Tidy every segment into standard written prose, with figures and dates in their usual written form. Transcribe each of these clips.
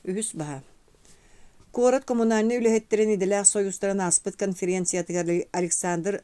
Үһүс баһа. Куорат коммунальнай үлэһиттэрин идэлээх сойуустарын ааспыт конференциятыгар Александр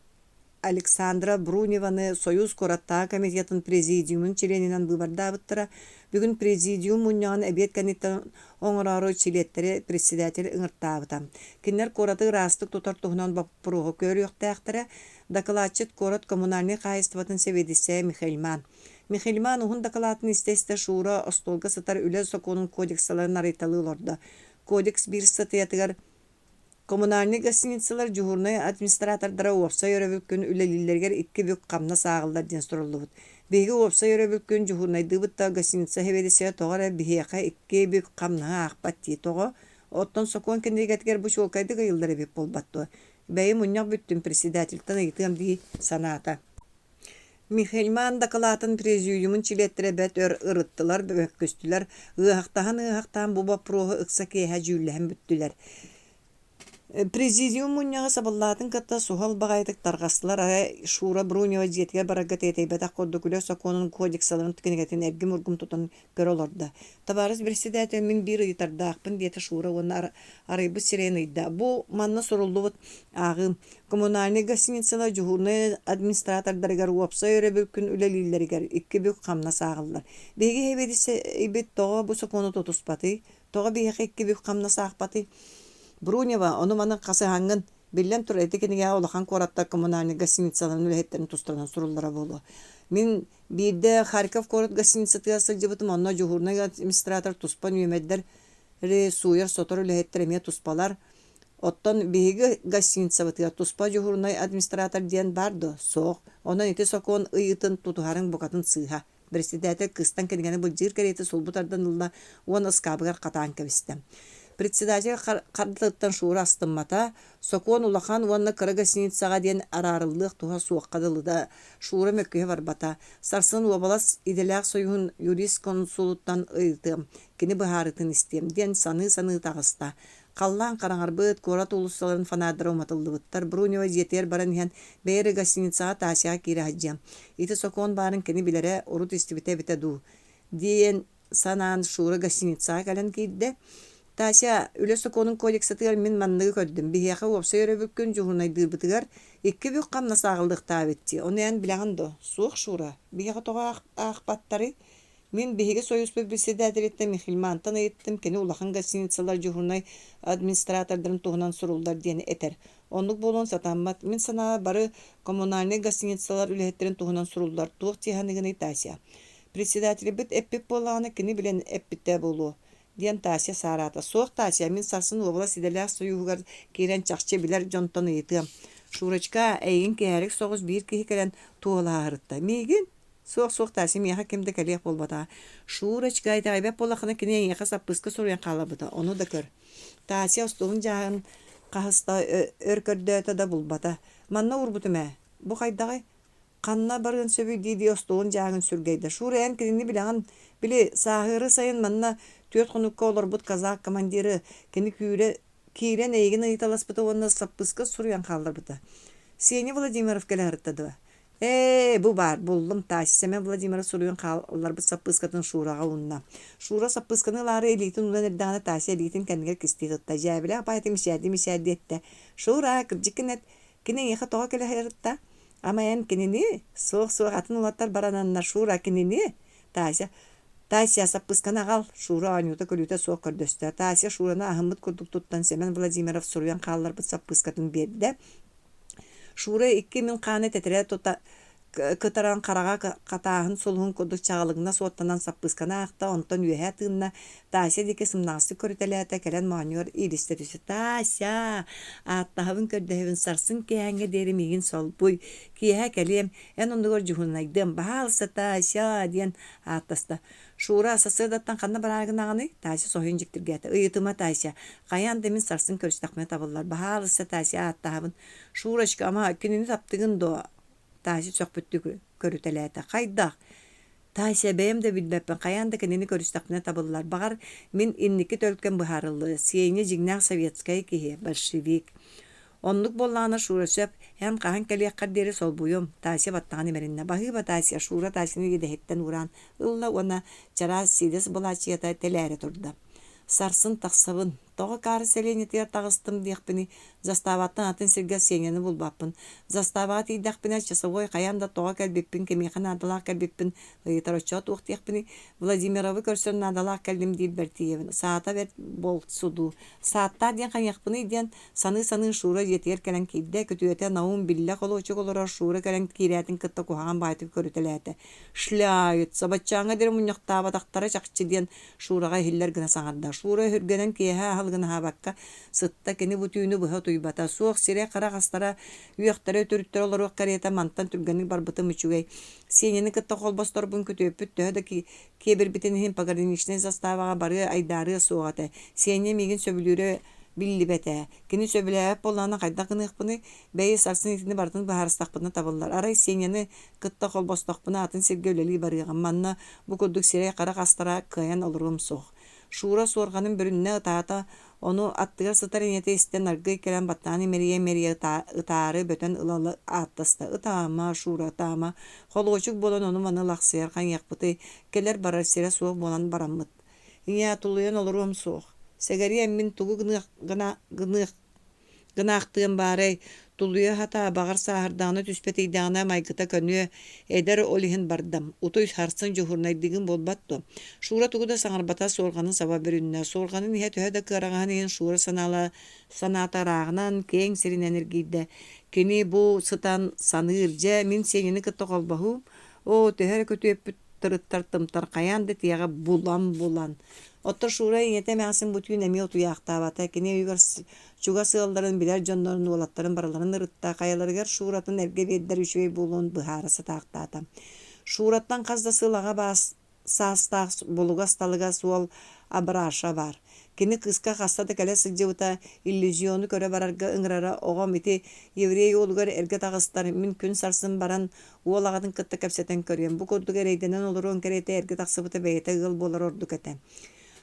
Александра Бруневаны Сойуус куораттааҕы комитетын президиумун чилиэнинэн быыбардаабыттара. Бүгүн президиум мунньаҕын эбиэт кэнниттэн оҥороору чилиэттэри председатель ыҥыртаабыта. Кинилэр куораты ыраастык тутар туһунан боппуруоһу көрүөхтээхтэрэ. Дакылаатчыт куорат коммунальнай хаһаайыстыбатын сэбиэдиссэйэ Михельман. Михельман уһун дакылаатын истэ-истэ Шура остуолга сытар үлэ сокуонун кодексаларын арыйталыы олордо. Кодекс биир ыстатыйатыгар Коммунальнай гостиницалар дьуһуурунай администратордара уопсай өрөбүл күн үлэлииллэригэр икки бүк хамнас ааҕыллар диэн суруллубут. Биһиги уопсай өрөбүл күн дьуһуурунайдыыбыт да гостиница сэбиэдиссэйэ тоҕо эрэ биһиэхэ икки бүк хамнаһы аахпат дии. Тоҕо? Оттон сокуон кинигэтигэр бу чуолкайдык ыйыллар эбит буолбат дуо? Бэйи мунньах бүттүн председательтэн ыйытыам дии санаата. Михельман дакылаатын президиумун чилиэттэрэ бэрт өр ырыттылар, мөккүстүлэр, ыаһахтаһан-ыаһахтаан бу боппуруоһу ыкса киэһэ дьүүллэһэн бүттүлэр. Президиум мунньаҕа сабыллаатын кытта суһал баҕайытык тарҕастылар, арай Шура Брунева дьиэтигэр барарга тиэтэйбэтэх курдук үлэ сокуонун кодексаларын кинигэтин эргим-ургум тутан көрө олордо. «Табаарыс председатель, мин биир ыйытардаахпын», диэтэ Шура уонна арыйбыт сирэйин ыйда. «Бу манна суруллубут ааҕыым. Коммунальнай гостиницалар дьуһуурунай администратордарыгар уопсай өрөбүл күн үлэлииллэригэр икки бүк хамнас ааҕыллар. Биһиги сэбиэдиссэйбит тоҕо бу сокуону тутуспатый? Тоҕо биһиэхэ икки бүк хамнас аахпатый? Брунева, ону-маны хасыһаҥҥын, биллэн турар, ити кинигэҕэ улахан куораттар коммунальнай гостиницаларын үлэһиттэрин тустарынан суруллара буолуо. Мин биирдэ Харьков куорат гостиницатыгар сылдьыбытым, онно дьуһуурунай администратор туспа нүөмэрдэр сууйар-сотор үлэһиттэр эмиэ туспалар. Оттон биһиги гостиницабытыгар туспа дьуһуурунай администратор диэн баар дуо? Суох. Онон ити сокуон ыйыытын тутуһарыҥ букатын сыыһа. Председатель кыыстан кинигэни былдьыыр кэриэтэ сулбу тардан ылла уонна ыскаабыгар хатаан кэбистэ. Председатель хардатыттан Шура астыммата, сокуон улахан уонна кыра гостиницаҕа диэн араарыллыах туһа суохха дылыта Шура мөккүһэ барбата. Сарсын уобалас идэлээх союһун юрист-консулуттан ыйытыам, кини быһаарыытын истиэм диэн саныы-саныы таҕыста. Халлаан хараҥарбыт, куорат уулуссаларын фонардара уматыллыбыттар. Брунева дьиэтигэр баран иһэн, бэйэ эрэ гостиницаҕа Тасяҕа киирэ сылдьыам. Ити сокуон баарын кини билэрэ, урут истибитэ эбитэ дуу диэн санаан Шура гостиницаҕа кэлэн киирдэ. Тася, үлэ сокуонун кодексатыгар мин манныгы көрдүм. Биһиэхэ уопсай өрөбүл күн дьуһуурунайдыырбытыгар икки бүк хамнас ааҕыллыахтаах эбит дии. Ону эн билэҕин дуо? Суох, Шура. Биһиэхэ тоҕо аахпаттарый? Мин биһиги сойууспут председателиттэн Михельмантан ыйыттым, кини улахан гостиницалар дьуһуурунай администратордарын туһунан суруллар диэн этэр. Оннук буолуон сатаммат. Мин санаабар, бары коммунальнай гостиницалар үлэһиттэрин туһунан суруллар. Туох дии саныыгыный, Тася? Председателбит эппит буоллаҕына, кини билэн эппитэ буолуо, диэн Тася саараата. Суох, Тася, мин сарсын уобалас идэлээх сойууһугар киирэн чахчы билэр дьонтон ыйытыам. Шурочка, эйигин киэһэлик соҕус биир киһи кэлэн туоһулаһарытта. Миигин? Суох, суох, Тася, миэхэ ким да кэлиэх буолбатаҕа. Шурочка, итэҕэйбэт буоллаххына, кини эйиэхэ саппыыска суруйан хаалларбыта, ону да көр. Тася остуолун дьааһын хаһыста өр көрдөөтө да булбата. Манна уурбутум ээ. Бу хайдаҕый? Ханна барыан сөбүй дии-дии остуолун дьааһын сүргэйдэ. Шура, эн кинини билэҕин. Били, сааһыары сайын манна түөрт хонукка олорбут казак командиры, кини күүрэ киирэн эйигин ыйыталаспыта уонна саппыыска суруйан хаалларбыта. Сеня Владимиров кэлэ сырытта дуо? Ээ, бу баар, буллум, Тася Сэмэн Владимиров суруйан хаалларбыт саппыыскатын Шураҕа уунна. Шура саппыысканы ылаары илиитин уунан эрдэҕинэ Тася илиитин кэннигэр кистии тутта, дьээбэлээх баайата мичээрдии-мичээрдии эттэ: «Шура, кырдьыккын эт, кини эйиэхэ тоҕо кэлэ сырытта? Ама эн кинини? Суох-суох, атын уолаттар барананнар, Шура, кинини?» Тася Тася, саппыысканы аҕал, Шура оонньуута-көрүүтэ суох көрдөстө. Тася Шураны аһыммыт курдук туттан Сэмэн Владимиров суруйан хаалларбыт саппыыскатын биэрдэ. Шура икки мин хааны тэтэрэ тута кытаран хараҕа хатааһын сулуһун курдук чаҕылыҥнас уоттанан саппыысканы аахта, онтон үөһэ тыынна, Тася диэки сымнаҕастык көрүтэлээтэ, кэлэн моонньугар иилистэ түстэ. «Тася, ааттаһабын көрдөһөбүн, сарсын киэһээҥҥэ диэри миигин солбуй, киэһэ кэлиэм, эн оннугар дьуһунайдыам, баһаалыста, Тася!» диэн ааттаста. Шура, сарсыардаттан ханна бараары гынаҕыный? Тася соһуйан дьиктиргээтэ. Ыйытыма, Тася. Хайаан да мин сарсын көрүстэхпинэ табыллар. Баһаалыста, Тася, ааттаһабын. Шурочка, ама, кинини таптыгын дуо? Тася сөхпүттүү көрүтэлээтэ. Хайдах? Тася, бэйэм да билбэппин, хайаан да кинини көрүстэхпинэ табыллар. Баҕар, мин инники төлкөм быһаарыллыа. Сеня дьиҥнээх советскай киһи, большевик. Оннук буоллаҕына, Шура сөп, эн хаһан кэлиэххэр диэри солбуйуом, Тася баттаҕын имэриннэ. Баһыыба, Тася, Шура Тасяны идэһиттэн уураан ылла уонна чараас сиидэс былаачыйата тэлээрэ турда. Сарсын тахсабын. Тоҕо Каары сэлиэнньэтигэр таҕыстым диэхпиний, заставаттан атын сиргэ Сеняны булбаппын. Заставаҕа тиийдэхпинэ, часовой хайаан да тоҕо кэлбиппин, кимиэхэ наадалаах кэлбиппин ыйытар. Оччоҕо туох диэхпиний? Владимировы көрсөн наадалаах кэллим диирбэр тиийэбин. Саата бэрт буолсу дуу. Сааттаах диэн хайыахпыный диэн саныы-саныы Шура дьиэтигэр кэлэн киирдэ. Күтүөтэ Наум биллэ холуочук олорор Шура кэлэн киирээтин кытта куһаҕан баҕайытык көрүтэлээтэ. «Шляются, баччааҥҥа диэри мунньахтаабатахтара чахчы» диэн Шураҕа иһиллэр гына саҥарда. Шура өһүргэнэн киэһэ аһылыгын аһаабакка сытта, кини бу түүнү быһа утуйбата. Суох сирэй-харах астара, үөхтэрэ, үтүрүттэрэ олоруох кэриэтэ мантан түргэнник барбытым үчүгэй. Сеняны кытта холбосторбун күтүөппүт төһө да киэбирбитин иһин пограничнай заставаҕа барыа айдаарыа суох этэ. Сеня миигин сөбүлүүрэ биллибэт ээ. Кини сөбүлээбэт буоллаҕына хайдах гыныахпыный? Бэйи, сарсын итини барытын быһаарыстахпытына табыллар. Арай Сеняны кытта холбостохпуна атын сиргэ үлэлии барыаҕым. Манна бу курдук сирэй-харах астара кыайан олоруом суох. Шура суорҕанын бүрүннэ ытаата, ону аттыгар сытар ийэтэ истэн аргыый кэлэн баттаан имэрийэ-имэрийэ ытаары бөтөн ыла ааттаста. Ытаама, Шура, ытаама. Холуочук буолан ону-маны лахсыйар хайыахпытый, кэлэр-барар сирэ суох буолан бараммыт. Ийээ, тулуйан олоруом суох. Сэгэриэм мин тугу гыныах гыныах Гынаахтыам баарай, тулуйа сатаа, баҕар сааһырдаҕына түспэтийдэҕинэ майгыта көнүө, эдэр ол иһин бардам, утуй сарсын дьуһуурунайдыыгын буолбат дуо? Шура тугу да саҥарбата, суорҕанын саба бүрүннэ. Суорҕанын иһэ төһө да кыараҕаһын иһин Шура санаала санаата ырааҕынан, киэҥ сиринэн эргийдэ. Кини бу сытан саныыр, дьэ, мин Сеняны кытта холбоһуум, оо, төһө эрэ күтүөппүт тырыттар тымтар хайаан да тиэҕэ булан-булан. Оттон Шура ийэтэ эмээхсин бу түүн эмиэ утуйаахтаабата. Кини өйүгэр чугас ыалларын, билэр дьоннорун, уолаттарын барыларын ырытта, хайаларыгар Шуратын эргэ биэрдэр үчүгэй буолуон быһаара сатаахтаата. Шураттан хас да сыл аҕа баас саастаах булугас-талыгас уол Абраша баар. Кини кыыска хаста да кэлэ сылдьыбыта, иллюзиону көрө барарга ыҥырара, оҕом ити еврей уолугар эргэ таҕыстар, мин күн сарсын баран уол аҕатын кытта кэпсэтэн көрүөм. Бу курдук эрэйдэнэн олоруон кэриэтэ эргэ тахсыбыта бэйэтэ ыал буолар ордук этэ.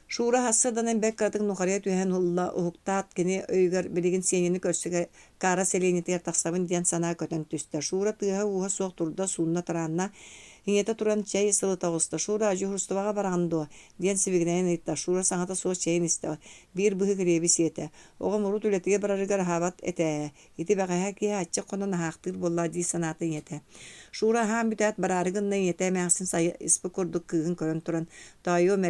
Шура сарсыарданан бэрт кыратык нухарыйа түһэн ылла, уһуктаат кини өйүгэр билигин Сеняны көрсө Кара сэлиэнньэтигэр тахсабын диэн санаа көтөн түстэ. Шура тыаһа-ууһа суох турда, суунна-тараанна. Ийэтэ туран чэй сылыта оҕуста. «Шура, дьуһуурустубаҕа бараҕын дуо?» диэн сибигинэйэн ыйытта. Шура саҥата суох чэйин истэ, биир быһыы килиэби сиэтэ. Оҕом урут үлэтигэр барарыгар аһаабат этэ ээ. Ити бэҕэһээ киэһэ аччык хонон аһаахтыыр буолла дии санаата ийэтэ. Шура аһаан бүтээт бараары гынна ийэтэ эмээхсин сайыспыт курдук кыыһын көрөн туран, «Тоойуом,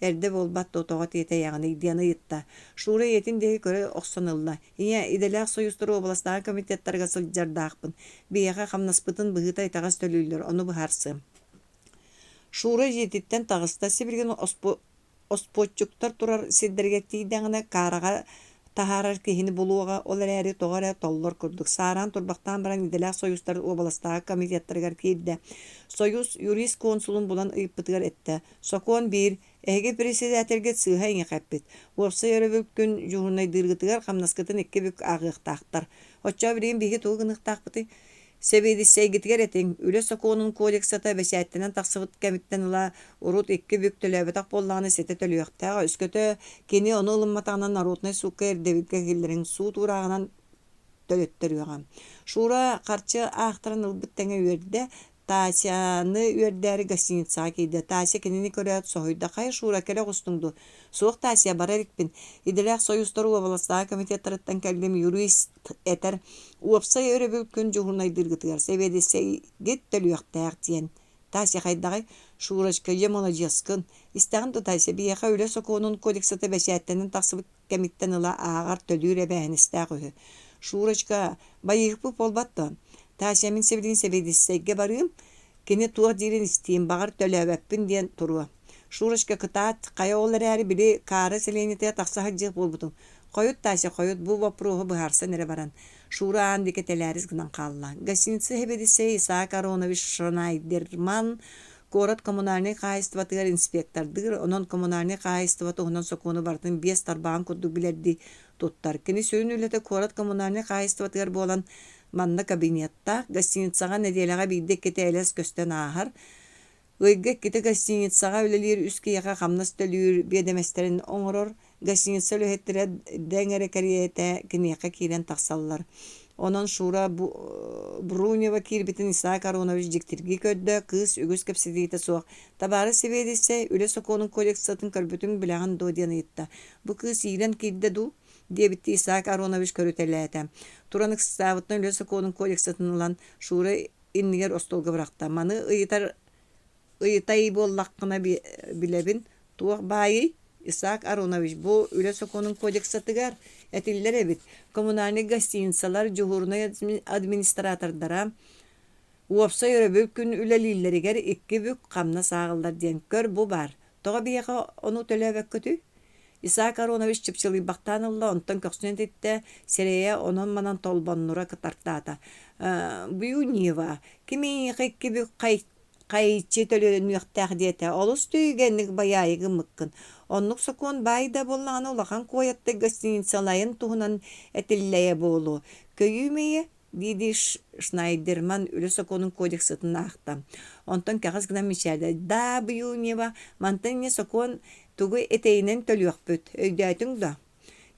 эрдэ буолбат дуо, тоҕо тиэтэйэҕиний?» диэн ыйытта. Шура ийэтин диэки көрө охсон ылла. «Ийээ, идэлээх сойуустар уобаластааҕы комитеттарыгар сылдьардаахпын. Биһиэхэ хамнаспытын быһыыта итэҕэс төлүүллэр, ону быһаарсыам». Шура дьиэтиттэн таҕыста, сибилигин оспуоччуктар турар сирдэригэр тиийдэҕинэ, каараҕа таһаарар киһини булуоҕа, ол эрээри тоҕо эрэ толлор курдук. Саараан турбахтаан баран идэлээх сойуустар уобаластааҕы комитеттарыгар киирдэ. Сойуус юрист консулун булан ыйыппытыгар эттэ: «Сокуон биир, эһиги председателгит сыыһа эйиэхэ эппит. Уопсай өрөбүл күн дьуһуурунайдыыргытыгар хамнаскытын икки бүк ааҕыахтаахтар. Оччоҕо билигин биһиги тугу гыныахтаахпытый? Сэбиэдиссэйгитигэр этиҥ, үлэ сокуонун кодексата бэчээттэнэн тахсыбыт кэмиттэн ыла урут икки бүк төлөөбөтөх буоллаҕына ситэ төлүөхтээх, өскөтө кини ону ылымматаҕына народнай суукка ирдэбилгэ киллэриҥ, суут уурааҕынан төлөттөрүөҕэ. Шура харчы аахтаран ылбыт тэҥэ үөрдэ, Тасяны үөрдээри гостиницаҕа киирдэ. Тася кинини көрөөт соһуйда: «Хайа, Шура, кэлэ оҕустуҥ дуо?» «Суох, Тася, бара иликпин. Идэлээх сойуустар уобаластааҕы комитеттарыттан кэллим, юрист этэр, уопсай өрөбүл күн дьуһуурунайдыыргытыгар сэбиэдиссэйгит төлүөхтээх диэн». «Тася, хайдаҕый?» «Шурочка, дьэ маладьыаскын. Истэҕин дуо, Тася, биһиэхэ үлэ сокуонун кодексата бэчээттэнэн тахсыбыт кэмиттэн ыла ааҕар төлүүр эбээһинэстээх үһү. Шурочка, байыыһыкпыт буолбат дуо? Тася, мин сибилигин сэбиэдиссэйгэ барыым, кини туох диирин истиим, баҕар төлөөбөппүн диэн туруо. Шурочка, кытаат, хайа ол эрээри били Каара сэлиэнньэтигэр тахса сылдьыах буолбутуҥ. Хойут, Тася, хойут, бу боппуруоһу быһаарсан эрэ баран. Шура аан диэки тэлээрис гынан хаалла. Гостиница сэбиэдиссэйэ Исаак Аронович Шнайдерман Куорат коммунальнай хаһаайыстыбатыгар инспектордыыр, онон коммунальнай хаһаайыстыба туһунан сокуону барытын биэс тарбаҕын курдук билэрдии туттар. Кини сүрүн үлэтэ куорат коммунальнай хаһаайыстыбатыгар буолан, манна кабинеттаах, гостиницаҕа нэдиэлэҕэ биирдэ-иккитэ элэс көстөн ааһар. Ыйга иккитэ гостиницаҕа үлэлиир үс киһиэхэ хамнас төлүүр биэдэмэстэрин оҥорор, Гостиница үлэһиттэрэ дэҥ эрэ кэриэтэ киниэхэ киирэн тахсаллар. Онон Шура Брунева киирбитин Исаак Аронович дьиктиргии көрдө, кыыс үгүс кэпсэтиитэ суох «Табаарыс сэбиэдиссэй, үлэ сокуонун кодексатын көрбүтүҥ билэҕин дуо?» диэн ыйытта. «Бу кыыс иирэн киирдэ дуу?» диэбиттии Исаак Аронович көрүтэлээтэ. Туран ыксаабытынан үлэ сокуонун кодексатын ылан, Шура иннигэр остуолга бырахта. «Маны ыйытар Ыйытай буоллаххына билэбин, туох баайый? Исаак Аронович бу үлэ сокуонун кодексатыгар этиллэр эбит: коммунальнай гостиницалар дьуһуурунай администратордара уопсай өрөбүл күн үлэлииллэригэр икки бүк хамнас ааҕыллар диэн көр бу баар. Тоҕо биһиэхэ ону төлөөбөккүтүй? Исаак Аронович чыпчылыйбахтаан ылла, онтон көхсүн этиттэ, сирэйэ онон-манан толбоннура кытартаата. Бюнева, ким эйиэхэ икки бүк хайыччы төлөнүөхтээх диэтэ, олус түргэнник байаайы гыммыккын. Оннук сокуон баай да буоллаҕына улахан куойаттай гостиницалайын туһунан этиллэйэ буолуо. Көйүүм ийэ, дии-дии Шнайдерман үлэ сокуонун кодексатын аахта. Онтон кэҕис гынан мичээрдэ: «Да, Бьюнева, мантан инньэ сокуон тугу этэйинэн төлүөхпүт, өйдөөтүҥ дуо?»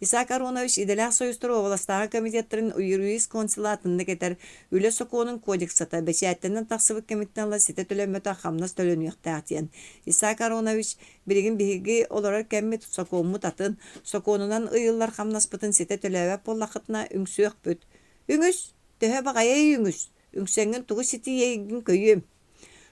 Исаак Аронович идэлээх союзтар уобаластааҕы комитеттарын юрист-консула атыннык этэр, үлэ сокуонун кодексата бэчээттэнэн тахсыбыт кэмиттэн ыла ситэ төлөммөтөх хамнас төлөнүөхтээх диэн. Исаак Аронович, билигин биһиги олорор кэммит, сокуоммут атын, сокуонунан ыйыллар хамнаспытын ситэ төлөөбөт буоллаххытына үҥсүөхпүт. Үҥүс, төһө баҕайай үҥүс, үҥсэҥҥин тугу ситиһиэйгин көйүөм.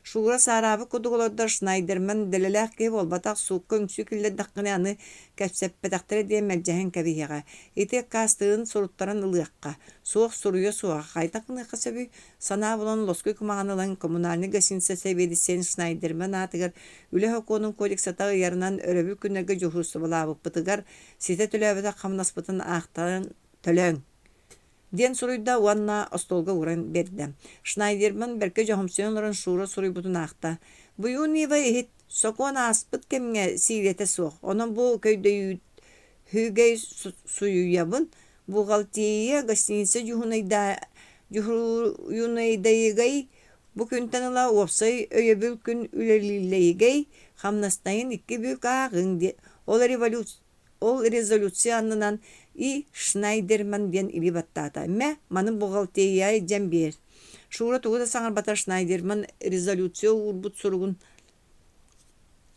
Шура саараабыт курдук олордор Шнайдерман дэлэлээх киһи буолбатах, суукка үҥсүү киллэрдэххинэ аны кэпсэппэтэхтэрэ диэн мэлдьэһэн кэбиһиэҕэ. Ити аккаастыырын суруттаран ылыахха, суох суруйа суоҕа хайдах гыныахха сөбүй? Санаа булан лоскуй кумаҕаны ылан коммунальнай гостиница сэбиэдиссэйин Шнайдерман аатыгар үлэ сокуонун кодексата ыйарынан өрөбүл күннэргэ дьуһуурустубалаабыппытыгар ситэ төлөөбөтөх хамнаспытын аахтаран төлөөҥ диэн суруйда уонна остуолга ууран биэрдэ. Шнайдерман бэркэ дьоһумсуйан олорон Шура суруйбутун аахта. Буюниева иһит, сокуон ааспыт кэмҥэ сиилэтэ суох, онон бу көйдөйүүһүгэй суйуйабын. Бухгалтерия гостиница дьуһунайдайыгай бу күнтэн ыла уопсай өйөбүл күн үлэлииллэйигэй, хамнастайын икки бүк ааҕыҥ диэ. Ол революция Ол резолюция аннынан И. Шнайдерман диэн илии баттаата. Мэ, маны бухгалтерияҕа илдьэн биэр. Шура тугу да саҥарбата Шнайдерман резолюция уурбут суругун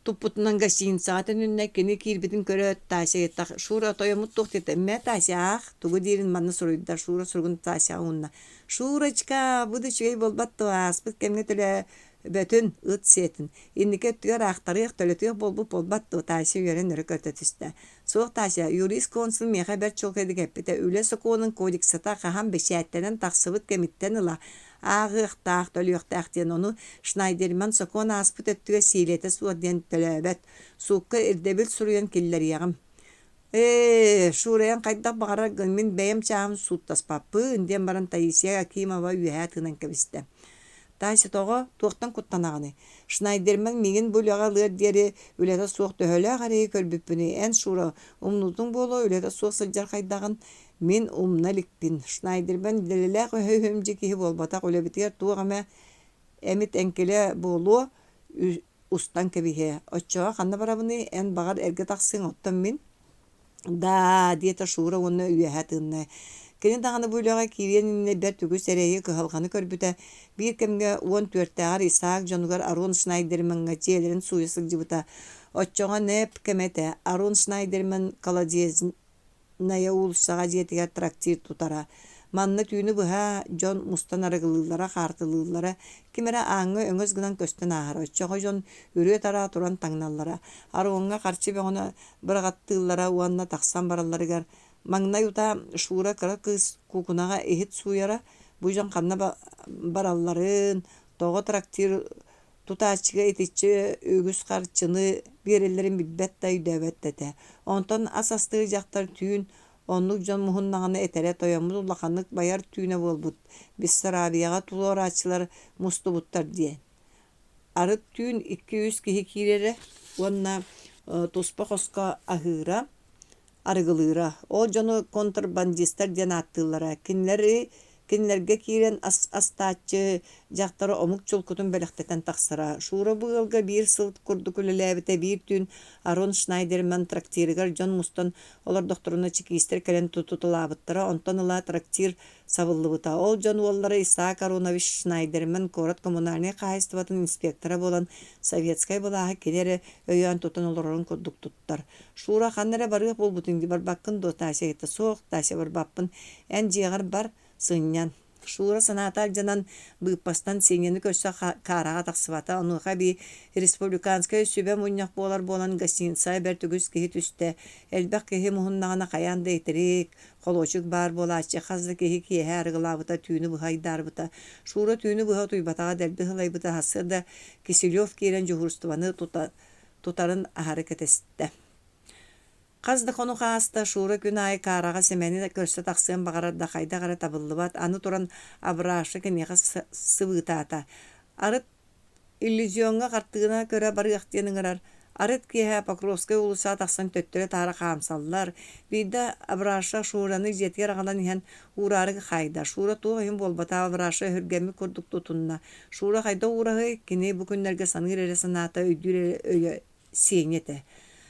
туппутунан гостиницаҕа төнүннэ. Кини киирбитин көрөөт, Тася ыйытта: «Шура, тойоммут туох диэтэ?» «Мэ, Тася, аах, тугу диирин манна суруйда». Шура суругун Тасяҕа уунна. «Шурочка, бу да үчүгэй буолбат дуо, ааспыт кэмҥэ төлөөбөтүн, ыт сиэтин. Инники өттүгэр аахтарыах, төлөтүөх буолбут буолбат дуо?» Тася үөрэн өрө көтө түстэ. «Суох, Тася, юрист-консул миэхэ бэрт чуолкайдык эппитэ, үлэ сокуонун кодексата хаһан бэчээттэнэн тахсыбыт кэмиттэн ыла ааҕыахтаах, төлүөхтээх диэн, ону Шнайдерман сокуон ааспыт өттүгэр сиилэтэ суох диэн төлөөбөт. Суукка ирдэбил суруйан киллэриэҕим. Ээ, Шурайан хайдах баҕарар гын, мин бэйэм чааһым сууттаспаппын, диэн баран Таисия Акимова үөһээ тыынан кэбистэ. Тася тоҕо, туохтан куттанаҕыный? Шнайдерман миигин бу үлэҕэ ылыар диэри үлэтэ суох төһөлөөх эрэйи көрбүппүнүй? Эн, Шура, умнуутуҥ буолуо, үлэтэ суох сылдьар хайдаҕын мин умна иликпин. Шнайдерман дэлэлээх өһө-өһүмдьү киһи буолбатах, үлэбитигэр туох эмэ эмит эҥкилэ буолуо, устан кэбиһиэ. Оччоҕо ханна барабыный, эн баҕар эргэ тахсыаҥ, оттон мин «Даа» диэтэ Шура уонна үөһэ тыынна. Кини даҕаны бу үлэҕэ киириэн иннинэ бэрт үгүс эрэйи, кыһалҕаны көрбүтэ. Биир кэмҥэ 14-тээҕэр Исаак дьонугар Арон Шнайдермаҥҥа дьиэлэрин сууйа сылдьыбыта. Оччоҕо НЭП кэмэ этэ. Арон Шнайдерман колодезная уулуссаҕа дьиэтигэр трактир тутара. Манна түүнү быһа дьон мустан арыгылыыллара, хаартылыыллара, ким эрэ ааҥҥа өҥөс гынан көстөн ааһара. Оччоҕо дьон үрүө-тараа туран таҥналлара. Ароҥҥа харчы бөҕөнү быраҕаттыыллара уонна тахсан баралларыгар маҥнай утаа Шура кыра кыыс куукунаҕа иһит сууйара, бу дьон ханна баралларын, тоҕо трактир тутааччыга итиччэ үгүс харчыны биэрэллэрин билбэт да өйдөөбөт да этэ. Онтон ас астыыр дьахтар түүн оннук дьон муһуннаҕына этэрэ тойоммут улаханнык байар түүнэ буолбут, Бессарабияҕа туруорааччылар мустубуттар диэн. Арыт түүн икки-үс киһи киирэрэ уонна туспа хоско аһыыра, арыгылыыра. Ол дьону контрабандистар диэн ааттыыллара. Кинилэри Кинилэргэ киирэн ас астааччы дьахтара омук чулкутун бэлэхтэтэн тахсара. Шура бу ыалга биир сыл курдук үлэлээбитэ. Биир түүн Арон Шнайдерман трактирыгар дьон мустан олордохторуна чекистэр кэлэн тутуталаабыттара. Онтон ыла трактир сабыллыбыта. Ол дьон уоллара Исаак Аронович Шнайдерман куорат коммунальнай хаһаайыстыбатын инспектора буолан советскай былааһы кини эрэ өйөөн тутан олорорун курдук туттар. Шура ханна эрэ барыах буолбутуҥ дии барбаккын дуо Тася ыйытта. Суох, Тася барбаппын. Эн дьиэҕэр бар, сынньан. Шура санаата алдьанан, быыппастан Сеняны көрсө каараҕа тахсыбата. Онуоха эбии республиканскай сүбэ мунньах буолар буолан гостиницаҕа бэрт үгүс киһи түстэ. Элбэх киһи муһуннаҕына хайаан да итирик, холуочук баар буолааччы. Хас да киһи киэһэ арыгылаабыта, түүнү быһа айдаарбыта. Шура түүнү быһа утуйбатаҕа, дэлби сылайбыта. Сарсыарда Киселев киирэн дьуһуурустубаны тута тутарын аһары кэтэстэ. Хас да хонук ааста, Шура күн аайы Каараҕа Сэмэни көрсө тахсыан баҕарар да хайдах эрэ табыллыбат. Аны туран Абраша киниэхэ сыбыытаата. Арыт иллюзиоҥҥа хартыына көрө барыах диэн ыҥырар. Арыт киэһэ Покровскай уулуссаҕа тахсан төттөрү-таары хаамсаллар. Биирдэ Абраша Шураны дьиэтигэр аҕалан иһэн уураары хаайда. Шура туох иһин буолбатах, Абраша өһүргэммит курдук тутунна. Шура хайдах уураһый? Кини бу күннэргэ саныыр эрэ санаата, өйдүүр эрэ өйө Сеня этэ.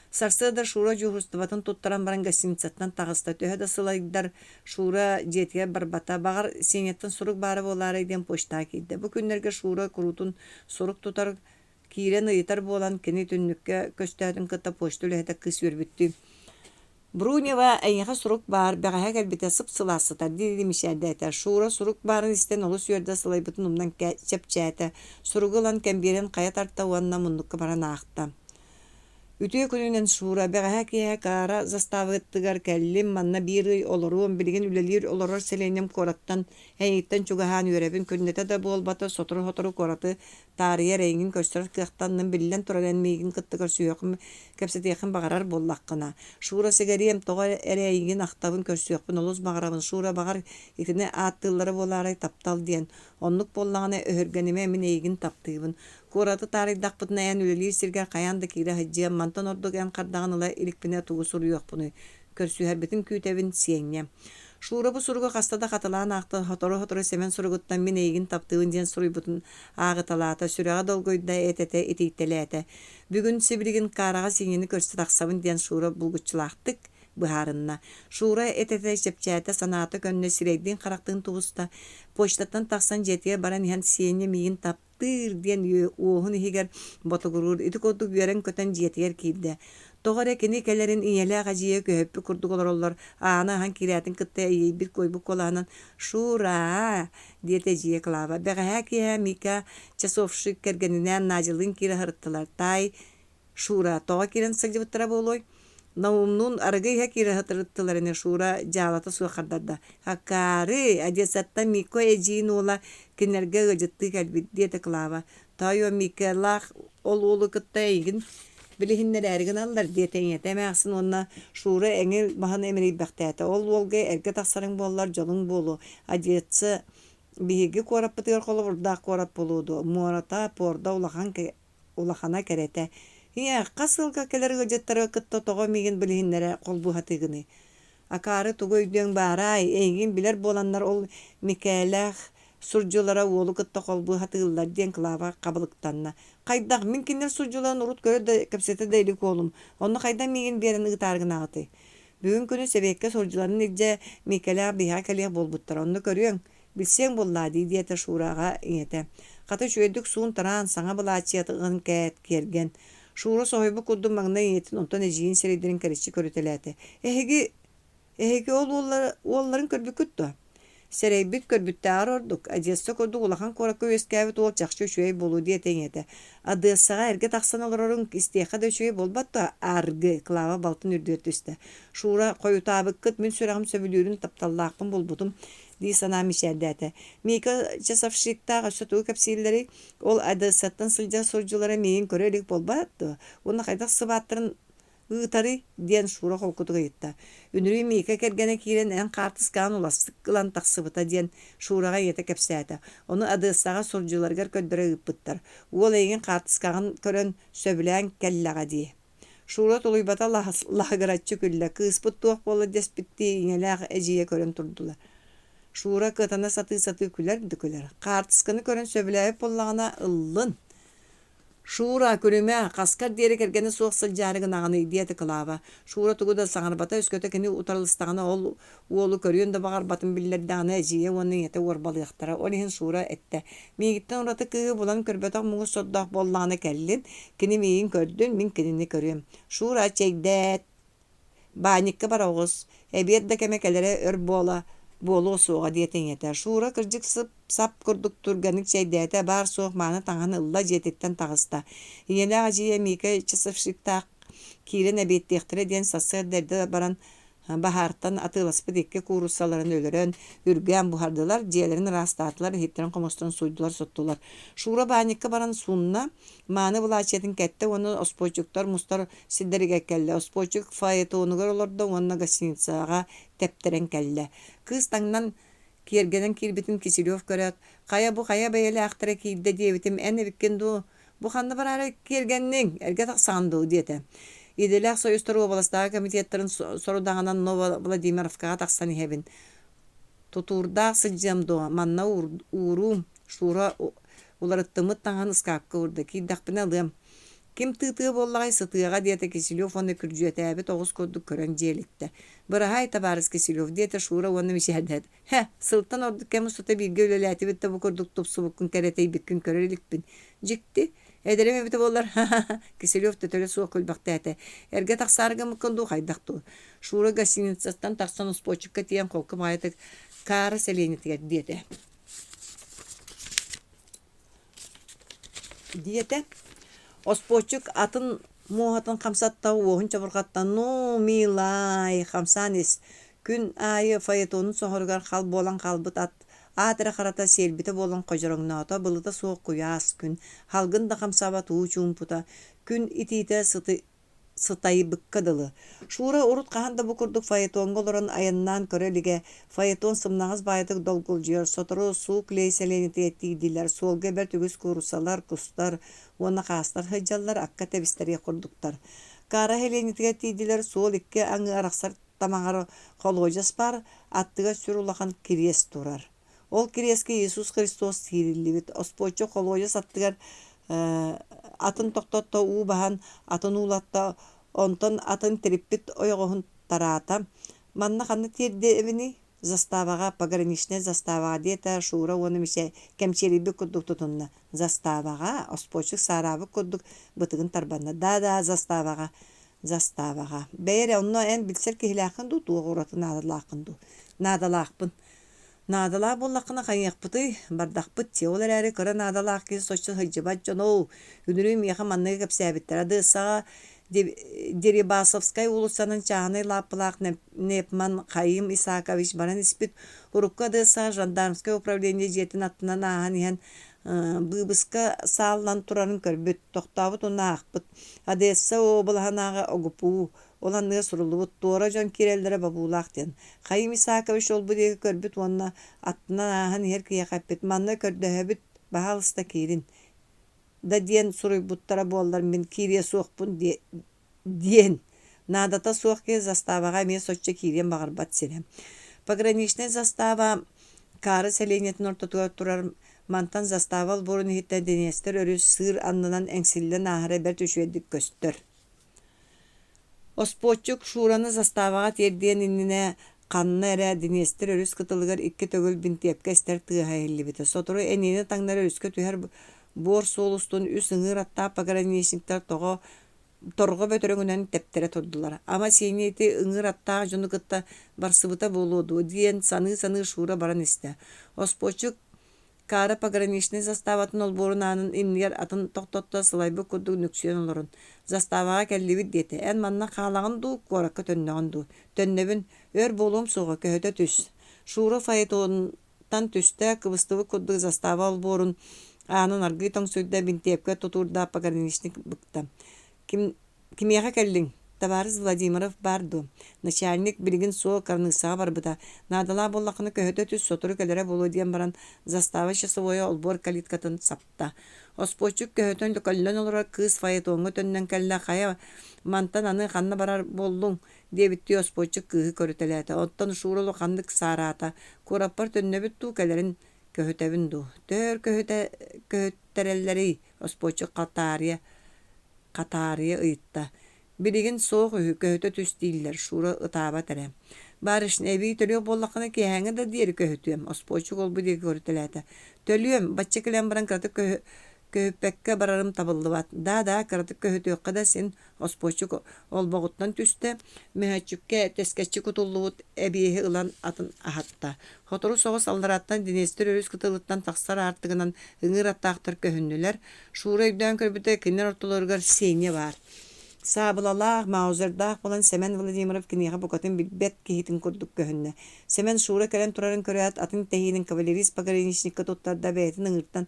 Сарсыарда Шура дьуһуурустубатын туттаран баран гостиницаттан таҕыста. Төһө да сылайдар, Шура дьиэтигэр барбата. Баҕар, Сеняттан сурук баара буолаарай диэн почтаҕа киирдэ. Бу күннэргэ Шура куруутун сурук тутар, киирэн ыйытар буолан, кини түннүккэ көстөөтүн кытта почта үлэһитэ кыыс үөрбүттүү «Брунева, эйиэхэ сурук баар, бэҕэһээ кэлбитэ, сып-сылаас сытар» дии-дии мичээрдээтэ. Шура сурук баарын истэн олус үөрдэ, сылайбытын умнан чэпчээтэ. Суругу ылан кэмбиэрин хайа тарта уонна муннукка баран аахта. Үтүө күнүнэн, Шура, бэҕэһээ киэһэ Каара заставытыгар кэллим, манна биир ый олоруом, билигин үлэлиир олорор сэлиэнньэм куораттан эйигиттэн чугаһаан үөрэбин, күннэтэ да буолбата, сотору-сотору куораты таарыйар эйигин көрсөр кыахтанным, биллэн турар эн миигин кытта көрсүһүөххүн, кэпсэтиэххин баҕарар буоллаххына. Шура сэгэриэм, тоҕо эрэ эйигин ахтабын, көрсүөхпүн олус баҕарабын. Шура, баҕар, итини ааттыыллара буолаарай таптал диэн. Оннук буоллаҕына, өһүргэнимэ, мин эйигин таптыыбын. Куораты таарыйдахпытына эн үлэлиир сиргэр хайаан да киирэ сылдьыам, мантан ордук эн хардаҕын ыла иликпинэ тугу суруйуохпунуй? Көрсүһэрбитин күүтэбин, Сиэҥҥэ. Шура бу суругу хаста да хатылаан аахта, сотору-сотору Сэмэн суругуттан мин эйигин таптыыбын диэн суруйбутун ааҕыталаата, сүрэҕэ долгуйда, эт-этэ итийтэлээтэ. Бүгүн сибилигин Каараҕа Сиэҥҥэни көрсө тахсабын диэн Шура булгуччулаахтык быһаарынна. Шура эт-этэ чэпчээтэ, санаата көннө, сирэйдиин-харахтыын тубуста. Почтаттан тахсан дьиэтигэр баран иһэн Сеня миигин тап Тыыр диэн уоһун иһигэр ботугуруур, ити курдук үөрэн-көтөн дьиэтигэр киирдэ. Тоҕо эрэ кини кэлэрин ийэлээх эдьиийэ көһүппүт курдук олороллор, ааны аһан киирээтин кытта эйийбит-куойбут куолаһынан «Шура-а!» диэтэ эдьиийэ Клава. Бэҕэһээ киэһэ Мика часовщик кэргэнинээн Надялыын киирэ сырыттылар. Таай Шура, тоҕо киирэн сылдьыбыттара буолуой? Наумнуун арыгы иһэ киирэ сытырыттылар ини Шура дьаалата суох хардарда. Акаары, Одессаттан Мико эдьиийин уола кинилэргэ ыалдьыттыы кэлбит, диэтэ Клава. Тоойуом, Микалаах ол уолу кытта эйигин билиһиннэрээри гыналлар, диэтэ ийэтэ эмээхсин уонна Шура эҥил маһын имэрийбэхтээтэ. Ол уолга эргэ тахсарыҥ буоллар дьолуҥ буолуо. Одесса биһиги куораппытыгар холобурдаах куорат буолуо дуо? Муората, порда улахан улахана кэрэтэ. Ийээ, хас сылга кэлэр ыалдьыттары кытта тоҕо миигин билиһиннэрэ холбуу сатыыгыный? Акаары тугу өйдүөҥ баараай, эйигин билэр буоланнар ол Микээлээх сурдьулара уолу кытта холбуу сатыыллар диэн Клава хабылыктанна. Хайдах, мин кинилэр сурдьуларын урут көрө да, кэпсэтэ да илик уолум, онно хайдах миигин биэрэн ыытаары гынаҕытый? Бүгүн күнү сэбиэккэ сурдьуларын илдьэ Микэлээх биһиэхэ кэлиэх буолбуттара, онно көрүөҥ, Билсиэҥ буоллаа дии диэтэ Шураҕа ийэтэ. Хата үчүгэйдик суун-тараан, саҥа былаачыйатын кээт, киэргэн. Шура соһуйбут курдук маҥнай ийэтин, онтон эдьиийин сирэйдэрин кэриччи көрүтэлээтэ. Эһиги, эһиги ол уолларын көрбүккүт дуо? Сэрэйбит көрбүттээҕэр ордук, Одесса курдук улахан куоракка үөскээбит уол чахчы үчүгэй буолуо диэтэ ийэтэ. Одессаҕа эргэ тахсан олороруҥ истиэххэ да үчүгэй буолбат дуо? Аргы, Клава балтын үрдүгэр түстэ. Шура, хойутаабыккыт, мин сүрэҕим сөбүлүүрүн тапталлаахпын булбутум дии санаан мичээрдээтэ. Мика часовщиктаах өссө тугу кэпсииллэрий? Ол Одессаттан сылдьар сурдьулара миигин көрө илик буолбат дуо? Уонна хайдах сыбааттарын ыытарый? диэн Шура холкутук ыйытта. Үнүрүүн Мика кэргэнэ киирэн эн хаартыскаҕын уларсык ылан тахсыбыта диэн Шураҕа ийэтэ кэпсээтэ. Ону Одессаҕа сурдьуларыгар көрдөрө ыыппыттар. Уол эйигин хаартыскаҕын көрөн сөбүлээн кэллэҕэ дии. Шура тулуйбата лаһыгыраччы күллэ, кыыспыт туох буолла дэспиттии ийэлээх эдьиийэ көрөн турдулар. Шура кыатана сатыы-сатыы күлэр да күлэр. Хаартысканы көрөн сөбүлээбит буоллаҕына, ыллын. Шура, күлүмэ, хаскар диэри кэргэнэ суох сылдьаары гынаҕыный, диэтэ Клава. Шура тугу да саҥарбата, өскөтө кини утарылыстаҕына ол уолу көрүөн да баҕарбатын биллэрдэҕинэ эдьиийэ уонна ийэтэ уорбалыахтара. Ол иһин Шура эттэ: «Миигиттэн ураты кыыһы булан көрбөтөх муҥур сордоох буоллаҕына кэллин, кини миигин көрдүн, мин кинини көрүөм». Шура, чэйдээт, Баанньыкка бара оҕус, эбиэт да кэмэ кэлэрэ өр буола буолуо суоҕа диэтэ ийэтэ. Шура кырдьык сып-сап курдук түргэнник чэйдээтэ, баар-суох мааны таҥаһын ылла, дьиэтиттэн таҕыста. Ийэлээх эдьиийэ Мика часовщиктаах киирэн эбиэттиэхтэрэ диэн сарсыарда эрдэ баран баһаартан атыыласпыт икки кууруссаларын өлөрөн, үргээн буһардылар, дьиэлэрин ыраастаатылар, иһиттэрин-хомустарын сууйдулар-соттулар. Шура баанньыкка баран суунна, мааны былаачыйатын кэттэ уонна оспуочуктар мустар сирдэригэр кэллэ. Оспуочук фаэтонугар олордо уонна гостиницаҕа тэптэрэн кэллэ. Кыыс таҥнан киэргэнэн киирбитин Киселев көрөөт, «Хайа бу хайа бэйэлээхтэрэ киирдэ диэбитим эн эбиккин дуу? Бу ханна бараары киэргэнниҥ? Эргэ тахсаҕын дуу?» диэтэ. Идэлээх союзтар уобаластааҕы комитеттарын сорудаҕынан Ново-Владимировкаҕа тахсан иһэбин. Тутуурдаах сылдьыам дуо, манна ууруум, Шура уларыттыммыт таҥаһын ыскаапка уурда, киирдэхпинэ ылыам. Ким тыытыа буоллаҕай сытыаҕа диэтэ Киселев уонна күрдьүөтээбит оҕус курдук көрөн дьиэлиттэ. Быраһаай, табаарыс Киселев, диэтэ Шура уонна мичээрдээт. Һэ, сылтан ордук кэм устата бииргэ үлэлээтибит да бу курдук тупсубуккун, кэрэтэйбиккин көрө иликпин. Дьикти, эдэрим эбитэ буоллар, ха-ха-ха, Киселев төтөлө суох күлбэхтээтэ. Эргэ тахсаары гыммыккын дуу, хайдах дуу? Шура гостиницаттан тахсан успуочукка тиийэн холку баҕайытык Каара сэлиэнньэтигэр диэтэ. Диэтэ. Оспуочук атын муоһатын хамсатта, уоһун чобурҕатта: «Ну, милай, хамсаан ис» Күн аайы фаэтонун соһоругар хал буолан хаалбыт ат аат эрэ харата сиэлбитэ буолан ходьороҥноото, былыта суох куйаас күн, салгын да хамсаабат уу чуумпута, күн итиитэ сыты сытайбыкка дылы. Шура урут хаһан да бу курдук фаэтоҥҥа олорон айаннаан көрө илигэ. Фаэтон сымнаҕас баайытык долгулдьуйар, сотору Суук-Лей сэлиэнньэтигэр тиийдилэр. Суолга бэрт үгүс кууруссалар, кустар уонна хаастар сылдьаллар, акка тэбистэриэх курдуктар. Кара сэлиэнньэтигэр тиийдилэр, суол икки аҥыы арахсар тамаҕар холуодьас баар, аттыгар сүр улахан кириэс турар. Ол кириэскэ Иисус Христос киириллибит. Оспуоччу холуодьас аттыгар атын тохтотто, уу баһан, атын уулатта, онтон атын тириппит ойоҕоһун тараата. Манна ханна тиэрдэбиний? Заставаҕа, пограничнай заставаҕа, диэтэ Шура уонна Мичээ кэмчиэрийбит курдук тутунна. Заставаҕа, оспуочук саараабыт курдук бытыгын тарбанна. Да-да, заставаҕа, заставаҕа. Бэйэ эрэ, онно эн билсэр киһилээххин дуу, туох ураты наадалааххын дуу? Наадалаахпын. Наадалаах буоллаххына хайыахпытый, бардахпыт дии, ол эрээри кыра наадалаах киһи соччо сылдьыбат дьоно үнүрүүн миэхэ манныгы кэпсээбиттэрэ Одессаҕа Дерибасовскай уулуссанан чааһынай лааппылаах Непман Хаим Исакович баран испит. Урукку Одессаҕа жандармскай управление дьиэтин аттынан ааһан иһэн быыбыска сааллан турарын көрбүт, тохтообут уонна аахпыт. Одесса уобалаһынааҕы ОГПУ Ол анныгар суруллубут «Туора дьон киирэллэрэ бобуулаах» диэн. Хаим Исакович ол-бу диэки көрбүт уонна аттынан ааһан иһэр киһиэхэ эппит: «Манна көрдөһөбүт, баһаалыста киирин» да диэн суруйбуттара буоллар мин киириэ суохпун диэн. Наадата суох киһи заставаҕа эмиэ соччо киириэн баҕарбат сирэ. Пограничнай застава Каары сэлиэнньэтин ортотугар турар мантан застава олбуорун иһиттэн Днестр өрүс сыыр аннынан эҥсиллэн ааһара бэрт үчүгэйдик көстөр. Оспуоччук Шураны заставаҕа тиэрдиэн иннинэ ханна эрэ Днестр өрүс кытылыгар икки төгүл бинтиэпкэ эстэр тыаһа иһиллибитэ. Сотору эниэни таҥнары өрүскэ түһэр буор суол устун үс ыҥыыр аттаах пограничниктар тоҕо торҕо бөтөрөҥүнэн тэптэрэ турдулар. Ама Сеня ити ыҥыыр аттаах дьону кытта барсыбыта буолуо дуо диэн саныы-саныы Шура баран истэ. Оспуоччук Кара пограничнай заставатын олбуорун аанын иннигэр атын тохтотто сылайбыт курдук нүксүйэн олорон, «Заставаҕа кэллибит» диэтэ. «Эн манна хаалаҕын дуу, куоракка төннөҕүн дуу?» «Төннөбүн, өр буолуом суоҕа, көһүтэ түс». Шура фаэтонтан түстэ, кыбыстыбыт курдук застава олбуорун аанын аргыый тоҥсуйда, бинтиэпкэ тутуурдаах пограничник быкта. «Ким, кимиэхэ кэллиҥ?» Табаарыс Владимиров баар дуо? Начальник билигин суох кыраныыссаҕа барбыта. Наадалаах буоллаххына көһүтэ түс, сотору кэлэрэ буолуо диэн баран, застава часовойа олбуор калиткатын сапта. Оспуоччук көһүтэн көллөн олорор кыыс фаэтоҥҥа төннөн кэллэ. Хайа, мантан аны ханна барар буоллуҥ? диэбиттии оспуоччук кыыһы көрүтэлээтэ. Оттон Шура улаханнык саараата. Куораппар төннөбүт дуу, кэлэрин көһүтэбин дуу? Төһө өр көһүтэ көһүттэрэллэрий? Оспуоччук хатаарыйа хатаарыйа ыйытта. Билигин суох үһү, көһүтэ түс дииллэр, Шура ытаабат эрэ. Барышня, эбии төлүөх буоллаххына киэһээҥҥи да диэри көһүтүөм, оспуоччук ол-бу диэки көрүтэлээтэ. Төлүөм, бачча кэлэн баран кыратык көһү көһүппэккэ барарым табыллыбат. Да-да, кыратык көһүтүөххэ да син, Оспуоччук олбоҕуттан түстэ, мөһөөччүккэ тэскэччи кутуллубут эбиэһи ылан атын аһатта. Сотору соҕус алларааттан Днестр өрүс кытылыттан тахсар аартыгынан ыҥыыр аттаахтар көһүннүлэр. Шура өйдөөн көрбүтэ, кинилэр ортолоругар Сеня баар. Саабылалаах, маузердаах буолан Сэмэн Владимиров киниэхэ букатын билбэт киһитин курдук көһүннэ. Сэмэн Шура кэлэн турарын көрөөт, атын тэһиинин кавалерист-пограничникка туттарда, бэйэтин ыҥыыртан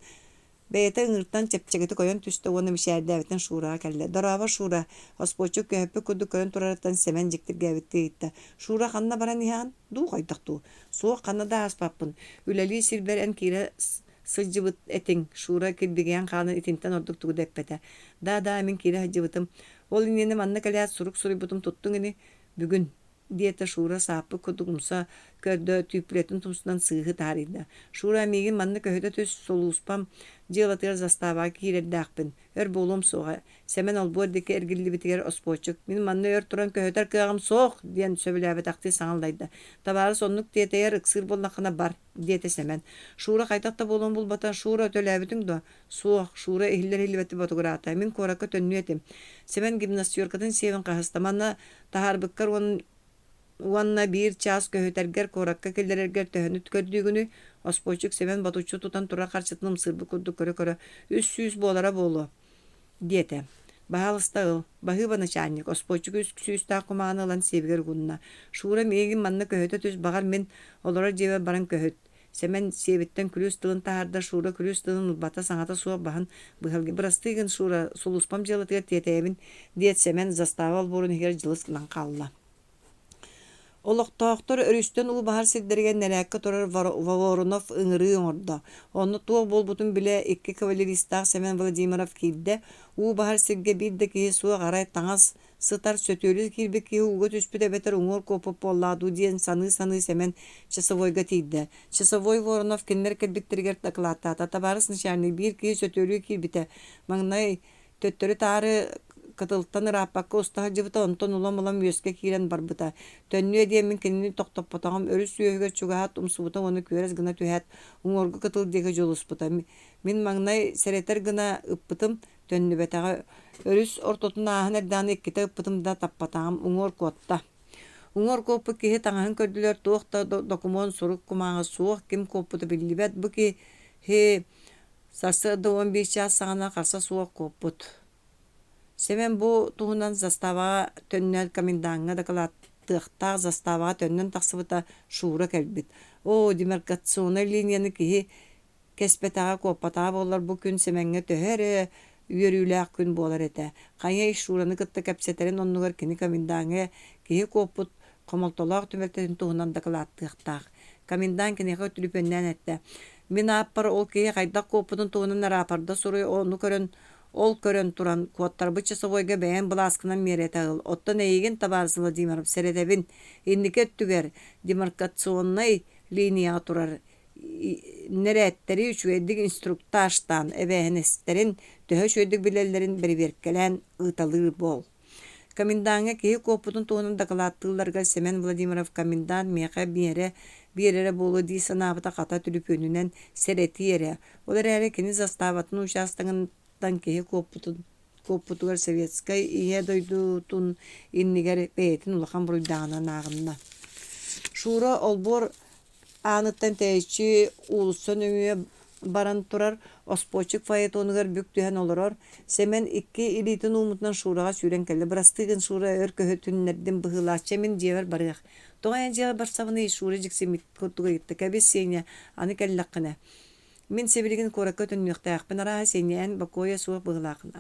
Бэйэтэ ыҥыыртан чэпчэкитик ойон түстэ уонна мичээрдээбитинэн Шураҕа кэллэ: «Дорообо, Шура!» Оспуоччук көһөппүт курдук көрөн турарыттан Сэмэн дьиктиргээбиттии ыйытта: «Шура, ханна баран иһэҕин? Дуу, хайдах дуу?» «Суох, ханна да ааспаппын. Үлэлии сирбэр эн киирэ сылдьыбыт этиҥ», Шура килбигийэн хаалан итинтэн ордук тугу да эппэтэ. «Да-да, мин киирэ сылдьыбытым. Ол иннинэ манна кэлээт сурук суруйбутум туттуҥ ини? Бүгүн диэтэ Шура сааппыт курдук умса көрдө, түүппүлэтин тумсунан сыыһы таарыйда. Шура, миигин манна көһүтэ түс, сулууспам дьыалатыгар заставаҕа киирэрдээхпин, өр буолуом суоҕа. Сэмэн олбуор диэки эргиллибитигэр оспуоччук, мин манна өр туран көһүтэр кыаҕым суох, диэн сөбүлээбэтэхтии саҥаллайда. Табаарыс оннук тиэтэйэр, ыксыыр буоллаххына бар, диэтэ Сэмэн. Шура хайдах да буолуон булбата, Шура, төлөөбүтүҥ дуо? Суох, Шура иһиллэр-иһиллибэттик ботугураата. Мин куоракка төннүө этим. Сэмэн гимнастеркатын сиэбин хаһыста. Манна таһаарбыккар уонна биир чаас көһүтэргэр, куоракка киллэрэргэр төһөнү көрдүүгүнүй? Оспуочук Сэмэн ботуччу тутан турар харчытын ымсыырбыт курдук көрө-көрө, «Үс сүүс буолара буолуо» диэтэ. «Баһаалыста ыл». Баһыыба начальник, оспуочук үс сүүстээх кумааҕыны ылан сиэбигэр угунна. «Шура, миигин манна көһүтэ түс, баҕар мин олорор дьиэбэр баран көһүт». Сэмэн сиэбиттэн күлүүс тылын таһаарда, Шура күлүүс тылын ылбата, саҥата суох баһын быһалгы «Бырастыы гын, Шура, сулууспам дьыалатыгар тиэтэйэбин», диэт Сэмэн застава олбуорун иһигэр дьылыс гынан хаалла. Олохтоохтор өрүстэн уу баһар сирдэригэр нэрээккэ турар Воронов ыҥырыы оҥордо. Онно туох буолбутун билэ икки кавалеристаах Сэмэн Владимиров киирдэ. Уу баһар сиргэ биир да киһи суох, арай таҥас сытар, сөтүөлүү киирбит киһи ууга түспүт эбэтэр уҥуор куоппут буоллаҕа дуу диэн саныы-саныы Сэмэн часовойга тиийдэ. Часовой Воронов кинилэр кэлбиттэригэр дакылааттаата. Табаарыс начальник биир киһи сөтүөлүү киирбитэ. Маҥнай төттөрү-таары кытылтан ырааппакка уста сылдьыбыта, онтон улам-улам үөскэ киирэн барбыта. Төннүө диэммин кинини тохтоппотоҕум, өрүс үөһүгэр чугаһаат умсубута уонна күөрэс гына түһээт, уҥуоргу кытыл диэки дьулуспута. Мин маҥнай сэрэтэр гына ыппытым, Төннүбэтэҕэ. Өрүс ортотун ааһан эрдэҕинэ иккитэ ыппытым да таппатаҕым, уҥуор куотта. Уҥуор куоппут киһи таҥаһын көрдүлэр, туох да докумуон, сурук кумааҕы суох, ким куоппута биллибэт. Бу киһи сарсыарда 11 чаас саҕана харса суох куоппут. Сэмэн бу туһунан заставаҕа төннөөт комендаҥҥа дакылааттыахтаах заставаҕа төннөн тахсыбыта Шура кэлбит. Оо, демаркационнай линияны киһи Кэспэтэҕэ, куоппатаҕа буоллар бу күн Сэмэҥҥэ төһө эрэ үөрүүлээх күн буолар этэ. Хайа Шураны кытта кэпсэтэрин оннугар кини комендаҥҥа киһи куоппут хомолтолоох түбэлтэтин туһунан дакылааттыахтаах. Комендант киниэхэ түлүпүөннээн эттэ: «Мин ааппар ол киһи хайдах куоппутун туһунан араапарда суруй, ону көрөн ол көрөн туран куоттарбыт часовойга бэйэҥ былааскынан миэрэтэ ыл. Оттон эйигин, табаарыс Владимиров, сэрэтэбин, инники өттүгэр демаркационнай линияҕа турар нэрээттэри үчүгэйдик инструктажтаан, эбээһинэстэрин төһө үчүгэйдик билэллэрин бэрэбиэркэлээн ыыталыыр буол. Комендаҥҥа киһи куоппутун туһунан дакылааттыылларыгар Сэмэн Владимиров комендант миэхэ миэрэ биэрэрэ буолуо дии санаабыта хата түлүпүөнүнэн сэрэтии эрэ. Ол эрээри кини заставатын учаастагыттан киһи куоппутун куоппутугар советскай Ийэ дойдутун иннигэр бэйэтин улахан буруйдааҕынан ааҕынна. Шура олбуор ааныттан тэйиччи уулусса нөҥүө баран турар оспуочук фаэтонугар бүк түһэн олорор. Сэмэн икки илиитин ууммутунан Шураҕа сүүрэн кэллэ. «Бырастыы гын, Шура, өр көһүтүннэрдим быһыылаах, чэ мин дьиэбэр барыах». «Тоҕо эн дьиэҕэр барсабыный?» Шура дьиксиммит курдук ыйытта. «Кэбис, Сеня, аны кэллэххинэ». Мин сибилигин куоракка төннүөхтээхпин, арааһа Сеня эн бокуойа суох быһыылааххын.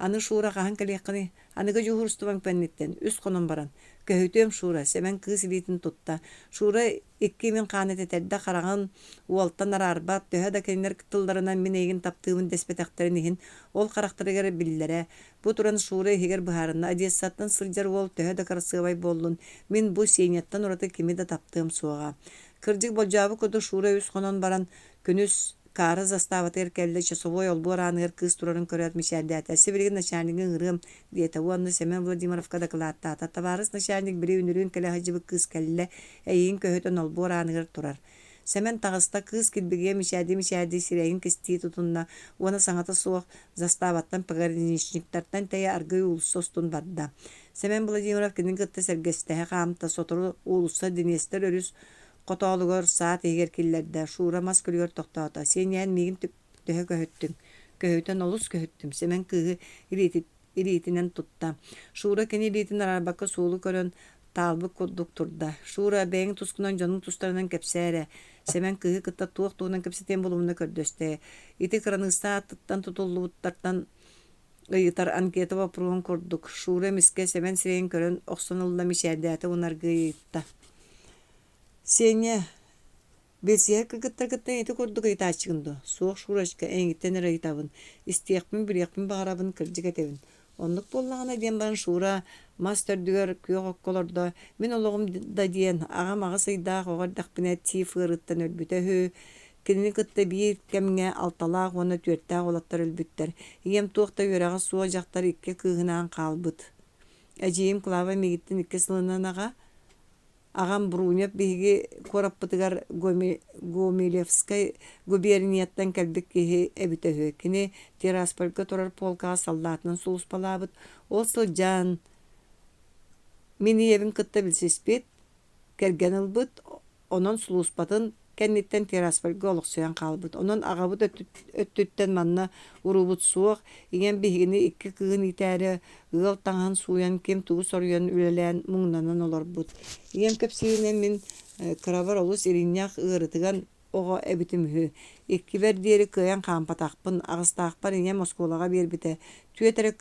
Аны Шура хаһан кэлиэххиний? Аныгы дьуһуурустубаҥ кэнниттэн, үс хонон баран. Көһүтүөм, Шура, Сэмэн кыыс илиитин тутта. Шура икки имин хаана тэтэрдэ, хараҕын уолтан араарбат, төһө да кинилэр тылларынан мин эйигин таптыыбын дэспэтэхтэрин иһин, ол харахтарыгар биллэрэ. Бу туран Шура иһигэр быһаарынна, Одессаттан сылдьар уол төһө да кырасыабай буоллун, мин бу Сеняттан ураты кими да таптыам суоҕа. Кырдьык болдьообут курдук Шура үс хонон баран, күнүс Кара заставатыгар кэллэ, часовой олбуор ааныгар кыыс турарын көрөөт мичээрдээтэ. «Сибилигин начальнигы ыҥырыам» диэтэ уонна Семен Владимировка дакылааттаата. «Табаарыс начальник, били үнүрүүн кэлэ сылдьыбыт кыыс кэллэ, эйигин көһүтэн олбуор ааныгар турар». Сэмэн таҕыста, кыыс килбигийэ мичээрдии-мичээрдии сирэйин кистии тутунна уонна саҥата суох заставаттан пограничниктартан тэйэ аргыый уулусса устун барда. Сэмэн Владимиров кинини кытта сэргэстэһэ хаамта, сотору уулусса Днестр өрүс Хотоолугар саат иһигэр киллэрдэ, Шура мас күлүгэр тохтоото: «Сиэнньээн миигин төһө көһүттүҥ?» «Көһүтэн олус көһүттүм», Сэмэн кыыһы илиитинэн тутта. Шура кини илиитин араарбакка суолу көрөн, таалбыт курдук турда. «Шура, бэйэҥ тускунан дьонуҥ тустарынан кэпсээ эрэ», Сэмэн кыыһы кытта туох туһунан кэпсэтиэн булумуна көрдөстө. Ити кыраныысса ааттыттан тутуллубуттартан ыйытар анкета боппуруоһун курдук, Шура эмискэ Сэмэн сирэйин көрөн охсон ылла, мичээрдээтэ уонна аргыый ыйытта: «Сеня, билсиһэр кыргыттаргыттан ити курдук ыйытааччыгын дуо?» «Суох, Шурочка, эйигиттэн эрэ ыйытабын. Истиэхпин, билиэхпин баҕарабын, кырдьык этэбин. Оннук буоллаҕына» диэн баран Шура мас төрдүгэр күөх окко олордо. «Мин олоҕум да диэн, аҕам аҕыс ыйдаах оҕо эрдэхпинэ тиф ыарыыттан өлбүтэ үһү. Кинини кытта биир кэмҥэ алталаах уонна түөртээх уолаттар өлбүттэр. Ийэм туох да үөрэҕэ суох дьахтар икки кыыһынаан хаалбыт. Эдьиийим Клава миигиттэн икки сылынан аҕа, Аҕам Брунев биһиги куораппытыгар Гомелевскай губернияттан кэлбит киһи эбитэ үһү. Кини Тираспольга турар полкаҕа саллаатынан сулууспалаабыт. Ол сылдьан мин ийэбин кытта билсиспит, кэргэн ылбыт, Онон сулууспатын кэнниттэн Тираспольга олохсуйан хаалбыт. Онон аҕабыт өттүттэн манна уруубут суох, ийэм биһигини икки кыыһын иитээри ыал таҥаһын сууйан, ким тугу соруйан үлэлээн муҥнанан олорбут. Ийэм кэпсииринэн мин кырабар олус иринньэх, ыарытыган оҕо эбитим үһү. Иккибэр диэри кыайан хаампатахпын, аҕыстаахпар ийэм оскуолаҕа биэрбитэ. Түөрт эрэ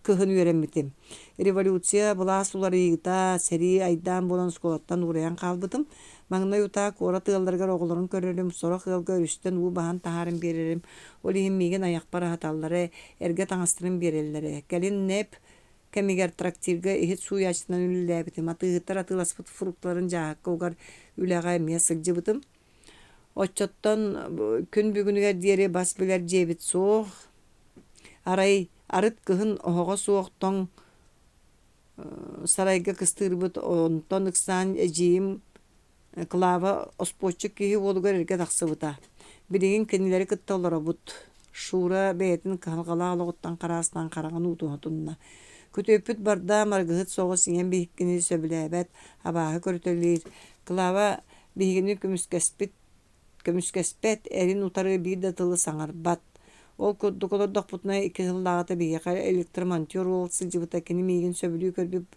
кыһын үөрэммитим. Революция, былаас уларыйыыта, сэрии айдаан буолан оскуолаттан уурайан хаалбытым. Маҥнай утаа куорат ыалларыгар оҕолорун көрөрүм, сорох ыалга өрүстэн уу баһан таһааран биэрэрим. Ол иһин миигин айахпар аһаталлара, эргэ таҥастарын биэрэллэрэ. Кэлин НЭП кэмигэр трактирга иһит сууйааччытынан үлэлээбитим. Атыыһыттар атыыласпыт фрукталарын дьааһыкка угар үлэҕэ эмиэ сылдьыбытым. Оччоттон күн бүгүнүгэр диэри бас билэр дьиэбит суох. Арай арыт кыһын оһоҕо суох тоҥ сарайга кыстыырбыт, онтон ыксаан эдьиийим Клава оспуоччук киһи уолугар эргэ тахсыбыта. Билигин кинилэри кытта олоробут. Шура бэйэтин кыһалҕалаах олоҕуттан хараастаан хараҕын уутун отунна. Күтүөппүт барда, арыгыһыт соҕус ийэм биһиккини сөбүлээбэт, абааһы көрүтэлиир. Клава биһигини көмүскэспит көмүскэспэт, эрин утары биир да тылы саҥарбат. Ол курдук олордохпутуна икки сыллааҕыта биһиэхэ электромонтер уол сылдьыбыта, кини миигин сөбүлүү көрбүт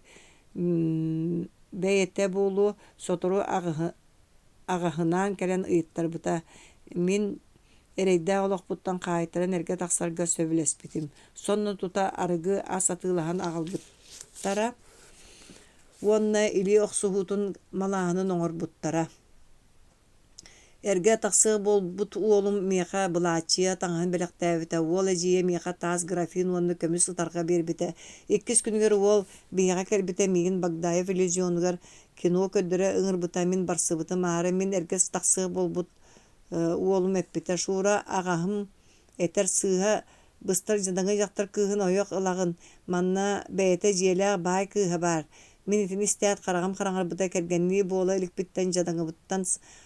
бэйэтэ буолуо, сотору аҕаһынаан кэлэн ыйыттарбыта. Мин эрэйдээх олохпуттан хаайтаран эргэ тахсарга сөбүлэспитим. Сонно тута арыгы ас атыылаһан аҕалбыттара уонна илии охсуһуутун малааһынын оҥорбуттара. Эргэ тахсыах буолбут уолум миэхэ былааччыйа таҥаһын бэлэхтээбитэ, уол эдьиийэ миэхэ таас графин уонна көмүс ытарҕа биэрбитэ. Иккис күнүгэр уол биһиэхэ кэлбитэ, миигин Багдаев иллюзионугар кино көрдөрө ыҥырбыта, мин барсыбытым, аара мин эргэ тахсыах буолбут уолум эппитэ: «Шура, аҕаһым этэр сыыһа быстар дьадаҥы дьахтар кыыһын ойох ылаҕын, манна бэйэтэ дьиэлээх баай кыыһа баар. Мин итини истээт хараҕым хараҥарбыта кэргэннии буола иликпиттэн дьадаҥыбыттан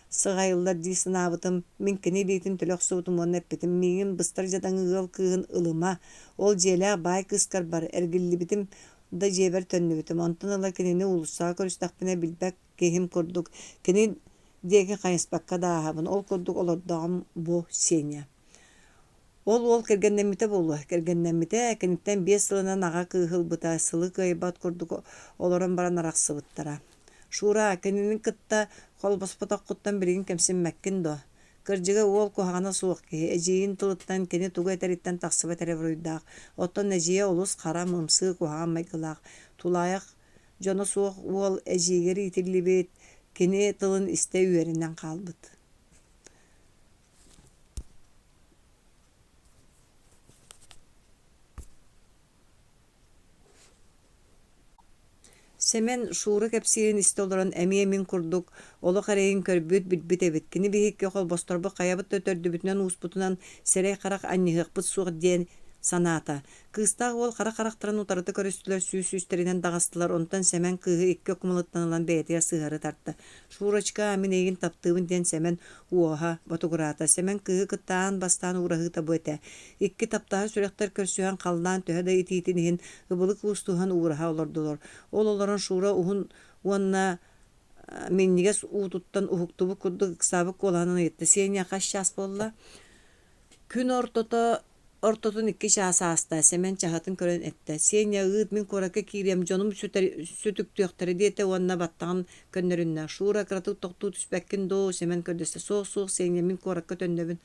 сыҕайыллар дии санаабытым. Мин кини илиитин төлө охсубутум уонна эппитим: «Миигин быстар дьадаҥы ыал кыыһын ылыма, ол дьиэлээх баай кыыскар бар». Эргиллибитим да дьиэбэр төннүбүтүм. Онтон ыла кинини уулуссаҕа көрүстэхпинэ билбэт киһим курдук кини диэки хайыспакка да ааһабын. Ол курдук олордоҕум бу Сеня. Ол уол кэргэннэммитэ буолуо, кэргэннэммитэ, киниттэн биэс сылынан аҕа кыыһы ылбыта, сылы кыайбат курдук олорон баран арахсыбыттара. Шура, кинини кытта холбоспотоххуттан билигин кэмсиммэккин дуо? Кырдьыга, уол куһаҕана суох киһи, эдьиийин тылыттан, кини тугу этэриттэн тахсыбат эрэ буруйдаах. Оттон эдьиийэ олус хара, ымсыы, куһаҕан майгылаах. Тулаайах дьоно суох уол эдьиийигэр иитиллибит, кини тылын истэ үөрэнэн хаалбыт. Сэмэн Шура кэпсиирин истэ олорон эмиэ мин курдук олох эрэйин көрбүт, билбит эбит. Кини биһикки холбосторбут хайабыт да төрдүбүтүнэн-ууспутунан сирэй-харах анньыһыахпыт суох диэн санаата. Кыыстаах уол хара харахтарын утарыта көрүстүлэр, сүүс-сүүстэринэн даҕастылар, онтон Сэмэн кыыһы икки окумалыттан ылан бэйэтигэр сыһыары тарта. «Шурочка, мин эйигин таптыыбын» диэн Сэмэн уоһа ботугураата. Сэмэн кыыһы кытта аан бастаан уураһыыта бу этэ. Икки таптаһар сүрэхтэр көрсүһэн халлаан төһө да итиитин иһин ыбылы куустуһан уураһа олордулар. Ол олорон Шура уһун уонна минньигэс уутуттан уһуктубут курдук ыксаабыт куолаһынан ыйытта: «Сеня, хас чаас буолла?» Күн ортото ортотун икки чаас ааста, Сэмэн чаһытын көрөн эттэ: «Сеня, ыыт, мин куоракка киириэм, дьонум сүтүктүөхтэрэ» диэтэ уонна баттаҕын көннөрүннэ. «Шура, кыратык тохтуу түспэккин дуу?» Сэмэн көрдөстө. «Суох, суох, Сеня, мин куоракка төннөбүн».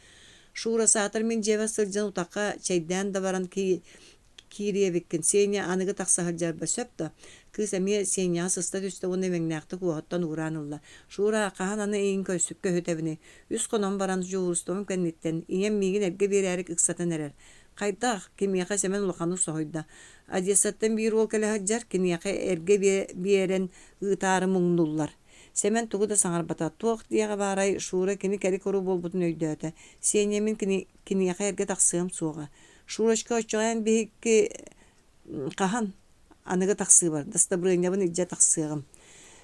«Шура, саатар мин дьиэбэр сылдьан утахха чэйдээн да баран киириэ эбиккин. Сеня аныгы тахса сылдьарба сөп да?» Кыыс эмиэ Сеняҕа сыста түстэ уонна имэҥнээхтик уоһуттан уураан ылла. «Шура, хаһан аны эйигин көһүтэбиний? Үс хонон баран дьуһуурустубам кэнниттэн ийэм миигин эргэ биэрээри ыксатан эрэр. Хайдах? Кимиэхэ Сэмэн улаханнык соһуйда. Одессаттан биир уол кэлэ сылдьар, киниэхэ эргэ биэрэн ыытаары муҥнууллар. Сэмэн тугу да саҥарбата. Туох диэҕэ баарай, Шура кини кэри-куру буолбутун өйдөөтө. Сеня мин киниэхэ эргэ тахсыам суоҕа. Шурочка, оччоҕо эн биһикки Хаһан? Аныгы тахсыыбар, дастабырыанньабын илдьэ тахсыаҕым.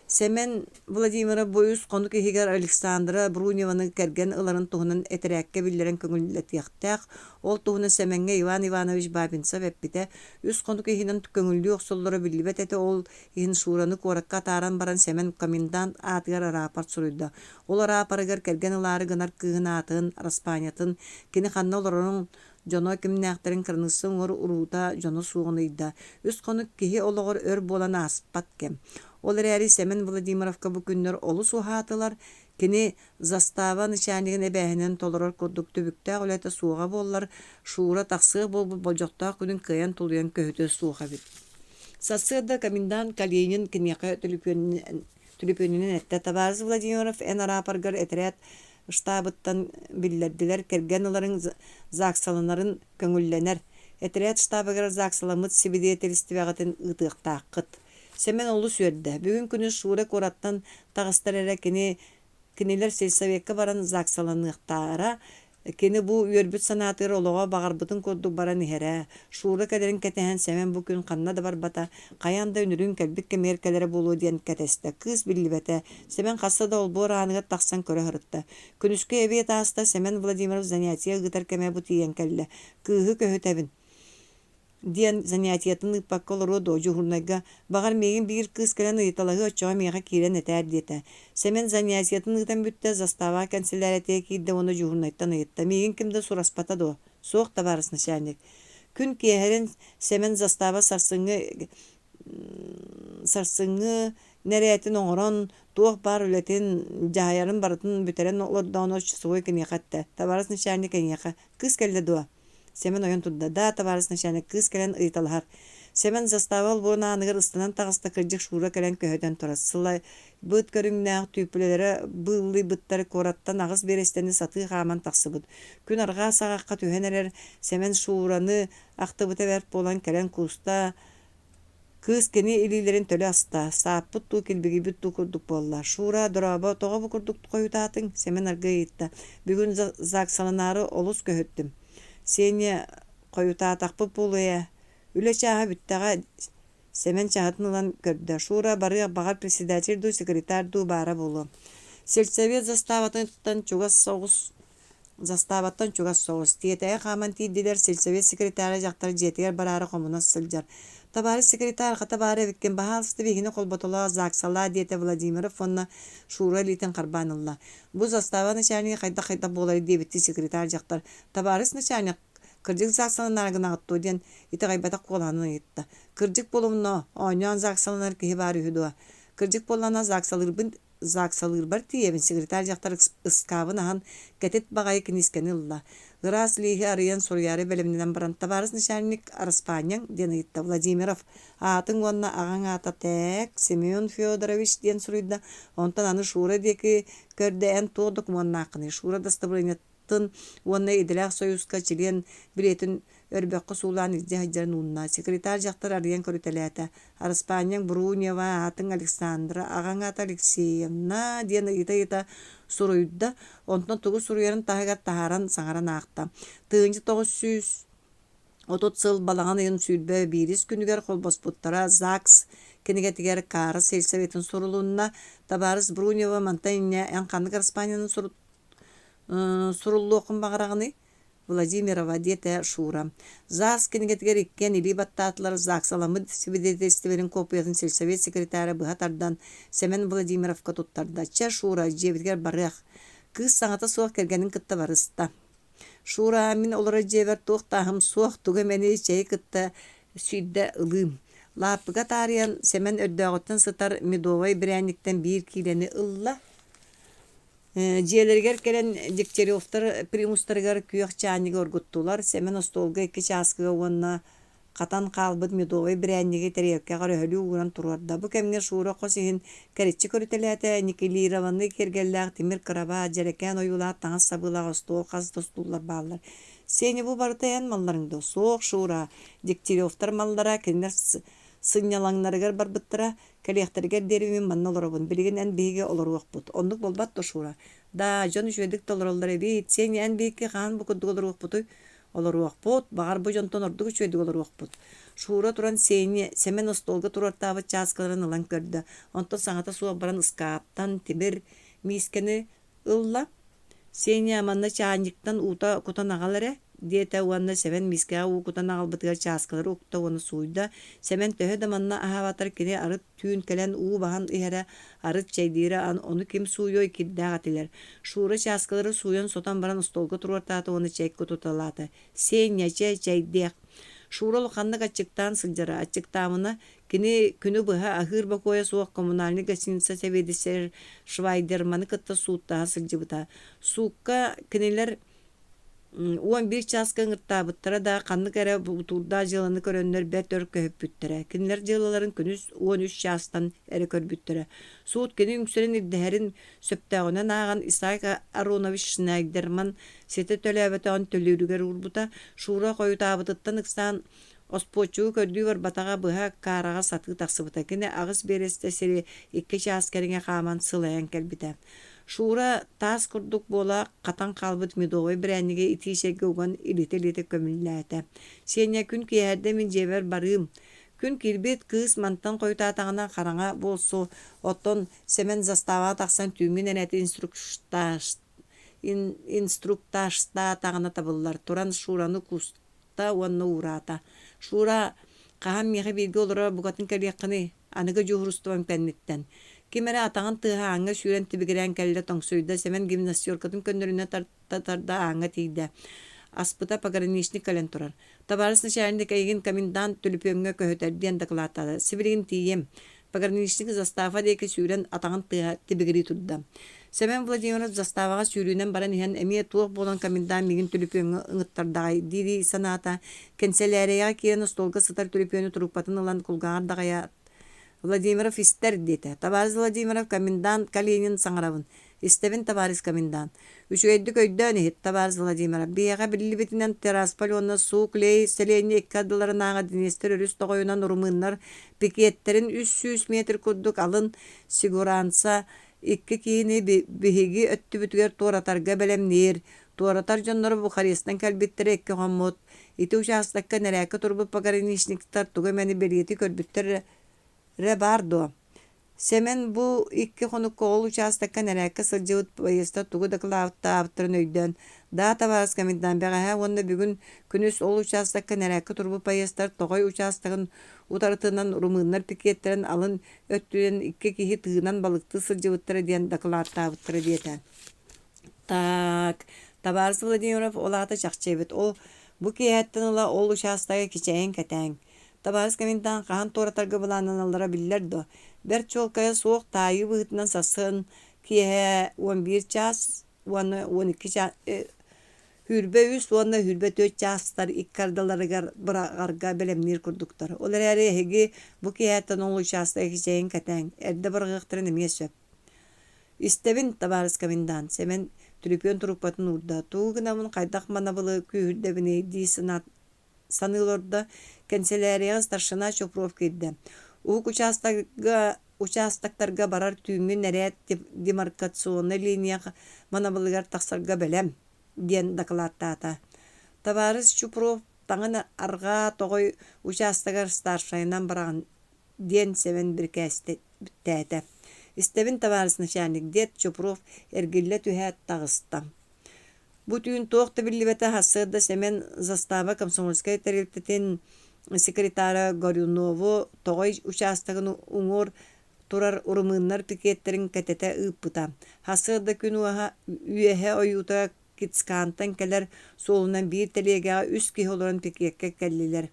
Сэмэн Владимиров бу үс хонук иһигэр Александра Бруневаны кэргэн ыларын туһунан этэрээккэ биллэрэн көҥүллэтиэхтээх. Ол туһунан Сэмэҥҥэ Иван Иванович Бабинцев эппитэ. Үс хонук иһинэн көҥүллүү охсоллоро биллибэт этэ, ол иһин Шураны куоракка атааран баран Сэмэн комендант аатыгар араапарт суруйда. Ол араапарыгар кэргэн ылаары гынар кыыһын аатын, араспаанньатын, кини ханна олорорун Дьоно кимнээхтэрин кыраныысса уҥуор уруута дьоно суоҕун ыйда. Үс хонук киһи олоҕор өр буолан ааспат кэм. Ол эрээри Сэмэн Владимировка бу күннэр олус уһаатылар. Кини застава начальнигын эбээһинэн толорор курдук түбүктээх үлэтэ суоҕа буоллар, Шура тахсыах буолбут болдьохтоох күнүн кыайан тулуйан көһүтүө суох эбит. Сарсыарда комендант Калинин киниэхэ түлүпүөнүнэн эттэ: «Табаарыс Владимиров, эн араапаргар этэрээт штабыттан биллэрдилэр, кэргэн ыларыҥ ЗАГСаланарын көҥүллэнэр. Этэрээт штабыгар ЗАГСаламмыт сибидиэтэлистибэҕитин ыытыахтааххыт. Сэмэн олус үөрдэ. Бүгүн күнүс Шура куораттан таҕыстар эрэ кини кинилэр сельсовекка баран ЗАГСаланыахтаара Кини бу үөрбүт санаатыгар олоҕо баҕарбытын курдук баран иһэрэ. Шура кэлэрин кэтэһэн Сэмэн бу күн ханна да барбата, хайаан да үнүрүүн кэлбит кэмигэр кэлэрэ буолуо диэн кэтэстэ. Кыыс биллибэтэ. Сэмэн хаста да олбуор ааныгар тахсан көрө сырытта. Күнүскү эбиэт ааста, Сэмэн Владимиров занятие ыытар кэмэ бу тиийэн кэллэ. Кыыһы көһүтэбин диэн занятиетын ыыппакка олоруо дуо дьуһуурунайга баҕар миигин биир кыыс кэлэн ыйыталаһыа оччоҕо миэхэ киирэн этээр диэтэ Сэмэн занятиетын ыытан бүттэ заставаҕа кэнсэлээрэтигэр киирдэ уонна дьуһуурунайтан ыйытта миигин ким да сураспата дуо суох табаарыс начальник күн киэһэрин Сэмэн застава сарсыҥҥы сарсыҥҥы нэрээтин оҥорон туох баар үлэтин дьаһайарын барытын бүтэрэн олордоҕуна часовой киниэхэ эттэ табаарыс начальник эйиэхэ кыыс кэллэ дуо Сэмэн ойон турда. «Да, табаарыс начальник, кыыс кэлэн ыйыталаһар». Сэмэн застава олбуорун ааныгар ыстанан таҕыста, кырдьык Шура кэлэн көһүтэн турар. Сылайбыт көрүҥнээх түүппүлэлэрэ быыллыйбыттар, куораттан аҕыс биэрэстэни сатыы хааман тахсыбыт. Күн арҕаа саҕахха түһэн эрэр Сэмэн Шураны ахтыбыта бэрт буолан кэлэн кууста, Кыыс кини илиилэрин төлө аста, сааппыт дуу, килбигийбит дуу курдук буолла. «Шура, дорообо, тоҕо бу курдук хойутаатыҥ?» Сэмэн аргыый ыйытта. «Бүгүн ЗАГСаланаары олус көһүттүм. Сеня, хойутаатахпыт буолуо ээ. Үлэ чааһа бүттэҕэ» Сэмэн чаһытын ылан көрдө. «Шура, барыах, баҕар, председатель дуу, секретарь дуу баара буолуо». Сельсовет заставатыттан чугас соҕус Заставаттан чугас соҕус, тиэтэйэ хааман тиийдилэр, сельсовет секретара дьахтар дьиэтигэр бараары хомуна сылдьар. «Табаарыс секретарь, хата баар эбиккин, баһаалыста биһигини холботолоо, ЗАГСалаа», диэтэ Владимиров уонна Шура илиитин харбаан ылла. «Бу застава начальнига хайдах-хайдах буоларый?» диэбиттии секретарь дьахтар «Табаарыс начальник, кырдьык ЗАГСаланаары гынаҕыт дуо?» диэн итэҕэйбэтэх куолаһынан ыйытта. «Кырдьык буолумна, оонньоон ЗАГСаланар киһи баар үһү дуо? Кырдьык буоллаҕына ЗАГСалыырбын. ЗАГСалыырбар тиийэбин, секретарь дьахтар ыскаабын аһан, кэтит баҕайы киниискэни ылла. Ыраас лииһи арыйан суруйаары бэлэмнэнэн баран, «Табаарыс начальник, араспаанньаҥ?» диэн ыйытта. Владимиров, аатыҥ уонна аҕаҥ аата тээк, Семен Федорович диэн суруйда. Онтон аны Шура диэки көрдө, эн туох докумуоннааххыный? Шура дастабырыанньатын уонна идэлээх сойууска чилиэн билиэтин өрбөххө суулаан илдьэ сылдьарын уунна. Секретарь дьахтар арыйан көрүтэлээтэ. Араспаанньаҥ Брунева, аатыҥ Александра, аҕаҥ аата Алексеевна диэн ыйыта-ыйыта суруйда, онтон тугу суруйарын таһыгар таһааран саҥаран аахта. 1930 сыл балаҕан ыйын 21-ис күнүгэр холбоспуттара ЗАГС кинигэтигэр Кара сельсоветын сурулунна. Табаарыс Брунева мантан инньэ эн ханнык араспаанньаны суруллуоххун баҕараҕыный? Владимирова, диэтэ Шура. ЗАГС кинигэтигэр иккиэн илии баттаатылар, ЗАГСаламмыт сибидиэтэлистибэлэрин куоппуйатын сельсовет секретара быһа тардан Сэмэн Владимировка туттарда. Чэ, Шура, дьиэбитигэр барыах. Кыыс саҥата суох кэргэнин кытта барыста. Шура, мин олорор дьиэбэр туох да аһым суох, тугу эмэни чэйи кытта сүүрдэ ылыым. Лааппыга таарыйан, Сэмэн өрдөөҕүттэн сытар медовай бирээнньиктэн биир киилэни ылла. Дьиэлэригэр кэлэн Дегтяревтар примустарыгар күөх чаанньыгы оргуттулар, Сэмэн остуолга икки чааскыга уонна хатан хаалбыт медовай бирээнньиги тэриэлкэҕэ өрөһөлүү ууран туруорда. Бу кэмҥэ Шура хос иһин кэриччи көрүтэлээтэ, никелированнай киэргэллээх тимир кырабаат, дьэрэкээн ойуулаах таҥас сабыылаах остуол хас да устууллар бааллар. «Сеня, бу барыта эн малларыҥ дуо?» «Суох, Шура, Дегтяревтар маллара, кинилэр сынньалаҥнарыгар барбыттара, Кэлиэхтэригэр диэри мин манна олоробун, билигин эн биһиги олоруохпут. Оннук буолбат дуо, Шура? Даа, дьон үчүгэйдик да олороллор эбит. Сеня, эн биһикки хаһан бу курдук олоруохпутуй? Олоруохпут, баҕар бу дьонтон ордук үчүгэйдик олоруохпут. Шура туран Сеня, Сэмэн остуолга туруортаабыт чааскыларын ылан көрдө. Онтон саҥата суох баран ыскааптан тимир миискэни ылла. «Сеня, манна чаанньыктан уута кутан аҕал эрэ» диэтэ уонна Сэмэн миискэҕэ уу кутан аҕалбытыгар чааскылары укта уонна сууйда. Сэмэн төһө да манна аһаабатар кини арыт түүн кэлэн уу баһан иһэрэ, арыт чэйдиирэ ону ким сууйуой кирдээх этилэр. Шура чааскылары сууйан-сотон баран остуолга туруортаата уонна чэй кутуталаата. «Сеня, чэ, чэйдиэх» Шура улаханнык аччыктаан сылдьара. Аччыктаамына Кини күнү быһа аһыыр бокуойа суох коммунальнай гостиница сэбиэдиссэйэ Швайдерманы кытта сууттаһа сылдьыбыта. Суукка кинилэр 11 чааска ыҥыртаабыттара да, ханнык эрэ бутуурдаах дьыаланы көрөннөр бэрт өр көһүппүттэрэ. Кинилэр дьыалаларын күнүс 13 чаастан эрэ көрбүттэрэ. Суут кини үҥсэрин ирдэһэрин сөптөөҕүнэн ааҕан Исаак Аронович Шнайдерман ситэ төлөөбөтөҕүн төлүүрүгэр уурбута. Шура хойутаабытыттан ыксаан Оспуоччугу көрдүү барбатаҕа быһа Каараҕа сатыы тахсыбыта. Кини аҕыс биэрэстэ сири икки чаас кэриҥэ хааман сылайан кэлбитэ. Шура таас курдук буола хатан хаалбыт медовай бирээнньиги итии чэйгэ уган илитэ-илитэ көмүллээтэ. Сеня күн киэһэрдэ мин дьиэбэр барыым. Күн киирбит кыыс мантан хойутаатаҕына хараҥа буолсу, оттон Сэмэн заставаҕа тахсан түүҥҥү нэрээти инструктажтаатаҕына табыллар. Туран Шураны кууста уонна уураата: «Шура, хаһан миэхэ бииргэ олоро букатын кэлиэххиний? Аныгы дьуһуурустубам кэнниттэн». Ким эрэ атаҕын тыаһа ааҥҥа сүүрэн тибигирээн кэллэ, тоҥсуйда, Сэмэн гимнастеркатын көннөрүнэ тарда ааҥҥа тиийдэ. Аспыта пограничник кэлэн турар. «Табаарыс начальник, эйигин комендант түлүпүөҥҥэ көһүтэр» диэн дакылааттаата. «Сибилигин тиийиэм». Пограничник застава диэки сүүрэн атаҕын тыаһа тибигирии турда. Сэмэн Владимиров заставаҕа сүүрүүнэн баран иһэн эмиэ туох буолан комендант миигин түлүпүөҥҥэ ыҥыттардаҕай дии-дии санаата. Кэнсэлээрийэҕэ киирэн остуолга сытар түлүпүөнү трубкатын ылан кулгааҕар даҕайаат Владимиров истэр диэтэ. Табаарыс Владимиров комендант Калинин саҥарабын. Истэбин, табаарыс комендант. Үчүгэйдик өйдөөн иһит, табаарыс Владимиров. Биһиэхэ биллибитинэн Тирасполь уонна Суук-Лей сэлиэнньэ икки ардыларынааҕы Днестр өрүс тоҕойунан румыннар пикеттэрин 300 метр курдук алын Сигуранца икки киһини биһиги өттүбүтүгэр туоратарга бэлэмниир. Туоратар дьонноро Бухарестан кэлбиттэрэ икки хоммут. Ити учаастакка нэрээккэ турбут пограничниктар тугу эмэни бэлиэтии көрбүттэр эрэ баар дуо? Сэмэн бу икки хонукка ол учаастакка нэрээккэ сылдьыбыт байыастар тугу дакылааттаабыттарын өйдөөн, «Даа, табаарыс комендант, бэҕэһээ уонна бүгүн күнүс ол учаастакка нэрээккэ турбут байыастар Тоҕой учаастагын утарытынан румыннар пикеттэрин алын өттүнэн икки киһи тыынан балыктыы сылдьыбыттара диэн дакылааттаабыттара» диэтэ. «Так, табаарыс Владимиров, ол аата чахчы эбит. Ол бу киэһэттэн ыла ол учаастагы кичэйэн кэтээҥ. Табаарыс комендант хаһан туоратарга былааннаналлара биллэр дуо? Бэрт чуолкайа суох таайыы быһыытынан сарсын киэһэ 11 чаас уонна 12 чаас 23 уонна 24 чаастар икки ардыларыгар быраҕарга бэлэмниир курдуктар. Ол эрээри эһиги бу киэһэттэн ол учаастак кичэйэн кэтээҥ, эрдэ быраҕыахтарын эмиэ сөп. Истэбин, табаарыс комендант, Сэмэн түлүпүөн трубкатын уурда. Тугу гынабын, хайдах манабылы күүһүрдэбиний дии саныы олордо. Кэнсэлээрийэҕэ старшина Чупров киирдэ. Уһук учаастакка учаастактарга барар түүҥҥү нэрээт демаркационнай линия манабылыгар тахсарга бэлэм, диэн дакылааттаата. Табаарыс Чупров таҥын арҕаа тоҕой учаастагар старшайынан бараҕын диэн Сэмэн бирикээстээтэ. Истэбин, табаарыс начальник, диэт Чупров эргиллэ түһээт таҕыста. Бу түүн туох да биллибэтэ сарсыарда Сэмэн застава комсомольскай тэрилтэтин секретара Горюнову Тоҕой учаастагын уҥуор турар румыннар пикеттэрин кэтэтэ ыыппыта. Сарсыарда күн уоһа үөһэ ойуута Кицкантан кэлэр суолунан биир тэлиэгэҕэ үс киһи олорон пикеккэ кэллилэр.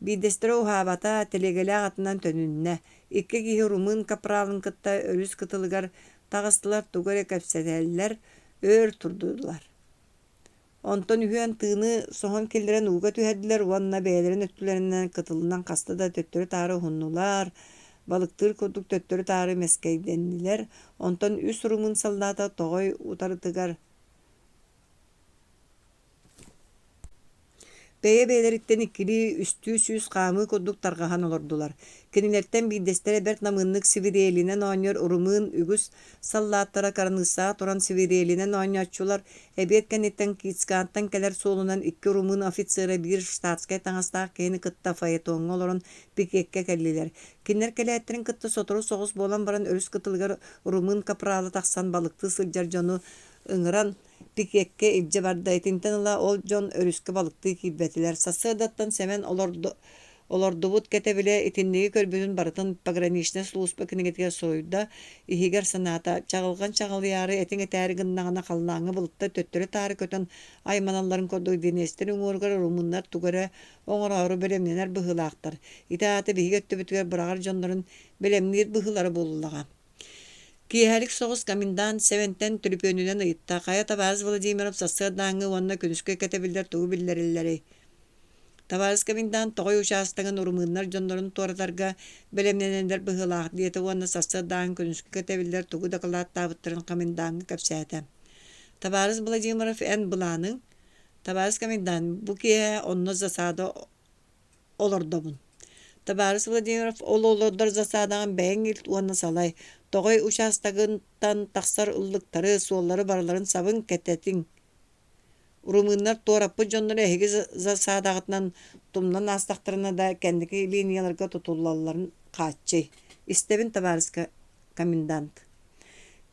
Биирдэстэрэ уһаабата, тэлиэгэлээх атынан төнүннэ. Икки киһи румын капралын кытта өрүс кытылыгар таҕыстылар, тугу эрэ кэпсэтэллэр, өр турдулар. Онтон үһүөн тыыны соһон киллэрэн ууга түһэрдилэр уонна бэйэлэрин өттүлэринэн кытылынан хаста да төттөрү-таары уһуннулар, балыктыыр курдук төттөрү-таары мэскэйдэннилэр. Онтон үс румын саллаата тоҕой утарытыгар Бэйэ-бэйэлэриттэн иккилии, үстүү сүүс хаамыы курдук тарҕаһан олордулар. Кинилэртэн биирдэстэрэ бэрт намыыннык свирелинэн оонньуур румын үгүс саллааттара кыраныыссаҕа туран свирелинэн оонньооччулар. Эбиэт кэнниттэн Кицкантан кэлэр суолунан икки румын офицера биир штатскай таҥастаах киһини кытта фаэтоҥҥа олорон пикеккэ кэллилэр. Кинилэр кэлээттэрин кытта сотору соҕус буолан баран өрүс кытылыгар румын капрала тахсан балыктыы сылдьар дьону ыҥыран Пикеккэ илдьэ барда. Итинтэн ыла ол дьон өрүскэ балыктыы киирбэтилэр. Сарсыардаттан Сэмэн олордубут кэтэбилэ итинниги көрбүтүн барытын пограничнай сулууспа кинигэтигэр суруйда, иһигэр санаата: чаҕылҕан чаҕылыйаары этиҥ этээри гыннаҕына халлааҥҥа былыттар төттөрү-таары көтөн айманалларын курдук Днестр уҥуоругар румыннар тугу эрэ оҥороору бэлэмнэнэр быһыылаахтар. Ити аата биһиги өттүбүтүгэр быраҕар дьоннорун бэлэмниир быһыылара буоллаҕа. Киэһэлик соҕус комендант Сэмэнтэн түлүпүөнүнэн ыйытта: «Хайа, табаарыс Владимиров, сарсыардааҥҥы уонна күнүскү кэтэбиллэр тугу биллэрэллэрий?» Табаарыс комендант Тоҕой учаастагын румыннар дьоннорун туоратарга бэлэмнэнэллэр быһыылаах диэтэ уонна сарсыардааҥҥы күнүскү кэтэбиллэр тугу дакылааттаабыттарын комендаҥҥа кэпсээтэ. Табаарыс Владимиров, эн былааныҥ? Табаарыс комендант, бу киэһэ онно засада олордобун. Табаарыс Владимиров ол олордор засадаҕын бэйэҥ илт уонна салай. Тоҕой учаастагыттан тахсар ыллыктары, суоллары барыларын сабыҥ, кэтэтиҥ. Румыннар туораппыт дьонноро эһиги засадаҕытынан тумнан аастахтарына да кэнники линияларга тутуллалларын хааччый. Истэбин, табаарыска комендант.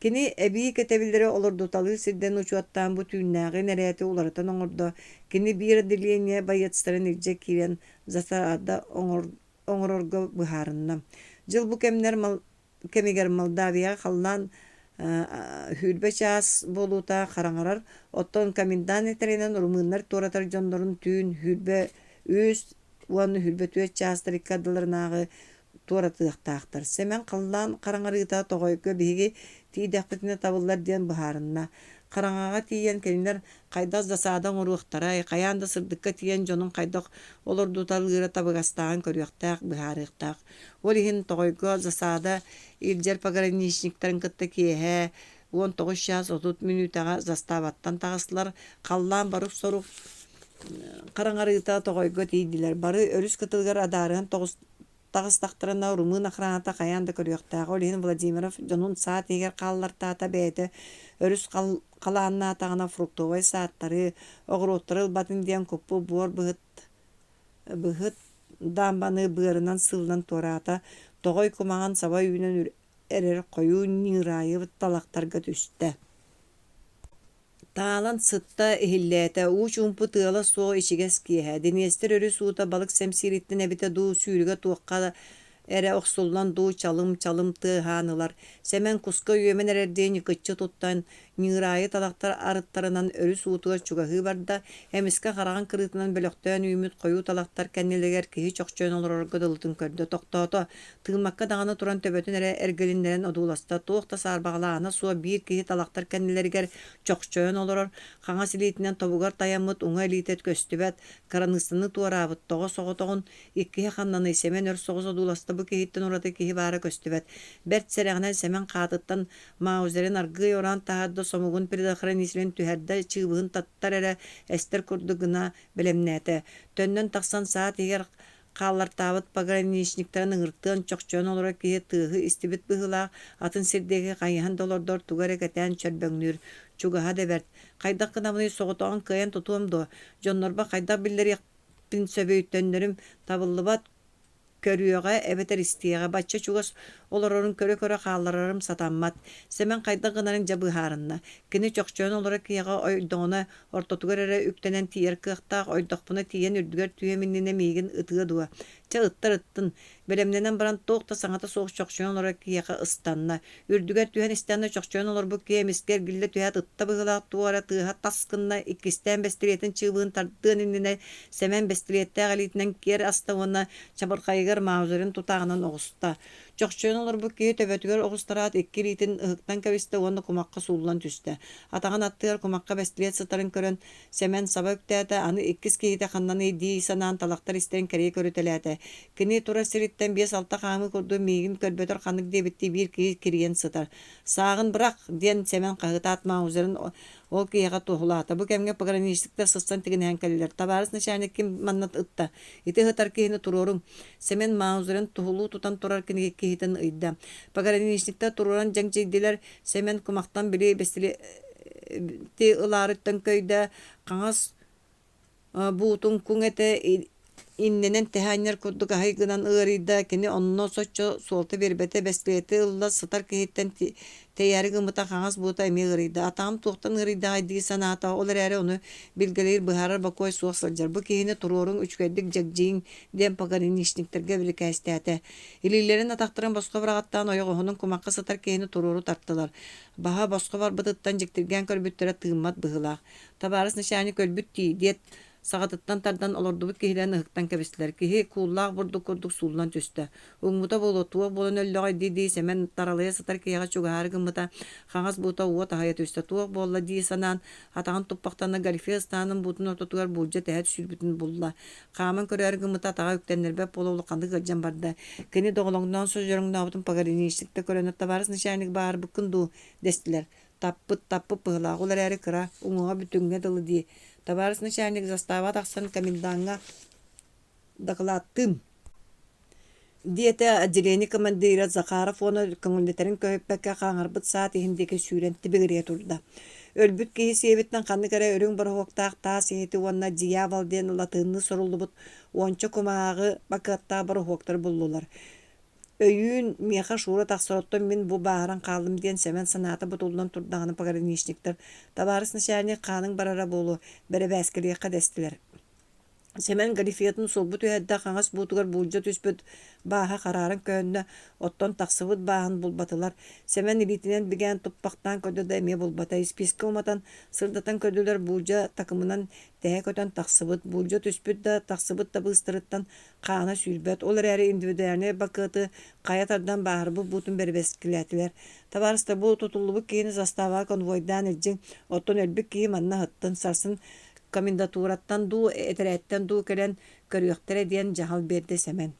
Кини эбии кэтэбиллэри олордуталыыр сирдэн учуоттаан бу түүннээҕи нэрээти уларытан оҥордо. Кини биир отделение байыастарын илдьэ киирэн засада оҥорорго быһаарынна. Дьыл бу кэмнэр кэмигэр Молдавияҕа халлаан 20 чаас буолуута хараҥарар, оттон комендант этэринэн румыннар туоратар дьоннорун түүн 23 уонна 24 чаастар икки ардыларынааҕы туоратыахтаахтар. Сэмэн халлаан хараҥарыыта Тоҕойго биһиги тиийдэхпитинэ табыллар диэн быһаарынна. Хараҥаҕа тиийэн кинилэр хайдах засада оҥоруохтарай, хайаан да сырдыкка тиийэн дьонун хайдах олордуталыыра табыгастааҕын көрүөхтээх, быһаарыахтаах. Ол иһин Тоҕойго засада илдьэр пограничниктарын кытта киэһэ 19 чаас 30 мүнүүтэҕэ заставаттан таҕыстылар. Халлаан борук-сорук хараҥарыыта Тоҕойго тиийдилэр. Бары өрүс кытылыгар адаарыһан таҕыстахтарына румын охраната хайаан да көрүөхтээх. Ол иһин Владимиров дьонун саат иһигэр хааллартаата, бэйэтэ өрүс халааннаатаҕына фруктовай сааттары, оҕуруоттары ылбатын диэн куппут буор быһыт быһыт даамбаны быарынан сыыллан туораата, тоҕой кумаҕан саба үүнэн эрэр хойуу ньыыраайы талахтарга түстэ. Таалан сытта, иһиллээтэ, уу чуумпу тыала суох ичигэс киэһэ, Диниэстэр өрүс уута балык сэмсиириттэн эбитэ дуу, сүүрүгэ туохха эрэ охсуллан дуу чалым-чалым тыаһаан ылар. Сэмэн куска үөмэн эрэрдии ньыкыччы туттан, ньыыраайы талахтар арыттарынан өрүс уутугар чугаһыы барда, эмискэ хараҕын кырыытынан бөлөхтөөн үүммүт хойуу талахтар кэннилэригэр киһи чохчойон олорорго дылытын көрдө, тохтоото, тыыммакка даҕаны туран төбөтүн эрэ эргилиннэрэн одууласта, туох да саарбаҕалааһына суох биир киһи талахтар кэннилэригэр чохчойон олорор, хаҥас илиитинэн тобугар тайаммыт уҥа илиитэ көстүбэт, кыраныыссаны туораабыт, тоҕо соҕотоҕун Иккиһэ ханнаный, Сэмэн өр соҕус одууласта бу киһиттэн ураты киһи баара көстүбэт. Бэрт сэрэҕинэн Сэмэн хаатыттан маузерин аргыый ороон таһаарда, сомугун предохранителин түһэрдэ, чыыбыһын таттар эрэ эстэр курдук гына бэлэмнээтэ. Төннөн тахсан саат иһигэр хааллартаабыт пограничниктарын ыҥыртыан чохчойон олорор киһи тыаһы истибит быһыылаах, атын сир диэки хайыһан да олордор тугу эрэ кэтээн чөрбөҥнүүр. Чугаһа да бэрт. Хайдах гынабыный соҕотоҕун кыайан тутуом дуо? Дьоннорбор хайдах биллэриэх сөбүй төннөрүм табыллыбат көрүөҕэ эбэтэр истиэҕэ бачча чугас олорорун көрө-көрө хаалларарым сатаммат Сэмэн хайдах гынарын дьэ быһаарынна кини чохчойон олорор киһиэхэ ойдоҕуна ортотугар эрэ үктэнэн тиийэр кыахтаах ойдохпуна тиийэн үрдүгэр түһүөм иннинэ миигин ытыа дуо чэ ыттар ыттын Бэлэмнэнэн баран туох да саҥата суох чохчойон олорор киһиэхэ ыстанна. Үрдүгэр түһэн истэҕинэ чохчойон олорбут киһи эмискэ эргиллэ түһээт ытта быһыылаах туох эрэ тыаһа тас гынна, иккистээн бэстилиэтин чыыбыһын тардыан иннинэ Сэмэн бэстилиэттээх илиитинэн киэр аста уонна чабырҕайыгар маузерин тутааҕынан оҕуста. Чохчойон олорбут киһи төбөтүгэр оҕустараат икки илиитин ыһыктан кэбистэ уонна кумахха сууллан түстэ. Атаҕын аттыгар кумахха бэстилиэт сытарын көрөн Сэмэн саба үктээтэ, аны иккис киһитэ ханнаный дии санаан талахтар истэрин кэрийэ көрүтэлээтэ. Кини турар сириттэн биэс-алта хаамыы курдук миигин көрбөтөр ханнык диэбиттии биир киһи кирийэн сытар. «Сааҕын бырах!» диэн Сэмэн хаһыытаат Маузерын ол киһиэхэ туоһулаата. Бу кэмҥэ пограничниктар сыстан тигинэһэн кэллилэр. «Табаарыс начальник ким манна ытта? Ити ыһытар киһини туруоруҥ!» Сэмэн Маузерын туһулуу тутан турар киһитин ыйда. Пограничниктар туруоран дьэҥдьийдилэр. Сэмэн кумахтан били бэстилиэти ылаары төҥкөйдө, хаҥас буутун куҥ этэ иннэнэн тэһэ анньар курдук аһый гынан ыарыйда, кини онно соччо суолта биэрбэтэ, бэстилиэти ылла, сытар киһиттэн тэйээри гыммыта хаҥас буута эмиэ ыарыйда, атаҕым туохтан ыарыйдаҕай дии санаата, ол эрээри ону билгэлиир быһаарар бокуой суох сылдьар, бу киһини туруоруҥ, үчүгэйдик дьэгдьийиҥ диэн пограничниктарга бирикээстээтэ. Илиилэрин атахтарын босхо быраҕаттаан ойоҕоһунан кумахха сытар киһини туруору тартылар. Баһа босхо барбытыттан дьиктиргээн көрбүттэрэ тыыммат быһыылаах. «Табаарыс начальник өлбүт дии» диэт, саҕатыттан тардан олордубут киһилэрин ыһыктан кэбистилэр. Киһи кууллаах бурдук курдук сууллан түстэ. Уҥмута буолуо, туох буолан өллөҕөй дии-дии Сэмэн таралыйа сытар киһиэхэ чугаһаары гыммыта, хаҥас буута уот аһыйа түстэ. Туох буолла дии санаан, атаҕын туппахтана галифе ыстаанын буутун ортотугар буулдьа тэһэ сүүрбүтүн булла. Хааман көрөөрү гыммыта атаҕа үктэннэрбэт буола улаханнык ыалдьан барда. Кини доҕолоҥноон содьороҥнообутун пограничник да көрөнөр «Табаарыс начальник баарбыккын дуу?» дэстилэр. Таппыт, таппыт быһыылаах, ол эрээри кыра, уҥуоҕа бүтүҥҥэ дылы дии. Табаарыс начальник застава тахсан комендаҥҥа дакылааттыым диэтэ отделение командира Захаров уонна көҥүллэтэрин көһүппэккэ хаҥарбыт саат иһин диэки сүүрэн тибигирийэ турда. Өлбүт киһи сиэбиттэн ханнык эрэ үрүҥ бороһуоктаах таас иһити уонна «Дьявол» диэн латыынныы суруллубут уонча кумааҕы бакыаттаах бороһуоктары буллулар. Өйүүн миэхэ Шура тахсар, оттон мин бу бааһыран хааллым диэн Сэмэн санаата бутуллан турдаҕына пограничниктар «Табаарыс начальник, хааныҥ барара буолуо, бэрэбээскэлиэххэ» дэстилэр. Сэмэн галифетын сулбу түһэрдэ, хаҥас буутугар буулдьа түспүт бааһа харааран көһүннэ, оттон тахсыбыт бааһын булбатылар. Сэмэн илиитинэн бигээн туппахтаан көрдө да эмиэ булбата. Испиискэ уматан, сырдатан көрдүлэр, буулдьа такымынан тэһэ көтөн тахсыбыт. Буулдьа түспүт да, тахсыбыт да быыстарыттан хаана сүүрбэт. Ол эрээри индивидуальнай бакыаты хайа тардан бааһырбыт буутун бэрэбээскилээтилэр. Табаарыстар, бу тутуллубут киһини заставаҕа конвойдаан илдьиҥ, оттон өлбүт киһи манна аһыттын, сарсын комендатураттан дуу, этэрээттэн дуу кэлэн көрүөхтэрэ диэн дьаһал биэрдэ Сэмэн.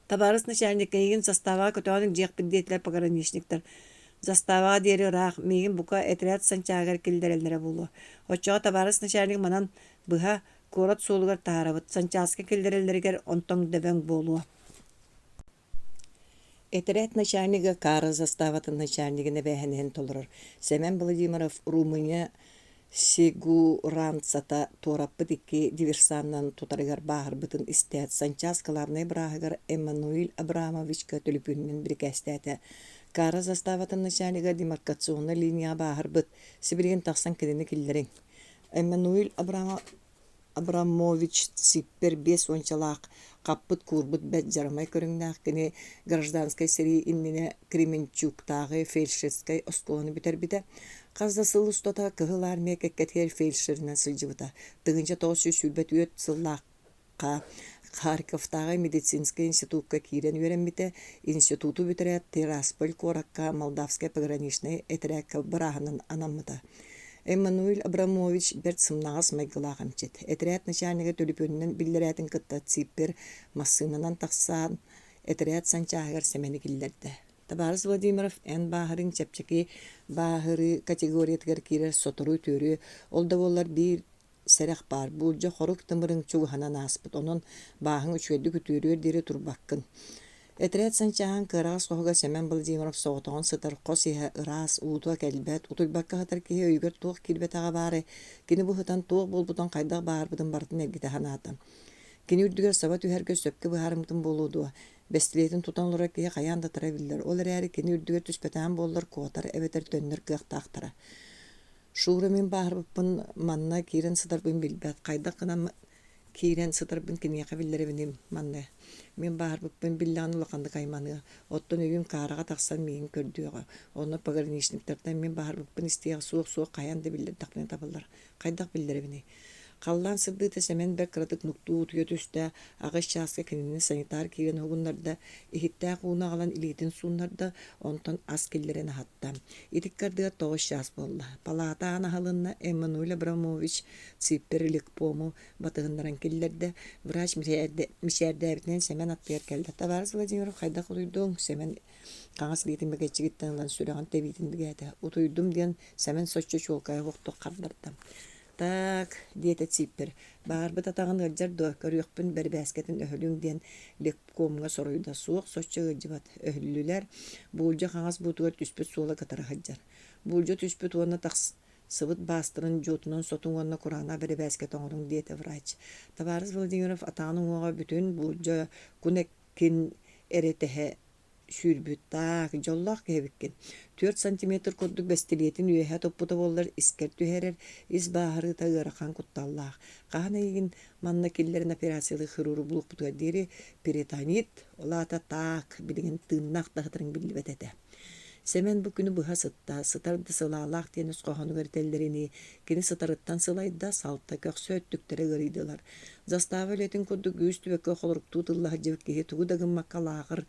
Табаарыс начальник эйигин заставаҕа көтөҕөн илдьиэхпит диэтилэр пограничниктар. Заставаҕа диэри ыраах, миигин бука этэрээт санчааһыгар киллэрэллэрэ буолуо. Оччоҕо табаарыс начальник манан быһа куорат суолугар таһаарабыт, санчааска киллэрэллэригэр онтон дөбөҥ буолуо. Этэрээт начальнига Кара заставатын начальнигын эбээһинэһин толорор Сэмэн Владимиров Румыния Сигуранцата туораппыт икки диверсанынан тутарыгар бааһырбытын истээт, санчаас кылаабынай бырааһыгар Эммануиль Абрамовичка төлөпүөнүнэн бирикээстээтэ: «Кара заставатын начальнига демаркационнай линияҕа бааһырбыт, сибилигин тахсан кинини киллэриҥ». Эммануиль Абрамович Циппер биэс уончалаах хаппыт-куурбут бэрт дьарамай көрүҥнээх кини гражданскай сэрии иннинэ Кременчуктааҕы фельдшерскэй оскуоланы бүтэрбитэ. Хас да сыл устата Кыһыл Армия кэккэтигэр фельдшеринэн сылдьыбыта. 1924 сыллаах Харьковтааҕы медицинскэй институкка киирэн үөрэммитэ, институту бүтэрээт Тирасполь куоракка Молдавскай пограничнай этэрээккэ бырааһынан анаммыта. Эммануил Абрамович бэрт сымнаҕас майгылаах эмчит. Этэрээт начальнига төлөпүөнүнэн биллэрээтин кытта Циппер массыынанан тахсан этэрээт санчааһыгар Сэмэни киллэрдэ. Табаарыс Владимиров, эн бааһырыҥ чэпчэки бааһырыы категориятыгар киирэр сотору үтүөрүө, ол да буоллар биир Сэрэх баар, буулдьа хорук тымырыҥ чугаһынан ааспыт, онон бааһыҥ үчүгэйдик үтүөрүөр диэри турбаккын. Этэрээт санчааһын кыараҕас хоһугар Сэмэн Владимиров соҕотоҕун сытар хос иһэ ыраас, уута кэлбэт, утуйбакка сытар киһи өйүгэр туох киирбэтэҕэ баарай, кини бу сытан туох буолбутун, хайдах бааһырбытын барытын эргитэ санаата. Кини үрдүгэр саба түһэргэ сөпкө быһаарыммытым буолуо дуо? Бэстилиэтин тутан олорор киһи хайаан да тара биллэр, ол эрээри кини үрдүгэр түспэтэҕим буоллар куотар эбэтэр төннөр кыахтаахтара. Шура мин бааһырбыппын манна киирэн сытарбын билбэт, хайдах гынан киирэн сытарбын киниэхэ биллэрэбиний манна. Мин бааһырбыппын биллэҕинэ улаханнык айманыа, оттон өйүүн каараҕа тахсан миигин көрдүөҕэ, онно пограничниктартан мин бааһырбыппын истиэҕэ суох-суох хайаан да биллэрдэхпинэ табыллар. Хайдах биллэрэбиний? Халлаан сырдыыта Сэмэн бэрт кыратык нуктуу утуйа түстэ, аҕыс чааска кинини санитар киирэн уһугуннарда, иһиттээх ууну аҕалан илиитин сууннарда, онтон ас киллэрэн аһатта. Ити ыккардыгар тоҕус чаас буолла. Палаата аан аһылынна, Эммануил Абрамович Циппер лекпому батыһыннаран киллэрдэ. Врач мичээрдээбитинэн Сэмэн аттыгар кэллэ. «Табаарыс Владимиров, хайдах утуйдуҥ?» Сэмэн хаҥас илиитин бэгэччигиттэн ылан сүрэҕин тэбиитин бигээтэ. «Утуйдум» диэн Сэмэн соччо чуолкайа суохтук хардарда. «Так», диэтэ Циппер, «баҕарбыт атаҕын ыалдьар дуо, көрүөхпүн бэрибээскэтин өһүлүҥ» диэн леккомҥа соруйда. Суох, соччо ыалдьыбат. Өһүллүлэр, буулдьа хаҥас буутугар түспүт суола кытара сылдьар. Буулдьа түспүт уонна тахсыбыт баастарын дьуотунан сотуҥ уонна кураанах бэрэбээскэтэ оҥоруҥ диэтэ врач. Табаарыс Владимиров атаҕын уҥуоҕа бүтүн буулдьа кун эккин эрэ тэһэ сүүрбүт таак, дьоллоох киһи эбиккин. Түөрт сантиметр курдук бэстилиэтин үөһэ туппута буоллар искэр түһэрэр, ис бааһырыыта ыарахан кутталлаах. Хаһан эйигин манна киллэрэн операциялыы хирург булуохпутугар диэри перитонит, ол аата таак, билигин тыыннаах да сытарыҥ биллибэт этэ. Сэмэн бу күнү быһа сытта, сытар да сылаалаах диэн өс хоһоонугар этэллэринии, кини сытарыттан сылайда, салта, көхсө өттүктэрэ ыарыйдылар. Застава үлэтин курдук үүс түбэккэ холоруктуу тылла сылдьыбыт киһи тугу да гыммакка лааҕыр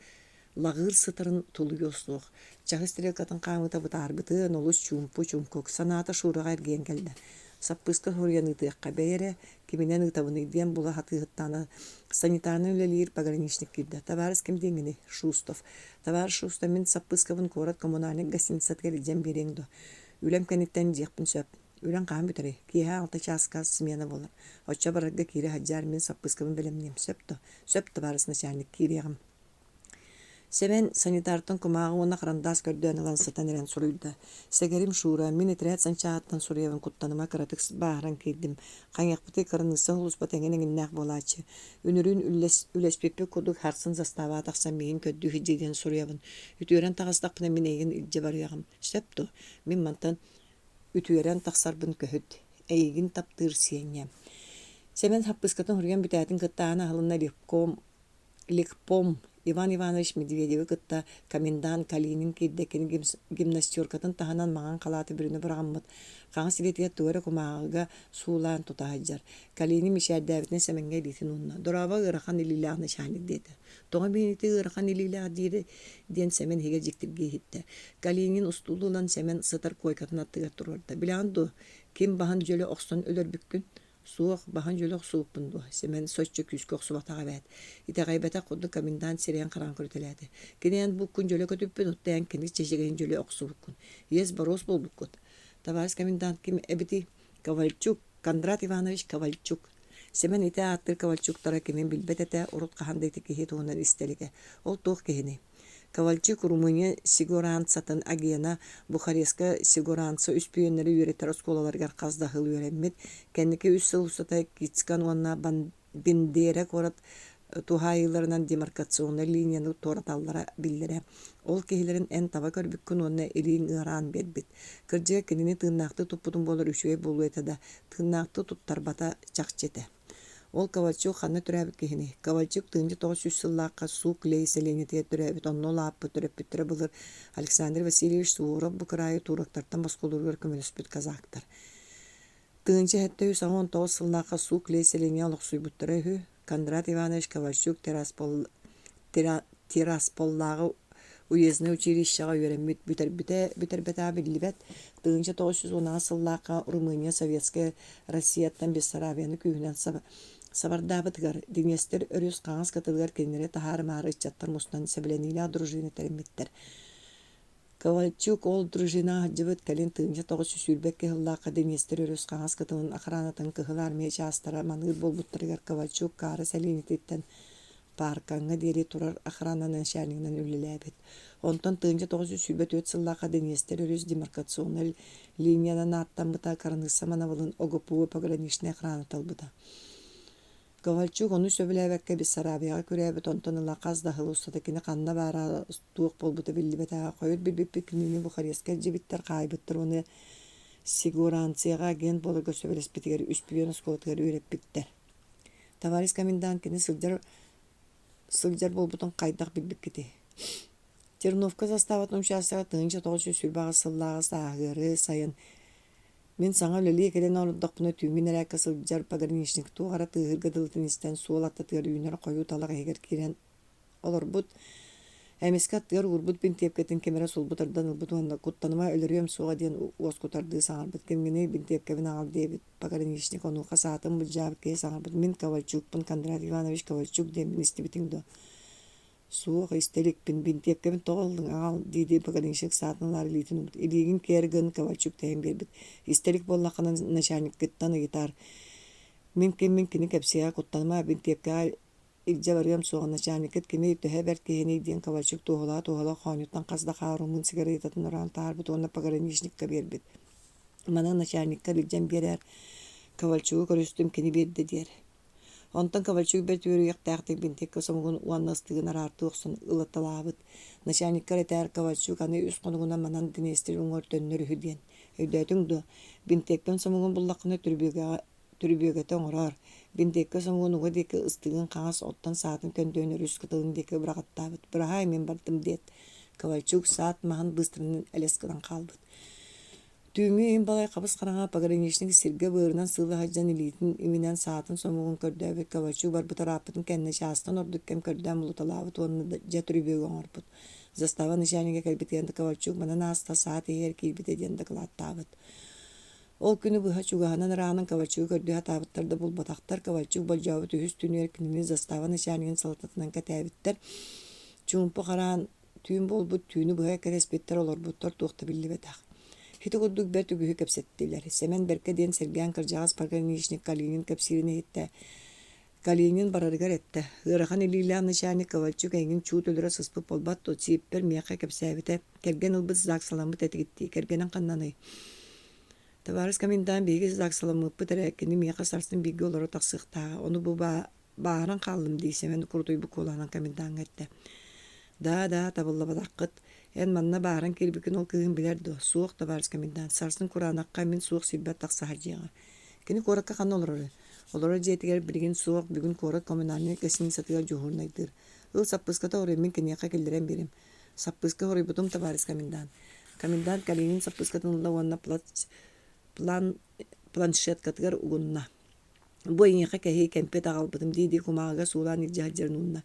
лаҕыыр сытарын тулуйуо суох. Чаһы стрелкатын хаамыыта бытаарбытын, олус чуумпу, чуҥкук. Санаата Шураҕа эргийэн кэллэ. Саппыыска суруйан ыытыахха, бэйэ эрэ, киминэн ыытабыный диэн була сатыыһыттаҕына санитарнай үлэлиир пограничник киирдэ. Табаарыс ким диэҥҥиний? Шустов. Табаарыс Шустов, мин саппыыскабын куорат коммунальнай гостиницатыгар илдьэн биэриэҥ дуо? Үлэм кэнниттэн дьиэхпин сөп. Үлэҥ хаһан бүтэрий? Киэһэ алта чааска смена буолар. Оччо барарга киирэ сылдьаар, мин саппыыскабын бэлэмниэм. Сөп дуо? Сөп, табаарыс начальник, киириэҕим. Сэмэн санитартан кумааҕы уонна харандаас көрдөөн ылан сытан эрэн суруйда: «Сэгэрим Шура, мин этэрээт санчааһыттан суруйабын куттаныма кыратык бааһыран киирдим. Хайыахпытый кыраныысса сулууспата эҥин эҥиннээх буолааччы. Үнүрүүн үлэспиппит курдук сарсын заставаҕа тахсан миигин көрдүү сылдьыы диэн суруйабын. Үтүөрэн таҕыстахпына мин эйигин илдьэ барыаҕым. Сөп дуо? Мин мантан үтүөрэн тахсарбын көһүт. Эйигин таптыыр Сиэнньэ». Сэмэн хаппыыскатын суруйан бүтээтин кытта аан аһылынна Легком Лекпом Иван Иванович Медведевы кытта комендант Калинин киирдэ кини гимнастеркатын таһынан маҥан халааты бүрүнэ быраҕыммыт, хаҥас илиитигэр тугу эрэ кумааҕыга суулаан тута сылдьар. Калинин мичээрдээбитинэн Сэмэҥҥэ илиитин уунна: «Дорообо, ыарахан илиилээх начальник» диэтэ. «Тоҕо миигин ити ыарахан илиилээх диирий?» диэн Сэмэн иһигэр дьиктиргии иһиттэ. Калинин устуулу ылан Сэмэн сытар куойкатын аттыгар туруорда: «Билэҕин дуо, ким баһын дьөлө охсон өлөрбүккүн?» Суох, баһын дьөлө охсубуппун дуо? Сэмэн соччо күүскэ охсубатах эбээт. Итэҕэйбэтэх курдук комендант сирэйин-хараҕын көрүтэлээтэ. Кини эн буккун дьөлө көтүппүт, оттон эн кини чэчигэйин дьөлө охсубуккун. Иэс боруос буолбуккут. Табаарыс комендант ким эбитий? Ковальчук, Кондрат Иванович Ковальчук. Сэмэн ити ааттыыр Ковальчуктара кимин билбэт этэ, урут хаһан да ити киһи туһунан истэ илигэ. Ол туох киһиний? Ковальчук Румыния сигуранцатын агена Бухареска сигуранца үспүйүөннэри үөрэтэр оскуолаларыгар хас да сыл үөрэммит, кэнники үс сыл устата Кицкан уонна Бендера куорат туһаайыыларынан демаркационнай линияны туораталлара биллэрэ. Ол киһилэрин эн таба көрбүккүн уонна илииҥ ыараан биэрбит. Кырдьыга кинини тыыннаахтыы туппутун буоллар үчүгэй буолуо этэ да, тыыннаахтыы туттарбата чахчы этэ. Ол Ковальчук ханна төрөөбүт киһиний? Ковальчук 1900 сыллаахха Сук-Лей сэлиэнньэтигэр төрөөбүт, онно улааппыт, төрөппүттэрэ былыр Александр Васильевич Суворов бу кыраайы туроктартан босхолууругар көмөлөспүт казактар. 1789 сыллаахха Сук-Лей сэлиэнньэҕэ олохсуйбуттара үһү. Кондрат Иванович Ковальчук Тирасполлааҕы уезднай училищеҕа үөрэммит, бүтэрбитэ бүтэрбэтэҕэ биллибэт. 1918 сыллаахха Румыния Советскай Россияттан Бессарабияны күүһүнэн сабардаабытыгар, Днестр өрүс хаҥас кытылыгар кинилэри таһаарымаары ыччаттар мустан сэбилэниилээх дружина тэриммиттэр. Ковальчук ол дружинаҕа сылдьыбыт, кэлин 1922 сыллаахха Днестр өрүс хаҥас кытылын охранатын Кыһыл Армия чаастара маныыр буолбуттарыгар Ковальчук Каара сэлиэнньэтиттэн Пааркаҥҥа диэри турар охрана начальнигынан үлэлээбит. Онтон 1924 сыллаахха Днестр өрүс демаркационнай линиянан ааттаммыта, кыраныысса манабылын ОГПУ пограничнай охрана талбыта. Ковальчук ону сөбүлээбэккэ Бессарабияҕа күрээбит, онтон ыла хас да сыл устата кини ханна баара, туох буолбута биллибэтэҕэ. Хойут билбиппит кинини Бухарестка илдьибиттэр, хаайбыттар уонна сигуранцияҕа агент буоларга сөбүлэспитигэр үспүйүөн оскуолатыгар үөрэппиттэр. Товарищ комендант кини сылдьар сылдьар буолбутун хайдах билбиккитий? Терновка заставатын учаастага 1928 сыллааҕы сааһыары сайын мин саҥа үлэлии кэлэн олордохпуна түүҥҥү нэрээккэ сылдьар пограничник туох эрэ тыаһыырга дылытын истэн суол аттатыгар үүнэр хойуу талах иһигэр киирэн олорбут. Эмискэ аттыгар уурбут бинтиэпкэтин ким эрэ сулбу тардан ылбыт уонна «Куттаныма, өлөрүөм суоҕа» диэн уоскутардыы саҥарбыт. «Кимҥиний, бинтиэпкэбин аҕал» диэбит. Пограничник онуоха саатын былдьаабыт киһи саҥарбыт: «Мин Ковальчукпун, Кондрат Иванович Ковальчук диэммин истибитиҥ дуо?» «Суох, истэ иликпин, бинтиэпкэбин тоҕо ыллыҥ, аҕал» дии-дии пограничник саатын ылаары илиитин уурбут. «Илиигин кээр гын» Ковальчук тэйэн биэрбит. «Истэ илик буоллаххына начальниккыттан ыйытаар. Мин киммин кини кэпсиэҕэ, куттаныма, бинтиэпкэҕэ илдьэ барыам суоҕа, начальниккыт кимий, төһө бэрт киһиний диэн Ковальчук туоһулаһа-туоһулаһа хоонньуттан хас да хаар умун сигаретатын ороон таһаарбыт уонна пограничникка биэрбит. Маны начальникка илдьэн биэрээр, Ковальчугу көрүстүм, кини биэрдэ диэр. Онтон Ковальчук бэрт үөрүйэхтээхтик бинтиэккэ сомугун уонна ыстыгын араартыы охсон ылаталаабыт. Начальниккар этээр Ковальчук аны үс хонугунан манан Днестр уҥуор төннөр үһү диэн. Өйдөөтүҥ дуо? Бинтиэккэм сомугун буллаххына түрбүөгэҕэ түрүбүөгэтэ оҥороор, бинтиэккэ сомугун уҥа диэки ыстыгын хаҥас оттон саатын көндөйүн өрүс кытылын диэки быраҕаттаабыт. «Быраһаай, мин бардым» диэт, Ковальчук саат маһын быыстарынан элэс гынан хаалбыт. Түүҥҥү им балай хабыс-хараҥа пограничник сиргэ быарынан сыыла сылдьан илиитин иминэн саатын сомугун көрдөөбүт Ковальчук барбыт ырааппытын кэннэ чаастан ордук кэм көрдөөн булуталаабыт уонна дьэ түрүбүөгэ оҥорбут. Застава начальнига кэлбитигэр Ковальчук манан ааста саат иһигэр киирбитэ диэн дакылааттаабыт. Ол күнү быһа чугаһынан ырааҕынан Ковальчугу көрдөһө сатаабыттар да булбатахтар. Ковальчук болдьообут үһүс түүнүгэр кинини застава начальнигын салалтатынан кэтээбиттэр. Чуумпу хараан түүн буолбут түүнү быһа кэтэспиттэр, олорбуттар туох да биллибэтэх. Ити курдук бэрт үгүһү кэпсэттилэр. Сэмэн бэркэ диэн сэргээн кырдьаҕас пограничник Калинин кэпсиирин иһиттэ. Калинин барарыгар эттэ: «Ыарахан илиилээх начальник Ковальчук эйигин чуут өлөрө сыспыт буолбат дуо? Сииппэр миэхэ кэпсээбитэ. Кэргэн ылбыт ЗАГСаламмыт этигит дии. Кэргэнин ханнаный?» «Табаарыс комендант, биһиги ЗАГСаламмыппыт эрэ, кини миэхэ сарсын бииргэ олоро тахсыахтааҕа. Ону бу бааһыран хааллым дии», Сэмэн курутуйбут куолаһынан комендантҥа эттэ. «Да, да, табыллыбатаххыт. Эн манна бааһыран киирбиккин ол кыыһыҥ билэр дуо?» «Суох, табаарыс комендант. Сарсын кураанахха мин суох сирбэр тахса сылдьыаҕа. Кини куоракка ханна олоророй? Олорор дьиэтигэр билигин суох, бүгүн куорат коммунальнай гостиницатыгар дьуһуурунайдыыр. Ыл саппыыската оруймун киниэхэ киллэрэн биэрим. Саппыыска хоруйбутум, табаарыс комендант. Комендант Калинин саппыыскатын ылла уонна план планшеткатыгар угунна. Бу эйиэхэ кэһии кэмпиэт аҕалбытым дии-дии кумааҕыга суулаан илдьэ сылдьарын уунна.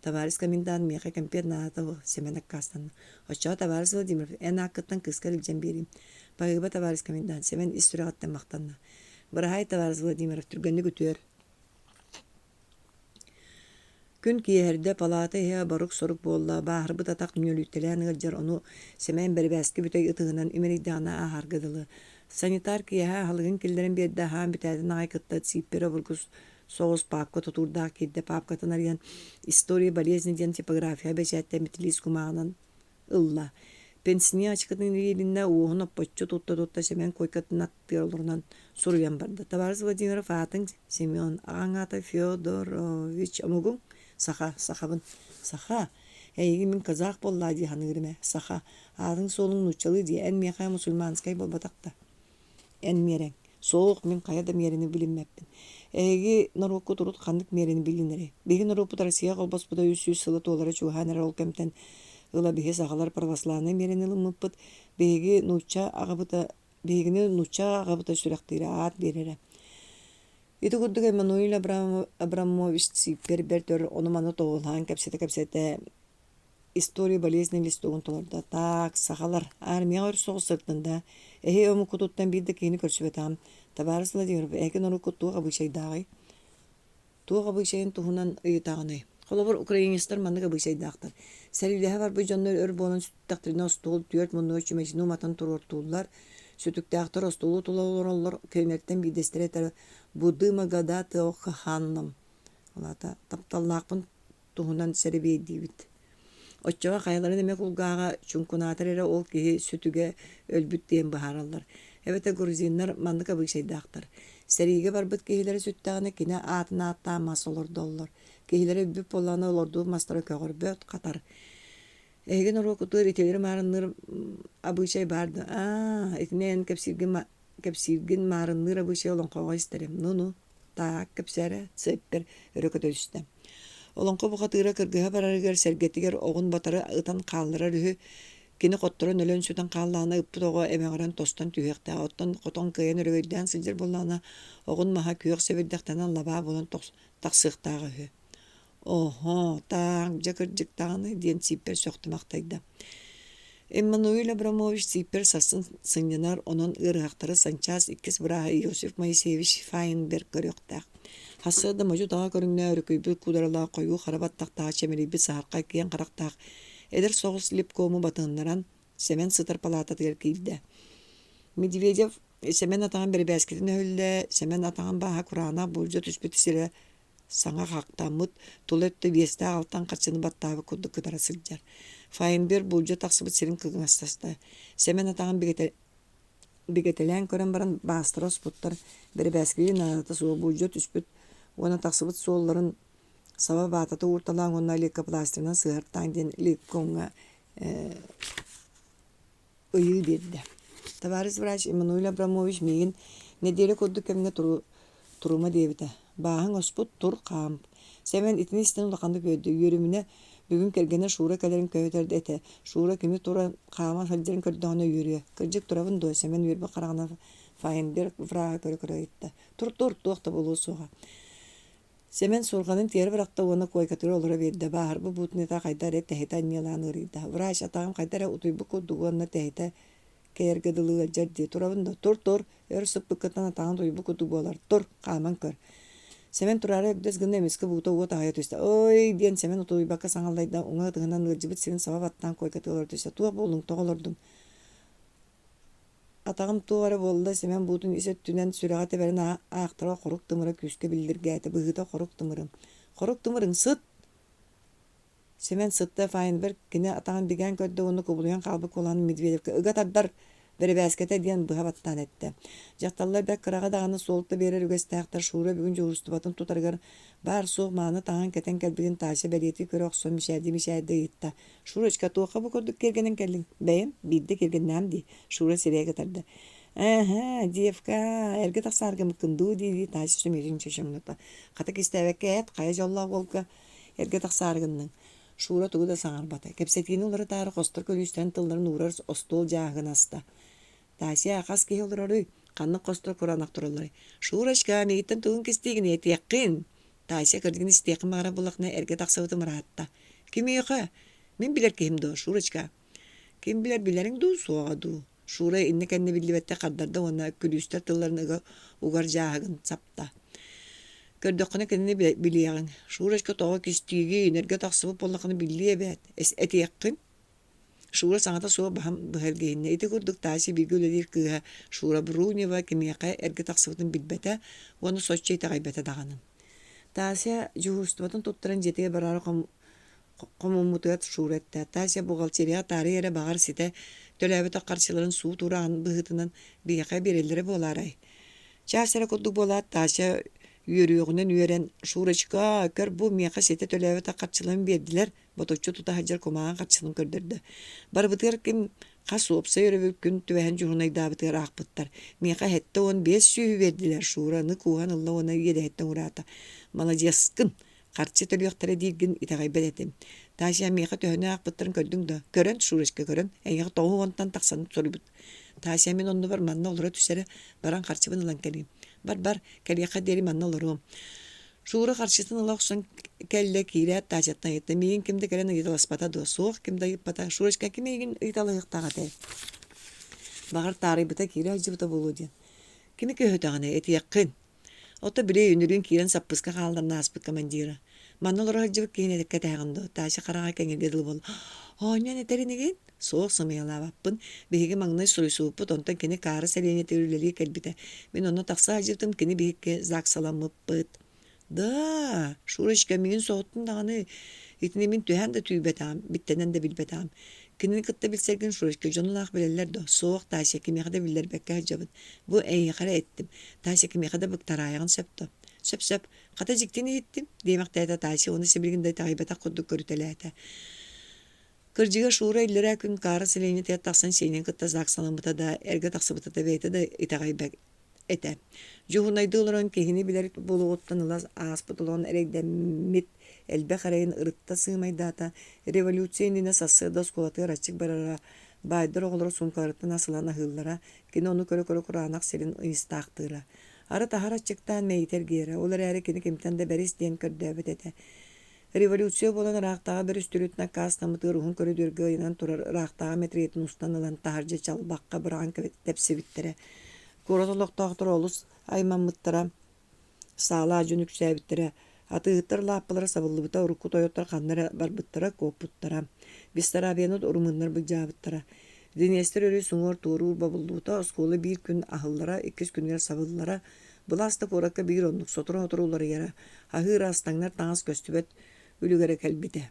Табаарыс комендант миэхэ кэмпиэт наадата суох, Сэмэн аккаастанна. Оччоҕо табаарыс Владимиров, эн ааккыттан кыыскар илдьэн биэриим. Баһыыба, табаарыс комендант, Сэмэн ис сүрэҕиттэн махтанна. Быраһаай, табаарыс Владимиров, түргэнник үтүөр. Күн киэһэрдэ, палаата иһэ борук-сорук буолла, бааһырбыт атах нүөлүйтэлээн ыалдьар, ону Сэмэн бэрэбээски бүтэй ытыһынан имэрийдэҕинэ ааһарга дылы. Санитар киэһэ аһылыгын киллэрэн биэрдэ, аһаан бүтээтин аҕай кытта сииппэр обургу соҕус паапка тутуурдаах киирдэ, паапкатын арыйан «История болезни» диэн типография бэчээттэммит лиис кумааҕынан ылла. Пенсния ачыкытын илиилиннэ, уоһун оппоччу тутта-тутта Сэмэн куойкатын аттыгар олорунан суруйан барда. Табаарыс Владимиров аатыҥ Семен, аҕаҥ аата Федорович омугуҥ? Саха, сахабын. Саха? Эйигин мин казах буоллаа дии саныырым ээ. Саха. Аатыҥ-суолуҥ нууччалыы дии, эн миэхэ мусульманскай буолбатах да. Эн миэрэҥ. Суох, мин хайа да миэрэни билиммэппин. Эһиги норуоккут урут ханнык миэрэни билинэрий? Биһиги норуоппут Россия холбоспута 300 сыла туолара чугаһаан эрэр ол кэмтэн ыла биһи сахалар православнай миэрэни ылыммыппыт. Биһиги нуучча аҕабыта биһигини нуучча аҕабыта сүрэхтиирэ, аат биэрэрэ. Ити курдук Эммануил Абрамович Циппер бэрт өр ону-маны тобулаан кэпсэтэ-кэпсэтэ история болезни листогун толордо. Так, сахалар, армияҕа өр соҕус сырыттын да, эһи омуккутуттан биир да киһини көрсүбэтэҕим. Табаарыс Владимиров, эһиги норуоккут туох абыычайдааҕый? Туох абыычайын туһунан ыйытаҕыный? Холобур, украинецтар маннык абыычайдаахтар. Сэриилэһэ барбыт дьоннор өр буолан сүттэхтэринэ остуол түөрт муннуга чүмэчини уматан туруортууллар, сүтүктээхтэр остуолу тула олороллор, кинилэртэн биирдэстэрэ этэр «Будыма гадаты охханном» ол аата тапталлаахпын туһунан сэрэбиэйдиибит. Оччоҕо хайаларын эмэ кулгааҕа чуҥкунаатар эрэ ол киһи сүтүгэ өлбүт диэн быһаараллар. Эбэтэр грузиннар маннык абыычайдаахтар. Сэриигэ барбыт киһилэрэ сүттэҕинэ кини аатын ааттаан мас олордоллор. Киһилэрэ өлбүт буоллаҕына олордубут мастара көҕөрбөт, хатар. Эһиги норуоккутугар итилэри маарынныыр абыычай баар да аа итини эн кэпсииргин кэпсииргин маарынныыр абыычай олоҥхоҕо истэрим. Ну-ну таак кэпсээрэ сыппер өрө көтө түстэ. Олоҥхо бухатыыра кыргыһа барарыгар сэргэтигэр оҕун батары ытан хаалларар үһү. Кини хотторон өлөн-сүтэн хааллаҕына ыппыт оҕо эмэҕирэн тостон түһүөхтээх. Оттон хотон кыайан өрөгөйдөөн сылдьар буоллаҕына, оҕун маһа күөх сэбирдэхтэнэн лабаа буолан тахсыахтааҕа үһү. Оһо, таак, дьэ кырдьык даҕаны диэн Сииппэр сөхтө-махтайда. Эммануил Абрамович Сииппэр сарсын сынньанар, онон ыарыһахтары санчаас иккис бырааһа Иосиф Моисеевич Файнберг көрүөхтээх. Сарсыарда модьу-таҕа көрүҥнээх өрүкүйбүт куударалаах хойуу хара баттахтаах чэмэлийбит саһархай киэҥ харахтаах эдэр соҕус липкому батыһыннаран Сэмэн сытар палаататыгар киирдэ. Медведев Сэмэн атаҕын бэрэбээскитин өһүллэ, Сэмэн атаҕын бааһа кураанах буулдьа түспүт сирэ саҥа хахтаммыт, тула өттө биэстээх алтан харчыны баттаабыт курдук кытара сылдьар. Файнберг буулдьа тахсыбыт сирин кыҥастаста. Сэмэн атаҕын бигэтэ бигэтэлээн көрөн баран баастара оспуттар, бэрэбээскилии наадата суох буулдьа түспүт уонна тахсыбыт суолларын саба баатата уурталаан уонна лейкопластырынан сыһыартаан диэн лейкоҥҥа ыйыы биэрдэ. Табаарыс врач Эммануил Абрамович миигин нэдиэлэ курдук кэмҥэ турума диэбитэ. Бааһыҥ оспут, тур, хаамп. Сэмэн итини истэн улаханнык үөрдэ. Үөрүмүнэ, бүгүн кэргэнэ Шура кэлэрин көһүтэр этэ. Шура кими туран хаама сылдьарын көрдөҕүнэ үөрүө. Кырдьык турабын дуо? Сэмэн үөрбүт хараҕынан Файнберг враһы көрө-көрө ыйытта. Тур-тур, туох да буолуо суоҕа. Сэмэн суорҕанын тиэрэ бырахта уонна куойкатыгар олоро биэрдэ, бааһырбыт буутунета хайда эрэ тэһитэ анньыалаан ыарыйда. Врач атаҕым хайда эрэ утуйбут курдук уонна тэһитэ кэйэргэ дылы ыалдьар дии турабын да тур-тур, өр сыппыккыттан атаҕын утуйбут курдук буолар, тур, хааман көр. Сэмэн тураары өгдөс гына эмискэ буута уот аһыйа түстэ. Ой диэн Сэмэн утуйбакка саҥаллайда, уҥа ытыһынан ыалдьыбыт сирин саба баттаан куойкатыгар олоро түстэ. Туох буоллуҥ, тоҕо олордуҥ? Атаҕым туох эрэ буолла, Сэмэн буутун ис өттүнэн сүрэҕэ тэбэрин аахтара хорук тымыра күүскэ биллиргээтэ, быһыыта хорук тымырым. Хорук тымырыҥ сыт! Сэмэн сытта Файнберг кини атаҕын бигээн көрдө уонна кубулуйан хаалбыт куолаһын Медведевкэ ыга тардар бэрэбээскэтэ диэн быһа баттаан эттэ. Дьахталлар бэрт кыраҕа даҕаны суолта биэрэр үгэстээхтэр Шура бүгүн дьуһуурустубатын тутарыгар баар-суох мааны таҥаһын кэтэн кэлбитин Тася бэлиэтии көрө охсон мичээрдии-мичээрдии ыйытта. Шурочка, туохха бу курдук киэргэнэн кэллиҥ? Бэйэм биирдэ киэргэннэҕим дии, Шура сирэйэ кытарда. Эһэ, девка, эргэ тахсааргымыккын дуу дии-дии Тася сөмүйэтин чочоҥното. Хата кистээбэккэ эт, хайа дьоллоох уолга эргэ тахсаары гынныҥ? Шура тугу да саҥарбата. Кэпсэтиини уларытаары хостор күлүүстэрин тылларын уурар остуол дьааһыгын аста. Тася, хас киһи олороруй? Ханнык хостор кураанах туралларый? Шурочка, миигиттэн тугун кистиигин этиэххин? Тася кырдьыгын истиэххин баҕарар буоллаххына эргэ тахсыбытым ыраатта. Кимиэхэ? Мин билэр киһим дуо, Шурочка? Ким билэр билэриҥ дуу, суоҕа дуу? Шура иннэ-кэннэ биллибэттик хардарда уонна күлүүстэр тылларын ыга угар дьааһыгын сапта. Көрдөххүнэ кинини билиэҕиҥ. Шурочка тоҕо кистиигин, эргэ тахсыбыт буоллаххына биллиэ эбээт. Этиэххин. Шура саҥата суох баһын быһа илгиһиннэ. Ити курдук Тася бииргэ үлэлиир кыыһа Шура Брунева кимиэхэ эргэ тахсыбытын билбэтэ уонна соччо итэҕэйбэтэ даҕаны. Тася дьуһуурустубатын туттаран дьиэтигэр бараары хомуммутугар Шура эттэ: «Тася бухгалтерияҕа таарыйа эрэ баҕар ситэ төлөөбөтөх харчыларын суут уураҕын быһыытынан биһиэхэ биэрэллэрэ буолаарай?» Чаас эрэ курдук буолаат, Тася Үөрүөҕүнэн үөрэн, «Шурочка, көр бу миэхэ ситэ төлөөбөтөх харчыларын биэрдилэр», ботуччу тута сылдьар кумааҕы харчытын көрдөрдө. Барыбытыгар ким хас уопсай өрөбүл күн түбэһэн дьуһунайдаабытыгар аахпыттар. Миэхэ 75 сүүһү биэрдилэр, Шура аны кууһан ылла уонна иэдэһиттэн ураата. «Маладьыаскын! Харчы төлүөхтэрэ дииргин итэҕэйбэт этим. Тася миэхэ төһөнү аахпыттарын көрдүҥ да? Көрөн, Шурочка, көрөн, эйиэхэ 90-тан тахсан суруйбут. Тася мин оннубар манна олоро түсэрэ, баран харчыбын ылан кэлиим. Бар-бар, кэлиэххэ диэри манна олоруом. Шура харчытын ыла охсон кэллэ, киирээт Тасяттан ыйытта, миигин ким да кэлэн ыйыталаспата дуо? Суох, ким да ыйыппата. Шурочка, ким эйигин ыйыталаһыахтаах этэй? Баҕар, таарыйбыта киирэ сылдьыбыта буолуо диэн. Кими көһүтэҕиний, этиэххин. Ото били үнүрүүн киирэн саппыска хаалларан ааспыт командира. Манна олоро сылдьыбыт киһини кэтэһэҕин дуо? Тася хараҕа кэҥииргэ дылы буолла. Оонньоон этэр инигин? Суох, сымыйалаабаппын. Биһиги маҥнай суруйсубуппут, онтон кини Каара сэлиэнньэтигэр үлэлии кэлбитэ. Мин онно тахса сылдьыбытым, кини биһикки ЗАГСаламмыппыт. Да, Шурочка, миигин соһуттун даҕаны. Итини мин түһээн да түүйбэтэҕим, биттэнэн да билбэтэҕим. Кинини кытта билсэргин Шурочка дьонун аах билэллэр дуо? Суох, Тася, кимиэхэ да биллэрбэккэ сылдьабын. Бу эйиэхэ эрэ эттим. Тася кимиэхэ да быктараайаҕын сөп дуо? Сөп-сөп. Хата дьиктини иһиттим, диэмэхтээтэ Тася уонна сибилигин да итэҕэйбэтэх курдук көрүтэлээтэ. Кырдьыга Шура иллэрээ күн Кара сэлиэнньэтигэр тахсан сиэнин кытта ЗАГСаламмыта да, эргэ тахсыбыта да бэйэтэ да итэҕэйбэт этэ. Дьуһунайдыы олорон киһини билэр буолуоҕуттан ыла ааспыт олоҕун эрэйдэммит элбэх эрэйин ырытта сыымайдаата. Революция иннинэ сарсыарда оскуолатыгар аччык барара, баайдар оҕолоро суумкаларыттан ас ылан аһыыллара, кини ону көрө-көрө кураанах сирин ыйыстаахтыыра. Арыт аһар аччыктаан мэйиитэ эргийэрэ, ол эрээри кини кимтэн да бэрис диэн көрдөөбөт этэ. Революция буолан ыраахтааҕы бөрүстүрүтүн аккаастаммытыгар уһун көрүдүөргэ ыйанан турар ыраахтааҕы мэтириэтин устан ылан таһырдьа чалбахха быраҕан тэпсибиттэрэ. Куорат олохтоохторо олус аймаммыттара, саалаах дьон үксээбиттэрэ. Атыыһыттар лааппылара сабыллыбыта, урукку тойоттор ханна эрэ барбыттара, куоппуттара. Бессарабияны румыннар былдьаабыттара. Днестр өрүс уҥуор туоруур бобуллубута, оскуола биир күн аһыллара, иккис күнүгэр сабыллара. Былаас да куоракка биир оннук сотору-сотору уларыйара, аһыыр ас, таҥнар таҥас көстүбэт үлүгэрэ кэлбитэ.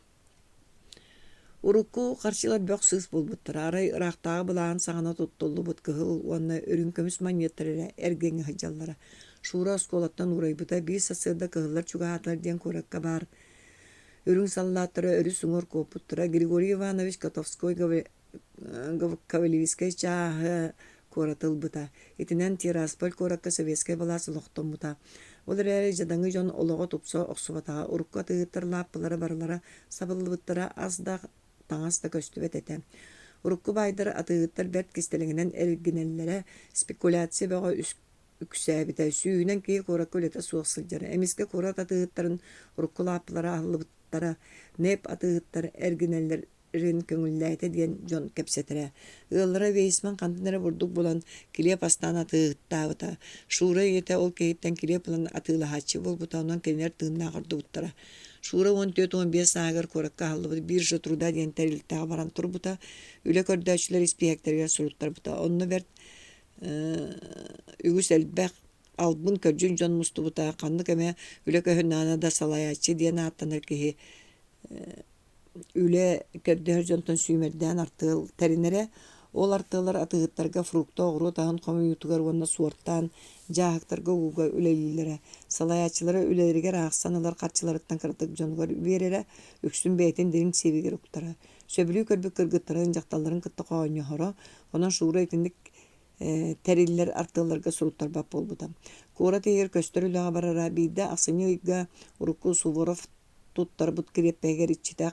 Урукку харчылар бөх-сыыс буолбуттара, арай ыраахтааҕы былааһын саҕана туттуллубут кыһыл уонна үрүҥ көмүс манньыаттар эрэ эргиэҥҥэ сылдьаллара. Шура оскуолаттан уурайбыта, биир сарсыарда кыһыллар чугаһаатылар диэн куоракка баар үрүҥ саллааттара өрүс уҥуор куоппуттара. Григорий Иванович Котовской Кавалерийскай чааһы куораты ылбыта. Итинэн Тирасполь куоракка советскай былаас олохтоммута. Ол эрээри дьадаҥы дьон олоҕо тупса охсубатаҕа. Урукку атыыһыттар лааппылара барылара сабыллыбыттара, ас да, таҥас да көстүбэт этэ. Урукку баайдар атыыһыттар бэрт кистэлэҥинэн эргинэллэрэ, спекуляция бөҕө үксээбитэ. Сүүһүнэн киһи куоракка үлэтэ суох сылдьара. Эмискэ куорат атыыһыттарын урукку лааппылара аһыллыбыттара, НЭП атыыһыттар эргинэллэр рин көҥүллээтэ диэн дьон кэпсэтэрэ. Ыаллара Вейсман хантан эрэ бурдук булан, килиэп астаан атыыһыттаабыта. Шура ийэтэ ол киһиттэн килиэп ылан атыылаһааччы буолбута, онон кинилэр тыыннаах ордубуттара. Шура 14-15 сааһыгар куоракка аһыллыбыт биржа труда диэн тэрилтэҕэ баран турбута, үлэ көрдөөччүлэр испииһэктэригэр суруттарбыта. Онно бэрт үгүс элбэх албын-көлдьүн дьон мустубута, ханнык эмэ үлэ көһүннэҕинэ да салайааччы диэн ааттанар киһи Үлэ көрдөһөр дьонтон сүүмэрдээн артыал тэринэрэ. Ол артыаллар атыыһыттарга фрукта, оҕуруот аһын хомуйуутугар уонна суортаан дьааһыктарга угууга үлэлииллэрэ. Салайааччылара үлэлэригэр аахсан ылар харчыларыттан кыратык дьонугар биэрэрэ, үксүн бэйэтин дириҥ сиэбигэр уктара. Сөбүлүү көрбүт кыргыттарын, дьахталларын кытта хоонньоһоро. Онон Шура итинник тэриллэр артыалларга суруттарбат буолбута. Куорат иһигэр көстөр үлэҕэ барара. Биирдэ ахсынньы ыйга урукку Суворов туттарбыт кириэппэһигэр иччитэх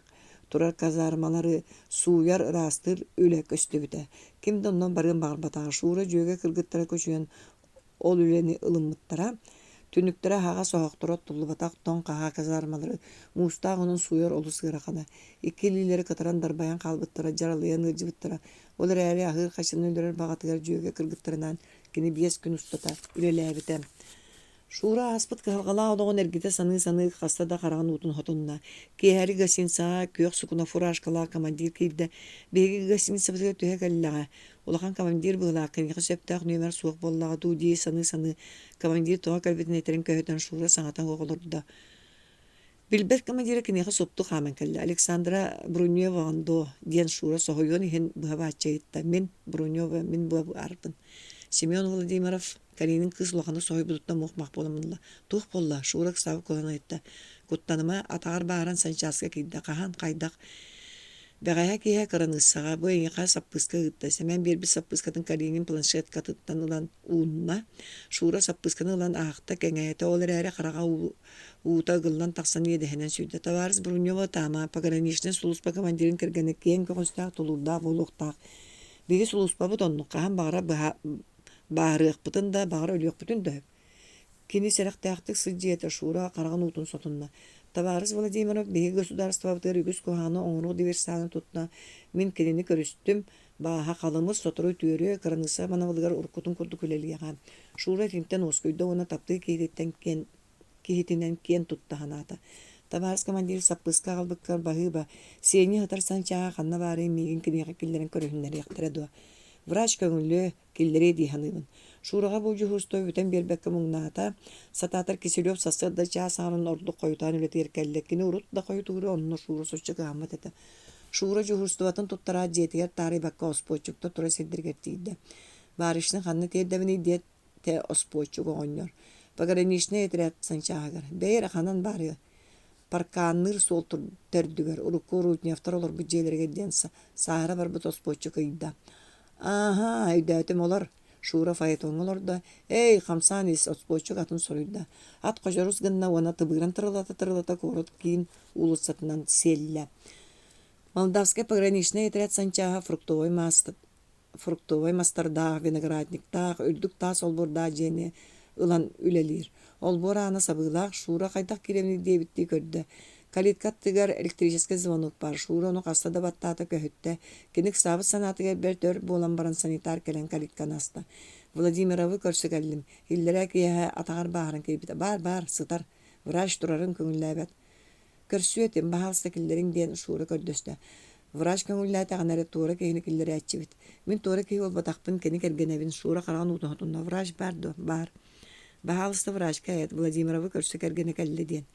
турар казармалары сууйар, ыраастыыр үлэ көстүбүтэ. Ким да онно барыан баҕарбатаҕа. Шура дьүөгэ кыргыттара көчүйэн ол үлэни ылыммыттара. Түннүктэрэ аһаҕас, оһохторо оттуллубатах тоҥ хаһаа казармалары муустаах онон сууйар олус ыарахана. Икки илиилэрэ кытаран дарбайан хаалбыттара, дьаралыйан ыалдьыбыттара. Ол эрээри аһыыр хачыны өлөрөр баҕатыгар дьүөгэ кыргыттарынаан кини 5 күн устата үлэлээбитэ. Шура ааспыт кыһалҕалаах олоҕун эргитэ саныы-саныы хаста да хараҕын уутун хотунна. Киэһэлик гостиницаҕа күөх сукуна фуражкалаах командир киирдэ. Биһиги гостиницабытыгар түһэ кэллэҕэ. Улахан командир быһыылаах киниэхэ сөптөөх нүөмэр суох буоллаҕа дуу дии саныы-саныы командир тоҕо кэлбитин этэрин көһүтэн Шура саҥата суох олордо. Билбэт командира киниэхэ супту хааман кэллэ. Александра Бруневаҕын дуо? диэн Шура соһуйуон иһин быһа бааччы ыйытта. Мин, Брунева, мин баарбын. Семен Владимиров Калинин кыыс улаханнык соһуйбутуттан муох-мах буолан ылла. Туох буолла? Шура ыксаабыт куолаһын ыйытта. Куттаныма, атаҕар бааран санчааска киирдэ. Хаһан, хайдах? Бэҕэһээ киэһэ кыраныыссаҕа бу эйиэхэ саппыыска ыытта. Сэмэн биэрбит саппыыскатын Калинин планшеткатыттан ылан уунна. Шура саппыысканы ылан аахта, кэҥээтэ, ол эрээри хараҕа уута ыгыллан тахсан иэдэһинэн сүүрдэ. Табаарыс Брунева Таама пограничнай сулууспа командирын кэргэнэ киэҥ көҕүстээх, тулуурдаах буолуохтаах. Биһиги сулууспабыт оннук хаһан баҕарар быһа бааһырыахпытын да, баҕар өлүөхпүтүн да сөп. Кини сэрэхтээхтик сылдьыа этэ, Шура хараҕын уутун сотунна. Табаарыс Владимиров биһиги государствобытыгар үгүс куһаҕаны оҥоруу диверсанын тутта. Мин кинини көрүстүм, бааһа халымыр, сотору үтүөрүө, кыраныысса манабылыгар уруккутун курдук үлэлиэҕэ. Шура итинтэн уоскуйда уонна таптыыр киһититтэн киэн киһитинэн киэн тутта санаата. Табаарыс командир саппыыска аҕалбыккар баһыыба, Сеня сытар санчааҕа ханна баарый миигин киниэхэ киллэрэн көрүһүннэриэхтэрэ дуо? Врач көҥүллүө, киллэриэ дии саныыбын. Шураҕа бу дьуһуурство бүтэн биэрбэккэ муҥнаата. Сатаатар Киселев сарсыарда чаас аҥарын ордук хойутаан үлэтигэр кэллэ. Кини урут да хойутуура, онно Шура соччо кыһаммат этэ. Шура дьуһуурствотын туттараат дьиэтигэр таарыйбакка оспуоччукта тура сирдэригэр тиийдэ. Барышня ханна тиэрдэбиний диэт тэ оспуоччук оҕонньор. Пограничнай отряд санчааһыгар. Бэйэ эрэ ханан баарый Паркаанныыр суол төрдүгэр урукку Рудневтар олорбут дьиэлэригэр диэн сааһыра барбыт оспуоччук ыйда. «Ааһаа, өйдөөтүм олор» Шура фаэтоҥҥа олордо. «Эй, хамсаан ис» оспуоччук атын суруйда. Ат хочорус гынна уонна тыбыыран тырылата-тырылата куорат киин уулуссатынан сиэллэ. Молдавскай пограничнай отряд санчааһа фруктовай фруктовай мастардаах, виноградниктаах, үрдүк таас олбуордаах дьиэни ылан үлэлиир. Олбуор аана сабыылаах, Шура хайдах киирэбиний диэбиттии көрдө. Калитка аттыгар электрическэй звонок баар. Шура ону хаста да баттаата, көһүттэ. Кини ыксаабыт санаатыгар бэрт өр буолан баран санитар кэлэн калитканы аста. Владимировы көрсө кэллим. Иллэрээ киэһэ атаҕар бааһыран киирбитэ. Баар-баар, сытар. Врач турарын көҥүллээбэт. Көрсүө этим, баһаалыста киллэриҥ диэн Шура көрдөстө. Врач көҥүллээтэҕинэ эрэ туора киһини киллэрээччибит. Мин туора киһи буолбатахпын, кини кэргэнэбин. Шура хараҕын уутун отунна. Врач баар дуо? Баар. Баһаалыста врачка эт, Владимировы көрсө кэргэнэ кэллэ диэн.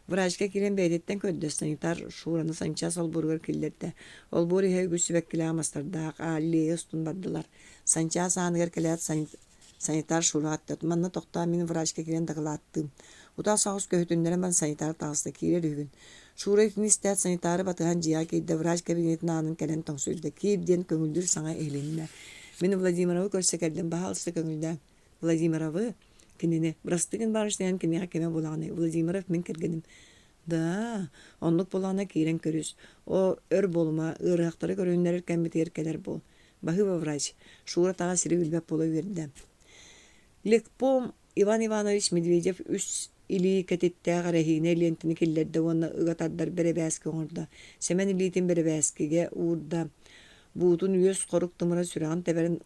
Врачка киирэн бэйэтиттэн көрдөс, санитар Шураны санчаас олбуоругар киллэрдэ. Олбуор иһэ үгүс сибэккилээх мастардаах, аллея устун бардылар. Санчаас ааныгар кэлээт Санитар Шура аттат, манна тохтоон мин врачка киирэн дакылааттыым. Утаа соҕус көһүтүннэрэн баран санитар таҕыста, киирэр үһүбүн. Шура итини истээт санитары батыһан дьиэҕэ киирдэ, врач кабинетын аанын кэлэн тоҥсуйда. Киир диэн көҥүллүүр саҥа иһилиннэ. Мин Владимировы көрсө кэллим, баһаалыста көҥүллээҥ. Владимировы? Кинини. Бырастыгын барышня киниэхэ кимэ буолаҕыный? Владимиров мин кэргэним. Да, оннук буолаҕына киирэн көрүс. Оо, өр буолума, ыарыһахтары көрүһүннэрэр кэммитигэр кэлэр буол. Баһыыба врач, Шура таҕа сири билбэт буола үөрдэ. Лекпом Иван Иванович Медведев үс илии кэтиттээх эрэһиинэ лиэнтэни киллэрдэ уонна ыга тардар бэрэбээски оҥордо. Сэмэн илиитин бэрэбээскигэ уурда. Буутун үөс хорук тымыра сүрэҕин тэбэрин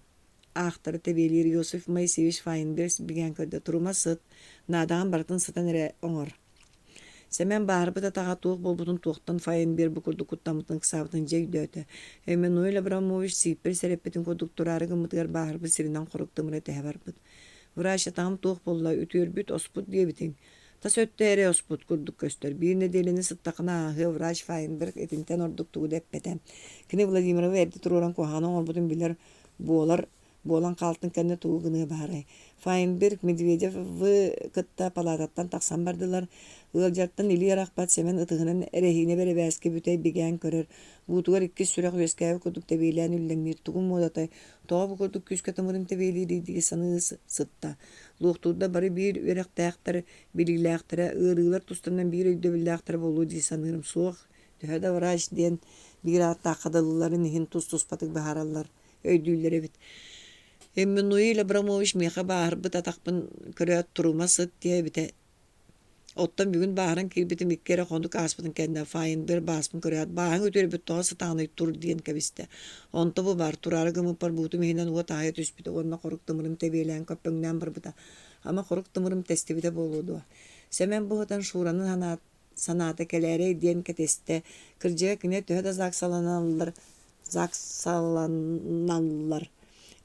аахтара тэбиэлиир Иосиф Моисеевич Файнберг бигээн көрдө. Турума сыт, наадаҕын барытын сытан эрэ оҥор. Сэмэн бааһырбыт атаҕа туох буолбутун туохтан Файнберг бу курдук куттаммытын ыксаабытын дьэ өйдөөтө. Эммануэль Абрамович сииппэр сэрэппитин курдук тураары гыммытыгар бааһырбыт сиринэн хорук тымыра тэһэ барбыт. Врач атаҕым туох буолла, үтүөрбүт, оспут диэбитиҥ. Тас өттө эрэ оспут курдук көстөр. Биир нэдиэлэни сыттахына ааһыа врач Файнберг итинтэн ордук тугу да эппэтэ. Кини Владимировы эрдэ туруоран куһаҕаны оҥорбутун билэр буолар буолан хаалтын кэннэ тугу гыныа баарай? Файнберг Медведевы кытта палаататтан тахсан бардылар. Ыалдьартан илии арахпат Сэмэн ытыһынан эрэһиинэ бэрэбээски бүтэй бигээн көрөр. Буутугар иккис сүрэх үөскээбит курдук тэбиэлээн үллэҥниир тугун муодатай, тоҕо бу курдук күүскэ тымырын тэбиэлиирий дии саныы сытта. Луохтуурда бары биир үөрэхтээхтэр, билиилээхтэрэ, ыарыылар тустарынан биир өйдөбүллээхтэрэ буолуо дии саныырым суох. Төһө да врач диэн биир ааттаахха дылыларын иһин тус-туспатык быһаараллар өйдүүллэр эбит. Эммануил Абрамович миэхэ бааһырбыт атахпын көрөөт турума сыт диэбитэ. Оттон бүгүн бааһыран киирбитим икки эрэ хонук ааспытын кэннэ Файнбер бааспын көрөөт бааһыҥ үтүөрбүт тоҕо сытааный тур диэн кэбистэ. Онто бу баар тураары гыммыппар буутум иһинэн уот аайа түспүтэ уонна хорук тымырым тэбиэлээн көппөҥнөөн барбыта. Ама хорук тымырым тэстибитэ буолуо дуо? Сэмэн быһытан Шураны санаат санаата кэлээрэй диэн кэтэстэ. Кырдьыга кини төһө да загсаланаллар, загсаланаллар.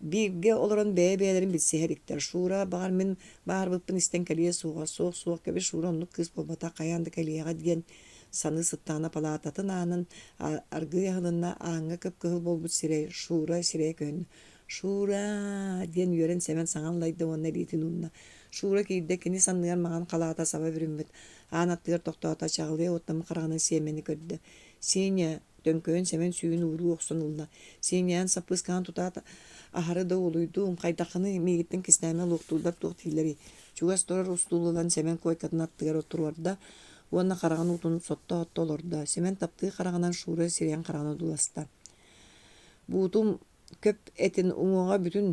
Бииргэ олорон бэйэ-бэйэлэрин билсиһэ иликтэр. Шура, баҕар, мин баарбыппын истэн кэлиэ суоҕа, суох-суох, кэбис, Шура оннук кыыс буолбатах, хайаан да кэлиэҕэ диэн саныы сыттаҕына палаататын аанын аргыый аһылынна, ааҥҥа кып-кыһыл буолбут сирэй, Шура сирэйэ көһүннэ. «Шура!» диэн үөрэн Сэмэн саҥа аллайда уонна илиитин уунна. Шура киирдэ, кини санныгар маҥан халаата саба бүрүммүт, аан аттыгар тохтоото, чаҕылыйа уоттаммыт хараҕынан сиэмэни көрдө. «Сеня, Төҥкөйөн Сэмэн сүүһүн ууруу охсон ылла. Сиэнньээн саппыыскаҕын тутаат аһары да уолуйдуум, хайдаххыный, миигиттэн кистээмэ луохтуурдар туох дииллэрий? Чугас турар устуулу ылан Сэмэн куойкатын аттыгар туруорда уонна хараҕын уутун сотто-сотто олордо. Сэмэн таптыы хараҕынан Шура сирэйин хараҕын одууласта. Буутум көп этин уҥуоҕа бүтүн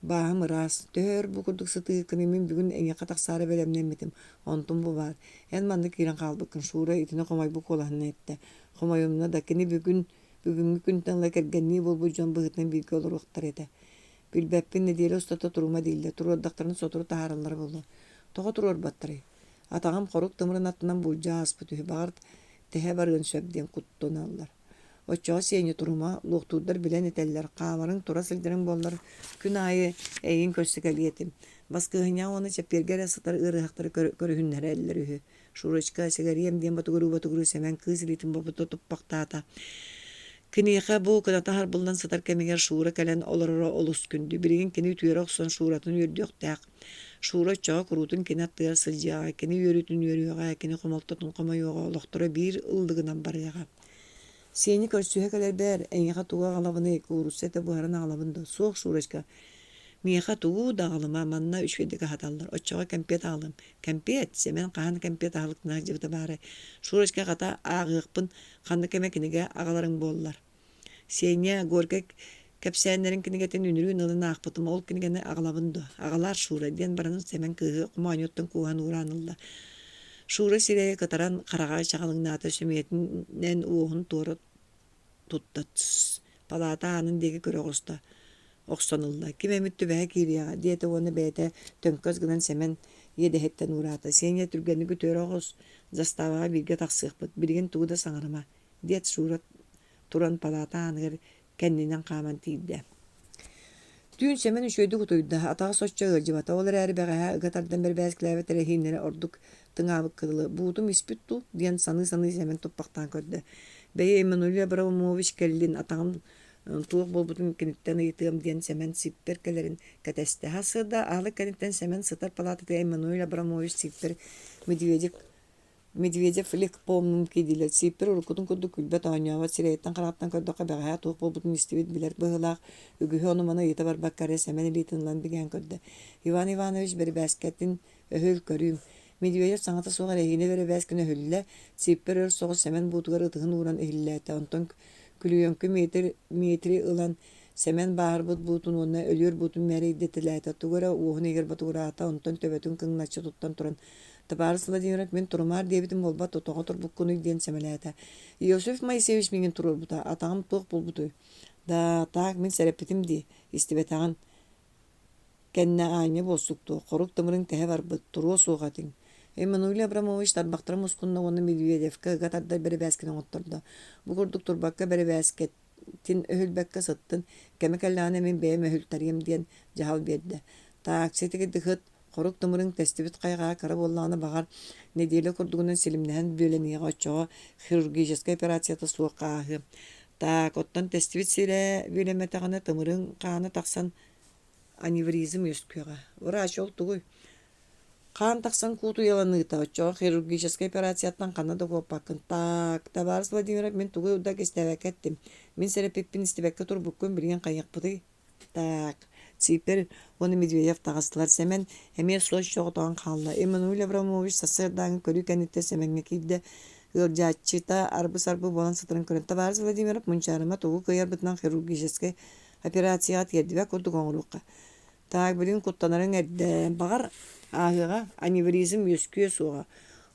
Бааһым ыраас, төһө өр бу курдук сытыыккыный мин бүгүн эйиэхэ тахсаары бэлэмнэммитим, онтум бу баар. Эн манна киирэн хаалбыккын, Шура итини хомойбут куолаһынан эттэ. Хомойумна да, кини бүгүн, бүгүҥҥү күнтэн ыла кэргэннии буолбут дьон быһыытынан бииргэ олоруохтар этэ. Билбэппин, нэдиэлэ устата турума дииллэр, туруордахтарына сотору таһаараллара буолуо. Тоҕо туруорбаттарый? Атаҕым хорук тымырын аттынан булдьа ааспыт үһү, баҕар, тэһэ барыан сөп диэн куттаналлар. Оччоҕо сиэнньэ турума, луохтуурдар билэн этэллэр, хаамарыҥ, тура сылдьарыҥ буоллар, күн аайы эйигин көрсө кэлиэ этим. Баскыһынньаҕа уонна чэппиэргэ эрэ сытар ыарыһахтары көрүһүннэрэллэр үһү. Шурочка, сигариэм диэн ботугуруу-ботугуруу Сэмэн кыыс илиитин бобута туппахтаата. Киниэхэ бу кыната харбыллан сытар кэмигэр Шура кэлэн олороро олус күндү. Билигин кини үтүөрэ охсон Шуратын үөрдүөхтээх. Шура оччоҕо куруутун кини аттыгар сылдьыаҕа, кини үөрүүтүн үөрүөҕэ, кини хомолтотун хомойуоҕа, олохторо биир ыллыгынан барыаҕа. Сиэни көрсүһэ кэлэрбэр, эйиэхэ тугу аҕалабыный, куурусса этэ буһаран аҕалабын дуо? Суох, Шурочка, миэхэ тугу да аҕалыма, манна үчүгэйдик аһаталлар, оччоҕо кэмпиэт аҕалыам. Кэмпиэт? Сэмэн хаһан кэмпиэт аһылыктана сылдьыбыта баарай? Шурочка, хата, ааҕыахпын, ханнык эмэ кинигэ аҕаларыҥ буоллар. Сеня Горькай кэпсээннэрин кинигэтин үнүрүүн ылан аахпытым, ол кинигэни аҕалабын дуо? Аҕалаар, Шура, диэн баран Сэмэн кыыһы хомоонньуттан кууһан уураан ылла. Шура сирэйэ кытаран, хараҕа чаҕылыҥнаата, сөмүйэтинэн уоһун туора тутта, тсс, палаата аанын диэки көрө оҕуста, охсон ылла. Ким эмит түбэһэ киириэҕэ, диэтэ уонна бэйэтэ төҥкөс гынан Сэмэн иэдэһиттэн уураата. Сеня түргэнник үтүөрэ оҕус, заставаҕа бииргэ тахсыахпыт, билигин тугу да саҥарыма, диэт Шура туран палаата ааныгар кэннинэн хааман тиийдэ. Түүн Сэмэн үчүгэйдик утуйда, атаҕа соччо ыалдьыбата, ол эрээри бэҕэһээ ыга тардан бэрбээскилээбит эрэһииннэрэ ордук тыҥаабыкка дылы «Буутум испит дуу?» диэн саныы-саныы Сэмэн туппахтаан көрдө. «Бэйи, Эммануил Абрамович кэллин, атаҕым туох буолбутун киниттэн ыйытыам» диэн Сэмэн сиппэр кэлэрин кэтэстэ. Сарсыарда аһылык кэнниттэн Сэмэн сытар палаататыгар Эммануил Абрамович Сиппэр Медведев Медведев лекпомнун киирдилэр. Сииппэр уруккутун курдук күлбэт-оонньообот, сирэйиттэн-хараҕыттан көрдөххө бэҕэһээ туох буолбутун истибит, билэр быһыылаах, үгүһү ону-маны ыйыта барбакка эрэ Сэмэн илиитин ылан бигээн көрдө. Иван Иванович бэрибээскэтин өһүл көрүүм. Медведев саҥата суох эрэһиинэ бэрэбээскини өһүллэ, Сииппэр өр соҕус Сэмэн буутугар ытыһын ууран иһиллээтэ. Онтон күлүйэҥкү метри ылан Сэмэн бааһырбыт буутун уонна өлүөр буутун мээрэйдэтэлээтэ, тугу эрэ уоһун иһигэр ботугураата, онтон төбөтүн кыҥначчы туттан туран Табаарыс Владимиров мин турумаар диэбитим буолбат, тоҕо турбуккунуй диэн сэмэлээтэ. Иосиф Моисеевич миигин туруорбута, атаҕым туох буолбутуй? Да, таак мин сэрэппитим дии, истибэтэҕин. Кэннэ аанньа буолсук дуо, хорук тымырыҥ тэһэ барбыт, туруо суох этиҥ. Эммануил Абрамович тарбахтара мускунна уонна Медведевкэ ыга тардар бэрэбээскини оҥоттордо. Бу курдук турбакка бэрэбээскэтин өһүлбэккэ сыттын, кэмэ кэллэҕинэ мин бэйэм өһүлтэриэм диэн дьаһал биэрдэ. Тааксы тигирдихыт Хорук тымырыҥ тэстибит хайҕаһа кыра буоллаҕына, баҕар, нэдиэлэ курдугунан силимнэһэн бүөлэниэҕэ, оччоҕо хирургическай операцията суох ааһыа. Так, оттон тэстибит сирэ бүөлэммэтэҕинэ, тымырыҥ хаана тахсан аневризм үөскүөҕэ. Врач ол тугуй? Хаан тахсан куутуйаланыыта, оччоҕо хирургическай операцияттан ханна да куоппаккын. Так, табаарыс Владимиров, мин тугу да кистээбэккэ эттим. Мин сэрэппиппин истибэккэ турбуккун билигин хайыахпытый? Так, Ципер уонна Медведев таҕыстылар. Сэмэн эмиэ суос соҕотоҕун хаалла. Эммануил Абрамович сарсыардааҥҥы көрүү кэнниттэн Сэмэҥҥэ киирдэ. Ыалдьааччыта арбы-сарбы буолан сытарын көрөн, «Табаарыс Владимиров, мунчаарыма тугу кыайарбытынан хирургическай операцияҕа тиэрдибэт курдук оҥоруохха. Так, билигин куттанарыҥ эрдэ. Баҕар, ааһыаҕа, аневризм үөскүө суоҕа.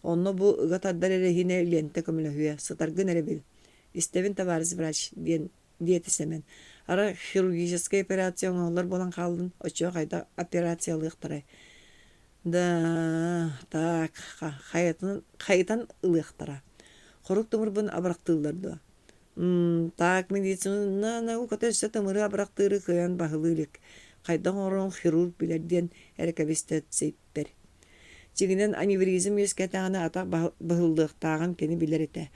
Онно бу ыга тардар эрэһиинэ лиэнтэ көмөлөһүө. Сытаргын эрэ бил. Истэбин, табаарыс врач, диэн диэтэ Сэмэн. Арай хирургическай операция оҥоһуллар буолан хааллын, оччоҕо хайдах операциялыахтарай? Да, так, хайытан ылыахтара. Хорук тымырбын абырахтыыллар дуо? Так, медицина науката өссө тымыры абырахтыыры кыайан баһылыы илик. Хайдах оҥорорун хирург билэр диэн эрэ кэбистэ Циппер. Дьиҥинэн аневризм үөскээтэҕинэ атах быһыллыахтааҕын кини билэр этэ.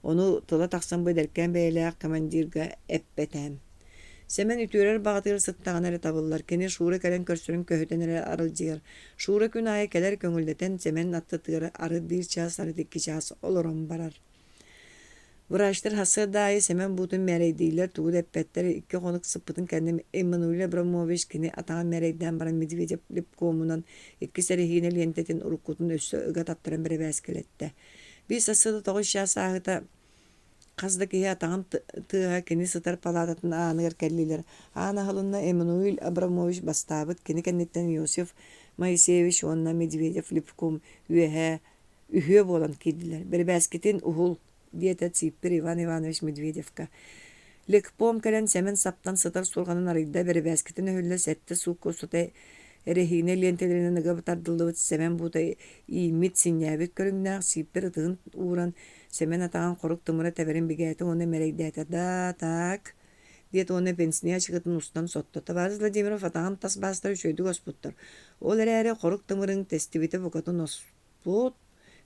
Ону тыла тахсан бу эдэркээн бэйэлээх командирга эппэтэ. Сэмэн үтүөрэр баҕатыгар сыттаҕына эрэ табыллар. Кини Шура кэлэн көрсөрүн көһүтэн эрэ аралдьыйар. Шура күн аайы кэлэр көҥүллэтэн Сэмэн аттытыгар арыт биир чаас, арыт икки чаас олорон барар. Врачтар сарсыарда аайы Сэмэн буутун мээрэйдииллэр, тугу да эппэттэр. Икки хонук сыппытын кэннэ Эммануил Абрамович кини атаҕын мээрэйдээн баран Медведев липкомунан иккис эрэһиинэ лиэнтэтин уруккутун өссө ыга таттаран бэрэбээскэлэттэ. Биир сарсыарда 9 чаас ааһыыта хас да киһи атаҕын тыаһа кини сытар палаататын ааныгар кэллилэр. Аан аһылынна Эммануил Абрамович бастаабыт, кини кэнниттэн Иосиф Моисеевич уонна Медведев липком үөһээ Үһүө буолан киирдилэр. Бэрэбээскитин уһул, диэтэ Циппер Иван Иванович Медведевка. Лекпом кэлэн Сэмэн саптан сытар суорҕанын арыйда, бэрэбээскитин өһүллэ сэттэ суукка устата эрэһиинэ лиэнтэлэринэн ыга тардыллыбыт Сэмэн буута ииммит, синньээбит көрүҥнээх Сииппэр ытыһын ууран Сэмэн атаҕын хорук тымыра тэбэрин бигээтэ уонна мэрэйдээтэ: «Да, так» диэт уонна пенсния ачыкытын устан сотто. Табаарыс Владимиров атаҕын тас баастара үчүгэйдик оспуттар. Ол эрээри хорук тымырыҥ тэстибитэ букатын оспут,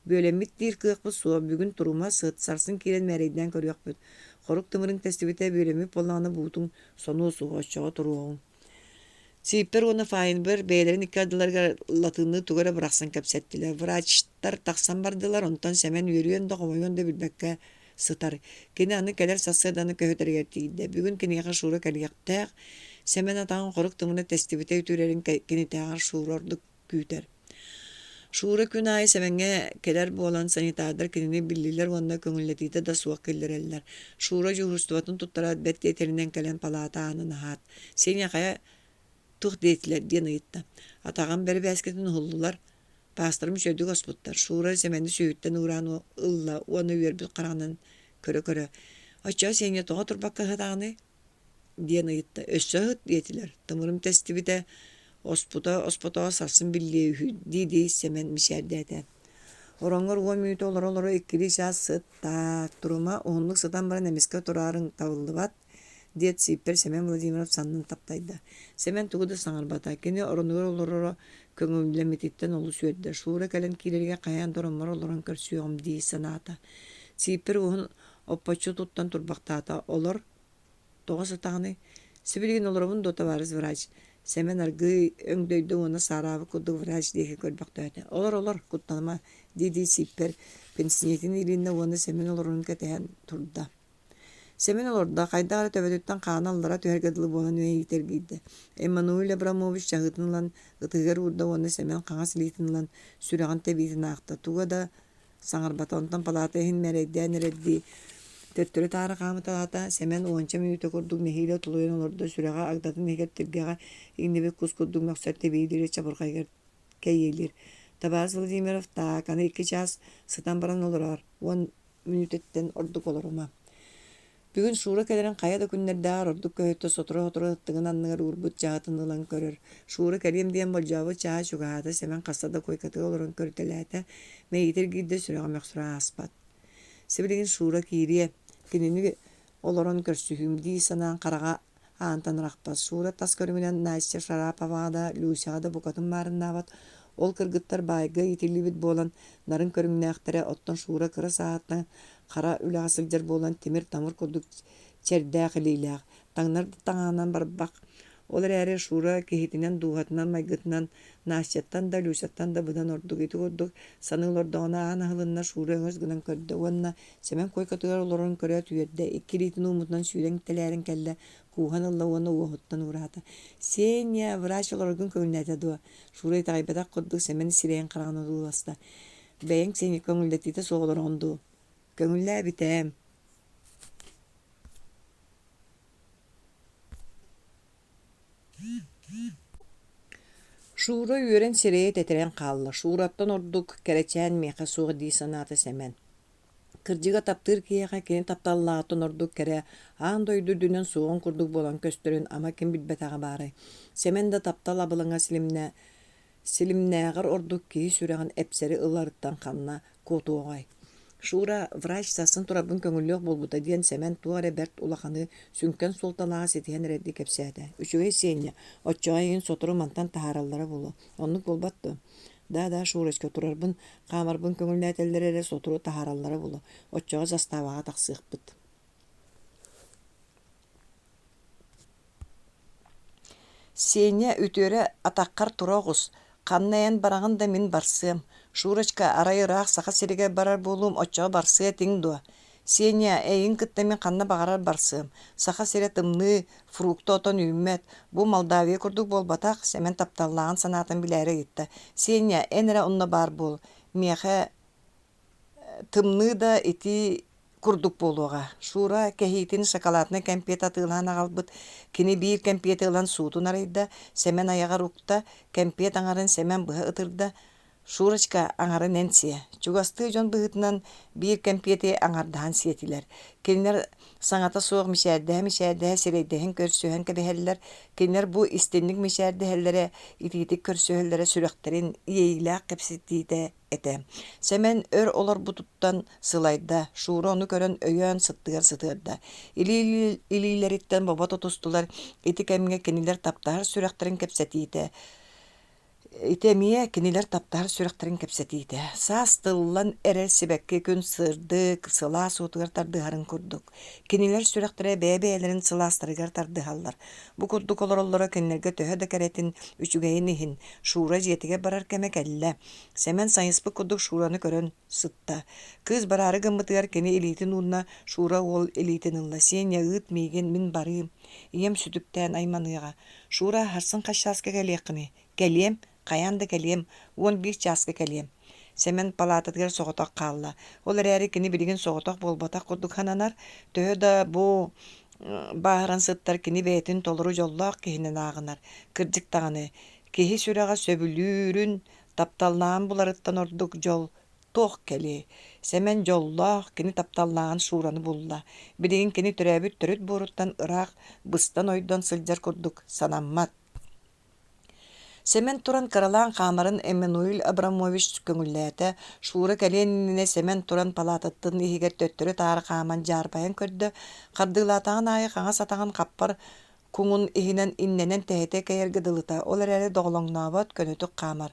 бүөлэммит диир кыахпыт суох, бүгүн турума сыт, сарсын киирэн мээрэйдээн көрүөхпүт. Хорук тымырыҥ тэстибитэ бүөлэммит буоллаҕына буутуҥ сонуо суоҕа, оччоҕо туруоҕуҥ. Циппер уонна Файнберг бэйэлэрин икки ардыларыгар латыынныы тугу эрэ бырахсан кэпсэттилэр. Врачтар тахсан бардылар, онтон Сэмэн үөрүөн да хомойуон да билбэккэ сытар. Кини аны кэлэр сарсыарданы көһүтэригэр тиийдэ. Бүгүн киниэхэ Шура кэлиэхтээх. Сэмэн атаҕын хорук тымына тэстибитэ үтүөрэрин кинитээҕэр Шура ордук күүтэр. Шура күн аайы Сэмэҥҥэ кэлэр буолан, санитардар кинини биллилэр уонна көҥүллэтиитэ да суох киллэрэллэр. Шура дьуһуурустубатын туттараат бэрт тиэтэлинэн кэлэн палаата аанын аһаат, «Сеня хайа туох диэтилэр?» диэн ыйытта. Атаҕым бэрэбээскитин уһуллулар, паастарым үчүгэйдик оспуттар. Шура Сэмэни сүүһүттэн уураан ылла уонна үөрбүт хараҕынан көрө-көрө, «Оччоҕо Сеня тоҕо турбакка ыһытаҕыный?» диэн ыйытта. Өссө ыһыт диэтилэр. Тымырым тэстибитэ, оспута оспотоҕо сарсын биллиэ үһү дии-дии Сэмэн мичээрдээтэ. Ороҥҥор уон мүнүүтэ олоро-олоро иккилии чаас сыт, таак, турума, уһуннук сытан баран эмискэ тураарыҥ табыллыбат, диэт Сииппэр Сэмэн Владимиров саннын таптайда. Сэмэн тугу да саҥарбата. Кини оронугар олороро көҥүллэммититтэн олус үөрдэ. Шура кэлэн киирэригэр хайаан да ороммор олорон көрсүөҕүм дии санаата. Сииппэр уоһун оппоччу туттан турбахтаата. Олор, Тоҕо сатаҕыный? Сибилигин олоробун дуо, табаарыс врач? Сэмэн аргыый өҥдөйдө уонна саараабыт курдук врач диэки көрбөхтөөтө. Олор, олор, куттаныма, дии-дии Сииппэр пенсинетин иилиннэ уонна Сэмэн олорорун кэтэһэн турда. Сэмэн олордо, хайдах эрэ төбөтүттэн хаана аллара түһэргэ дылы буолан үөйүүтэ эргийдэ. Эммануиль Абрамович чаһыытын ылан ытыһыгар уурда уонна Сэмэн хаҥас илиитин ылан сүрэҕин тэбиитин аахта. Туга да Саҥарбата, онтон палаата иһин мэрэйдээн эрэрдии төттөрү-таары хаамыталаата. Сэмэн уонча мүнүүтэ курдук нэһиилэ тулуйан олордо, сүрэҕэ агдатын иһигэр тиргэҕэ иҥнибит кус курдук мөхсөр тэбиилиир, чабырҕайыгар кэйиэлиир. Табаарыс Владимиров таак, аны икки чаас сытан баран олороор, уон мүнүүтэттэн ордук олорума. Бүгүн Шура кэлэрин хайа да күннэрдээҕэр ордук көһүттэ сотору-сотору ыттыгын анныгар уурбут чаһытын ылан көрөр. Шура кэлиэм диэн болдьообут чааһа чугаһаата, Сэмэн хаста да куойкатыгар олорон көрүтэлээтэ, мэйиитэ эргийдэ, сүрэҕэ мөхсөрө ааспат. Сибилигин Шура киириэ, кинини олорон көрсүһүүм дии санаан хараҕа аантан арахпат. Шура тас көрүҥүнэн Настя Шараповаҕа да, Люсяҕа да букатын маарыннаабат. Ол кыргыттар баайга иитиллибит буолан нарын көрүҥнээхтэрэ, оттон Шура кыра сааһыттан хара үлэҕэ сылдьар буолан тимир-тамыр курдук чэрдээх илиилээх, таҥнар да таҥаһынан барбах. Ол эрээри Шура киһитинэн, дууһатынан, майгытынан Настяттан да, Люсяттан да быдан ордук. Ити курдук саныы олордоҕуна аан аһылынна, Шура өҥөс гынан көрдө уонна Сэмэн куойкатыгар олорон көрөөт үөрдэ, икки илиитин ууммутунан сүүрэн тэлээрэн кэллэ, кууһан ылла уонна уоһуттан уураата. «Сеня, врач олороргун көҥүллээтэ дуо?» Шура итэҕэйбэтэх курдук Сэмэн сирэйин хараҕын одууласта. «Бэйэҥ Сеня көҥүллэтиитэ суох олороҕун дуу?» «Көҥүллээбитээм» Шура үөрэн сирэйэ тэтэрэн хаалла, Шураттан ордук кэрэчээн миэхэ суох дии санаата Сэмэн. Кырдьыга таптыыр киһиэхэ кини тапталлааҕыттан ордук кэрэ, аан дойду үрдүнэн суоҕун курдук буолан көстөрүн ама ким билбэтэҕэ баарай. Сэмэн да таптал абылаҥа силимнэ силимнээҕэр ордук киһи сүрэҕин эпсэри ыларыттан ханна куотуоҕай. Шура, врач сарсын турарбын көҥүллүөх буолбута диэн Сэмэн туох эрэ бэрт улаханы, сүҥкэн суолталааҕы ситиһэн эрэрдии кэпсээтэ. Үчүгэй Сеня, оччоҕо эйигин сотору мантан таһаараллара буолуо. Оннук буолбат дуо? Да-да, Шурочка, турарбын, хаамарбын көҥүллээтэллэр эрэ сотору таһаараллара буолуо. Оччоҕо заставаҕа тахсыахпыт. Сеня, үтүөрэ атаххар тура оҕус, ханна эн бараҕын да мин барсыам. Шурочка, арай ыраах Саха сиригэр барар буолуум, оччоҕо барсыа этиҥ дуо? Сеня, эйигин кытта мин ханна баҕарар барсыам. Саха сирэ тымныы, фрукта отон үүммэт. Бу Молдавия курдук буолбатах, Сэмэн тапталлааҕын санаатын билээри ыйытта. Сеня, эн эрэ онно баар буол. Миэхэ Тымныы да итии курдук буолуоҕа. Шура кэһиитин шоколаднай кэмпиэт атыылаан аҕалбыт. Кини биир кэмпиэти ылан суутун арыйда, Сэмэн айаҕар укта, кэмпиэт аҥарын Сэмэн быһа ытырда. Шурочка аҥарын эн сиэ. Чугастыы дьон быһыытынан биир кэмпиэти аҥардаһан сиэтилэр. Кинилэр саҥата суох мичээрдэһэ-мичээрдэһэ сирэйдэһин көрсүһэн кэбиһэллэр. Кинилэр бу истинник мичээрдэһэллэрэ, итиитик көрсүһэллэрэ сүрэхтэрин иэйиилээх кэпсэтиитэ этэ. Сэмэн өр олорбутуттан сылайда, Шура ону көрөн өйөөн сыттыгар сытыарда. Илии-илиилэриттэн бобо тутустулар, ити кэмҥэ кинилэр таптаһар сүрэхтэрин кэпсэтиитэ ити эмиэ кинилэр таптаһар сүрэхтэрин кэпсэтиитэ. Саас тыллан эрэр сибэкки күн сырдык, сылаас уотугар тардыһарын курдук. Кинилэр сүрэхтэрэ бэйэ-бэйэлэрин сылаастарыгар тардыһаллар. Бу курдук олороллоро кинилэргэ төһө да кэрэтин, үчүгэйин иһин, Шура дьиэтигэр барар кэмэ кэллэ. Сэмэн сайыспыт курдук Шураны көрөн сытта. Кыыс бараары гыммытыгар кини илиитин уунна, Шура уол илиитин ылла. «Сеня, ыыт миигин, мин барыым. Ийэм сүтүктээн айманыаҕа. Шура, сарсын хас чааска кэлиэххиний?» «Кэлиэм, хайаан да кэлиэм, 11 чааска кэлиэм». Сэмэн палаататыгар соҕотох хаалла. Ол эрээри кини билигин соҕотох буолбатах курдук сананар. Төһө да бу бааһыран сыттар кини бэйэтин толору дьоллоох киһинэн ааҕынар. Кырдьык даҕаны, Киһи сүрэҕэ сөбүлүүрүн, тапталлааҕын буларыттан ордук дьол туох кэлиэй? Сэмэн дьоллоох, кини тапталлааҕын Шураны булла. Билигин кини төрөөбүт төрүт буоруттан ыраах быстан-ойдон сылдьар курдук санаммат. Сэмэн туран кыралаан хаамарын Эммануил Абрамович көҥүллээтэ. Шура кэлиэн иннинэ Сэмэн туран палаататын иһигэр төттөрү-таары хааман дьаарбайан көрдө. Хардыылаатаҕын аайы хаҥас атаҕын хаппар Куҥун иһинэн иннэнэн тэһитэ кэйэргэ дылыта, ол эрээри доҕолоҥнообот, көнөтүк хаамар.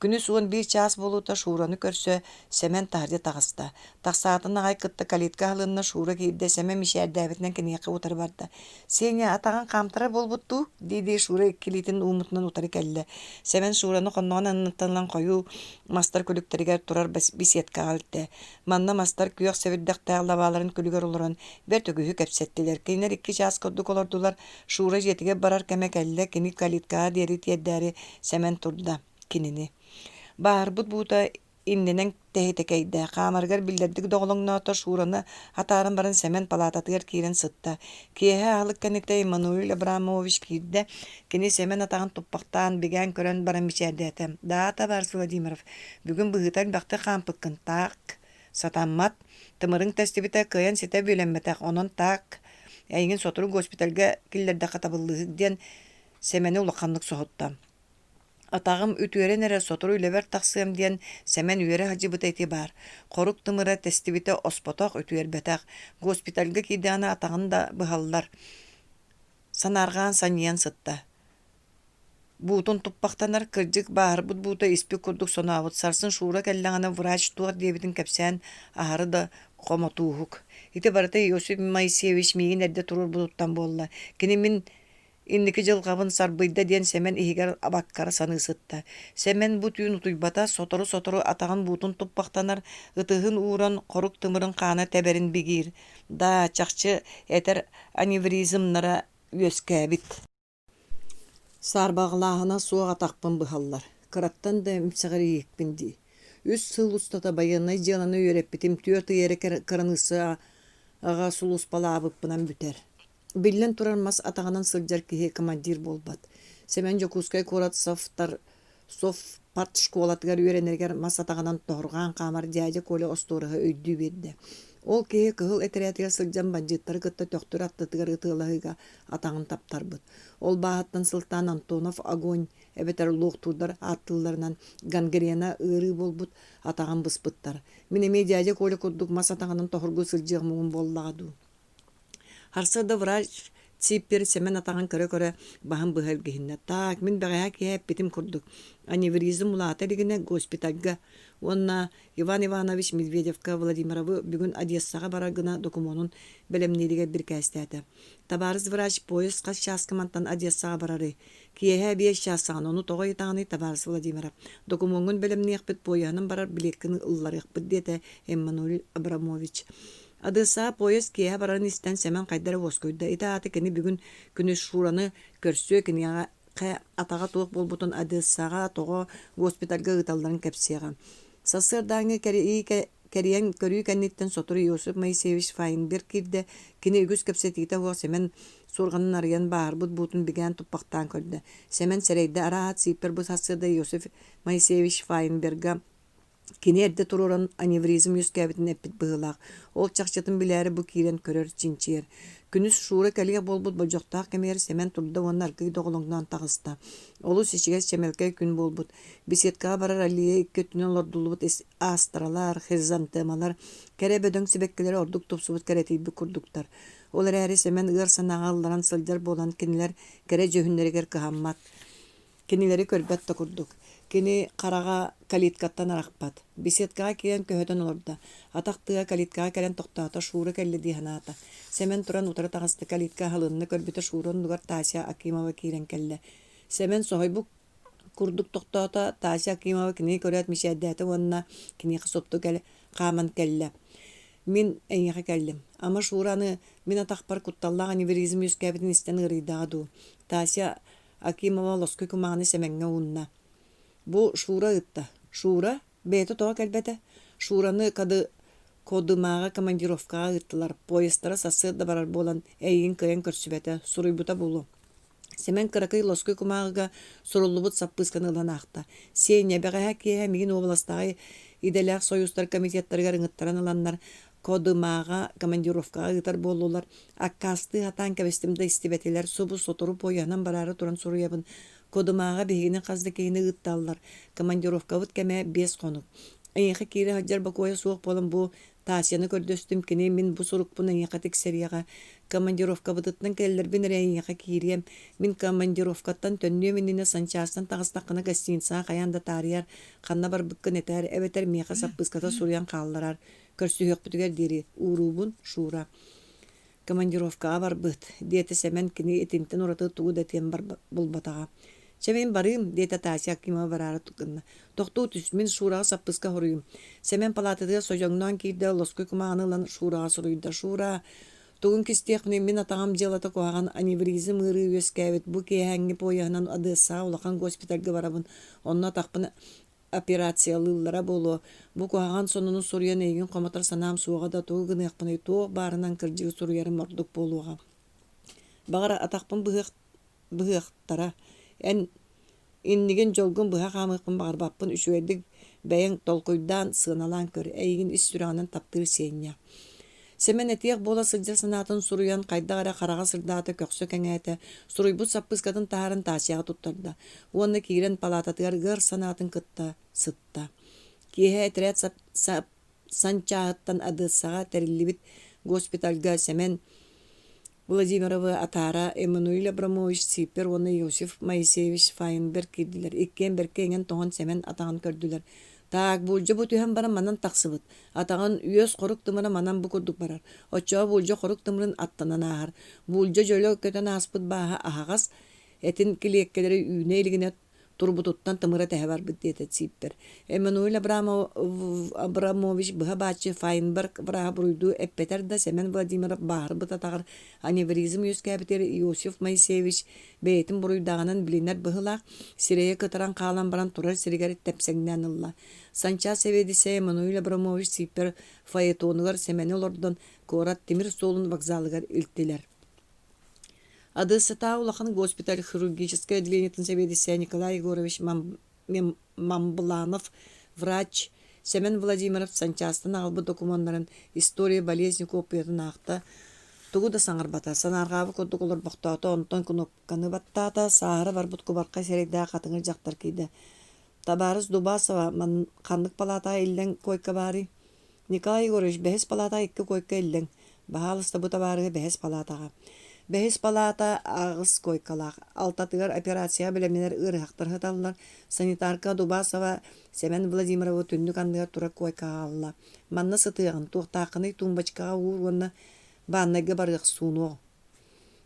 Күнүс 11 чаас буолуута Шураны көрсө Сэмэн таһырдьа таҕыста. Тахсаатын аҕай кытта калитка аһылынна, Шура киирдэ, Сэмэн мичээрдээбитинэн киниэхэ утары барда. «Сеня, атаҕын хаамтарар буолбут дуу?» дии-дии Шура икки илиитин ууммутунан утары кэллэ. Сэмэн Шураны хонноҕун анныттан ылан хойуу мастар күлүктэригэр турар беседкаҕа илтэ. Манна мастар күөх сэбирдэхтээх лабааларын күлүгэр олорон бэрт үгүһү кэпсэттилэр. Кинилэр икки чаас курдук олордулар. Шура дьиэтигэр барар кэмэ кэллэ, кини калиткаҕа диэри тиэрдээри Сэмэн турда. Кинини. Бааһырбыт буута иннинэн тэһитэ кэйдэ. Хаамарыгар биллэрдик доҕолоҥноото, Шураны атааран баран Сэмэн палаататыгар киирэн сытта. Киэһэ аһылык кэнниттэн Эммануил Абрамович киирдэ. Кини Сэмэн атаҕын туппахтаан, бигээн көрөн баран мичээрдээтэ. «Да, товарищ Владимиров, бүгүн быһыыта элбэхтик хаампыккын, таак, сатаммат. Тымырыҥ тэстибитэ кыайан ситэ бүөлэммэтэх, онон таак, эйигин сотору госпитальга киллэрдэххэ табыллыыһык» диэн Сэмэни улаханнык соһутта. Атаҕым үтүөрэн эрэ сотору үлэбэр тахсыам диэн Сэмэн үөрэ сылдьыбыта ити баар. Хорук тымыра тэстибитэ оспотох, үтүөрбэтэх. Госпитальга киирдэҕинэ атаҕын да быһаллар. Санаарҕаан санньыйан сытта. Буутун туппахтанар, кырдьык бааһырбыт буута испит курдук сонообут. Сарсын Шура кэллэҕинэ врач туох диэбитин кэпсээн аһары да хомотууһук. Ити барыта Иосиф Моисеевич миигин эрдэ туруорбутуттан буолла. Кини мин Инники дьылҕабын сарбыйда диэн Сэмэн иһигэр абаккара саныы сытта. Сэмэн бу түүн утуйбата, сотору-сотору атаҕын буутун туппахтанар, ытыһын ууран, хорук тымырын хаана тэбэрин бигиир. Даа, чахчы, этэр аневризмнара үөскээбит. Саарбаҕалааһына суох атахпын быһаллар, кыраттан да эмсэҕирииһикпин дии. Үс сыл устата байыаннай дьыаланы үөрэппитим түөрт ый эрэ кыраныыссаҕа сулууспалаабыппынан бүтэр. Биллэн турар, мас атаҕынан сылдьар киһи командир буолбат. Сэмэн Дьокуускай куорат совпартшколатыгар үөрэнэригэр мас атаҕынан тоһурҕаан хаамар дядя Коля остуораһы өйдүү биэрдэ. Ол киһи кыһыл этэрээтигэр сылдьан бандьыыттары кытта Төхтүр аттытыгар ытыалаһыыга атаҕын таптарбыт. Ол бааһыттан сылтаан Антонов огонь эбэтэр луохтуурдар ааттыылларынан гангрена ыарыы буолбут, атаҕын быспыттар. Мин эмиэ дядя Коля курдук мас атаҕынан тоһургуу сылдьыах муҥум буоллаҕа дуу. Сарсыарда врач Циппер Сэмэн атаҕын көрө-көрө баһын быһа илгиһиннэ. «Так, мин бэҕэһээ киэһэ эппитим курдук, аневризм улаата илигинэ госпитальга уонна Иван Иванович Медведевка Владимировы бүгүн Одессаҕа барар гына докумуонун бэлэмнииригэр бирикээстээтэ. Табаарыс врач поезд хас чааска мантан Одессаҕа барарый? Киэһэ 5 чаас саҕана ону тоҕо ыйытаҕыный, табаарыс Владимиров? Докумуоҥҥун бэлэмниэхпит, поеһынан барар билиэккин ылларыахпыт, диэтэ Эммануиль Абрамович. Адыасаа поезд киэһэ барарын истэн Сэмэн хайда эрэ уоскуйда. Ити аата кини бүгүн күнүс Шураны көрсүө, киниэхэ атаҕа туох буолбутун Одессаҕа тоҕо госпитальга ыыталларын кэпсиэҕэ. Сарсыардааҥҥы кэрийэн көрүү кэнниттэн сотору Иосиф Моисеевич Файнберг киирдэ. Кини үгүс кэпсэтиитэ суох Сэмэн суорҕанын арыйан бааһырбыт буутун бигээн туппахтаан көрдө. Сэмэн сэрэйдэ, арааһа Циппер бу сарсыарда Иосиф Моисеевич Файнберга Кини эрдэ туруоран аневризм үөскээбитин эппит быһыылаах, ол чахчытын билээри бу киирэн көрөр, чинчийэр. Күнүс Шура кэлиэх буолбут болдьохтоох кэмигэр Сэмэн турда уонна аргыый доҕолоҥноон таҕыста. Олус ичигэс чэмэлкэй күн буолбут. Беседкаҕа барар аллея икки өттүнэн олордуллубут астралар, хризантемалар, кэрэ бөдөҥ сибэккилэрэ ордук тупсубут кэрэтийбит курдуктар. Ол эрээри Сэмэн ыар санааҕа ылларан сылдьар буолан кинилэр кэрэ дьүһүннэригэр кыһаммат. Кинилэри көрбөт да курдук. Кини хараҕа калиткаттан арахпат. Беседкаҕа киирэн көһүтэн олордо. Атах тыа калиткаҕа кэлэн тохтоото, Шура кэллэ дии санаата. Сэмэн туран утары таҕыста, калитка аһылынна, көрбүтэ Шура оннугар Тася Акимова киирэн кэллэ. Сэмэн соһуйбут курдук тохтоото, Тася Акимова кинини көрөөт мичээрдээтэ уонна киниэхэ супту кэлэ хааман кэллэ. Мин эйиэхэ кэллим. Ама Шура аны мин атахпар кутталлаах аневризм үөскээбитин истэн ыарыйдаҕа дуу? Тася Акимова лоскуй кумааҕыны Сэмэҥҥэ уунна. Бу Шура ыытта. Шура? Бэйэтэ тоҕо кэлбэтэ? Шураны кады Кодымааҕа командировкаҕа ыыттылар. Поездтара сарсыарда барар буолан, эйигин кыайан көрсүбэтэ, суруйбута буолуо. Сэмэн кыракый лоскуй кумааҕыга суруллубут саппыысканы ылан аахта. Сеня, бэҕэһээ киэһэ миигин уобаластааҕы идэлээх сойуустар комитеттарыгар ыҥыттаран ыланнар, Кодымааҕа командировкаҕа ыытар буоллулар, аккаастыы сатаан кэбистим да истибэтилэр, субу сотору поеһынан бараары туран суруйабын. Кодымааҕа биһигини хас да киһини ыытталлар, командировкабыт кэмэ 5 хонук. Эйиэхэ киирэ сылдьар бокуойа суох буолан бу Тасяны көрдөстүм, кини мин бу сурукпун эйиэхэ тиксэриэҕэ. Командировкабытыттан кэллэрбин эрэ эйиэхэ киириэм. Мин командировкаттан төннүөм иннинэ санчаастан таҕыстаххына гостиницаҕа хайаан да таарыйар, ханна барбыккын этээр, эбэтэр миэхэ саппыыската суруйан хааллараар. Көрсүһүөхпүтүгэр диэри ууруубун, Шура. Командировкаҕа барбыт, диэтэ Сэмэн кини итинтэн ураты тугу да этиэн булбатаҕа. Чэ, мин барыым, диэтэ Тася Акимова бараары гынна. Тохтуу түс, мин Шураҕа саппыска хоруйум. Сэмэн палаататыгар содьоҥноон киирдэ, лоскуй кумааҕыны ылан Шураҕа суруйда. Шура, тугун кистиэхпиний, мин атаҕым дьыалата куһаҕан, аневризм ыарыы үөскээбит. Бу киэһээҥҥи поеһынан Одессаҕа улахан госпитальга барабын. Онно атахпын операциялыыллара буолуо. Бу куһаҕан сонуну суруйан эйигин хомотор санаам суоҕа да, тугу гыныахпыный, туох баарынан кырдьыгы суруйарым ордук буолуоҕа. Баҕар, атахпын быһыах быһыахтара. Эн иннигин дьолгун быһа хаамыахпын баҕарбаппын, үчүгэйдик бэйэҥ толкуйдаан, сыаналаан көр, эйигин ис сүрэҕинэн таптыыр Сеня. Сэмэн этиэх буола сылдьар санаатын суруйан, хайдах эрэ хараҕа сырдаата, көхсө кэҥээтэ, суруйбут саппыыскатын таһааран Тасяҕа туттарда уонна киирэн палаататыгар ыар санаатын кытта сытта. Киэһэ этэрээт санчааһыттан Одессаҕа тэриллибит госпитальга Сэмэн Владимировы атаара Эммануиль Абрамович Ципер уонна Иосиф Моисеевич Файнберг киирдилэр. Иккиэн бэркэ иҥэн-тоҥон Сэмэн атаҕын көрдүлэр. Таак, буулдьа бу түһэн баран манан тахсыбыт. Атаҕын үөс хорук тымыра манан бу курдук барар. Оччоҕо буулдьа хорук тымырын аттанан ааһар. Буулдьа дьөлө көтөн ааспыт бааһа аһаҕас, этин килиэккэлэрэ үүнэ илигинэ турбутуттан тымыра тэһэ барбыт диэтэ Циппер. Эммануиль Абрамович быһа-бааччы Файнберг бырааһа буруйдуу эппэтэр да, Сэмэн Владимиров бааһырбыт атаҕар аневризм үөскээбитигэр Иосиф Моисеевич бэйэтин буруйдааҕынан билинэр быһыылаах, сирэйэ кытаран хаалан баран турар сиригэр тэпсэҥнээн ылла. Санчаас сэбиэдиссэйэ Эммануиль Абрамович Циппер фаэтонугар Сэмэни олордон куорат тимир суолун вокзалыгар илтилэр. Одессатааҕы улахан госпиталь хирургическай отделениетын сэбиэдиссэйэ Николай Егорович Мамбланов врач. Сэмэн Владимиров санчаастан аҕалбыт докумуоннарын «История болезни» куоппуйатын аахта, тугу да саҥарбата, санаарҕаабыт курдук олорбохтоото, онтон кнопканы баттаата, сааһыра барбыт кубархай сирэйдээх хатыҥыр дьахтар киирдэ. «Табаарыс Дубасова, ханнык палаатаҕа иллэҥ куойка баарый?» Николай Егорович, бэһис палаатаҕа икки куойка иллэҥ. Баһаалыста бу табаарыһы бэһис палаатаҕа. Бэһис палаата аҕыс куойкалаах. Алтатыгар операцияҕа бэлэмнэнэр ыарыһахтар сыталлар. Санитарка Дубасова Сэмэн Владимировы түннүк анныгар турар куойкаҕа аҕалла. Манна сытыаҕын, туохтааххыный тумбочкаҕа уур уонна бааннайга барыах суунуоҕ.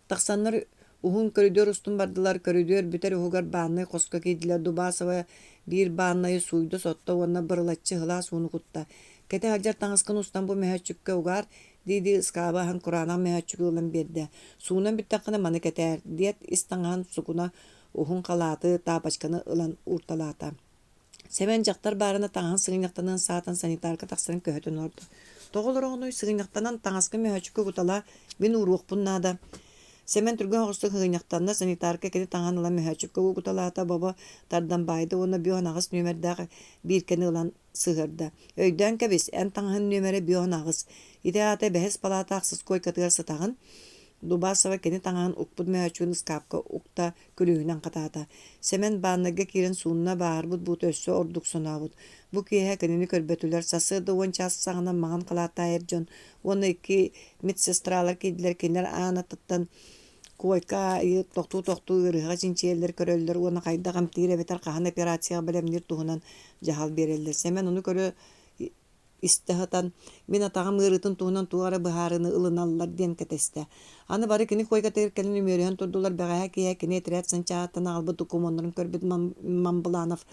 Тахсаннар уһун көрүдүөр устун бардылар, көрүдүөр бүтэр уһугар бааннай хоско киирдилэр, Дубасова биир бааннайы сууйда-сотто уонна бырылаччы сылаас ууну кутта. «Кэтэ сылдьар таҥаскын устан бу мөһөөччүккэ угаар» дии-дии ыскааба аһан кураанах мөһөөччүгү ылан биэрдэ. «Суунан бүттэххинэ маны кэтээр» диэт ис таҥаһын сукуна уһун халааты, таапачканы ылан уурталаата. Сэмэн дьахтар баарына таҥаһын сыгынньахтаныан саатан санитарка тахсарын көһүтэн олордо. Тоҕо олороҕунуй сыгынньахтанан таҥаскын мөһөөччүккэ угуталаа, мин ууруохпун наада. Сэмэн түргэн оҕустук сыгынньахтанна, санитарка кини таҥаһын ылан мөһөөччүккэ угуталаата, бобо тардан баайда уонна бүөн аҕыс нүөмэрдээх бииркэни ылан сыһыарда. Өйдөөн кэбис, эн таҥаһын нүөмэрэ бүөн аҕыс. Ити аата бэһис палаата ахсыс куойкатыгар сытаҕын. Дубасова кини таҥаһын укпут мөһөөччүгүн ыскаапка укта, күлүүһүнэн хатаата. Сэмэн бааннайга киирэн суунна, бааһырбыт буут өссө ордук сонообут. Бу киэһэ кинини көрбөтүлэр. Сарсыарда уон чаас саҕана маҥан халааттаах эр дьон уонна икки медсестралар киирдилэр. Кинилэр аан аттыттан куойка аайы тохтуу-тохтуу ыарыһаҕы чинчийэллэр, көрөллөр уонна хайдах эмтиир эбэтэр хаһан операцияҕа бэлэмниир туһунан дьаһал биэрэллэр. Сэмэн ону көрө истэ сытан, мин атаҕым ыарыытын туһунан туох эрэ быһаарыыны ылыналлар диэн кэтэстэ. Аны бары кини куойкатыгар кэлэн үмүөрүһэн турдулар, бэҕэһээ киэһэ кини этэрээт санчааһыттан аҕалбыт докумуоннарын көрбүт Мамбланов.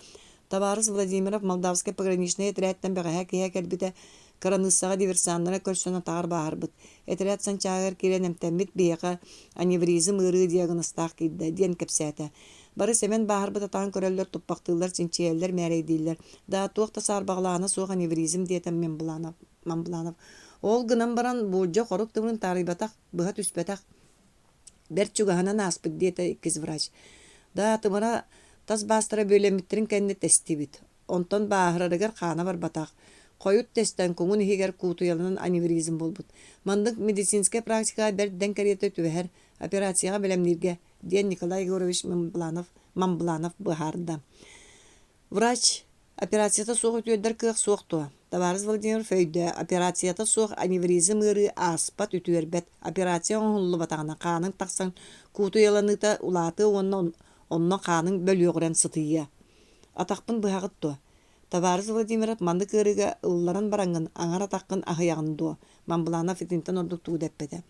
Табаарыс Владимиров Молдавскай пограничнай этэрээттэн бэҕэһээ киэһэ кэлбитэ, кыраныыссаҕа диверсаннары көрсөн атаҕар бааһырбыт. Этэрээт санчааһыгар киирэн эмтэммит биһиэхэ аневризм ыарыы диагнозтаах киирдэ, диэн кэпсээтэ. Бары Сэмэн бааһырбыт атаҕын көрөллөр, туппахтыыллар, чинчийэллэр, мээрэйдииллэр. Да, туох да саарбаҕалааһына суох аневризм, диэтэ Мамбланов. Мамбланов. Ол гынан баран, буулдьа хорук тымырын таарыйбатах, быһа түспэтэх. Бэрт чугаһынан ааспыт, диэтэ иккис врач. Да, тымыра тас баастара бүөлэммиттэрин кэннэ тэстибит. Онтон бааһырарыгар хаана барбатах. Хойут тэстэн куҥун иһигэр куутуйаланан аневризм буолбут. Маннык медицинскэй практикаҕа бэрт дэҥ кэриэтэ түбэһэр, операцияҕа бэлэмнииргэ диэн Николай Егорович Мамбланов, Мамбланов быһаарда. Врач операцията суох үтүөрдэр кыах суох дуо? Табаарыс Владимиров өйдөө, операцията суох аневризм ыарыы ааспат, үтүөрбэт. Операция оҥоһуллубатаҕына хааныҥ тахсан куутуйаланыыта улаатыа уонна онно хааныҥ бөлүөҕүрэн сытыйыа. Атахпын быһаҕыт дуо? Табаарыс Владимиров маннык ыарыыга ылларан бараҥҥын аҥар атаххын аһыйаҕын дуо? Мамбланов итинтэн ордук тугу да эппэтэ.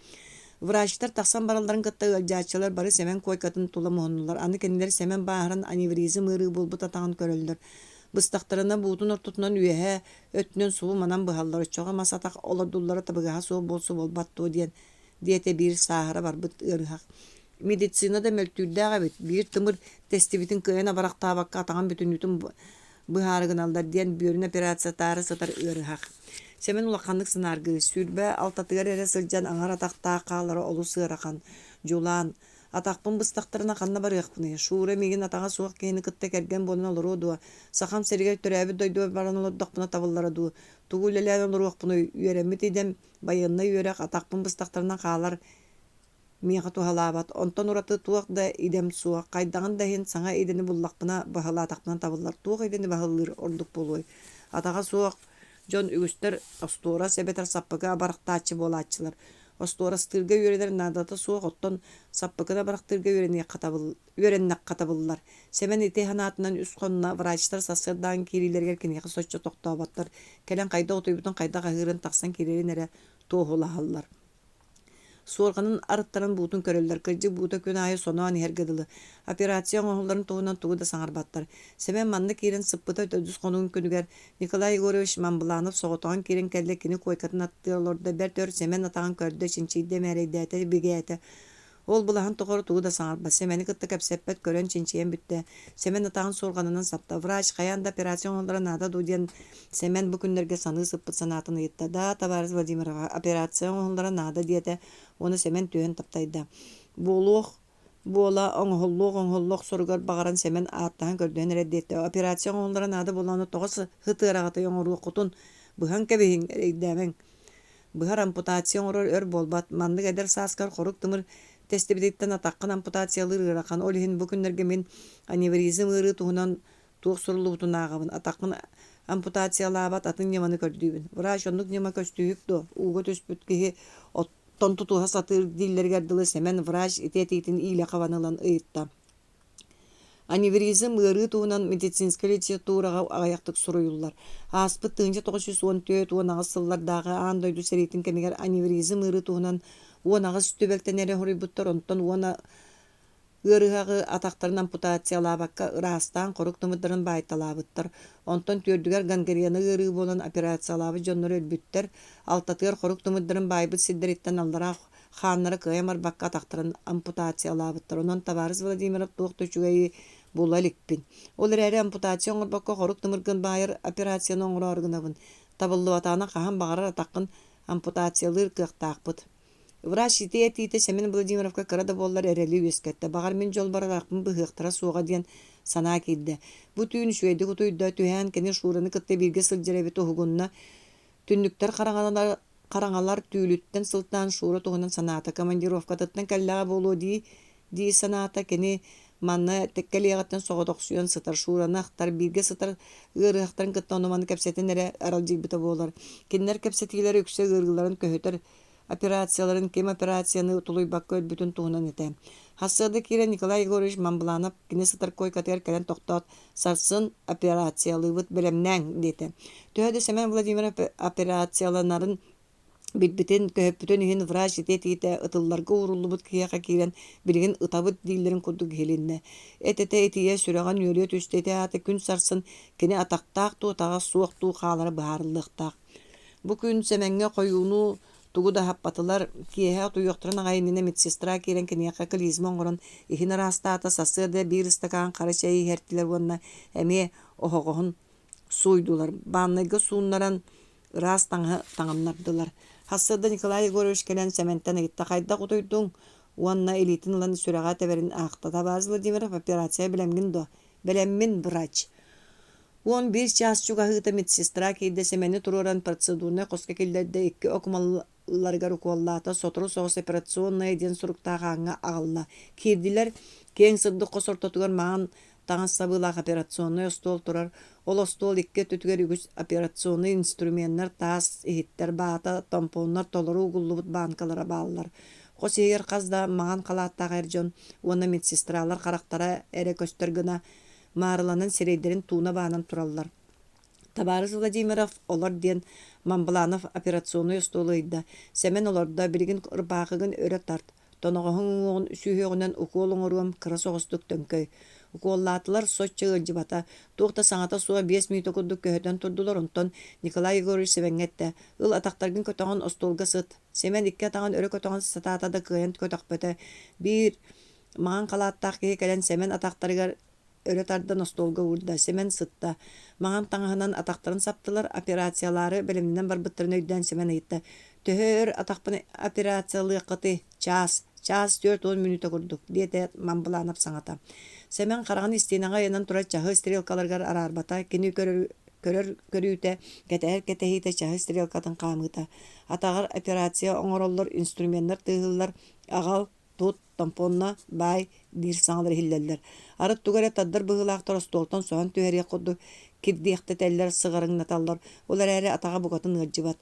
Врачтар тахсан баралларын кытта ыалдьааччылар бары Сэмэн куойкатын тула муһуннулар. Аны кинилэр Сэмэн бааһыран аневризм ыарыы буолбут атаҕын көрөллөр. Быстахтарына буутун ортотунан үөһэ өттүнэн субу манан быһаллар, оччоҕо мас атах олордуллара табыгаһа суох буолсу буолбат дуо диэн диэтэ биир сааһыра барбыт ыарыһах. Медицина да мөлтүүрдээх эбит, биир тымыр тэстибитин кыайан абырахтаабакка атаҕын бүтүннүүтүн быһаары гыналлар диэн бүөрүн операциятаары сытар ыарыһах. Сэмэн улаханнык санааргыыр, 26-тыгар эрэ сылдьан аҥар атахтаах хаалара олус ыарахан, дьулаан. Атахпын быстахтарына ханна барыахпыный, Шура миигин атаҕа суох киһини кытта кэргэн буолан олоруо дуо, Сахам сиригэр төрөөбүт дойдубар баран олордохпуна табыллара дуу, тугу үлэлээн олоруохпунуй, үөрэммит идэм байыаннай үөрэх атахпын быстахтарына хаалар миэхэ туһалаабат, онтон ураты туох да идэм суох, хайдаҕын да иһин саҥа идэни буллахпына, баһылаатахпына табыллар, туох идэни баһылыыр ордук буолуой? Атаҕа суох дьон үгүстэр остуорас эбэтэр саппыкы абырахтааччы буолааччылар. Остуорастыырга үөрэнэр наадата суох, оттон саппыкыны абырахтыырга үөрэниэххэ табыл үөрэннэххэ табыллар. Сэмэн ити санаатынан үс хонно врачтар сарсыардааҥҥы киириилэригэр киниэхэ соччо тохтооботтор, кэлэн хайдах утуйбутун, хайдах аһыырын, тахсан киирэрин эрэ туоһулаһаллар. Суорҕанын арыттаран буутун көрөллөр, кырдьык буута күн аайы соноон иһэргэ дылы. Операция оҥоһулларын туһунан тугу да саҥарбаттар. Сэмэн манна киирэн сыппыта төрдүс хонугун күнүгэр Николай Егорович Мамбланов соҕотоҕун киирэн кэллэ, кини куойкатын аттыгар олордо, бэрт өр Сэмэн атаҕын көрдө, чинчийдэ, мээрэйдээтэ, бигээтэ. Ол былаһын тухары тугу да саҥарбат, Сэмэни кытта кэпсэппэт, көрөн чинчийэн бүттэ. Сэмэн атаҕын суорҕанынан сапта. Врач хайаан да операция оҥоһуллара наада дуу диэн Сэмэн бу күннэргэ саныы сыппыт санаатын ыйытта. Да, товарищ Владимирова, операция оҥоһуллара наада диэтэ уонна Сэмэн түһэн таптайда. Буолуох. Буола оҥоһуллуох оҥоһулла охсоругар баҕаран Сэмэн ааттаһан көрдөһөн эрэр диэтэ. Операция оҥоһуллара наада буоллаҕына тоҕо сытыараҕытый оҥоруоххутун, быһан кэбиһиҥ, эрэйдээмэҥ. Быһар ампутация оҥорор өр буолбат. Маннык эдэр сааскар хорук тымыр тэстибититтэн атаххын ампутациялыыр ыарахан. Ол иһин бу күннэргэ мин аневризм ыарыы туһунан туох суруллубутун ааҕабын. Атаххын ампутациялаабат атын ньыманы көрдүүбүн. Врач оннук ньыма көстүүһүк дуо? Ууга түспүт киһи оттон тутуһа сатыыр дииллэригэр дылы Сэмэн врач ити этиитин иилэ хабан ылан ыйытта. Аневризм ыарыы туһунан медицинскэй литератураҕа аҕыйахтык суруйуллар. Ааспыт 1914-18 сыллардааҕы аан дойду сэриитин кэмигэр аневризм ыарыы туһунан 18 түбэлтэни эрэ суруйбуттар, онтон уона ыарыһаҕы атахтарын ампутациялаабакка ыраастаан хорук тымырдарын баайталаабыттар. Онтон түөрдүгэр гангрена ыарыы буолан операциялаабыт дьоннор өлбүттэр, алтатыгар хорук тымырдарын баайбыт сирдэриттэн аллараа хааннара кыайан барбакка атахтарын ампутациялаабыттар. Онон табаарыс Владимиров туох да үчүгэйи була иликпин. Ол эрээри ампутация оҥорбокко хорук тымыргын баайар операцияны оҥороору гынабын. Табыллыбатаҕына хаһан баҕарар атаххын ампутациялыыр кыахтаахпыт. Врач ити этиитэ Семен Владимировка кыра да буоллар эрэли үөскэттэ. Баҕар мин дьолбор атахпын быһыахтара суоҕа диэн санаа киирдэ. Бу түүн үчүгэйдик утуйда, түһээн кини Шураны кытта бииргэ сылдьар эбит уһугунна. Түннүктэр хараҥалар Хараҥалар түүлүттэн сылтаан Шура туһунан санаата, командировкатыттан кэллэҕэ буолуо дии дии санаата. Кини манна кэлиэҕиттэн соҕотохсуйан сытар Шураны ахтар, бииргэ сытар ыарыһахтарын кытта ону-маны кэпсэтэн эрэ аралдьыйбыта буолар. Кинилэр кэпсэтиилэрэ үксэ ыарыыларын көһүтэр операцияларын, ким операцияны тулуйбакка өлбүтүн туһунан этэ. Сарсыарда киирэн Николай Егорович Мамбланов кини сытар куойкатыгар кэлэн тохтоот, «Сарсын операциялыыбыт, бэлэмнээҥ» диэтэ. Төһө да Семен Владимиров операцияланарын билбитин, көһүппүтүн иһин врач ити этиитэ ытылларга ууруллубут киһиэхэ киирэн билигин ытабыт дииллэрин курдук иһилиннэ. Эт-этэ итийэ, сүрэҕэ нүөлүйэ түстэ ити аата күн сарсын кини атахтаах дуу, атаҕа суох дуу хаалара быһаарыллыахтаах. Бу күн Сэмэҥҥэ хойууну тугу да аһаппатылар, киэһэ утуйуохтарын аҕай иннинэ медсестра киирэн киниэхэ клизма оҥорон иһин ыраастаата, сарсыарда биир ыстакаан хара чэйи иһэртилэр уонна эмиэ оһоҕоһун сууйдулар, бааннайга сууннаран ыраас таҥаһы таҥыннардылар. Сарсыарда Николай Егорович кэлэн Сэмэнтэн ыйытта хайдах утуйдуҥ уонна илиитин ылан сүрэҕэ тэбэрин аахта. Табаарыс Владимиров операция бэлэмҥин дуо? Бэлэммин, врач. 11 чаас чугаһыыта медсестра киирдэ Сэмэни туруоран процедурнай хоско киллэрдэ, икки окумалларыгар укуоллаата, сотору соҕус операционная диэн суруктаах ааҥҥа аҕалла. Киирдилэр, киэҥ сырдык хос ортотугар маҥан таҥас сабыылаах операционнай остуол турар. Ол остуол икки өттүтүгэр үгүс операционнай инструменнар, таас иһиттэр, баата, тампоннар толору угуллубут баанкалара бааллар. Хос иһигэр хас да маҥан халааттаах эр дьон уонна медсестралар харахтара эрэ көстөр гына маарыланан сирэйдэрин тууна баанан тураллар. Табаарыс Владимиров олор диэн Мамбланов операционнай остуолу ыйда. Сэмэн олордо, билигин ырбаахыгын өрө тарт, тоноҕоһуҥ уҥуоҕун сүһүөҕүнэн укуол оҥоруом, кыра соҕустук төҥкөй. Укуоллаатылар, соччо ыалдьыбата. Туох да саҥата суох 5 мүнүүтэ курдук көһүтэн турдулар, онтон Николай Егорович Сэмэҥҥэ эттэ: «Ыл, атахтаргын көтөҕөн остуолга сыт». Сэмэн икки атаҕын өрө көтөҕөн сатаата да кыайан көтөхпөтө. Биир Маҥан халааттаах киһи кэлэн Сэмэн атахтарыгар өрө тардан остуолга уурда. Сэмэн сытта. Маҥан таҥаһынан атахтарын саптылар, операциялаары бэлэмнэнэн барбыттарын өйдөөн Сэмэн ыйытта: «Төһө өр атахпын операциялыаххытый? Чаас. Чаас 40 мүнүүтэ курдук», диэтэ Мамбыланов саҥата. Сэмэн хараҕын истиэнэҕэ ыйанан турар чаһы стрелкаларыгар араарбата. Кини көрөр, көрөр көрүүтэ, кэтэһэр кэтэһиитэ чаһы стрелкатын хаамыыта. Атаҕар операция оҥороллор, инструменнар тыаһыыллар, аҕал, тут, тампонна, баай диир саҥалар иһиллэллэр. Арыт тугу эрэ тардар быһыылаахтар остуолтан соһон түһэриэх курдук кирдиэхтэтэллэр, сыҕарыҥнаталлар. Ол эрээри атаҕа букатын ыалдьыбат.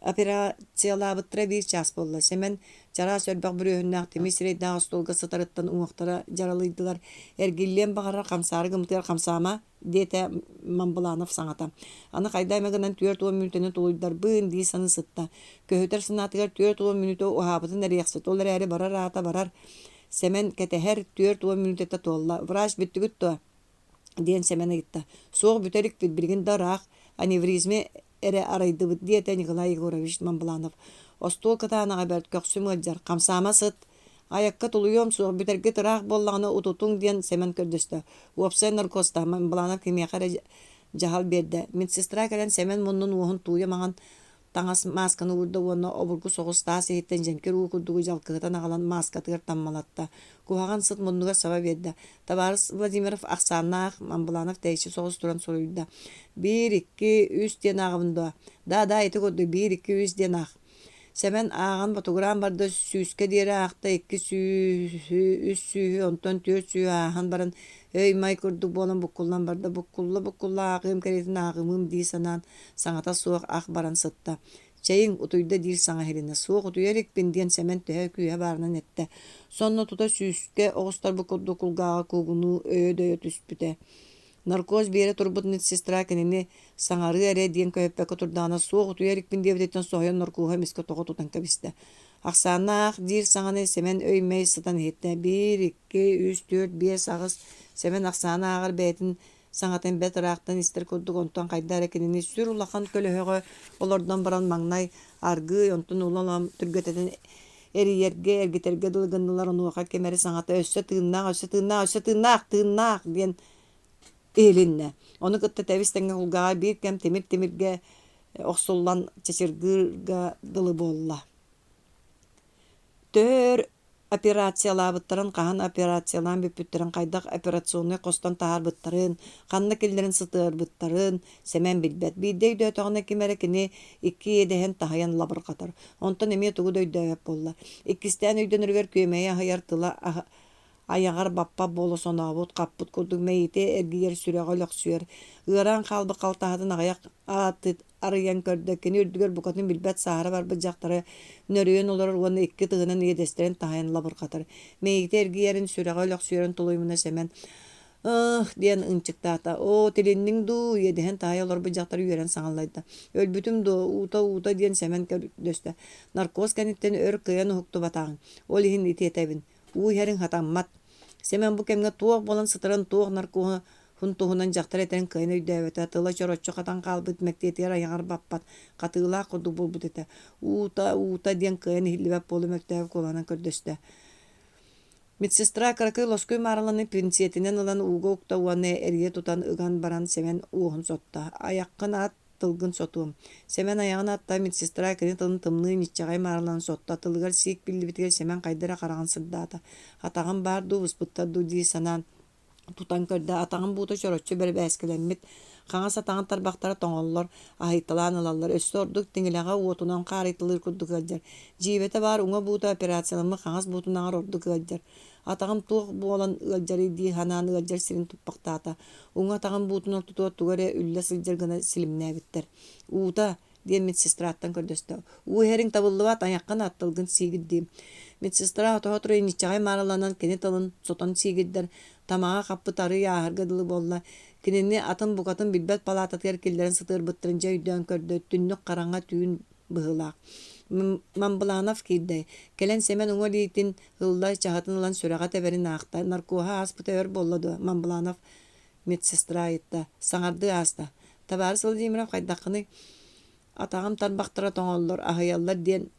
Операциялаабыттара биир чаас буолла. Сэмэн чараас өрбөх бүрүөһүннээх тимир сирэйдээх остуолга сытарыттан уҥуохтара дьаралыйдылар. Эргиллиэн баҕарар хамсаары гыммытыгар хамсаама, диэтэ Мамбыланов саҥата. Аны хайда эмэ гынан 40 мүнүүтэни тулуйдарбын дии саныы сытта. Көһүтэр санаатыгар 40 мүнүүтэ уһаабытын эриэхсит, ол эрээри барар аата барар. Сэмэн кэтэһэр, 40 мүнүүтэтэ туолла. Врач бүттүгүт дуо? диэн Сэмэн ыйытта. Суох бүтэ иликпит, билигин да ыраах, аневризме эрэ арыйдыбыт, диэтэ Николай Егорович Мамбланов. Остуол кытаанаҕа бэрт, көхсүм ыалдьар, хамсаама сыт. Айакка тулуйуом суох, бүтэргит ыраах буоллаҕына утутуҥ диэн Сэмэн көрдөстө. Уопсай наркозтаах Мамбланов кимиэхэ эрэ дьаһал биэрдэ. Медсестра кэлэн Сэмэн муннун уоһун тууйа маҥан. Таҥас маасканы уурда уонна обургу соҕус таас иһиттэн дьэҥкир уу курдугу дьалкыһытан аҕалан мааскатыгар таммалатта. Куһаҕан сыт муннугар саба биэрдэ. Табаарыс Владимиров ахсааннаах Мамбыланов тэйиччи соҕус туран суруйда: «Биир, икки, үс диэн ааҕабын дуо? Да, да, ити курдук биир, икки, үс диэн аах». Сэмэн ааҕан ботугураан барда, сүүскэ диэри аахта, икки сүүһү, үс сүүһү, онтон түөрт сүүһү ааһан баран өй-май курдук буолан буккуллан барда. Буккулла-буккулла ааҕыым кэриэтин ааҕымыым дии санаан, саҥата суох ах баран сытта. Чэйиҥ, утуйда диир саҥа иһилиннэ. Суох утуйа иликпин диэн Сэмэн төһө күүһэ баарынан эттэ. Сонно тута сүүскэ оҕустарбыт курдук кулгааҕа куугунуу өйө-дөйө түспүтэ. Наркоз биэрэ турбут медсестра кинини саҥарыа эрэ диэн көһүппэккэ турдаҕына суох утуйа иликпин диэбититтэн соһуйан наркоһу эмискэ тоҕо тутан кэбистэ. Ахсааннаах диир саҥаны Сэмэн өй-мэй сытан иһиттэ. Биир, икки, үс, түөрт, биэс, аҕыс. Сэмэн ахсааны ааҕар бэйэтин саҥатын бэрт ыраахтан истэр курдук онтон хайда эрэ кинини сүр улахан көлөһөҕө олордон баран маҥнай аргыый онтон улам түргэтэтэн эрийэргэ эргитэргэ дылы гыннылар онуоха ким эрэ саҥата өссө тыыннаах өссө тыыннаах өссө тыыннаах тыыннаах диэн иһилиннэ ону кытта тэбис тэҥҥэ кулгааҕа биир кэм тимир тимиргэ охсуллан чачыргыырга дылы буолла Төһө өр операциялаабыттарын, хаһан операциялаан бүппүттэрин, хайдах операционнай хостон таһаарбыттарын, ханна киллэрэн сытыарбыттарын Сэмэн билбэт. Биирдэ өйдөөтөҕүнэ ким эрэ кини икки иэдэһин таһыйан лабырҕатар. Онтон эмиэ тугу да өйдөөбөт буолла. Иккистээн өйдөнөрүгэр күөмэйи аһыйар тыла айаҕар баппат буола сонообут, хаппыт курдук мэйиитэ эргийэр, сүрэҕэ өлөхсүйэр. Ыараан хаалбыт халтаһатын аҕыйах арыйан көрдө, кини үрдүгэр букатын билбэт сааһыра барбыт дьахтары нөрүйэн олорор уонна икки тыһынан иэдэстэрин таһыйан лабырҕатар. Мэйиитэ эргийэрин, сүрэҕэ өлөхсүйэрин тулуйумуна Сэмэн «Ых!» диэн ынчыктаата. «Оо, тилинниҥ дуу?» иэдэһин таһыйа олорбут дьахтар үөрэн саҥаллайда. «Өлбүтүм дуо? Уута-уута» диэн Сэмэн көрдөстө. «Наркоз кэнниттэн өр кыайан уһуктубатаҕыҥ. Ол иһин ити этэбин. Уу иһэриҥ сатаммат. Сэмэн бу кэмҥэ туох буолан сытарын, туох наркоһун туһунан дьахтар этэрин кыайан өйдөөбөтө, тыла чороччу хатан хаалбыт мэктиэтигэр айаҕар баппат, хатыылаах курдук буолбут этэ. Уута, уута диэн кыайан иһиллибэт буола мөлтөөбүт куолаһынан көрдөстө. Медсестра кыракый лоскуй маарыланы пинцетинэн ылан ууга укта уонна эрийэ тутан ыган баран Сэмэн уоһун сотто. Айаххын ат, тылгын сотуом. Сэмэн айаҕын атта, медсестра кини тылын тымныы ньиччэҕэй маарылаан сотто, тылыгар сиик биллибитигэр Сэмэн хайда эрэ хараҕын сырдаата. Атаҕым баар дуу, быспыттар дуу дии санаан тутан көрдө, атаҕын буута чороччу бэрэбээскилэммит, хаҥас атаҕын тарбахтара тоҥоллор, аһыйталаан ылаллар, өссө ордук тиҥилэҕэ уотунан хаарыйталыыр курдук ыалдьар. Дьиибэтэ баар уҥа буута операцияламмыт хаҥас буутунааҕар ордук ыалдьар. Атаҕым туох буолан ыалдьарый дии санаан ыалдьар сирин туппахтаата. Уҥа атаҕын буутун ортотугар тугу эрэ үллэ сылдьар гына силимнээбиттэр. «Уута» диэн медсестраттан көрдөстө. «Уу иһэриҥ табыллыбат, айаххын аттылгын сиигирдиим». Медсестра отоһо туран инниччэҕэй маарыланан кини тылын сотон сиигирдэр, тамаҕа хаппыт арыый ааһарга дылы буолла. Кинини атын букатын билбэт палаататыгар киллэрэн сытыарбыттарын дьэ өйдөөн көрдө, түннүк хараҥа түүн быһыылаах. Мамбыланов киирдэ. Кэлэн Сэмэн уҥа илиитин ылла, чаһытын ылан сүрэҕэ тэбэрин аахта. Наркоһа ааспыта өр буолла дуо? Мамбыланов медсестра ыйытта. Саҥардыы ааста. Табаарыс Владимиров хайдаххыный? Атаҕым тарбахтара тоҥоллор, аһыйаллар диэн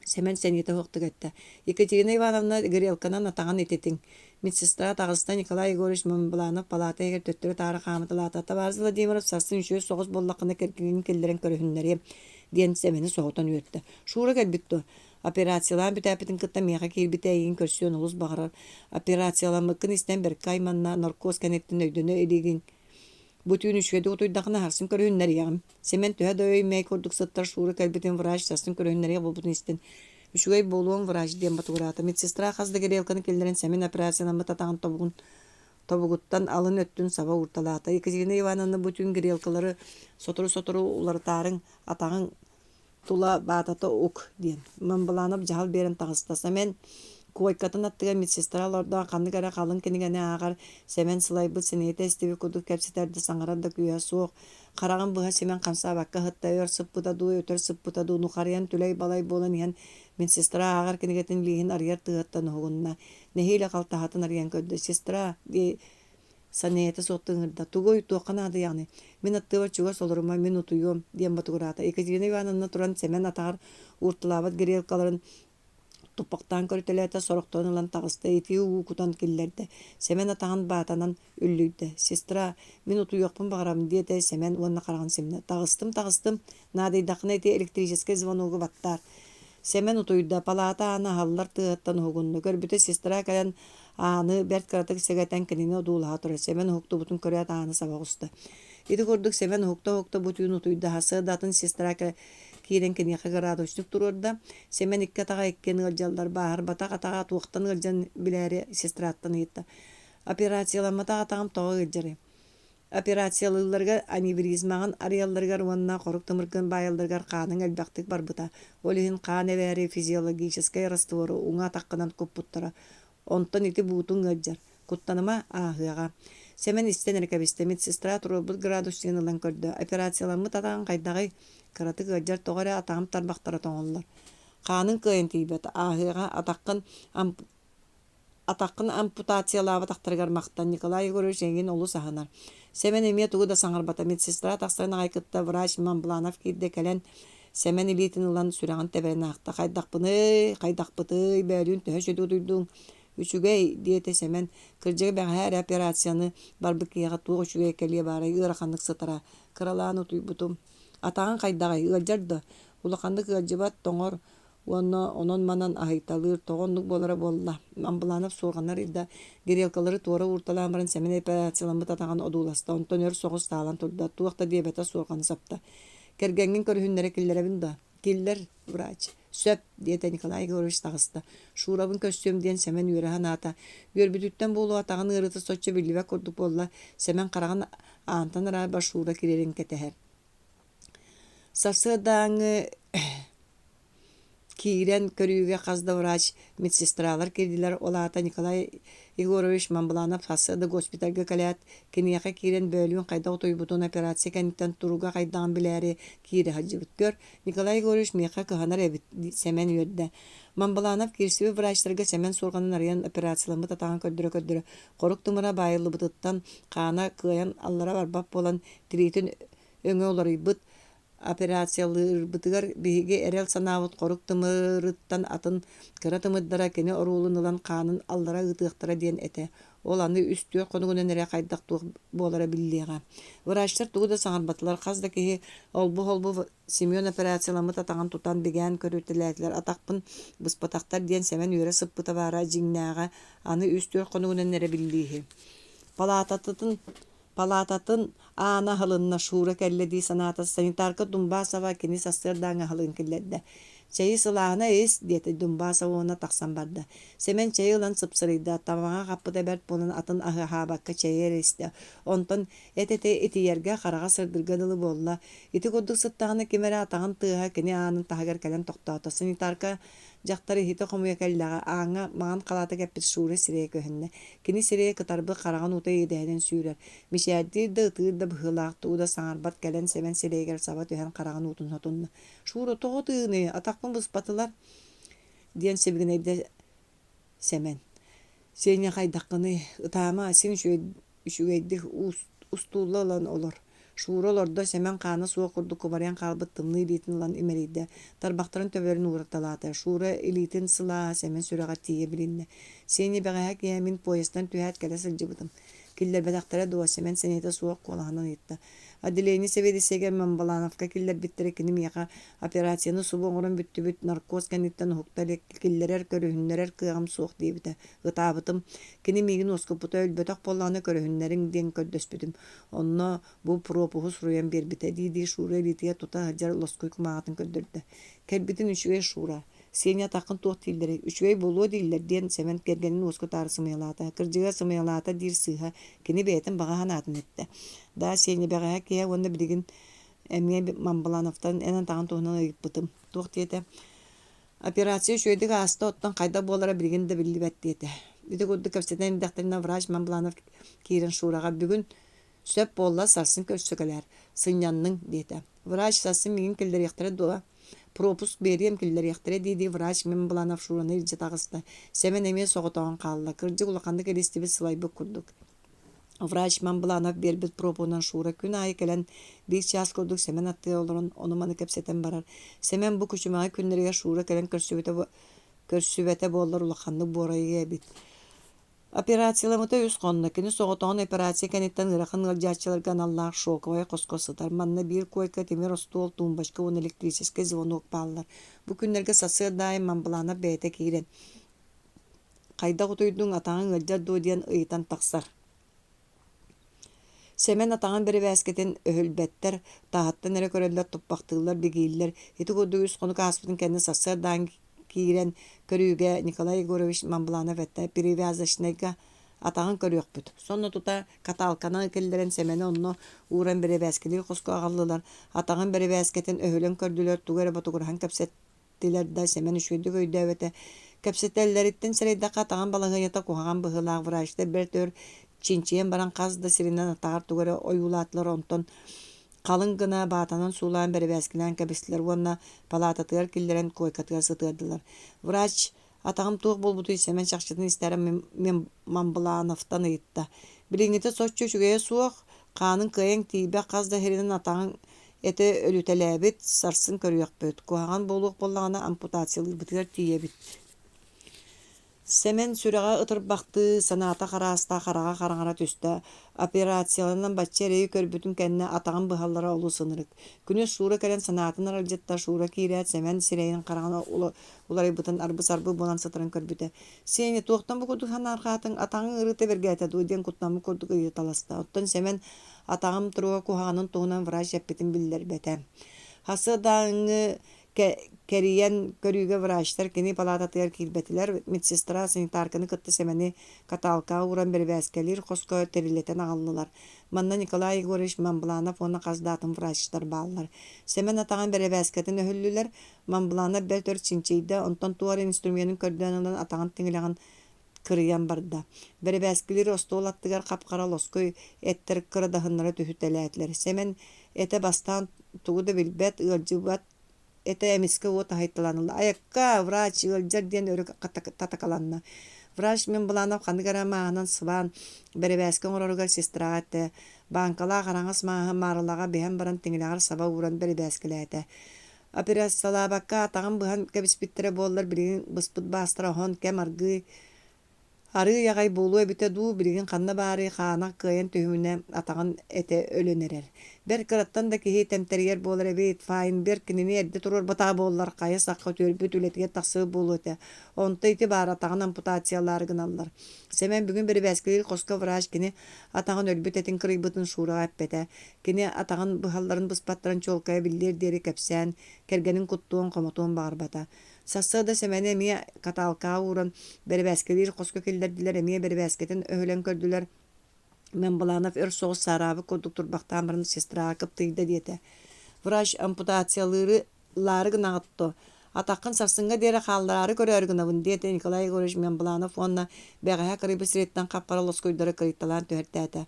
Сэмэн сэниэтэ суохтук эттэ. Екатерина Ивановна грелканан атаҕын ититиҥ. Медсестра таҕыста Николай Егорович Мамбыланов палаата иһигэр төттөрү-таары хаамыталаата. Табаарыс Владимиров сарсын үчүгэй соҕус буоллаххына кэргэҥҥин киллэрэн көрүһүннэриэм диэн Сэмэни соһутан үөртэ. Шура кэлбит дуо? Операциялаан бүтээппитин кытта миэхэ киирбитэ эйигин көрсүөн олус баҕарар. Операцияламмыккын истэн бэркэ айманна, наркоз кэнниттэн өйдөнө илигиҥ. Бу түүн үчүгэйдик утуйдаххына сарсын көрүһүннэриэҕим. Сэмэн төһө да өй-мэй курдук сыттар Шура кэлбитин врач сарсын көрүһүннэриэх буолбутун истэн, үчүгэй буолуоҥ врач диэн ботугураата. Медсестра хас да грелканы киллэрэн Сэмэн операцияламмыт атаҕын тобугун тобугуттан алын өттүн саба уурталаата. Екатерина Ивановна бу түүн грелкалары сотору-сотору уларытаарыҥ, атаҕыҥ тула баатата ук диэн. Мамбыланов дьаһал биэрэн таҕыста. Сэмэн куойкатын аттыгар медсестра олордоох ханнык эрэ халыҥ кинигэни ааҕар. Сэмэн сылайбыт, сэниэтэ эстибит курдук кэпсэтэр да, саҥарар да күүһэ суох. Хараҕын быһа симэн хамсаабакка сытта, өр сыппыта дуу, өтөр сыппыта дуу, нухарыйан түлэй-балай буолан иһэн медсестра ааҕар кинигэтин лииһин арыйар тыаһыттан уһугунна. Нэһиилэ халтаһатын арыйан көрдө. «Сестра» дии Санаата суохтук ыҥырда: «Тугуй, туохха наадыйаҕыный? Мин аттыбар чугас олорума, мин утуйуом», диэн ботугураата. Екатерина Ивановна туран Сэмэн атаҕар уурталаабыт грелкаларын Туппахтаан көрүтэлээтэ, сорохторун ылан таҕыста, итии уу кутан киллэрдэ. Сэмэн атаҕын баатанан үллүйдэ. «Сестра, мин утуйуохпун баҕарабын» диэтэ Сэмэн уонна хараҕын симнэ. «Таҕыстым, таҕыстым, наадыйдаххына ити электрическэй звоногу баттаар». Сэмэн утуйда, палаата аана аһыллар тыаһыттан уһугунна. Көрбүтэ сестра кэлэн ааны бэрт кыратык сэгэтэн кинини одуулаһа турар. Сэмэн уһуктубутун көрөөт ааны саба оҕуста. Ити курдук Сэмэн уһукта-уһукта бу түүн утуйда. Сарсыарда атын сестра киирэн киниэхэ градусник туруорда. Сэмэн икки атаҕа иккиэн ыалдьаллар, бааһырбатах атаҕа туохтан ыалдьан билээри сестраттан ыйытта. Операцияламматах атаҕым тоҕо ыалдьарый? Операциялыылларыгар аневризмаҕын арыйалларыгар уонна хорук тымыргын баайалларыгар хааныҥ элбэхтик барбыта. Ол иһин хаан эбээри физиологическай раствору уҥа атаххынан куппуттара. Онтон ити буутуҥ ыалдьар. Куттаныма, ааһыаҕа. Сэмэн истэн эрэ кэбистэ. Медсестра туруорбут градусигын ылан көрдө. Операцияламмыт атаҕыҥ хайдаҕый? Кыратык ыалдьар тоҕо эрэ атаҕым тарбахтара тоҥоллор. Хааныҥ кыайан тиийбэт. Ааһыаҕа, атаххын Атаххын ампутациялаабатахтарыгар махтан, Николай Егорович эйигин олус аһынар. Сэмэн эмиэ тугу да саҥарбата. Медсестра тахсарын аҕай кытта врач Мамбланов киирдэ кэлэн Сэмэн илиитин ылан сүрэҕин тэбэрин аахта. «Хайдахпыный, хайдахпытый, бөөлүүн төһө сүдү утуйдуҥ?» «Үчүгэй», диэтэ Сэмэн. «Кырдьыга бэҕэһээ эрэ операцияны барбыт киһиэхэ туох үчүгэй кэлиэ баарай, ыараханнык сытара. Кыралаан утуйбутум. Атаҕыҥ хайдаҕый, ыалдьар да?» «Улаханнык ыалдьыбат, тоҥор. Уонна онон-манан аһыйталыыр, тоҕо оннук буолара буолла? Амбыланов суорҕаннар ыйда, грелкалары туора уурталаан баран Сэмэн операцияламмыт атаҕын одууласта, онтон өр соҕус таалан турда, туох да диэбэтэ суорҕаны сапта. Кэргэҥҥин көрүһүннэрэ киллэрэбин дуо? Киллэр, врач. Сөп, диэтэ Николай Егорович таҕыста. Шурабын көрсүөм диэн Сэмэн үөрэ санаата. Үөрбүтүттэн буолуо атаҕын ыарыыта соччо биллибэт курдук буолла. Сэмэн хараҕын аантан араарбат Шура киирэрин кэтэһэр. Сарсыардааҥҥы киирэн көрүүгэ хас да врач, медсестралар киирдилэр. Ол аата Николай Егорович Мамбланов сарсыарда госпитальга кэлээт, киниэхэ киирэн бөөлүүн хайдах утуйбутун, операция кэнниттэн туруга хайдаҕын билээри киирэ сылдьыбыт. Көр, Николай Егорович миэхэ кыһанар эбит, Сэмэн үөрдэ. Мамбланов киирсибит врачтарга Сэмэн суорҕанын арыйан операцияламмыт атаҕын көрдөрө-көрдөрө, хорук тымыра баайыллыбытыттан хаана кыайан аллара барбат буолан, тириитин өҥө уларыйбыт Операциялыырбытыгар биһиги эрэл санаабыт хорук тымырыттан атын кыра тымырдара кини оруолун ылан хаанын аллара ыытыахтара диэн этэ. Ол аны үс-түөрт хонугунан эрэ хайдах-туох буолара биллиэҕэ. Врачтар тугу да саҥарбатылар, хас да киһи олбу-холбу Семен операцияламмыт атаҕын тутан бигээн көрүтэлээтилэр. Атахпын быспатахтар диэн Сэмэн үөрэ сыппыта баара дьиҥнээҕэ аны үс-түөрт хонугунан эрэ биллииһи. Палаататын Палаататын аана аһылынна, Шура кэллэ дии санаата, санитарка Дунбасова кини сарсыардааҥҥы аһылыгын киллэрдэ. «Чэйи сылааһына ис» диэтэ Дунбасова уонна тахсан барда. Сэмэн чэйи ылан сыпсырыйда, табаҕа хаппыта бэрт буолан атын аһы аһаабакка чэйи эрэ истэ. Онтон эт-этэ итийэргэ, хараҕа сырдыырга дылы буолла. Ити курдук сыттаҕына ким эрэ атаҕын тыаһа кини аанын таһыгар кэлэн тохтоото. Санитарка Дьахтар иһитэ хомуйа кэллэҕэ, ааҥҥа маҥан халааты кэппит Шура сирэйэ көһүннэ. Кини сирэйэ кытарбыт хараҕын уута иэдэһинэн сүүрэр. Мичээрдиир да, ытыыр да быһыылаах, тугу да саҥарбат кэлэн Сэмэн сирэйигэр саба түһэн хараҕын уутун сотунна. «Шура, тоҕо ытыыный? Атахпын быспатылар» диэн сибигинэйдэ Сэмэн. «Сеня хайдаххыный? Ытаама, син үчүгэй үчүгэйдик устуулла ылан олор. Шура олордо, Сэмэн хаана суох курдук кубарыйан хаалбыт тымныы илиитин ылан имэрийдэ, тарбахтарын төбөлөрүн уураталаата. Шура илиитин сылааһа Сэмэн сүрэҕэр тиийэ билиннэ. Сеня бэҕэһээ киэһэ мин поездтан түһээт кэлэ сылдьыбытым. Киллэрбэтэхтэрэ дуо? Сэмэн сэниэтэ суох куолаһынан ыйытта. Отделение сэбиэдиссэйигэр Мамбалановка киллэрбиттэрэ кини миэхэ операцияны субу оҥорон бүттүбүт, наркоз кэнниттэн уһукта илик, киллэрэр, көрүһүннэрэр кыаҕым суох диэбитэ. Ытаабытым. Кини миигин уоскуппута, өлбөтөх буоллаҕына көрүһүннэриҥ диэн көрдөспүтүм. Онно бу пропуһу суруйан биэрбитэ, дии-дии Шура илиитигэр тута сылдьар лоскуй кумааҕытын көрдөрдө. Кэлбитин үчүгэй Шура. Сеня атаххын туох дииллэрий? Үчүгэй буолуо дииллэр, диэн Сэмэн кэргэнин уоскутаары сымыйалаата. Кырдьыга сымыйалаата диир сыыһа. Кини бэйэтин баҕа санаатын эттэ. Да, Сеня бэҕэһээ киэһэ уонна билигин эмиэ Мамбалановтан эн атаҕын туһунан ыйыппытым. Туох диэтэ? Операция үчүгэйдик ааста, оттон хайдах буолара билигин да биллибэт диэтэ. Ити курдук кэпсэтэн эрдэхтэринэ врач Мамбланов киирэн Шураҕа бүгүн сөп буолла, сарсын көрсө кэлээр, сынньанныҥ диэтэ. Врач сарсын миигин киллэриэхтэрэ дуо? Пропуск биэриэм киллэриэхтэрэ дии-дии врач Мамбланов Шураны илдьэ таҕыста. Сэмэн эмиэ соҕотоҕун хаалла, кырдьык улаханнык илистибит сылайбыт курдук. Врач Мамбланов биэрбит пропуһунан Шура күн аайы кэлэн биир чаас курдук Сэмэн аттыгар олорон ону-маны кэпсэтэн барар. Сэмэн бу күчүмэҕэй күннэригэр Шура кэлэн көрсүбүтэ. Көрсүбэтэ буоллар улаханнык буорайыа эбит. Операцияламмыта үс хонно. Кини соҕотоҕун операция кэнниттэн ыарахан ыалдьааччыларга аналлаах шоковай хоско сытар. Манна биир куойка, тимир остуол, тумбочка уонна электрическэй звонок бааллар. Бу күннэргэ сарсыарда аайы Мамбланов бэйэтэ киирэн «Хайдах утуйдуҥ, атаҕыҥ ыалдьар дуо?» диэн ыйытан тахсар. Сэмэн атаҕын бэрэбээскитин өһүлбэттэр, таһыттан эрэ көрөллөр, туппахтыыллар, бигииллэр. Ити курдук үс хонук ааспытын кэннэ сарсыардаан киирэн көрүүгэ Николай Егорович Мамбланов эттэ: «Перевязочнайга атаҕын көрүөхпүт». Сонно тута каталканан киллэрэн Сэмэни онно ууран бэрэбээскилиир хоско аҕаллылар. Атаҕын бэрэбээскэтин өһүлэн көрдүлэр, тугу эрэ ботугураһан кэпсэттилэр Тилэр да Сэмэн үчүгэйдик өйдөөбөтө. Кэпсэтэллэриттэн сэрэйдэххэ, атаҕын балаһыанньата куһаҕан быһыылаах врачтар бэрт өр чинчийэн баран хас да сиринэн атаҕар тугу эрэ ойуулаатылар, онтон халыҥ гына баатанан суулаан бэрэбээскилээн кэбистилэр уонна палаататыгар киллэрэн куойкатыгар сытыардылар. Врач атаҕым туох буолбутуй Сэмэн чахчытын истээрэ Мамблановтан ыйытта. Билиҥҥитэ соччо үчүгэйэ суох, хааныҥ кыайан тиийбэт хас да сиринэн атаҕыҥ этэ өлүтэлээбит, сарсын көрүөхпүт, куһаҕан буолуох буоллаҕына ампутациялыырбытыгар тиийэбит Сэмэн сүрэҕэ ытырбахтыы, санаата харааста, хараҕа хараҥара түстэ. Операцияланан бачча эрэйи көрбүтүн кэннэ атаҕын быһаллара олус ынырык. Күнүс Шура кэлэн санаатын аралдьытта, Шура киирээт Сэмэн сирэйин хараҕын уларыйбытын арбы-сарбы буолан сытарын көрбүтэ. «Сеня, туохтан бу курдук санаарҕаатыҥ, атаҕыҥ ыарыыта бэргээтэ дуо?» диэн куттаммыт курдук ыйыталаста. Оттон Сэмэн атаҕым туруга куһаҕанын туһунан врач эппитин биллэрбэтэ. Сарсыардааҥҥы кэрийэн көрүүгэ врачтар кини палаататыгар киирбэтилэр, медсестра санитарканы кытта Сэмэни каталкаҕа ууран бэрэбээскэлиир хоско тэрилэтэн аҕаллылар. Манна Николай Егорович Мамбланов уонна хас да атын врачтар бааллар. Сэмэн атаҕын бэрэбээскэтин өһүллүлэр, Мамбланов бэрт өр чинчийдэ, онтон туох эрэ инструменын көрдөөн ылан атаҕын тиҥилэҕин кырыйан барда. Бэрэбээскилиир остуол аттыгар хап-хара лоскуй эттэр кырадаһыннара түһүтэлээтилэр. Сэмэн этэ бастаан тугу да билбэт, ыалдьыбат этэ эмискэ уот аһайталаан ылла. «Айакка, врач ыалдьар» диэн өрө татакаланна. Врач Мембланов ханнык эрэ мааһынан сыбаан, бэрэбээскэ оҥороругар сестраҕа эттэ. Бааҥкалаах араҥас мааһы маарылаҕа биһэн баран тиҥилэҕэр саба ууран бэрэбээскилээтэ. Операциялаабакка атаҕын быһан кэбиспиттэрэ буоллар билигин быспыт баастара оһон кэм аргыый арыый аҕай буолуо эбитэ дуу, билигин ханна баарый хаана кыайан түһүмүнэ атаҕын этэ өлөн эрэр. Бэрт кыраттан да киһи тэмтэрийэр буолар эбит, Файнберг кинини эрдэ туруорбатаҕа буоллар хайа сахха үтүөрбүт үлэтигэр тахсыбыт буолуо этэ. Онто ити баар атаҕын ампутациялаары гыналлар. Сэмэн бүгүн бэрэбээскилиир хоско врач кини атаҕын өлбүт этин кырыйбытын Шураҕа эппэтэ. Кини атаҕын быһалларын быспаттарын чуолкайа биллиэр диэри кэпсээн, кэргэнин куттуон, хомотуон баҕарбата. Сарсыарда Сэмэни эмиэ каталкаҕа ууран, бэрэбээскэлиир хоско киллэрдилэр, эмиэ бэрэбээскэтин өһүлэн көрдүлэр. Мембланов өр соҕус саараабыт курдук турбахтаан баран сестраҕа кыптыйда диэтэ. Врач ампутациялыыры ылаары гынаҕыт дуо? Атаххын сарсыҥҥа диэри хааллараары көрөөрү гынабын, диэтэ Николай Егорович Мембланов уонна бэҕэһээ кырыйбыт сириттэн хап-хара лоскуйдары кырыйталаан түһэртээтэ.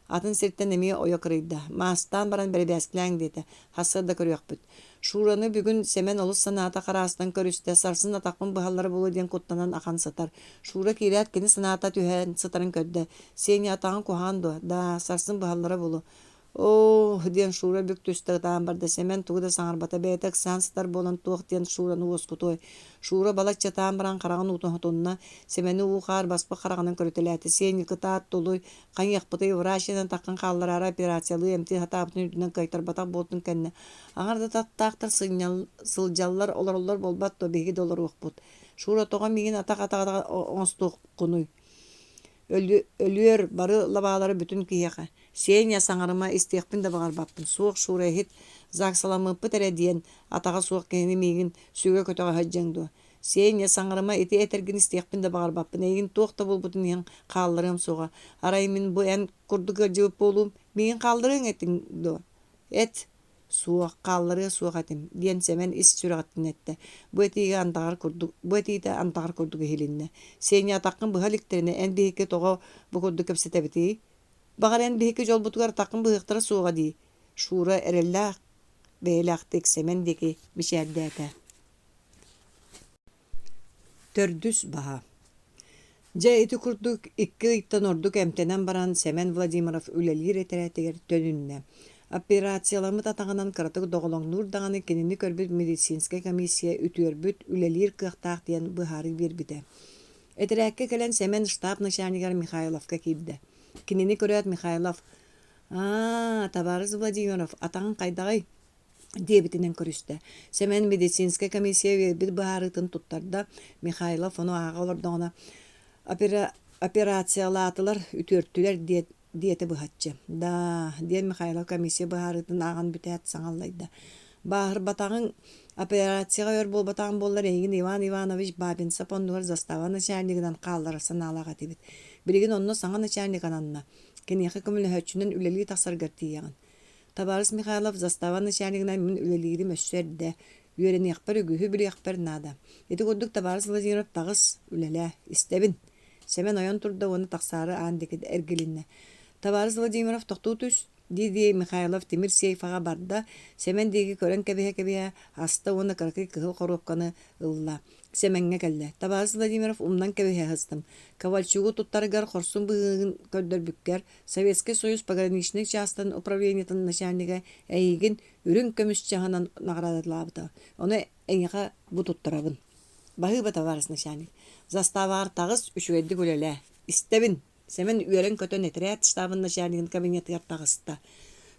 Атын сиртэн эмиэ ойо кырыйда. Маастаан баран бэрэбээскилээҥ диэтэ. Сарсыарда көрүөхпүт. Шураны бүгүн Сэмэн олус санаата хараастан көрүстэ, сарсын атахпын быһаллара буолуо диэн куттанан ахан сытар. Шура киирээт кини санаата түһэн сытарын көрдө. Сеня атаҕын куһаҕан дуо? Да, сарсын быһаллара буолуо. Оо, диэн Шура бүк түстэ ытаан барда. Сэмэн тугу да саҥарбата, бэйэтэ ыксаан сытар буолан туох диэн Шураны уоскутуой. Шура балачча ытаан баран хараҕын уутун хотунна, Сэмэни уу-хаар баспыт хараҕынан көрүтэлээтэ. Сеня кытаат, тулуй, хайыахпытый, врач ынан таххан хааллараары операциялыы эмтии сатаабытын үрдүнэн кыайтарбатах буолтун кэннэ аҥар да таттаахтар сылдьаллар, олороллор буолбат дуо, биһиги да олоруохпут. Шура тоҕо миигин атах-атаҕа оҥостуоххунуй? Өлүөр бары лабаалара бүтүн киһиэхэ. Сеня, саҥарыма, истиэхпин да баҕарбаппын. Суох, Шура, иһит, ЗАГСаламмыппыт эрэ диэн, атаҕа суох киһини миигин сүгэ-көтөҕө сылдьыаҥ дуо? Сеня, саҥарыма, ити этэргин истиэхпин да баҕарбаппын. Эйигин туох да буолбутун иһин хаалларыам суоҕа. Арай мин бу эн курдук ыалдьыбыт буолуум, миигин хаалларыаҥ этиҥ дуо? Эт. Суох, хаалларыа суох этим, диэн Сэмэн ис сүрэҕиттэн эттэ. Бу этиигэ андаҕар курдук, бу этиитэ андаҕар курдук иһилиннэ. Сеня атаххын быһа иликтэринэ эн биһикки тоҕо бу курдук кэпсэтэбитий? Баҕар эн биһикки дьолбутугар атаххын быһыахтара суоҕа дии, Шура эрэллээх бэйэлээхтик Сэмэн диэки мичээрдээтэ. Төрдүс баһа Дьэ ити курдук икки ыйтан ордук эмтэнэн баран Сэмэн Владимиров үлэлиир этэрээтигэр төнүннэ. Операцияламмыт атаҕынан кыратык доҕолоҥнуур даҕаны кинини көрбүт медицинскэй комиссия үтүөрбүт, үлэлиир кыахтаах диэн быһаарыы биэрбитэ. Этэрээккэ кэлэн Сэмэн штаб начальнигар Михайловка киирдэ. Кинини көрөөт Михайлов «Аа, табаарыс Владимиров, атаҕыҥ хайдаҕый?» диэбитинэн көрүстэ. Сэмэн медицинскэй комиссия биэрбит быһаарыытын туттарда. Михайлов ону ааҕа олордоҕуна «Операциялаатылар, үтүөртүлэр» диэт диэтэ быһаччы. «Даа» диэн Михайлов комиссия быһаарыытын ааҕан бүтээт саҥа аллайда. «Бааһырбатаҕыҥ, операцияҕа өр буолбатаҕыҥ буоллар эйигин Иван Иванович Бабинцев оннугар застава начальнигынан хаалларар санаалаах этибит. Билигин онно саҥа начальник ананна. Киниэхэ көмөлөһөөччүнэн үлэлии тахсаргар тиийэҕин. Табаарыс Михайлов застава начальнигынан мин үлэлиирим өссө эрдэ, үөрэниэхпэр үгүһү билиэхпэр наада. Ити курдук табаарыс Владимиров таҕыс, үлэлээ, истэбин. Сэмэн ойон турда уонна тахсаары аан диэки эргилиннэ. Табаарыс Владимиров тохтуу түс, дии-дии Михайлов тимир сейфаҕа барда, Сэмэн диэки көрөн кэбиһэ-кэбиһэ аста уонна кыракый кыһыл хоруопканы ылла. Сэмэҥҥэ кэллэ. Табаарыс Владимиров умнан кэбиһэ сыстым. Ковальчугу туттарыгар хорсун быһыыгын көрдөрбүккэр Советскай Союз пограничнай чаастарын управлениетын начальнига эйигин үрүҥ көмүс чаһынан наҕараадалаабыта. Ону эйиэхэ бу туттарабын. Баһыыба, табаарыс начальник. Заставаҕар таҕыс, үчүгэйдик үлэлээ. Истэбин. Сэмэн үөрэн-көтөн этэрээт штабын начальнигын кабинетыгар таҕыста.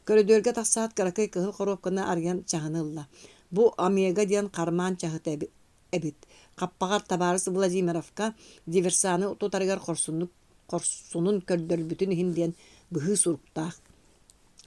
Көрүдүөргэ тахсаат кыракый кыһыл хоруопканы арыйан чаһыны ылла. Бу Омега диэн хармаан чаһыта эбит. Хаппаҕар табаарыс Владимировка диверсаны тутарыгар хорсуннук хорсунун көрдөрбүтүн иһин диэн быһыы суруктаах.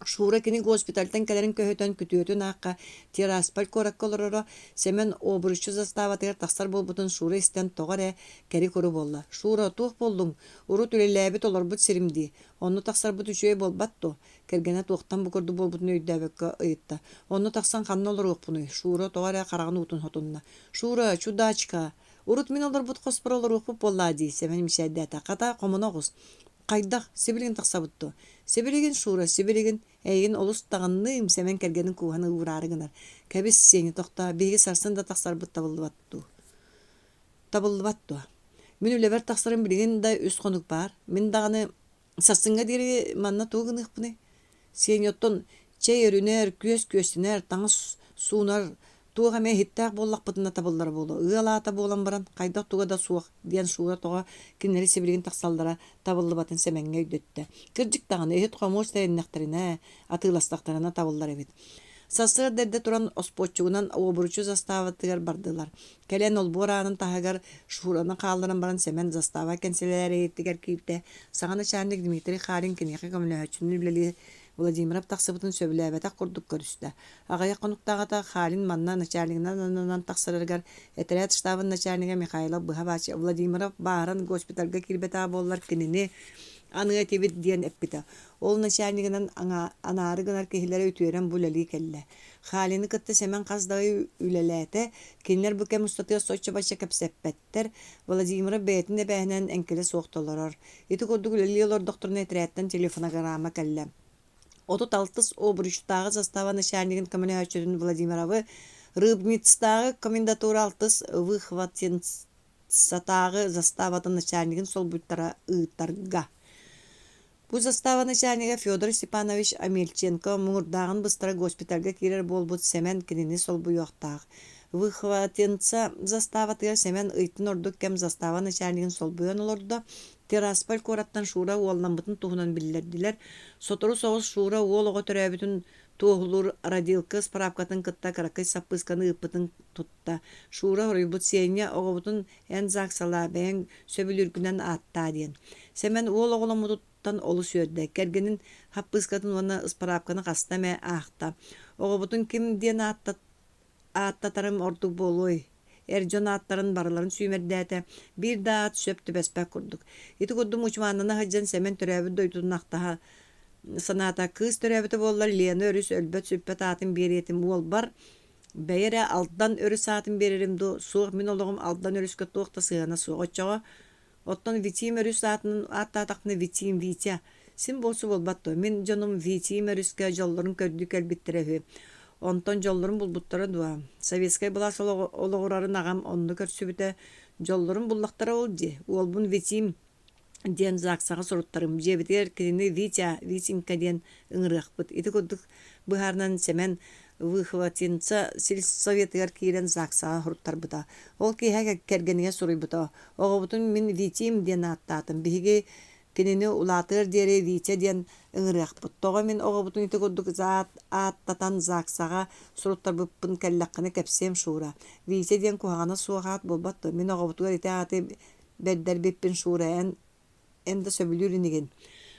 Шура кини госпитальтан кэлэрин көһүтэн күтүөтүн аахха Тирасполь куоракка олороро, Сэмэн Обруччу заставатыгар тахсар буолбутун Шура истэн тоҕо эрэ кэри-куру буолла. «Шура, туох буоллуҥ? Урут үлэлээбит олорбут сирим дии. Онно тахсарбыт үчүгэй буолбат дуо?» Кэргэнэ туохтан бу курдук буолбутун өйдөөбөккө ыйытта. «Онно тахсан ханна олоруохпунуй?» Шура тоҕо эрэ хараҕын уутун сотунна. «Шура, чудачка! Урут мин олорбут хоспор олоруохпут буоллаа дии, Сэмэн мичээрдээтэ. Хата, хомуна оҕус. Хайдах, сибилигин тахсабыт дуо? Сибилигин, Шура, сибилигин. Эйигин олус таҕынныым, Сэмэн кэргэнин кууһан уураары гынар. Кэбис, Сеня, тохтоо, биһиги сарсын да тахсарбыт табыллыбат дуу? Табыллыбат дуо? Мин үлэбэр тахсарым билигин да үс хонук баар. Мин даҕаны Сарсыҥҥа диэри манна тугу гыныахпыный? Сеня оттон чэй өрүнэр, күөс күөстэнэр, таҥас суунар, туох эмэ иһиттээх буоллахпытына табыллара буолуо. Ыал аата буолан баран, хайдах туга да суох, диэн Шура тоҕо кинилэри сибилигин тахсаллара табыллыбатын Сэмэҥҥэ өйдөттө. Кырдьык даҕаны, иһит-хомуос тэриннэхтэринэ, атыыластахтарына табыллар эбит. Сарсыарда эрдэ туран оспуоччугунан уобуруччу заставатыгар бардылар. Кэлэн олбуор аанын таһыгар Шураны хаалларан баран Сэмэн застава кэнсэлээрийэтигэр киирдэ. Саҥа начальник Дмитрий Харин киниэхэ көмөлөһөөччүнэн үлэлии Владимиров тахсыбытын сөбүлээбэтэх курдук көрүстэ. Аҕыйах хонуктааҕыта Харин манна начальнигынан ананан тахсарыгар этэрээт штабын начальнига Михайлов быһа-бааччы Владимиров бааһыран госпитальга киирбэтэҕэ буоллар кинини аныа этибит диэн эппитэ. Ол начальнигынан анаары гынар киһилэрэ үтүөрэн бу үлэлии кэллэ. Халины кытта Сэмэн хас да ый үлэлээтэ, кинилэр бу кэм устатыгар соччо-бачча кэпсэппэттэр, Владимиров бэйэтин эбээһинэн эҥкилэ суох толорор. Ити курдук үлэлии олордохторуна этэрээттэн телефонограмма кэллэ. 36 Обручтааҕы застава начальнигын көмөлөһөөччүтүн Владимировы Рыбництааҕы комендатура алтыс Выхватинцатааҕы заставатын начальнигын солбуйтара ыытарга. Бу застава начальнига Федор Степанович Амельченко муҥурдааҕын быстара госпитальга киирэр буолбут Сэмэн кинини солбуйуохтаах. Выхватинца заставатыгар Сэмэн ыйтан ордук кэм застава начальнигын солбуйан олордо. Тирасполь куораттан Шура уолламмытын туһунан биллэрдилэр. Сотору соҕус Шура уол оҕо төрөөбүтүн туоһулуур родилка ыспыраапкатын кытта кыракый саппыысканы ыыппытын тутта. Шура хоруйбут Сеня оҕобутун эн ЗАГСалаа, бэйэҥ сөбүлүүргүнэн ааттаа диэн. Сэмэн уол оҕоломмутуттан олус үөрдэ, кэргэнин хаппыыскатын уонна ыспыраапканы хаста эмэ аахта. Оҕобутун ким диэн ааттатарым ордук буолуой? Эр дьон ааттарын барыларын сүүмэрдээтэ, биир да аат сөп түбэспэт курдук. Ити курдук мучумааннана сылдьан Сэмэн төрөөбүт дойдутун ахтаһа санаата. Кыыс төрөөбүтэ буоллар Лена өрүс өлбөт-сүппэт аатын биэриэ этим. Уолбар Бэйэ эрэ Алдан өрүс аатын биэрэрим дуу, суох мин олоҕум Алдан өрүскэ туох да сыһыана суох. Оччоҕо оттон Витим өрүс аатынан ааттаатахпына Витим, Витя син буолсу буолбат дуо? Мин дьонум Витим өрүскэ дьоллорун көрдүү кэлбиттэрэ үһү. Онтон дьоллорун булбуттара дуо? Советскай былаас олоҕурарын аҕам онно көрсүбүтэ. Дьоллорун буллахтара ол дии. Уолбун Витим. Диэн ЗАГСаҕа суруттарым. Дьиэбитигэр кинини Витя, Витенька диэн ыҥырыахпыт. Ити курдук быһаарынан Сэмэн Выхватинца сельсоветыгар киирэн ЗАГСаҕа суруттарбыта. Ол киэһэ кэргэнигэр суруйбута: «Оҕобутун мин Витим диэн ааттаатым. Биһиги кинини улаатыар диэри Витя диэн ыҥырыахпыт. Тоҕо мин оҕобутун ити курдук ааттатан ЗАГСаҕа суруттарбыппын кэллэххинэ кэпсиэм Шура. Витя диэн куһаҕана суох аат буолбат дуо? Мин оҕобутугар ити ааты бэрдэрбиппин Шура эн эн да сөбүлүүр инигин.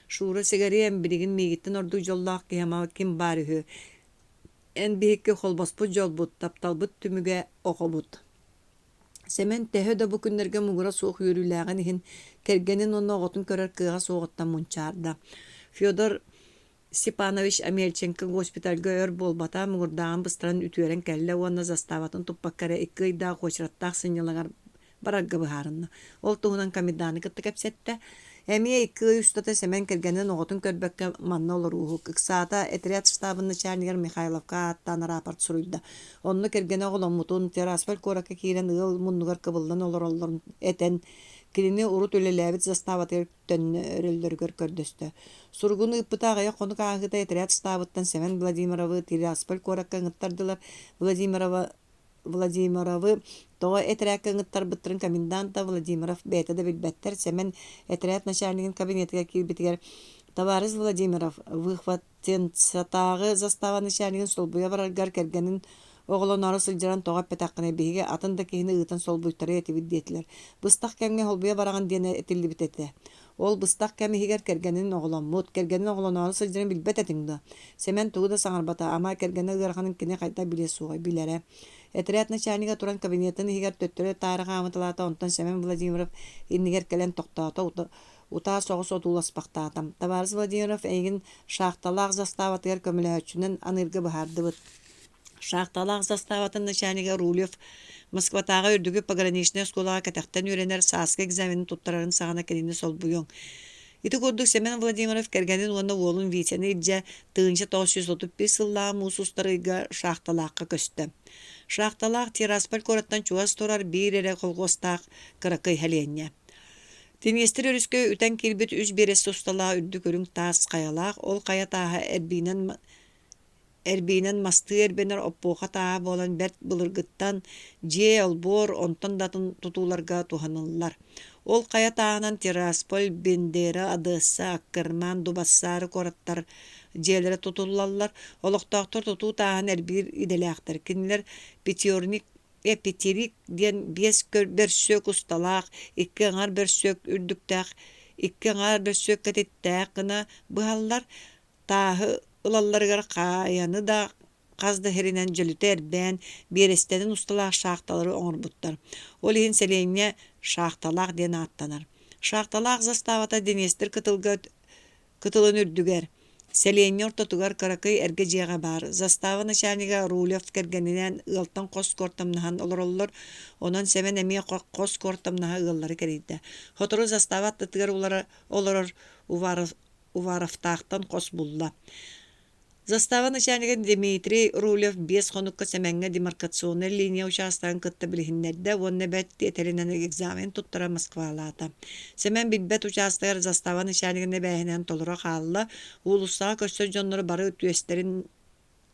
Шура сигариэм билигин миигиттэн ордук дьоллоох киһи ама ким баар үһү. Эн биһикки холбоспут дьолбут, тапталбыт түмүгэ оҕобут. Сэмэн төһө да бу күннэргэ муҥура суох үөрүүлээҕин иһин кэргэнин уонна оҕотун көрөр кыаҕа суоҕуттан мунчаарда. Федор Степанович Амельченко госпитальга өр буолбата, муҥурдааҕын быстаран үтүөрэн кэллэ уонна заставатын туппакка эрэ икки ыйдаах уочараттаах сынньалаҥар барарга быһаарынна. Ол туһунан коменданы кытта кэпсэттэ. Эмиэ икки ый устата Сэмэн кэргэнин оҕотун көрбөккө манна олорууһук. Ыксаата отряд штабын начальнигар Михайловка ааттаан рапорт суруйда. Онно кэргэнэ оҕоломмутун, Тирасполь куоракка киирэн ыал муннугар кыбыллан олороллорун этэн, кинини урут үлэлээбит заставатыгар төннөрөллөрүгэр көрдөстө. Суругун ыыппыта аҕыйах хонук ааһыыта отряд штабыттан Сэмэн Владимировы Тирасполь куоракка ыҥыттардылар. Владимирова Владимировы тоҕо этэрээккэ ыҥыттарбыттарын комендант да Владимиров бэйэтэ да билбэттэр. Сэмэн этэрээт начальнигын кабинетыгар киирбитигэр «Товарищ Владимиров, выхватенцатааҕы застава начальнигын солбуйа бараргар кэргэнин оҕолоноору сылдьарын тоҕо эппэтэххинэ биһиги атын да киһини ыытан солбуйтарыа этибит диэтилэр. Быстах кэмҥэ солбуйа бараҕын диэн этиллибит этэ. Ол быстах кэм иһигэр кэргэнин оҕоломмут, кэргэнин оҕолоноору сылдьарын билбэт этиҥ дуо? Сэмэн тугу да саҥарбата, ама кэргэнэ ыараханын кини хайдах билиэ суоҕай, билэрэ. Этэрээт начальнига туран кабинетын иһигэр төттөрү-таары хаамыталаата, онтон Сэмэн Владимиров иннигэр кэлэн тохтоото, утаа соҕус одууласпахтаата. Табаарыс Владимиров эйигин шахталаах заставатыгар көмөлөһөөччүнэн аныырга быһаардыбыт. Шахталаах заставатын начальнига Рулев Москватааҕы үрдүкү пограничнай оскуолаҕа кэтэхтэн үөрэнэр сааскы экзаменын туттарарын саҕана кинини солбуйуоҥ. Ити курдук Семен Владимиров кэргэнин уонна уолун Витяны илдьэ 1931 сыллааҕы муус устар ыйга Шахталаахха көстө. Шахталаах Тирасполь куораттан чугас турар биир эрэ колхуостаах кыракый сэлиэнньэ. Тиниэстир өрүскэ үтэн киирбит үс биэрэстэ усталаах үрдүк үрүҥ таас хайалаах, ол хайа тааһа эрбиинэн Эрбиинэн мастыы эрбэнэр оппуоха тааһа буолан бэрт былыргыттан дьиэ, олбуор, онтон да атын тутууларга туһаныллар. Ол хайа тааһынан Тирасполь, Бендера, Одесса, Аккерман, Дубассары куораттар дьиэлэрэ тутуллаллар. Олохтоохтор тутуу тааһын эрбиир идэлээхтэр. Кинилэр пятерник Эпитерик диэн биэс бөрсүөк усталаах, икки аҥар бөрсүөк үрдүктээх, икки аҥаар бөрсүөк кэтиттээх гына быһаллар. Тааһы ылалларыгар хаайаны да хас да сиринэн дьөлүтэ эрбээн, биэрэстэнэн усталаах шахталары оҥорбуттар. Ол иһин сэлиэнньэ Шахталаах диэн ааттанар. Шахталаах заставата Днестр кытылга кытылын үрдүгэр, сэлиэнньэ ортотугар кыракый эргэ дьиэҕэ баар. Застава начальнига Рулев кэргэнинээн ыалтан хос куортамнаһан олороллор, онон Сэмэн эмиэ хос куортамнаһа ыаллары кэрийдэ. Сотору застава аттытыгар олорор Уваров Уваровтаахтан хос булла. Застава начальнига Дмитрий Рулев биэс хонукка Сэмэҥҥэ демаркационнай линия учаастагын кытта билиһиннэрдэ уонна бэрт тиэтэлинэн экзамен туттара Москвалаата. Сэмэн билбэт учаастагар застава начальнигын эбээһинэһин толоро хаалла, уулуссаҕа көрсөр дьоннору бары түөстэрин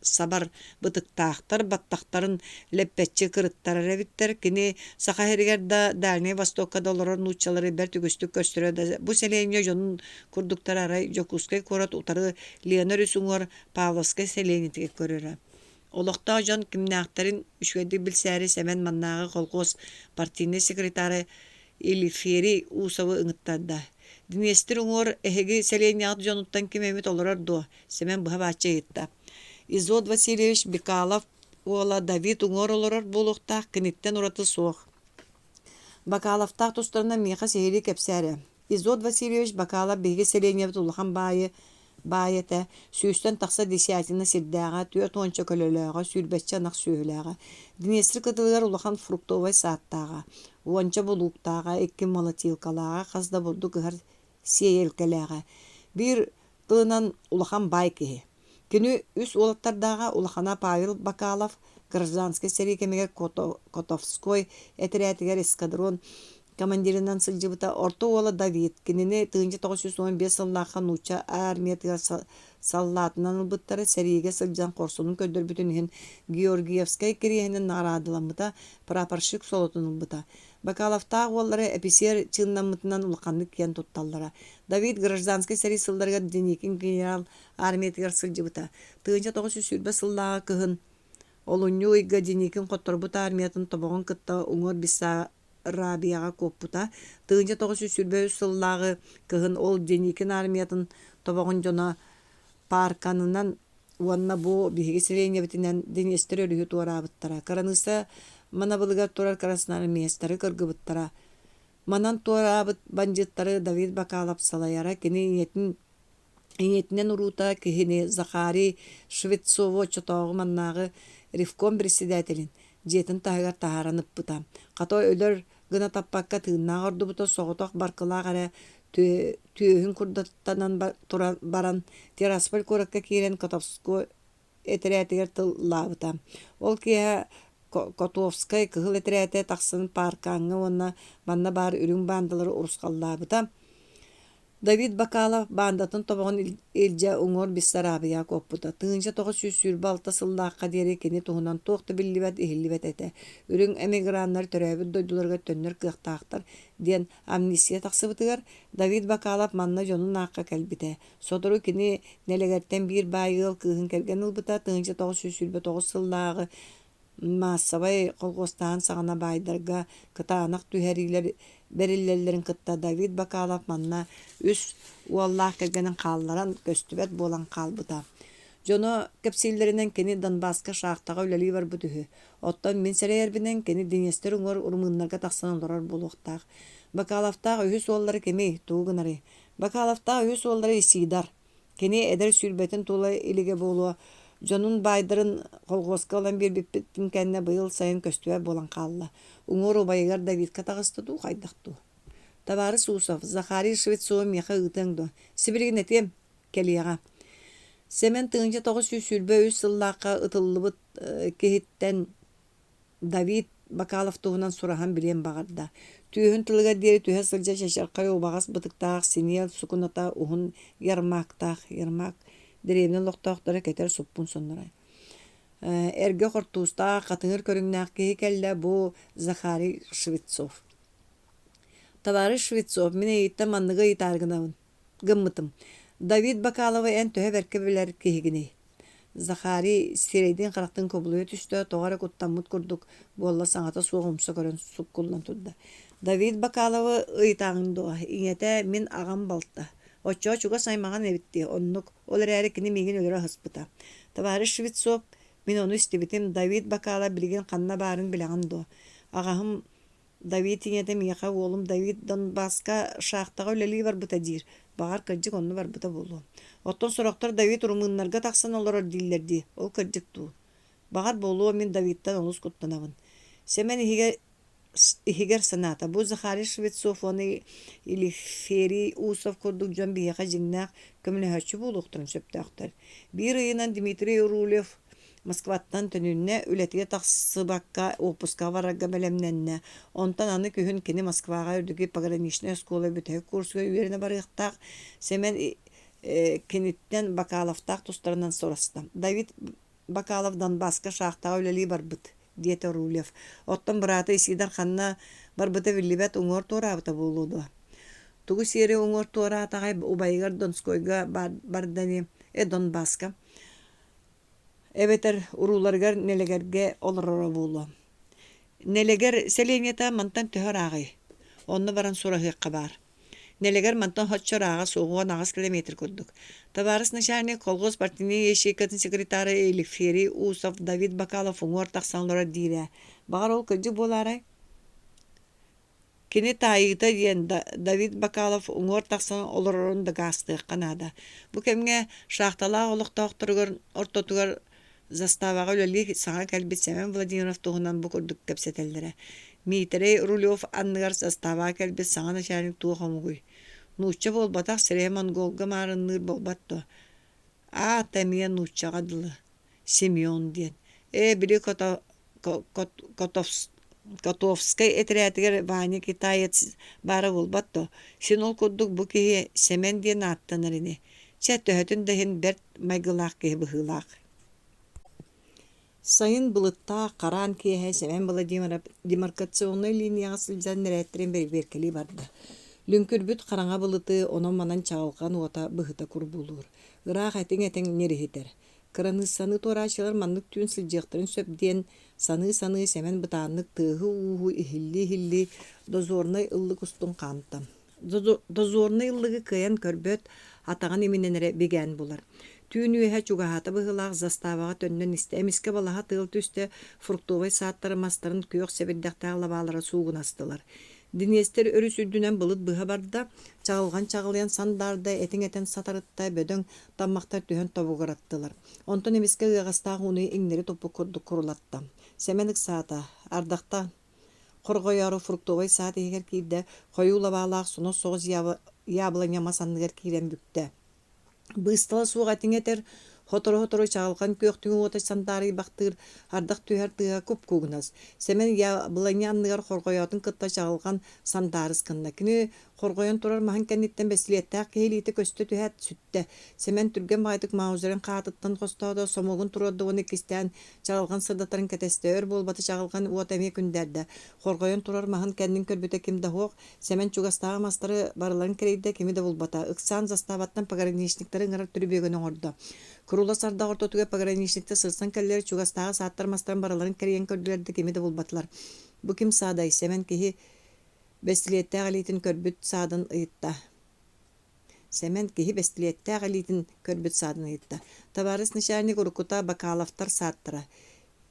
сабар бытыктаахтар баттахтарын лэппэччи кырыттарар эбиттэр. Кини Саха сиригэр да, Дальнай Востокка да олорор нууччалары бэрт үгүстүк көрсөрө да бу сэлиэнньэ дьонун курдуктар арай Дьокуускай куорат утары Лена өрүс уҥуор Павловскай сэлиэнньэтигэр көрөрө. Олохтоох дьон кимнээхтэрин үчүгэйдик билсээри Сэмэн маннааҕы колхуос партийнай секретара Елиферий Усовы ыҥыттарда. Днестр уҥуор эһиги сэлиэнньэҕит дьонуттан ким эмит олорор дуо? Сэмэн быһа-бааччы ыйытта. Изот Васильевич Бекалов уола Давид уҥуор олорор буолуохтаах, киниттэн ураты суох. Бакаловтаах тустарынан миэхэ сиһилии кэпсээ эрэ. Изот Васильевич Бакалов биһиги сэлиэнньэбит улахан баайы баай этэ, сүүстэн тахса десятина сирдээҕэ, түөрт уонча көлөлөөҕө, сүүрбэччэ ынах сүөһүлээҕэ. Днестр кытылыгар улахан фруктовай саадтааҕа, уонча булууктааҕа, икки молотилкалааҕа, хас да бурдук ыһар сиэйэлкэлээҕэ. Биир тылынан улахан баай киһи. Кини үс уолаттардааҕа улахана Павел Бакалов гражданскай сэрии кэмигэр Котовской этэрээтигэр эскадрон командирынан сылдьыбыта. Орто уола Давид, кинини 1915 сыллаахха нуучча армиятыгар саллаатынан ылбыттара, сэриигэ сылдьан хорсунун көрдөрбүтүн иһин Георгиевскай кириэһинэн наҕараадаламмыта, прапорщик солотун ылбыта. Бакаловтаах уоллара эписиэр чыыннаммытынан улаханнык киэн тутталлара. Давид гражданскай сэрии сылларыгар Деникин генерал армиятыгар сылдьыбыта. 1920 сыллааҕы кыһын Олунньу ыйга Деникин хотторбут армиятын тобоҕун кытта уҥуор Бессарабияҕа куоппута. 1923 сыллааҕы кыһын ол Деникин армиятын тобоҕун дьоно паарканынан уонна бу биһиги сэлиэнньэбитинэн Днестр өрүһү туораабыттара. Кыраныысса манабылыгар турар красноармеецтары кыргыбыттара. Манан туораабыт бандьыыттары Давид Бакалов салайара кини ийэтин Ийэтинэн уруута киһини Захарий Швецову оччотооҕу маннааҕы ревком председателин дьиэтин таһыгар таһааран ыппыта. Хата өлөр гына таппакка тыыннаах ордубута соҕотох баркылаах эрэ түөһүн курдаттанан баран Тирасполь куоракка киирэн Котовской этэрээтигэр тыллаабыта. Ол киэһэ Котовскай кыһыл этэрээтэ тахсан пааркаҥҥа уонна манна баар үрүҥ баандалары урусхаллаабыта. Давид Бакалов баандатын тобоҕун илдьэ уҥуор Бессарабияҕа куоппута. 1926 сыллаахха диэри кини туһунан туох да биллибэт, иһиллибэт этэ. Үрүҥ эмиграннар төрөөбүт дойдуларыгар төннөр кыахтаахтар диэн амнистия тахсыбытыгар, Давид Бакалов манна дьонун аахха кэлбитэ. Сотору кини Нэлэгэртэн биир баай ыал кыыһын кэргэн ылбыта. 1929 сыллааҕы Маассабай колхуостааһын саҕана баайдарга кытаанах түһэриилэр бэриллэллэрин кытта Давид Бакалов манна үс уоллаах кэргэнин хаалларан көстүбэт буолан хаалбыта. Дьоно кэпсииллэринэн кини Донбасска шахтаҕа үлэлии барбыт үһү. Оттон мин сэрэйэрбинэн кини Днестр уҥуор румыннарга тахсан олорор буолуохтаах. Бакаловтаах үһүс уоллара кимий, тугу гынарый? Бакаловтаах үһүс уоллара Исидар. Кини эдэр сүүрбэтин туола илигэ буолуо, дьонун баайдарын колхуоска ылан биэрбиппитин кэннэ быйыл сайын көстүбэт буолан хаалла. Уҥуор убайыгар Давидка таҕыста дуу, хайдах дуу? Табаарыс Усов, Захарий Швецову миэхэ ыытыаҥ дуо? Сибилигин этиэм, кэлиэҕэ. Сэмэн 1923 сыллаахха ытыллыбыт киһиттэн Давид Бакалов туһунан сураһан билиэн баҕарда. Түөһүн тылыгар диэри түһэ сылдьар чачархай убаҕас бытыктаах синиэл сукуната уһун ярмаактаах ярмаак дэриэбинэ олохтоохторо кэтэр суппун сонноро. Эргэ хортуустаах, хатыҥыр көрүҥнээх киһи кэллэ бу Захарий Швецов. Товарищ Швецов, мин эйигиттэн манныгы ыйытаары гынабын гыммытым. Давид Бакаловы эн төһө бэркэ билэр киһигиний? Захарий сирэйдиин-харахтыын кубулуйа түстэ, тоҕо эрэ куттаммыт курдук буолла, саҥата суох умса көрөн суккуллан турда. Давид Бакаловы ыйытаҕыҥ дуо? Ийэтэ мин аҕам балта. Оччоҕо чугас аймаҕын эбит дии, оннук. Ол эрээри кини миигин өлөрө аһыспыта. Товарищ Швецов, мин ону истибитим, Давид Бакалов билигин ханна баарын билэҕин дуо? Аҕаһым Давид ийэтэ миэхэ уолум Давид Донбасска шахтаҕа үлэлии барбыта диир. Баҕар, кырдьык онно барбыта буолуо. Оттон сорохтор Давид румыннарга тахсан олорор дииллэр дии. Ол кырдьык дуу? Баҕар буолуо, мин Давидтан олус куттанабын. Сэмэн иһигэр иһигэр санаата, бу Захарий Швецов уонна Елиферий Усов курдук дьон биһиэхэ дьиҥнээх көмөлөһөөччү буолуохтарын сөптөөхтөр. Биир ыйынан Дмитрий Рулев Москваттан төнүннэ, үлэтигэр тахсыбакка уоппускаҕа барарга бэлэмнэннэ. Онтон аны күһүн кини Москваҕа үрдүкү пограничнай оскуола бүтэһик курсугар үөрэнэ барыахтаах. Сэмэн киниттэн Бакаловтаах тустарынан сураста. Давид Бакалов Донбасска шахтаҕа үлэлии барбыт, диэтэ Рулев. Оттон быраата Исидор ханна барбыта биллибэт уҥуор туораабыта буолуо дуо? Тугу сиэри уҥуор туораатаҕай убайыгар Донскойга барда ини, э Донбасска. Эбэтэр урууларыгар Нэлэгэргэ олороро буолуо. Нэлэгэр сэлиэнньэтэ мантан төһө ырааҕый? Онно баран сураһыахха баар. Нэлэгэр мантан соччо ырааҕа суох, 18 километр курдук. Табаарыс начальник, колхоз партийнай ячейкатын секретара Елиферий Усов Давид Бакалов уҥуор тахсан олорор диир ээ. Баҕар ол кырдьык буолаарай? Кини таайыыта диэн Давид Бакалов уҥуор тахсан олорорун дакаастыахха наада. Бу кэмҥэ шахталаах олохтоохторугар ортотугар заставаҕа үлэлии саҥа кэлбит Сэмэн Владимиров туһунан бу курдук кэпсэтэллэрэ. Миитэрэй Рулев анныгар заставаҕа кэлбит саҥа начальник туох омугуй? Нуучча буолбатах, сирэйэ монголга маарынныыр буолбат дуо? Аата эмиэ нууччаҕа дылы. Семен диэн. Ээ, били Котовс... Котовскай этэрээтигэр Ваня китаец баара буолбат дуо? Син ол курдук бу киһи Сэмэн диэн ааттанар ини. Чэ, төһөтүн да иһин бэрт майгылаах киһи быһыылаах. Сайын былыттаах хараан киэһэ Сэмэн Владимиров демаркационнай линияҕа сылдьан нэрээттэрин бэрэбиэркэлии барда. Лүҥкүрбүт хараҥа былыты онон-манан чаҕылҕан уота быһыта курбуулуур, ыраах этиҥ-этиҥ ньириһитэр. Кыраныыссаны туорааччылар маннык түүн сылдьыахтарын сөп диэн саныы-саныы Сэмэн бытааннык тыаһы-ууһу иһиллии-иһиллии дозорнай ыллык устун хаамта. Дозорнай ыллыгы кыайан көрбөт, атаҕын иминэн эрэ бигээн булар. Түүн үөһэ чугаһаата быһыылаах заставаҕа төннөн истэ. Эмискэ балаһа тыал түстэ, фруктовай саадтары мастарын күөх сэбирдэхтээх лабаалара суугунастылар. Диниэстэр өрүс үрдүнэн былыт быһа барда, чаҕылҕан чаҕылыйан сандаарда, этиҥ этэн сатарытта, бөдөҥ таммахтар түһэн тобугураттылар. Онтон эмискэ ыаҕастаах ууну иҥнэри туппут курдук курулатта. Сэмэн ыксаата, ардахта Хорҕойоору фруктовай саад иһигэр киирдэ, хойуу лабаалаах сонос соҕус яблоня мас анныгар киирэн бүктэ. Быыстала суох этиҥ этэр, сотору-сотору чаҕылҕан күөхтүҥү уота сандаарыйбахтыыр, ардах түһэр тыаһа куп-куугунас. Сэмэн яблоня анныгар хорҕойоотун кытта чаҕылҕан сандаарыс гынна. Кини хорҕойон турар маһын кэнниттэн бэстилиэттээх киһи илиитэ көстө түһээт, сүттэ. Сэмэн түргэн баҕайытык маузерын хаатыттан хостоото, сомуогун туруорда уонна иккистээн Чаҕылҕан сырдатарын кэтэстэ, өр буолбата чаҕылҕан уота эмиэ күндээрдэ. Хорҕойон турар маһын кэннин көрбүтэ ким да суох, Сэмэн чугастааҕы мастары барыларын кэрэйдэ, кими да булбата. Ыксаан заставаттан пограничниктары ыҥырар түрүбүөгүн оҥордо. Курулас ардах ортотугар пограничниктар сырсан кэллилэр, чугастааҕы сааттар мастарын барыларын кэрийэн көрдүлэр да кими да булбатылар. Бу ким саадай? Сэмэн киһи бэстилиэттээх илиитин көрбүт саадын ыйытта. Сэмэн киһи бэстилиэттээх илиитин көрбүт саадын ыйытта: «Табаарыс начальник уруккута Бакаловтар сааттара.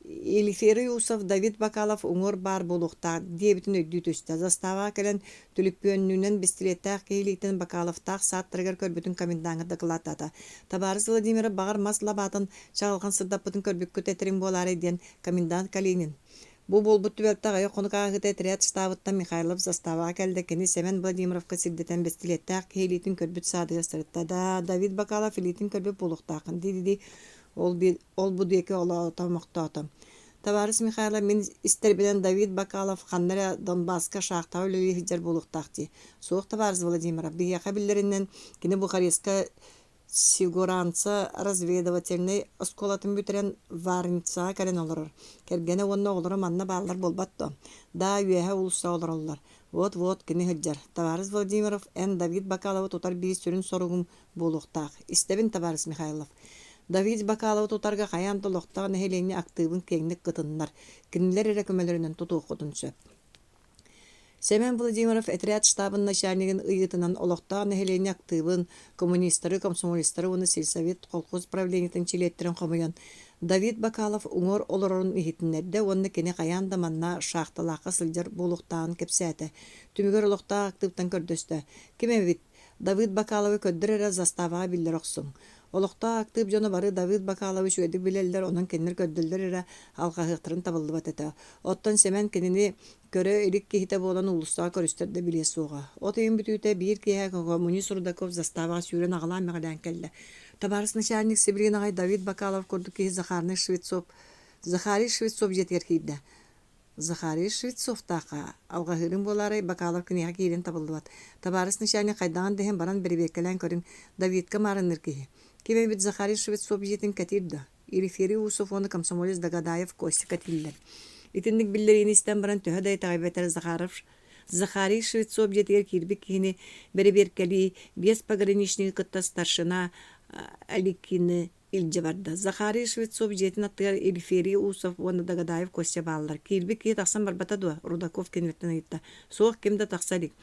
Елиферий Усов Давид Бакалов уҥуор баар буолуохтаах» диэбитин өйдүү түстэ. Заставаҕа кэлэн түлүпүөннүүнэн бэстилиэттээх киһи илиитин Бакаловтаах сааттарыгар көрбүтүн комендаҥҥа дакылааттаата. «Табаарыс Владимиров баҕар мас лабаатын чаҕылҕан сырдаппытын көрбүккүт этэриҥ буолаарай» диэн комендант Калинин Бу буолбут түбэлтэ аҕыйах хонук ааһыыта этэрээт штабыттан Михайлов заставаҕа кэллэ. Кини Сэмэн Владимировка сирдэтэн бэстилиэттээх киһи илиитин көрбүт саадыгар сырытта. Да, Давид Бакалов илиитин көрбүт буолуохтааххын дии-дии ол-бу диэки олоотомохтоото. Табаарыс Михайлов, мин истэрбинэн Давид Бакалов ханна эрэ Донбасска шахтаҕа үлэлии сылдьар буолуохтаах дии. Суох, табаарыс Владимиров, биһиэхэ биллэринэн, кини Бухарестка Сигуранца разведывательнай оскуолатын бүтэрэн Варницаҕа кэлэн олорор. Кэргэнэ уонна оҕолоро манна бааллар буолбат дуо? Даа, үөһэ уулуссаҕа олороллор. Вот-вот кини сылдьар. Табаарыс Владимиров, эн Давид Бакаловы тутар биир сүрүн соругуҥ буолуохтаах. Истэбин, табаарыс Михайлов. Давид Бакаловы тутарга хайаан да олохтоох нэһилиэнньэ актыыбын киэҥник кытыннар. Кинилэр эрэ көмөлөрүнэн тутуоххутун сөп. Сэмэн Владимиров этэрээт штабын начальнигын ыйыытынан олохтоох нэһилиэнньэ актыыбын, коммунистары, комсомолецтары уонна сельсовет колхоз правлениетын чилиэттэрин хомуйан, Давид Бакалов уҥуор олорорун иһитиннэрдэ уонна кини хайаан да манна шахталаахха сылдьар буолуохтааҕын кэпсээтэ. Түмүгэр олохтоох актыыптан көрдөстө: «Ким эбит? Давыд Бакаловы көрдөр эрэ заставаҕа биллэрэ охсуҥ. Олохтоох актыып дьоно бары Давыд Бакаловы үчүгэйдик билэллэр, онон кинилэр көрдөллөр эрэ алҕаһыахтарын табыллыбат этэ. Оттон Сэмэн кинини көрө илик киһитэ буолан уулуссаҕа көрүстэр да билиэ суоҕа. От ыйын бүтүүтэ биир киэһэ коммунист Рудаков заставаҕа сүүрэн аҕалаан-мэҕилээн кэллэ. Табаарыс начальник сибилигин аҕай Давид Бакалов курдук киһи Захарный Швецов Захарий Швецов дьиэтигэр киирдэ. Захарий Швецовтаахха алҕаһыырыҥ буолаарай, Бакалов киниэхэ киирэн табыллыбат. Табаарыс начальник хайдаҕын да иһин баран бэрэбиэркэлээн көрүҥ, Давидка маарынныыр киһи. Ким эбит Захарий Швецов дьиэтин кэтиир да? Елиферий Усов уонна комсомолец Дагадаев Костя кэтииллэр. Итинник биллэриини истэн баран төһө да итэҕэйбэтэр Захаров Захарий Швецов дьиэтигэр киирбит киһини бэрэбиэркэлии биэс пограничнигы кытта старшина Аликины илдьэ барда. Захарий Швецов дьиэтин аттыгар Елиферий Усов уонна Дагадаев Костя бааллар. Киирбит киһи тахсан барбата дуо? Рудаков кинилэртэн ыйытта. Суох, ким да тахса илик.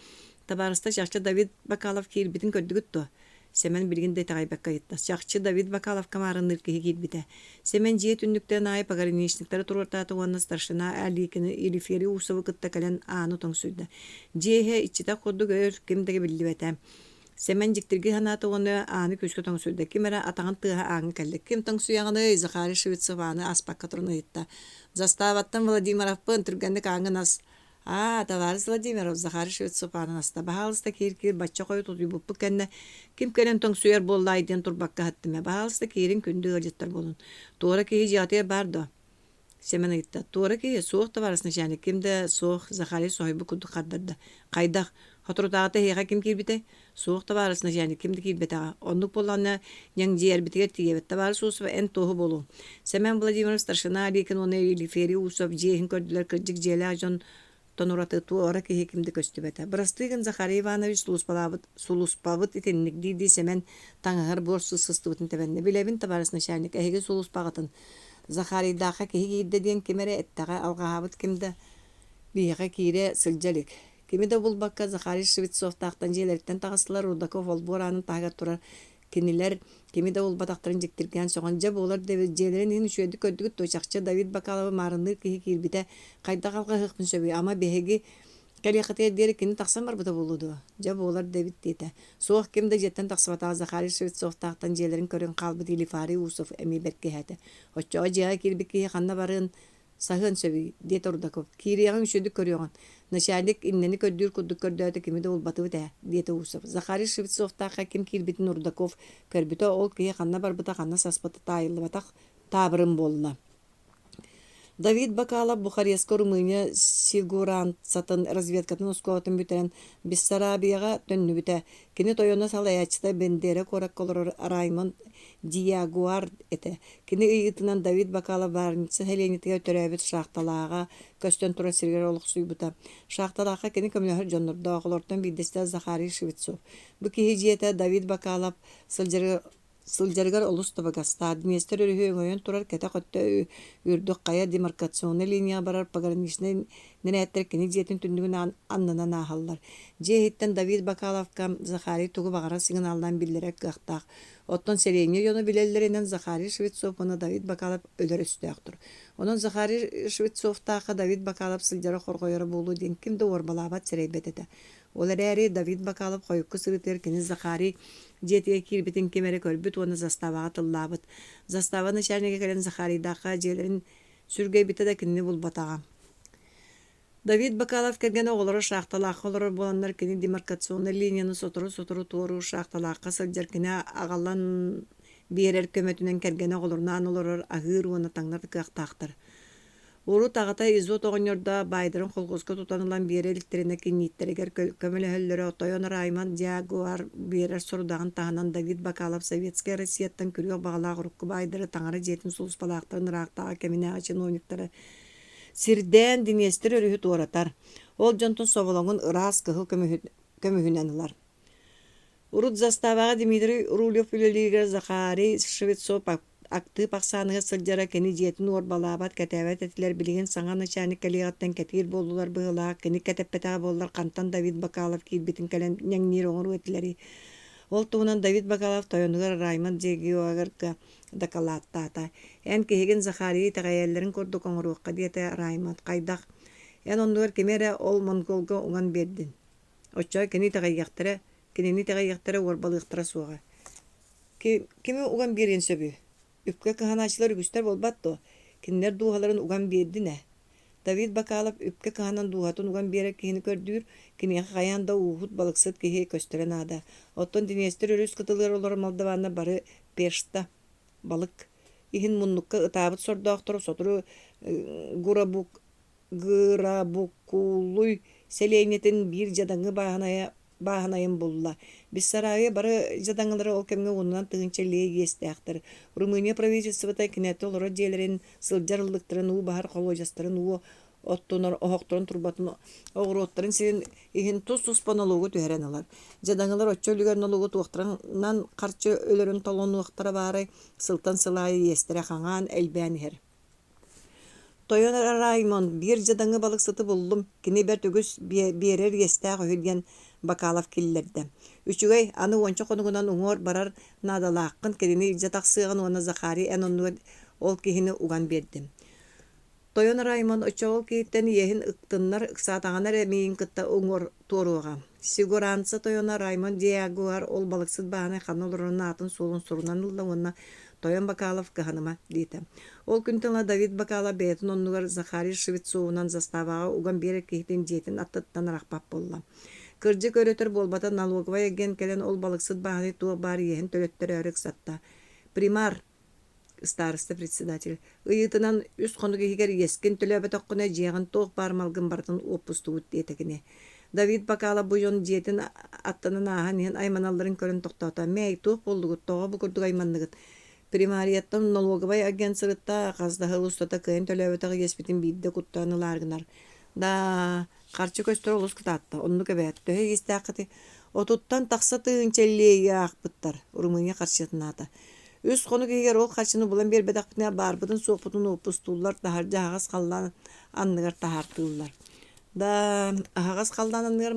Табаарыста чахчы Давид Бакалов киирбитин көрдүгүт дуо? Сэмэн билигин да итэҕэйбэккэ ыйытта. Чахчы Давид Бакаловка маарынныыр киһи киирбитэ. Сэмэн дьиэ түннүктэрин аайы пограничниктары туруортаата уонна старшина Аликины Елиферий Усовы кытта кэлэн ааны тоҥсуйда. Дьиэ иһэ иччитэх курдук өр ким да биллибэтэ. Сэмэн дьиктиргии санаата уонна ааны күүскэ тоҥсуйда. Ким эрэ атаҕын тыаһа ааҥҥа кэллэ. Ким тоҥсуйаҕыный? Захарий Швецов ааны аспакка туран ыйытта. Заставаттан Владимировпын, түргэнник ааҥҥын ас. Аа, табаарыс Владимиров, Захарий Швецов аанын аста. Баһаалыста киир-киир, бачча хойут утуйбуппут кэннэ ким кэлэн тоҥсуйар буоллаай диэн турбакка аһаттым ээ. Баһаалыста киирин, күндү ыалдьыттар буолун. Туора киһи дьиэҕитигэр баар дуо? Сэмэн ыйытта: «Туора киһи, суох табаарыс начальник, ким да суох», Захарий соһуйбут курдук хардарда. «Хайдах? Соторутааҕыта эһиэхэ ким киирбитэй?» «Суох табаарыс начальник, ким да киирбэтэҕэ. Оннук буоллаҕына, ньэҥдьийэрбитигэр тиийэбит. Табаарыс Усов, эн туоһу буолуоҥ». Сэмэн Владимиров старшина Аликин уонна Елиферий Усов дьиэ иһин көрдүлэр, кырдьык дьиэлээх дьон Тон ураты туора киһи ким да көстүбэтэ. Бырастыы гын Захарий Иванович сулууспалаабыт сулууспабыт итинник дии-дии Сэмэн таҥаһыгар буор сыстыбытын тэбэннэ. Билэбин, табаарыс начальник, эһиги сулууспаҕытын. Захарийдаахха киһи киирдэ диэн ким эрэ эттэҕэ, алҕаһаабыт ким да биһиэхэ киирэ сылдьа илик. Кими да булбакка Захарий Швецовтаахтан дьиэлэриттэн таҕыстылар, Рудаков олбуор аанын таһыгар турар Кинилэр кими да булбатахтарын дьиктиргээн сөҕөн, дьэ буолар да эбит, дьиэлэрин иһин үчүгэйдик көрдүгүт дуо, чахчы Давид Бакаловы маарынныыр киһи киирбитэ, хайдах алҕаһыахпын сөбүй, ама биһиги кэлиэххитигэр диэри кини тахсан барбыта буолуо дуо, дьэ буолар да эбит диэтэ. Суох, ким да дьиэттэн тахсыбатаҕа Захарий Швецовтаахтан дьиэлэрин көрөн хаалбыт Елифарий Усов эмиэ бэркиһээтэ. Оччоҕо дьиэҕэ киирбит киһи ханна барыан Саһыан сөбүй, диэтэ Рудаков. Киириэҕиҥ үчүгэйдик көрүөҕүн. Начальник иннэни көрдүүр курдук көрдөөтө кими да булбатыбыт ээ, диэтэ Усов. Захарий Швецовтаахха ким киирбитин Рудаков көрбүтэ, ол киһи ханна барбыта, ханна саспыта таайыллыбатах таабырын буолла. Давид Бакалов Бухареска Румыния сигуранцатын разведкатын оскуолатын бүтэрэн Бессарабияҕа төннүбүтэ. Кини тойоно салайааччыта Бендера куоракка олорор Раймонд Диагуар этэ. Кини ыйыытынан Давид Бакалов Варница сэлиэнньэтигэр төрөөбүт Шахталааҕа көстөн турар сиригэр олохсуйбута. Шахталаахха кини көмөлөһөр дьоннордоох, олортон биирдэстэрэ Захарий Швецов. Бу киһи дьиэтэ Давид Бакалов сылдьарыгар сылдьарыгар олус табыгастаах. Днестр өрүһү өҥөйөн турар кэтэх өттө үрдүк хайа демаркационнай линияҕа барар пограничнай нэрээттэр кини дьиэтин түннүгүн аннынан ааһаллар. Дьиэ иһиттэн Давид Бакаловка Захарий тугу баҕарар сигналлаан биллэрэр кыахтаах. Оттон сэлиэнньэ дьоно билэллэринэн Захарий Швецов уонна Давид Бакалов өлөр өстөөхтөр. Онон Захарий Швецовтаахха Давид Бакалов сылдьара хорҕойоро буолуо диэн ким да уорбалаабат сэрэйбэт этэ. Ол эрээри Давид Бакалов хойукку сырыытыгар кини Захарий дьиэтигэр киирбитин ким эрэ көрбүт уонна заставаҕа тыллаабыт. Застава начальнига кэлэн Захарийдаахха дьиэлэрин сүргэйбитэ да кинини булбатаҕа. Давид Бакалов кэргэнэ оҕолоро шахталаахха олорор буоланнар кини демаркационнай линияны сотору-сотору туоруур шахталаахха сылдьар кини аҕалан биэрэр көмөтүнэн кэргэнэ оҕолорунаан олорор, аһыыр уонна таҥнар кыахтаахтар. Урут аҕата Изот оҕонньордоох баайдарын холкуоска тутан ылан биэрэ иликтэринэ кинииттэригэр көмөлөһөллөрө тойон Раймонд Дягуар биэрэр сорудаҕын таһынан Давид Бакалов Советскай Россияттан күрүөх баҕалаах урукку баайдары таҥара дьиэтин сулууспалаахтарын ыраахтааҕы кэминээҕи чиновниктары Сирдээн Днестр өрүһү туоратар, ол дьонтон соболоҥун ыраас кыһыл көмүһүнэн ылар. Урут заставаҕа Дмитрий Рулев үлэлииригэр Захарий Швецов актыып ахсааныгар сылдьара кини дьиэтин уорбалаабат, кэтээбэт этилэр, билигин саҥа начальник кэлиэҕиттэн кэтиир буоллулар быһыылаах, кини кэтэппэтэҕэ буоллар хантан Давид Бакалов киирбитин кэлэн ньэҥниир оҥоруо этилэрий. Ол туһунан Давид Бакалов тойонугар Раймонд Дегиогарга дакылааттаата. «Эн киһигин Захарийы итэҕэйэллэрин курдук оҥоруохха» диэтэ Раймонд. «Хайдах? Эн оннугар кими эрэ ол монголга уган биэрдин. Оччоҕо кини итэҕэйиэхтэрэ, кинини итэҕэйиэхтэрэ, уорбалыахтара суоҕа. Кими уган биэриэн сөбүй? Үпкэ кыһанааччылар үгүстэр буолбат дуо? Кинилэр дууһаларын уган биэрдин ээ. Давид Бакалов үпкэ кыһанан дууһатын уган биэрэр киһини көрдүүр, киниэхэ хайаан да ууһут, балыксыт киһи көстөрө наада. Оттон Днестр өрүс кытылыгар олорор молдаваннар бары пешта, балык иһин муннукка ытаабыт сордоохтору сотору Гурабук Гырабукулуй сэлиэнньэтин биир дьадаҥы бааһынайа бааһынайын булла. Бессарабия бары дьадаҥылара ол кэмҥэ уонунан тыһыынча лиэ иэстээхтэр. Румыния правительствота кинилэртэн олорор дьиэлэрин, сылдьар ыллыктарын, уу баһар холуодьастарын, уу оттунар оһохторун турбатын, оҕуруоттарын сирин иһин тус-туспа нолуогу түһэрэн ылар. Дьадаҥылар оччо үлүгэр нолуогу туохтарынан харчы өлөрөн толонуохтара баарай, сылтан сыл аайы иэстэрэ хаҥаан, элбээн иһэр. Тойон Раймонд, биир дьадаҥы балыксыты буллум, кини бэрт үгүс биэрэр иэстээх үһү диэн Бакалов киллэрдэ. Үчүгэй, аны уонча хонугунан уҥуор барар наадалааххын, кинини илдьэ тахсыаҕын уонна Захарий эн оннугар ол киһини уган биэрдим. Тойон Раймонд оччоҕо ол киһиттэн иэһин ыктыннар, ыксаатаҕына эрэ миигин кытта уҥуор туоруоҕа. Сигуранца тойоно Раймонд Диагуар ол балыксыт бааһынай ханна олорорун аатын-суолун сурунан ылла уонна «Тойон Бакалов кыһаныма» диэтэ. Ол күнтэн ыла Давид Бакалов бэйэтин оннугар Захарий Швецовунан заставаҕа уган биэрэр киһитин дьиэтин аттыттан арахпат буолла. Кырдьык өр-өтөр буолбата налоговай агент кэлэн ол балыксыт бааһынай туох баар иэһин төлөттөрөөрү ыксатта. «Примар!» Староста председатель ыйыытынан үс хонук иһигэр иэскин төлөөбөтөххүнэ дьиэҕин туох баар малгын барытын уоппустубут диэтэ кини. Давид Бакалов бу дьон дьиэтин аттынан ааһан иһэн айманалларын көрөн тохтоото. Мээй, туох буоллугут, тоҕо бу курдук айманныгыт? Примарияттан нолуогабай агент сырытта, хас да сыл устата кыайан төлөөбөтөх иэспитин биирдэ куттаан ылаар гынар. Да, харчы көстөр олус кытаатта, оннук эбээт, төһө иэстээххитий? Отуттан тахса тыһыынча лиэйи аахпыттар, Румыния харчытын аата. Үс хонук иһигэр ол харчыны булан биэрбэтэхпитинэ, баарбытын-суохпутун уоппустууллар, таһырдьа аһаҕас халлаан анныгар таһаартыыллар. Да, аһаҕас халлаан анныгар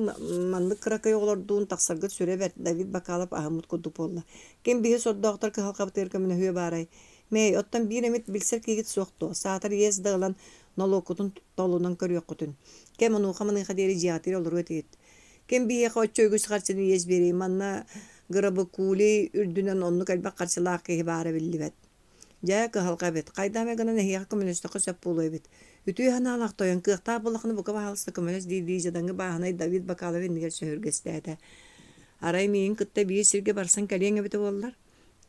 маннык кыракый оҕолордуун тахсаргыт сүрэ бэрт, Давид Бакалов аһыммыт курдук буолла. Ким биһи сордоохтор кыһалҕабытыгар көмөлөһүө баарай? Мэй, оттон биир эмит билсэр киһигит суох дуо? Саатар иэс да ылан, нолуоккутун толунан көрүөххүтүн. Кэм онуоха-маныаха диэри дьиэҕитигэр олоруо этигит. Ким биһиэхэ оччо үгүс харчыны иэс биэриэй, манна Грабыкули үрдүнэн оннук элбэх харчылаах киһи баара биллибэт. Дьэ, кыһалҕа эбит. Хайдах эмэ гынан эһиэхэ көмөлөстөххө сөп буолуо эбит. Үтүө санаалаах тойон, кыахтаах буоллаххына бука баһаалыста көмөлөс дии-дии дьадаҥы бааһынай Давид Бакалов иннигэр сөһүргэстээтэ. Арай миигин кытта биир сиргэ барсан кэлиэҥ эбитэ буоллар?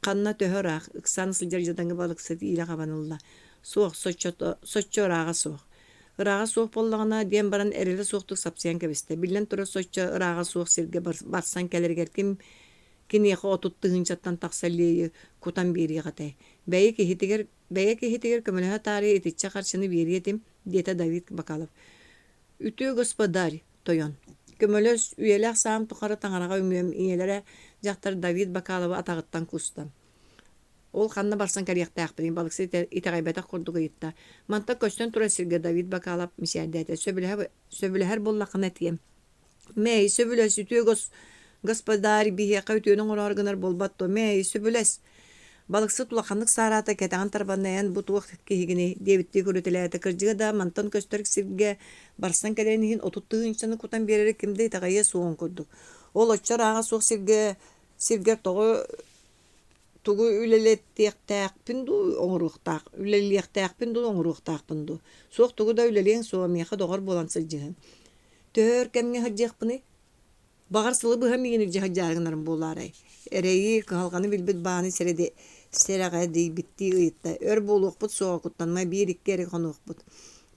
Ханна төһө ыраах, ыксаан сылдьар дьадаҥы балыксыт иилэ хабан ылла. Суох, соччото, соччо ырааҕа суох. Ырааҕа суох буоллаҕына, диэн баран эрэлэ суохтук сапсыйан кэбистэ. Биллэн турар, соччо ырааҕа суох сиргэ барсан кэлэригэр ким киниэхэ 30 тыһыынчаттан тахса лиэйи кутан биэриэх этэй. Бэйэ киһитигэр, бэйэ киһитигэр көмөлөһө таарыйа итиччэ харчыны биэриэ этим, диэтэ Давид Бакалов. Үтүө господарь, тойон, көмөлөс, үйэлээх саам тухары таҥараҕа үҥүөм, ийэлэрэ дьахтар Давид Бакаловы атаҕыттан куста. Ол ханна барсан кэлиэхтээхпиний, балыксыт итэҕэйбэтэх курдук ыйытта. Мантан көстөн турар сиргэ Давид Бакалов мичээрдээтэ. Сөбүлэһэ, сөбүлэһэр буоллаххына этиэм. Мэй, сөбүлэс, үтүө гос господарь биһиэхэ үтүөнү оҥороору гынар буолбат дуо? Мэй, сөбүлэс. Балыксыт улаханнык саараата, кэтэҕин тарбанна, эн бу туох киһигиний диэбиттии көрүтэлээтэ. Кырдьыга да, мантан көстөр сиргэ барсан кэлэрин иһин 30 тыһыынчаны кутан биэрэри ким да итэҕэйиэ суоҕун курдук. Ол оччо ырааҕа суох сиргэ сиргэр тоҕо тугу үлэлэтиэхтээхпин дуу оҥоруохтаах үлэлиэхтээхпин дуу оҥоруохтаахпын дуу? Суох тугу да үлэлиэҥ суоҕа, миэхэ доҕор буолан сылдьыһыҥ. Төһө өр кэмҥэ сылдьыахпыный? Баҕар сылы быһа миигин илдьэ сылдьаары гынарым буолаарай? Эрэйи, кыһалҕаны билбит бааны сэрэҕэдийбиттии ыйытта. Өр буолуохпут суоҕа куттаныма, биир-икки эрэ хонуохпут.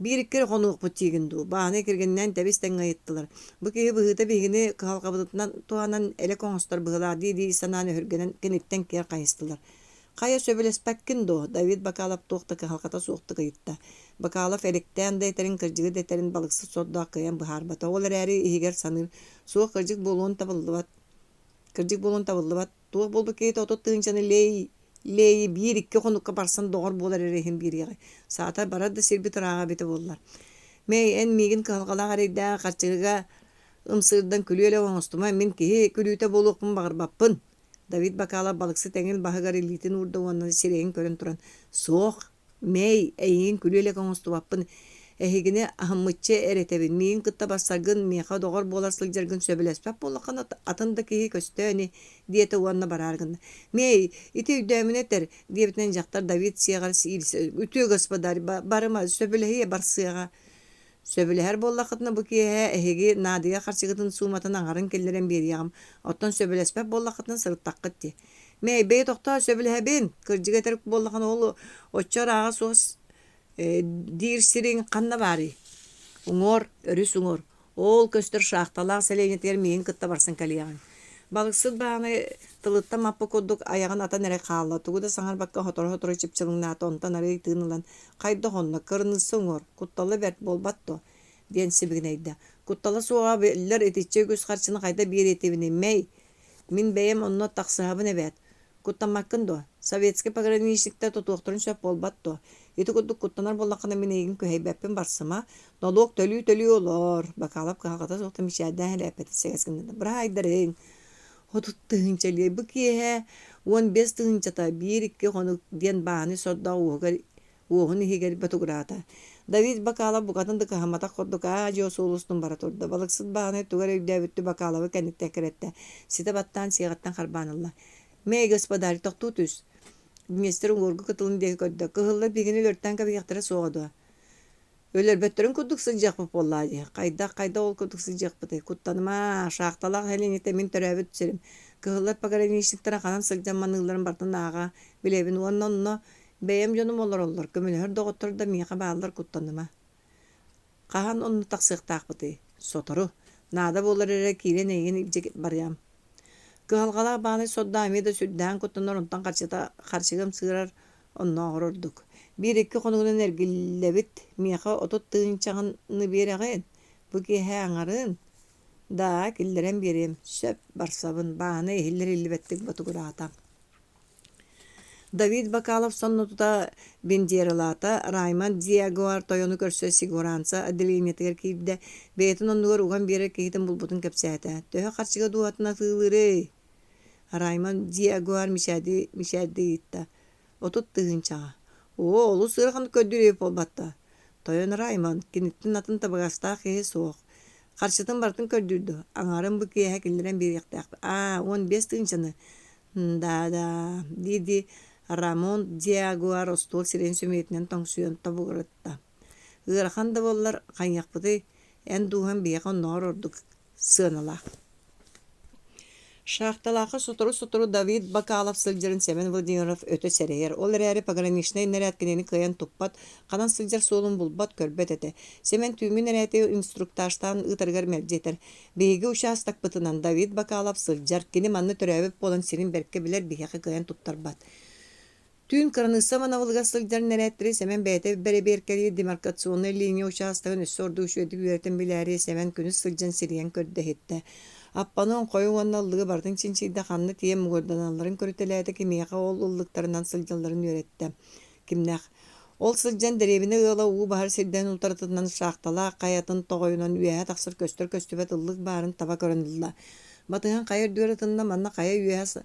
Биир-икки эрэ хонуохпут диигин дуу? Бааны кэргэнинээн тэбис-тэҥҥэ ыйыттылар. Бу киһи быһыыта биһигини кыһалҕабытынан туһанан элэк оҥостор быһыылаах дии-дии санаан өһүргэнэн киниттэн киэр хайыстылар. Хайа сөбүлэспэккин дуо? Давид Бакалов туох да кыһалҕата суохтук ыйытта. Бакалов элэктээн да этэрин, кырдьыгы да этэрин балыксыт сордоох кыайан быһаарбата. Ол эрээри иһигэр саныыр, суох кырдьык буолуон табыллыбат. Кырдьык буолуон табыллыбат. Туох буолбут киһитэ 30 тыһыынчаны лей лейи биир-икки хонукка барсан доҕор буолар эрэ иһин биэриэҕэй. Саатар барар да сирбит ырааҕа эбитэ буоллар. Мэй, эн миигин кыһалҕалаах эрэйдээх харчыга ымсыырдан күлүө-элэк оҥостума, мин киһи күлүүтэ буолуохпун баҕарбаппын. Давид Бакалов балыксыт эҥин баһыгар илиитин уурда уонна сирэйин көрөн туран, «Суох, Мэй, эйигин күлүө-элэк оҥостубаппын, эһигини аһыммычча эрэ этэбин, миигин кытта барсаргын, миэхэ доҕор буолар сылдьаргын сөбүлэспэт буоллаххына, атын да киһи көстөө ини», диэтэ уонна бараары гынна. «Мэй, ити өйдөөмүнэ этэр», диэбитинэн дьахтар Давид сиэҕэр иилсэ, «Үтүө господарь, барыма, сөбүлэһиэ, барсыаҕа». Сөбүлэһэр буоллаххытына бу киэһэ эһиги наадыйар харчыгытын сууматын аҥарын киллэрэн биэриэҕим, оттон сөбүлэспэт буоллаххытына сырыттаххыт дии. Мэй, бэйи тохтоо, сөбүлэһэбин, кырдьыга этэр буоллаххына ол оччо ырааҕа суох диир сириҥ ханна баарый? Уҥуор, өрүс уҥуор. Ол көстөр шахталаах сэлиэнньэтигэр миигин кытта барсан кэлиэҕиҥ. Балыксыт баҕаны тылыттан маппыт курдук айаҕын атан эрэ хаалла, тугу да саҥарбакка сотору-сотору чыпчылыҥнаата, онтон арыый тыын ылан Хайдах онно, кырыныысса уҥуор, куттала бэрт буолбат дуо? диэн сибигинэйдэ. Куттала суоҕа биллэр итиччэ үгүс харчыны хайда биэриэ этибиний, Мэй? Мин бэйэм онно тахсыһабын эбээт. Куттаммаккын дуо? Советскай пограничниктар тутуохтарын сөп буолбат дуо? Ити курдук куттанар буоллаххына мин эйигин күһэйбэппин барсыма. Нолуок төлүү-төлүү олоор. Бакалов кыһалҕата суохтан мичээрдээн элээппэтин сэгэс гынна. Быраайдарыҥ. 30 тыһыынча лиэ. Бу киэһэ 15 тыһыынчата биир-икки хонук диэн бааны сордоох уоһугар уоһун иһигэр ботугураата. Давид Бакалов букатын да кыһамматах курдук аа-дьуо суол устун бара турда. Балыксыт баҕанай тугу эрэ өйдөөбүттүү Бакаловы кэнниттэн кэрэттэ. Ситэ баттаан сиэҕиттэн харбаан ылла. «Мэй, господарь, тохтуу түс!» Днестр уҥуоргу кытылын диэки көрдө. «Кыһыллар биһигини өлөртөөн кэбиһиэхтэрэ суоҕа дуо?» Өлөрбөттөрүн курдук сылдьыахпыт буоллаа дии. Хайдах, хайдах ол курдук сылдьыахпытый? Куттаныма, шахталаах сэлиэнньэтэ мин төрөөбүт сирим. Кыһыллар пограничниктара ханан сылдьан маныылларын барытын ааҕа билэбин уонна онно Бэйэм дьонум олороллор, көмөлөһөр доҕоттор да миэхэ бааллар куттаныма. Хаһан онно тахсыахтаахпытый? Сотору. Наада буолар эрэ киирэн эйигин илдьэ барыам. Кыһалҕалаах баанай сордоох эмиэ да сүрдээҕин куттанар, онтон харчыта харчыга ымсыырар оннооҕор ордук. Биир-икки хонугунан эргиллэбит, миэхэ 30 тыһыынчаҕыны биэрэҕин, бу киэһэ аҥарын, даа, киллэрэн биэриэм, сөп, барсабын, баана иһиллэр-иһиллибэттик ботугураата. Давид Бакалов сонно тута Бендералаата, Раймонд Диагуар тойону көрсө Сигуранца отделениетыгар киирдэ, бэйэтин оннугар уган биэрэр киһитин булбутун кэпсээтэ. Төһө харчыга дууһатын атыылыырый? Раймонд Диагуар мичээрдии мичээрдии ыйытта. 30 тыһыынчаҕа. Оо, олус ыараханнык көрдүүр эбит буолбатта. Тойон Раймонд, киниттэн атын табыгастаах киһи суох. Харчытын барытын көрдүүр дуо? Аҥаарын бу киэһэ киллэрэн биэриэхтээх. Аа, 15 тыһыынчаны Да-да, дии-дии Рамон Диагуар остуол сирэйин сөмүйэтинэн тоҥсуйан тобугуратта. Ыарахан да буоллар, хайыахпытый, эн дууһаҥ биһиэхэ оннооҕор ордук сыаналаах. Шахталаахха сотору-сотору Давид Бакалов сылдьарын Сэмэн Владимиров өтө сэрэйэр, ол эрээри пограничнай нэрээт кинини кыайан туппат, ханан сылдьар суолун булбат, көрбөт этэ. Сэмэн түүҥҥү нэрээти инструктажтаан ыытарыгар мэлдьи этэр: Биһиги учаастакпытынан Давид Бакалов сылдьар, кини манна төрөөбүт буолан сирин бэркэ билэр, биһиэхэ кыайан туттарбат. Түүн кыраныысса манабылыгар сылдьар нэрээттэри Сэмэн бэйэтэ бэрэбиэркэлиир демаркационнай линия учаастагын өссө ордук үчүгэйдик үөрэтэн билээри Сэмэн күнүс сылдьан сирийэн көрдө-иһиттэ. Аппаны, оҥхойу уонна ыллыгы барытын чинчийдэ, ханна тиийэн муҥурданалларын көрүтэлээтэ, кимиэхэ ол ыллыктарынан сылдьалларын үөрэттэ. Кимнээх Ол сылдьан дэриэбинэ ыала уу баһар сирдэрин утарытынан шахталаах хайатын тоҕойунан үөһэ тахсар көстөр-көстүбэт ыллык баарын таба көрөн ылла. Батыһан хайа үрдүгэр ытынна, манна хайа үөһэ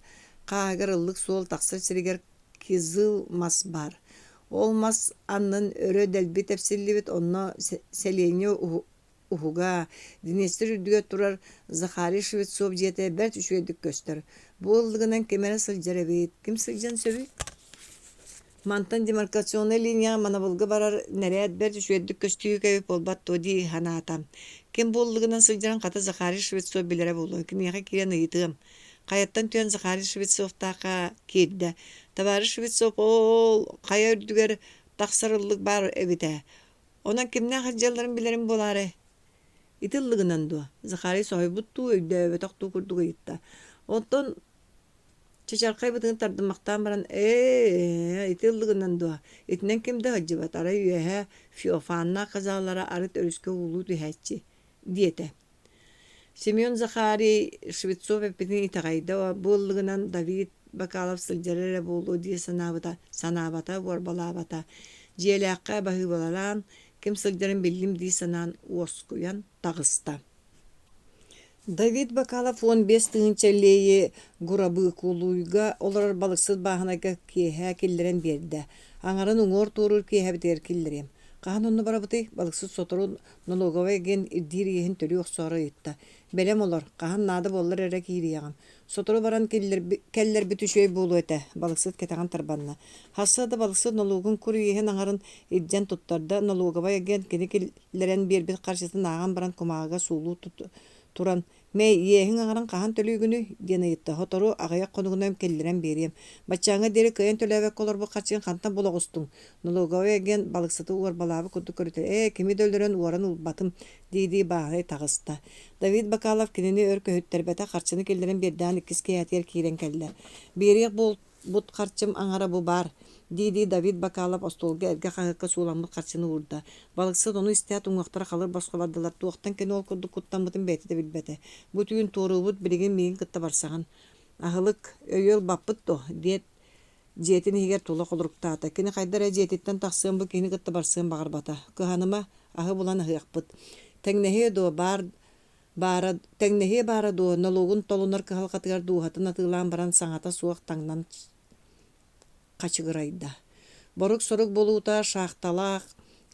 хааһыгар ыллык суол тахсар сиригэр кизыл мас баар. Ол мас аннын өрө дэлби тэпсиллибит, онно сэлиэнньэ уһуга, Днестр үрдүгэр турар Захарий Швецов дьиэтэ бэрт үчүгэйдик көстөр. Бу ыллыгынан ким эрэ сылдьар эбит. Ким сылдьан сөбүй? Мантан демаркационнай линияҕа манабылга барар нэрээт бэрт үчүгэйдик көстүүһүк эбит буолбат дуо дии санаата. Ким бу ыллыгынан сылдьарын хата Захарий Швецов билэрэ буолуо. Киниэхэ киирэн ыйытыам. Хайаттан түһэн Захарий Швецовтаахха киирдэ. Товарищ Швецов ол хайа үрдүгэр тахсар ыллык баар эбит ээ. Онон кимнээх сылдьалларын билэрим буолаарай? Ити ыллыгынан дуо? Захарий соһуйбут дуу, өйдөөбөтөх дуу курдук ыйытта. Оттон чачархай бытыгын тардымахтаан баран, ээ, ити ыллыгынан дуо? Итинэн ким да сылдьыбат, арай үөһэ Феофаннаах казалара арыт өрүскэ уулуу түһээччи, диэтэ. Семен Захарий Швецов эппитин итэҕэйдэ, бу ыллыгынан Давид Бакалов сылдьара эрэ буолуо дии санаабыта, санаабата, уорбалаабата. Дьиэлээххэ баһыыбалаан, ким сылдьарын биллим дии санаан уоскуйан таҕыста. Давид Бакалов 15 тыһыынча лиэйи Гурабыкулуйга олорор балыксыт бааһынайга киэһэ киллэрэн биэрдэ. Аҥарын уҥуор туоруур киэһэбитигэр киллэриэм. Хаһан онно барабытый? Балыксыт сотору Налоговай агент ирдиир иэһин төлүү охсоору ыйытта. Бэлэм олор, хаһан наада буоллар эрэ киириэҕим. Сотору баран кэллэрбит үчүгэй буолуо этэ, балыксыт кэтэҕин тарбанна. Сарсыарда балыксыт нолуогун кур иэһин аҥарын илдьэн туттарда. Налоговай агент кини киллэрэн биэрбит харчытын ааҕан баран кумааҕыга суулуу туран Мэй, иэһиҥ аҥарын хаһан төлүүгүнүй? диэн ыйытта. Сотору аҕыйах хонугунан киллэрэн биэриэм. Баччааҥҥа диэри кыайан төлөөбөккө олорбут харчыгын хантан була оҕустуҥ? Налоговай агент балыксыты уорбалаабыт курдук көрүтэ. Ээ, кими да өлөрөн уоран ылбатым, дии-дии бааһынай таҕыста. Давид Бакалов кинини өр көһүттэрбэтэ, харчыны киллэрэн биэрдэҕин иккис киэһэтигэр киирэн кэллэ. Биэриэх буол Бут харчым аҥара бу баар, дии-дии Давид Бакалов остуолга эргэ хаһыакка сууламмыт харчыны уурда. Балыксыт ону истээт уҥуохтара халыр босхо бардылар, туохтан кини ол курдук куттаммытын бэйэтэ да билбэтэ. Бу түүн туоруубут, билигин миигин кытта барсаҕын. Аһылык, өйүө ылбаппыт дуо? диэт дьиэтин иһигэр тула холоруктаата. Кини хайда эрэ дьиэтиттэн тахсыан бу киһини кытта барсыан баҕарбата. Кыһаныма, аһы булан аһыахпыт. Тэҥнэһиэ дуо, баар Баара тэҥнэһиэ баара дуо, нолуогун толунар кыһалҕатыгар дууһатын атыылаан баран саҥата суох таҥнан хачыгырайда. Борук-сорук буолуута шахталаах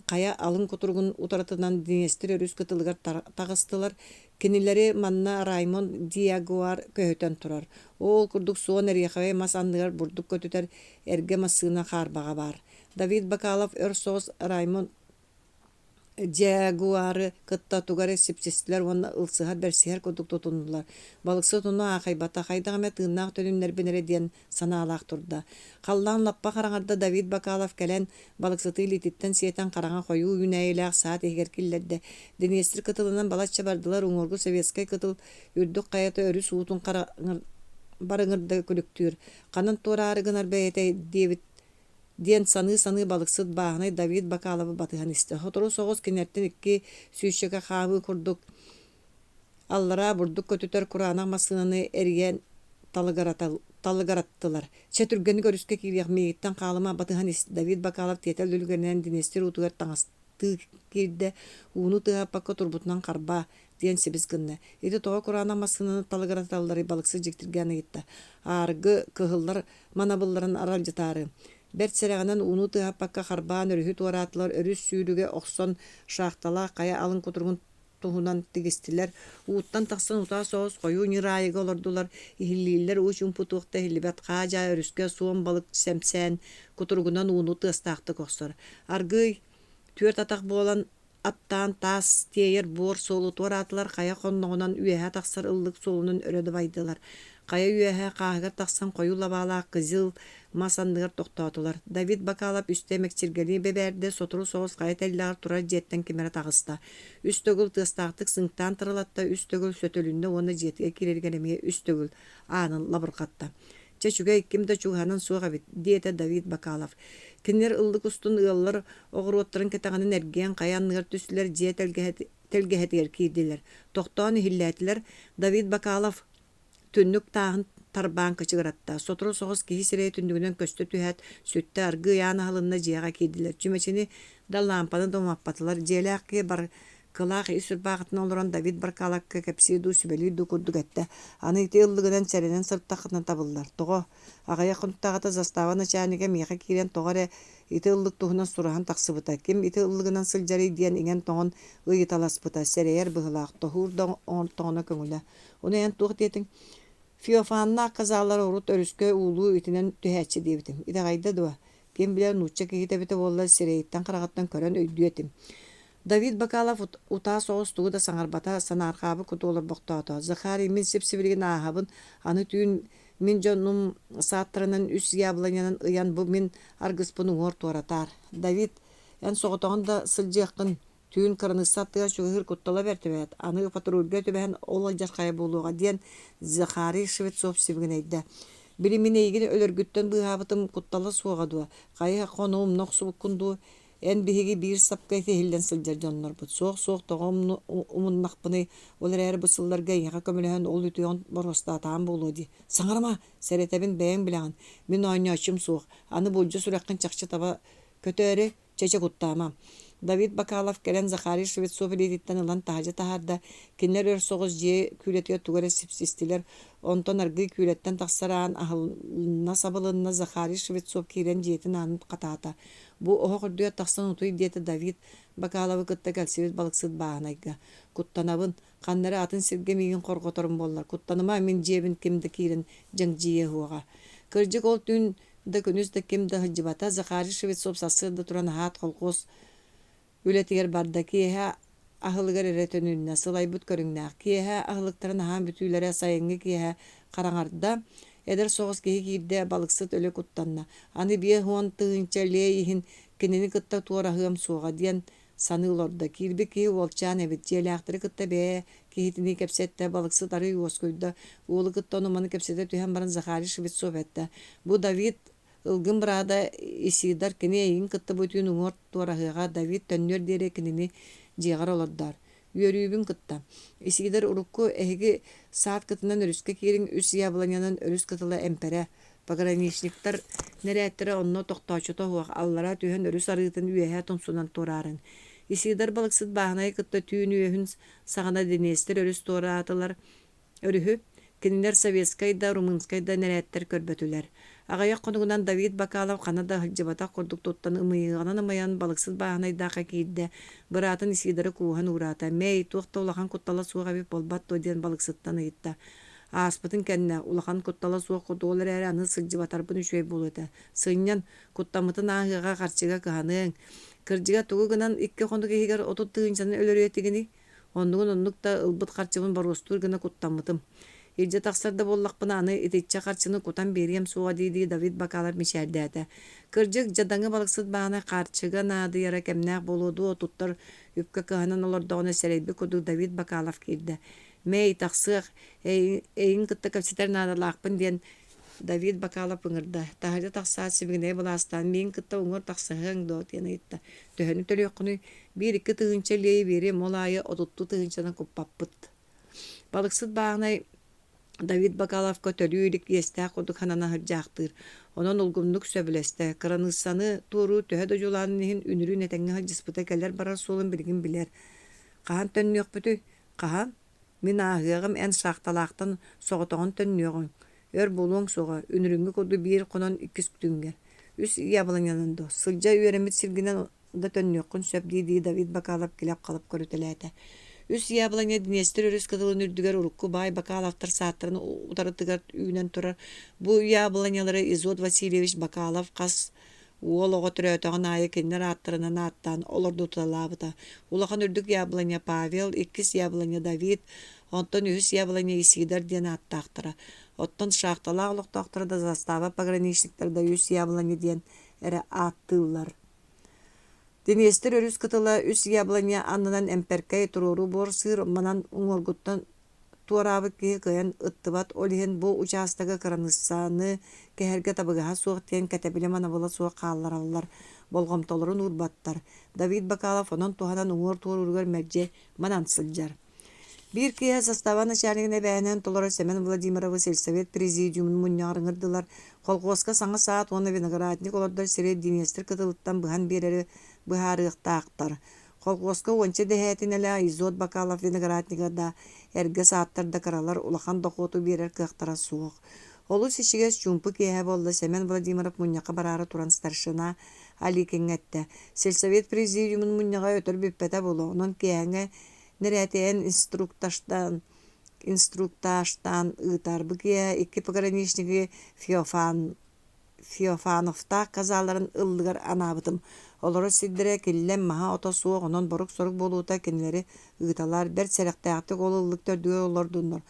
хайа алын кутуругун утарытынан Днестр өрүс кытылыгар таҕыстылар. Кинилэри манна Раймонд Диагуар көһүтэн турар. Ол курдук суон эриэхэбэй мас анныгар бурдук көтүтэр эргэ массыына хаарбаҕа баар. Давид Бакалов өр соҕус Раймонд Дьягуары кытта тугу эрэ сипсистилэр уонна ылсыһар-бэрсиһэр курдук тутуннулар. Балыксыт ону аахайбата, хайдах эмэ тыыннаах төнүннэрбин эрэ диэн санаалаах турда. Халлаан лаппа хараҥарда Давид Бакалов кэлэн, балыксыты илиититтэн сиэтэн хараҥа хойуу үүнээйилээх саат иһигэр киллэрдэ. Днестр кытылынан балачча бардылар, уҥуоргу Советскай кытыл үрдүк хайата өрүс уутун барыҥырда күлүктүүр. Ханан туораары гынар бэйэтэй диэбит диэн саныы-саныы балыксыт бааһынай Давид Бакаловы батыһан истэ. Сотору соҕус кинилэртэн икки сүүсчэкэ хаамыы курдук аллараа бурдук көтүтэр кураанах массыынаны эрийэн талыгыраттылар. Чэ, түргэнник өрүскэ киириэх, миигиттэн хаалыма, батыһан ис, Давид Бакалов тиэтэл үлүгэринэн Днестр уутугар таҥастыы киирдэ, ууну тыаһаппакка турбутунан харбаа, диэн сибис гынна. Ити тоҕо кураанах массыынаны талыгыраталларый балыксыт дьиктиргээн ыйытта. Ааргы, кыһыллар манабылларын аралдьытаары. Бэрт сэрэҕинэн ууну тыаһаппакка харбаан өрүһү туораатылар, өрүс сүүрүгэ охсон шахталаах хайа алын кутуругун туһунан тигистилэр, ууттан тахсан утаа соҕус хойуу ньыраайыга олордулар, иһиллииллэр уу чуумпу туох да иһиллибэт хаа-дьаа өрүскэ суон балык сэмсээн кутуругунан ууну тыастаахтык охсор. Аргыый түөрт атах буолан аттаан таас тиэйэр буор суолу туораатылар, хайа хонноҕунан үөһэ тахсар ыллык суолунан өрө дабайдылар. Хайа үөһэ хааһыгар тахсан хойуу лабаалаах кызыл мас анныгар тохтоотулар. Давид Бакалов үстэ мэкчиргэлии бэбээрдэ, сотору соҕус хайа тэллэҕэр турар дьиэттэн ким эрэ таҕыста. Үс төгүл тыастаахтык сыҥтаан тырылатта, үс төгүл сөтөлүннэ уонна дьиэтигэр киирэригэр эмиэ үс төгүл аанын лабырҕатта. Чэ, үчүгэй, ким да чугаһынан суох эбит, диэтэ Давид Бакалов. Кинилэр ыллык устун ыаллар оҕуруоттарын кэтэҕинэн эргийэн хайа анныгар түстүлэр, дьиэ тэлгэһэтигэр киирдилэр. Тохтоон иһиллээтилэр. Давид Бакалов түннүк тааһын тарбаан кычыгыратта. Сотору соҕус киһи сирэйэ түннүгүнэн көстө түһээт, сүттэ, аргыый аан аһылынна, дьиэҕэ киирдилэр. Чүмэчини да, лаампаны да умаппатылар. Дьиэлээх киһи бар Кылаах ис ырбаахытынан олорон Давид Баркалакка кэпсиир дуу, сүбэлиир дуу курдук эттэ: «Аны ити ыллыгынан сэрэнэн сырыттаххытына табыллар. Тоҕо? Аҕыйах хонуктааҕыта застава начальнига миэхэ киирэн тоҕо эрэ ити ыллык туһунан сураһан тахсыбыта. Ким ити ыллыгынан сылдьарый диэн иҥэн-тоҥон ыйыталаспыта. Сэрэйэр быһыылаах, тоһуур да оҥортоҕуна көҥүлэ. Ону эн туох диэтиҥ? Феофаннаах казалар урут өрүскэ уулуу итинэн түһээччи диэбитим. Итэҕэйдэ дуо? Ким билэр нуучча киһитэ эбитэ буоллар сирэйиттэн-хараҕыттан көрөн өйдүө этим. Давид Бакалов утаа соҕус тугу да саҥарбата, санаарҕаабыт курдук олорбохтоото. Захарий, мин сип-сибилигин ааһабын, аны түүн мин дьонум сааттарынан үс яблонянан ыйан бу мин аргыспын уҥуор туоратаар. Давид, эн соҕотоҕун да сылдьыаххын, түүн кыраныысса аттыгар чугаһыыр куттала бэрт эбээт, аны патрульга түбэһэн ол алдьархайа буолуоҕа, диэн Захарий Швецов сибигинэйдэ. Били мин эйигин өлөргүттэн быыһаабытым куттала суоҕа дуо? Хайа, хону умна охсубуккун дуу? Эн биһиги биир сапка иһиллэн сылдьар дьоннорбут. Суох-суох тоҕо умуннахпыный, ол эрээри бу сылларга эйиэхэ көмөлөһөн ол үтүөҕүн боруостаатаҕым буолуо дии. Саҥарыма, сэрэтэбин бэйэҥ билэҕин, мин оонньооччум суох, аны булдьу сүрэххин чахчы таба көтөөрү, чэ-чэ куттаама. Давид Бакалов кэлэн Захарий Швецов илиититтэн ылан таһырдьа таһаарда, кинилэр өр соҕус дьиэ күүлэтигэр тугу эрэ сипсистилэр, онтон аргыый күүлэттэн тахсар аан аһылынна сабылынна, Захарий Швецов киирэн дьиэтин аанын хатаата. Бу оһох үрдүгэр тахсан утуй диэтэ Давид Бакаловы кытта кэлсибит балыксыт бааһынайга. Куттанабын, ханна эрэ атын сиргэ миигин хорҕоторум буоллар, куттаныма, мин дьиэбин ким да киирэн дьэҥдьийиэ суоҕа. Кырдьык ол түүн да күнүс да ким да сылдьыбата, Захарий Швецов сарсыарда туран аһаат колхоз Үлэтигэр барда, киэһэ аһылыгар эрэ төнүннэ, сылайбыт көрүҥнээх. Киэһэ аһылыктарын аһаан бүтүүлэрэ сайыҥҥы киэһэ хараҥарда, эдэр соҕус киһи киирдэ, балыксыт өлө куттанна. Аны 50 000 лиэй иһин кинини кытта туораһыам суоҕа диэн саныы олордо. Киирбит киһи уолчаан эбит, дьиэлээхтэри кытта бэйэ киһитинии кэпсэттэ, балыксыт арыый уоскуйда. Уолу кытта ону-маны кэпсэтэ түһэн баран Захарий Швецов эттэ: «Бу Давид Ылгын быраата Исидор кини эйигин кытта бу түүн уҥуор туораһыаҕа, Давид төннүөр диэри кинини дьиэҕэр олордоор. Үөрүүбүн кытта. Исидор урукку эһиги саадкытынан өрүскэ киириҥ, үс яблонянан өрүс кытыла эмпэрэ. Пограничниктар нэрээттэрэ онно тохтооччута суох, аллара түһэн өрүс арыытын үөһэ тумсунан туораарын. Исидор балыксыт бааһынайы кытта түүн үөһүн саҕана Днестр өрүс туораатылар, Өрүһү кинилэр советскай да, румынскай да нэрээттэр көрбөтүлэр. Аҕыйах хонугунан Давид Бакалов ханна да сылдьыбатах курдук туттан ымыйыаҕынан ымайан балыксыт бааһынайдаахха киирдэ, быраатын Исидоры кууһан уураата: «Мэй, туох да улахан куттала суох эбит буолбат дуо?» диэн балыксыттан ыйытта. Ааспытын кэннэ, улахан куттала суох курдук ол эрээри аны сылдьыбатарбын үчүгэй буолуо этэ. Сынньан, куттаммытын ааһыаҕа харчыга кыһаныаҥ. Кырдьыга тугу гынан икки хонук иһигэр 30 тыһыынчаны өлөрүө этигиний? Оннугун оннук да ылбыт харчыбын боруостуур гына куттаммытым. Илдьэ тахсар да буоллахпына аны итиччэ харчыны кутан биэриэм суоҕа дии-дии Давид Бакалов мичээрдээтэ. Кырдьык, дьадаҥы балыксыт баана харчыга наадыйара кэмнээх буолуо дуо туттар үпкэ кыһанан олордоҕуна сэрэйбит курдук Давид Бакалов киирдэ. Мэй, тахсыах, эйигин кытта кэпсэтэр наадалаахпын диэн Давид Бакалов ыҥырда. Таһырдьа тахсаат сибигинэйэ былаастаан миигин кытта уҥуор тахсыһыаҥ дуо диэн ыйытта. Төһөнү төлүөххүнүй? Биир-икки тыһыынча лиэйи биэриэм, ол аайы отуттуу тыһыынчанан куппаппыт. Балыксыт бааһынай Давид Бакаловка төлүү илик иэстээх курдук санана сылдьаахтыыр. Онон улгумнук сөбүлэстэ. Кыраныыссаны туоруур төһө да дьулаанын иһин үнүрүүн этэҥҥэ сылдьыспыта кэлэр-барар суолун билигин билэр. Хаһан төннүөхпүтүй? Хаһан? Мин ааһыаҕым, эн шахталаахтан соҕотоҕун төннүөҕүҥ. Өр буолуоҥ суоҕа, үнүрүүҥҥү курдук биир хонон иккис күҥҥэр. Үс яблонянан дуо, сылдьа үөрэммит сиргинэн да төннүөххүн сөп дии-дии Давид Бакалов килэп-халап көрүтэлээтэ. Үс яблоня Днестр өрүс кытылын үрдүгэр урукку баай Бакаловтар сааттарын утарытыгар үүнэн турар. Бу яблонялары Изот Васильевич Бакалов хас Уол оҕо төрөөтөҕүн аайы кинилэр ааттарынан ааттаан олордуталаабыта. Улахан үрдүк яблоня Павел, иккис яблоня Давид, онтон үһүс яблоня Исидор диэн ааттаахтара. Оттон шахталаах олохтоохторо да застава пограничниктара да үс яблоня диэн эрэ ааттыыллар. Днестр өрүс кытыла үс яблоня аннынан эмпэркэй туруору буор сыыр манан уҥуоргуттан туораабыт киһи кыайан ыттыбат, ол иһин бу учаастагы кыраныыссаны кэһэргэ табыгаһа суох диэн кэтэбилэ-манабыла суох хааллараллар, болҕомтолорун уурбаттар. Давид Бакалов онон туһанан уҥуор туорууругар мэлдьи манан сылдьар. Биир киэһэ састааба начальнигын эбээнэн толорор Семен Владимировы сельсовет президиумун мунньаҕар ыҥырдылар. Колхуоска саҥа саат уонна виноградник олордор сири Днестр кытылыттан быһан биэрэри быһаарыахтаахтар. Колхуоска уонча дэһээтинэлээх Изот Бакалов винограднига да, эргэ сааттар да кыралар улахан дохуоту биэрэр кыахтара суох. Олус ичигэс чуумпу киэһэ буолла Семен Владимиров мунньахха бараары туран старшина Аликиҥҥа эттэ: «Сельсовет президиумун мунньаҕа өтөр бүппэтэ буолуо, онон киэһээҥҥэ нэрээтэйэн инструктажтаан инструктажтаан ыытаар. Бу киэһэ икки пограничнигы Феофан Феофановтаах казаларын ыллыгар анаабытым. Олорор сирдэрэ киллэм маһа-ото суох, онон борук-сорук буолуута кинилэри ыыталаар, бэрт сэрэхтээхтик ол ыллык төрдүгэр олордуннар.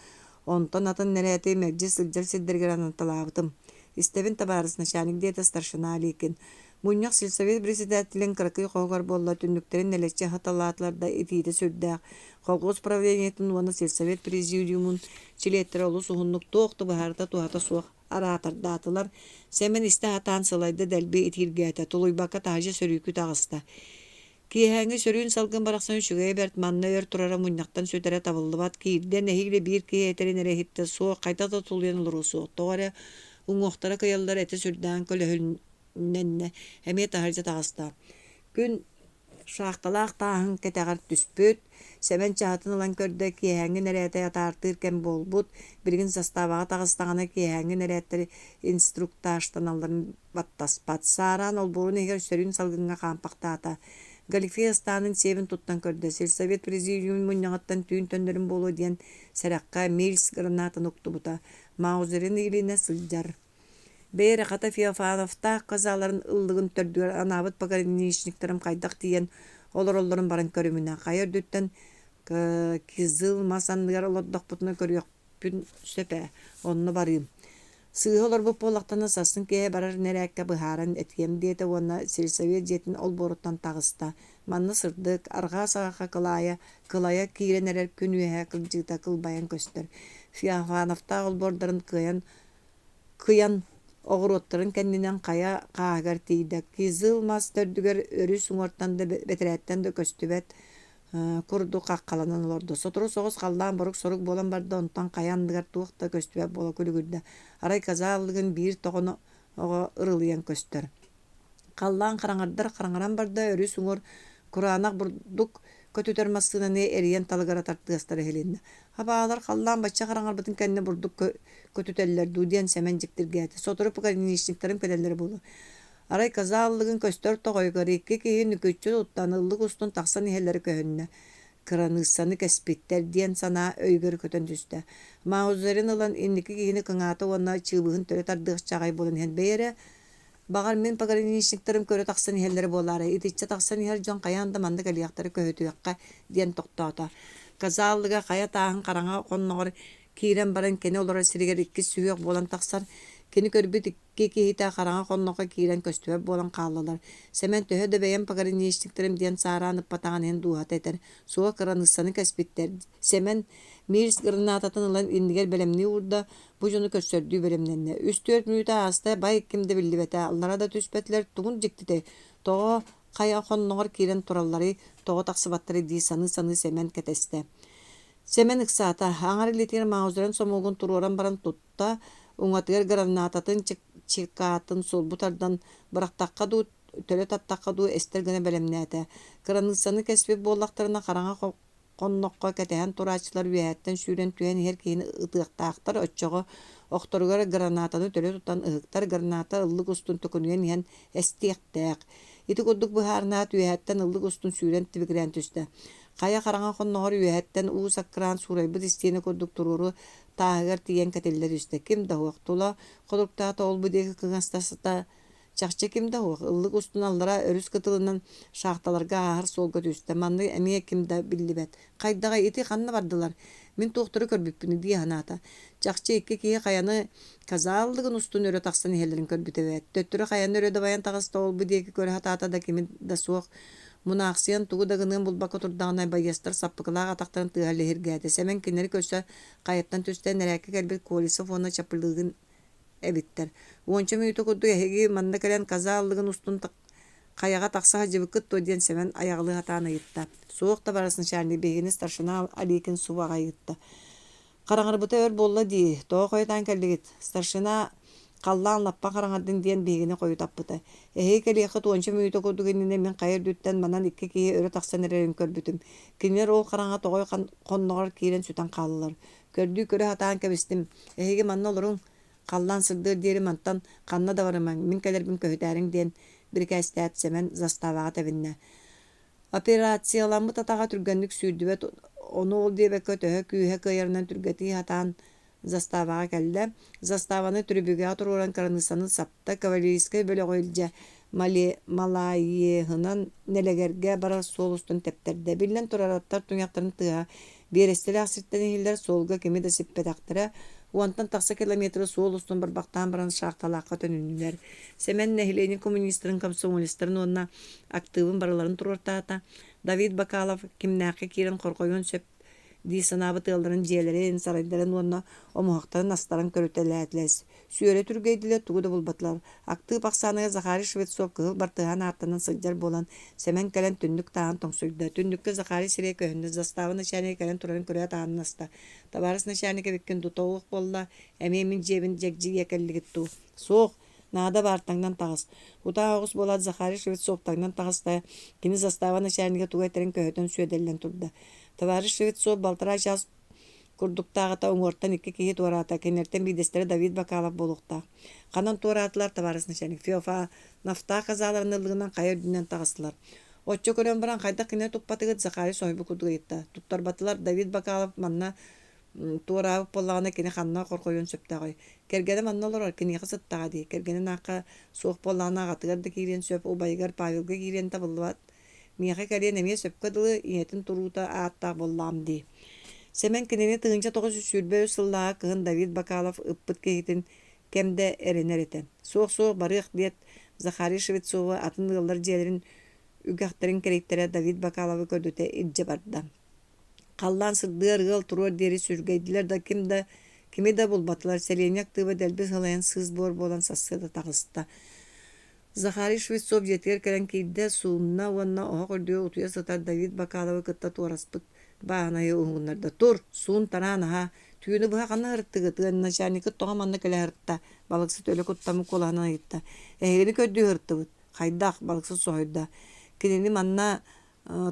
Онтон атын нэрээти мэлдьи сылдьар сирдэригэр анаталаабытым. Истэбин, табаарыс начальник, диэтэ старшина Аликин. Мунньах сельсовет председателин кыракый хоһугар буолла, түннүктэрин нэлэччи аһаталаатылар да итиитэ сүрдээх. Колхоз правлениетын уонна сельсовет президиумун чилиэттэрэ олус уһуннук туох да быһаарыта туһата суох араатардаатылар. Сэмэн истэ сатаан сылайда дэлби итииргээтэ, тулуйбакка таһырдьа сөрүүкүү таҕыста. Киэһээҥҥи сөрүүн салгын барахсан үчүгэйэ бэрт, манна өр турара мунньахтан сүтэрэ табыллыбат, киирдэ нэһиилэ биир киһи этэрин эрэ иһиттэ, суох, хайдах да тулуйан олоруо суох, тоҕо эрэ уҥуохтара кыйаллар этэ сүрдээҕин көлөһүннэннэ, эмиэ таһырдьа таҕыста. Күн Шахталаах тааһын кэтэҕэр түспүт, Сэмэн чаһытын ылан көрдө, киэһээҥҥи нэрээти атаартыыр кэм буолбут, билигин заставаҕа таҕыстаҕына киэһээҥҥи нэрээттэр инструктажтаналларын баттаспат. Саараан олбуорун иһигэр сөрүүн салгыҥҥа хаампахтаата. Галифе ыстаанын сиэбин туттан көрдө, сельсовет президиумун мунньаҕыттан түүн төннөрүм буолуо диэн сэрэххэ Мильс гранатын уктубута. Маузерин илиинэ сылдьар. Бэйэ хата Феофановтаах козаларын ыллыгын төрдүгэр анаабыт пограничниктарым хайдах тиийэн олороллорун баран көрүмүнэ, хайа үрдүттэн кизыл мас анныгар олордохпутуна көрүөхпүн сөп ээ, онно барыым. Сыыһа олорбут буоллахтарына сарсын киэһэ барар нэрээккэ быһааран этиэм диэтэ уонна сельсовет дьиэтин олбуоруттан таҕыста. Манна сырдык, арҕаа саҕахха кылаайа, кылайа киирэн эрэр күн үөһэ кылдьыыта кылбайан көстөр. Феофановтаах олбуордарын кыайан Кыйан оҕуруоттарын кэннинэн хайа хааһыгар тиийдэ, кизыл мас төрдүгэр өрүс уҥуортан да бэтэрээттэн да көстүбэт курдук хаххаланан олордо. Сотору соҕус халлаан борук-сорук буолан барда, онтон хайа анныгар туох да көстүбэт буола күлүгүрдэ. Арай коза ыллыгын биир тоҕоно оҕо ырылыйан көстөр. Халлаан хараҥардар хараҥаран барда, өрүс уҥуор кураанах бурдук көтүтэр массыынаны эрийэн талыгыратар тыастара иһилиннэ. Абаалар халлаан бачча хараҥарбытын кэннэ бурдук көтүтэллэр дуу диэн Сэмэн дьиктиргээтэ. Сотору пограничниктарым кэлэллэрэ буолуо. Арай коза ыллыгын көстөр тоҕойугар икки киһи нүкүччү туттан ыллык устун тахсан иһэллэрэ көһүннэ. Кыраныыссаны кэспиттэр диэн санаа өйүгэр көтөн түстэ. Маузерин ылан инники киһини кыҥаата уонна чыыбыһын төлө тардыахча аҕай буолан иһэн бэйэ эрэ Баҕар, мин пограничниктарым көрө тахсан иһэллэрэ буолаарай, итиччэ тахсан иһэр дьон хайаан да манна кэлиэхтэрэ көһүтүөххэ диэн тохтоото. Казаллыга хайа тааһын хараҥа хонноҕор киирэн баран кини олорор сиригэр иккис сүһүөх буолан тахсар. Кини көрбүт икки киһитэ хараҥа хонноххо киирэн көстүбэт буолан хааллылар. Сэмэн төһө да бэйэм пограничниктарым диэн саараан ыппатаҕын иһин дууһата этэр, суох кыраныыссаны кэспиттэр. Сэмэн Мирс гранататын ылан иннигэр бэлэмнии уурда, Бу дьону көрсөрдүү бэлэмнэннэ. Үс-түөрт мүнүүтэ ааста, бай ким да биллибэтэ, аллара да түспэтилэр, тугун дьиктитэй, тоҕо хайа хонноҕор киирэн туралларый, тоҕо тахсыбаттарый дии саныы-саныы Сэмэн кэтэстэ. Сэмэн ыксаата, аҥар илиитигэр маузерын сомуогун туруоран баран тутта, уҥатыгар гранататын чекатын сулбу тардан бырахтахха дуу, төлө таттахха дуу эстэр гына бэлэмнээтэ. Кыраныыссаны кэспит буоллахтарына хараҥа Хонноххо кэтэһэн турааччылар үөһэттэн сүүрэн түһэн иһэр киһини ытыахтаахтар, оччоҕо охторугар гранатаны төлө тутан ыһыктар граната ыллык устун төкүнүйэн иһэн эстиэхтээх. Ити курдук быһаарынаат үөһэттэн ыллык устун сүүрэн тибигирээн түстэ. Хайа хараҥа хонноҕор үөһэттэн уу саккыраан суурайбыт истиэнэ курдук туруору тааһыгар тиийэн кэтиллэ түстэ. Ким да суох, тула холуктаата ол-бу диэки кыҥастаста Чахчы ким да суох, ыллык устун аллара өрүс кытылынан шахталарга ааһар суолга түстэ. Манна эмиэ ким да биллибэт. Хайдаҕай ити ханна бардылар? Мин туохтары көрбүппүнүй дии санаата. Чахчы икки киһи хайаны казааллыгын устун өрө тахсан иһэллэрин көрбүтэ эбээт. Төттөрү хайаны өрө дабайан таҕыста, ол-бу диэки көрө сатаата да кими да суох. Мунаахсыйан тугу да гыныан булбакка турдаҕына, байыастар саппыкылаах атахтарын тыаһа лиһиргээтэ. Сэмэн кинилэри көрсө хайаттан түстэ, нэрээккэ кэлбит Колесов уонна Чаплыгин эбиттэр. Уонча мүнүүтэ курдук эһиги манна кэлэн коза аллыгын устун хайаҕа тахса сылдьыбыккыт дуо диэн Сэмэн айаҕалыы сатаан ыйытта. Суох да барыс начальник биһигини старшина Аликин субу аҕай ыытта. Хараҥарбыта өр буолла дии, тоҕо хойутаан кэллигит? Старшина халлаан лаппа хараҥардын диэн биһигини хойутаппыта. Эһиги кэлиэххит уонча мүнүүтэ курдук иннинэ мин хайа үрдүттэн манан икки киһи өрө тахсан эрэрин көрбүтүм. Кинилэр ол хараҥа тоҕой хонноҕор киирэн сүтэн хааллылар. Көрдүү көрө сатаан кэбистим. Эһиги манна олоруҥ, халлаан сырдыар диэри мантан ханна да барымаҥ, мин кэлэрбин көһүтээриҥ диэн бирикээстээт Сэмэн заставаҕа тэбиннэ. Операцияламмыт атаҕа түргэнник сүүрдүбэт, ону ол диэбэккэ төһө күүһэ кыайарынан түргэтии сатаан заставаҕа кэллэ. Заставаны түрүбүгэҕэ туруоран кыраныыссаны сапта, кавалерийскай бөлөҕү илдьэ Малаеһынан Нэлэгэргэ барар суол устун тэптэрдэ. Биллэн турар, аттар туйахтарын тыаһа биэрэстэлээх сиртэн иһиллэр суолга кими да сиппэтэхтэрэ. Уонтан тахса километры суол устун барбахтаан баран шахталаахха төнүннүлэр. Сэмэн нэһилиэнньэ коммунистарын, комсомолецтарын уонна актыыбын барыларын туруортаата. Давид Бакалов кимнээххэ киирэн хорҕойуон сөп дии санаабыт ыалларын дьиэлэрин, сарайдарын уонна омуһахтарын астаран көрүтэлээтилэр. Сүөрэ түргэйдилэр, тугу да булбатылар. Актыып ахсааныгар Захарий Швецов кыһыл бартыһаан ааттанан сылдьар буолан, Сэмэн кэлэн түннүк тааһын тоҥсуйда. Түннүккэ Захарий сирэйэ көһүннэ, застава начальнига кэлэн турарын көрөөт аанын аста. «Табаарыс начальник эбиккин дуу, тоҕуох буолла, эмиэ мин дьиэбин дьэгдьийэ кэллигит дуу?» «Суох, Наада баар таҥнан таҕыс. Утаа оҕус буолаат Захарий Швецов таҥнан таҕыста, кини застава начальнига тугу этэрин көһүтэн сүөдэллэн турда. Товарищ Швецов балтараа чаас курдуктааҕыта уҥуортан икки киһи туораата, кинилэртэн биирдэстэрэ Давид Бакалов буолуохтаах. Ханан туораатылар, товарищ начальник? Феофановтаах казаларын ыллыгынан хайа үрдүнэн таҕыстылар. Оччо көрөн баран хайдах кинини туппатыгыт, Захарий соһуйбут курдук ыйытта. Туттарбатылар, Давид Бакалов манна Туораабыт буоллаҕына кини ханна хорҕойуон сөптөөҕүй? Кэргэнэ манна олорор, киниэхэ сыттаҕа дии. Кэргэнин аахха суох буоллаҕына аҕатыгар да киириэн сөп, убайыгар Павелга киириэн табыллыбат. Миэхэ кэлиэн эмиэ сөпкө дылы, ийэтин туруута ааттаах буоллаҕым дии. Сэмэн кинини 1923 сыллааҕы кыһын Давид Бакалов ыппыт киһитин кэм да эрэнэр этэ. Суох-суох барыах диэт, Захарий Швецовы атын ыаллар дьиэлэрин үгэхтэрин кэрийтэрэ Давид Бакаловы көрдөтө илдьэ барда. Халлаан сырдыар ыал туруор диэри сүргэйдилэр да ким да кими да булбатылар, сэлиэнньэ актыыба дэлби сылайан сыыс-буор буолан сарсыарда таҕыста. Захарий Швецов дьиэтигэр кэлэн киирдэ, суунна уонна оһох үрдүгэр утуйа сытар Давид Бакаловы кытта туораспыт бааһынайы уһугуннарда. «Тур, суун-тараан аһаа, түүнү быһа ханна сырыттыгыт? Начальникыт тоҕо манна кэлэ сырытта?» балыксыт өлө куттаммыт куолаһынан ыйытта. «Эһигини көрдүү сырыттыбыт». «Хайдах?» балыксыт соһуйда. «Кинини манна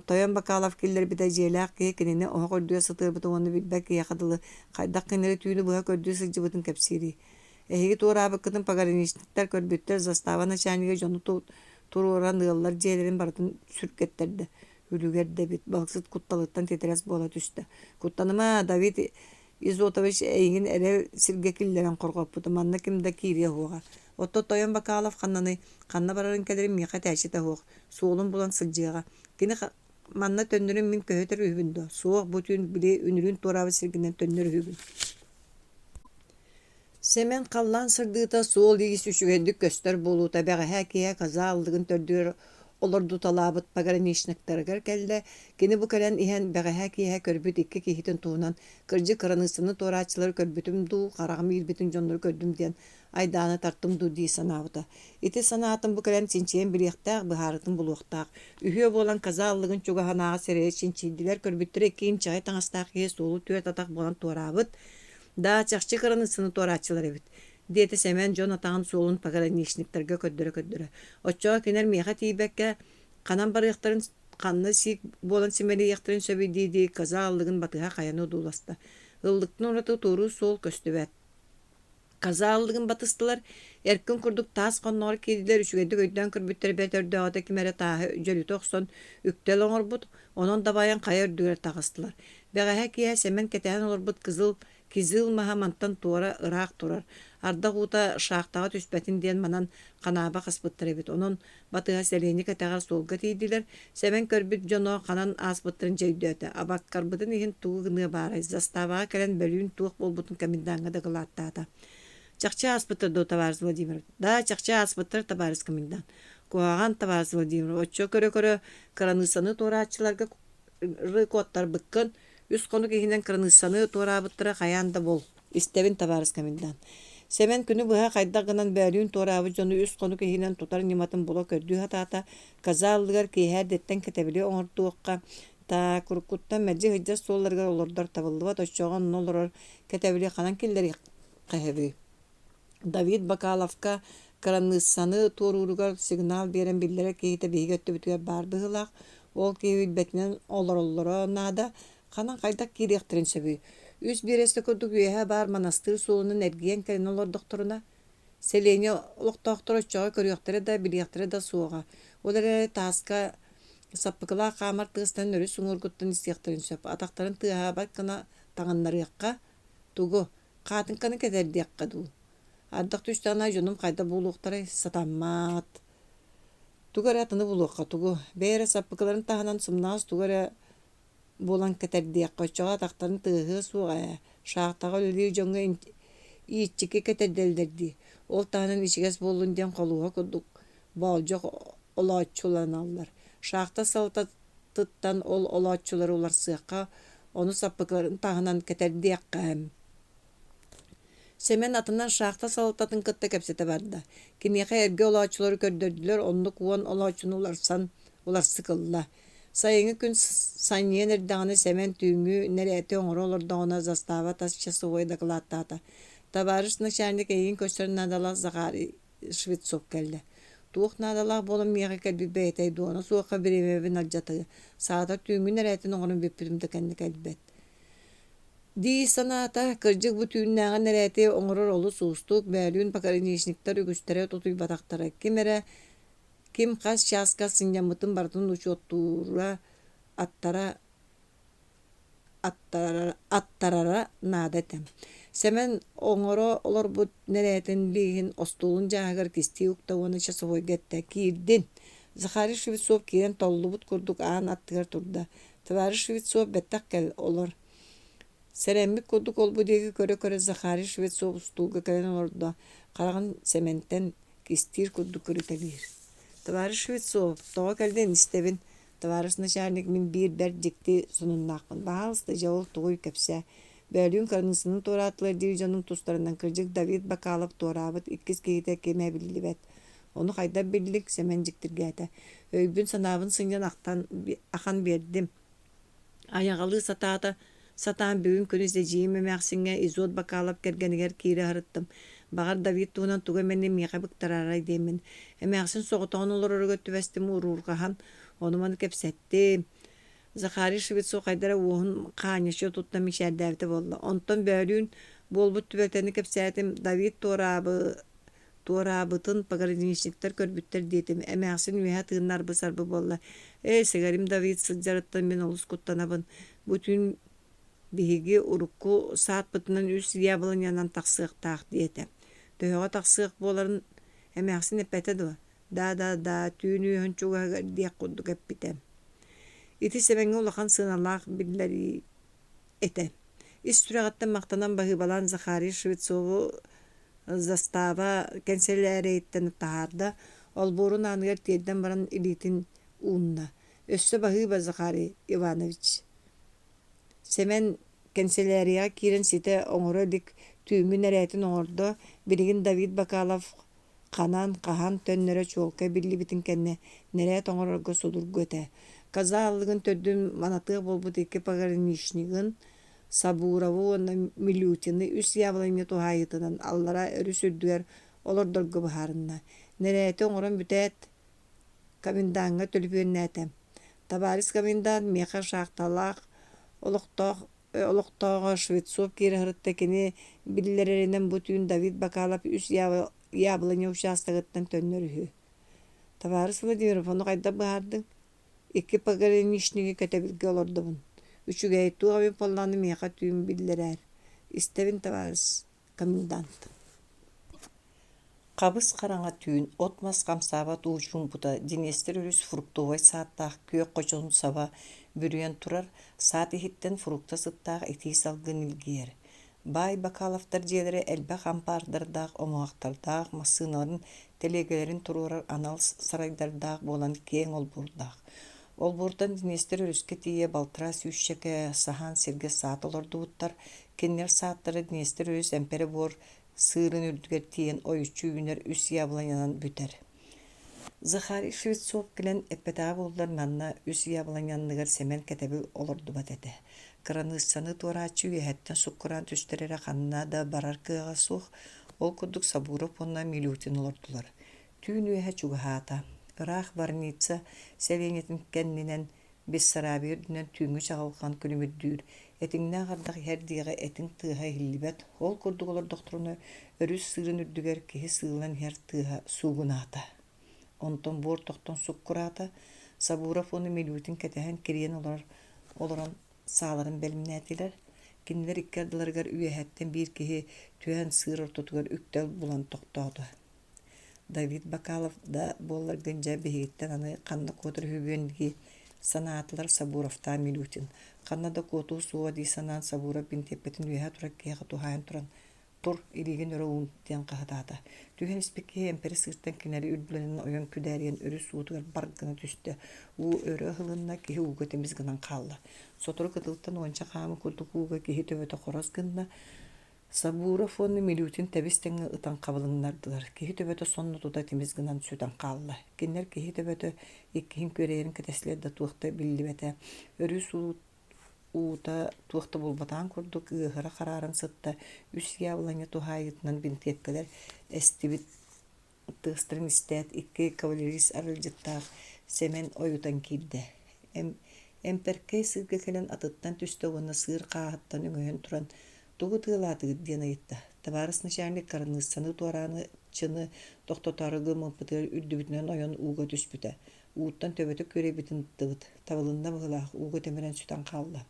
Тойон Бакалов киллэрбитэ дьиэлээх киһи кинини оһох үрдүгэр сытыарбытын уонна билбэт киһиэхэ дылы хайдах кинилэри түүнү быһа көрдүү сылдьыбытын кэпсиирий. Эһиги туораабыккытын пограничниктар көрбүттэр, застава начальнига дьону туруоран ыаллар дьиэлэрин барытын сүргэттэрдэ. Үлүгэр да эбит, балыксыт кутталыттан титирэс буола түстэ. Куттаныма, Давид Изотович эйигин эрэл сиргэ киллэрэн хорҕоппута, манна ким да киириэ суоҕа. Оттон тойон Бакалов ханнаный, ханна барарын кэлэрин миэхэ этээччитэ суох, суолун булан сылдьыаҕа. Кини манна төннөрүн мин көһүтэр үһүбүн дуо? Суох, бу түүн били үнүрүүн туораабыт сиргинэн төннөр үһүбүн. Сэмэн халлаан сырдыыта суол-иис үчүгэйдик көстөр буолуута бэҕэһээ киэһэ коза аллыгын төрдүгэр олордуталаабыт пограничниктарыгар кэллэ. Кини бу кэлэн иһэн бэҕэһээ киэһэ көрбүт икки киһитин туһунан кырдьык кыраныыссаны туорааччылары көрбүтүм дуу, хараҕым иирбитин дьоннору көрдүм диэн айдааны тартым дуу дии санаабыта. Ити санаатын бу кэлэн чинчийэн билиэхтээх, быһаарытын булуохтаах. Үһүө буолан коза аллыгын чугаһынааҕы сирэйи чинчийдилэр, көрбүттэрэ икки инчэҕэй таҥастаах киһи суолу түөрт атах буолан туораабыт. Да, чахчы кыраныыссаны туорааччылар эбит, диэтэ Сэмэн дьон атаҕын суолун пограничниктарга көрдөрө-көрдөрө. Оччоҕо кинилэр миэхэ тиийбэккэ, ханан барыахтарын, ханна сиик буолан симэлийиэхтэрин сөбүй дии-дии коза аллыгын батыһа хайаны одууласта. Ыллыктан ураты туоруур суол көстүбэт. Коза аллыгын батыстылар, эркин курдук таас хонноҕор киирдилэр, үчүгэйдик өйдөөн көрбүттэр бэрт өрдөөҕүтэ ким эрэ тааһы дьөлүтэ охсон үктэл оҥорбут, онон дабайан хайа үрдүгэр таҕыстылар. Бэҕэһээ киэһэ Сэмэн кэтэһэн олорбут кызыл кизил маһа мантан туора ыраах турар, ардах уута шахтаҕа түспэтин диэн манан ханааба хаспыттар эбит. Онон батыһа сэлиэнньэ кэтэҕэр суолга тиийдилэр. Сэмэн көрбүт дьоно ханан ааспыттарын дьэ өйдөөтө. Абаккарбытын иһин тугу гыныа баарай, заставаҕа кэлэн бөлүүн туох буолбутун комендаҥҥа дакылааттаата. Чахчы ааспыттар дуо, товарищ Владимиров? Да, чахчы ааспыттар, товарищ комендант. Куһаҕан, товарищ Владимиров, оччо көрө-көрө кыраныыссаны туорааччыларга куоттарбыккын, үс хонук иһинэн кыраныыссаны туораабыттара хайаан да бул. Истэбин, табаарыс комендант. Сэмэн күнү быһа хайдах гынан бөөлүүн туораабыт дьону үс хонук иһинэн тутар ньыматын була көрдүү сатаата. Коза аллыгар киэһэ эрдэттэн кэтэбили оҥордуохха, таак, уруккуттан мэлдьи сылдьар суолларыгар олордор табыллыбат, оччоҕо онно олорор кэтэбили ханан киллэриэххэ сөбүй? Давид Бакаловка кыраныыссаны туорууругар сигнал биэрэн биллэрэр киһитэ биһиги өттүбүтүгэр баар быһыылаах, ол киһи билбэтинэн олороллоро наада, ханан хайдах киириэхтэрин сөбүй? Үс биэрэстэ курдук үөһэ баар манастыыр суолунан эргийэн кэлэн олордохторуна, сэлиэнньэ олохтоохторо оччоҕо көрүөхтэрэ да, билиэхтэрэ да суоҕа. Ол эрээри тааска саппыкылаах хаамар тыастан өрүс уҥуоргуттан истиэхтэрин сөп, атахтарын тыаһаабат гына таҥыннарыахха, тугу, Хаатыҥканы кэтэрдиэххэ дуу? Ардах түстэҕинэ дьонум хайдах буолуохтарай, сатаммат. Тугу эрэ атыны булуохха, тугу? Бэйэ эрэ саппыкыларын таһынан сымнаҕас тугу эрэ буолан кэтэрдиэххэ, оччоҕо атахтарын тыаһыа суоҕа ээ. Шахтаҕа үлэлиир дьоҥҥо ииччики кэтэрдэллэр дии. Ол таһынан ичигэс буоллун диэн холуоһа курдук боолдьох олооччуланаллар. Шахта салтатыттан ол олооччулары уларсыахха, ону саппыкыларын таһынан кэтэрдиэххэ. Сэмэн атынан шахта салалтатын кытта кэпсэтэ барда. Киниэхэ эргэ олооччулары көрдөрдүлэр, оннук уон олооччуну уларсан уларсык ылла. Сайыҥҥы күн санньыйан эрдэҕинэ Сэмэн түүҥҥү нэрээти оҥоро олордоҕуна застава тас часовой дакылааттаата. «Табаарыс начальник эйигин көрсөр наадалаах Захарий Швецов кэллэ. Туох наадалаах буолан миэхэ кэлбит бэйэтэй дуона суохха бириэмэбин алдьатыы, саатар түүҥҥү нэрээтин оҥорон бүппүтүм да кэннэ кэлбэт дии санаата. Кырдьык бу түүннээҕи нэрээти оҥорор олус уустук, бөөлүүн пограничниктар үгүстэрэ тутуйбатахтара. Ким эрэ ким хас чааска сынньаммытын барытын учуоттуура, аттара аттарара наада этэ. Сэмэн оҥоро олорбут нэрээтин лииһин остуолун дьааһыгар кистии укта уонна часовойга эттэ: «Киирдин!» Захарий Швецов киирэн толлубут курдук аан аттыгар турда. «Товарищ Швецов, бэттэх кэл, олор» Сэрэммит курдук ол-бу диэки көрө-көрө Захарий Швецов устуулга кэлэн олордо, хараҕын Сэмэнтэн кистиир курдук көрүтэлиир. «Товарищ Швецов, тоҕо кэллин истэбин Табаарыс начальник, мин биир бэрт дьикти сонуннаахпын. Баһаалыста, дьэ ол тугуй кэпсээ. Бөөлүүн кыраныыссаны туораатылар диир дьонуҥ тустарынан кырдьык Давид Бакалов туораабыт иккис киһитэ кимэ биллибэт. Ону хайдах биллиҥ? Сэмэн дьиктиргээтэ. Өйбүн-санаабын сынньан ахтан ахан биэрдим. Айаҕалыы сатаата сатаан бүгүн күнүс эдьиийим эмээхсиҥҥэ Изот Бакалов кэргэнигэр киирэ сырыттым. Баҕар Давид туһунан тугу эмэни миэхэ быктараарай диэммин. Эмээхсин соҕотоҕун олороругар түбэстим уруурҕаһан, ону-маны кэпсэттим. Захарий Швецов хайда эрэ уоһун хаанньаччы туттан мичээрдээбитэ буолла. Онтон бөөлүүн буолбут түбэлтэни кэпсээтим. Давид туораабы... Туораабытын пограничниктар көрбүттэр диэтим. Эмээхсин үөһэ тыынна арбы-сарбы буолла. Ээ, сэгэрим Давид сылдьарыттан мин олус куттанабын. Бу түүн биһиги урукку саатпытынан үс яблонянан тахсыахтаах диэтэ. Төһөҕө тахсыах буоларын эмээхсин эппэтэ дуо? Да-да-да, түүн үөһүн чугаһыгар диэх курдук эппитэ. Ити Сэмэҥҥэ улахан сыаналаах биллэрии этэ. Ис сүрэҕиттэн махтанан баһыыбалаан Захарий Швецову застава кэнсэлээрэйиттэн таһаарда, олбуорун ааныгар тиэрдэн баран илиитин уунна. Өссө баһыыба, Захарий Иванович. Сэмэн кэнсэлээрийэҕэ киирэн ситэ оҥоро илик түүҥҥү нэрээтин оҥордо, билигин Давид Бакалов ханан, хаһан төннөрө чуолкай биллибитин кэннэ нэрээт оҥорорго судургу этэ. Коза аллыгын төрдүн манатыах буолбут икки пограничнигын Сабурову уонна Милютины үс яблоня туһаайыытынан аллара өрүс үрдүгэр олордорго быһаарынна. Нэрээти оҥорон бүтээт, комендаҥҥа төлөпүөннээтэ: «Табаарыс комендант, миэхэ шахталаах олохтоох олохтооҕо Швецов киирэ сырытта кини биллэрэринэн бу түүн Давид Бакалов үс яблоня учаастагыттан төннөр үһү. Табаарыс Владимиров, ону хайдах быһаардыҥ? Икки пограничнигы кэтэбилгэ олордобун. Үчүгэй, туох эбит буоллаҕына миэхэ түүн биллэрээр. Истэбин, табаарыс комендант. Хабыс-хараҥа түүн от-мас хамсаабат уу чуумпута Днестр өрүс фруктовай саадтаах күөх хочотун саба бүрүйэн турар, саад иһиттэн фрукта сыттаах итии салгын илгийэр. Баай Бакаловтар дьиэлэрэ элбэх ампаардардаах, омуһахтардаах, массыыналарын, тэлиэгэлэрин туруорар анал сарайдардаах буолан киэҥ олбуордаах. Олбуортан Днестр өрүскэ тиийэ балтараа сүүсчэкэ саһаан сиргэ саат олордубуттар. Кинилэр сааттара Днестр өрүс эмпэрэ буор сыырын үрдүгэр тиийэн ойуччу үүнэр үс яблонянан бүтэр. Захарий Швецов кэлэн эппэтэҕэ буоллар манна үс яблоня анныгар Сэмэн кэтэбил олордубат этэ. Кыраныыссаны туорааччы үөһэттэн суккураан түстэр эрэ ханна да барар кыаҕа суох, ол курдук Сабуров уонна Милютин олордулар. Түүн үөһэ чугаһаата. Ыраах Варница сэлиэнньэтин кэннинэн Бессарабия үрдүнэн түүҥҥү чаҕылҕан күлүмүрдүүр, этиҥнээх ардах иһэр диэҕи этиҥ тыаһа иһиллибэт, ол курдук олордохторуна өрүс сыырын үрдүгэр киһи сыылан иһэр тыаһа суугунаата. Онтон буор тохтон суккураата, Сабуров уонна Милютин кэтэһэн кирийэн олорор олорон сааларын бэлэмнээтилэр. Кинилэр икки ардыларыгар үөһэттэн биир киһи түһэн сыыр ортотугар үктэл булан тохтоото. Давид Бакалов да буолларгын дьэ биһигиттэн аны ханна куотар үһүгүөн дии санаатылар Сабуровтаан Милютин. Ханна да куотуо суоҕа дии санаан Сабуров бинтиэппэтин үөһэ турар киһиэхэ туһаайан туран «Тур, илиигин өрө уун» диэн хаһытаата. Түһэн испит киһи эмпэрэ сыыртан кинилэри үрдүлэринэн ойон күдээрийэн өрүс уутугар бар гына түстэ. Уу өрө ыһылынна, киһи ууга тимис гынан хаалла. Сотору кытылтан уонча хаамыы курдук ууга киһи төбөтө хорос гынна, Сабуров уонна Милютин тэбис-тэҥҥэ ытан хабылыннардылар, киһи төбөтө сонно тута тимис гынан сүтэн хаалла. Кинилэр киһи төбөтө иккиһин күөрэйэрин кэтэстилэр да туох да биллибэтэ. Өрүс уута туох да буолбатаҕын курдук ыаһыра харааран сытта, үс яблоня туһаайыытынан бинтиэпкэлэр эстибит тыастарын истээт, икки кавалерист аралдьыттаах Сэмэн ойутан киирдэ. Эмпэркэй сыырга кэлэн атыттан түстэ уонна сыыр хааһыттан өҥөйөн туран «Тугу тыалаатыгыт?» диэн ыйытта. Табаарыс начальник кыраныыссаны туорааны чыны тохтотоору гыммыппытыгар үрдүбүтүнэн ойон ууга түспүтэ. Ууттан төбөтө күөрэйбитин ыттыбыт. Табылынна быһыылаах, ууга тимирэн сүтэн хаалла.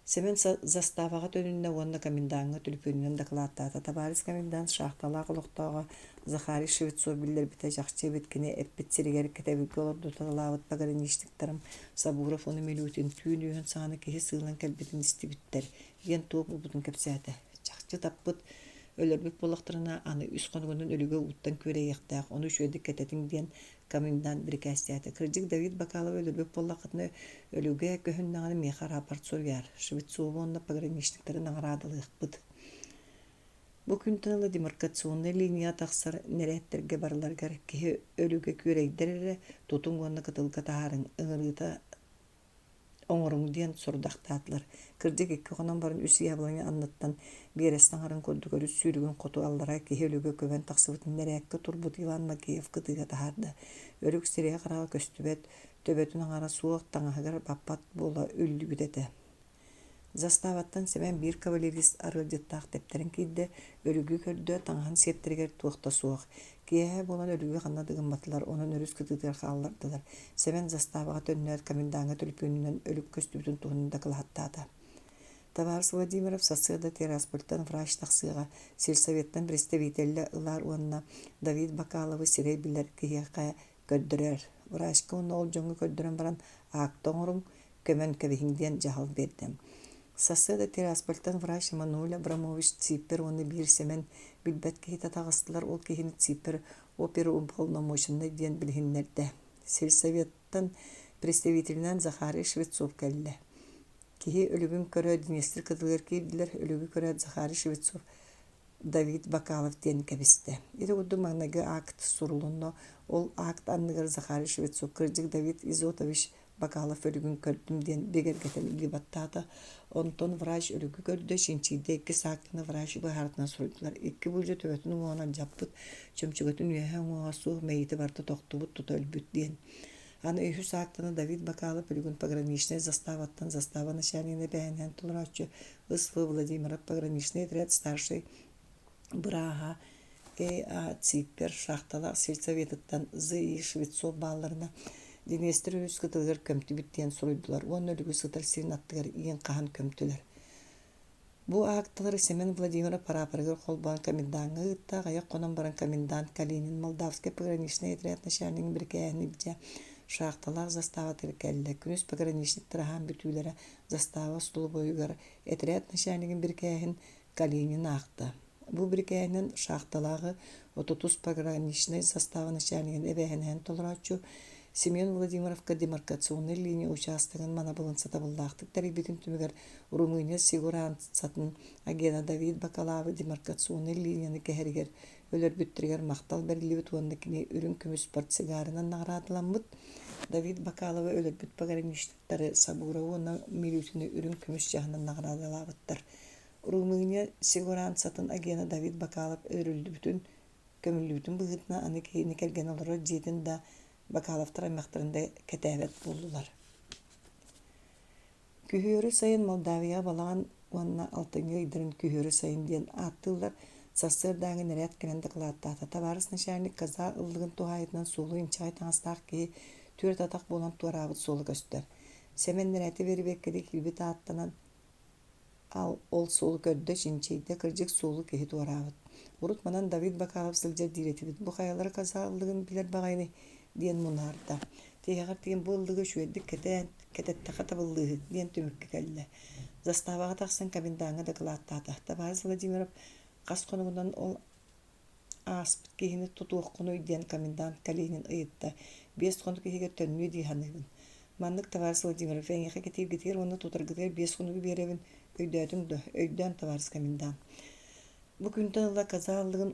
Сэмэн заставаҕа төнүннэ уонна комендаҥҥа түлүпүөнүнэн дакылааттаата. Табаарыс комендант шахталаах олохтооҕо Захарий Швецов биллэрбитэ чахчы эбит кини эппит сиригэр кэтэбилгэ олордуталаабыт пограничниктарым Сабуров уонна Милютин түүн үөһүн саҕана киһи сыылан кэлбитин истибиттэр диэн туох буолбутун кэпсээтэ. Чахчы таппыт, өлөрбүт буоллахтарына аны үс хонугунан өлүгэ ууттан күөрэйиэхтээх, ону үчүгэйдик кэтэтиҥ диэн комендант бирикээстээтэ. Кырдьык Давид Бакаловы өлөрбүт буоллаххытына, өлүгэ көһүннэҕинэ миэхэ рапорт суруйаар, Швецову уонна пограничниктары наҕараадалыахпыт. Бу күнтэн ыла демаркационнай линияҕа тахсар нэрээттэргэ барыларыгар киһи өлүгэ күөрэйдэр эрэ тутуҥ уонна кытылга таһаарыҥ ыҥырыыта оҥоруҥ диэн сорудахтаатылар. Кырдьык икки хонон баран үс яблоня анныттан биэрэстэ аҥарын курдук өрүс сүүрүгүн хоту аллара киһи өлүгэ көбөн тахсыбытын нэрээккэ турбут Иван Макеев кытыыга таһаарда. Өлүк сирэйэ-хараҕа көстүбэт, төбөтүн аҥара суох, таҥаһыгар баппат буола үллүбүт этэ. Заставаттан Сэмэн биир кавалерист арыалдьыттаах тэптэрэн киирдэ, өлүгү көрдө, таҥаһын сиэптэригэр туох да суох. Киэһэ буолан өлүгү ханна да гымматылар, онон өрүс кытыытыгар хааллардылар. Сэмэн заставаҕа төннөөт, комендаҥҥа төлөпүөнүнэн өлүк көстүбүтүн туһунан дакылааттаата. Табаарыс Владимиров сарсыарда Тираспольтан врач тахсыаҕа, сельсоветтан представителлэ ылаар уонна Давид Бакаловы сирэй билэр киһиэхэ көрдөрөр. Врачка уонна ол дьоҥҥо көрдөрөн баран акта оҥоруҥ, көмөн кэбиһиҥ диэн дьаһал биэрдэ. Сарсыарда Тираспольтан врач Эммануэль Абрамович Циппер уонна биир Сэмэн билбэт киһитэ таҕыстылар, ол киһини Циппер оперуполномоченнай диэн билиһиннэрдэ. Сельсоветтан представителинэн Захарий Швецов кэллэ. Киһи өлүгүн көрө Днестр кытылыгар киирдилэр, өлүгү көрөөт Захарий Швецов Давид Бакалов диэн кэбистэ. Ити курдук маҥнайгы акт сурулунна. Ол акт анныгар Захарий Швецов кырдьык Давид Изотович Бакалов өлүгүн көрдүм диэн бигэргэтэн илии баттаата. Онтон врач өлүгү көрдө, чинчийдэ, иккис актаны врач быһаарытынан суруйдулар. Икки буулдьа төбөтүн уҥуоҕун алдьаппыт, чөмчөгөтүн үөһэ уҥуоҕа суох, мэйиитэ барыта тохтубут, тута өлбүт диэн. Аны үһүс актаны Давид Бакалов өлүгүн пограничнай заставаттан застава начальнигын эбээһинэһин толорооччу Ыс Владимиров пограничный отряд старшай бырааһа А. Циппер шахталаах сельсоветыттан З. И. Швецов баалларына Днестр өрүс кытылыгар көмтүбүт диэн суруйдулар уонна өлүгү сытар сирин аттыгар иин хаһан көмтүлэр. Бу аакталары Семен Владимиров параапарыгар холбоон комендаҥҥа ыытта, аҕыйах хонон баран комендант Калинин Молдавскай пограничнай отряд начальнигын бирикээһин илдьэ шахталаах заставатыгар кэллэ. Күнүс пограничниктар аһаан бүтүүлэрэ застава остолобуойугар этэрээт начальнигын бирикээһин Калинин аахта. Бу бирикээһинэн шахталааҕы отутус пограничнай састааба начальнигын эбээһинэһин толорооччу Семен Владимировка демаркационнай линия учаастагын манабылын сатабыллаахтык тэрийбитин түмүгэр Румыния сигуранцатын агена Давид Бакалавы демаркационнай линияны кэһэригэр өлөрбүттэригэр махтал бэриллибит уонна кини үрүҥ көмүс портсигарынан наҕараадаламмыт. Давид Бакаловы өлөрбүт пограничниктары Сабурову уонна Милютины үрүҥ көмүс чаһынан наҕараадалаабыттар. Румыния сигуранцатын агена Давид Бакалов өлөрүллүбүтүн, көмүллүбүтүн быһыытынан аны киһини кэргэн олорор дьиэтин да, Бакаловтар аймахтарын да кэтээбэт буоллулар. Күһүөрү сайын Молдавияҕа балаҕан уонна алтынньы ыйдарын күһүөрү сайын диэн ааттыыллар. Сарсыардааҥы нэрээт кэлэн дакылааттаата. Табаарыс начальник каза ыллыгын туһаайытынан суолу инчэҕэй таҥастаах киһи түөрт атах буолан туораабыт суола көстөр. Сэмэн нэрээти бэрибиэккэли киирбит ааттанан Ал ол суолу көрдө, чинчийдэ, кырдьык суолу киһи туораабыт. Урут манан Давид Бакалов сылдьар диир этибит, бу хайалара казааллыгын билэр баҕайыный диэн мунаарда. Тиһэҕэр тиийэн бу ыллыгы үчүгэйдик кэтээн, кэтэттэххэ табыллыыһык диэн түмүккэ кэллэ. Заставаҕа тахсан комендаҥҥа дакылааттаата. Табаарыс Владимиров хас хонугунан ол Ааспыт киһини тутуоххунуй диэн комендант Калинин ыйытта, биэс хонук иһигэр төннүө дии саныыбын. Маннык табаарыс Владимиров, эйиэхэ кэтииргитигэр уонна тутаргытыгар биэс хонугу биэрэбин, өйдөөтүҥ дуо? Өйдөөн, табаарыс комендант. Бу күнтэн ыла казааллыгын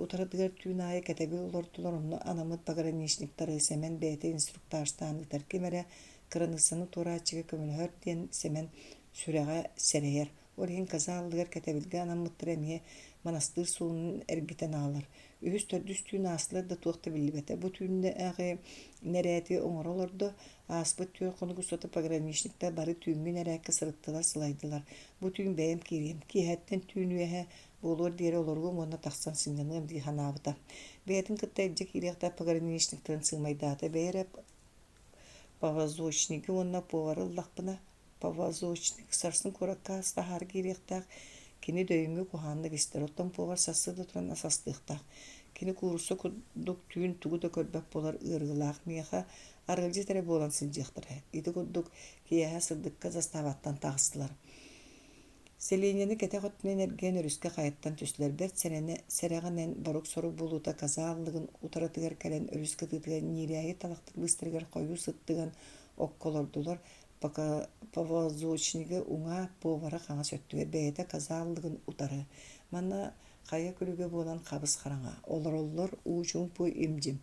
утарытыгар түүн аайы кэтэбил олортулар, онно анаммыт пограничниктары Сэмэн бэйэтэ инструктажтаан ыытар, ким эрэ кыраныыссаны туорааччыга көмөлөһөр диэн Сэмэн сүрэҕэ сэрэйэр. Ол иһин каза аллыгар кэтэбилгэ анаммыттара эмиэ манастыыр суолунан эргитэн аалар. Үһүс, төрдүс түүн аастылар да туох да биллибэтэ. Бу түүннээҕи нэрээти оҥоро олордо. Ааспыт түөрт хонук устата пограничниктар бары түүҥҥү нэрээккэ сырыттылар, сылайдылар. Бу түүн бэйэм киириэм. Киэһэттэн түүн үөһэ буолуор диэри олоруом уонна тахсан сынньаныам дии санаабыта. Бэйэтин кытта илдьэ киириэхтээх пограничниктарын сыымайдаата. Бэйэ эрэ повозочнигы уонна повары ыллахпына Повозочник сарсын куоракка ас таһаара киириэхтээх, кини дөйүҥҥү куһаҕаннык истэр, оттон повар сарсыарда туран ас астыахтаах. Кини куурусса курдук түүн тугу да көрбөт буолар ыарыылаах, миэхэ арыалдьыт эрэ буолан сылдьыахтара. Ити курдук киэһэ сырдыкка заставаттан таҕыстылар. Сэлиэнньэни кэтэх өттүнэн эргийэн өрүскэ хайаттан түстүлэр. Бэрт сэрэнэ, сэрэҕинэн борук-сорук буолуута каза аллыгын утарытыгар кэлэн өрүс кытыытыгар ньиирээйи талахтар быыстарыгар хойуу сыттыган окко олордулар, Повозочнига уҥа, повара хаҥас өттүгэр, бэйэтэ казааллыгын утары. Манна хайа күлүгэ буолан хабыс-хараҥа. Олороллор уу-чуумпу им-дьим.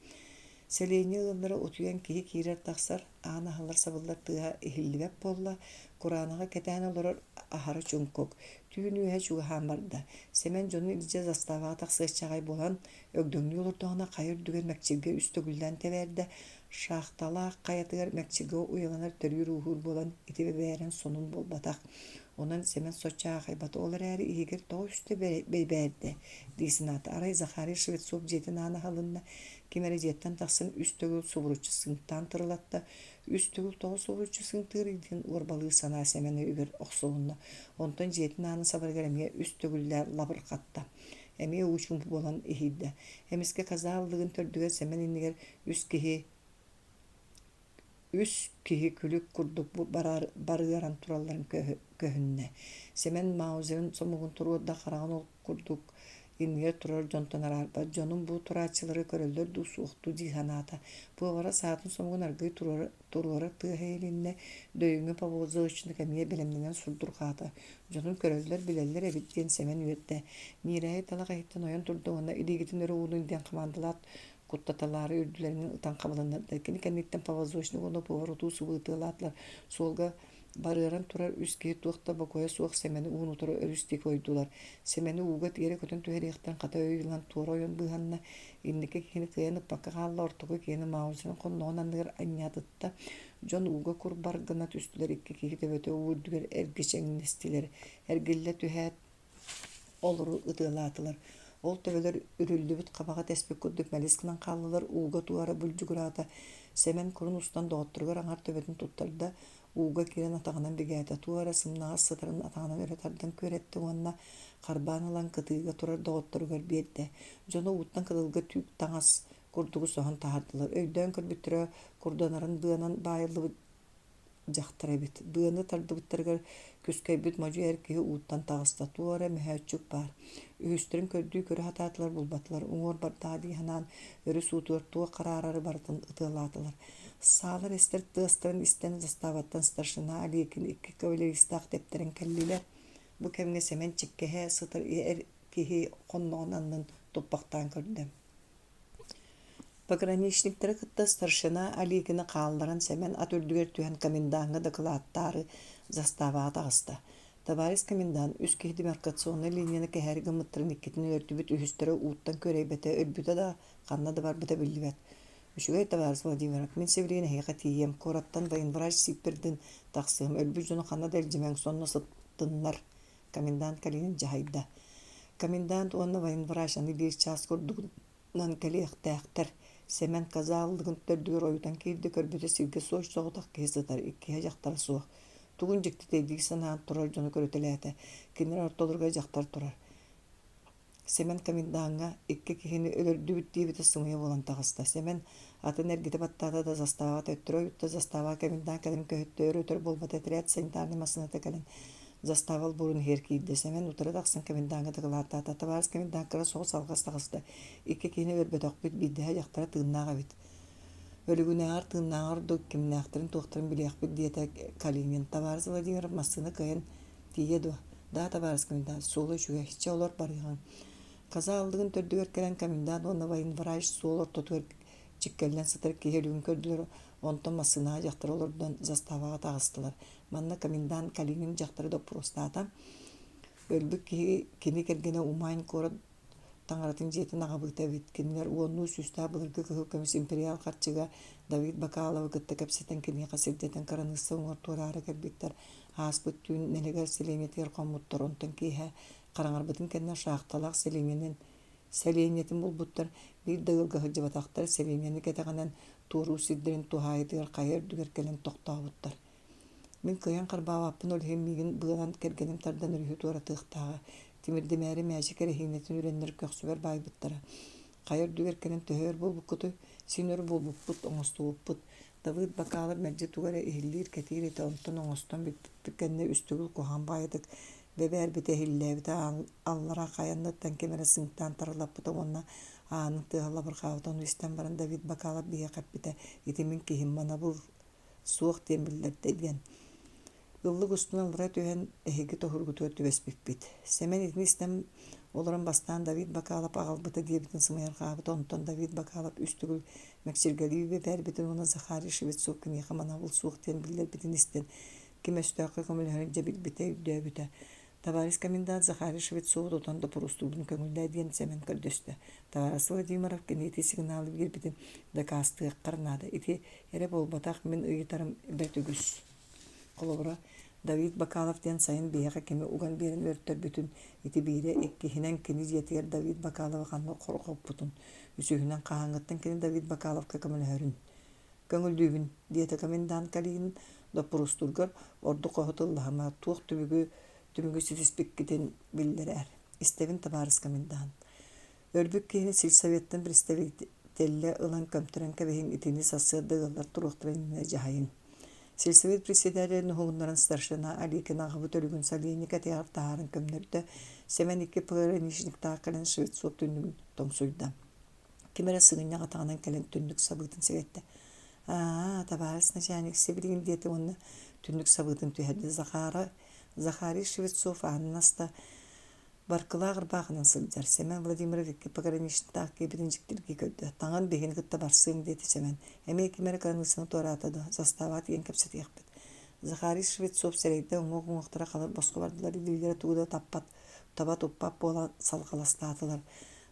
Сэлиэнньэ ыаллара утуйан киһи киирэр-тахсар, аан аһыллар-сабыллар тыаһа иһиллибэт буолла, кураанаҕы кэтээн олорор аһара чуҥкук. Түүн үөһэ чугаһаан барда. Сэмэн дьону илдьэ заставаҕа тахсыаччаҕай буолан, өгдөҥнүү олордоҕуна хайа үрдүгэр мэкчиргэ үс төгүллээн тэбээрдэ, Шахталаах хайатыгар мэкчиргэ уйаланар төрүүр-ууһуур буолан ити бэбээрэн сонун буолбатах. Онон Сэмэн соччо аахайбата, ол эрээри иһигэр тоҕо үстэ бэйбээрдэ дии санаата. Арай Захарий Швецов дьиэтин аана аһылынна, ким эрэ дьиэттэн тахсан үс төгүл субуруччу сыыҥтаан тырылатта. Үс төгүл тоҕо субуруччу сыыҥтыырый диэн уорбалыыр санаа Сэмэн өйүгэр охсулунна. Онтон дьиэтин аанын сабарыгар эмиэ үс төгүллээн лабырҕатта. Эмиэ уу чуумпу буолан иһийдэ. Эмискэ каза ыллыгын төрдүгэр Сэмэн иннигэр үс киһи үс киһи күлүк курдук барыаран туралларын көһүннэ. Сэмэн Маузерын сомугун туруорда хараҕын ол курдук иннигэр турар дьонтон араарбат. Дьонум бу турааччылары көрөллөр дуу, суох дуу дии санаата. Пуобара саатын сомугун аргыый туруорар тыаһа иһилиннэ. Дөйүҥҥэ повозочник эмиэ бэлэмнэнэн сурдурҕаата. Дьонун көрөллөр, билэллэр эбит диэн Сэмэн үөрдэ. Ньирэйи талах иһиттэн ойон турда уонна илиигитин өрө уунуҥ диэн хамаандалаат куттаталаары үрдүлэринэн ытан хабылыннарда. Кини кэнниттэн повозочник уонна повар утуу-субу ытыалаатылар. Суолга барыаран турар үс киһи туох да бокуойа суох Сэмэни уун утары өрүс диэки ойдулар. Сэмэни ууга тиэрэ көтөн түһэриэхтэн хата өй ылан туора ойон быыһанна. Инники киһини кыайан ыппакка хаалла, ортоку киһини Маузерын хонноҕун анныгар анньаатытта. Дьон ууга курбар гына түстүлэр, икки киһи төбөтө уу үрдүгэр эргичэҥнэстилэр. Эргиллэ түһээт, Олору ытыалаатылар. Ол төбөлөр үрүллүбүт хабаҕа тэспит курдук мэлис гынан хааллылар, ууга туора булдьугураата. Сэмэн курун устан доҕотторугар аҥар төбөтүн туттарда, ууга киирэн атаҕынан бигээтэ, туох эрэ сымнаҕас сытарын атаҕынан өрө тардан күөрэттэ уонна харбаан ылан кытыыга турар доҕотторугар биэрдэ. Дьоно ууттан кытылга түүк таҥас курдугу соһон таһаардылар. Өйдөөн көрбүттэрэ курданарын быанан баайыллыбыт дьахтар эбит. Быаны тардыбыттарыгар күскэйбит модьу эр киһи ууттан таҕыста, туох эрэ мөһөөччүк баар. Үһүстэрин көрдүү көрө сатаатылар, булбатылар. Уҥуор бардаҕа дии санаан, өрүс уутугар туох хараарары барытын ытыалаатылар. Саалар эстэр тыастарын истэн заставаттан старшина Аликин икки кавалеристаах тэптэрэн кэллилэр. Бу кэмҥэ Сэмэн чиккэһэ сытар эр киһи хонноҕун аннын туппахтаан көрдө. Пограничниктары кытта старшина Аликины хаалларан Сэмэн ат үрдүгэр түһэн комендаҥҥа дакылааттаары заставаҕа таҕыста. Табаарыс комендант үс киһи демаркационнай линияны кэһээри гыммыттарын иккитин өлөрдүбүт, үһүстэрэ ууттан күөрэйбэтэ, өлбүтэ да, ханна да барбыта биллибэт. Үчүгэй табаарыс Владимиров, мин сибилигин эһиэхэ тиийиэм, куораттан военврач Сиппердин тахсыам, өлбүт дьону ханна да илдьимэҥ, сонно сыттыннар, комендант кэлиин дьаһайда. Комендант уонна военврач аны биир чаас курдугунан кэлиэхтээхтэр. Сэмэн коза ыллыгын төрдүгэр ойутан киирдэ, көрбүтэ сиргэ суос соҕотох киһи сытар, иккиһэ дьахтара суох. Тугун дьиктитэй дии санаан турар дьону көрүтэлээтэ. Кинилэр ортолоругар дьахтар турар. Сэмэн комендаҥҥа икки киһини өлөрдүбүт диэбитэ сымыйа буолан таҕыста. Сэмэн атын эргитэ баттаата да застава төттөрү ойутта, застава комендант кэлэн көһүттэ, өр-өтөр буолбата этэрээт санитарнай массыыната кэлэн застава олбуорун иһигэр киирдэ. Сэмэн утары тахсан комендаҥҥа дакылааттаата. Табаарыс комендант кыра соҕус алҕас таҕыста. Икки киһини өлөрбөтөхпүт, биирдэһэ дьахтара тыыннаах эбит. Өлүгүнээҕэр тыыннааҕар ордук кимнээхтэрин-туохтарын билиэхпит диэтэ Калинин. Табаарыс Владимиров массыына кыайан Тиийэ дуо? Да, табаарыс комендант, суола үчүгэй, чэ олор барыаҕыҥ. Каза ыллыгын төрдүгэр кэлэн комендант уонна военврач суол ортотугар чиккэллэн сытар киһи өлүгүн көрдүлэр, онтон массыынаҕа дьахтары олордон заставаҕа таҕыстылар. Манна комендант Калинин дьахтары доппуруостаата. Өлбүт киһи кини кэргэнэ Умань куорат таҥаратын дьиэтин аҕабыыта эбит. Кинилэр уоннуу сүүстээх былыргы кыһыл көмүс империал харчыга Давид Бакаловы кытта кэпсэтэн киниэхэ сирдэтэн кыраныысса уҥуор туораары кэлбиттэр. Ааспыт түүн Нэлэгэр сэлиэнньэтигэр хоммуттар, онтон киэһэ хараҥарбытын кэннэ шахталаах сэлиэнньэнэн сэлиэнньэтин булбуттар, биир да ыалга сылдьыбатахтар, сэлиэнньэни кэтэҕинэн туоруур сирдэрин туһаайытыгар хайа үрдүгэр кэлэн тохтообуттар. Мин кыайан харбаабаппын, ол иһин миигин быанан кэргэним тардан өрүһү туоратыахтааҕа. Тимирдимээри мээчик эрэһиинэтин үрэннэр көхсүбэр баайбыттара. Хайа үрдүгэр кэлэн төһө өр буолбуккутуй? Син өр буолбуппут, оҥостубуппут. Давыд Бакалов мэлдьи тугу эрэ иһиллиир-кэтиир этэ, онтон оҥостон бүппүт кэннэ үс төгүл куһаҕан баҕайытык бэбээрбитэ, иһиллээбитэ, аллара хайа анныттан ким эрэ сыыҥтаан тарылаппыта уонна аанын тыаһа лабырҕаабыта. Ону истэн баран Давид Бакалов биһиэхэ эппитэ, ити мин киһим манабыл суох диэн биллэрдэ диэн. Ыллык устун аллара түһэн эһиги тоһуургутугар түбэспиппит. Сэмэн итини истэн олорон бастаан Давид Бакалов аҕалбыта диэбитин сымыйарҕаабыта, онтон Давид Бакалов үс төгүл мэкчиргэлии бэбээрбитин уонна Захарий Швецов киниэхэ манабыл суох диэн биллэрбитин истэн, ким өстөөххө көмөлөһөрүн дьэ билбитэ, өйдөөбүтэ. Товарищ комендант Захарий Швецову тутан доппуруостуурбун көҥүллээ диэн Сэмэн көрдөстө. Тарас Владимиров кини ити сигналы биэрбитин дакаастыаххар наада. Ити эрэ буолбатах, мин ыйытарым бэрт үгүс. Холобура, Давид Бакалов диэн сайын биһиэхэ кими уган биэрэн өлөртөрбүтүн, ити биирэ, иккиһинэн кини дьиэтигэр Давид Бакаловы ханна хорҕоппутун, үсүһүнэн хаһааҥҥыттан кини Давид Бакаловка көмөлөһөрүн. Көҥүллүүбүн, диэтэ комендант Калинин, доппуруостуургар ордук хоһу тыллаһыма, туох түбүгү түмүгү ситиспиккитин биллэрээр. Истэбин, табаарыс комендант. Өлбүт киһини сельсоветтан представителлэ ылан көмтөрөн кэбиһиҥ, итини сарсыарда ыаллар туруохтарын иннинэ дьаһайыҥ. Сельсовет председателин уһугуннаран старшина Аликин аҕабыт өлүгүн Савельник атыгар таһааран көмнөрдө, Сэмэн икки пограничниктаах кэлэн Швецов түннүгүн тоҥсуйда. Ким эрэ сыгынньах атаҕынан кэлэн түннүк сабыытын сэгэттэ. Аа, табаарыс начальник сибилигин диэтэ уонна түннүк сабыытын түһэрдэ. Захара, Захарий Швецов аанын аста, Баркылаах ырбаахынан сылдьар Сэмэн Владимиров икки пограничниктаах киирбитин дьиктиргии көрдө. Таҥан биһигини кытта барсыаҥ диэтэ Сэмэн. Эмиэ ким эрэ кыраныыссаны туораата дуо? Заставаҕа тиийэн кэпсэтиэхпит. Захарий Швецов сэрэйдэ, уҥуох уҥуохтара халыр босхо бардылар, илиилэрэ тугу да таппат, таба туппат буола салҕаластаатылар.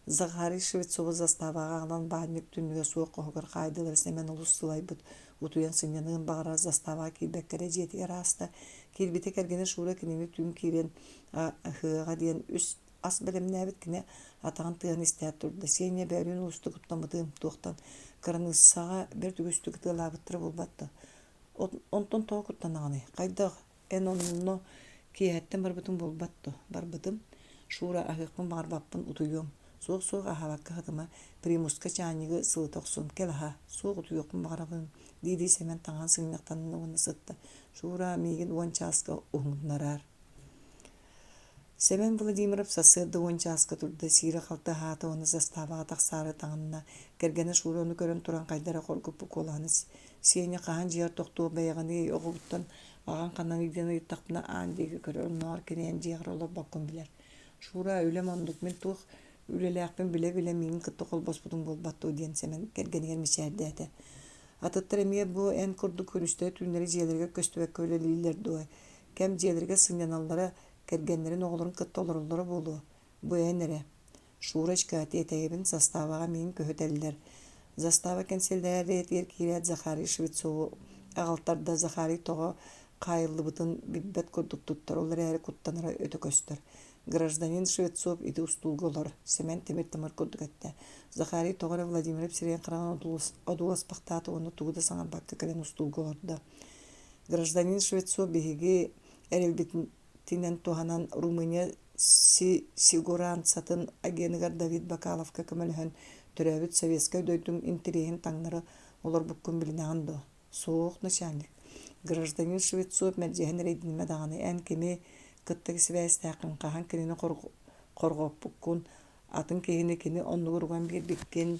Захарий Швецову заставаҕа аҕалан баанньык түннүгэ суох хоһугар хаайдылар. Сэмэн олус сылайбыт, утуйан сынньаныан баҕарар заставаҕа киирбэккэ эрэ дьиэтигэр ааста. Киирбитэ кэргэнэ Шура кинини түүн киирэн Аһыаҕа диэн үс ас бэлэмнээбит кини атаҕын тыаһын истээт турда. Сеня бөөлүүн уустук куттаммытым туохтан кыраныыссаҕа бэрт үгүстүк ытыалаабыттара буолбат да. Онтон тоҕо куттанаҕыный? Хайдах эн онно киэһэттэн барбытыҥ буолбат дуо? Барбытым. Шура, аһыахпын баҕарбаппын, утуйуом. Суох-суох аһаабакка сытыма, примуска чаанньыгы сылыта охсуом, кэл аһаа. Суох утуйуохпун баҕарабын, дии-дии Сэмэн таҥаһын сыгынньахтанна уонна сытта. Шура, миигин уон чааска уһугуннараар. Сэмэн Владимиров сарсыарда уон чааска турда, сиирэ-халты аһаата уонна заставаҕа тахсаары таҥынна. Кэргэнэ Шура ону көрөн туран хайда эрэ хоргуппут куолаһын «Сеня хаһан дьиэҕэр тохтуох бэйэҕиний, оҕобуттан аҕаҥ ханнаный диэн ыйыттахпына аан диэки көрөр, оннооҕор кини эн дьиэҕэр олорбоккун билэр. Шура, үлэм оннук, мин туох үлэлээхпин билэ-билэ миигин кытта холбоспутуҥ буолбат дуо диэн Сэмэн кэргэнигэр мичээрдээтэ. Атыттар эмиэ бу эн курдук күнүстэри-түүннэри дьиэлэригэр көстүбэккэ үлэлииллэр дуо? Кэм дьиэлэригэр сынньаналлара, кэргэннэрин оҕолорун кытта олороллоро буолуо. Бу эн эрэ. Шурочка, тиэтэйэбин, заставаҕа миигин көһүтэллэр. Застава кэнсэлээрийэтигэр киирээт Захарий Швецову аҕалтарда. Захарий тоҕо хаайыллыбытын билбэт курдук туттар, ол эрээри куттанара өтө көстөр. Гражданин Швецов ити устуулга олор, Сэмэн тимир-тамыр курдук эттэ. Захарий тоҕо эрэ Владимиров сирэйин-хараҕын одууласпахтаата уонна тугу да саҥарбакка кэлэн устуулга олордо. Гражданин Швецов биһиги эрэлбитинэн туһанан Румыния сигуранцатын агеныгар Давид Бакаловка көмөлөһөн төрөөбүт советскай дойдум интэриэһин таҥнары олорбуккун билинэҕин дуо? Суох, начальник. Гражданин Швецов мэлдьэһэн эрэйдиммэ даҕаны эн кими кытта сибээстээххин, хаһан кинини хорҕоппуккун, атын киһини кини оннугар уган биэрбиккин,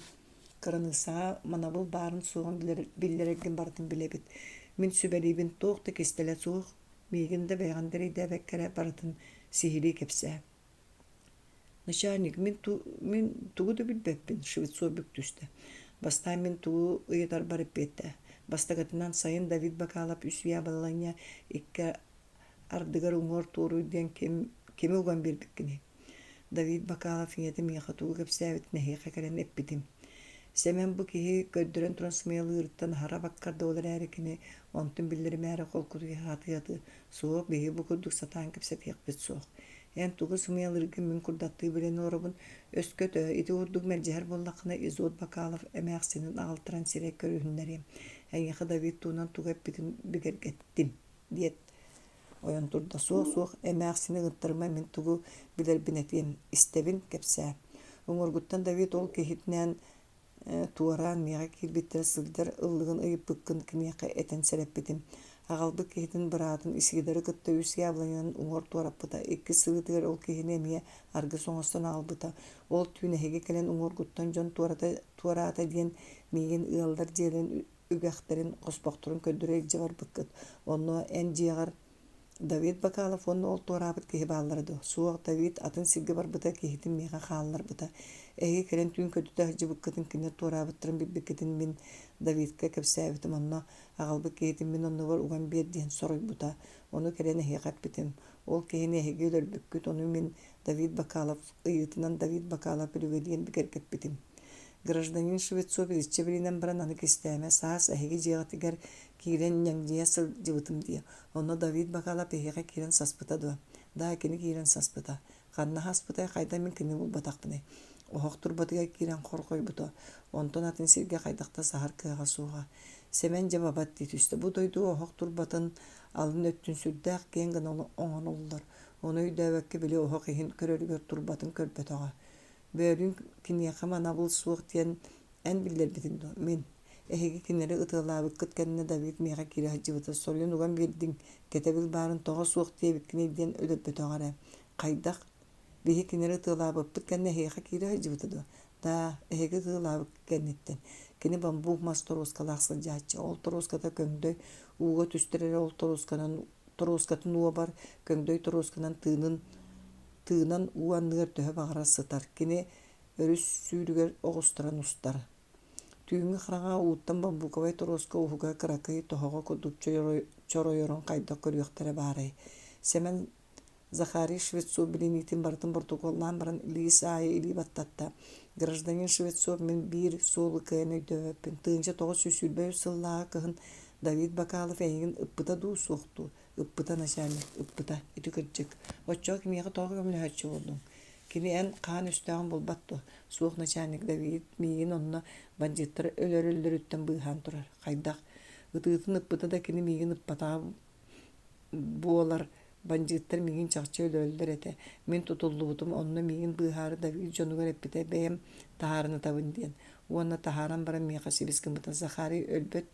кыраныыссаҕа манабыл баарын-суоҕун биллэрэргин барытын билэбит. Мин сүбэлиибин туох да кистэлэ суох, миигин да бэйэҕин да эрэйдээбэккэ эрэ барытын сиһилии кэпсээ. Начальник, мин, мин тугу да билбэппин, Швецов бүк түстэ. Бастаан мин тугу ыйытарбар эппиэттээ. Бастакытынан сайын Давид Бакалов үс яблоня икки ардыгар уҥуор туоруй диэн ким, кими уган биэрбиккиний? Давид Бакалов ийэтэ миэхэ тугу кэпсээбитин эһиэхэ кэлэн эппитим. Сэмэн бу киһи көрдөрөн туран сымыйалыырыттан аһара баккарда ол эрээри кини онтун биллэримээри холкутуйа сатыы-сатыы «Суох, биһиги бу курдук сатаан кэпсэтиэхпит суох. Эн тугу сымыйалыыргын мин курдаттыы билэн олоробун. Өскөтө ити курдук мэлдьэһэр буоллаххына Изот Бакалов эмээхсинин аҕалтаран сирэй көрүһүннэриэм. Эйиэхэ Давид туһунан тугу эппитин бигэргэттим» диэт Ойон турда: «Суох-суох, эмээхсини ыҥыттарыма, мин тугу билэрбин этиэм, истэбин, кэпсээ». Уҥуоргуттан Давид ол киһитинээн туораан миэхэ киирбиттэрэ сылдьар ыллыгын ыйыппыккын киниэхэ этэн сэрэппитим. Аҕалбыт киһитин быраатын Исидоры кытта үс яблонянан уҥуор туораппыта. Иккис сырыытыгар ол киһини эмиэ аргыс оҥостон аҕалбыта. Ол түүн эһиги кэлэн уҥуоргуттан дьон туората туораата диэн миигин ыаллар дьиэлэрин үгэхтэрин, хоспохторун көрдөрө илдьэ барбыккыт. Онно эн дьиэҕэр Давид Бакалов уонна ол туораабыт киһи бааллара дуо? Суох, Давид атын сиргэ барбыта, киһитин миэхэ хаалларбыта. Эһиги кэлэн түүн көтүтэ сылдьыбыккытын, кинилэр туораабыттарын билбиккитин мин Давидка кэпсээбитим. Онно аҕалбыт киһитин мин оннубар уган биэр диэн соруйбута. Ону кэлэн эһиэхэ эппитим. Ол киһини эһиги өлөрбүккүт, ону мин Давид Бакалов ыйыытынан Давид Бакалов өлүгэ диэн бигэргэппитим. Гражданин Швецов итиччэ билинэн баран аны кистээмэ, саас эһиги дьиэҕитигэр киирэн ньэҥдьийэ сылдьыбытым дии. Онно Давид Бакалов эһиэхэ киирэн саспыта дуо? Даа, кини киирэн саспыта. Ханна хаспытай, хайдах мин кинини булбатахпыный? Оһох турбатыгар киирэн хорҕойбута, онтон атын сиргэ хайдах да саһар кыаҕа суоҕа. Сэмэн дьэ бабат дии түстэ. Бу дойду оһох турбатын алын өттүн сүрдээх киэҥ гына оҥоһуллар. Ону өйдөөбөккө били оһох иһин көрөрүгэр турбатын көрбөтөҕө. Бөөлүүн киниэхэ манабыл суох диэн эн биллэрбитиҥ дуо? Мин. Эһиги кинилэри ытыалаабыккыт кэннэ Давид миэхэ киирэ сылдьыбыта. Соруйан уган биэрдиҥ, кэтэбил баарын тоҕо суох диэбиккиний диэн өлөрбөтөҕө эрэ. Хайдах? Биһи кинилэри ытыалаабыппыт кэннэ эһиэхэ киирэ сылдьыбыта дуо? Даа, эһиги ытыалаабыккыт кэнниттэн. Кини бамбук мас торуоскалаах сылдьааччы. Ол торуоската көҥдөй ууга түстэр эрэ ол торуосканан торуоскатын уобар, көҥдөй торуосканан тыынын тыынан уу анныгар төһө баҕарар сытар. Кини өрүс сүүрүгэр оҕустаран устар. Түүҥҥү хараҥаҕа ууттан бамбуковай торуоска уһуга кыракый тоһоҕо курдук чоройорун хайдах көрүөхтэрэ баарай? Сэмэн Захарий Швецов билиниитин барытын боротокуоллаан баран илиис аайы илии баттатта. Гражданин Швецов мин биир суолу кыайан өйдөөбөппүн. 1923 сыллааҕы кыһын Давид Бакалов эйигин ыппыта дуу, суох дуу? Ыппыта, начальник, ыппыта. Ити кырдьык. Оччоҕо кимиэхэ тоҕо көмөлөһөөччү буоллуҥ? Кини эн хаан өстөөҕүн булбат дуо? Суох, начальник Давид миигин онно бандьыыттар өлөрөллөрүттэн быыһаан турар. Хайдах? Ытыытын ыппыта да кини миигин ыппатаҕа буолар бандьыыттар миигин чахчы өлөрөллөр этэ. Мин тутуллубутум, онно миигин быыһаары Давид дьонугар эппитэ бэйэм таһааран ытабын диэн. Уонна таһааран баран миэхэ сибис гыммыта. Захарий өлбөт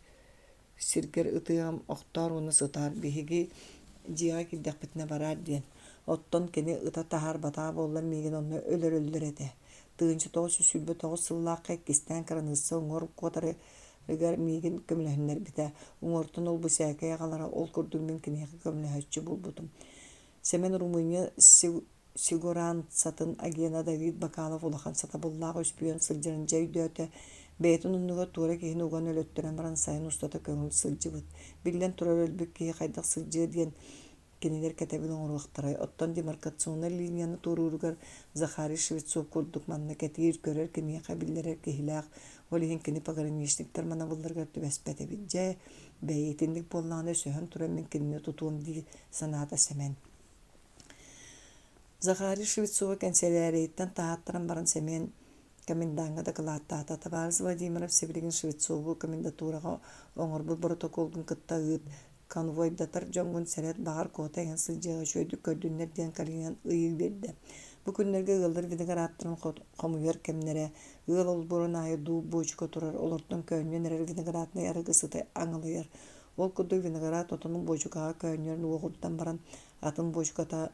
сиргэр ытыаҕым, охтоор уонна сытаар, биһиги дьиэҕэ киирдэхпитинэ бараар диэн. Оттон кини ыта таһаарбатаҕа буоллар миигин онно өлөрөллөр этэ. 1929 сыллаахха иккистээн кыраныысса уҥуор куотары ыгар миигин көмөлөһүннэрбитэ. Уҥуортан ол-бу сээкэй аҕалара, ол курдук мин киниэхэ көмөлөһөөччү буолбутум. Сэмэн Румыния сигуранцатын агена Давид Бакалов улахан сатабыллаах үспүйүөн сылдьарын дьэ өйдөөтө. Бэйэтин оннугар туора киһини уган өлөттөрөн баран сайын устата көҥүл сылдьыбыт. Биллэн турар өлбүт киһи хайдах сылдьыа диэн кинилэр кэтэбил оҥоруохтарай. Оттон демаркационнай линияны туорууругар Захарий Швецов курдук манна кэтиир, көрөр киниэхэ биллэрэр киһилээх, ол иһин кини пограничниктар манабылларыгар түбэспэт эбит. Дьэ, бэйи, итинник буоллаҕына өсөһөн туран мин кинини тутуом дии санаата Сэмэн. Захарий Швецовы кэнсэлээрийтэн таһааттаран баран Сэмэн Комендаҥҥа дакылааттаата. Табаарыс Владимиров сибилигин Швецову комендатураҕа оҥорбут боротокуолгун кытта ыыт, конвойдатар дьоҥҥун сэрэт, баҕар куота иһэн сылдьыаҕа үчүгэйдик көрдүннэр диэн Калинин ыйыы биэрдэ. Бу күннэргэ ыаллар виноградтарын хомуйар кэмнэрэ, ыал олбуорун аайы дууп буочука турар, олортон көөнньөн эрэр винограднай арыгы сыта аҥылыйар. Ол курдук виноград отонун буочукаҕа көөнньөрөн уоҕурдан баран атын буочуката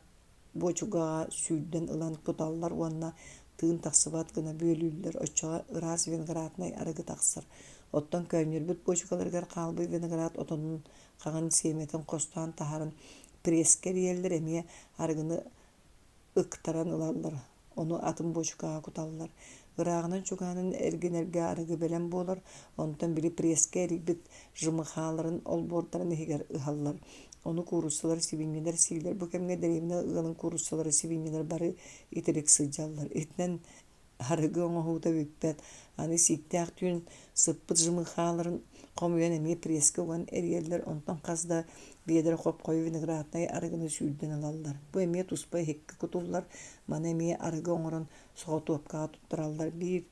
буочукаҕа сүүрдэн ылан куталлар уонна тыын тахсыбат гына бүөлүүллэр, оччоҕо ыраас винограднай арыгы тахсар. Оттон көөнньөрбүт буочукаларыгар хаалбыт виноград отонун хаҕын сиэмэтин хостоон таһааран пресскэ эрийэллэр, эмиэ арыгыны ыктаран ылаллар ону атын буочукаҕа куталлар. Ырааҕынан-чугаһынан эргинэргэ арыгы бэлэм буолар, онтон били пресскэ эрийбит жмыхаларын олбуордарын иһигэр ыһаллар. Ону кууруссалар, сибиинньэлэр сииллэр. Бу кэмҥэ дэриэбинэ ыалын кууруссалара, сибиинньэлэр бары итирик сылдьаллар. Итинэн арыгы оҥоһуута бүппэт. Аны сииктээх түүн сыппыт жмыхаларын хомуйан эмиэ пресскэ уган эрийэллэр, онтон хас да биэдэрэ хоп-хойуу винограднай арыгыны сүүрдэн ылаллар. Бу эмиэ туспа иһиккэ кутуллар, маны эмиэ арыгы оҥорон соҕотуопкаҕа туттараллар. Биир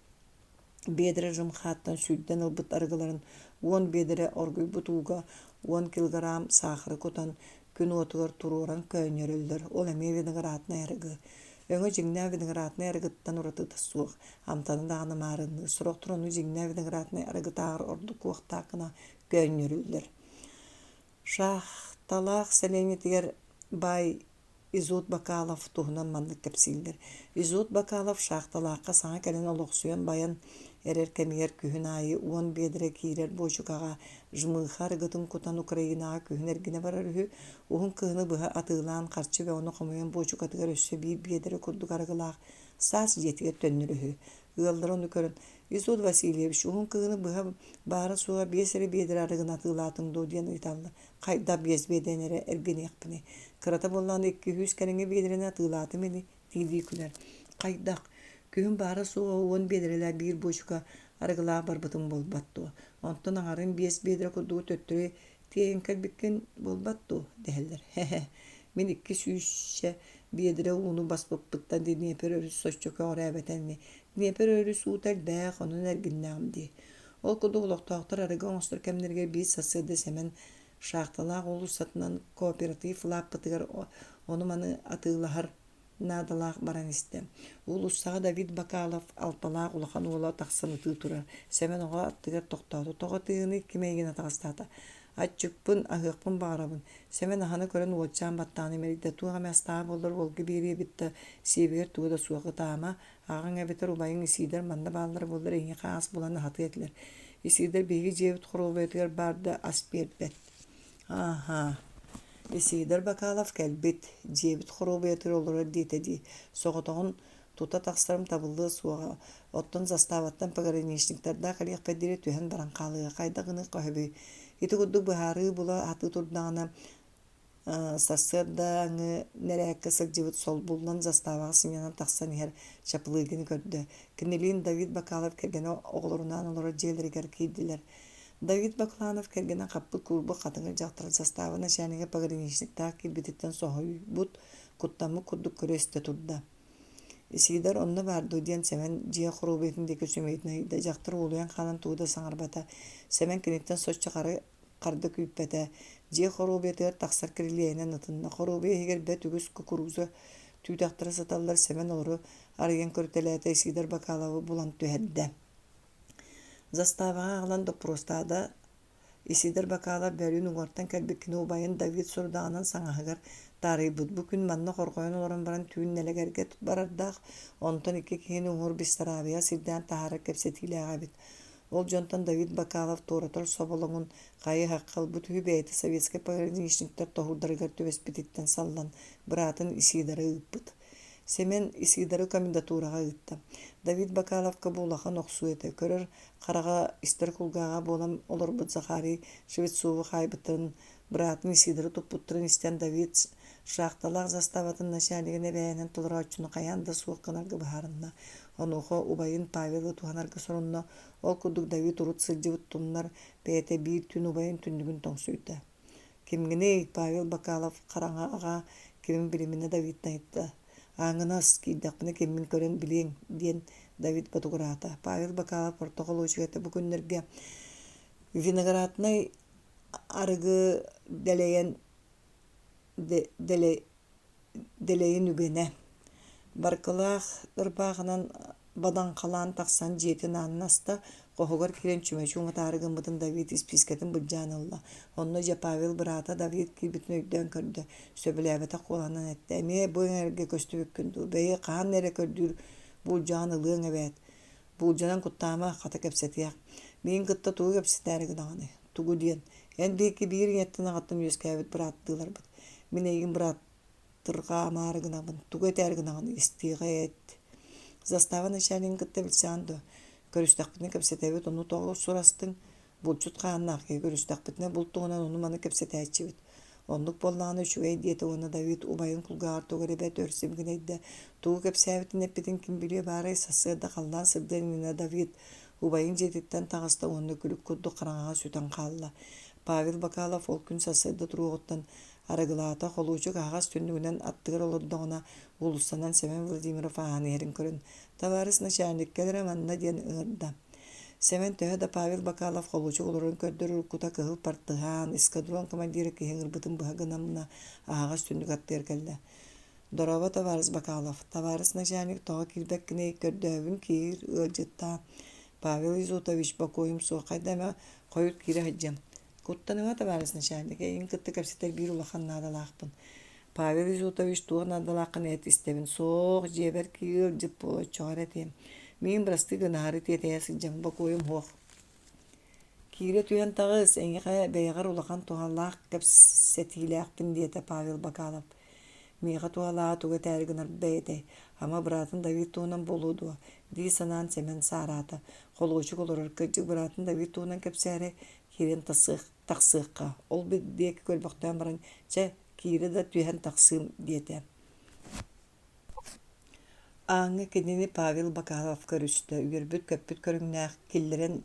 биэдэрэ жмыхаттан сүүрдэн ылбыт арыгыларын 10 биэдэрэ оргуйбут ууга 10 килограмм саахары кутан күн уотугар туруоран көөнньөрөллөр. Ол эмиэ винограднай арыгы. Өҥө дьиҥнээх винограднай арыгыттан уратыта суох, амтана даҕаны маарынныыр. Сорохтор ону дьиҥнээх винограднай арыгытааҕар ордук куохтаах гына көөнньөрүллэр. Шахталаах сэлиэнньэтигэр баай Изот Бакалов туһунан маннык кэпсииллэр. Изот Бакалов Шахталаахха саҥа кэлэн олохсуйан байан эрэр кэмигэр күһүн аайы 10 биэдэрэ киирэр буочукаҕа жмыха арыгытын кутан Украинаҕа күһүн эргинэ барар үһү. Уһун кыһыны быһа атыылаан харчы бөҕөнү хомуйан буочукатыгар өссө биир биэдэрэ курдук арыгылаах саас дьиэтигэр төннөр үһү. Ыаллара ону көрөн, «Изот Васильевич, уһун кыһыны быһа баара-суоҕа биэс эрэ биэдэрэ арыгыны атыылаатыҥ дуо?» диэн ыйыталлар. Хайдах биэс биэдэни эрэ эргиниэхпиний? Кырата буоллаҕына икки-үс кэриҥэ биэдэрэни атыылаатым ини, дии-дии күлэр. Хайдах? Күһүн баара-суоҕа уон биэдэрэлээх биир буочука арыгылаах барбытым буолбат дуо? Онтон аҥарын биэс биэдэрэ курдугу төттөрү тиэйэн кэлбиккин буолбат дуо? дэһэллэр. Һэ-һэ, мин икки сүүсчэ биэдэрэ ууну баспыппыттан Днепр өрүс соччо көҕүрээбэтэ ини. Днепр өрүс уута элбэх, онон эргиннэҕим дии. Ол курдук олохтоохтор арыгы оҥостор кэмнэригэр биир сарсыарда Сэмэн Шахталаах уулуссатынан кооператив лааппытыгар ону-маны атыылаһар наадалаах баран истэ. Уулуссаҕа Давид Бакалов алталаах улахан уола тахсан ытыы турар. Сэмэн оҕо аттыгар тохтоото. Тоҕо тыыны ким эйигин атаҕастаата? Аччыкпын, аһыахпын баҕарабын. Сэмэн аһына көрөн уолчаан баттаҕын имэрийдэ. Туох эмэ астааҕа буоллар уолга биэриэ эбит да, сиэбигэр туга да суох ытаама. Аҕаҥ эбэтэр убайыҥ Исиидэр манна бааллара буоллар эйиэхэ ас булан аһатыа этилэр. Исиидэр биһиги дьиэбит хоруобуйатыгар баар да ас биэрбэт. Ааһаа, Исиидэр Бакалов кэлбит, дьиэбит хоруобуйатыгар олорор диэтэ дии, соҕотоҕун тута тахсарым табыллыа суоҕа, оттон заставаттан пограничниктардаах кэлиэхпэр диэри түһэн баран хаалыа, хайдах гыныахха сөбүй? Ити курдук быһаарыы була сатыы турдаҕына Сарсыардааҥы нэрээккэ сылдьыбыт солбуллан заставаҕа сынньанан тахсан иһэр Чаплыгины көрдө. Кинилиин Давид Бакалов кэргэнэ оҕолорунаан олорор дьиэлэригэр киирдилэр. Давид Бакланов кэргэнэ хаппыт куурбут хатыҥыр дьахтар застава начальнига пограничниктаах киирбититтэн соһуйбут, куттаммыт курдук көрө-истэ турда. Исиидэр онно баар дуо диэн Сэмэн дьиэ хоруобуйатын диэки сүмэйитин ыйда. Дьахтар уолуйан хаалан тугу да саҥарбата. Сэмэн киниттэн соччо хары харда күүппэтэ, дьиэ хоруобуйатыгар тахсар кирилиэһинэн ытынна. Хоруобуйа иһигэр бэрт үгүс кукуруза түүтэхтэрэ сыталлар, Сэмэн олору арыйан көрүтэлээтэ, Исидор Бакаловы булан түһэрдэ. Заставаҕа аҕалан доппуруостаата. Исидор Бакалов бөлүүн уҥуортан кэлбит кини убайын Давид сорудаҕынан саҥаһыгар таарыйбыт. Бу күн манна хорҕойон олорон баран түүн нэлэгэргэ барардаах, онтон икки киһини уҥуор Бессарабия сирдээн таһаарар кэпсэтиилээх эбит. Ол дьонтон Давид Бакалов туоратар соболоҥун хайы-һахха ылбыт үһү бэйэтэ советскай пограничниктар тоһуурдарыгар түбэспититтэн саллан быраатын Исидоры ыыппыт. Сэмэн Исидоры комендатураҕа ыытта. Давид Бакаловка бу улахан охсуу этэ. Көрөр хараҕа, истэр кулгааҕа буолан олорбут Захарий Швецову хаайбыттарын Быраатын Исидоры туппуттарын истэн Давид шахталаах заставатын начальнигын эбээнэн толорооччуну хайаан да суох гынарга быһаарынна. Онуоха убайын Павелы туһанарга сорунна. Ол курдук Давид урут сылдьыбыт тумнар бэйэтэ биир түүн убайын түннүгүн тоҥсуйда. «Кимҥиний?» Павел Бакалов хараҥаҕа кимин билиминэ Давидтан ыйытта. «Ааҥынас, киирдэхпинэ киммин көрөн билиэҥ» диэн Давид ботугураата. Павел Бакалов орто холуочук этэ бу күннэргэ винограднай арыгы дэлэйэн дэлэйин үгэнэ. Баркылаах ырбаахынан бадаҥхалаан тахсан дьиэтин аанын аста, хоһугар киирэн чүмэчи уматаары гыммытын Давид испиискэтин былдьаан ылла. Онно дьэ Павел быраата Давид киирбитин өйдөөн көрдө, сөбүлээбэтэх куолаһынан эттэ: «Эмиэ бу эҥэргэ көстүбүккүн дуу, бэйи хаһан эрэ көрдүүр булдьаҕын ылыаҥ эбээт Буулдьанан куттаама, хата кэпсэтиэх. Миигин кытта тугу кэпсэтээри гынаҕыный? Тугу диэн? Эн биһикки биир ийэттэн аҕаттан үөскээбит бырааттыыларбыт. Мин эйигин бырааттырҕаамаары гынабын. Тугу этээри гынаҕыный? Истиэҕэ эт. Застава начальнигын кытта билсэҕин дуо? Көрүстэхпитинэ кэпсэтэбит, ону тоҕо сурастыҥ? Булчут хааннаах киһи көрүстэхпитинэ булт туһунан ону-маны кэпсэтээччибит. Оннук буоллаҕына үчүгэй диэтэ уонна Давид убайын кулгааҕар тугу эрэ бэрт өр сибигинэйдэ. Тугу кэпсээбитин эппитин ким билиэ баарай сарсыарда халлаан сырдыан иннинэ Давид убайын дьиэтиттэн таҕыста уонна күлүк курдук хараҥаҕа сүтэн хаалла. Павел Бакалов ол күн сарсыарда туруоҕуттан арыгылаата, холуочук аһаҕас түннүгүнэн аттыгар олордоҕуна уулуссанан Сэмэн Владимиров ааһан иһэрин көрөн «Табаарыс начальник, кэл эрэ манна» диэн ыҥырда. Сэмэн төһө да Павел Бакалов холуочук олорон көрдөр уруккута кыһыл партыһаан, эскадрон командира киһи ыҥырбытын быһа гынамна аһаҕас түннүк аттыгар кэллэ. «Дорообо, табаарыс Бакалов, табаарыс начальник тоҕо киирбэккиний, көрдөөбүн киир, ыалдьыттаа. Павел Изотович, бокуойум суох, хайда эмэ хойут киирэ сылдьыам. Куттаныма, табаарыс начальник, эйигин кытта кэпсэтэр биир улахан наадалаахпын. Павел Изотович туох наадалааххын эт истэбин. Суох, дьиэбэр киир ыалдьыт буола оччоҕо эрэ этиэм. Миигин бырастыы гынаары тиэтэйэ сылдьан бокуойум суох. Киирэ түһэн таҕыс, эйиэхэ бэйэҕэр улахан туһалаах кэпсэтиилээхпин диэтэ Павел Бакалов. Миэхэ туһалааҕа тугу этээри гынар бэйэтэй, ама быраатын Давид туһунан буолуо дуо дии санаан Сэмэн саараата. Холуочук олорор кырдьык быраатын Давид туһунан кэпсээри киирэн тахсыахха, ол диэки көрбөхтөөн баран, чэ, киирэ да түһэн тахсыым диэтэ. Ааҥҥа кинини Павел Бакалов көрүстэ, үөрбүт-көппүт көрүҥнээх киллэрэн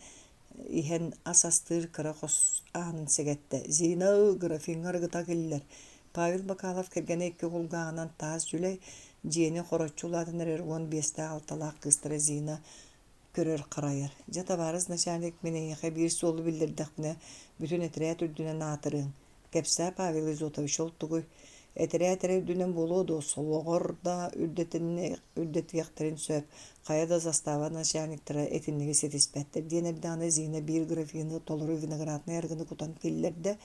иһэн ас астыыр кыра хос аанын сэгэттэ: «Зина, графиҥҥа арыгыта киллэр» Павел Бакалов кэргэнэ икки кулгааҕынан таас дьүлэй, дьиэни хороччу улаатан эрэр 15-алталаах кыыстара Зина көрөр-харайар: «Дьэ, табаарыс начальник, мин эйиэхэ биир суолу биллэрдэхпинэ, бүтүн этэрээт үрдүнэн аатырыаҥ. Кэпсээ, Павел Изотович, ол тугуй? Этэрээт эрэ үрдүнэн буолуо дуо, солоҕор да үрдэтиэхтэрин сөп, хайа да застава начальниктара итинниги ситиспэттэр» диэн эрдэҕинэ Зина биир графины толору винограднай арыгыны кутан киллэрдэ.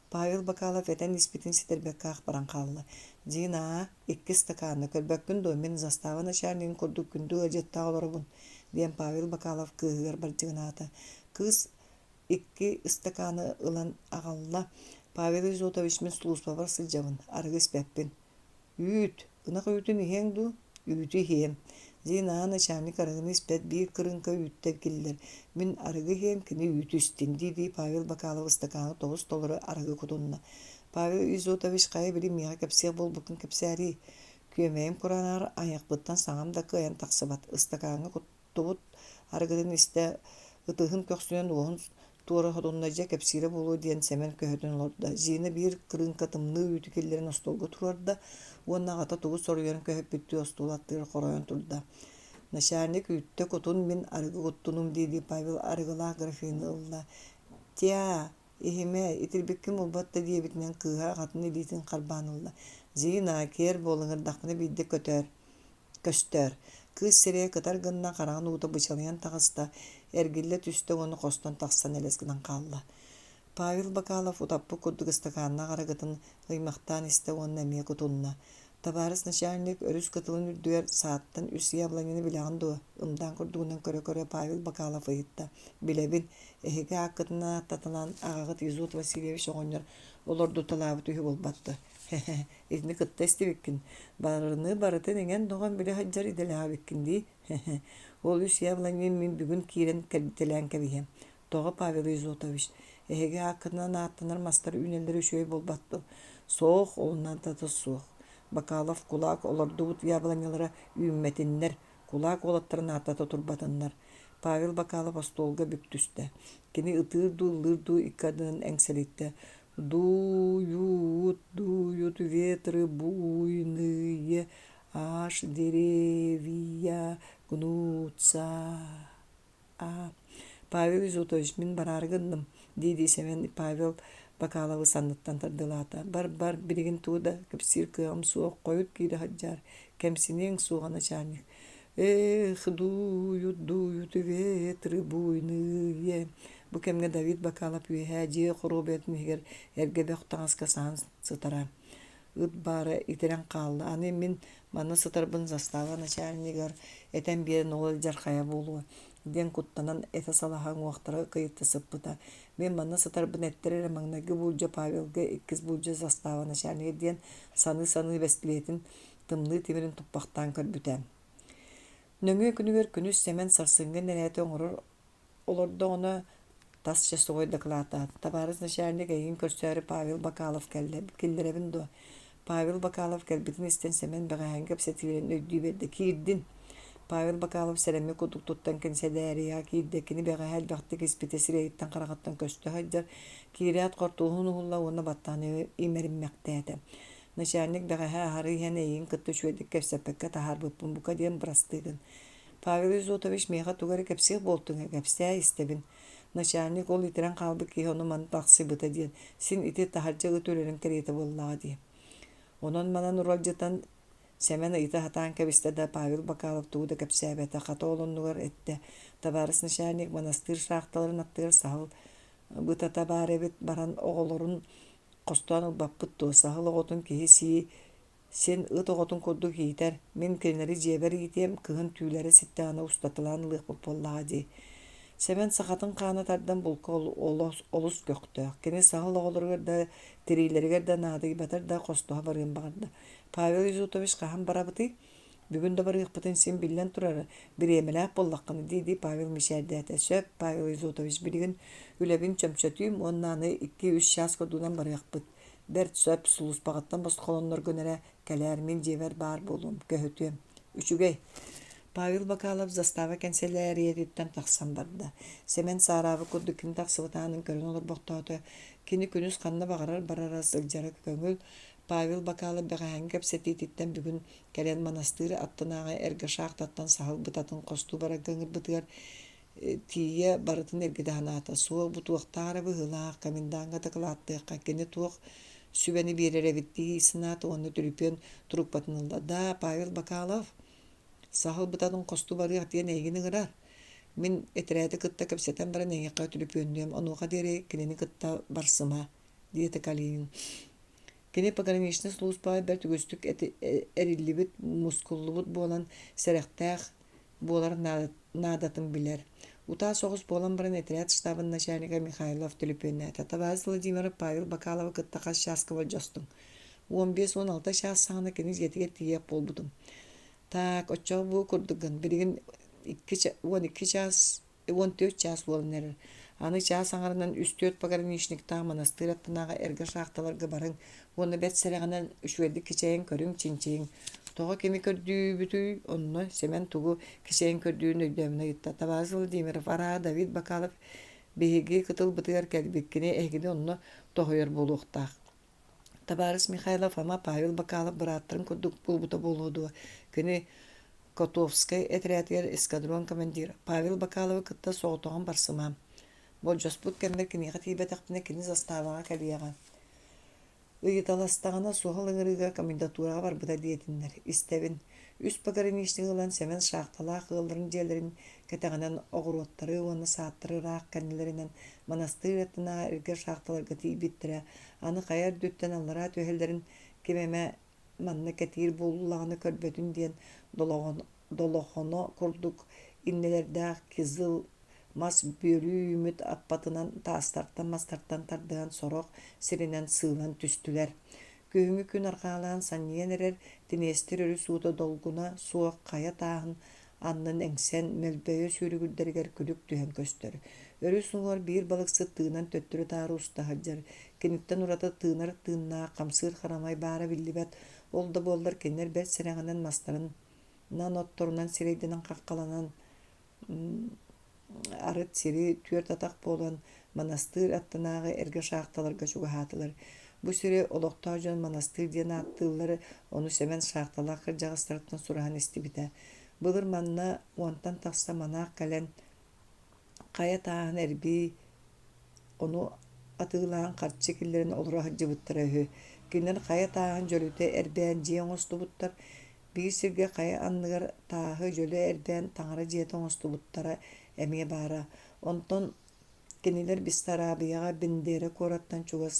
Павел Бакалов этэн испитин ситэрбэккэ ах баран хаалла. «Зина, икки ыстакааны көрбөккүн дуо, мин застава начальнигын курдук күндү ыалдьыттаах олоробун», диэн Павел Бакалов кыыһыгар бардьыгынаата. Кыыс икки ыстакааны ылан аҕалла. Павел Изотович, мин сулууспабар сылдьабын, арыгы испэппин. Үүт, ынах үүтүн иһиэҥ дуу? Үүтү иһиэм. Зина начальник арыгыны испэт биир кырыыҥка үүттэн киллэр. Мин арыгы иһиэм, кини үүтү истин, дии-дии Павел Бакалов ыстакааны тобус-толору арыгы кутунна. Павел Изотович хайа били миэхэ кэпсиэх буолбуккун кэпсээриий. Күөмэйим кураанаар айахпыттан саҥам да кыайан тахсыбат. Ыстакааҥҥа куттубут арыгытын истэ, ытыһын көхсүнэн уоһун туора сотунна дьэ кэпсиирэ буолуо диэн Сэмэн көһүтэн олордо. Зина биир кырыыҥка тымныы үүтү киллэрэн остуолга туруорда уонна аҕата тугу соруйарын көһүппүттүү остуол аттыгар хоройон турда. Начальник үүттэ кутун мин арыгы куттунум дии-дии Павел арыгылаах графины ылла. Тя, иһимэ, итирбиккин булбат да диэбитинэн кыыһа аҕатын илиитин харбаан ылла. Зина, киэр буол ыҥырдахпына биирдэ көтөөр көстөөр. Кыыс сирэйэ кытар гынна, хараҕын уута бычалыйан таҕыста, эргиллэ түстэ уонна хостон тахсан элэс гынан хаалла. Павел Бакалов утаппыт курдук ыстакааннаах арыгытын ыймахтаан истэ уонна эмиэ кутунна. «Табаарыс начальник, өрүс кытылын үрдүгэр сааттан үс яблонины билэҕин дуо?» ымдаан курдугунан көрө-көрө Павел Бакалов ыйытта. «Билэбин. Эһиги ааккытынан ааттаталаан аҕаҕыт Изот Васильевич оҕонньор олордуталаабыт үһү буолбат дуо? Һэ-һэ, итини кытта истибиккин. Барыны барытын иҥэн-тоҥон билэ сылдьар идэлээх эбиккин дии. Һэ-һэ, ол үс яблонин мин бүгүн киирэн кэлбитэлээн кэбиһиэм. Тоҕо, Павел Изотович, эһиги ааккытынан ааттанар мастар үүнэллэрэ үчүгэй буолбат дуо? Суох, ол суох. Бакалов кулаак олордубут яблонялара үүммэтиннэр, кулаак уолаттарын ааттата турбатыннар. Павел Бакалов остуолга бүк түстэ. Кини ытыыр дуу, ыллыыр дуу икки ардынан эҥсэлиттэ. Дуют, дуют ветры буйные, аж деревья гнутся. А Павел Изотович, мин бараары гынным, дии-дии Сэмэн Павел Бакаловы санныттан тардылаата. Бар-бар, билигин тугу да кэпсиир кыаҕым суох, хойут киирэ сылдьаар, кэмсиниэҥ суоҕа начальник. Эх, дуют, дуют ветры буйные. Бу кэмҥэ Давид Бакалов үөһээ дьиэ хоруобуйатын иһигэр эргэ бөх таҥаска саһан сытара. Ыт баара итирэн хаалла. Аны мин манна сытарбын застава начальнигар этэн биэрэн ол алдьархайа буолуо диэн куттанан этэ салаһа уҥуохтара кыйытта сыппыта. Мин манна сытарбын эттэр эрэ маҥнайгы буулдьа Павелга, иккис буулдьа застава начальнига диэн саныы-саныы бэстилиэтин тымныы тимирин туппахтаан көрбүтэ. Нөҥүө күнүгэр күнүс Сэмэн сарсыҥҥы нэрээти оҥорор Олордоҕуна тас часовой дакылааттаата: «Табаарыс начальник, эйигин көрсөөрү Павел Бакалов кэллэ, киллэрэбин дуо?» Павел Бакалов кэлбитин истэн Сэмэн бэҕэһээҥҥи кэпсэтиилэрин өйдүү биэрдэ: «Киирдин!» Павел Бакалов сэрэммит курдук туттан кэнсэлээрийэҕэ киирдэ. Кини бэҕэһээ элбэхтик испитэ сирэйиттэн-хараҕыттан көстө сылдьар. Киирээт хортуоһун уһулла уонна баттаҕын имэриммэхтээтэ. «Начальник, бэҕэһээ аһары иһэн эйигин кытта үчүгэйдик кэпсэппэккэ таһаарбыппын бука диэн бырастыы гын. Павел Изотович миэхэ тугу эрэ кэпсиэх буолтуҥ ээ, кэпсээ, истэбин. Начальник ол итирэн хаалбыт киһи ону-маны тахсыбыта диэн, син ити таһырдьа ыт үрэрин кэриэтэ буоллаҕа дии. Онон-манан уралдьытан Сэмэн ыйыта сатаан кэбистэ да, Павел Бакалов тугу да кэпсээбэтэ, хата ол оннугар эттэ: «Табаарыс начальник, монастырь шахталарын аттыгар саһыл бытата баар эбит, баран оҕолорун хостоон ылбаппыт дуо, саһыл оҕотун киһи сии Син ыт оҕотун курдук иитэр, мин кинилэри дьиэбэр иитиэм, кыһын түүлэрэ ситтэҕинэ устаталаан ылыахпыт буоллаҕа дии. Сэмэн сахатын хаана тардан булка олус, олус көхтөөх. Кини саһыл оҕолоругар да, тириилэригэр да наадыйбатар да хостоһо барыан баҕарда. Павел Изотович хаһан барабытый? Бүгүн да барыахпытын син биллэн турара, бириэмэлээх буоллаххына дии-дии Павел мичээрдээтэ. Сөп, Павел Изотович, билигин үлэбин чөмчөтүүм уонна аны 2-3 чаас курдугунан барыахпыт. Бэрт сөп, сулууспаҕыттан босхолонноргун эрэ кэлээр, мин дьиэбэр баар буолуом, көһүтүөм. Үчүгэй. Павел Бакалов застава кэнсэлээрийэтиттэн тахсан барда. Сэмэн саараабыт курдук кини тахсыбыт аанын көрөн олорбохтоото. Кини күнүс ханна баҕарар барара сылдьара көҥүл. Павел Бакалов бэҕэһээҥҥи кэпсэтиититтэн бүгүн кэлэн манастыыр аттынааҕы эргэ шахтаттан саһыл бытатын хостуу барарга ыҥырбытыгар тиийэ барытын эргитэ санаата. Суох бу туохтаах эрэ быһыылаах, комендаҥҥа дакылааттыахха, кини туох сүбэни биэрэр эбит дии санаата уонна түлүпүөн трубкатын ылла. «Да, Павел Бакалов, саһыл бытатын хостуу барыах диэн эйигин ыҥырар. Мин этэрээти кытта кэпсэтэн баран эйиэхэ түлүпүөннүөм, онуоха диэри кинини кытта барсыма», диэтэ Калинин. Кини пограничнай сулууспаҕа бэрт үгүстүк эриллибит, мускуллубут буолан, сэрэхтээх буолар наадатын билэр. Утаа соҕус буолан баран этэрээт штабын начальнига Михайлов төлөпүөннээтэ. Табаарыс Владимиров Павел Бакаловы кытта хас чааска болдьостуҥ? 15-16 чаас саҕана кини дьиэтигэр тиийиэх буолбутум. Так, оччоҕо бу курдук гын. Билигин 12 чаас 14 чаас буолан эрэр. Аны чаас аҥарынан үс-түөрт пограничниктаах манастыыр аттынааҕы эргэ шахталарга барыҥ уонна бэрт сэрэҕинэн үчүгэйдик кичэйэн көрүҥ, чинчийиҥ. Тоҕо кими көрдүүбүтүй? Онно Сэмэн тугу кичэйэн көрдүүрүн өйдөөмүнэ ыйытта. Табаарыс Владимиров, араа Давид Бакалов биһиги кытылбытыгар кэлбит, кини эһигини онно тоһуйар буолуохтаах. Табаарыс Михайлов ама Павел Бакалов бырааттарын курдук буолбута буолуо дуо? Кини Котовскай этэрээтигэр эскадрон командира Павел Бакаловы кытта соҕотоҕун барсымаам. Болдьоспут кэммэр киниэхэ тиийбэтэхпинэ кини заставаҕа кэлиэҕэ. Ыйыталастаҕына суһал ыҥырыыга комендатураҕа барбыта диэтиннэр. Истэбин. Үс пограничник ылан Сэмэн шахталаах ыалларын дьиэлэрин кэтэҕинэн оҕуруоттары уонна саадтары ыраах кэннилэринэн манастыыр аттынааҕы эргэ шахталарга тиийбиттэрэ. Аны хайа үрдүттэн аллараа түһэллэрин ким эмэ манна кэтиир буоллаҕына көрбөтүн диэн долохоно курдук иннэлэрдээх кизыл мас бүөлүү үүммүт аппатынан таастартан мастартан тардыһан сорох сиринэн сыылан түстүлэр. Күһүҥҥү күн арҕаалаан санньыйан эрэр Тиниэстир өрүс уута долгуна суох хайа тааһын аннын эҥсэн, мөлбөйө сүүрүгүрдэригэр күлүк түһэн көстөр. Өрүс уҥуор биир балыксыт тыынан төттөрү-таары уста сылдьар. Киниттэн ураты тыынар тыыннаах, хамсыыр харамай баара биллибэт. Ол да буоллар кинилэр бэрт сэрэҕинэн мастарынан, отторунан сирэйдэнэн хаххаланан Арыт сири түөрт атах буолан манастыыр аттынааҕы эргэ шахталарга чугаһаатылар. Бу сири олохтоох дьон манастыыр диэн ааттыыллар, ону Сэмэн шахталаах кырдьаҕастарыттан сураһан истибитэ. Былыр манна уонтан тахса манаах кэлэн хайа тааһын эрбии, ону атыылаан харчы киллэрэн олоро сылдьыбыттара үһү. Кинилэр хайа тааһын дьөлүтэ эрбээн дьиэ оҥостубуттар, Биир сиргэ хайа анныгар тааһы дьөлө эрбээн таҥара дьиэтэ оҥостубуттара эмиэ баара. Онтон кинилэр Бессарабияҕа Бендера куораттан чугас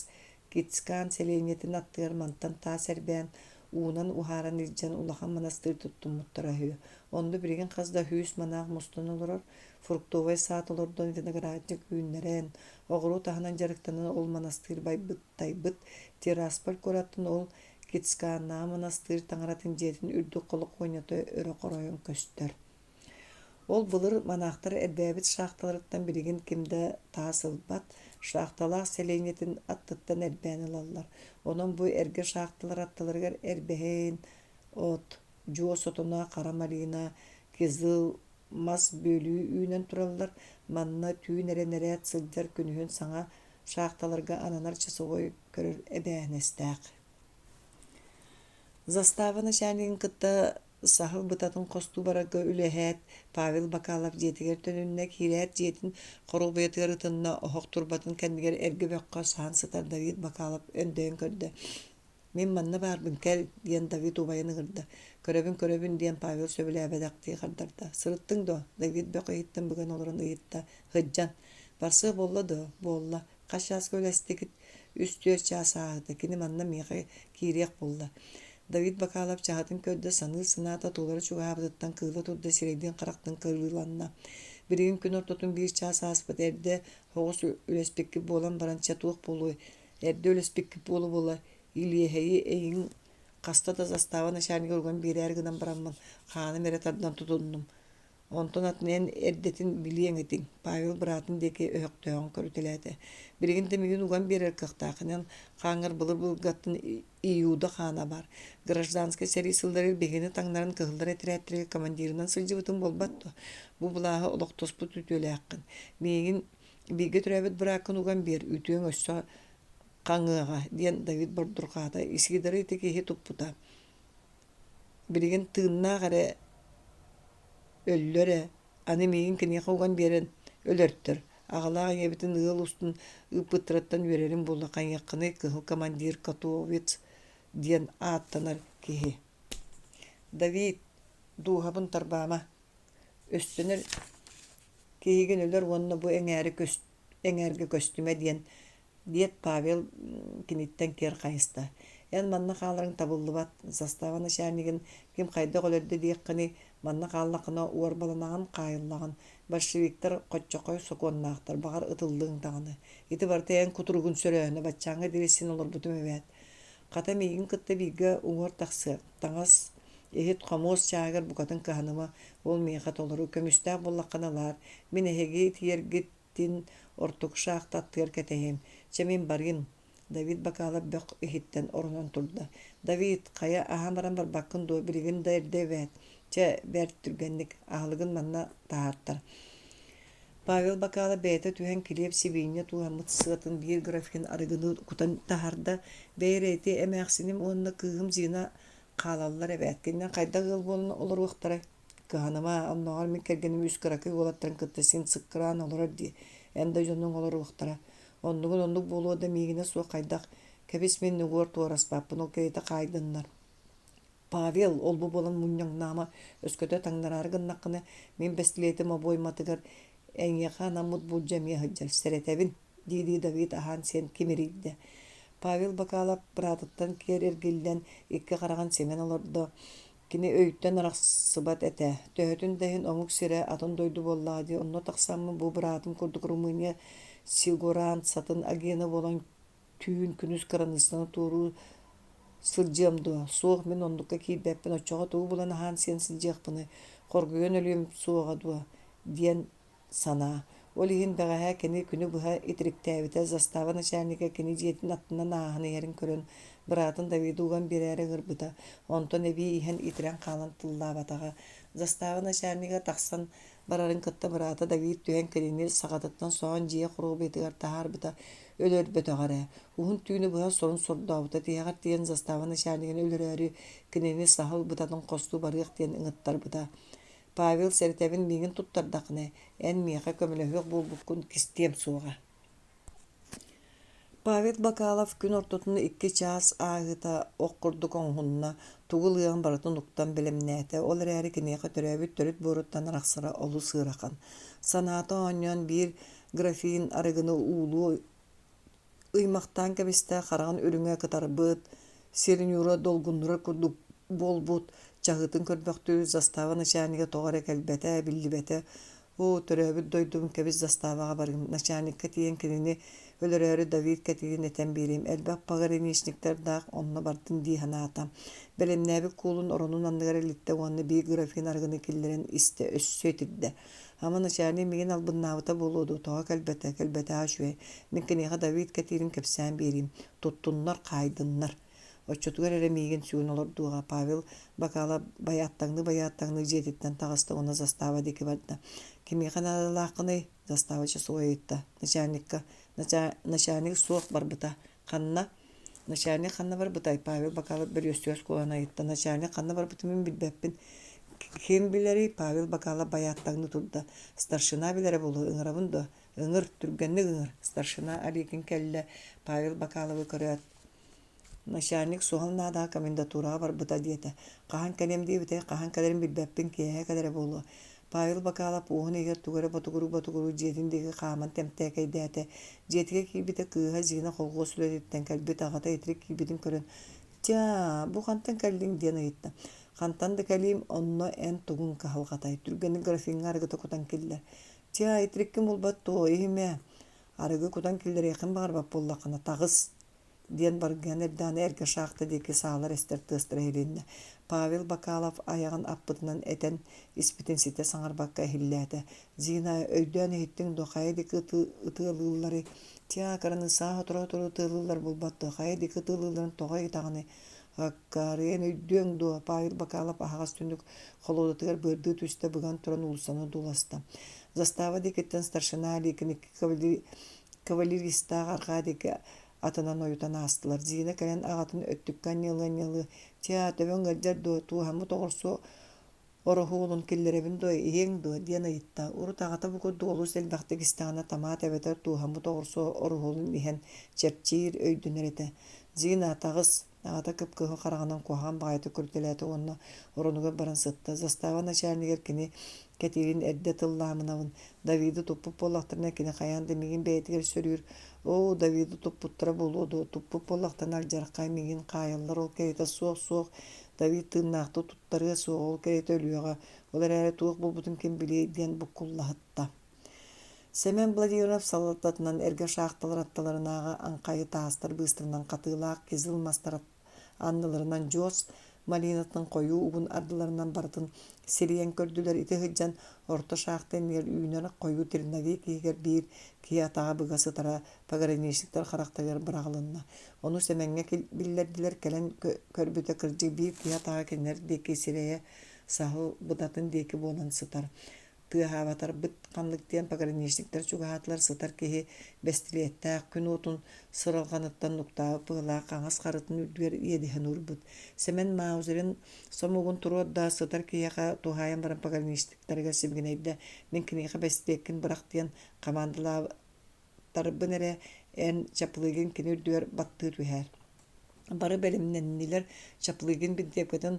Кицкан сэлиэнньэтин аттыгар мантан таас эрбээн, уунан уһааран илдьэн улахан манастыыр туттуммуттара үһү. Онно билигин хас да сүүс манаах мустан олорор, фруктовай саад олордон виноградник үүннэрэн, оҕуруот аһынан дьарыктанан ол манастыыр байбыт-тайбыт Тирасполь куораттан ол Кицканнааҕы манастыыр таҥаратын дьиэтин үрдүк холокуонньата өрө хоройон көстөр. Ол былыр манаахтар эрбээбит шахталарыттан билигин ким да таас ылбат, шахталаах сэлиэнньэтин аттыттан эрбээн ылаллар. Онон бу эргэ шахталар аттыларыгар эрбэһин, от, дьуос отоно, хара малина, кизыл мас бүөлүү үүнэн тураллар. Манна түүн эрэ нэрээт сылдьар күнүһүн саҥа шахталарга ананар часовой көрөр эбээһинэстээх. Застава начальнигын кытта саһыл бытатын хостуу барарга үлэһээт, Павел Бакалов дьиэтигэр төнүннэ, киирээт дьиэтин хоруобуйатыгар ытынна, оһох турбатын кэннигэр эргэ бөххө саһан сытар Давид Бакалов өндөйөн көрдө. «Мин манна баарбын, кэл» диэн Давид убайын ыҥырда. «Көрөбүн, көрөбүн» диэн Павел сөбүлээбэтэхтии хардарда. «Сырыттыҥ дуо?» Давид бөх иһиттэн быган олорон ыйытта. «Сылдьан». «Барсыах буолла дуо?» «Буолла. Хас чааска үлэстигит?» Үс-түөрт чаас ааһыта. Кини манна миэхэ киириэх буолла. Давид Бакалов чаһытын көрдө, саныыр санаата тулары чугаһаабытыттан кыыла турда, сирэйдиин-харахтыын кырыыланна. Билигин күн ортотун биир чаас ааспыт, эрдэ оҕус үлэспиккит буолан баран, чэ туох буолуой, эрдэ үлэспиккит буола-буола, илиэһэйи эйигин хаста да застава начальнигар уган биэрээри гынан бараммын, хааным эрэ тардан тутуннум. Онтон атын эн эрдэтин билиэҥ этиҥ, Павел быраатын диэки өһөхтөөҕүн көрүтэлээтэ. Билигин да миигин уган биэрэр кыахтааххын, эн хааҥҥар былыр-былыргаттан Иуда хаана баар. Гражданскай сэрии сылларыгар биһигини таҥнаран кыһыллар этэрээттэригэр командирынан сылдьыбытым буолбат дуо? Бу былааһы олохтоспут үтүөлээххин. Миигин бииргэ төрөөбүт бырааккын уган биэр, үтүөҥ өссө хаҥыаҕа, диэн Давид бордурҕаата. Исидоры ити киһи туппута. Билигин тыыннаах эрэ өллө эрэ, аны миигин киниэхэ уган биэрэн өлөртөр, аҕалаах ийэбитин ыал устун ыыппыттарыттан үөрэрим буолла, хайыаххыный, кыһыл командир Котовец диэн ааттанар киһи. Давид, дууһабын тарбаама, өстөнөр киһигин өлөр уонна бу эҥээри эҥээргэ көстүмэ диэн диэт Павел киниттэн киэр хайыста. Эн манна хааларыҥ табыллыбат, застава начальнигын ким хайдах өлөрдө диэххиний, манна хааллаххына уорбаланаҕын, хаайыллаҕын. Большевиктар хоччоххой сокуоннаахтар, баҕар ытыллыаҥ даҕаны. Ити барыта эн кутуругун сөрөөһүнэ баччааҥҥа диэри син олорбутум эбээт. Хата миигин кытта бииргэ уҥуор тахсыа, таҥас, иһит, хомуос чааһыгар букатын кыһаныма, ол миэхэ толору, көмүстээх буоллаххына ылаар, мин эһиги итийэргит Тин ортоку шахта аттыгар кэтэһиэм. Чэ мин барыым. Давид Бакалов бөх иһиттэн оронон турда. Давид, хайа аһаан баран барбаккын дуо, билигин да эрдэ эбээт. Чэ, бэрт түргэнник, аһылыгын манна таһаартар. Павел Бакалов бэйэтэ түһэн килиэп сибиинньэ тууһаммыт сыатын биир графин арыгыны кутан таһаарда. Бэйэ эрэ ити эмээхсиним уонна кыыһым Зина хаалаллар эбээт. Кининэн хайдах ыал буолан олоруохтарай? Кыһаныма, оннооҕор мин кэргэним үс кыракый уолаттарын кытта син сыккыраан олорор дии, эн да дьонуҥ олоруохтара. Оннугун оннук буолуо да миигинэ суох хайдах, кэбис мин угуор туораспаппын, ол кэриэтэ хаайдыннар. Павел, ол-бу буолан мунньаҥнаама, өскөтө таҥнараары гыннаххына, мин бэстилиэтим обуойматыгар эйиэхэ анаммыт булдьа эмиэ сылдьар, сэрэтэбин, дии-дии Давид аһаан-сиэн кимирийдэ. Павел Бакалов быраатыттан киэр эргиллэн, икки хараҕын симэн олордо. Кини өйтөн арахсыбат этэ, төһөтүн да иһин омук сирэ атын дойду буоллаҕа дии, онно тахсаммын бу быраатым курдук Румыния сигуранцатын агена буолан түүн күнүс кыраныыссаны туоруу сылдьыам дуо? Суох, мин оннукка киирбэппин, оччоҕо тугу булан аһаан-сиэн сылдьыахпыный, хоргуйан өлүөм суоҕа дуо? диэн санаа. Ол иһин бэҕэһээ кини күнү быһа итириктээбитэ, застава начальнига кини дьиэтин аттынан ааһан иһэрин көрөн, быраатын Давиды уган биэрээри ыҥырбыта, онтон эбии иһэн итирэн хаалан тыллаабатаҕа. Застава начальнига тахсан барарын кытта быраата Давид түһэн кинини саҕатыттан соһон дьиэ хоруобуйатыгар таһаарбыта, өлөрбөтөҕө эрэ. Уһун түүнү быһа сорун сордообута, тиһэҕэр тиийэн застава начальнигын өлөрөөрү кинини саһыл бытатын хостуу барыах диэн ыҥыттарбыта. Павел сэрэтэбин миигин туттардаххына, эн миэхэ көмөлөһүөх буолбуккун кистиэм суоҕа. Павел Бакалов күн ортотун икки чаас ааһыыта ох курдук оҥоһунна, тугу ылыаҕын барытын уктан бэлэмнээтэ, ол эрээри киниэхэ төрөөбүт төрүт буоруттан арахсара олус ыарахан. Санаата оонньоон биир графин арыгыны уулуу ыймахтаан кэбистэ, хараҕын үрүҥэ кытарбыт, сир ньуура долгуннурар курдук буолбут, чаһыытын көрбөхтүү застава начальнига тоҕо эрэ кэлбэтэ, биллибэтэ. Оо, төрөөбүт дойдум кэбис заставаҕа барыым, начальникка тиийэн кинини өлөрөөрү Давид кэтиирин этэн биэриим, элбэх пограничниктардаах онно бардын дии санаата. Бэлэмнээбит куулун оронун анныгар илиттэ уонна биир графин арыгыны киллэрэн истэ, өссө итирдэ. Ама начальник миигин албыннаабыта буолуо дуо, тоҕо кэлбэтэ, кэлбэтэҕэ үчүгэй. Мин киниэхэ Давид кэтиирин кэпсээн биэриим, туттуннар, хаайдыннар. Оччотугар эрэ миигин сүгүн олордуоҕа, Павел бакаала байааттаҥныы-байааттаҥныы дьиэтиттэн таҕыста уонна застава диэки барда. Кимиэхэ наадалааххыный? Застава часовой ыйытта. Начальникка. Начальник суох барбыта. Ханна? Начальник ханна барбытай? Павел Бакалов бөрүөстүгэр оскуоланы ыйытта. Начальник ханна барбытын мин билбэппин. Ким билэрий? Павел Бакалов байааттаҥныы турда. Старшина билэрэ буолуо, ыҥырабын дуо? Ыҥыр, түргэнник ыҥыр. Старшина Аликин кэллэ. Павел Бакаловы көрөөт, Начальник суһал наадаҕа комендатураҕа барбыта диэтэ. Хаһан кэлиэм диэбитэй, хаһан кэлэрин билбэппин, киэһэ кэлэрэ буолуо. Павел Бакалов уоһун иһигэр тугу эрэ ботугуруу-ботугуруу дьиэтин диэки хааман тэмтээкэйдээтэ. Дьиэтигэр киирбитэ кыыһа Зина колхуос үлэтиттэн кэлбит аҕата итирик киирбитин көрөн «Тя, бу хантан кэллиҥ?» диэн ыйытта. «Хантан да кэлиим, онно эн тугуҥ кыһалҕатай, түргэнник графиҥҥа арыгыта кутан киллэр». «Тя, итириккин булбат дуо, иһимэ, арыгы кутан киллэриэххин баҕарбат буоллаххына, таҕыс» диэн баргыйан эрдэҕинэ эргэ шахта диэки саалар эстэр тыастара иһилиннэ. Павел Бакалов айаҕын аппытынан этэн испитин ситэ саҥарбакка иһиллээтэ. Зина, өйдөөн иһиттиҥ дуо, хайа диэки ытыалыылларый? Тя, кыраныыссаҕа сотору-сотору ытыалыыллар буолбат дуо, хайа диэки ытыалыылларын тоҕо ыйытаҕыный? Аккаарыйан өйдүөҥ дуо, Павел Бакалов аһаҕас түннүк холуодатыгар быардыы түстэ, быган туран уулуссаны одууласта. Застава диэкиттэн старшина Аликин икки кавалеристаах арҕаа диэки атынан ойутан аастылар. Зина кэлэн аҕатын өттүккэ анньыалыы-анньыалыы, «Тя, төбөҥ ыалдьар дуо, тууһаммыт оҕурсу ороһуолун киллэрэбин дуо, иһиэҥ дуо?» диэн ыйытта. Урут аҕата бу курдук олус элбэхтик истэҕинэ томат эбэтэр тууһаммыт оҕурсу ороһуолун иһэн чэпчиир, өйдөнөр этэ. «Зина, таҕыс!» Аҕата кып-кыһыл хараҕынан куһаҕан баҕайытык көрүтэлээтэ уонна оронугар баран сытта. Застава начальнигар кини кэтиирин эрдэ тыллаамынабын. Давиды туппут буоллахтарына кини хайаан да миигин бэйэтигэр сөрүүр. Оо, Давиды туппуттара буолуо дуо? Туппут буоллахтарына алдьархай миигин хаайаллар ол кэриэтэ суох-суох. Давид тыыннаахтык туттарыа суоҕа, ол кэриэтэ өлүөҕэ. Ол эрээри туох буолбутун ким билиэй диэн буккуллаһытта. Сэмэн Владимиров салалтатынан эргэ шахталар аттыларынааҕы аҥхайы таастар быыстарынан хатыылаах кизил мастар анныларынан дьуос малинатын хойуу угун ардыларынан барытын сирийэн көрдүлэр. Ити сылдьан орто шахта иннигэр үүнэр хойуу терновик иһигэр биир киһи атаҕа быга сытара пограничниктар харахтарыгар быраҕылынна. Ону Сэмэҥҥэ биллэрдилэр, кэлэн көрбүтэ кырдьык биир киһи атаҕа кинилэр диэки сирэйэ саһыл бытатын диэки буолан сытар. Тыаһаабатарбыт ханнык диэн пограничниктар чугаһаатылар сытар киһи бэстилиэттээх күн уотун сыралҕаныттан нуктаабыт быһыылаах хаҥас харытын үрдүгэр иэдэһин уурбут. Сэмэн Маузерин сомугун туруорда сытар киһиэхэ туһаайан баран пограничниктарыгар сибигинэйдэ мин киниэхэ бэстилиэккин бырах диэн хамаандалаабыттарбын эрэ эн Чаплыгин кини үрдүгэр баттыы түһээр. Бары бэлэмнэннилэр Чаплыгин бинтиэпкэтин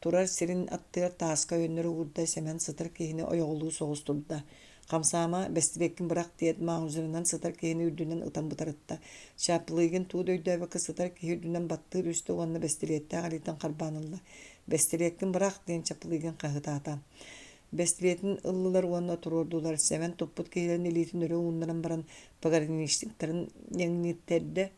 Турар сирин аттыгар тааска өйөннөрө уурда Сэмэн сытар киһини ойоҕолуу соҕус турда. «Хамсаама, бэстибиэккин бырах» диэт, маузерынан сытар киһини үрдүнэн ытан бытарытта. Чаплыгин тугу да өйдөөбөккө сытар киһи үрдүнэн баттыыр үстэ уонна бэстилиэттээх илиитин харбаан ылла. «Бэстилиэккин бырах!» диэн Чаплыгин хаһыытаата. Бэстилиэтин ыллылар уонна туруордулар. Сэмэн туппут киһилэрин илиитин өрө ууннаран баран пограничниктарын ньэҥниттэрдэ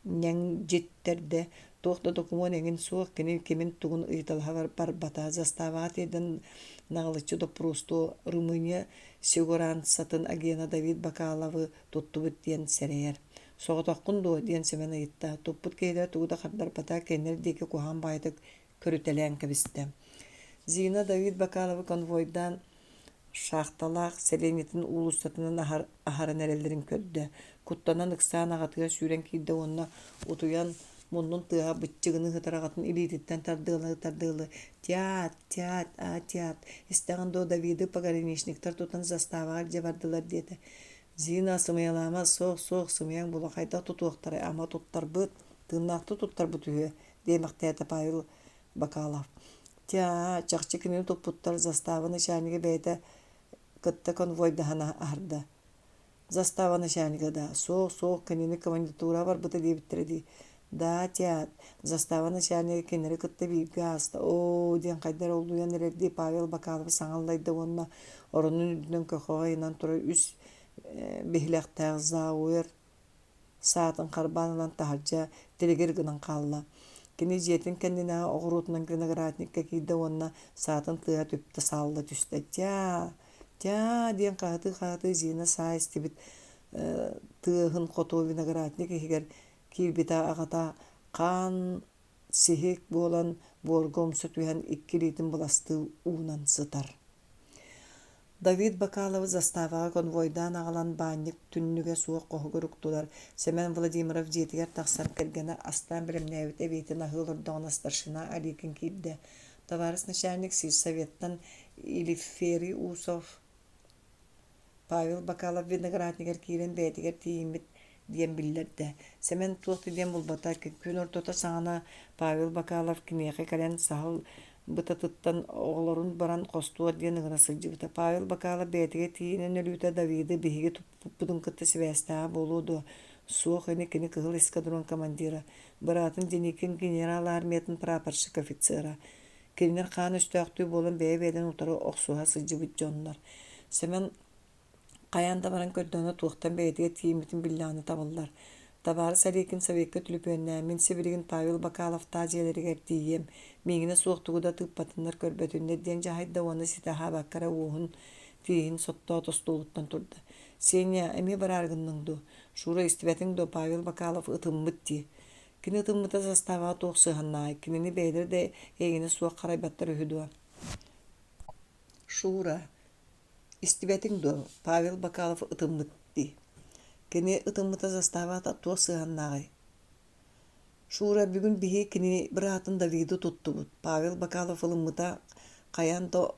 ньэҥдьиттэрдэ, туох да докумуон эҥин суох, кини кимин-тугун ыйыталаһа барбата. Заставаҕа тиэрдэн наҕылыччы доппуруостуо Румыния сигуранцатын агена Давид Бакаловы туттубут диэн сэрэйэр. «Соҕотоххун дуо?» диэн Сэмэн ыйытта. Туппут киһилэрэ тугу да хардарбата, кинилэр диэки куһаҕан баҕайытык көрүтэлээн кэбистэ. Зина Давид Бакаловы конвойдаан Шахталаах сэлиэнньэтин уулуссатынан аһаран эрэллэрин көрдө, куттанан ыксаан аҕатыгар сүүрэн киирдэ уонна утуйан муннун тыаһа быччыгыныы сытар аҕатын илиититтэн тардыалыы-тардыалыы «Тят, тят, а тят, истэҕин дуо Давиды пограничниктар тутан заставаҕа илдьэ бардылар» диэтэ. Зина сымыйалаама, суох, суох, сымыйаҥ була хайдах тутуохтарай, ама туттарбыт, тыыннаахтыы туттарбыт үһүө, диэмэхтээтэ Павел Бакалов. Тя, чахчы кинини туппуттар, застава начальнига бэйэтэ кытта конвойдаһан аһарда. Застава начальнига да, суох, суох, кинини комендатура барбыта диэбиттэрэ дии. Да, тят, застава начальнига кинилэри кытта бииргэ ааста. Оо, диэн хайда эрэ улуйан эрэрдии Павел Бакалов саҥа аллайда уонна оронун үрдүнэн көхөҕө ыйанан турар үс биһилэхтээх зауэр саатын харбаан ылан таһырдьа тилигир гынан хаалла. Кини дьиэтин кэннинээҕи оҕуруотунан виноградникка киирдэ уонна саатын тыаһа түптэ саалла түстэ. «Тя! Тя!» диэн хаһытыы-хаһытыы Зина саа истибит тыаһын хоту виноградник иһигэр киирбитэ аҕата хаан сиһик буолан буорга умса түһэн икки илиитин быластыы уунан сытар. Давид Бакаловы заставаҕа конвойдаан аҕалан баанньык түннүгэ суох хоһугар уктулар. Сэмэн Владимиров дьиэтигэр тахсан кэргэнэ астаан бэлэмнээбит эбиэтин аһыы олордоҕуна старшина Аликин киирдэ. Товарищ начальник сельсоветтан Елиферий Усов Павел Бакалов винограднигар киирэн бэйэтигэр тиийиммит диэн биллэрдэ. Сэмэн туох да диэн булбата. Күн ортото саҕана Павел Бакалов киниэхэ кэлэн саһыл бытатыттан оҕолорун баран хостуо диэн ыҥыра сылдьыбыта. Павел Бакалов бэйэтигэр тиийинэн өлүүтэ Давиды биһиги туппуппутун кытта сибээстээҕэ буолуо дуо? Суох ини кини Кыһыл эскадрон командира, быраатын Деникин генерал армиятын прапорщик офицера. Кинилэр хаан өстөөхтүү буолан бэйэ-бэйэлэрин утары охсуһа сылдьыбыт дьоннор. Сэмэн хайаан да баран көрдөҕүнэ туохтан бэйэтигэр тиийиммитин биллэҕинэ табыллар. Табаарыс Аликин Советка түлүпүөннээн, мин сибилигин Павел Бакаловтаах дьиэлэригэр тиийиэм, миигинэ суох тугу да тыыппатыннар, көрбөтүннэр диэн дьаһайда уонна ситэ аһаабакка эрэ уоһун, тииһин соттоот остуолуттан турда. Сеня, эмиэ бараары гынныҥ дуо? Шура, истибэтиҥ дуо, Павел Бакалов ытыммыт дии. Кини ытыммыта заставаҕа туох сыһыаннааҕый, кинини бэйэлэрэ да эйигинэ суох харайбаттар үһү дуо? Шура, истибэтиҥ дуо, Павел Бакалов ытыммыт дии. Кини ытыммыта заставаҕа туох сыһыаннааҕый? Шура, бүгүн биһиги кини быраатын Давиды туттубут. Павел Бакалов ылыммыта хайаан да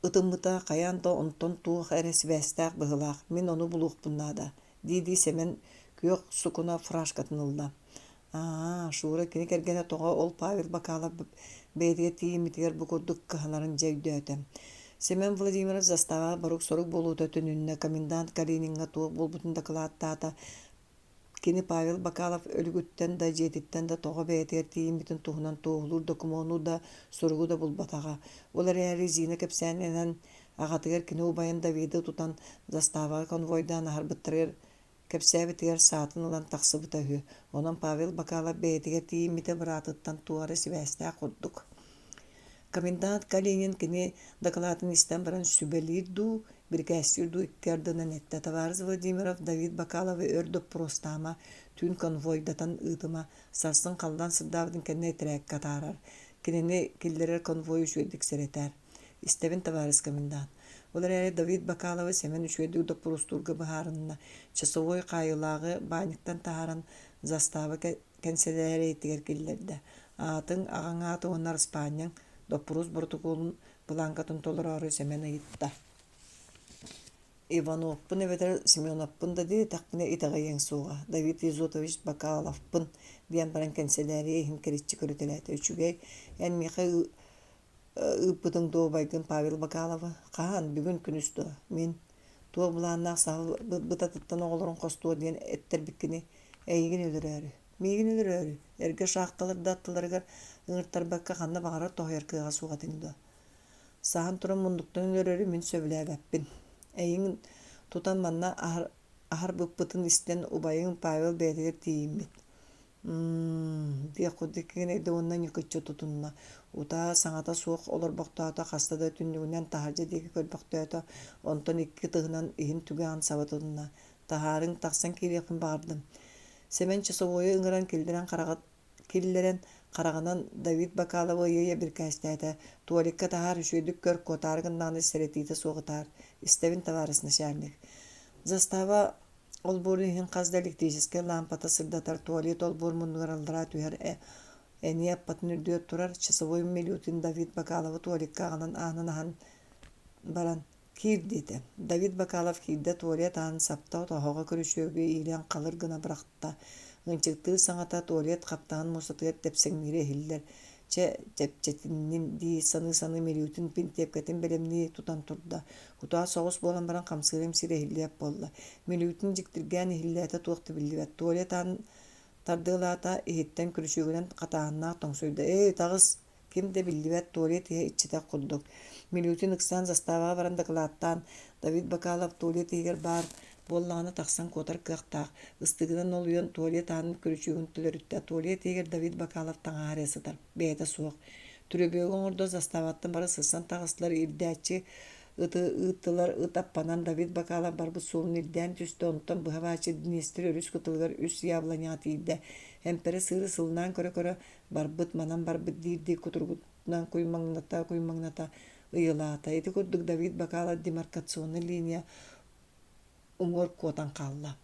ытыммыта хайаан да онтон туох эрэ сибээстээх быһыылаах, мин ону булуохпун наада, дии-дии Сэмэн күөх сукуна фуражкатын ылла. Аа, Шура кини кэргэнэ тоҕо ол Павел Бакалов бэйэтигэр тиийиммитигэр бу курдук кыһанарын дьэ өйдөөтө. Семен Владимиров заставаҕа борук-сорук буолуута төнүннэ, комендант Калиниҥҥа туох буолбутун дакылааттаата, Кини Павел Бакалов өлүгүттэн да, дьиэтиттэн да тоҕо бэйэтигэр тиийиммитин туһунан туоһулуур докумуону да, суругу да булбатаҕа. Ол эрээри Зина кэпсээнинэн аҕатыгар кини убайын Давиды тутан заставаҕа конвойдаан аһарбыттарыгар кэпсээбитигэр саатын ылан тахсыбыта үһү. Онон Павел Бакалов бэйэтигэр тиийиммитэ быраатыттан туох эрэ сибээстээх курдук. Комендант Калинин кини дакылаатын истэн баран сүбэлиир дуу, бирикээстиир дуу икки ардынан эттэ: «Табаарыс Владимиров, Давид Бакаловы өр доппуруостаама, түүн конвойдатан ыытыма, сарсын халлаан сырдаабытын кэннэ этэрээккэ атаарар. Кинини киллэрэр конвой үчүгэйдик сэрэтээр. Истэбин, табаарыс комендант. Ол эрээри Давид Бакаловы Сэмэн үчүгэйдик доппуруостуурга быһаарынна. Часовой хаайыылааҕы баанньыктан таһааран застава кэнсэлээрийэтигэр киллэрдэ. Аатыҥ, аҕаҥ аата уонна араспаанньаҥ доппуруос боротокуолун былааҥкатын толороору Сэмэн ыйытта. Ивановпун эбэтэр Семеновпун да диэтэхпинэ итэҕэйиэҥ суоҕа, Давид Изотович Бакаловпын диэн баран кэнсэлээрийэ иһин кэриччи көрүтэлээтэ. Үчүгэй, эн миэхэ ыыппытыҥ дуо убайгын Павел Бакаловы? Хаһан? Бүгүн күнүс дуо? Мин туох былааннаах саһыл бытатыттан оҕолорун хостуо диэн эттэрбиккиний? Эйигин өлөрөөрү. Миигин өлөрөөрү. Эргэ шахталар да аттыларыгар ыҥыртарбакка ханна баҕарар тоһуйар кыаҕа суох этиҥ дуо? Саһан туран муннуктан өлөрөрү мин сөбүлээбэппин. Эйигин тутан манна аһарбыппытын истэн убайыҥ Павел бэйэтигэр тиийиммит. М-м-м диэх курдук киҥинэйдэ уонна ньыкыччы тутунна. Утаа саҥата суох олорбохтоото, хаста да түннүгүнэн таһырдьа диэки көрбөхтөөтө, онтон икки ытыһынан иһин түгэҕин саба тутунна. Таһаарыҥ, тахсан киириэхпин баҕардым. Сэмэн часовойу ыҥыран киллэрэн киллэрэн, хараҕынан Давид Бакаловы ыйа-ыйа бирикээстээтэ: «Туалекка таһаар, үчүгэйдик көр, куотаары гыннаҕына сэрэтиитэ суох ытаар. Истэбин, табаарыс начальник». Застава Олбуорун иһин хас да электрическэй лаампата сырдатар, туалет олбуор муннугар аллараа түһэр эниэ аппатын үрдүгэр турар часовой Милютин Давид Бакаловы туалекка аҕалан аанын аһан баран «Киир» диэтэ. Давид Бакалов киирдэ, туалет аанын сапта, тоһоҕо күрүчүөгү иилэн халыр гына бырахта. Ынчыктыыр саҥата туалет хаптаһын муостатыгар тэпсэҥниирэ иһиллэр. Чэ, чэпчэтиннин дии саныы-саныы Милютин бинтиэпкэтин бэлэмнии тутан турда. Утаа соҕус буолан баран хамсыырым сирэ иһиллибэт буолла. Милютин дьиктиргээн иһиллээтэ туох да биллибэт. Туалет аан тардыалаата, иһиттэн күрүчүөгүнэн хатааһыннаах тоҥсуйда. «Эй, таҕыс!» Ким да биллибэт, туалет иһэ иччитэх курдук. Милютин ыксаан заставаҕа баран дакылааттаан, Давид Бакалов туалет иһигэр баар буоллаҕына тахсан куотар кыахтаах. Ыстыгынан олуйан туалет аанын күрүчүөгүн төлөрүттэ. Туалет иһигэр Давид Бакалов таҥаһа эрэ сытар, бэйэтэ суох. Түрүбүөгэ оҥордо заставаттан бары сырсан таҕыстылар, ирдээччи ыты ыыттылар, ыт аппанан Давид Бакалов барбыт суолун ирдээн түстэ, онтон быһа бааччы Днестр өрүс кытылыгар үс яблоняҕа тиийдэ. Эмпэрэ сыыры сылынаан көрө-көрө барбыт, манан барбыт диирдии кутуругунан куймаҥната-куймаҥната ыйылаата. Ити курдук Давид Бакалов демаркационнай линия уҥуор куотан хаалла.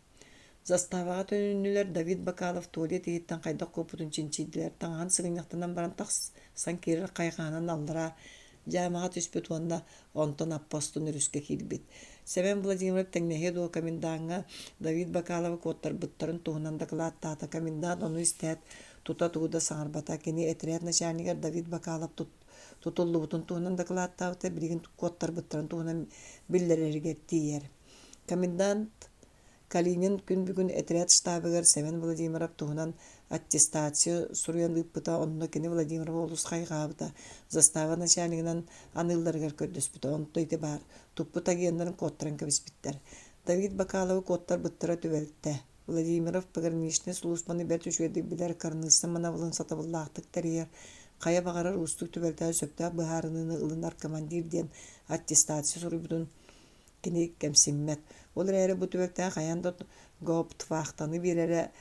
Заставаҕа төнүннүлэр, Давид Бакалов туалет иһиттэн хайдах куоппутун чинчийдилэр, таҥаһын сыгынньахтанан баран тахсан киирэр хайҕаанын аллараа дьаамаҕа түспүт уонна онтон аппа устун өрүскэ киирбит. Сэмэн Владимиров тэҥнэһиэ дуо комендаҥҥа Давид Бакаловы куоттарбыттарын туһунан дакылааттаата. Комендант ону истээт, тута тугу да саҥарбата. Кини этэрээт начальнигар Давид Бакалов тутуллубутун туһунан дакылааттаабыта, билигин куоттарбыттарын туһунан биллэрэригэр тиийэр. Комендант Калинин күн бүгүн этэрээт штабыгар Сэмэн Владимиров туһунан аттестация суруйан ыыппыта, онно кини Владимировы олус хайҕаабыта, застава начальнигынан аныылларыгар көрдөспүтэ. Онто ити баар, туппут агеннарын куоттаран кэбиспиттэр. Давид Бакаловы куоттарбыттара түбэлтэ. Владимиров пограничнай сулууспаны бэрт үчүгэйдик билэр, кыраныысса манабылын сатабыллаахтык тэрийэр, хайа баҕарар уустук түбэлтэҕэ сөптөөх быһаарыныыны ылынар командир диэн аттестация суруйбутун кини кэмсиммэт. Ол эрээри бу түбэлтэҕэ хайаан да гауптвахтаны биэрэрэ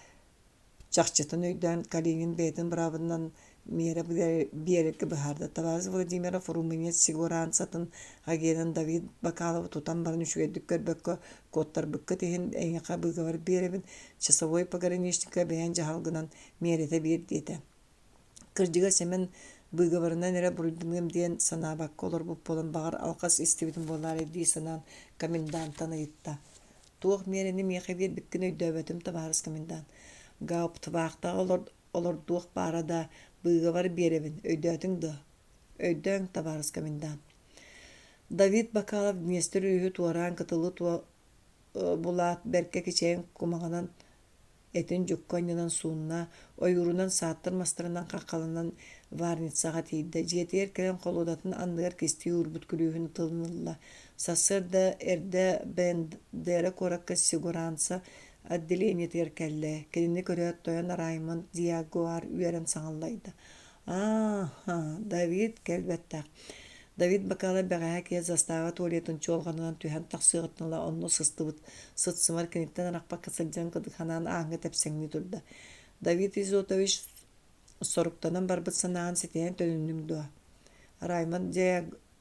Чахчытын өйдөөн Калинин бэйэтин быраабынан миэрэ биэрэргэ быһаарда. Табаарыс Владимиров Румыния сигуранцатын агенын Давид Бакаловы тутан баран үчүгэйдик көрбөккө куоттарбыккыт иһин эйиэхэ быыгабар биэрэбин, часовой пограничникка бэйэҥ дьаһалгынан миэрэтэ биэр диэтэ. Кырдьыга Сэмэн быыгабарынан эрэ буруйданыам диэн санаабакка олорбут буолан, баҕар, алҕас истибитим буолаарай дии санаан комендантан ыйытта: «Туох миэрэни миэхэ биэрбиккин өйдөөбөтүм, табаарыс комендант. Гауптвахтаҕа олордуох баара да, быыгабар биэрэбин, өйдөөтүҥ дуо?» «Өйдөөҥ, табаарыс комендант». Давид Бакалов Днестр өрүһү туораан кытылы булаат бэркэ кичэйэн кумаҕынан Этин дьукка анньынан суунна, ойуурунан сааттар мастарынан хаххаланан варницаҕа тиийдэ, дьиэтигэр кэлэн холуодатын анныгар кистии уурбут күлүүһүн тылын ылла. Сарсыарда эрдэ Бендера куоракка Сигуранца отделениетыгар кэллэ. Кинини көрөөт тойон Раймонд Диагуар үөрэн саҥаллайда: «Аа, Давид кэлбэттэх. Давид Бакалов бэҕэһээ киэһэ застава туалетын чуолҕанынан түһэн тахсыаҕыттан ыла онно сыстыбыт, сыт-сымар киниттэн арахпакка сылдьан кыдыханаан ааҥҥа тэпсэҥнии турда. Давид Изотович соруктанан барбыт санааҕын ситиһэн төнүннүҥ дуо? Раймонд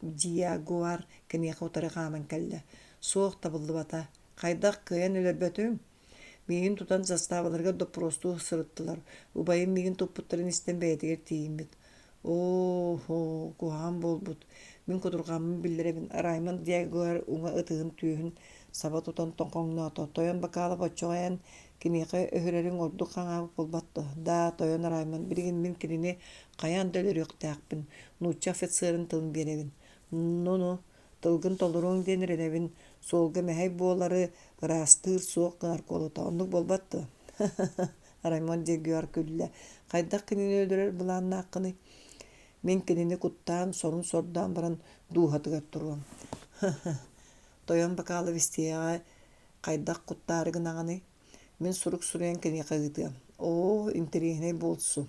Диагуар киниэхэ утары хааман кэллэ. Суох табыллыбата. Хайдах кыайан өлөрбөтүҥ? Миигин тутан заставаларыгар доппуруостуу сырыттылар. Убайым миигин туппуттарын истэн бэйэтигэр тиийиммит. Оо, куһаҕан буолбут. Мин кутурҕаммын биллэрэбин. Раймонд Диагуар уҥа ытыһын түөһүн саба тутан тоҥхоҥноото. Тойон Бакалов оччоҕо эн киниэхэ өһүрэриҥ ордук хаҥаабыт буолбат дуо? Да, тойон Раймонд, билигин мин кинини хайаан да өлөрүөхтээхпин. Нуучча офицерын тылын биэрэбин. Ну-ну, Тылгын толоруоҥ диэн эрэнэбин, суолга мэһэй буолары ыраастыыр суох гынар куолута. Оннук буолбат дуо? Раймонд Дьөгүөр күллэ. Хайдах кинини өлөрөр былааннааххыный? Мин кинини куттаан, сорун сордоон баран дууһатыгар туруом. Тойон Бакалов истиэҕэ хайдах куттаары гынаҕыный? Мин сурук суруйан киниэхэ ыытыам. Оо, интэриэһинэй буолсу.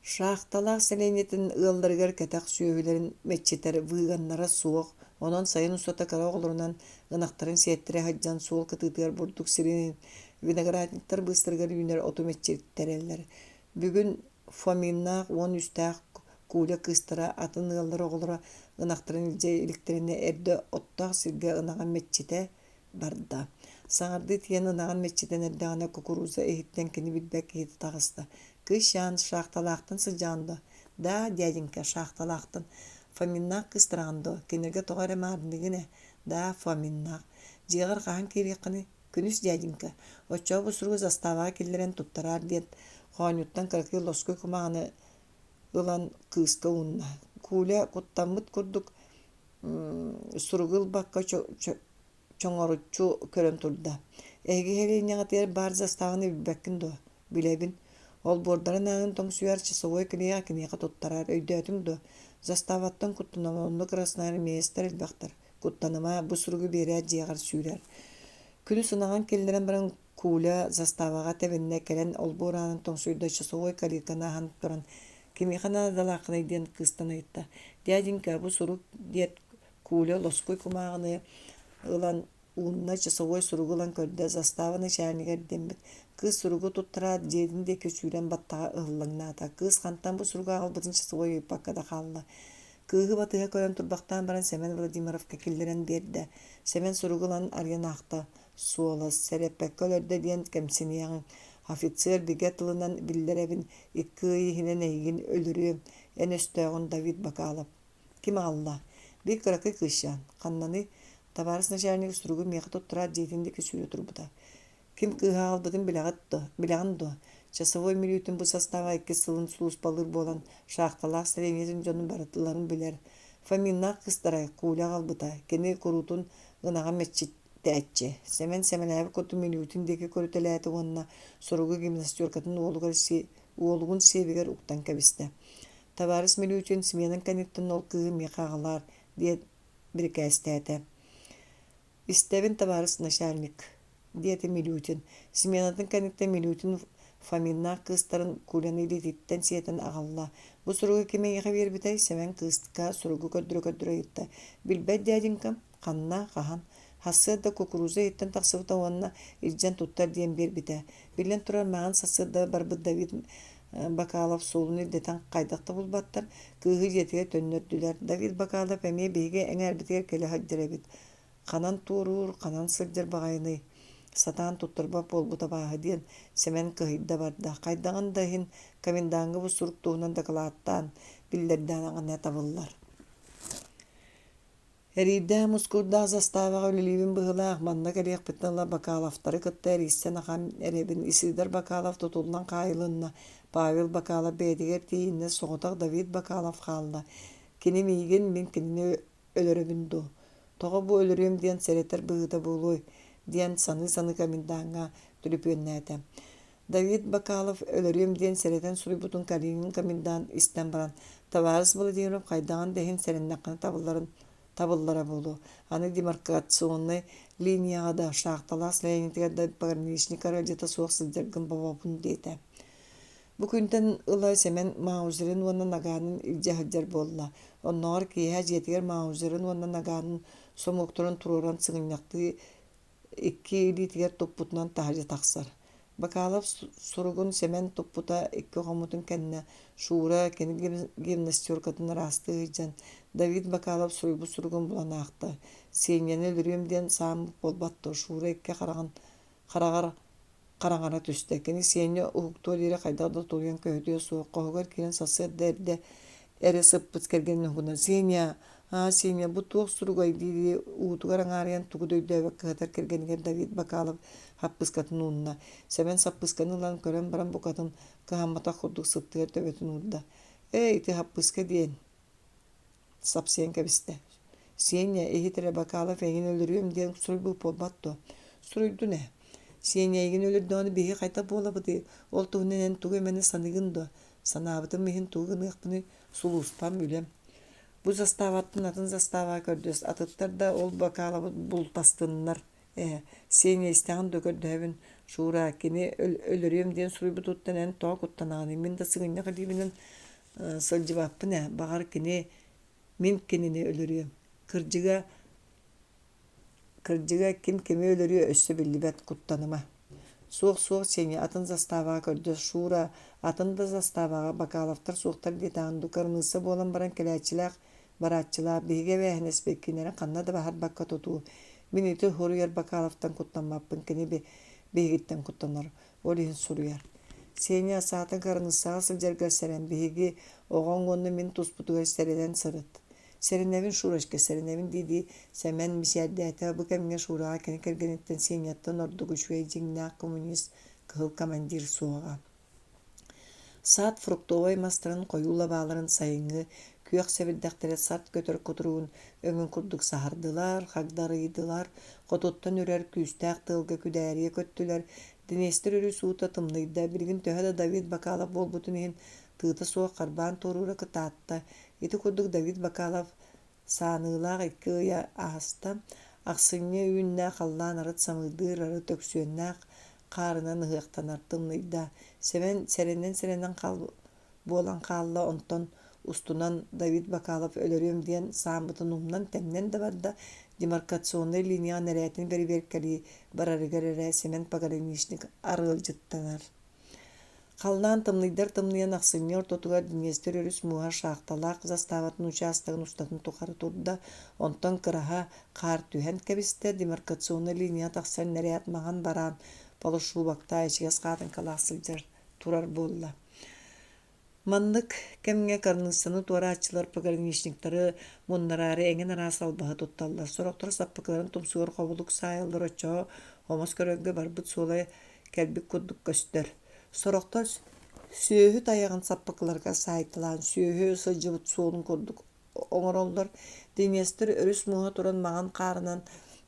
Шахталаах сэлиэнньэтин ыалларыгар кэтэх сүөһүлэрин мэччитэр выгоннара суох, онон сайын устата кыра оҕолорунан ынахтарын сиэттэрэ сылдьан суол кытыытыгар бурдук сирин, виноградниктар быыстарыгар үүнэр оту мэччиттэрэллэр. Бүгүн Фоминнаах уон үстээх Куля кыыстара атын ыаллар оҕолоро ынахтарын илдьэ иликтэринэ эрдэ оттоох сиргэ ынаҕын мэччитэ барда. Саҥардыы тиийэн ынаҕын мэччитэн эрдэҕинэ кукуруза иһиттэн кини билбэт киһитэ таҕыста. «Кыысчаан, шахталаахтан сылдьаҕын дуо?» «Да, дяденька, шахталаахтан. Фоминнаах кыыстараҕын дуо? Кинилэргэ тоҕо эрэ маарынныгын ээ?» «Да, Фоминнаах. Дьиэҕэр хаһан киириэххиний?» «Күнүс, дяденька. Оччоҕо бу суругу заставаҕа киллэрэн туттараар» диэн хоонньуттан кыракый лоскуй кумааҕыны ылан кыыска уунна. Куля куттаммыт курдук суругу ылбакка чоҥоруччу көрөн турда: «Эһиги сэлиэнньэҕитигэр баар заставаны билбэккин дуо?» «Билэбин. Олбуордарын аанын тоҥсуйар часовой киниэхэ киниэхэ туттарар, өйдөөтүҥ дуо? Заставаттан куттаныма, онно красноармеецтар элбэхтэр. Куттаныма, бу суругу биэрээт дьиэҕэр сүүрэр». Күнүс ынаҕын киллэрэн баран Куля заставаҕа тэбиннэ, кэлэн олбуор аанын тоҥсуйда, часовой калитканы аһан туран «Кимиэхэ наадалааххыный?» диэн кыыстан ыйытта. «Дяденька, бу сурук» диэт Куля лоскуй кумааҕыны ылан уунна, часовой суругу ылан көрдө, застава начальнига эрдэммит. Кыыс суругу туттараат, дьиэтин диэки сүүрэн баттаҕа ыһыллаҥнаата. Кыыс хантан бу суругу аҕалбытын часовой ыйыппакка да хаалла. Кыыһы батыһа көрөн турбахтаан баран Сэмэн Владимировка киллэрэн биэрдэ. Сэмэн суругу ылан арыйан аахта. Суола сэрэппэккэ өлөрдө диэн кэмсиниэҕиҥ. Офицер бигэ тылынан биллэрэбин, икки ый иһинэн эйигин өлөрүөм, эн өстөөҕүн Давид Бакалов. Ким аҕалла? Биир кыракый кыысчаан. Ханнаный? Табаарыс начальник суругу миэхэ туттараат дьиэтин диэки сүүрэ турбута. Ким кыыһы аҕалбытын билэҕит дуо? Билэҕин дуо? Часовой мүлүүтүн бу састааба иккис сылын сулууспалыыр буолан, шахталаах сэлиэнньэтин дьонун барыларын билэр. Фоминнаах кыыстара Куля аҕалбыта. Кини куруутун ынаҕа мэччит тээччи. Сэмэн сэмэлээбит курдук мүлүүтүн диэки көрүтэлээтэ уонна суругу гимнастеркатын уолугар уолугун сиэбигэр уктан кэбистэ. «Табаарыс Мүлүүтүн сменаҥ кэнниттэн ол кыыһы миэхэ аҕалаар» диэн бирикээстээтэ. «Истэбин, табаарыс начальник» диэтэ Милютин. Сменатын кэнниттэн Милютин Фоминнаах кыыстарын Куляны илиититтэн сиэтэн аҕалла. Бу суругу ким эйиэхэ биэрбитэй? Сэмэн кыыска суругу көрдөрө-көрдөрө ыйытта. Билбэт дяденькам. Ханна, хаһан? Сарсыарда кукуруза иһиттэн тахсыбыта уонна илдьэн туттар диэн биэрбитэ. Биллэн турар, маҥан сарсыарда барбыт Давид Бакалов суолун ирдэтэн хайдах да булбаттар, кыыһы дьиэтигэр төннөрдүлэр. Давид Бакалов эмиэ биһиги эҥээрбитигэр кэлэ сылдьар эбит. Ханан туоруур, ханан сылдьар баҕайыный? Сатаан туттарбат буолбут абааһы диэн Сэмэн кыһыйда барда. Хайдаҕын да иһин комендаҥҥа бу сурук туһунан дакылааттаан, биллэрдэҕинэ табыллар. Эриирдээх мускуурдаах заставаҕа үлэлиибин быһыылаах, манна кэлиэхпиттэн ыла Бакаловтары кытта эрийсэн ахан эрэбин. Исидор Бакалов тутуллан хаайылынна, Павел Бакалов бэйэтигэр тиийиннэ, соҕотох Давид Бакалов хаалла. Кини миигин, мин кинини өлөрөбүн дуу? Тоҕо бу өлөрүөм диэн сэрэтэр быһыыта буолуой? диэн саныы-саныы комендаҥҥа түлүпүөннээтэ. Давид Бакалов өлөрүөм диэн сэрэтэн суруйбутун Калинин комендант истэн баран, «Табаарыс Владимиров хайдаҕын да иһин сэрэннэххинэ табылларын табыллара буолуо. Аны демаркационнай линияҕа да, шахталаах сэлиэнньэтигэр да пограничник арыалдьыта суох сылдьаргын бобобун» диэтэ. Бу күнтэн ыла Сэмэн Маузерин уонна Наганын илдьэ сылдьар буолла. Оннооҕор киэһэ дьиэтигэр Маузерин уонна Наганын сомуоктарын туруоран сыгынньахтыы икки илиитигэр туппутунан таһырдьа тахсар. Бакалов суругун Сэмэн туппута икки хоммутун кэннэ Шура кини гимнастеркатын ыраастыы сылдьан Давид Бакалов суруйбут суругун булан аахта. Сеняны өлөрүөм диэн сааммыт буолбат дуо Шура икки хараҕын хараҕар хараҥара түстэ. Кини Сеня уһуктуо диэри хайдах да тулуйан көһүтүө суох. Хоһугар киирэн сарсыарда эрдэ эрэ сыппыт кэргэнин уһугунан «Сеня, аа, Сеня, бу туох суругай?» дии-дии уутугар аҥаарыйан тугу да өйдөөбөккө сытар кэргэнигэр Давид Бакалов хаппыскатын уунна. Сэмэн саппысканы ылан көрөн баран букатын кыһамматах курдук сыттыгар төбөтүн уурда. «Ээ, ити хаппыска диэн» сапсыйан кэбистэ. Сеня, иһит эрэ Бакалов эйигин өлөрүөм диэн суруйбут буолбат дуо? Суруйдун ээ. Сеня эйигин өлөрдөҕүнэ биһиги хайдах буолабытый? Ол туһунан эн тугу эмэни саныыгын дуо? Санаабытым иһин тугу гыныахпыный? Сулууспам, үлэм. Бу заставаттан атын заставаҕа көрдөс, атыттар да ол Бакаловы бултастыннар. Ээ, Сеня истэҕин да көрдөһөбүн, Шура, кини өлөрүөм диэн суруйбутуттан эн тоҕо куттанаҕыный? Мин да сыгынньах илиибинэн сылдьыбаппын ээ, баҕар кини мин кинини өлөрүөм. Кырдьыга, кырдьыга ким кими өлөрүө өссө биллибэт, куттаныма. Суох-суох, Сеня, атын заставаҕа көрдөс, Шура, атын да заставаҕа Бакаловтар суохтар диэтэҕин дуу, кырыныысса буолан баран кэлээччилээх, барааччылаах, биһиги эбээһинэспит кинилэри ханна да баһарбакка тутуу. Мин ити суруйар Бакаловтан куттаммаппын, кини биһигиттэн куттанар. Ол иһин суруйар: «Сеня, саатан кыраныыссаҕа сылдьаргар сэрэн, биһиги оҕоҥ уонна мин туспутугар сэрэнэн сырыт». «Сэрэнэбин, Шурочка, сэрэнэбин» дии-дии Сэмэн мичээрдээтэ. Бу кэмҥэ Шураҕа кини кэргэниттэн Сеняттан ордук үчүгэй дьиҥнээх коммунист, кыһыл командир суоҕа. Саад фруктовай мастарын хойуу лабааларын сайыҥҥы күөх сэбирдэхтэрэ сарт көтөр кутуругун өҥүн курдук саһардылар, хагдарыйдылар, хотуттан үрэр күүстээх тыалга күдээрийэ көттүлэр. Днестр өрүс уута тымныйда, билигин төһө да Давид Бакалов буолбутун иһин тыыта суох харбаан туоруура кытаатта. Ити курдук Давид Бакалов Сааныылаах икки ыйа ааста, ахсынньы үүннэ, халлаан арыт самыырдыыр, арыт өксүөннээх хаарынан ыһыахтанар тымныйда. Сэмэн сэрэнэн-сэрэнэн буолан хаалла, онтон устунан Давид Бакалов өлөрүөм диэн сааммытын умнан-тэмнэн да барда, демаркационнай линияҕа нэрээтин бэрэбиэркэлии барарыгар эрэ Сэмэн пограничник арыалдьыттанар. Халлаан тымныйдар тымныйан ахсынньы ортотугар Днестр өрүс мууһа шахталаах заставатын учаастагын устатын тухары турда, онтон кыраһа хаар түһэн кэбистэ, демаркационнай линия тахсан нэрээт маҥан бараан полушубактаах ичигэс хаатыҥкалаах сылдьар турар буолла. Маннык кэмҥэ кырыныыссаны туорааччылар пограничниктары муннараары эҥин араас албаһы тутталлар. Сорохтор саппыкыларын тумсугар хобулук саайаллар, оччоҕо омос көрөргө барбыт суола кэлбит курдук көстөр. Сорохтор сүөһү тайаҕын саппыкыларга саайталаан сүөһү сылдьыбыт суолун курдук оҥороллор. Днестр өрүс мууһа туран маҥан хаарынан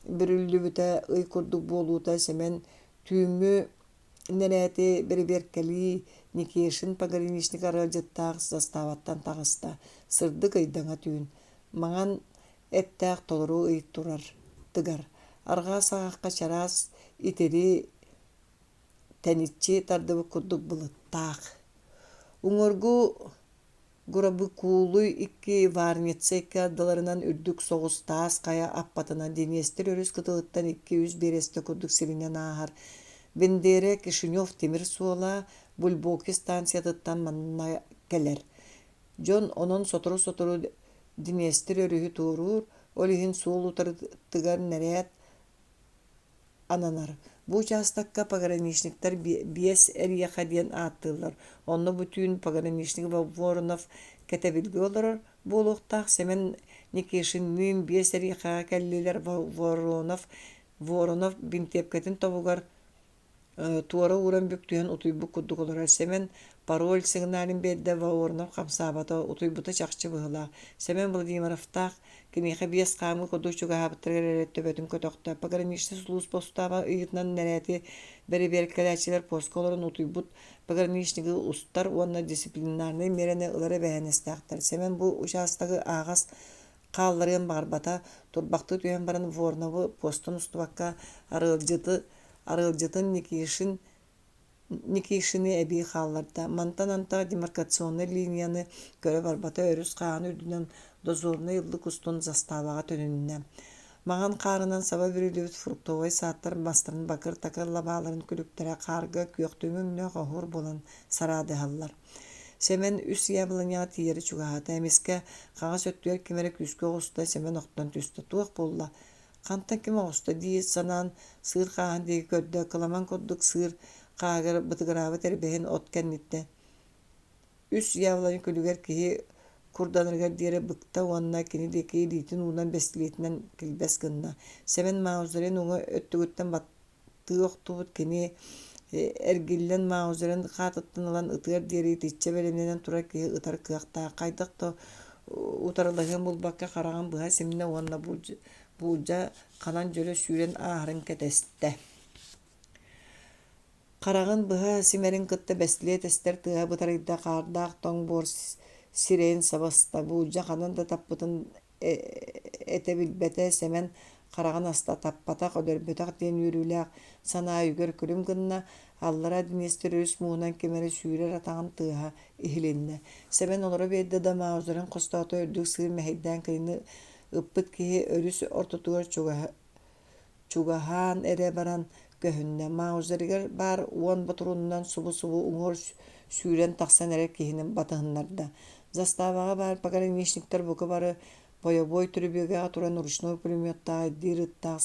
бүрүллүбүтэ ый курдук буолуута Сэмэн түүҥҥү нэрээти бэрэбиэркэлии Никишин пограничник арыалдьыттаах заставаттан таҕыста. Сырдык ыйдаҥа түүн. Маҥан эттээх толору ый турар тыгар. Арҕаа саҕахха чараас итири тэниччи тардыбыт курдук былыттаах. Уҥуоргу Гурабыкуулуй икки Варница икки ардыларынан үрдүк соҕус таас хайа аппатынан Днестр өрүс кытылыттан икки-үс биэрэстэ курдук сиринэн ааһар Бендерэ Кишинев тимир суола Бульбоки станциятыттан манна кэлэр. Дьон онон сотору-сотору Днестр өрүһү туоруур, ол иһин суол утарытыгар нэрээт ананар. Бу учаастакка пограничниктар биэс эриэхэ диэн ааттыыллар. Онно бу түүн пограничник Воронов кэтэбилгэ олорор буолуохтаах Сэмэн Никишинныын биэс эриэхэҕэ кэллилэр Воронов Воронов бинтиэпкэтин тобугар Туора ууран бүк түһэн утуйбут курдук олорор Сэмэн пароль сигналын биэрдэ, Воронов хамсаабата, утуйбута чахчы быһыылаах. Сэмэн Владимировтаах киниэхэ биэс хаамыы курдук чугаһаабыттарыгар эрэ төбөтүн көтөхтө. Пограничнай сулууспа устааба ыйыытынан нэрээти бэрэбиэркэлээччилэр поска олорон утуйбут пограничнигы устар уонна дисциплинарнай миэрэни ылар эбээһинэстээхтэр. Сэмэн бу учаастагы ааҕас хаалларыан баҕарбата, турбахтыы түһэн баран Вороновы постан устубакка арыалдьыты арыалдьытын Никишин Никишины эбии хаалларда. Мантан антах демаркационнай линияны көрө барбата өрүс хааһын үрдүнэн дозорнай ыллык устун заставаҕа төнүннэ. Маҥан хаарынан саба бүрүллүбүт фруктовай саадтар мастарын бакыр-такыр лабааларын күлүктэрэ хаарга күөхтүҥү өҥнөөх оһуор буолан сараадыһаллар. Сэмэн үс яблоняҕа тиийэрэ чугаһаата. Эмискэ хаҥас өттүгэр ким эрэ күүскэ оҕуста, Сэмэн охтон түстэ. Туох буолла? Хантан ким оҕуста дии санаан сыыр хааһын диэки көрдө, кыламан курдук сыыр хааһыгар бытыгыраабыт эрбэһин от кэнниттэн үс яблоня күлүгэр киһи курданарыгар диэри быкта уонна кини диэки илиитин уунан бэстилиэтинэн килбэс гынна. Сэмэн Маузерин уҥа өттүгүттэн тыы охтубут кини эргиллэн Маузерин хаатыттан ылан ытыар диэри итиччэ бэлэмнэнэн турар киһи ытар кыахтаах. Хайдах да утарылаһыан булбакка хараҕын быһа симнэ уонна буулдьа ханан дьөлө сүүрэн ааһарын кэтэстэ. Хараҕын быһа симэрин кытта бэстилиэт эстэр тыаһа бытарыйда, хаардаах тоҥ буор сирэйин саба ыста. Буулдьа ханан да таппытын этэ билбэтэ Сэмэн хараҕын аста таппатах, өлөрбөтөх диэн үөрүүлээх санаа өйүгэр күлүм гынна, аллара Днестр өрүс мууһунан ким эрэ сүүрэр атаҕын тыаһа иһилиннэ. Сэмэн олоро биэрдэ да Маузерын хостоото үрдүк сыыр мэһэйдээн кинини ыппыт киһи өрүс ортотугар чугаһаан эрэ баран көһүннэ. Маузерыгар баар уон ботуруонунан субу-субу уҥуор сүүрэн тахсан эрэр киһини батыһыннарда. Заставаҕа баар пограничниктар бука бары бойобуой түрүбүөгэҕэ туран ручной пулеметтаах ирдиир ыттаах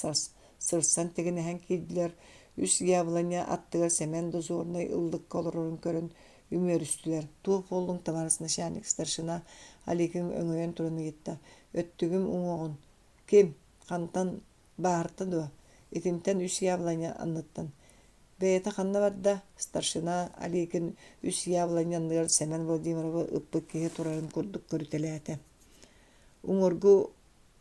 сырсан тигинэһэн киирдилэр. Үс яблоня аттыгар Сэмэн дозорнай ыллыкка олорорун көрөн үмүөрүстүлэр. «Туох буоллуҥ, товарищ начальник?» старшина Аликин өҥөйөн туран ыйытта. «Өттүгүм уҥуоҕун». «Ким? Хантан? Баарта дуо? Итинтэн үс яблоня анныттан. Бэйэтэ ханна барда? Старшина Аликин үс яблоня анныгар Сэмэн Владимировы ыппыт киһи турарын курдук көрүтэлээтэ. Уҥуоргу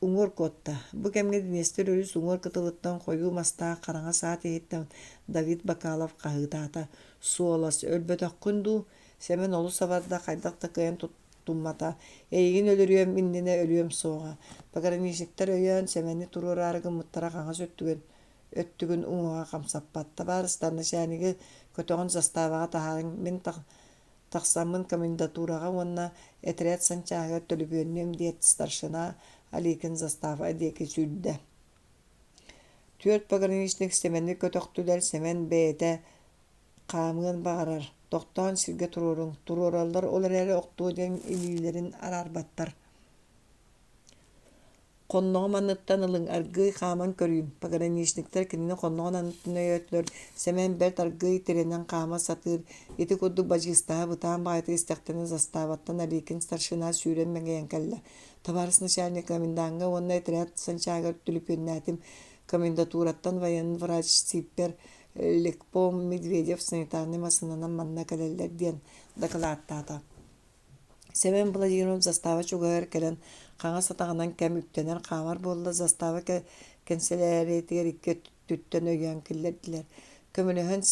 уҥуор куотта. Бу кэмҥэ Днестр өрүс уҥуор кытылыттан хойуу мастаах хараҥа саат иһиттэн Давид Бакалов хаһыытаата: «Суолас, өлбөтөххүн дуу?» Сэмэн олус абарда, хайдах да кыайан туттуммата. «Эйигин өлөрүөм иннинэ өлүөм суоҕа». Пограничниктар өйөөн Сэмэни туруораары гыммыттара хаҥас өттүгүн өттүгүн уҥуоҕа хамсаппат. «Табаарыстар, начальнигы көтөҕөн заставаҕа таһаарыҥ, мин тахсаммын комендатураҕа уонна этэрээт санчааһыгар төлөпүөннүөм» диэт старшина Аликин застава диэки сүүрдэ. Түөрт пограничник Сэмэни көтөхтүлэр, Сэмэн бэйэтэ хаамыан баҕарар, тохтоон сиргэ туруоруҥ, туруораллар ол эрээри охтуо диэн илиилэрин араарбаттар. Хонноҕум анныттан ылыҥ, аргыый хааман көрүүм. Пограничниктар кинини хонноҕун анныттан өйөөтүлэр, Сэмэн бэрт аргыый тирэнэн хаама сатыыр. Ити курдук бадьыыстаһа бытаан баҕайытык истэхтэринэ заставаттан Аликин старшина сүүрэн мэҥийэн кэллэ. Табаарыс начальник комендаҥҥа уонна этэрээт санчаагар түлүпүөннээтим. Комендатураттан военный врач Сиппер Лекпом Медведев санитарнай массыынанан манна кэлэллэр диэн дакылааттаата. Сэмэн Владимиров застава чугаһыгар кэлэн хаҥас атаҕынан кэм үктэнэр хаамар буолла застава кэнсэлээрийэтигэр икки өттүттэн өйөөн киллэрдилэр. Көмөлөһөн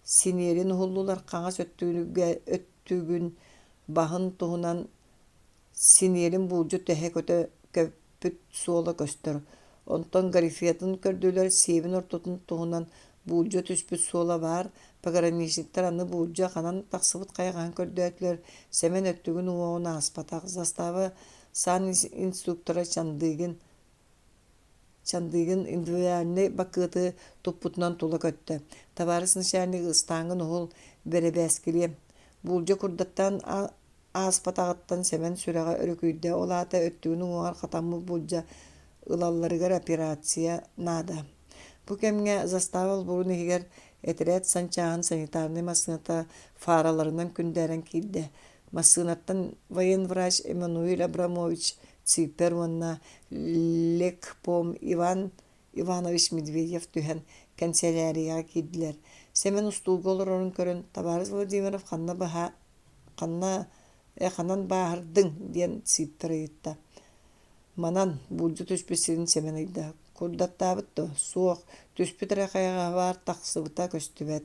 синиэрин уһуллулар хаҥас өттүгүн баһын туһунан синиэлин буулдьа тэһэ көтө көппүт суола көстөр. Онтон галифетын көрдүлэр, сиэбин ортотун туһунан буулдьа түспүт суола баар, пограничниктар аны буулдьа ханан тахсыбыт хайаҕаһын көрдөөтүлэр, Сэмэн өттүгүн уҥуоҕун ааспатах, застава санинструктора Чандыгин Чандыгин индивидуальнай бакыаты туппутунан тула көттө: «Табаарыс начальник, ыстааҥҥын уһул, бэрэбээскилиэм» Буулдьа курдаттаан ааспатаҕыттан Сэмэн сүрэҕэ өрүкүйдэ, ол аата өттүгүн уҥуоҕар хатаммыт буулдьа ылалларыгар операция наада. Бу кэмҥэ застава олбуорун иһигэр этэрээт санчааһын санитарнай массыыната фараларынан күндээрэн киирдэ. Массыынаттан военврач Эммануиль Абрамович Ципер уонна лекпом Иван Иванович Медведев түһэн кэнсэлээрийэҕэ киирдилэр. Сэмэн устуулга олорорун көрөн, «Табаарыс Владимиров ханна баһа ханна э ханан бааһырдыҥ?» диэн Сииптэр ыйытта. Манан, буулдьа түспүт сирин Сэмэн ыйда. Курдаттаабыт дуо? Суох, түспүт эрэ хайаҕаһабар тахсыбыта көстүбэт.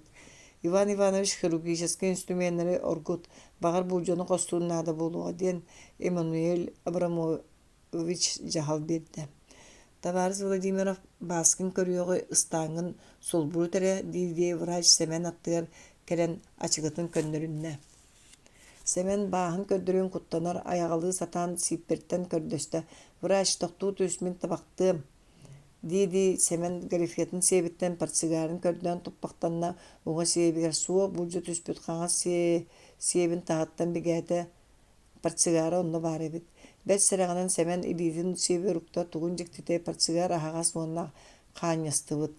Иван Иванович хирургическай инструменнары оргут, баҕар буулдьаны хостуур наада буолуоҕа диэн Эммануэль Абрамович дьаһал биэрдэ. Табаарыс Владимиров бааскын көрүөҕү ыстааҥҥын сулбурут эрэ дии-дии врач Сэмэн аттыгар кэлэн ачыкытын көннөрүннэ. Сэмэн бааһын көрдөрүөн куттанар, айаҕалыы сатаан Сииппэртэн көрдөстө: «Врач, тохтуу түс, мин табахтыам» дии-дии Сэмэн галифетын сиэбиттэн портсигарын көрдөөн туппахтанна, уҥа сиэбигэр суох булдьу түспүт хаҥас сиэбин таһыттан бигээтэ Портсигара онно баар эбит. Бэрт сэрэҕинэн Сэмэн илиитин сиэбигэр укта, тугун дьиктитэй портсигар аһаҕас уонна хаанньастыбыт.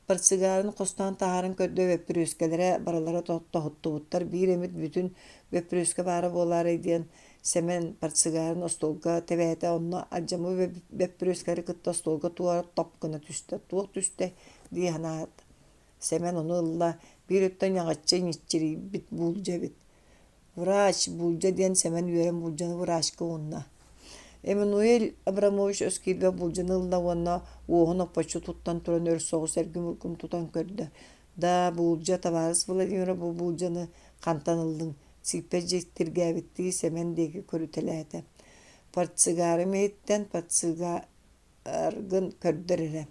Портсигарын хостоон таһааран көрдө бөппүрүөскэлэрэ барылара тоһуттубуттар, биир эмит бүтүн бөппүрүөскэ баара буолаарай диэн Сэмэн портсигарын остуолга тэбээтэ, онно алдьаммыт бөппүрүөскэлэри кытта остуолга туора топ гына түстэ. Туох түстэ дии санаат, Сэмэн ону ылла, биир өттө ньаҕаччы ньиччирийбит буулдьа эбит. Врач, буулдьа диэн Сэмэн үөрэн буулдьаны врачка уунна. Эммануэль Абрамович өс киирбэх буулдьаны ылла уонна уоһун оппоччу туттан туран өр соҕус эргим-ургум тутан көрдө. «Да, буулдьа, табаарыс Владимиров, бу буулдьаны хантан ыллыҥ?» Сииппэ дьиктиргээбиттии Сэмэн диэки көрүтэлээтэ. «Портсигарым иһиттэн, портсига аргын көрдөр эрэ.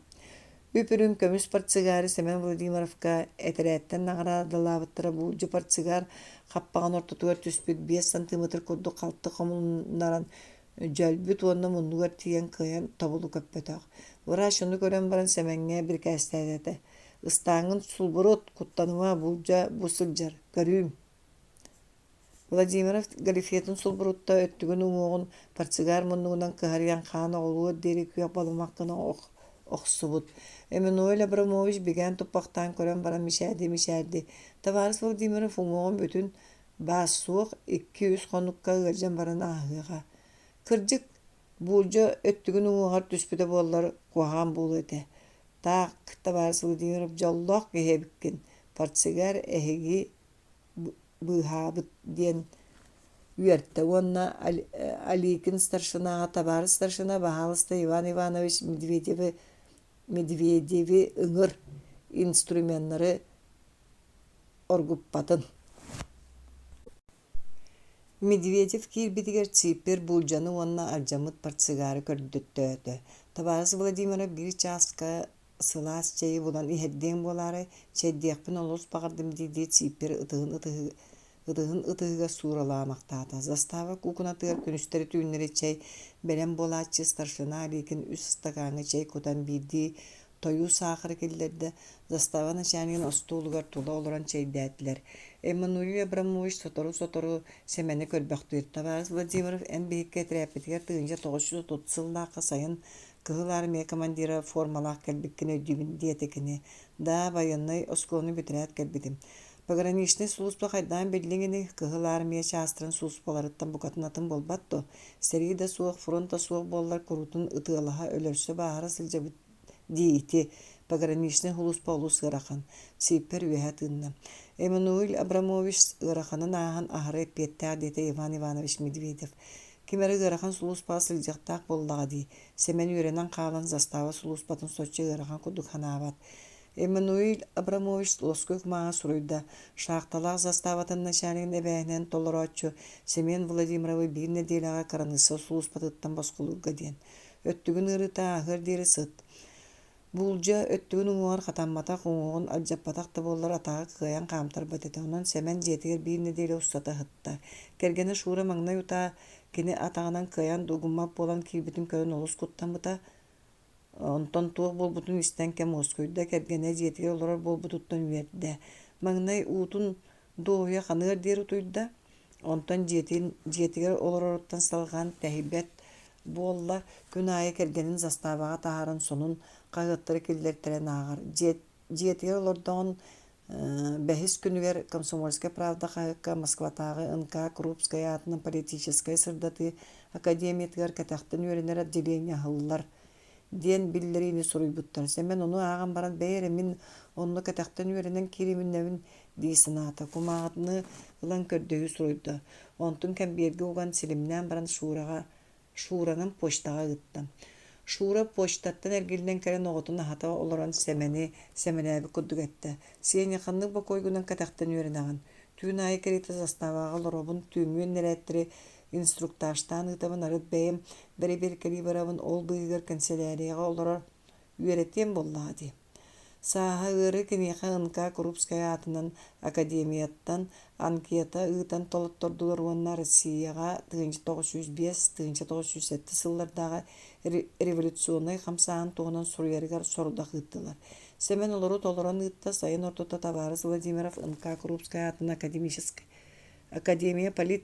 Үп-үрүҥ көмүс портсигары Сэмэн Владимировка этэрээттэн наҕараадалаабыттара буулдьа портсигар хаппаҕын ортотугар түспүт 5 сантиметр курдук халты хомуннаран дьөлбүт уонна муннугар тиийэн кыайан тобулу көппөтөх. Врач ону көрөн баран Сэмэҥҥэ бирикээстээтэ: «Ыстааҥҥын сулбурут, куттаныма, буулдьа бу сылдьар, көрүүм» Владимиров галифетын сулбурутта өттүгүн уҥуоҕун портсигар муннугунан кыһарыйан хаан оҕолуор диэри күөх балымах гына охсубут. Эммануэль Абрамович бигээн туппахтаан көрөн баран мичээрдии-мичээрдии, «Табаарыс Владимиров уҥуоҕун бүтүн баас суох, 2-3 хонукка ыалдьан баран ааһыаҕа. Кырдьык, буулдьа өттүгүн уҥуоҕар түспүтэ буоллар, куһаҕан буолуо этэ. Таах, табаарыс Владимиров, дьоллоох киһи эбиккин. Портсигар эһиги быыһаабыт диэн үөртэ уонна Аликин старшинаҕа табаарыс старшина баһаалыста Иван Иванович Медведевы Медведеви ыҥыр инструменнары оргуппатын Медведев киирбитигэр Циппер буулдьаны уонна алдьаммыт портсигары көрдөттөөтө. Табаарыс Владимиров биир чааска сылаас чэйи булан иһэрдиэҥ буолаарай, чэйдиэхпин олус баҕардым дии-дии Циппер ытыһын ытыһын ытыһыгар сууралаамахтаата. Застава куукунатыгар күнүстэри-түүннэри чэй бэлэм буолааччы старшина Аликин үс ыстакааҥҥа чэй кутан биирдии тойуу саахары киллэрдэ, застава начальнигын остуолугар тула олорон чэйдээтилэр. Эммануил Абрамович сотору-сотору Сэмэни көрбөхтүүр. Табаарыс Владимиров эн биһикки этэрээппитигэр 1930 сыллаахха сайын Кыһыл Армия командира формалаах кэлбиккин өйдүүбүн, диэтэ кини. Да, байыаннай оскуоланы бүтэрээт кэлбитим. Пограничнай сулууспа хайдаан биллиҥ ини, Кыһыл Армия чаастарын сулууспаларыттан букатын атын буолбат дуо? Сэрии да суох, фронт да суох буоллар куруутун ытыалаһа, өлөрсө, бааһыра сылдьабыт дии ити. Пограничнай сулууспа олус ыарахан. Сииппэр үөһэ тыынна. Эммануиль Абрамович ыараханын ааһан аһара эппиэттээх диэтэ Иван Иванович Медведев. Ким эрэ ыарахан сулууспаҕа сылдьыахтаах буоллаҕа дии, Сэмэн үөрэнэн хаалан застава сулууспатын соччо ыарахан курдук санаабат. Эммануиль Абрамович лоскуй кумааҕы суруйда, шахталаах заставатын начальнигын эбээһинэн толорооччу Семен Владимировы биир нэдиэлэҕэ кыраныысса сулууспатыттан босхолуурга диэн. Өттүгүн ыарыыта ааһыар диэри сыт. Буулдьа өттүгүн уҥуоҕар хатамматах, уҥуоҕун алдьаппатах да буоллар атаҕа кыайан хаамтарбат этэ, онон Сэмэн дьиэтигэр биир нэдиэлэ устата сытта. Кэргэнэ Шура маҥнай утаа кини атаҕынан кыайан дугуммат буолан киирбитин көрөн олус куттаммыта. Онтон туох буолбутун истэн кэм уоскуйда, кэргэнэ дьиэтигэр олорор буолбутуттан үөрдэ. Маҥнай уутун дуоһуйа ханыар диэри утуйда, онтон дьиэтин дьиэтигэр олороруттан салҕаан тэһийбэт буолла, күн аайы кэргэнин заставаҕа таһааран сонун хаһыаттары киллэртэрэн ааҕар. Дьиэтигэр олордоҕун бэһис күнүгэр «Комсомольская правда» хаһыакка Москватааҕы НК Крупская аатынан политическай сырдатыы академиятыгар кэтэхтэн үөрэнэр отделение аһыллар диэн биллэриини суруйбуттар. Сэмэн ону ааҕан баран бэйэ эрэ мин онно кэтэхтэн үөрэнэн киириминэбин дии санаата. Кумааҕытыны ылан көрдөһүү суруйда. Онтун кэмбиэргэ уган силимнээн баран Шураҕа Шуранан почтаҕа ыытта. Шура почтаттан эргиллэн кэлэн оҕотун аһата олорон Сэмэни сэмэлээбит курдук эттэ: «Сеня, ханнык бокуойгунан кэтэхтэн үөрэнэҕин? Түүн аайы кэриэтэ заставаҕа олоробун, түүҥҥү нэрээттэри инструктажтаан ыытабын, арыт бэйэм бэрэбиэркэлии барабын, ол быыһыгар кэнсэлээрийэҕэ олорор үөрэтиэм буоллаҕа дии. Сааһа ыарыы киниэхэ НК Крупская аатынан академияттан анкета ыытан толоттордулар уонна Россияҕа 1905 1907 сыллардааҕы революционнай хамсааһын туһунан суруйарыгар сорудах ыыттылар. Сэмэн олору толорон ыытта, сайын ортото табаарыс Владимиров НК Крупская аатынан академическай Академия полит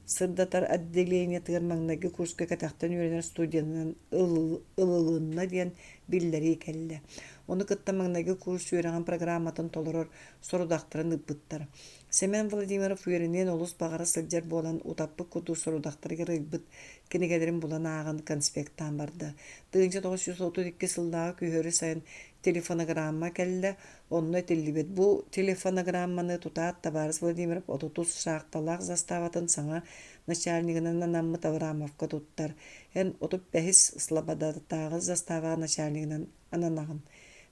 сырдатар отделениетыгар маҥнайгы курска кэтэхтэн үөрэнэр студенынан ылылынна диэн биллэрии кэллэ. Ону кытта маҥнайгы курс үөрэҕин программатын толорор сорудахтарын ыыппыттар. Семен Владимиров үөрэниэн олус баҕара сылдьар буолан, утаппыт курдук сорудахтарыгар ыйбыт кинигэлэрин булан ааҕан конспектаан барда. 1932 сыллааҕы күһүөрү сайын телефонограмма кэллэ, Онно этиллибит бу телефонограмманы тутаат табаарыс Владимиров отутус шахталаах заставатын саҥа начальнигынан анаммыт Абрамовка туттар. Эн 35-ис Слободатааҕы заставаҕа начальнигынан ананаҕын.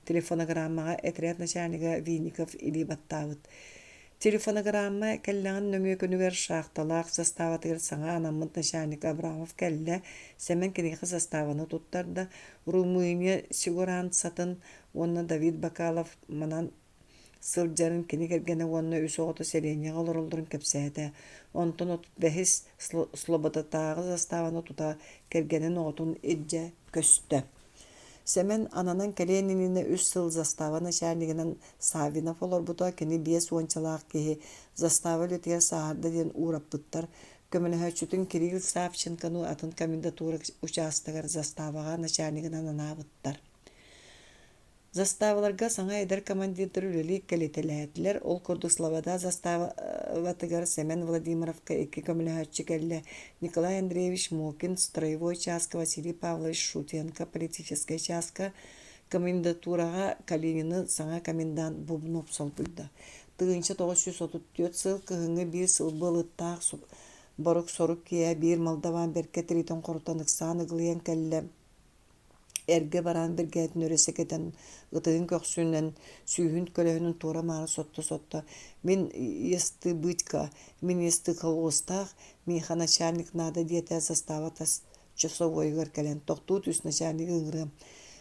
Телефонограммаҕа этэрээт начальнига Винников илии баттаабыт. Телефонограмма кэллэҕин нөҥүө күнүгэр шахталаах заставатыгар саҥа анаммыт начальник Абрамов кэллэ, Сэмэн киниэхэ заставаны туттарда, Румыния сигуранцатын уонна Давид Бакалов манан сылдьарын кини кэргэнэ уонна үс оҕото сэлиэнньэҕэ олороллорун кэпсээтэ. Онтон 35-ис Слободатааҕы заставаны тута кэргэнин оҕотун илдьэ көстө. Сэмэн ананан кэлиэн иннинэ үс сыл застава начальнигынан Саввинов олорбута, кини биэс уончалаах киһи застава үлэтигэр сааһырда диэн уураппыттар. Көмөлөһөөччүтүн Кирилл Савченкону атын комендатура учаастагар заставаҕа начальнигынан анаабыттар. Заставаларга саҥа эдэр командирдар үлэлии кэлитэлээтилэр. Ол курдук Слобода заставатыгар Сэмэн Владимировка икки көмөлөһөөччү кэллэ. Николай Андреевич Мокин строевой чааска, Василий Павлович Шутенко политическай чааска, комендатураҕа Калинины саҥа комендант Бубнов солбуйда. 1934 сыл кыһыҥҥы биир сыл былыттаах борук-сорук киэһэ биир молдаван бэркэ тиритэн-хорутан ыксаан ыгылыйан кэллэ. Эргэ бараан бэргээтин өрө сэкэтэн, ытыһын көхсүнэн, сүүһүн көлөһүнүн туора-маары сотто-сотто «Мин естыбытька, мин естыколхозтаах, миэхэ начальник наада» диэтэ застава тас часовойугар кэлэн «Тохтуу түс, начальнигы ыҥырыам»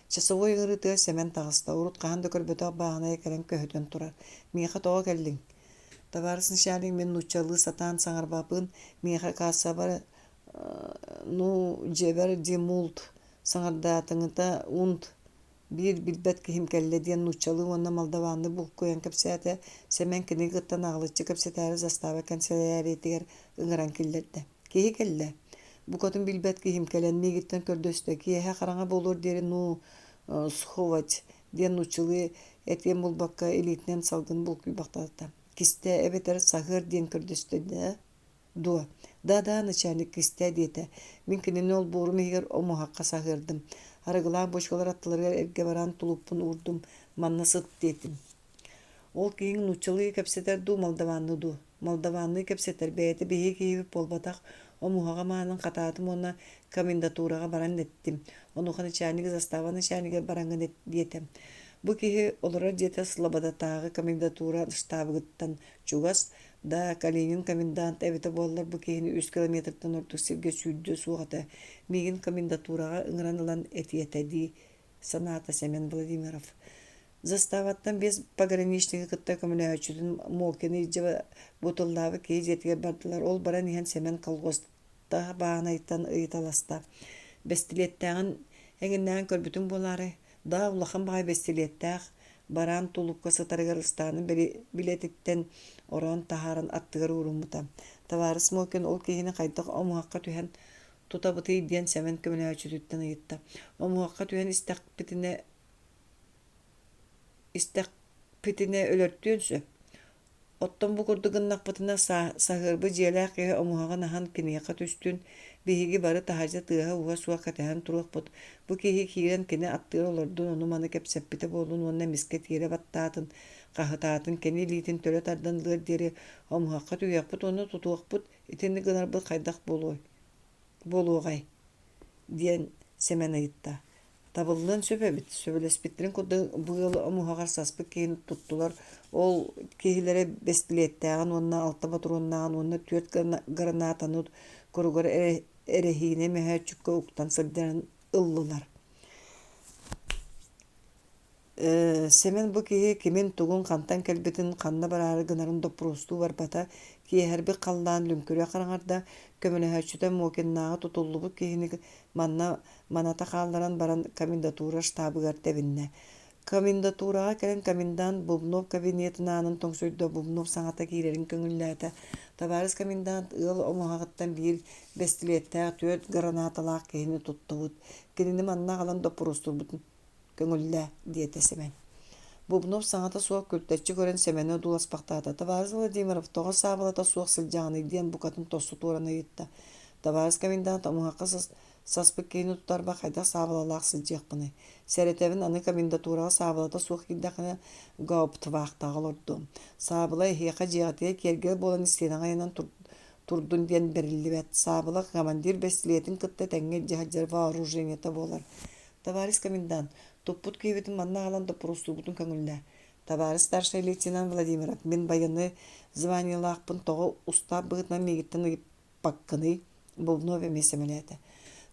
Часовой ыҥырыытыгар Сэмэн таҕыста, урут хаһан да көрбөтөх бааһынайа кэлэн көһүтэн турар: «Миэхэ тоҕо кэллиҥ?» «Табаарыс начальник, мин нууччалыы сатаан саҥарбаппын, миэхэ кассабар ну дьиэбэр димулт саҥардаатыҥыта унт биир билбэт киһим кэллэ диэн нууччалыы уонна молдаванныы булкуйан кэпсээтэ Сэмэн кинини кытта наҕылыччы кэпсэтээри застава кэнсэлээрийэтигэр ыҥыран киллэрдэ киһи кэллэ букатын билбэт киһим кэлэн миигиттэн көрдөстө киэһэ хараҥа буолуор диэри ну сховать диэн нууччалыы этиэн булбакка илиитинэн салгын булкуйбахтаата кистэ эбэтэр саһыар диэн көрдөстө да Дуо? Да-да, начальник кистээ диэтэ. Мин кинини олбуорум иһигэр омуһахха саһыардым. Арыгылаах бочкалар аттыларыгар эргэ баран тулуппун уурдум, манна сыт диэтим. Ол киһиҥ нууччалыы кэпсэтэр дуу, молдаванныы дуу? Молдаванныы кэпсэтэр, бэйэтэ биһиги киһибит буолбатах. Омуһаҕа маанын хатаатым уонна комендатураҕа баран эттим. Онуоха начальник застава начальнигар бараҥҥын эт диэтэ. Бу киһи олорор дьиэтэ Слободатааҕы комендатура штабыттан чугас, да Калинин комендант эбитэ буоллар бу киһини үс километртан ордук сиргэ сүүрдүө суох этэ, миигин комендатураҕа ыҥыран ылан этиэ этэ дии санаата Сэмэн Владимиров. Заставаттан биэс пограничнигы кытта көмөлөһөөччүтүн Мокины илдьэ бутуллаабыт киһи дьиэтигэр бардылар. Ол баран иһэн Сэмэн колхозтаах бааһынайтан ыйыталаста. Бэстилиэттээҕин эҥиннээҕин көрбүтүҥ буолаарай? Да, улахан баҕайы бэстилиэттээх, бараан тулупка сытарыгар ыстаанын билэтиттэн ороон таһааран аттыгар ууруммута. Табаарыс Мокин ол киһини хайдах омуһахха түһэн тутабытый диэн Сэмэн көмөлөһөөччүтүттэн ыйытта. Омуһахха түһэн истэхпитинэ истэхпитинэ өлөртүөн сөп. Оттон бу курдук гыннахпытына саһыарбыт дьиэлээх киһи омуһаҕын аһан киниэхэ түстүн, биһиги бары таһырдьа тыаһа-ууһа суох кэтэһэн туруохпут. Бу киһи киирэн кини аттыгар олордун, ону-маны кэпсэппитэ буоллун уонна эмискэ тиэрэ баттаатын, хаһытаатын, кини илиитин төлө тардан ылыар диэри омуһахха түһүөхпүт уонна тутуохпут, итинник гынарбыт хайдах буолуой буолуоҕай диэн Сэмэн ыйытта. Табыллыан сөп эбит, сөбүлэспиттэрин курдук бу ыал омуһаҕар саспыт киһини туттулар, ол киһилэрэ бэстилиэттээҕин уонна алта ботуруоннааҕын уонна түөрт гранатаны куругар эрэһиинэ мөһөөччүккэ уктан сылдьарын ыллылар. Сэмэн бу киһи кимин-тугун, хантан кэлбитин, ханна бараары гынарын доппуруостуу барбата, киэһэрбит халлаан лүҥкүрэ хараҥарда, көмөлөһөөччүтэ Мокиннааҕы тутуллубут киһини манна маната хаалларан баран комендатура штабыгар тэбиннэ. Комендатураҕа кэлэн комендант Бубнов кабинетын аанын тоҥсуйда, Бубнов саҥата киирэрин көҥүллээтэ. Табаарыс комендант ыал омуһаҕыттан биир бэстилиэттээх түөрт гранаталаах киһини туттубут. Кинини манна аҕалан доппуруостуурбутун көҥүллээ, диэтэ Сэмэн. Бубнов саҥата суох күлтэччи көрөн Сэмэни одууласпахтаата. Табаарыс Владимиров тоҕо саабылата суох сылдьаҕыный диэн букатын тосту туоран ыйытта. Табаарыс комендант омуһахха саспыт киһини тутарбар хайдах саабылалаах сылдьыахпыный? Сэрэтэбин, аны комендатураҕа саабылата суох киирдэххинэ гауптвахтаҕа олордуом. Саабыла эһиэхэ дьиэҕитигэр киэргэл буолан истиэнэҕэ ыйанан турдун диэн бэриллибэт. Саабыла командир бэстилиэтин кытта тэҥҥэ илдьэ сылдьар вооружениета буолар. Товарищ комендант, туппут киһибитин манна аҕалан доппуруостуубутун көҥүллээ. Табаарыс старшай лейтенант Владимиров, мин байыаннай званиелаахпын тоҕо устаап быһыытынан миигиттэн ыйыппаккыный? Бубнов эмиэ сэмэлээтэ.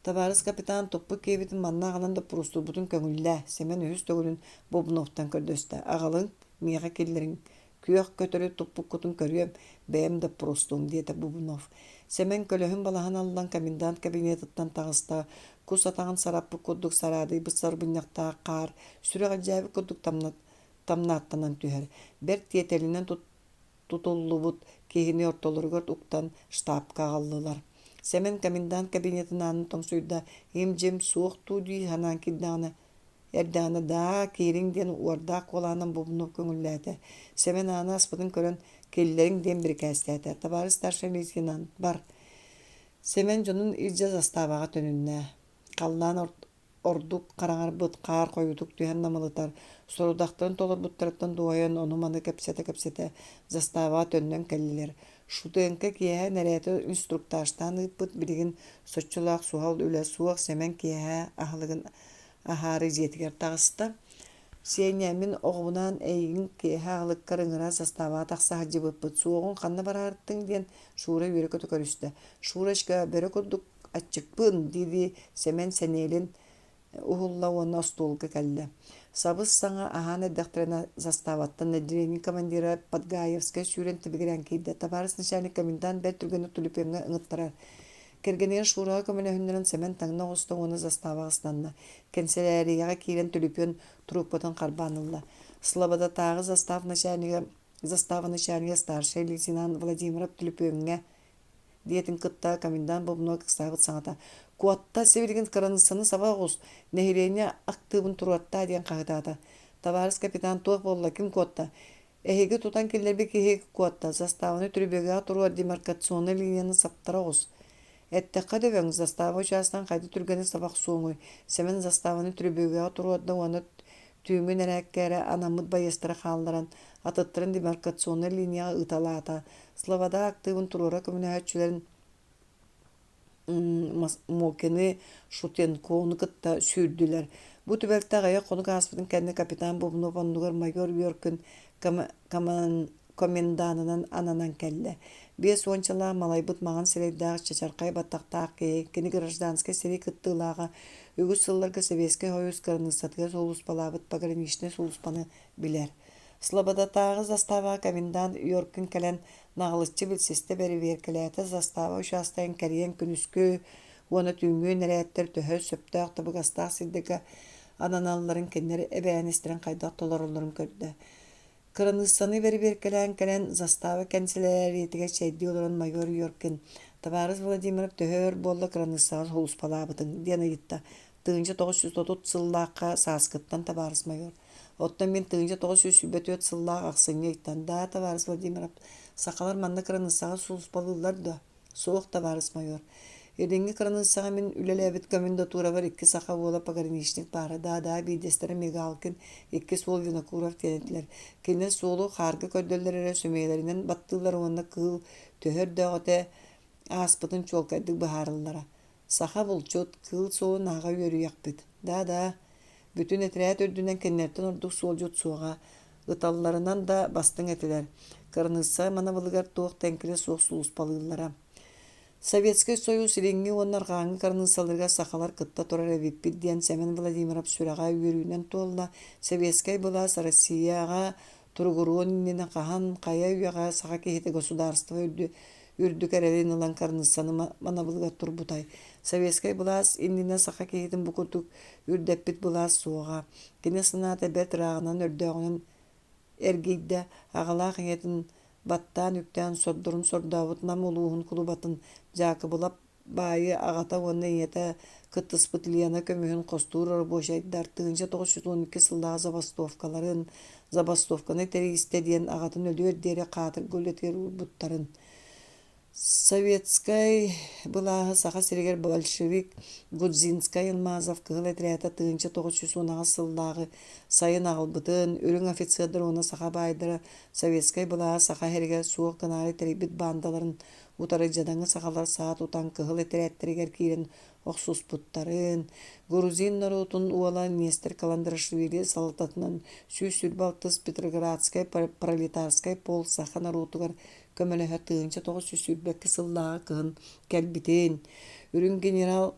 Табаарыс капитан туппут киһибитин манна аҕалан доппуруостуурбутун көҥүллээ, Сэмэн үһүс төгүлүн Бубновтан көрдөстө. Аҕалыҥ, миэхэ киллэриҥ, күөх көтөрү туппуккутун көрүөм, бэйэм доппуруостуом, диэтэ Бубнов. Сэмэн көлөһүн-балаһын аллан комендант кабинетыттан таҕыста, кус атаҕын сараппыт курдук сараадыйбыт сарбынньахтаах хаар сүрэҕэлдьээбит курдук тамнааттанан түһэр, бэрт тиэтэлинэн тутуллубут киһини ортолоругар уктан штабка аҕаллылар. Сэмэн комендант кабинетын аанын тоҥсуйда, им-дьим суох дуу дии санаан киирдэҕинэ, эрдэҕинэ даа киириҥ диэн уордаах куолаһынан Бубнов көҥүллээтэ. Сэмэн ааны аспытын көрөн, киллэриҥ диэн бирикээстээтэ. Табаарыс старшай лейтенант, бар. Сэмэн дьонун илдьэ заставаҕа төнүннэ. Халлаан ордук хараҥарбыт, хаар хойуутук түһэн намылытар, сорудахтарын толорбуттарыттан дуоһуйан ону-маны кэпсэтэ-кэпсэтэ заставаҕа төннөн кэллилэр. Шутенко киэһэ нэрээти инструктажтаан ыыппыт, билигин соччолоох суһал үлэ суох, Сэмэн киэһэ аһылыгын аһаары дьиэтигэр таҕыста. Сеня, мин оҕобунаан эйигин киэһэ аһылыккар ыҥыра заставаҕа тахса сылдьыбыппыт, суоҕуҥ ханна бараартыҥ диэн Шура үөрэ-көтө көрүстэ. Шурочка, бөрө курдук аччыкпын, дии-дии Сэмэн сэниэлин уһулла уонна остуолга кэллэ. Сабыс-саҥа аһаан эрдэхтэринэ заставаттан отделение командира Подгаевскай сүүрэн тибигирээн киирдэ. Табаарыс начальник комендант бэрт түргэнник түлүпүөҥҥэ ыҥыттарар. Кэргэнигэр Шураҕа көмөлөһүннэрэн Сэмэн таҥна оҕуста уонна заставаҕа ыстанна. Кэнсэлээрийэҕэ киирэн түлүпүөн трубкатын харбаан ылла. Слободатааҕы застав начальнига застава начальнига старшай лейтенант Владимиров түлүпүөҥҥэ диэтин кытта комендант Бобунова ыксаабыт саҥата «Куотта, сибилигин кыраныыссаны саба оҕус, нэһилиэнньэ актыыбын туруортаа» диэн хаһытаата. «Табаарыс капитан, туох буолла, ким куотта?» «Эһиги тутан киллэрбит киһи куотта, заставаны түрүбүөгэҕэ туруор, демаркационнай линияны саптара оҕус». Эттэххэ дөбөҥ, застава учаастагын хайда түргэнник саба охсуоҥуй? Сэмэн заставаны түрүбүөгэҕэ туруорда уонна түүҥҥү нэрээккэ эрэ анаммыт байыастары хаалларан, атыттарын демаркационнай линияҕа ыыталаата. Слобода актыыбын туруора көмөлөһөөччүлэрин Мокины, Шутенкону кытта сүүрдүлэр. Бу түбэлтэ аҕыйах хонук ааспытын кэннэ капитан Бубнов оннугар майор Юркин коменданынан ананан кэллэ. Биэс уончалаах малайбыт маҥан сирэйдээх, чачархай баттахтаах киһи, кини гражданскай сэрии кыттыылааҕа, үгүс сылларга Сэбиэскэй Сойуус кыраныыссатыгар сулууспалаабыт пограничнай сулууспаны билэр. Слободатааҕы заставаҕа комендант Юркин кэлэн наҕылыччы билсистэ, бэрэбиэркэлээтэ, застава учаастагын кэрийэн күнүскү уонна түүҥҥү нэрээттэр төһө сөптөөх табыгастаах сирдэргэ ананалларын кинилэр эбээһинэстэрин хайдах толороллорун көрдө. Кыраныыссаны бэрэбиэркэлээн кэлэн, застава кэнсэлээрийэтигэр чэйдии олорон майор Юркин «Табаарыс Владимиров төһө өр буолла кыраныыссаҕа сулууспалаабытыҥ?» диэн ыйытта. 1930 сыллаахха сааскыттан табаарыс майор. Оттон мин 1924 сыллаах ахсынньы ыйтан «Да, табаарыс Владимиров, сахалар манна кыраныыссаҕа сулууспалыыллар дуо?» Суох, табаарыс майор. Илиҥҥи кыраныыссаҕа мин үлэлээбит комендатурабар икки саха уола пограничник баара. Да-да, биирдэстэрэ Мигалкин, иккис уол Винокуров диэн этилэр. Кинилэр суолу хаарга көрдөллөр эрэ сөмүйэлэринэн баттыыллар уонна кыыл төһө өрдөөҕүтэ ааспытын чуолкайдык быһаараллара. Саха булчут, кыыл суолун ааҕа үөрүйэхпит. Да-да, бүтүн этэрээт үрдүнэн кинилэртэн ордук суолдьут суоҕа. Ыталларынан да бастыҥ этилэр. Кыраныысса манабылыгар туох да эҥкилэ суох сулууспалыыллара. Советскай Союз илиҥҥи уонна арҕааҥҥы кыраныыссаларыгар сахалар кытта турар эбиппит диэн Сэмэн Владимиров сүрэҕэ үөрүүнэн туолла. Сэбиэскэй былаас Россияҕа туругуруон иннинэ хаһан, хайа үйэҕэ саха киһитэ государство үрдүк эрэлин ылан кыраныыссаны манабылыгар турбутай? Советскай былаас иннинэ саха киһитин бу курдук үрдэппит былаас суоҕа. Кини санаата бэрт ырааҕынан өрдөөҕүнэн эргийдэ, аҕалаах ийэтин баттаан-үктээн сордорун сордообут Нам улууһун кулубатын Дьаакыбылап баайы аҕата уонна ийэтэ кыттыспыт Лена көмүһүн хостуур рабочайдар 1912 сыллааҕы забастовкаларын, забастовканы тэрийистэ диэн аҕатын өлүөр диэри хаатырга үлэтигэр уурбуттарын Советскай былааһы Саха сиригэр большевик Гудзинскай Алмазов кыһыл этэрээтэ 1918 сыллааҕы сайын аҕалбытын, үрүҥ офицердар уонна саха баайдара советскай былааһы Саха сиригэр суох гынаары тэрийбит баандаларын утары дьадаҥы сахалар саа тутан кыһыл этэрээттэригэр киирэн охсуспуттарын, грузин норуотун уола Нестер Каландрашвили салалтатынан 126 Петроградскай пролетарскай полк саха норуотугар көмөлөһө 1922 сыллааҕы кыһын кэлбитин, үрүҥ генерал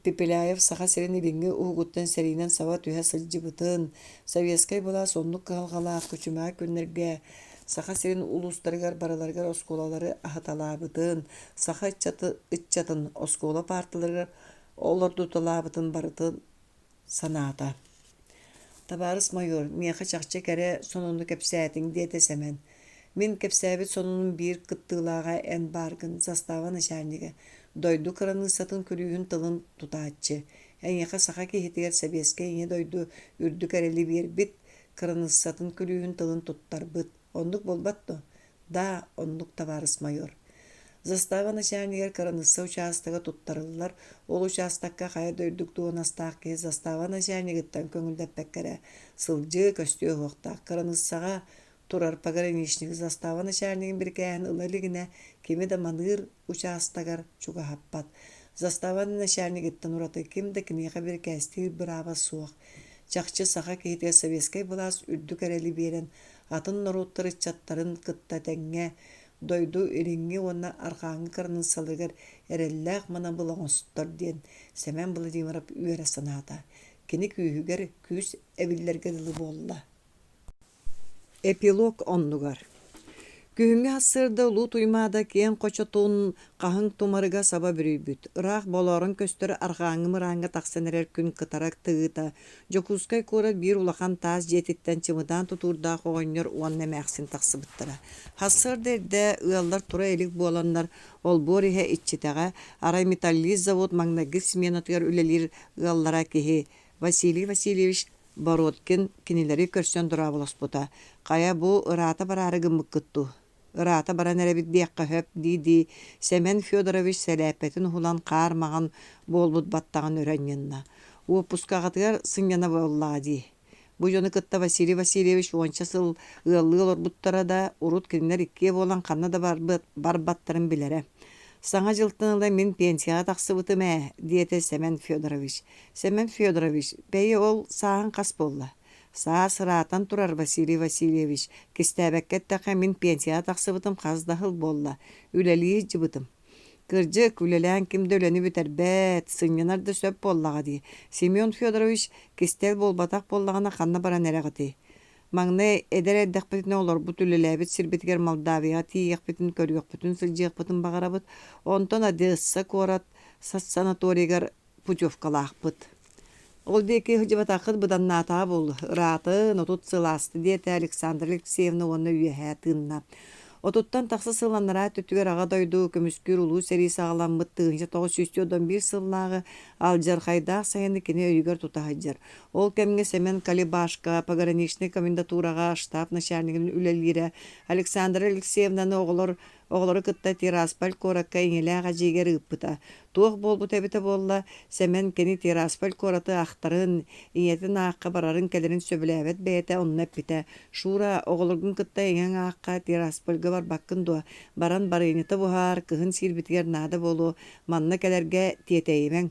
Пепеляев Саха сирин илиҥҥи уһугуттан сэриинэн саба түһэ сылдьыбытын, советскай былаас оннук кыһалҕалаах күчүмэҕэй күннэргэ Саха сирин улуустарыгар барыларыгар оскуолалары аһыталаабытын, саха ыччатын оскуола паарталарыгар олордуталаабытын барытын санаата. «Табаарыс майор, миэхэ чахчы кэрэ сонуну кэпсээтиҥ», диэтэ Сэмэн. «Мин кэпсээбит сонунум биир кыттыылааҕа эн бааргын, застава начальнига, дойду кыраныыссатын күлүүһүн тылын тутааччы. Эйиэхэ саха киһитигэр сэбиэскэй Ийэ дойду үрдүк эрэли биэрбит, кыраныыссатын күлүүһүн тылын туттарбыт. Оннук буолбат дуо? Да, оннук, табаарыс майор. Застава начальнигар кыраныысса учаастага туттарыллар, ол учаастакка хайа да үрдүк дуонастаах киһи застава начальнигыттан көҥүллэппэккэ эрэ сылдьыы көстүө уһуохтаах. Кыраныыссаҕа турар пограничник застава начальнигын бирикээһин ыла илигинэ кими да маныыр учаастагар чугаһаппат. Застава начальнигыттан ураты ким да киниэхэ бирикээстиир бырааба суох. Чахчы саха киһитигэр советскай былаас үрдүк эрэли биэрэн, атын норуоттар ыччаттарын кытта тэҥҥэ дойду илиҥҥи уонна арҕааҥҥы кыраныыссаларыгар эрэллээх манабыл оҥостор диэн Сэмэн Владимиров үөрэ санаата. Кини күүһүгэр күүс эбиллэргэ дылы буолла. Эпилог оннугар Күһүҥҥү сарсыарда Улуу Туймаада киэҥ хочотун хаһыҥ тумарыга саба бүрүйбүт, ыраах болоорон көстөр арҕааҥҥы мырааҥҥа тахсан эрэр күн кытара тыгыыта Дьокуускай куорат биир улахан таас дьиэтиттэн чымыдаан тутуурдаах оҕонньор уонна эмээхсин тахсыбыттара. Сарсыарда эрдэ ыаллар тура илик буоланнар, олбуор иһэ иччитэҕэ, арай металлист завод маҥнайгы сменатыгар үлэлиир ыаллара киһи Василий Васильевич Бородкин кинилэри көрсөн дорооболоспута: «Хайа, бу ыраата бараары гыммыккыт дуу? Ыраата баран эрэбит диэххэ сөп» дии-дии Сэмэн Федорович сэлээппэтин уһулан хаар маҥан буолбут баттаҕын өрө анньынна. «Уоппускаҕытыгар сынньана буоллаҕа дии. Бу дьону кытта Василий Васильевич уонча сыл ыаллыы олорбуттара да, урут кинилэр иккиэ буолан ханна да барбаттарын билэрэ. Саҥа дьылтан ыла мин пенсияҕа тахсыбытым ээ, диэтэ Сэмэн Федорович. Сэмэн Федорович, бэйи ол сааһыҥ хас буолла? Саас ыраатан турар, Василий Васильевич. Кистээбэккэ эттэххэ, мин пенсияҕа тахсыбытым хас да сыл буолла. Үлэлии сылдьыбытым. Кырдьык, үлэлээн ким да үлэни бүтэрбэт, сынньанар да сөп буоллаҕа дии. Семен Федорович, кистэл буолбатах буоллаҕына, ханна баран эрэҕитий? Маҥнай эдэр эрдэхпитинэ олорбут үлэлээбит сирбитигэр Молдавияҕа тиийиэхпитин, көрүөхпүтүн, сылдьыахпытын баҕарабыт. Онтон Одесса куорат санаторийыгар путевкалаахпыт. Ол диэки сылдьыбатаххыт быданнаатаҕа буолуо, ыраатын, 30 сыл ааста, диэтэ Александра Алексеевна уонна үөһээ тыынна. Отуттан тахса сыл анараа өттүгэр Аҕа дойду көмүскүүр улуу сэрии саҕаламмыт 1941 сыллааҕы алдьархайдаах сайыны кини өйүгэр тута сылдьар. Ол кэмҥэ Сэмэн Калибашка пограничнай комендатураҕа штаб начальнигын үлэлиирэ. Александра Алексеевнаны оҕолор оҕолору кытта Тирасполь куоракка ийэлээх эдьиийигэр ыыппыта. Туох буолбута эбитэ буолла, Сэмэн кини Тирасполь куораты ахтарын, ийэтин аахха барарын-кэлэрин сөбүлээбэт бэйэтэ онно эппитэ: «Шура, оҕолоргун кытта ийэҥ аахха Тираспольга барбаккын дуо? Баран барыанньата буһаар, кыһын сиирбитигэр наада буолуо, манна кэлэргэ тиэтэйимэҥ,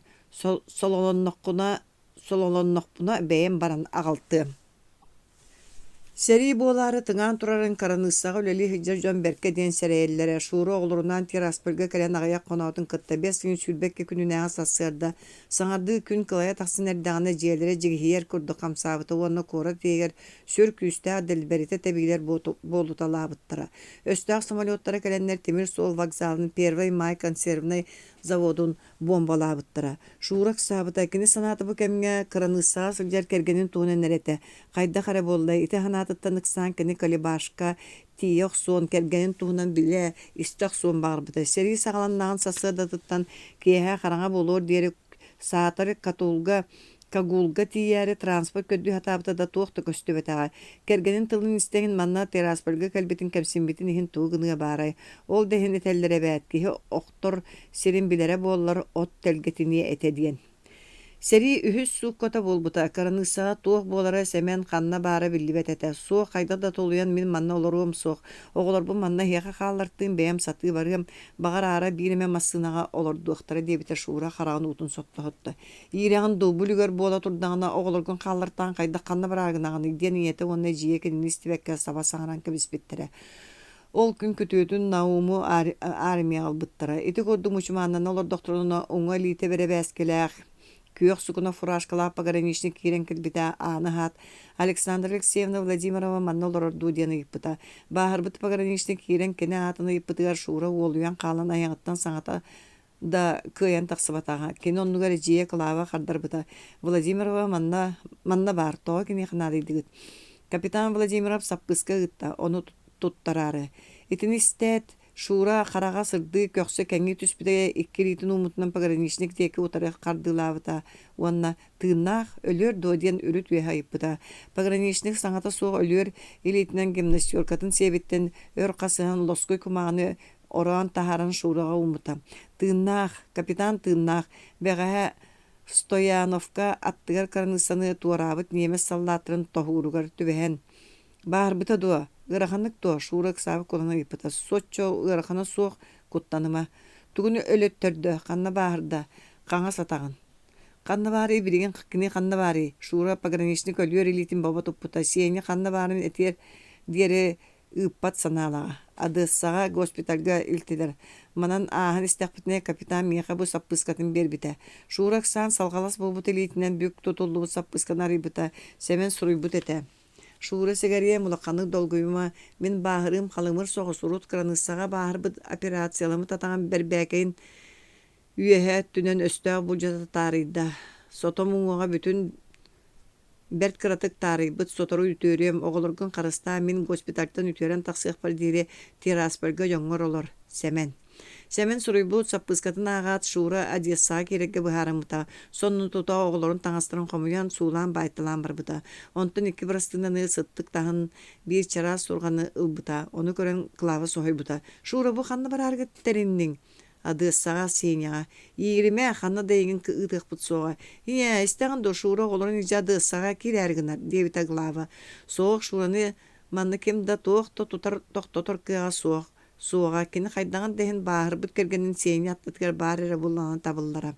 сололонноххуна сололоннохпуна бэйэм баран аҕалтыам. Сэрии буолаары тыҥаан турарын кыраныыссаҕа үлэлии сылдьар дьон бэркэ диэн сэрэйэллэрэ. Шура оҕолорунаан Тираспольга кэлэн аҕыйах хоноотун кытта бэс ыйын 22 күнүнээҕи сарсыарда саҥардыы күн кылайа тахсан эрдэҕинэ дьиэлэрэ дьигиһийэр курдук хамсаабыта уонна куорат иһигэр сүр күүстээх дэлбэритэ тэбиилэр буолуталаабыттара. Өстөөх самолеттара кэлэннэр тимир суол вокзалын Первый май консервнай заводун буомбалаабыттара. Шура ыксаабыта, кини санаата бу кэмҥэ кыраныыссаҕа сылдьар кэргэнин туһунан эрэ этэ. Хайдах эрэ буолла, ити санаатыттан ыксаан кини Калибашка тиийэ охсуон, кэргэнин туһунан билэ, истэ охсуон баҕарбыта. Сэрии саҕаланнаҕын сарсыардатыттан киэһэ хараҥа буолуор диэри саатар Катулга Кагулга тиийээри транспорт көрдүү сатаабыта да туох да көстүбэтэҕэ. Кэргэнин тылын истэҥин манна Тираспольга кэлбитин кэмсиммитин иһин тугу гыныа баарай. Ол да иһин этэллэр эбээт, киһи охтор сирин билэрэ буоллар, от тэлгэтиниэ этэ диэн. Сэрии үһүс суукката буолбута, кыраныыссаҕа туох буолара Сэмэн ханна баара биллибэт этэ. Суох, хайдах да тулуйан мин манна олоруом суох. Оҕолорбун манна эһиэхэ хааллартыым, бэйэм сатыы барыам, баҕар аара биир эмэ массыынаҕа олордуохтара диэбитэ Шура хараҕын уутун соттоһутта. Иирэҕин дуу, бу үлүгэр буола турдаҕына оҕолоргун хааллартаан хайдах ханна бараагынаҕыный диэн ийэтэ уонна эдьиийэ кинини истибэккэ саба саҥаран кэбиспиттэрэ. Ол күн күтүөтүн Науму армияҕа ылбыттара. Ити курдук мучумааннана олордохторуна уҥа илиитэ бэрэбээскилээх, күөх сукуна фуражкалаах пограничник киирэн кэлбитэ ааны аһаат, Александра Алексеевна Владимирова манна олорор дуу диэн ыйыппыта. Бааһырбыт пограничник киирэн кини аатын ыйыппытыгар Шура уолуйан хаалан айаҕыттан саҥата да кыайан тахсыбатаҕа. Кини оннугар эдьиийэ Клава хардарбыта: «Владимирова манна, манна баар, тоҕо киниэхэ наадыйдыгыт?» Капитан Владимиров саппыыска ыытта, ону туттараары. Итини истээт, Шура хараҕа сырдыы, көхсө кэҥии түспүтэ, икки илиитин ууммутунан пограничник диэки утары хардыылаабыта уонна «Тыыннаах, өлүөр дуо?» диэн үрүт үөһэ ыйыппыта. Пограничник саҥата суох өлүөр илиитинэн гимнастеркатын сиэбиттэн өр хасыһан лоскуй кумааҕыны ороон таһааран Шураҕа ууммута. Тыыннаах, капитан тыыннаах, бэҕэһээ Стояновка аттыгар кыраныыссаны туораабыт ньиэмэс саллааттарын тоһууругар түбэһэн «Баарбыта дуо? Ыараханнык дуо?» Шура ыксаабыт куолаһынан ыйыппыта. «Соччо ыарахана суох, куттаныма. Тугун өлөттөрдө, ханна бааһырда? Хаҥас атаҕын». «Ханна баарый билигин кини ханна баарый?» Шура пограничник өлүөр илиитин бобо туппута. Сеня ханна баарын этиэр диэри ыыппат санаалааҕа. Одессаҕа госпитальга илтилэр. Манан ааһан истэхпитинэ капитан миэхэ бу саппыыскатын биэрбитэ. Шура ыксаан салҕалас буолбут илиитинэн бүк тутуллубут саппыысканы арыйбыта, Сэмэн суруйбут этэ. Шура сэгэриэм, улаханнык долгуйума, мин бааһырыым халымыр соҕус, урут кыраныыссаҕа бааһырбыт операцияламмыт атаҕым бэрбээкэйин үөһээ өттүнэн өстөөх былдьата таарыйда. Сотом уҥуоҕа бүтүн Бэрт кыратык таарыйбыт, сотору үтүөрүөм, оҕолоргун харыстаа, мин госпитальтан үтүөрэн тахсыахпар диэри Тираспольга дьоҥҥор олор, Сэмэн. Сэмэн суруйбут саппыыскатын ааҕаат, Шура Одессаҕа киирэргэ быһаарыммыта. Сонно тута оҕолорун таҥастарын хомуйан, суулаан баайталаан барбыта. Онтон икки бырастыынаны сыттык таһын биир чараас сурҕаны ылбыта. Ону көрөн Клава соһуйбута. «Шура, бу ханна барааргыт тэринниҥ?» Одессаҕа, Сеняҕа «Ииримэ, ханна да эйигин ыытыахпыт суоҕа. Ийээ, истэҕин дуо, Шура оҕолорун илдьэ Одессаҕа киирээри гынар», диэбитэ Глава. Суох, Шураны манна ким да, туох да тутар, тохтотор кыаҕа суох. Суоҕа, кини хайдаҕын да иһин бааһырбыт кэргэнин Сеня аттытыгар баар эрэ буоллаҕына табыллара.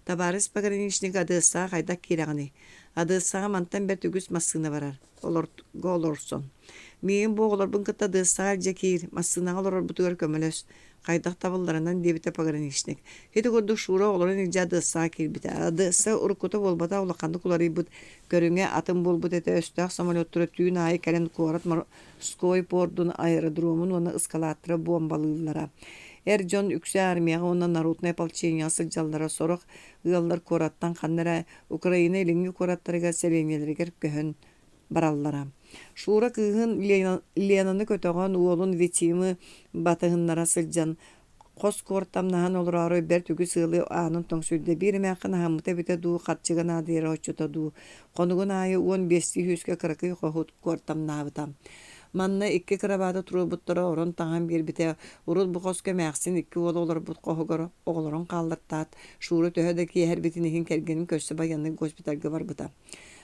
Табаарыс пограничник Одессаҕа хайдах киирэҕиний? Одессаҕа мантан бэрт үгүс массыына барар. Олорго олорсон. Миигин бу оҕолорбун кытта Одессаҕа илдьэ киир, массыынаҕа олорорбутугар көмөлөс. Хайдах табылларынан диэбитэ пограничник. Ити курдук Шура оҕолорун илдьэ Одессаҕа киирбитэ. Одесса уруккута буолбатах улаханнык уларыйбыт, көрүҥэ атын буолбут этэ. Өстөөх самолеттара түүн аайы кэлэн куорат морской пордун, аэродромун уонна ыскалааттары буомбалыыллара. Эр дьон үксэ армияҕа уонна народнай ополчениеҕа сылдьаллара, сорох ыаллар куораттан ханна эрэ Украина илиҥҥи куораттарыгар, сэлиэнньэлэригэр көһөн бараллара. Шура кыыһын Ленаны көтөҕөн, уолун Витимы батыһыннара сылдьан, хос куортамнаһан олороору бэрт үгүс ыалы аанын тоҥсуйда. Биир эмээххин аһаммыта эбитэ дуу, харчыга наадыйара оччото дуу. Хонугун аайы 15 сүүскэ кыракый хоһу куортамнаабыта. Манна икки кырабааты туруорбуттара орон таҥан биэрбитэ. Урут бу хоско эмээхсин икки уола олорбут хоһугар оҕолорун хааллартаат, Шура төһө да киэһэрбитин иһин кэргэнин көрсө байыаннай госпитальга барбыта.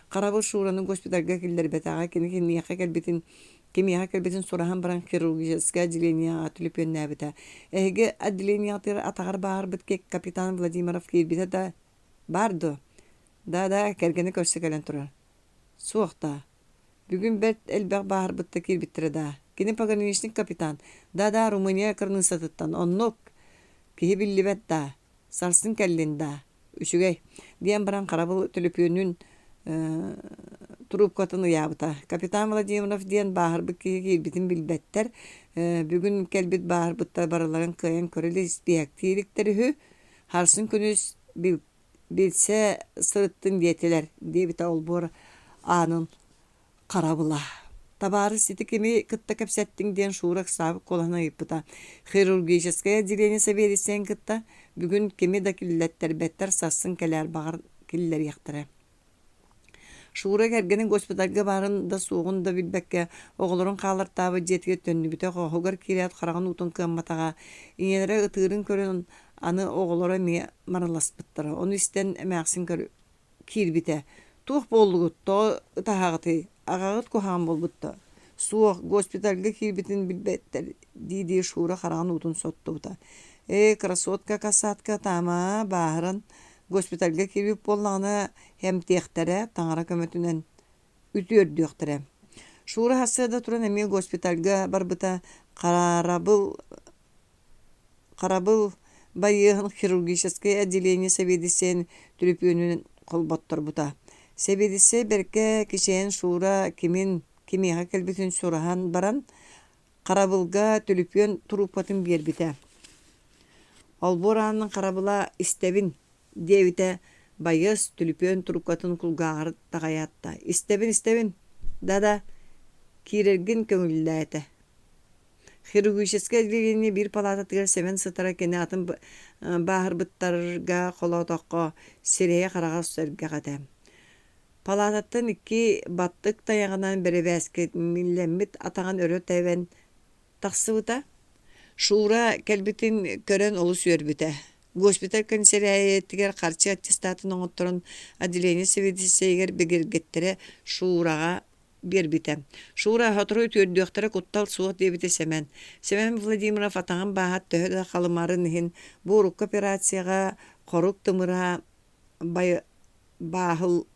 Харабыл Шураны госпитальга киллэрбэтэҕэ, кини киниэхэ кэлбитин кимиэхэ кэлбитин сураһан баран хирургическай отделениеҕа түлүпүөннээбитэ. Эһиги отделениеҕытыгар атаҕар бааһырбыт капитан Владимиров киирбитэ да баар дуо? Да-да, кэргэнэ көрсө кэлэн турар. Суох даа. Бүгүн бэрт элбэх бааһырбытта киирбиттэрэ даа. Кини пограничник капитан. Да-да, Румыния кырныыссатыттан. Оннук. Киһи биллибэт даа. Сарсын кэллин даа. Үчүгэй, диэн баран харабыл төлөпүөнүн трубкатын ыйаабыта. Капитан Владимиров диэн бааһырбыт киһи киирбитин билбэттэр. Бүгүн кэлбит бааһырбыттар барыларын кыайан көрө илик иликтэр үһү. Харсын күнүс билсэ сырыттын диэтилэр, диэбитэ олбуор аанын Харабыла. Табаарыс ити кими кытта кэпсэттиҥ диэн Шура ыксаабыт куолаһынан ыйыппыта. Хирургическай отделение сэбиэдиссэйин кытта бүгүн кими да киллэттэрбэттэр, сарсын кэлээр баҕар киллэриэхтэрэ. Шура кэргэнин госпитальга баарын да суоҕун да билбэккэ, оҕолорун хааллартаабыт дьиэтигэр төннүбүтэ, хоһугар киирээт хараҕын уутун кыамматаҕа. Ийэлэрэ ытыырын көрөн, аны оҕолоро эмиэ марыласпыттара. Ону истэн эмээхсин киирбитэ: «Туох буоллугут, тоҕо ытаһаҕытый, аҕаҕыт куһаҕан буолбут дуо?» «Суох, госпитальга киирбитин билбэттэр» дии-дии Шура хараҕын уутун соттубута. «Ээ, красотка-касатка Таама бааһыран госпитальга киирбит буоллаҕына, эмтиэхтэрэ, таҥара көмөтүнэн үтүөрдүөхтэрэ». Шура сарсыарда туран эмиэ госпитальга барбыта, харабыл Харабыл байыаһын хирургическай отделение сэбиэдиссэйин түлүпүөнүн холботторбута. Сэбиэдиссэй бэркэ кичэйэн Шура кимин, кимиэхэ кэлбитин сураһан баран, харабылга түлүпүөн туруупкатын биэрбитэ. «Олбуор аанын харабыла истэбин» диэбитэ байыас түлүпүөн туруупкатын кулгааҕар таҕайаатта. «Истэбин, истэбин, да-да, киирэргин көҥүллээтэ» Хирургическай отделение биир палаататыгар Сэмэн сытара кини атын бааһырбыттарга холоотоххо, сирэйэ-хараҕа сэргэх этэ. Палаататтан икки баттык тайаҕынан бэрэбээскилэммит атаҕын өрө тэбэн тахсыбыта. Шура кэлбитин көрөн олус үөрбүтэ. Госпиталь кэнсэлээрийэтигэр харчы аттестатын оҥотторон отделение сэбиэдиссэйигэр бигэргэттэрэ Шураҕа биэрбитэ. Шура сотору үтүөрдүөхтэрэ куттал суох диэбитэ Сэмэн. Сэмэн Владимиров атаҕын бааһа төһө да халымарын иһин, бу урукку операцияҕа хорук тымыра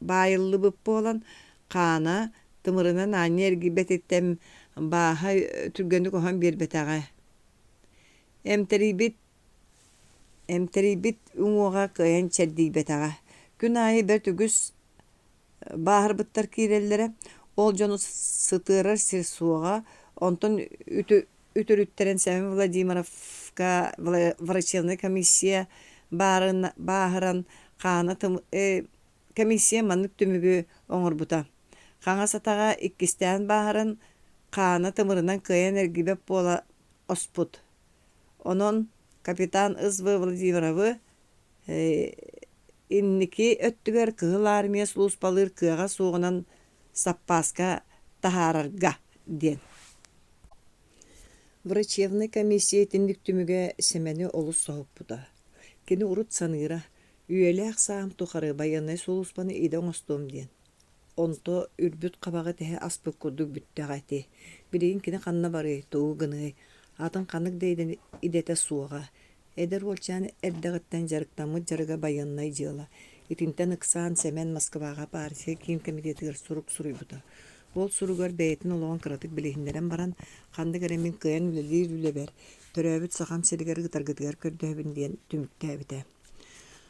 баайыллыбыт буолан, хаана тымырынан аанньа эргийбэтиттэн бааһа түргэнник оһон биэрбэтэҕэ. Эмтэрийбит Эмтэрийбит уҥуоҕа кыайан чэрдийбэтэҕэ. Күн аайы бэрт үгүс бааһырбыттар киирэллэрэ, ол дьону сытыарар сир суоҕа, онтон үтүрүттэрэн Сэмэн Владимировка врачебнай комиссия бааһыран хаана комиссия маннык түмүгү оҥорбута: хаҥас атаҕа иккистээн бааһыран, хаана тымырынан кыайан эргийбэт буола оспут. Онон капитан С.В. Владимировы инники өттүгэр Кыһыл Армия сулууспалыыр кыаҕа суоҕунан саппааска таһаарарга диэн. Врачебнай комиссия итинник түмүгэ Сэмэни олус соһуппута. Кини урут саныыра, үйэлээх саам тухары байыаннай сулууспаны идэ оҥостуом диэн. Онто үрбүт хабаҕы тэһэ аспыт курдук бүттэҕэ ити. Билигин кини ханна барыай, тугу гыныай? Атын ханнык да идэтэ суоҕа. Эдэр уолчаан эрдэҕиттэн дьарыктаммыт дьарыга байыаннай дьыала. Итинтэн ыксаан Сэмэн Москваҕа партия киин комитетыгар сурук суруйбута. Ол суругар бэйэтин олоҕун кыратык билиһиннэрэн баран, ханнык эрэ мин кыайан үлэлиир үлэбэр, төрөөбүт Сахам сиригэр ыытаргытыгар көрдөһөбүн диэн түмүктээбитэ.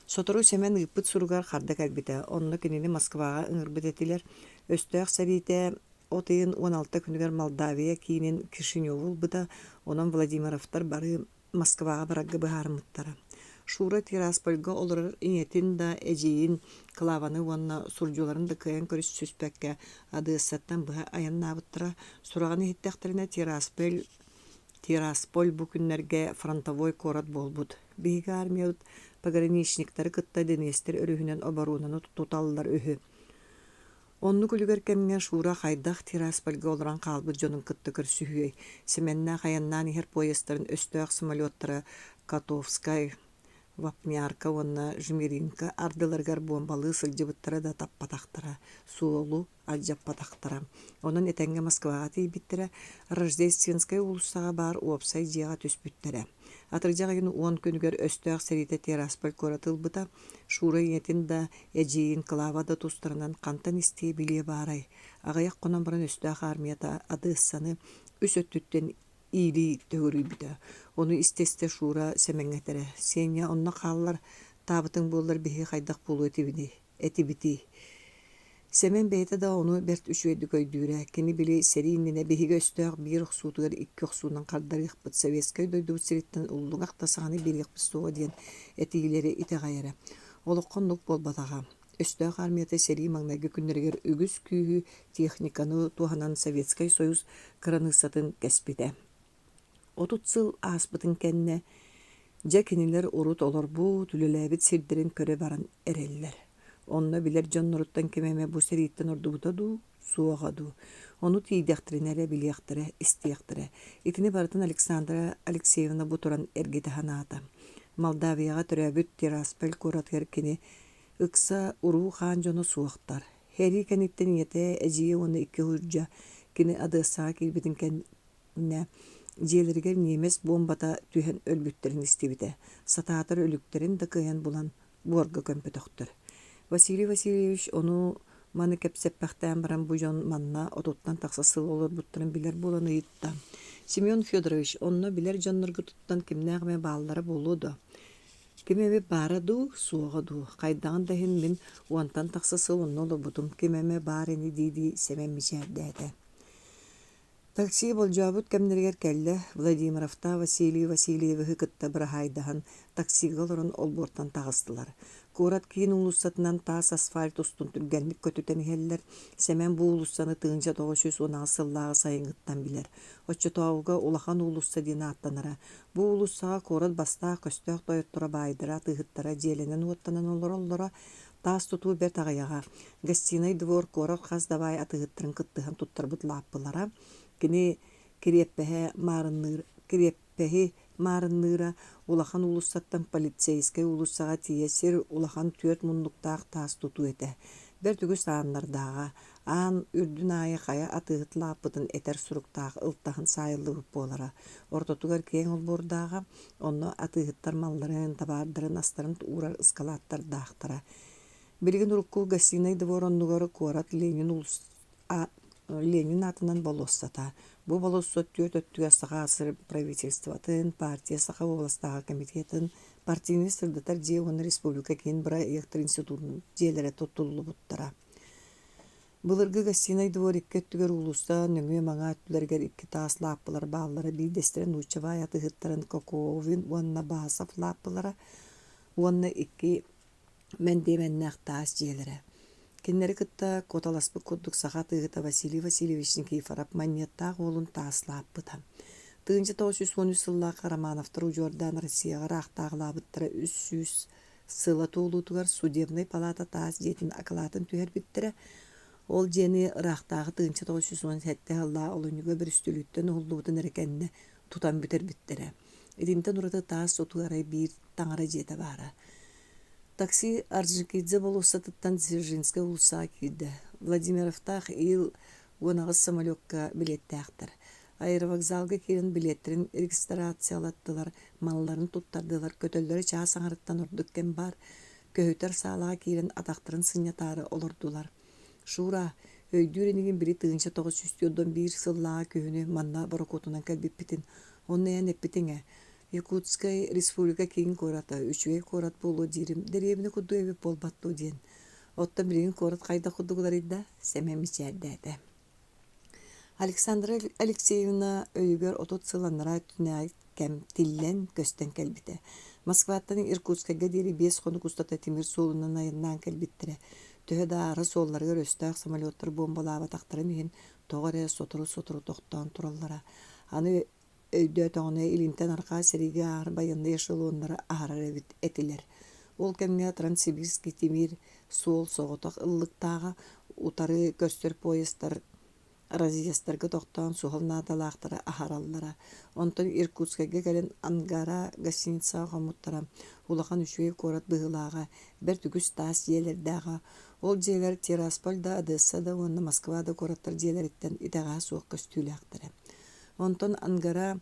Сотору Сэмэн ыыппыт суругар харда кэлбитэ. Онно кинини Москваҕа ыҥырбыт этилэр. Өстөөх сэриитэ от ыйын 16 күнүгэр Молдавия киинин Кишиневу ылбыта, онон Владимировтар бары Москваҕа барарга быһаарыммыттара. Шура Тираспольга олорор ийэтин да, эдьиийин Клаваны уонна сурдьуларын да кыайан көрүсүспэккэ Одессаттан быһа айаннаабыттара. Сураҕын иһиттэхтэринэ Тирасполь Тирасполь бу күннэргэ фронтовой куорат буолбут. Биһиги армиябыт пограничниктары кытта Днестр өрүһүнэн оборуонаны туталлар үһү. Оннук үлүгэр кэмҥэ Шура хайдах Тираспольга олорон хаалбыт дьонун кытта көрсүһүөй? Сэмэннээх айаннаан иһэр поездтарын өстөөх самолеттара Котовскай, Вапнярка уонна Жмеринка ардыларыгар буомбалыы сылдьыбыттара да таппатахтара, суолу алдьаппатахтара. Онон этэҥҥэ Москваҕа тиийбиттэрэ, Рождественскай уулуссаҕа баар уопсай дьиэҕэ түспүттэрэ. Атырдьах ыйын уон күнүгэр өстөөх сэриитэ Тирасполь куораты ылбыта. Шура ийэтин да, эдьиийин Клава да тустарынан хантан истиэ-билиэ баарай? Аҕыйах хонон баран өстөөх армията Одессаны үс өттүттэн иилии төгүрүйбүтэ. Ону истэ-истэ Шура Сэмэҥҥэ этэрэ: «Сеня, онно хааллар, таабытыҥ буоллар биһиги хайдах буолуо этибиний? Этибитий?» Сэмэн бэйэтэ да ону бэрт үчүгэйдик өйдүүрэ. Кини били сэрии иннинэ биһиги өстөөх биир охсуутугар икки охсуунан хардарыахпыт, советскай дойдубут сириттэн уллуҥах да саҕаны биэриэхпит суоҕа диэн этиилэри итэҕэйэрэ. Олоххо оннук буолбатаҕа. Өстөөх армията сэрии маҥнайгы күннэригэр үгүс күүһү, техниканы туһанан Советскай Союз кыраныыссатын кэспитэ. 30 сыл ааспытын кэннэ, дьэ кинилэр урут олорбут, үлэлээбит сирдэрин көрө баран эрэллэр. Онно билэр дьонноруттан ким эмэ бу сэрииттэн ордубута дуу, суоҕа дуу? Ону тиийдэхтэринэ эрэ билиэхтэрэ, истиэхтэрэ. Итини барытын Александра Алексеевна бу туран эргитэ санаата. Молдавияҕа төрөөбүт Тирасполь куоратыгар кини ыкса уруу-хаан дьоно суохтар. Сэрии кэнниттэн ийэтэ, эдьиийэ уонна икки уһуйдьа кини Одессаҕа киирбитин кэннэ дьиэлэригэр ньиэмэс буомбата түһэн өлбүттэрин истибитэ. Сатаатар өлүктэрин да кыайан булан буорга көмпөтөхтөр. Василий Васильевич ону маны кэпсэппэхтээн баран бу дьон манна отуттан тахса сыл олорбуттарын билэр буолан ыйытта. Семен Федорович, онно билэр дьонноргутуттан кимнээх эмэ бааллара буолуо дуо? Ким эмит баара дуу, суоҕа дуу, хайдаҕын да иһин мин уонтан тахса сыл онно олорбутум, ким эмэ баар ини дии-дии Сэмэн мичээрдээтэ. Такси болдьообут кэмнэригэр кэллэ, Владимировтаах Василий Васильевиһы кытта быраһаайдаһан таксига олорон олбуортан таҕыстылар. Куорат киин уулуссатынан таас асфальт устун түргэнник көтүтэн иһэллэр. Сэмэн бу уулуссаны 1918 сыллааҕы сайыҥҥыттан билэр. Оччотооҕуга Улахан уулусса диэн ааттанара. Бу уулуссаҕа куорат бастаах-көстөөх тойотторо баайдара, атыыһыттара дьиэлэнэн-уоттанан олороллоро. Таас тутуу бэрт аҕыйаҕа. Гостинай двор куорат хас да баай атыыһыттарын кыттыһан туттарбыт лааппылара. Кини кириэппэһэ маарынныыр кириэппэһи маарынныыра улахан уулуссаттан Полицейскай уулуссаҕа тиийэ сир улахан түөрт муннуктаах таас тутуу этэ. Бэрт үгүс ааннардааҕа. Аан үрдүн аайы хайа атыыһыт лааппытын этэр суруктаах ылтаһын саайыллыбыт буолара. Ортотугар киэҥ олбуордааҕа, онно атыыһыттар малларын, табаардарын, астарын уурар ыскалааттардаахтара. Билигин урукку гостинай двор оннугар куорат Ленин уулус Ленин аатынан болуоссата. Бу болуоссат түөрт өттүгэр Саха АССР правительствотын, партия Саха уобаластааҕы комитетын, партийнай сырдатар дьиэ уонна республика киин бырайыактар институтун дьиэлэрэ туттуллубуттара. Былыргы гостинай двор икки өттүгэр уулусса нөҥүө-маҥаа өттүлэригэр икки таас лааппылар бааллара, биирдэстэрэ нуучча баай атыыһыттарын Коковин уонна Басов лааппылара уонна икки мэндиэмэннээх таас дьиэлэрэ. Кинилэри кытта куоталаспыт курдук саха атыыһыта Василий Васильевич Никифоров Манньыаттаах уолун таас лааппыта. 1913 сыллаахха Романовтар удьуордаан Россияҕа ыраахтааҕылаабыттара 300 сыла туолуутугар судебнай палата таас дьиэтин акылаатын түһэрбиттэрэ. Ол дьиэни ыраахтааҕы 1917 сыллаах олунньуга бүрүстүөлүттэн уһуллубутун эрэ кэннэ тутан бүтэрбиттэрэ. Итинтэн ураты таас тутуу арай биир таҥара дьиэтэ баара. Такси Орджоникидзе болуоссатыттан Дзержинскэй уулуссаҕа киирдэ. Владимировтаах Ил 18 самолекка билиэттээхтэр. Аэровокзалга киирэн билиэттэрин регистрациялаттылар, малларын туттардылар, көтөллөрө чаас аҥарыттан ордук кэм баар. Көһүтэр саалаҕа киирэн атахтарын сынньатаары олордулар. Шура, өйдүүр инигин били 1941 сыллааҕы күһүнү манна борокуотунан кэлбиппитин, онно эн эппитиҥ ээ, Якутскай республика киин куората, үчүгэй куорат буолуо диирим, дэриэбинэ курдук эбит буолбат дуо диэн. Оттон билигин куорат хайдах курдук уларыйда? Сэмэн мичээрдээтэ. Александра Алексеевна өйүгэр 30 сыл анараа өттүнээҕи кэм тиллэн, көстөн кэлбитэ. Москваттан Иркутскайга диэри 5 хонук устата тимир суолунан айаннаан кэлбиттэрэ. Төһө да аара суолларыгар өстөөх самолеттар буомбалаабатахтарын иһин, тоҕо эрэ сотору-сотору тохтоон тураллара. Аны өйдөөтөҕүнэ илинтэн арҕаа сэриигэ ааһар байыаннай эшелоннары аһарар эбит этилэр. Ол кэмҥэ Транссибирский тимир суол соҕотох ыллыктааҕа, утары көрсөр поездтар разъездтарга тохтоон суһал наадалаахтары аһараллара. Онтон Иркутскайга кэлэн Ангара гостиницаҕа хоммуттара. Улахан үчүгэй куорат быһыылааҕа, бэрт үгүс таас дьиэлэрдээҕэ. Ол дьиэлэр Тирасполь да, Одесса да уонна Москва да куораттар дьиэлэриттэн итэҕэһэ суох көстүүлээхтэрэ. Онтон Ангара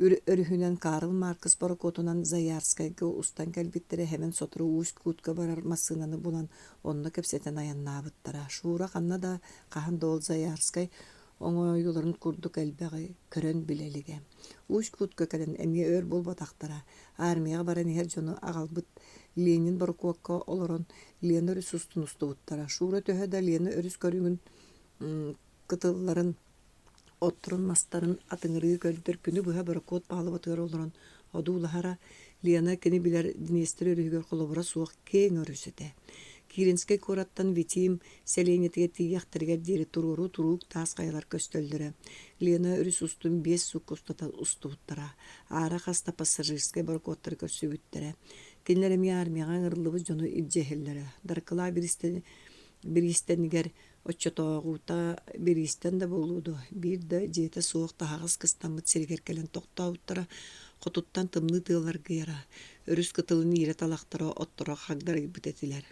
өрүһүнэн Карл Маркс борокуотунан Заярскайга устан кэлбиттэрэ Хэмэн сотору Усть-Кутка барар массыынаны булан, онно кэпсэтэн айаннаабыттара. Шура ханна да, хаһан да ол Заярскай оҥоойуларын курдук элбэҕи көрөн билэ илигэ. Усть-Кутка кэлэн эмиэ өр буолбатахтара. Армияҕа баран иһэр дьону аҕалбыт Ленин борокуокка олорон Лена өрүс устун устубуттара. Шура төһө да Лена өрүс көрүҥүн кытылларын Отторун-мастарын атыҥырыы көрдөр күнү быһа борокуот палубатыгар олорон одуулаһара, Лена кини билэр Днестр өрүһүгэр холобура суох киэҥ өрүс этэ. Киринскэй куораттан Витим сэлиэнньэтигэр тиийиэхтэригэр диэри туруору туруук таас хайалар көстөллөрө. Лена өрүс устун 5 суукка устата устубуттара. Аара хас да пассажирскай борокуоттары көрсүбүттэрэ. Кинилэр эмиэ армияҕа ыҥырыллыбыт дьону илдьэ иһэллэрэ. Даркылаа бириистэнигэр Оччотооҕута бириистэн да буолуо дуо, биир да дьиэтэ суох таһаҕас кыстаммыт сиригэр кэлэн тохтообуттара, хотуттан тымныы тыал аргыйара, өрүс кытылын иирэ талахтара отторо хагдарыйбыт этилэр.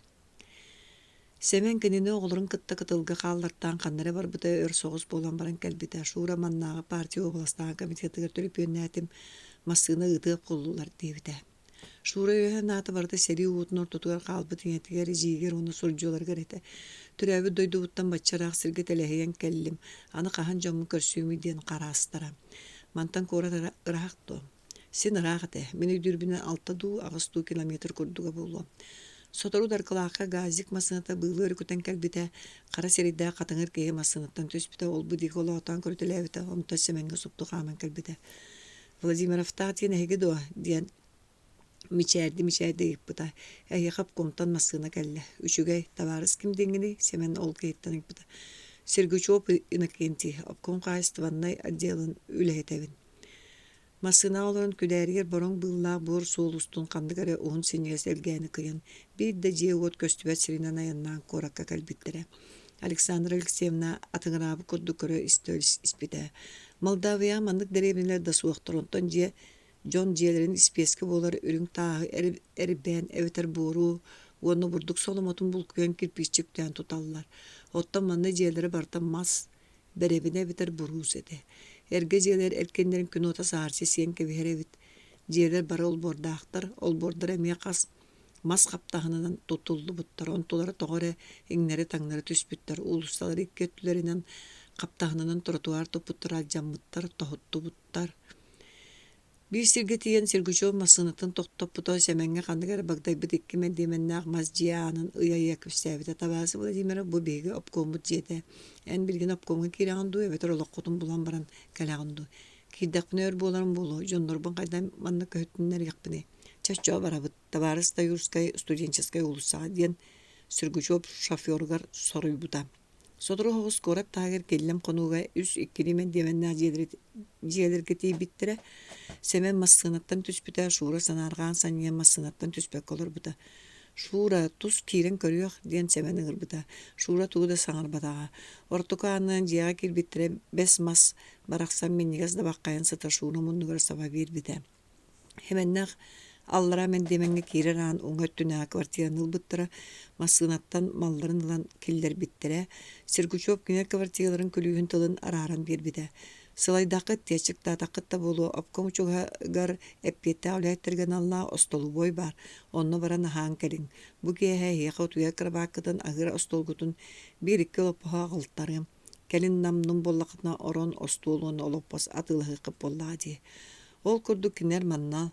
Сэмэн кинини оҕолорун кытта кытылга хааллартаан ханна эрэ барбыта өр соҕус буолан баран кэлбитэ. Шура маннааҕы партия уобаластааҕы комитетыгар төлөпүөннээтим, массыына ыытыах буоллулар диэбитэ. Шура үөһэ аата барыта сэрии уотун ортотугар хаалбыт ийэтигэр, эдьиийигэр уонна сурдьуларыгар этэ. Төрөөбүт дойдубуттан бачча ыраах сиргэ тэлэһийэн кэллим, аны хаһан дьоммун көрсүөмүй диэн хараастара. Мантан куорат ыраах дуо? Син ыраах этэ, мин өйдүүрбүнэн 6 дуу, 8 дуу километр курдуга буолуо. Сотору Даркылаахха газик массыыната быылы өрүкүтэн кэлбитэ, хара сирэйдээх хатыҥыр киһи массыынаттан түспүтэ, ол-бу диэки олоотоон көрүтэлээбитэ, онтон Сэмэҥҥэ супту хааман кэлбитэ. Владимировтаах диэн эһиги дуо? диэн мичээрди-мичээрди ыйыппыта. Эһиэхэ обкомтан массыына кэллэ. Үчүгэй, табаарыс ким диэҥҥиний? Сэмэн ол киһиттэн ыйыппыта. Сергучев Иннокентий, обком хаһаайыстыбаннай отделын үлэһитэбин. Массыынаҕа олорон күдээригэр бороҥ быыллаах буор суол устун ханнык эрэ уһун синньигэс элгээни кыйан, биир да дьиэ-уот көстүбэт сиринэн айаннаан куоракка кэлбиттэрэ. Александра Алексеевна атыҥыраабыт курдук көрө-истэ испитэ. Молдавияҕа маннык дэриэбинэлэр да суохтар, онтон дьиэ дьон дьиэлэрин испиэскэ буолар үрүҥ тааһы эрбээн эбэтэр буору уонна бурдук соломотун булкуйан кирпииччэ үктээн туталлар. Оттон манна дьиэлэрэ барыта мас, бэрэбинэ эбэтэр буруус этэ. Эргэ дьиэлэр эркиннэрин күн уота саарчы сиэн кэбиһэр эбит. Дьиэлэр бары олбуордаахтар, олбуордара эмиэ хас мас хаптаһынынан туттуллубуттар, онтулара тоҕо эрэ иҥнэри-таҥнары түспүттэр, уулуссалар икки өттүлэринэн хаптаһынынан тротуар туппуттара алдьаммыттар, тоһуттубуттар. Биир сиргэ тиийэн Сергучев массыынатын тохтоппута, Сэмэҥҥэ ханнык эрэ багдайбыт икки мэндиэмэннээх мас дьиэ аанын ыйа-ыйа кэпсээбитэ. Табаасы Владимиров бу биһиги обкоммут дьиэтэ. Эн билигин обкомҥа киирэҕин дуу эбэтэр олоххутун булан баран кэлэҕин дуу? Киирдэхпинэ өр буоларым буолуо, дьоннорбун хайдах манна көһүтүннэриэхпиний? Чэ, оччоҕо барабыт, табаарыс Таюрскай студенческай уулуссаҕа диэн Сергучев шоферугар соруйбута. Сотору соҕус куорат таһыгар Киллэм хонууга үс иккини мэндиэмэннээх дьиэлэргэ тиийбиттэрэ. Сэмэн массыынаттан түспүтэ, Шура санаарҕаан санньыйан массыынаттан түспэккэ олорбута. «Шура, тус киирэн көрүөх» диэн Сэмэн ыҥырбыта. Шура тугу да саҥарбатаҕа. Ортоку аанынан дьиэҕэ киирбиттэрэ бэс мас барахсан минньигэс дабаххайан сытар Шура муннугар саба биэрбитэ. Хэмэннээх аллараа мэндиэмэҥҥэ киирэр аан уҥа өттүнээҕи квартираны ылбыттара, массыынаттан малларын ылан киллэрбиттэрэ. Сергучев кинилэр квартираларын күлүүһүн тылын арааран биэрбитэ. Сылайдаххыт, тиэччиктаатаххыт да буолуо, обком чугаһыгар эппиэттээх үлэһиттэргэ аналлаах остолобуой баар, онно баран аһаан кэлиҥ. Бу киэһэ эһиэхэ утуйар кырабааккытын, аһыыр остуолгутун биир-икки олоппоһо аҕалтарыам. Кэлин нам-нум буоллаххытына орон, остуол уонна олоппос атыылаһыаххыт буоллаҕа дии. Ол курдук кинилэр манна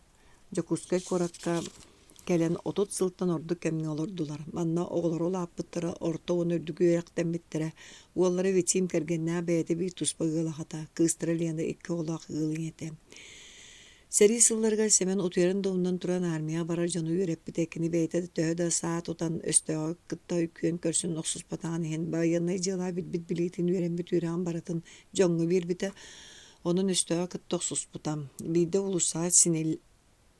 Дьокуускай куоракка кэлэн 30 сылтан ордук кэмҥэ олордулар. Манна оҕолоро улааппыттара, орто уонна үрдүк үөрэхтэммиттэрэ. Уоллара Витим кэргэннээх бэйэтэ биир туспа ыал аҕата, кыыстара Лена икки оҕолоох ыал ийэтэ. Сэрии сылларыгар Сэмэн утуйарын да умнан туран армияҕа барар дьону үөрэппитэ. Кини бэйэтэ да төһө да саа тутан өстөөҕү кытта күөн көрсөн охсуспатаҕын иһин байыаннай дьыалаҕа билбит билиитин, үөрэммит үөрэҕин барытын дьоҥҥо биэрбитэ. Онон өстөөҕү кытта охсуспута. Биирдэ уулуссаҕа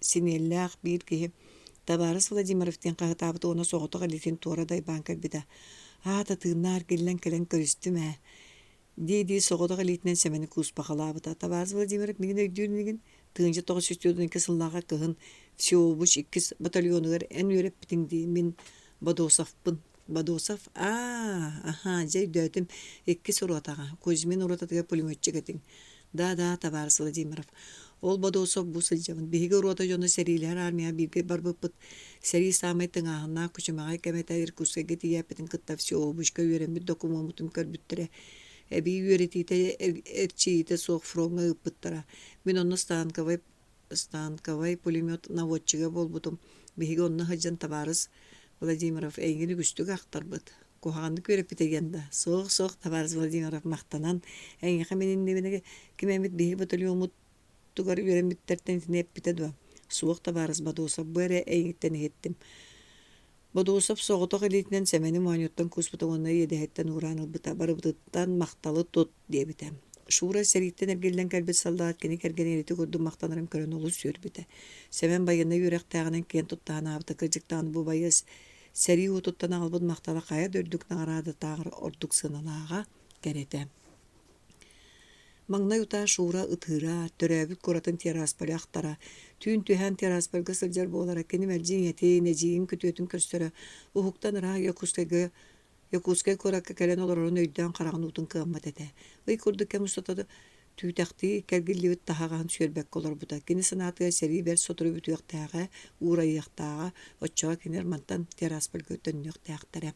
синиэллээх биир киһи «Табаарыс Владимиров» диэн хаһытаабыт уонна соҕотох илиитин туора дайбаан кэлбитэ. «Аата тыыннаах эргиллэн кэлэн көрүстүм ээ» дии-дии соҕотох илиитинэн Сэмэни кууспахалаабыта. «Табаарыс Владимиров миигин өйдүүр инигин? 1942 сыллааҕы кыһын Всеобуч иккис батальонугар эн үөрэппитиҥ дии, мин Бодосовпун» Бодосов аа, аһаа, дьэ өйдөөтүм, иккис ротаҕа, Кузьмин ротатыгар пулеметчик этиҥ. Да-да, табаарыс Владимиров. Ол Бодосов бу сылдьабын. Биһиги рота дьоно сэриилэһэр армияҕа бииргэ барбыппыт. Сэрии саамай тыҥааһыннаах күчүмэҕэй кэмэ этэ Иркутскайга тиийээппитин кытта всеобучка үөрэммит докумуоммутун көрбүттэрэ. Эбии үөрэтиитэ, эрчийиитэ суох фроҥҥа ыыппыттара. Мин онно станковай станковай пулемет наводчига буолбутум. Биһиги онно сылдьан табаарыс Владимиров эйигин үгүстүк ахтарбыт. Куһаҕаннык үөрэппитэ диэн да. Суох, суох, табаарыс Владимиров махтанан, эйиэхэ мин иннибинэ ким эмит биһиги батальоммут тугар үөрэммиттэртэн итини эппитэ дуо? Суох, табаарыс Бодосов, бу эрэ эйигиттэн иһиттим. Бодосов соҕотох илиитинэн Сэмэни моонньуттан кууспута уонна иэдэһиттэн уураан ылбыта. Барыбытыттан махталы тут диэбитэ. Шура сэрииттэн эргиллэн кэлбит саллаат кини кэргэнин ити курдук махтанарын көрөн олус үөрбүтэ. Сэмэн байыаннай үөрэхтээҕинэн киэн тутта санаабыта кырдьыктаан бу байыас сэрии уотуттан аҕалбыт махтала хайа да үрдүк наҕараадатааҕар ордук сыаналааҕа, кэрэтэ. Маҥнай утаа Шура ытыыра, төрөөбүт куоратын Тирасполь ахтара, түүн түһээн Тираспольга сылдьар буолара, кини мэлдьи ийэтин, эдьиийин күтүөтүн көрсөрө, уһуктан ыраах Якутскайга Якутскай куоракка кэлэн олорорун өйдөөн хараҕын уутун кыаммат этэ. Ый курдук кэм устата түүтэхтии кэргиллибит таһаҕаһын сүөрбэккэ олорбута. Кини санаатыгар сэрии бэрт сотору бүтүөхтээҕэ, уурайыахтааҕа, оччоҕо кинилэр мантан Тираспольга төннүөхтээхтэрэ.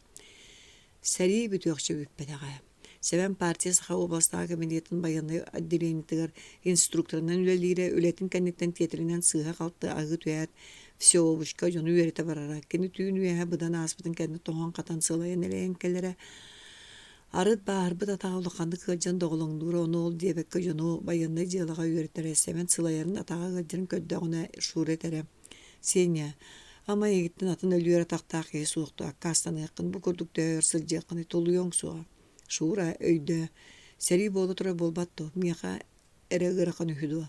Сэрии бүтүөхчэ бүппэтэҕэ. Сэбэн партия Саха уобаластааҕы кабинетын байыаннай отделениетыгар инструкторынан үлэлиирэ, үлэтин кэнниттэн тиэтэлинэн сыыһа-халты аһыы түһээт, всеобучка дьону үөрэтэ барара. Кини түүн үөһэ быдан ааспытын кэннэ тоҥон-хатан сылайан-элэйэн кэлэрэ. Арыт бааһырбыт атаҕа улаханнык ыалдьан доҕолоҥнуура, ону ол диэбэккэ дьону байыаннай дьыалаҕа үөрэтэрэ. Сэмэн сылайарын, атаҕа ыалдьарын көрдөҕүнэ Шура этэрэ: «Сеня, ама эйигиттэн атын өлүөр атахтаах киһи суох дуо, аккаастаныаххын, бу курдук төһө өр сылдьыаххыный, тулуйуоҥ суоҕа. Шура, өйдөө, сэрии буола турар буолбат дуо, миэхэ эрэ ыарахан үһү дуо?»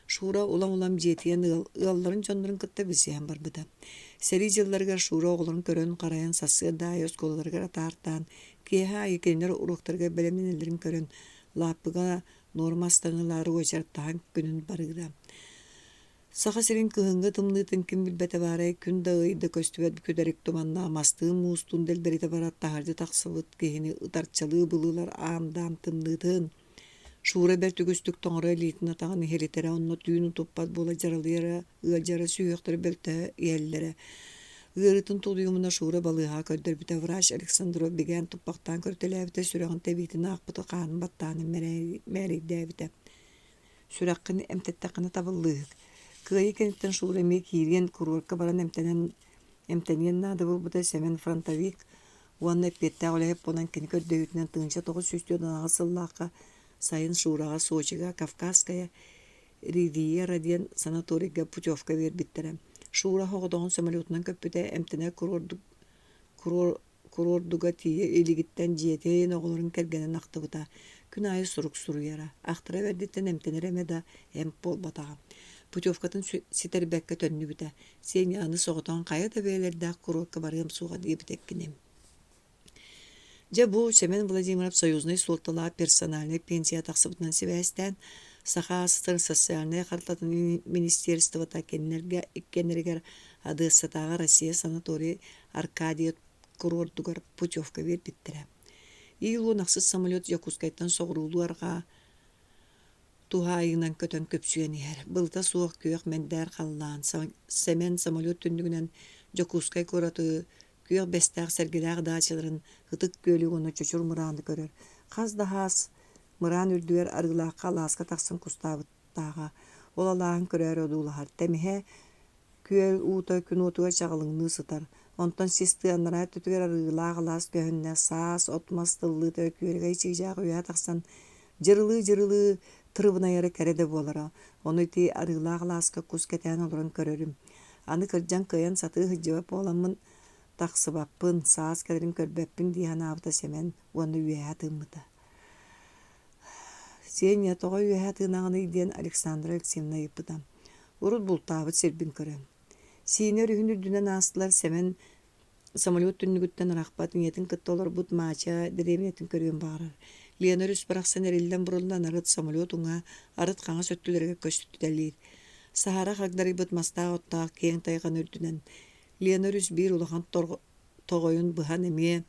Шура улам-улам дьиэтийэн ыал, ыалларын дьоннорун кытта билсиһэн барбыта. Сэрии дьылларыгар Шура оҕолорун көрөн-харайан сарсыарда аайы оскуолаларыгар атаартаан, киэһэ аайы кинилэр уруоктарыгар бэлэмнэнэллэрин көрөн, лааппыга нуорма астан ылаары уочараттаһан күнүн барыыра. Саха сирин кыһыҥҥы тымныытын ким билбэтэ баарай, күн да ый да көстүбэт күдэрик туманнаах мастыын муустуун дэлбэритэ барар таһырдьа тахсыбыт киһини ытарчалыы былыылар аам-даам тымныытын. Шура бэрт үгүстүк тоҥоро илиитин-атаҕын иһилитэрэ, онно түүн утуппат буола дьаралыйара, ыалдьара, сүһүөхтэрэ бөлтөһө иһэллэрэ. Ыарыытын тулуйумуна Шура балыыһаҕа көрдөрбүтэ, врач Александров бигээн туппахтаан көрүтэлээбитэ, сүрэҕин тэбиитин аахпыта, хаанын баттаанын мээрэйдээбитэ. Сүрэххин эмтэттэххинэ табыллыыһык. Кыайыы кэнниттэн Шура эмиэ киириэн, куруорка баран эмтэнэн эмтэниэн наада буолбута Сэмэн фронтовик уонна эппиэттээх үлэһит буолан кини көрдөһүүтүнэн 1948 сыллаахха сайын Шураҕа Сочига Кавказская Ривьера диэн санаторийга путевка биэрбиттэрэ. Шура соҕотоҕун самолетунан көппүтэ, эмтэнэр куруордук куруордуга тиийэ илигиттэн дьиэтин, оҕолорун кэргэнин ахтыбыта. Күн аайы сурук суруйара. Ахтара бэрдиттэн эмтэнэр эмэ да эмп буолбатаҕа. Путевкатын ситэрбэккэ төннүбүтэ. Сеня аны соҕотоҕун хайа да бэйэлэрдээх куруорка барыам суоҕа диэбитэ кини. Дьэ бу Сэмэн Владимиров союзнай суолталаах персональнай пенсия тахсыбытынан сибээстээн, Саха АССР социальнай хартатын министерствота кинилэргэ иккиэннэригэр Одессатааҕы Россия санаторий Аркадия куруордугар путевка биэрбиттэрэ. Ил-уон ахсыс самолет Дьокуускайтан соҕуруулуу-арҕаа Туһаайыынан көтөн күпсүйэн иһэр, былыта суох күөх мэндээр халлаан, Сэмэн самолет түннүгүнэн Дьокуускай куораты күөх бэстээх сэргэлээх даачаларын Ытык Күөлү уонна Чочур Мырааны көрөр. Хас да хаас мыраан үрдүгэр Арыылаахха алааска тахсан кустаабыттааҕа. Ол алааһын көрөөрү одуулаһар. Тэмиһэ Күөл уута күн уотугар чаҕылыҥныы сытар, онтон сис тыа анараа өттүгэр арыылаах алаас көһүннэ, саас от-мас тыллыыта күөрэгэй чыычаах үөһэ тахсан дьырылыы-дьырылыы тырыбынайара кэрэ да буолара. Ону ити арыылаах алааска кус кэтээн олорон көрөрүм. Аны кырдьан кыайан сатыы сылдьыбат буоламмын тахсыбаппын, саас кэлэрин көрбөппүн дии санаабыта Сэмэн уонна үөһэ тыыммыта. «Сеня, тоҕо үөһэ тыынаҕыный?» диэн Александра Алексеевна ыйыппыта. Урут бултаабыт сирбин көрөн. Сиинэ өрүһүн үрдүнэн аастылар Сэмэн самолет түннүгүттэн арахпат ийэтин кытта олорбут Маача дэриэбинэтин көрүөн баҕарар. Лена өрүс барахсан эриллэн-буруллан арыт самолет уҥа, арыт хаҥас өттүлэригэр көстүтэлиир. Саһара хагдарыйбыт мастаах-оттоох киэҥ тайҕаны үрдүнэн Лена өрүс биир улахан тоҕойун быһан эмиэ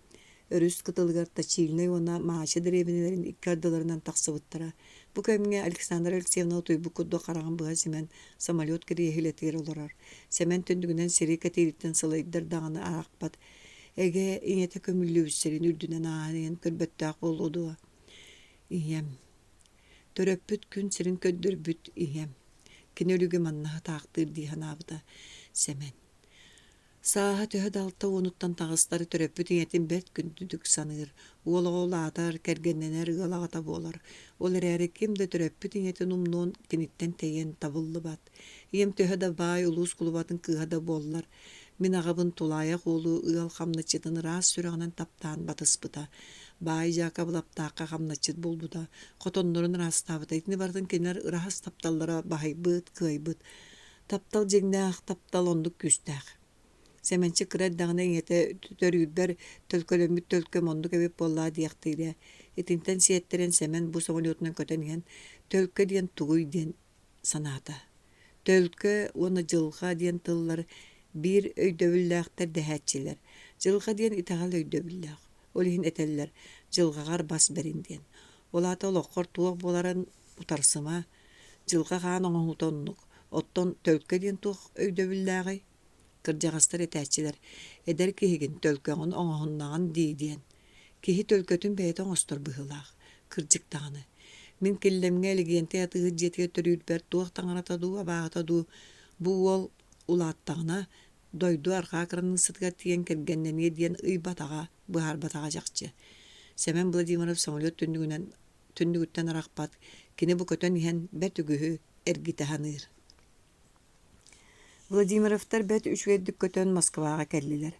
өрүс кытылыгар Точильнай уонна Маача дэриэбинэлэрин икки ардыларынан тахсыбыттара. Бу кэмҥэ Александра Алексеевна утуйбут курдук хараҕын быһа симэн самолет кириэһилэтигэр олорор. Сэмэн түннүгүнэн сири кэтиириттэн сылайдар даҕаны аахпат. Эгэ, ийэтэ көмүллүбүт сирин үрдүнэн ааһан иһэн көрбөттөөх буолуо дуо? Ийэм. Төрөппүт күн сирин көрдөрбүт ийэм. Кини өлүгү манна хатаахтыыр дии санаабыта Сэмэн. Сааһа төһө да алта уонуттан таҕыстар, төрөппүт ийэтин бэрт күндүтүк саныыр, уол оҕо улаатар, кэргэннэнэр ыал аҕата буолар. Ол эрээри ким да төрөппүт ийэтин умнуон киниттэн тэйиэн табыллыбат. Ийэм төһө да баай улуус кулубатын кыыһа да буоллар, мин аҕабын тулаайах уолу ыал хамначчытын ыраас сүрэҕинэн таптаан батыспыта. Баай Дьаакабылаптаахха хамначчыт буолбута, хотоннорун ыраастаабыта. Итини барытын кинилэр ыраас тапталлара баһыйбыт, кыайбыт. Таптал дьиҥнээх таптал оннук күүстээх. Сэмэнчик кыра эрдэҕинэ ийэтэ төрүүрбэр төлкөлөммүт төлкөм оннук эбит буоллаа диэхтиирэ. Итинтэн сиэттэрэн Сэмэн бу самолетунан көтөн иһэн төлкө диэн тугуй диэн санаата. Төлкө уонна дьылҕа диэн тыллар биир өйдөбүллээхтэр дэһээччилэр. Дьылҕа диэн итэҕэл өйдөбүллээх. Ол иһин этэллэр дьылҕаҕар бас бэрин диэн. Ол аата олоххор туох буоларын утарсыма, Дьылҕа хаан оҥоһуута оннук. Оттон төлкө диэн туох өйдөбүллээҕий? Кырдьаҕастар этээччилэр: «Эдэр киһигин, төлкөҕүн оҥоһуннаҕын дии» диэн. Киһи төлкөтүн бэйэтэ оҥостор быһыылаах. Кырдьык даҕаны. Мин Киллэмҥэ Элигиэнтэй атыыһыт дьиэтигэр төрүүрбэр туох таҥарата дуу, абааһыта дуу бу уол улааттаҕына, дойду арҕаа кыраныыссатыгар тиийэн кэргэннэниэ диэн ыйбатаҕа, быһаарбатаҕа чахчы. Сэмэн Владимиров самолет түннүгүнэн түннүгүттэн арахпат, кини бу көтөн иһэн бэрт үгүһү эргитэ саныыр. Владимировтар бэрт үчүгэйдик көтөн Москваҕа кэллилэр.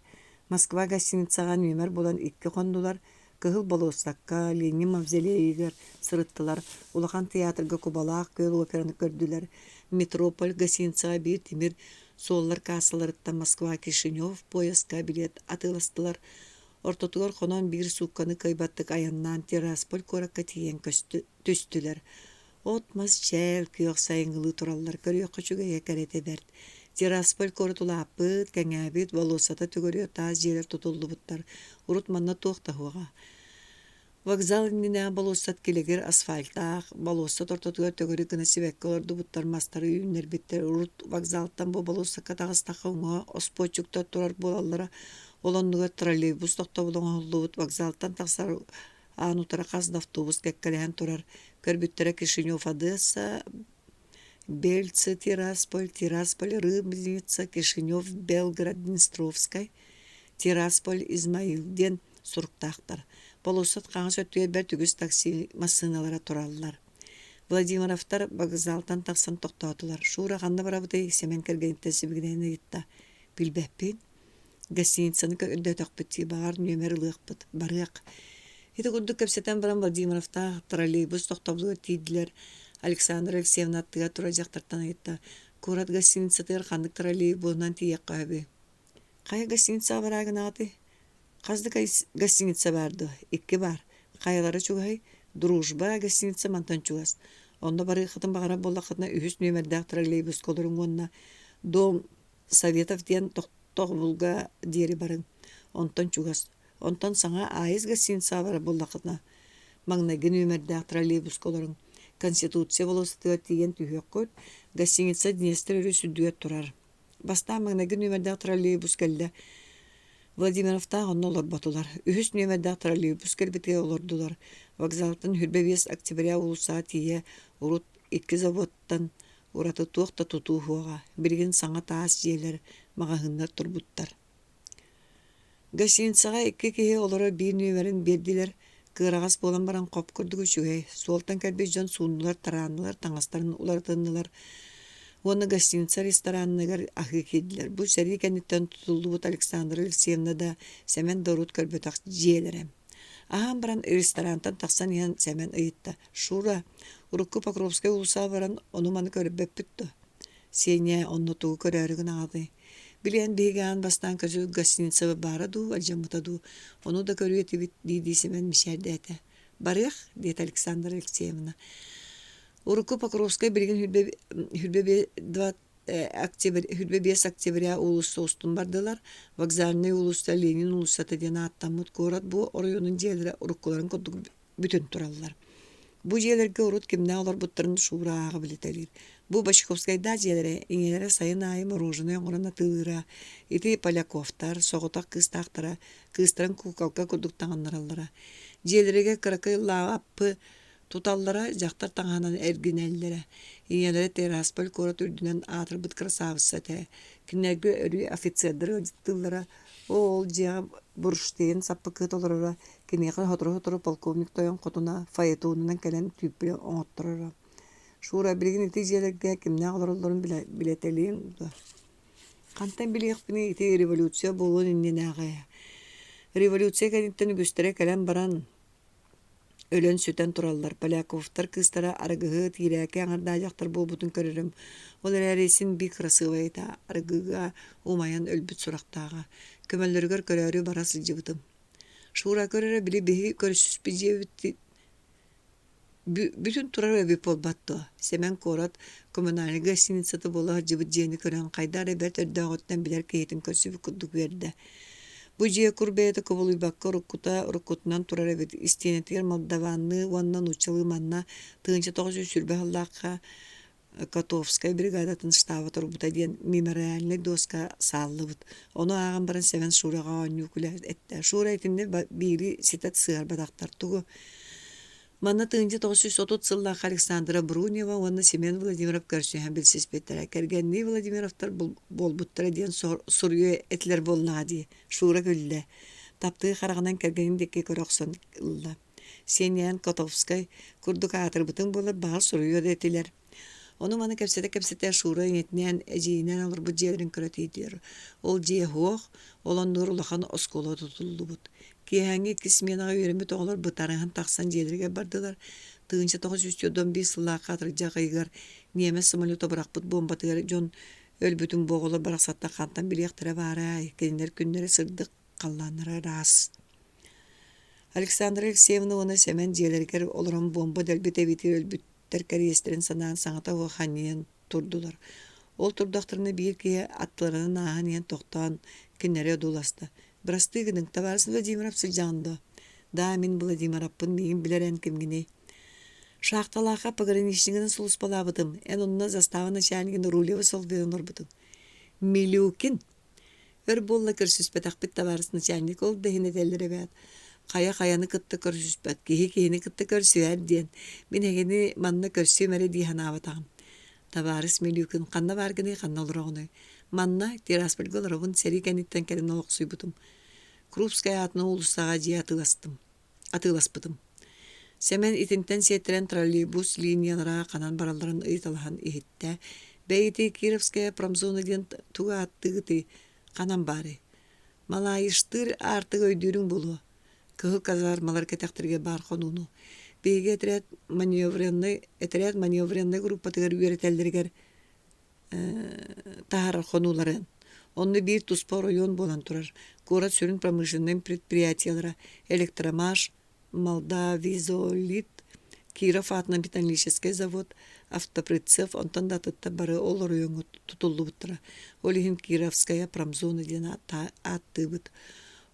Москва гостиницаҕа нүөмэр булан икки хоннулар, Кыһыл болуоссакка, Ленин мавзолейыгар сырыттылар, Улахан тыйаатырга Кубалаах күөл операны көрдүлэр, Метрополь гостиницаҕа биир тимир суоллар каассаларыттан Москва-Кишинев поезка билиэт атыыластылар, Ортотугар хонон биир суукканы кыайбаттык айаннаан Тирасполь куоракка тиийэн түстүлэр. От-мас чээл күөх сайыҥҥылыы тураллар, көрүөххэ үчүгэйэ кэрэтэ бэрт. Тирасполь куорат улааппыт, кэҥээбит, болуоссата төгүрүө таас дьиэлэр тутуллубуттар. Урут манна туох да суоҕа. Вокзал иннинээҕи болуоссат килэгир асфальтаах, болуоссат ортотугар төгүрүк гына сибэкки олордубуттар, мастары үүннэрбиттэр. Урут вокзалтан бу болуоссакка таҕыстахха уҥа оспуоччуктар турар буолаллара. Ол оннугар троллейбус тохтобула оҥоһуллубут. Вокзалтан тахсар аан утары хас да автобус кэккэлэһэн турар. Көрбүттэрэ Кишинев Одесса, Бельцы Тирасполь, Тирасполь Рыбница, Кишинев Белгород Днестровскай, Тирасполь Измаил диэн суруктаахтар. Болуоссат хаҥас өттүгэр бэрт үгүс такси массыыналара тураллар. Владимировтар вокзалтан тахсан тохтоотулар. Шура ханна барабытый? Сэмэн кэргэниттэн сибигинэйэн ыйытта. Билбэппин. Гостиницаны көрдөтөхпүт дии, баҕар нүөмэр ылыахпыт, барыах. Ити курдук кэпсэтэн баран Владимировтаах троллейбус тохтобулугар тиийдилэр. Александра Алексеевна аттыгар турар дьахтартан ыйытта: «Куорат гостиницатыгар ханнык троллейбуһунан тиийиэххэ сөбүй?» «Хайа гостиницаҕа бараа гынаҕытый?» «Хас да гостиница баар дуо?» «Икки баар. Хайалара чугаһый?» «Дружба гостиница мантан чугас. Онно барыаххытын баҕарар буоллаххытына үһүс нүөмэрдээх троллейбуска олоруҥ уонна Дом Советов диэн тохтобулга диэри барыҥ, онтон чугас. Онтон саҥа Аис гостиницаҕа барар буоллаххытына, маҥнайгы нүөмэрдээх троллейбуска олоруҥ. Конституция болуоссатыгар тиийэн түһүөххүт. Гостиница Днестр өрүс үрдүгэр турар. Бастаан маҥнайгы нүөмэрдээх троллейбус кэллэ. Владимировтаах онно олорботулар. Үһүс нүөмэрдээх троллейбус кэлбитигэр олордулар. Вокзалтан 25 октября уулуссаҕа тиийэ урут икки заводтан ураты туох да тутуу суоҕа. Билигин саҥа таас дьиэлэр, маҕаһыыннар турбуттар. Гостиницаҕа икки киһи олорор биир нүөмэрин биэрдилэр, кыараҕас буолан баран хоп курдук үчүгэй, суолтан кэлбит дьон сууннулар-тарааннылар, таҥастарын уларытыннылар уонна гостиница ресторанныгар аһыы киирдилэр. Бу сэрии кэнниттэн тутуллубут Александра Алексеевна да, Сэмэн да урут көрбөтөх дьиэлэрэ. Аһаан баран ресторантан тахсан иһэн Сэмэн ыйытта: «Шура, урукку Покровскай уулуссаҕа баран ону-маны көрбөппүт дуо?» Сеня онно тугу көрөөрү гынаҕыный? Билиэн биһиги аан бастаан көрсүбүт гостиницабыт баара дуу, алдьаммыта дуу, ону да көрүө этибит дии-дии Сэмэн мичээрдээтэ. Барыах, диэтэ Александра Алексеевна. Урукку Покровскай билигин хүрбэ октябрь, хүрбэ биэс октября уулусса устун бардылар. Вокзальнай уулусса Ленин уулуссата диэн ааттаммыт куорат бу оройуонун дьиэлэрэ уруккуларын курдук бүтүн тураллар. Бу дьиэлэргэ урут кимнээх олорбуттарын Шура ааҕа билитэлиир. Бу Бочковскайдаах дьиэлэрэ ийэлэрэ сайын аайы мороженай оҥорон атыылыыра. Ити Поляковтар соҕотох кыыстаахтара кыыстарын куукалка курдук таҥыннараллара. Дьиэлэригэр кыракый лааппы туталлара, дьахтар таҥаһынан эргинэллэрэ. Ийэлэрэ Тирасполь куорат үрдүнэн аатырбыт красавица этэ. Кинилэргэ өрүү офицердар ыалдьыттыыллара. Оо, ол дьиэҕэ Бурштейн саппыкы толороро, киниэхэ сотору-сотору полковник тойон хотуна фаэтонунан кэлэн түүппүлэ оҥоттороро. Шура, билигин ити дьиэлэргэ кимнээх олороллорун билэтэлиэҥ дуо? Хантан билиэхпиний ити революция буолуон иннинээҕи. Революция кэнниттэн үгүстэрэ кэлэн баран өлөн-сүтэн тураллар. Поляковтар кыыстара арыгыһыт, иирээки аҥардаах дьахтар буолбутун көрөрүм. Ол эрээри син биир кырасыабай этэ, арыгыга умайан өлбүт сурахтааҕа. Көмөллөрүгэр көрөөрү бара сылдьыбытым. Шура көрөрө били биһи көрүсүспүт дьиэбит бүтүн турар эбит буолбат дуо? Сэмэн куорат коммунальнай гостиницата буола сылдьыбыт дьиэни көрөн хайдах эрэ бэрт өрдөөҕүттэн билэр киһитин көрсүбүт курдук үөрдэ. Бу дьиэ кур бэйэтэ кубулуйбакка уруккута уруккутунан турар эбит. Истиэнэтигэр молдаванныы уонна нууччалыы манна 1920 сыллаахха Котовскай бригадатын штаба турбута диэн мемориальнай дуоска сааллыбыт. Ону ааҕан баран Сэмэн Шураҕа оонньуу күлэ эттэ. Шура итиннэ биири ситэ сыһарбатахтар тугу Манна 1930 сыллаах Александра Брунева уонна Семен Владимиров көрсүһэн билсиспиттэрэ. Кэргэннии Владимировтар буолбуттара диэн суруйуо этилэр буоллаҕа дии. Шура күллэ. Таптыы хараҕынан кэргэнин диэки көрө охсон ылла. Сиэнньээн Котовскай курдук аатырбытыҥ буоллар баҕар суруйуо да этилэр. Ону-маны кэпсэтэ-кэпсэтэ Шура ийэтинээн, эдьиийинээн олорбут дьиэлэрин көрө тиийдилэр. Ол дьиэ суох, ол оннугар улахан оскуола тутуллубут. Киэһээҥҥи иккис сменаҕа үөрэммит оҕолор бытарыһан тахсан дьиэлэригэр бардылар. 1941 сыллаахха атырдьах ыйыгар ньиэмэс самолета бырахпыт буомбатыгар дьон өлбүтүн бу оҕолор барахсаттар хантан билиэхтэрэ баарай, кинилэр күннэрэ сырдык, халлааннара ыраас. Александра Алексеевна уонна Сэмэн дьиэлэригэр олорон буомба дэлби тэбиитигэр өлбүт кэриэстэрин санаан саҥата суох ханньыйан турдулар. Ол турдахтарына биир киһи аттыларынан ааһан иһэн тохтоон кинилэри одууласта. «Бырастыы гыныҥ, табаарыс Владимиров сылдьаҕын дуо?» «Да, мин Владимировпын, миигин билэр эн кимҥиний?» «Шахталаахха пограничнигынан сулууспалаабытым. Эн онно застава начальнигын Рулевы солбуйан олорбутуҥ». «Милюкин!» Өр буолла көрсүспэтэхпит табаарыс начальник ол да иһин этэллэр эбээт хайа хайаны кытта көрсүспэт киһи киһини кытта көрсүһэр диэн мин эһигини манна көрсүөм эрэ дии санаабатаҕым табаарыс Милюкин ханна бааргыный ханна олороҕунуй манна Тираспольга олоробун сэрии кэнниттэн кэлин олохсуйбутум Крупская аатынан уулуссаҕа дьиэ атыыластым атыыласпытым. Сэмэн итинтэн сиэттэрэн троллейбус линиялара ханан баралларын ыйыталаһан иһиттэ. Бэйити Кировская промзона диэн тугу ааттыыгытый, ханан баарый? Малаайыштыыр аартыгы өйдүүрүҥ буолуо. Кыһыл казармалар кэтэхтэригэр баар хонууну. Биһиги этэрээт маневреннай, этэрээт маневреннай группатыгар үөрэтэллэригэр таһаарар хонууларын. Онно биир туспа оройуон буолан турар. Куорат сүрүн промышленнай предприятиелара Электромаш, Молдавизолит, Киров аатынан металлическай завод, автоприцеп, онтон да атыттар бары ол оройуоҥҥа тутуллубуттара. Ол иһин Кировская промзона диэн ааттыыбыт.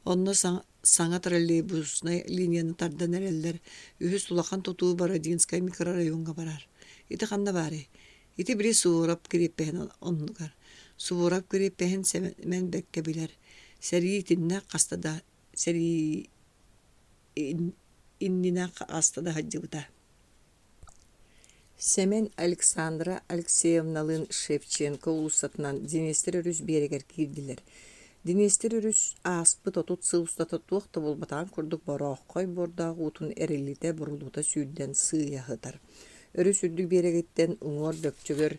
Онно саҥа Саҥа троллейбуснай линияны тардан эрэллэр, үһүс улахан тутуу Бородинскай микрорайоҥҥа барар. Ити ханна баарый? Ити били Суворов кириэппэһин оннугар. Суворов кириэппэһин Сэмэн бэркэ билэр. Сэрии итиннэ хаста да сэрии иннинэ хаста да сылдьыбыта. Сэмэн Александра Алексеевналыын Шевченко уулуссатынан Днестр өрүс биэрэгэр киирдилэр. Днестр өрүс ааспыт 30 сыл устата туох да буолбатаҕын курдук борооххой буордаах уутун эриллитэ-бурулута сүүрдэн сыыйа сытар. Өрүс үрдүк биэрэгиттэн уҥуор бөкчөгөр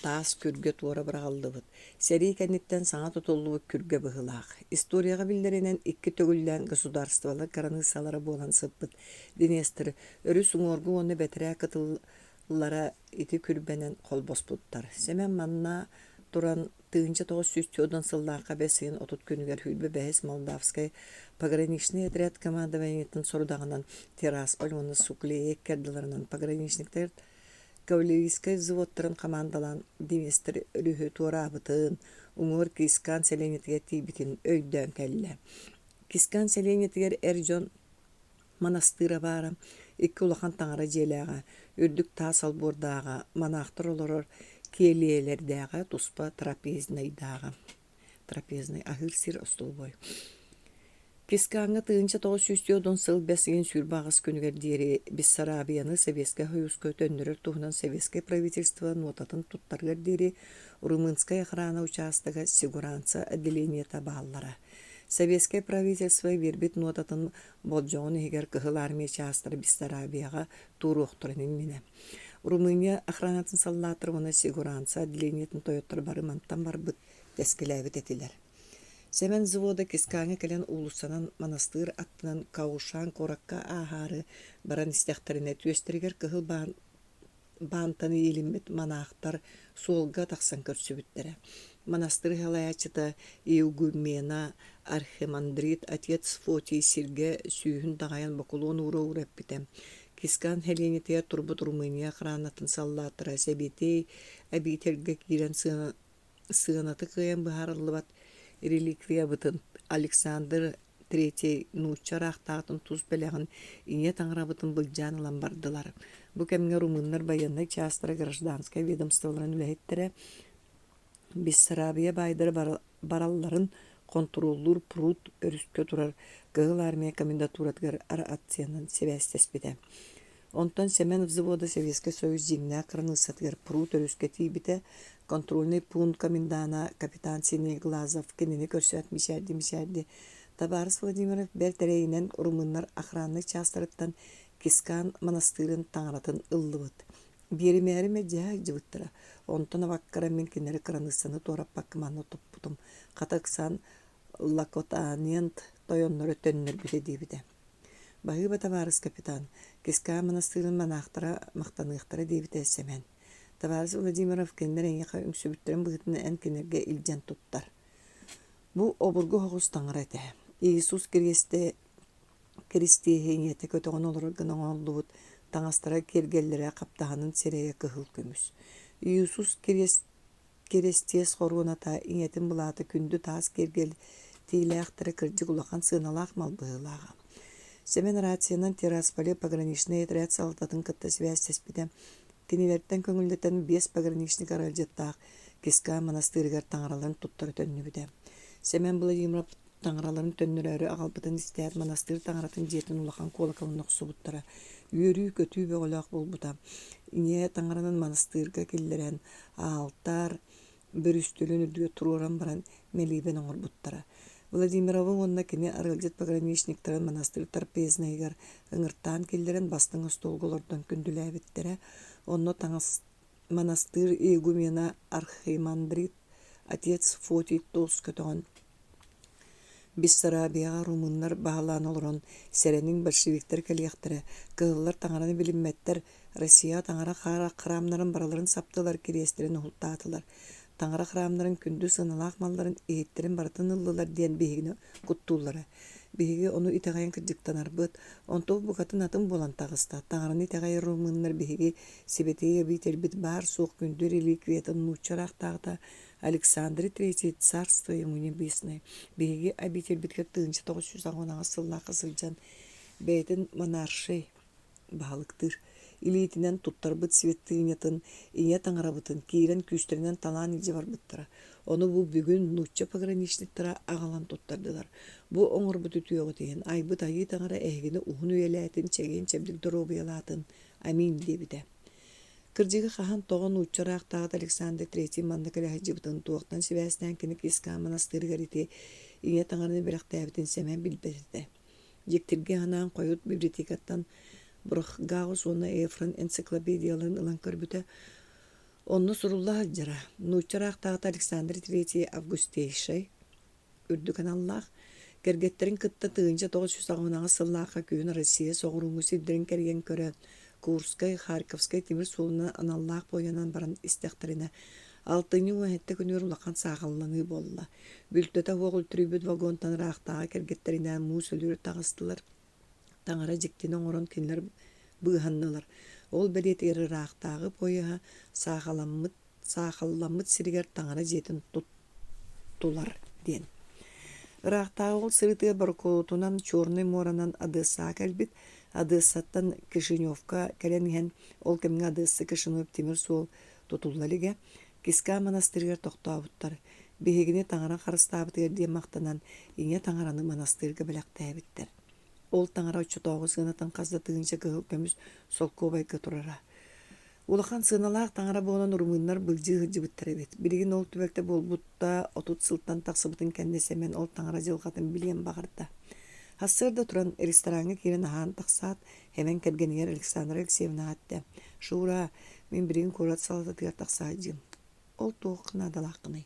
таас күргэ туора быраҕыллыбыт. Сэрии кэнниттэн саҥа тутуллубут күргэ быһыылаах. Историяҕа биллэринэн икки төгүллээн государстволар кыраныыссалара буолан сыппыт Днестр өрүс уҥуоргу уонна бэтэрээ кытыллара ити күрбэнэн холбоспуттар. Сэмэн манна туран 1940 сыллаахха бэс ыйын 30 күнүгэр 25-с Молдавскай пограничный отряд командованиетын сорудаҕынан Тирасполь уонна Суклея икки ардыларынан пограничниктар кавалерийскай взводтарын хамаандалаан Днестр өрүһү туораабытын, уҥуор Кискан сэлиэнньэтигэр тиийбитин өйдөөн кэллэ. Кискан сэлиэнньэтигэр эр дьон Манастыыра баара, икки улахан таҥара дьиэлээҕэ, үрдүк таас олбуордааҕа, манаахтар олорор киэлиэлэрдээҕэ, туспа трапезнайдааҕа. Трапезнай аһыыр сир остолобуой. Кискаҥҥа 1940 сыл бэс ыйын 28 күнүгэр диэри Бессарабияны Советскай Союзка төннөрөр туһунан Советскай правительство нуотатын туттарыар диэри Румынскай охрана учаастага сигуранца отделениета бааллара. Советскай правительство биэрбит нуотатын болдьоҕун иһигэр Кыһыл Армия чаастара Бессарабияҕа туоруохтарын иннинэ. Румыния охранатын саллааттара уонна сигуранца отделениетын тойотторо бары мантан барбыт, тэскилээбит этилэр. Сэмэн взвода Кискаҥҥа кэлэн уулуссанан манастыыр аттынан Каушан куоракка ааһаары баран истэхтэринэ түөстэригэр кыһыл баан баантан иилиммит манаахтар суолга тахсан көрсүбүттэрэ. Манастыыр салайааччыта Иугумена архимандрит отец Фотий сиргэ сүүһүн даҕайан бокулуон уура-уура эппитэ. Кискан сэлиэнньэтигэр турбут Румыния охранатын саллааттара сэбиэтэй обительгэ киирэн сыаната кыайан быһаарыллыбат реликвиябытын Александр Третий нуучча ыраахтааҕытын тус бэлэҕин Ийэ таҥарабытын былдьаан ылан бардылар. Бу кэмҥэ румыннар байыаннай чаастара гражданскай ведомстволарын үлэһиттэрэ Бессарабия баайдара баралларын хонтуруоллуур Прут өрүскэ турар Кыһыл Армия комендатуратыгар рациянан сибээстэспитэ. Онтон Сэмэн взвода Советскай Союз дьиҥнээх кыраныыссатыгар Прут өрүскэ тиийбитэ. Контрольнай пункт комендана капитан Синеглазов кинини көрсөөт мичээрдии-мичээрдии «Табаарыс Владимиров бэрт эрэйинэн румыннар охраннай чаастарыттан Кискан манастыырын таҥаратын ыллыбыт. Биэримээри мэлдьэһэ сылдьыбыттара. Онтон абаккара мин кинилэри кыраныыссаны туораппакка манна туппутум. Хата ыксаан Лакотаниент тойонноро төннөрбүтэ» диэбитэ. «Баһыыба, табаарыс капитан, Кискаа манастыырын манаахтара махтаныахтара» диэбитэ Сэмэн. «Табаарыс Владимиров, кинилэр эйиэхэ үҥсүбүттэрин быһыытынан эн кинилэргэ илдьэн туттар». Бу обургу соҕус таҥара этэ. Иисус Кириэстэ Киристиэһи ийэтэ көтөҕөн олорор гына оҥоһуллубут таҥастара киэргэллэрэ хаптаһынын сирэйэ кыһыл көмүс. Иисус Кириэс Киристиэс хоруоната ийэтин былаата күндү таас киэргэл тиилээхтэрэ кырдьык улахан сыаналаах мал быһыылааҕа. Сэмэн рациянан Тирасполе пограничнай отряд салалтатын кытта сибээстэспитэ. Кинилэртэн көҥүллэтэн биэс пограничник аралдьыттаах Киска манастыырыгар таҥараларын туттара төннүбүтэ. Сэмэн Владимиров таҥараларын төннөрөөрү аҕалбытын истээт манастыыр таҥаратын дьиэтин улахан куолакалын охсубуттара. Үөрүү-көтүү бөҕөлөөх буолбута. Ийэ таҥаранан манастыырга киллэрэн аалтаар бүрүстүөлүн үрдүгэр туруоран баран мэлиибэн оҥорбуттара. Владимировы уонна кини арыалдьыт пограничниктарын манастыыр трапезнайыгар ыҥыртаан киллэрэн бастыҥ остуолга олордон күндүлээбиттэрэ. Онно таҥас манастыыр игумена архимандрит отец Фотий Тос көтөҕөн Бессарабияҕа румыннар баһылаан олорон сэрэниҥ большевиктар кэлиэхтэрэ, кыһыллар таҥараны билиммэттэр, Россияҕа таҥара храмнарын барыларын саптылар, кириэстэрин уһултаатылар, таҥара храмнарын күндү сыаналаах малларын иһиттэрин барытын ыллылар диэн биһигини куттууллара. Биһиги ону итэҕэйэн кырдьыктанарбыт, онтон букатын атын буолан таҕыста. Таҥараны итэҕэйэр румыннар биһиги сибэтиэй обительбит баар-суох күндү реликвиятын нуучча ыраахтааҕыта. Александр Третий царство ему небесное биһиги обительбитигэр 1998 сыллаахха сылдьан бэйэтин монаршай баһылыктыыр илиитинэн туттарбыт святынятын ийэ таҥарабытын киирэн күүстэринэн талаан илдьэ барбыттара. Ону бу бүгүн нуучча пограничниктара аҕалан туттардылар. Бу оҥорбут үтүөҕүт иһин айбыт айыы таҥара эһигини уһун үйэлээтин, чэгиэн-чэбдик доруобуйалаатын. Аминь диэбитэ. Кырдьыгы хаһан тоҕо нуучча ыраахтааҕыта Александр Третий манна кэлэ сылдьыбытын туохтан сибээстээн кини Киска манастыырыгар ити ийэ таҥараны бэлэхтээбитин Сэмэн билбэт этэ. Дьиктиргэ анаан хойут библиотекаттан Брохгаус уонна Эфрон энциклопедияларын ылан көрбүтэ. Онно сурулла сылдьара: нуучча ыраахтааҕыта Александр Третий Августейшай үрдүк аналлаах, кэргэттэрин кытта 1998 сыллаахха күһүн Россия соҕурууҥҥу сирдэрин кэрийэн көрө Курскай, Харьковскай тимир суолунан аналлаах буойанан баран истэхтэринэ, алтынньы 17 күнүгэр улахан саахалланыы буолла. Бүлтэтэ уох үлтүрүйбүт вагонтан ыраахтааҕы кэргэттэринээн муус өлүөр таҕыстылар. Таҥара дьиктини оҥорон кинилэр быыһаннылар. Ол бэлиэтигэр ыраахтааҕы поеһа саахаламмыт саахалламмыт сиригэр таҥара дьиэтин туттулар диэн. Ыраахтааҕы ол сырыытыгар борокуотунан Чернай муоранан Одессаҕа кэлбит. Одессаттан Кишиневка кэлэн иһэн, ол кэмҥэ Одесса Кишинев тимир суол тутулла илигэ, Киска монастырыгар тохтообуттар. Биһигини таҥара харыстаабытыгар диэн махтанан, Ийэ таҥараны монастырга бэлэхтээбиттэр. Ол таҥара оччотооҕу сыанатын хас да тыһыынча кыһыл көмүс солкуобайга турара. Улахан сыаналаах таҥара буолан румыннар былдьыы сылдьыбыттар эбит. Билигин ол түбэлтэ буолбута 30 сылтан тахсыбытын кэннэ Сэмэн ол таҥара дьылҕатын билиэн баҕарда. Сарсыарда туран рестораҥҥа киирэн аһаан тахсаат, Сэмэн кэргэнигэр Александра Алексеевнаҕа эттэ: «Шура, мин билигин куорат салалтатыгар тахса сылдьыым. Ол туох наадалааххыный?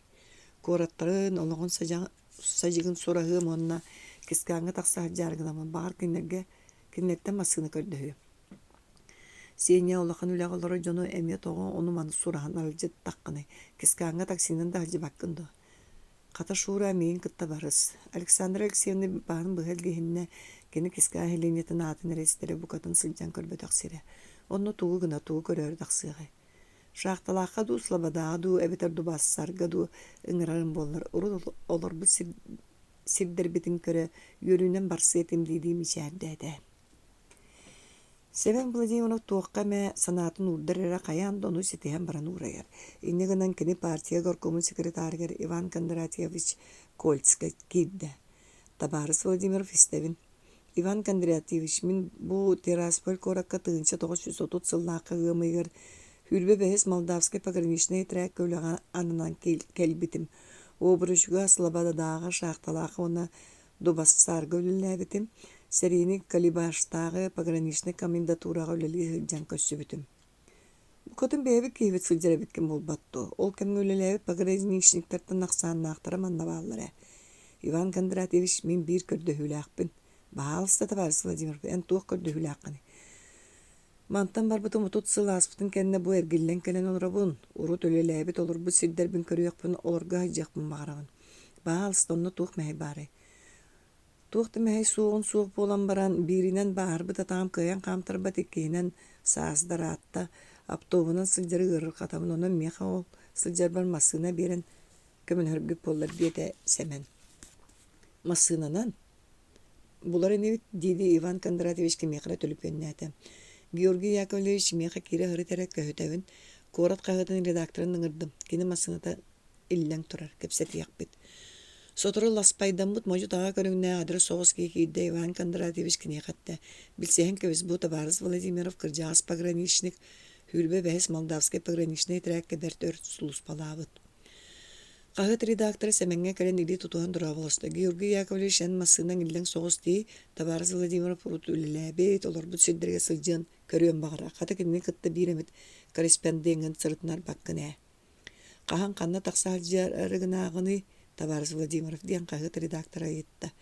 Куораттарын олоҕун садьыгын сураһыам уонна Кискаҥҥа тахса сылдьаары гынабын. Баҕар кинилэргэ кинилэртэн массыына көрдөһүөм. Сеня улахан үлэҕэ олорор дьону эмиэ тоҕо ону-маны сураһан аралдьыттаххыный? Кискаҥҥа таксинан да сылдьыбаккын дуо? Хата Шура миигин кытта барыс. Александра Алексеевна баһын быһа илгиһиннэ, кини Киска нэһилиэнньэтин аатын эрэ истэрэ букатын сылдьан көрбөтөх сирэ. Онно тугу гына, тугу көрөөрү тахсыаҕай? Шахталаахха дуу, Слободаҕа дуу эбэтэр Дубассарга дуу ыҥырарым буоллар, урут олорбут сирдэрбитин көрө, үөрүүнэн барсыа этим дии-дии мичээрдээтэ. Сэмэн Владимиров туохха эмэ санаатын уурдар эрэ хайаан да ону ситиһэн баран уурайар. Инньэ гынан кини партия горкомун секретарыгар Иван Кондратьевич Кольцка киирдэ. «Табаарыс Владимиров истэбин. Иван Кондратьевич, мин бу Тирасполь куоракка 1930 сыллаахха ыам ыйыгар 25-с Молдавскай пограничнай отрядка үлэҕэ ананан кэлбитим. Обручга, Слободадааҕы, Шахталаахха уонна Дубассарга үлэлээбитим, сэриини Калибаштааҕы пограничнай комендатураҕа үлэлии сылдьан көрсүбүтүм. Букатын бэйэбит киһибит сылдьар эбиккин буолбат дуо? Ол кэмҥэ үлэлээбит пограничниктартан ахсааннаахтара манна бааллар ээ. Иван Кондратьевич, мин биир көрдөһүүлээхпин. Баһаалыста, табаарыс Владимир, эн туох көрдөһүүлээххиний? Мантан барбытым 30 сыл ааспытын кэннэ бу эргиллэн кэлэн олоробун. Урут үлэлээбит, олорбут сирдэрбин көрүөхпүн, олорго сылдьыахпын баҕарабын. Баалыста, онно туох мэһэй баарый? Туох да мэһэй суоҕун суох буолан баран, бииринэн бааһырбыт атаҕым кыайан хаамтарбат, иккиһинэн саас да ыраатта, автобуһунан сылдьары ыарырҕатабын, онон миэхэ ол сылдьарбар массыына биэрэн көмөлөһөргүт буоллар диэтэ Сэмэн. Массыынанан? Булар инибит, дии-дии Иван Кондратьевич кимиэхэ эрэ төлөпүөннээтэ. Георгий Яковлевич миэхэ киирэ сырыт эрэ көһүтэбин, куорат хаһыатын редакторын ыҥырдым, кини массыыната иллэҥ турар, кэпсэтиэхпит. Сотору ласпайдаммыт модьу-таҕа көрүҥнээх адырыс соҕус киһи киирдэ Иван Кондратьевич киниэхэ эттэ: «Билсиһэн кэбис, бу табаарыс Владимиров кырдьаҕас пограничник, 25-с Молдавскай пограничнай этэрээккэ бэрт өр сулууспалаабыт. Хаһыат редактора Сэмэҥҥэ кэлэн илии тутуһан дорооболосто. Георгий Яковлевич, эн массыынаҥ иллэҥ соҕус дии, табаарыс Владимиров урут үлэлээбит, олорбут сирдэргэ сылдьыан көрүөн баҕарар. Хата кинини кытта биир эмит корреспондеҥҥын сырытынарбаккын ээ. Хаһан ханна тахса сылдьарыгынааҕыный, табаарыс Владимиров диэн хаһыат редактора ыйытта.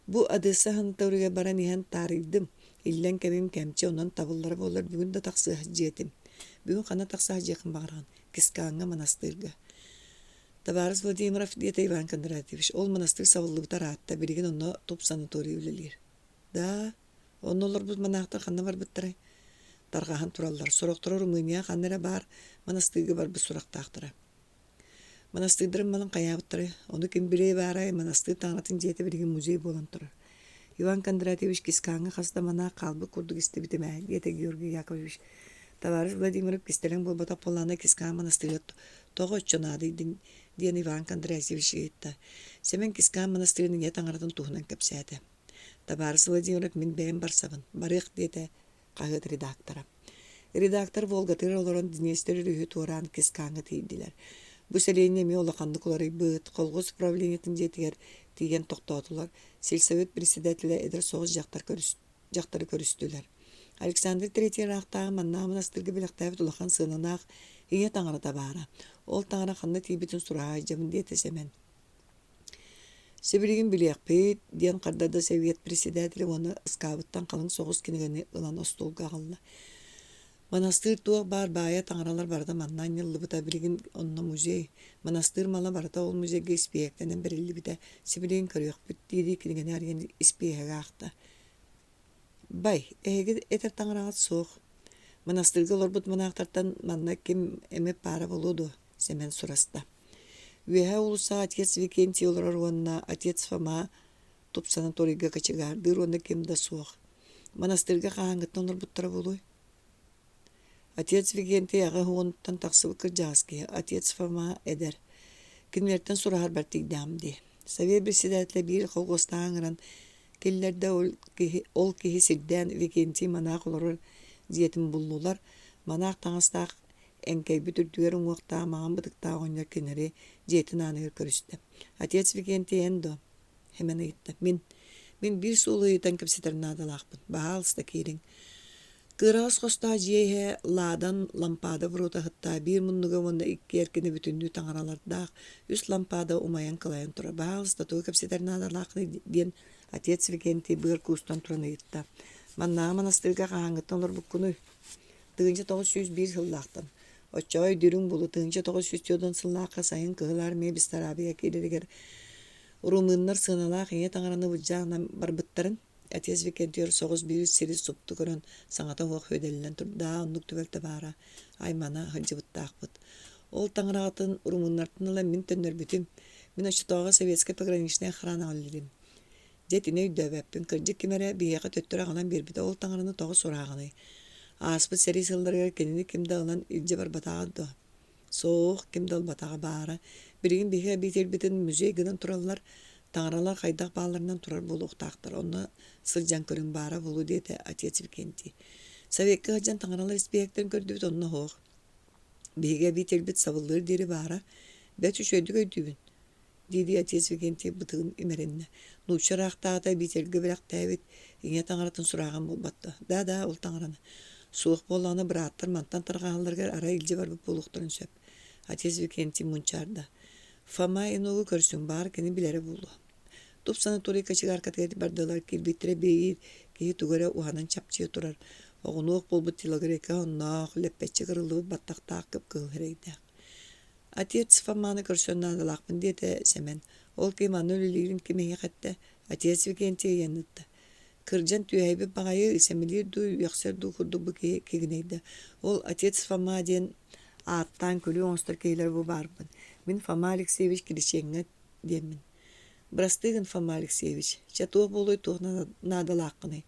Бу Одесса санаторийга баран иһэн таарыйдым. Иллэҥ кэмим кэмчи, онон табыллара буоллар бүгүн да тахсыа дьиэтим. Бүгүн ханна тахса сылдьыаххын баҕараҕын? Кискаҥҥа манастыырга. Табаарыс Владимиров, диэтэ Иван Кондратьевич, ол манастыыр сабыллыбыта ыраатта, билигин онно туп санаторий үлэлиир. Да, онно олорбут манаахтар ханна барбыттарай? Тарҕаһан тураллар, сорохторо Румынияҕа ханна эрэ баар манастыырга барбыт сурахтаахтара. Манастыырдарын малын хайаабыттарай, ону ким билиэ баарай, манастыыр таҥаратын дьиэтэ билигин музей буолан турар. Иван Кондратьевич Кискаҥҥа хас да манаах хаалбыт курдук истибитим ээ, диэтэ Георгий Яковлевич. Табаарыс Владимиров кистэлэҥ буолбатах буоллаҕына Кискаан манастыырга тоҕо оччо наадыйдыҥ диэн Иван Кондратьевич ыйытта. Сэмэн Кискаан манастыырын ийэ таҥаратын туһунан кэпсээтэ. Табаарыс Владимиров мин бэйэм барсабын, барыах диэтэ хаһыат редактора. Редактор Волгатыгар олорон Днестр өрүһү туораан Кискаҥҥа тиийдилэр. Бу сэлиэнньэ эмиэ улаханнык уларыйбыт, колхоз управлениетын дьиэтигэр тиийэн тохтоотулар. Сельсовет председателэ эдэр соҕус дьахтар дьахтары көрүстүлэр. Александр Третий ыраахтааҕы маннааҕы монастырга бэлэхтээбит улахан сыаналаах ийэ таҥарата баара. Ол таҥара ханна тиийбитин сураһа сылдьабын диэтэ Сэмэн. Сибилигин билиэхпит, диэн хардарда сэбиэт председателэ уонна ыскаабыттан халыҥ соҕус кинигэни ылан остуолга аҕалла. Манастыыр туох баар баайа таҥаралар барыта манна анньыллыбыта, билигин онно музей. Манастыыр мала барыта ол музейга испииһэктэнэн бэриллибитэ, сибилигин көрүөхпүт дии-дии кинигэни арыйан испииһэги аахта. Бай, эһиги этэр таҥараҕыт суох. Манастыырга олорбут манаахтартан манна ким эмэ паара буолуо дуо? Сэмэн сураста. Үөһээ уулуссаҕа отец Викентий олорор уонна отец Фома тупсанаторийга кочегаардыыр уонна ким да суох. Манастыырга хаһааҥҥыттан олорбуттара буолуой? Отец Викентий аҕа уонуттан тахсыбыт кырдьаҕас киһи, отец Фома эдэр. Кинилэртэн сураһарбар тиийдэҕим дии. Совет председателэ биир колхуостааҕы ыҥыран киллэрдэ ол киһи, ол киһи сирдээн Викентий манаах олорор дьиэтин буллулар. Манаах таҥастаах эҥкэйбит үрдүгэр уҥуохтаах маҥан бытыктаах оҕонньор кинилэри дьиэтин ааныгар көрүстэ. Отец Викентий эн дуо? Хэмэн ыйытта. Мин мин биир суолу ыйытан кэпсэтэр наадалаахпын. Баһаалыста киириҥ. Кыараҕас хостоох дьиэ иһэ лаадан лампада буруота ыһыттаа биир муннуга уонна икки эркинэ бүтүннүү таҥаралардаах үс лампада умайан кылайан турар. Баһаалыста тугу кэпсэтэр наадалааххыный диэн отец Викентий быар куустан туран ыйытта. Маннааҕы манастыырга хаһааҥҥыттан олорбуккунуй? 1901 сыллаахтан. Оччоҕо өйдүүрүҥ буолуо 1904 сыллаахха сайын Кыһыл Армия Бессарабия киирэригэр Румыннар сыаналаах ийэ таҥараны былдьаан барбыттарын, отец Викентий соҕус биир сири супту көрөн саҥата суох үөдэллэн турда, оннук түбэлтэ баара, аймана сылдьыбыттаахпыт. Ол таҥараҕытын румыннартан ылан мин төннөрбүтүм. Мин оччотооҕу советскай пограничнай охранаҕа үлэлиирим. Дьэ итини өйдөөбөппүн, кырдьык ким эрэ биһиэхэ төттөрү аҕалан биэрбитэ ол таҥараны тоҕо сурааҕыный? Ааспыт сэрии сылларыгар кинини ким да ылан илдьэ барбатаҕа дуо? Суох, ким да ылбатаҕа баара. Билигин биһиги обительбытын музей гынан тураллар, таҥаралар хайдах баалларынан турар буолуохтаахтар, онно сылдьан көрүҥ баара буолуо диэтэ отец Викентий. Советка сылдьан таҥаралар испииһэктэрин көрдүбүт, онно суох. Биһиги обительбит сабыллыар диэри баара. Бэрт үчүгэйдик өйдүүбүн дии-дии отец Викентий бытыгын имэриннэ. Нуучча ыраахтааҕыта обительгэ бэлэхтээбит ийэ таҥаратын сурааҕын булбатта. Да-да, ол таҥараны. Суох буоллаҕына бырааттар мантан тарҕаһалларыгар арай илдьэ барбыт буолуохтарын сөп. Отец Викентий мунчаарда. Фома Иногу көрсүҥ, баар кини билэрэ буолуо. Туп санаторий кочегаркатыгар бардылар, киирбиттэрэ биир киһи тугу эрэ уһанан чапчыйа турар. Оҕунуох буолбут телогрейка онноох, лэппэччи кырыллыбыт баттахтаах кып-кыһыл эрэйдээх. Отец Фоманы көрсөн наадалаахпын диэтэ Сэмэн. Ол киһи манна үлэлиирин ким эһиэхэ эттэ? Отец Викентий ыйан ыытта. Кырдьан түөһэйбит баҕайы сэмэлиир дуу, үөхсэр дуу курдук бу киһи кигинэйдэ. Ол отец Фома диэн ааттаан күлүү оҥостор киһилэр бу баарбын. Мин Фома Алексеевич Киричиэҥҥэ диэммин. Бырастыы гын, Фома Алексеевич, чэ туох буолуой туох наадалааххыный?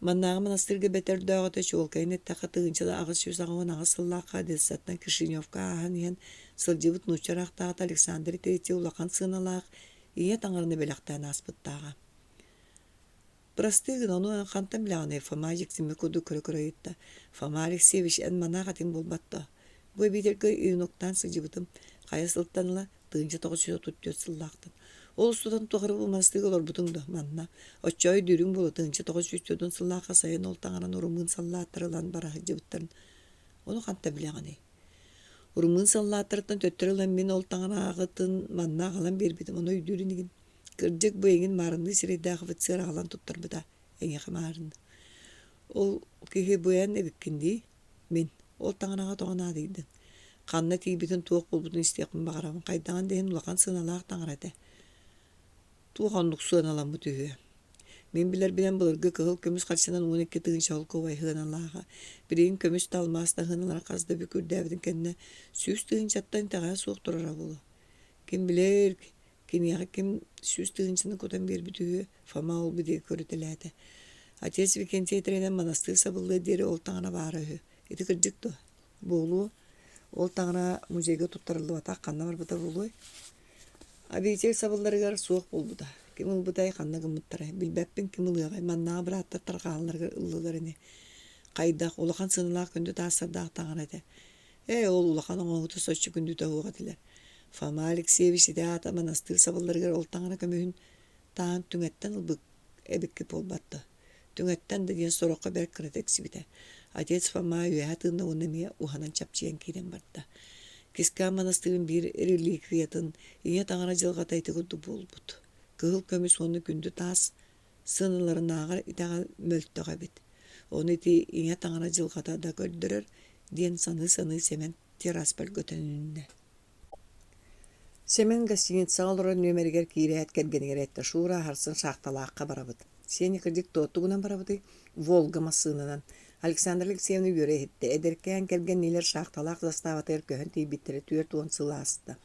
Маннааҕы монастырга бэрт өрдөөҕүтэ чуолкайын эттэххэ 1888 сыллаахха Одессаттан Кишиневка ааһан иһэн сылдьыбыт нуучча ыраахтааҕыта Александр Третий улахан сыаналаах ийэ таҥараны бэлэхтээн ааспыттааҕа. Бырастыы гын, ону эн хантан билэҕиний Фома дьиктиммит курдук көрө-көрө ыйытта. Фома Алексеевич, эн манаах этиҥ буолбат дуо? Бу эбиитэргэ юноктаан сылдьыбытым. Хайа сылтан ыла 1934 сыллаахтан. Ол устутан тухары бу манастыырга олорбутуҥ дуо? Манна. Оччоо өйдүүрүҥ буолуо 1904 сыллаахха сайын ол таҥаран румын саллааттары ылан бара сылдьыбыттарын. Ону хантан билэҕиний? Румын саллааттарыттан төттөрү ылан мин ол таҥараҕытын манна аҕалан биэрбитим, ону өйдүүр инигин. Кырдьык бу эйигин маарынныы сирэйдээх офицер аҕалан туттарбыта. Эйиэхэ маарын. Ол киһи бу эн эбиккин дии? Мин. Ол таҥараҕа тоҕо наадыйдыҥ? Ханна тиийбитин, туох буолбутун истиэхпин баҕарабын. Хайдаҕын да иһин улахан сыаналаах таҥара этэ. Туох оннук сыаналаммыт үһүө? Мин билэрбинэн былыргы кыһыл көмүс харчынан 12 тыһыынча солкуобай сыаналааҕа. Билигин көмүс да алмаас да сыаналара хас да бүк үрдээбитин кэннэ 100 тыһыынчаттан итэҕэһэ суох турара буолуо. Ким билэр, киниэхэ ким 100 тыһыынчаны кутан биэрбит үһү, Фома ол-бу диэки көрүтэлээтэ. Отец Викентий этэринэн манастыыр сабыллыа диэри ол таҥара баара үһү. Ити кырдьык дуо? Буолуо. Ол таҥара музейга туттарыллыбатах ханна барбыта буолуой? Обитель сабылларыгар суох буолбута. Ким ылбытай, ханна гыммыттарай? Билбэппин ким ылыаҕай, маннааҕы бырааттар тарҕаһалларыгар ыллылар ини. Хайдах, улахан сыаналаах күндү таастардаах таҥара этэ. Ээ, ол улахан оҥоһуута соччо күндүтэ суох этилэр. Фома Алексеевич ити аата манастыыр сабылларыгар ол таҥара көмүһүн тааһын түҥэттэн ылбыт эбиккит буолбат дуо? Түҥэттэн да диэн сороххо бэрт кырата тиксибитэ. Отец Фома үөһэ тыынна уонна эмиэ уһанан чапчыйан киирэн барда. Кискаан манастыырын биир реликвиятын ийэ таҥара дьылҕата ити курдук буолбут. Кыһыл көмүс уонна күндү таас сыаналарынааҕар итэҕэл мөлтөх эбит. Ону ити ийэ таҥара дьылҕата да көрдөрөр диэн саныы-саныы Сэмэн Тираспольга төнүннэ. Сэмэн гостиницаҕа олорор нүөмэригэр киирээт кэргэнигэр эттэ: «Шура, сарсын Шахталаахха барабыт. Сеня кырдьык тугунан барабытый?» «Волга массыынанан». Александра Алексеевна үөрэ иһиттэ. Эдэркээн кэргэнниилэр Шахталаах заставатыгар көһөн тиийбиттэрэ 40 сыл ааста.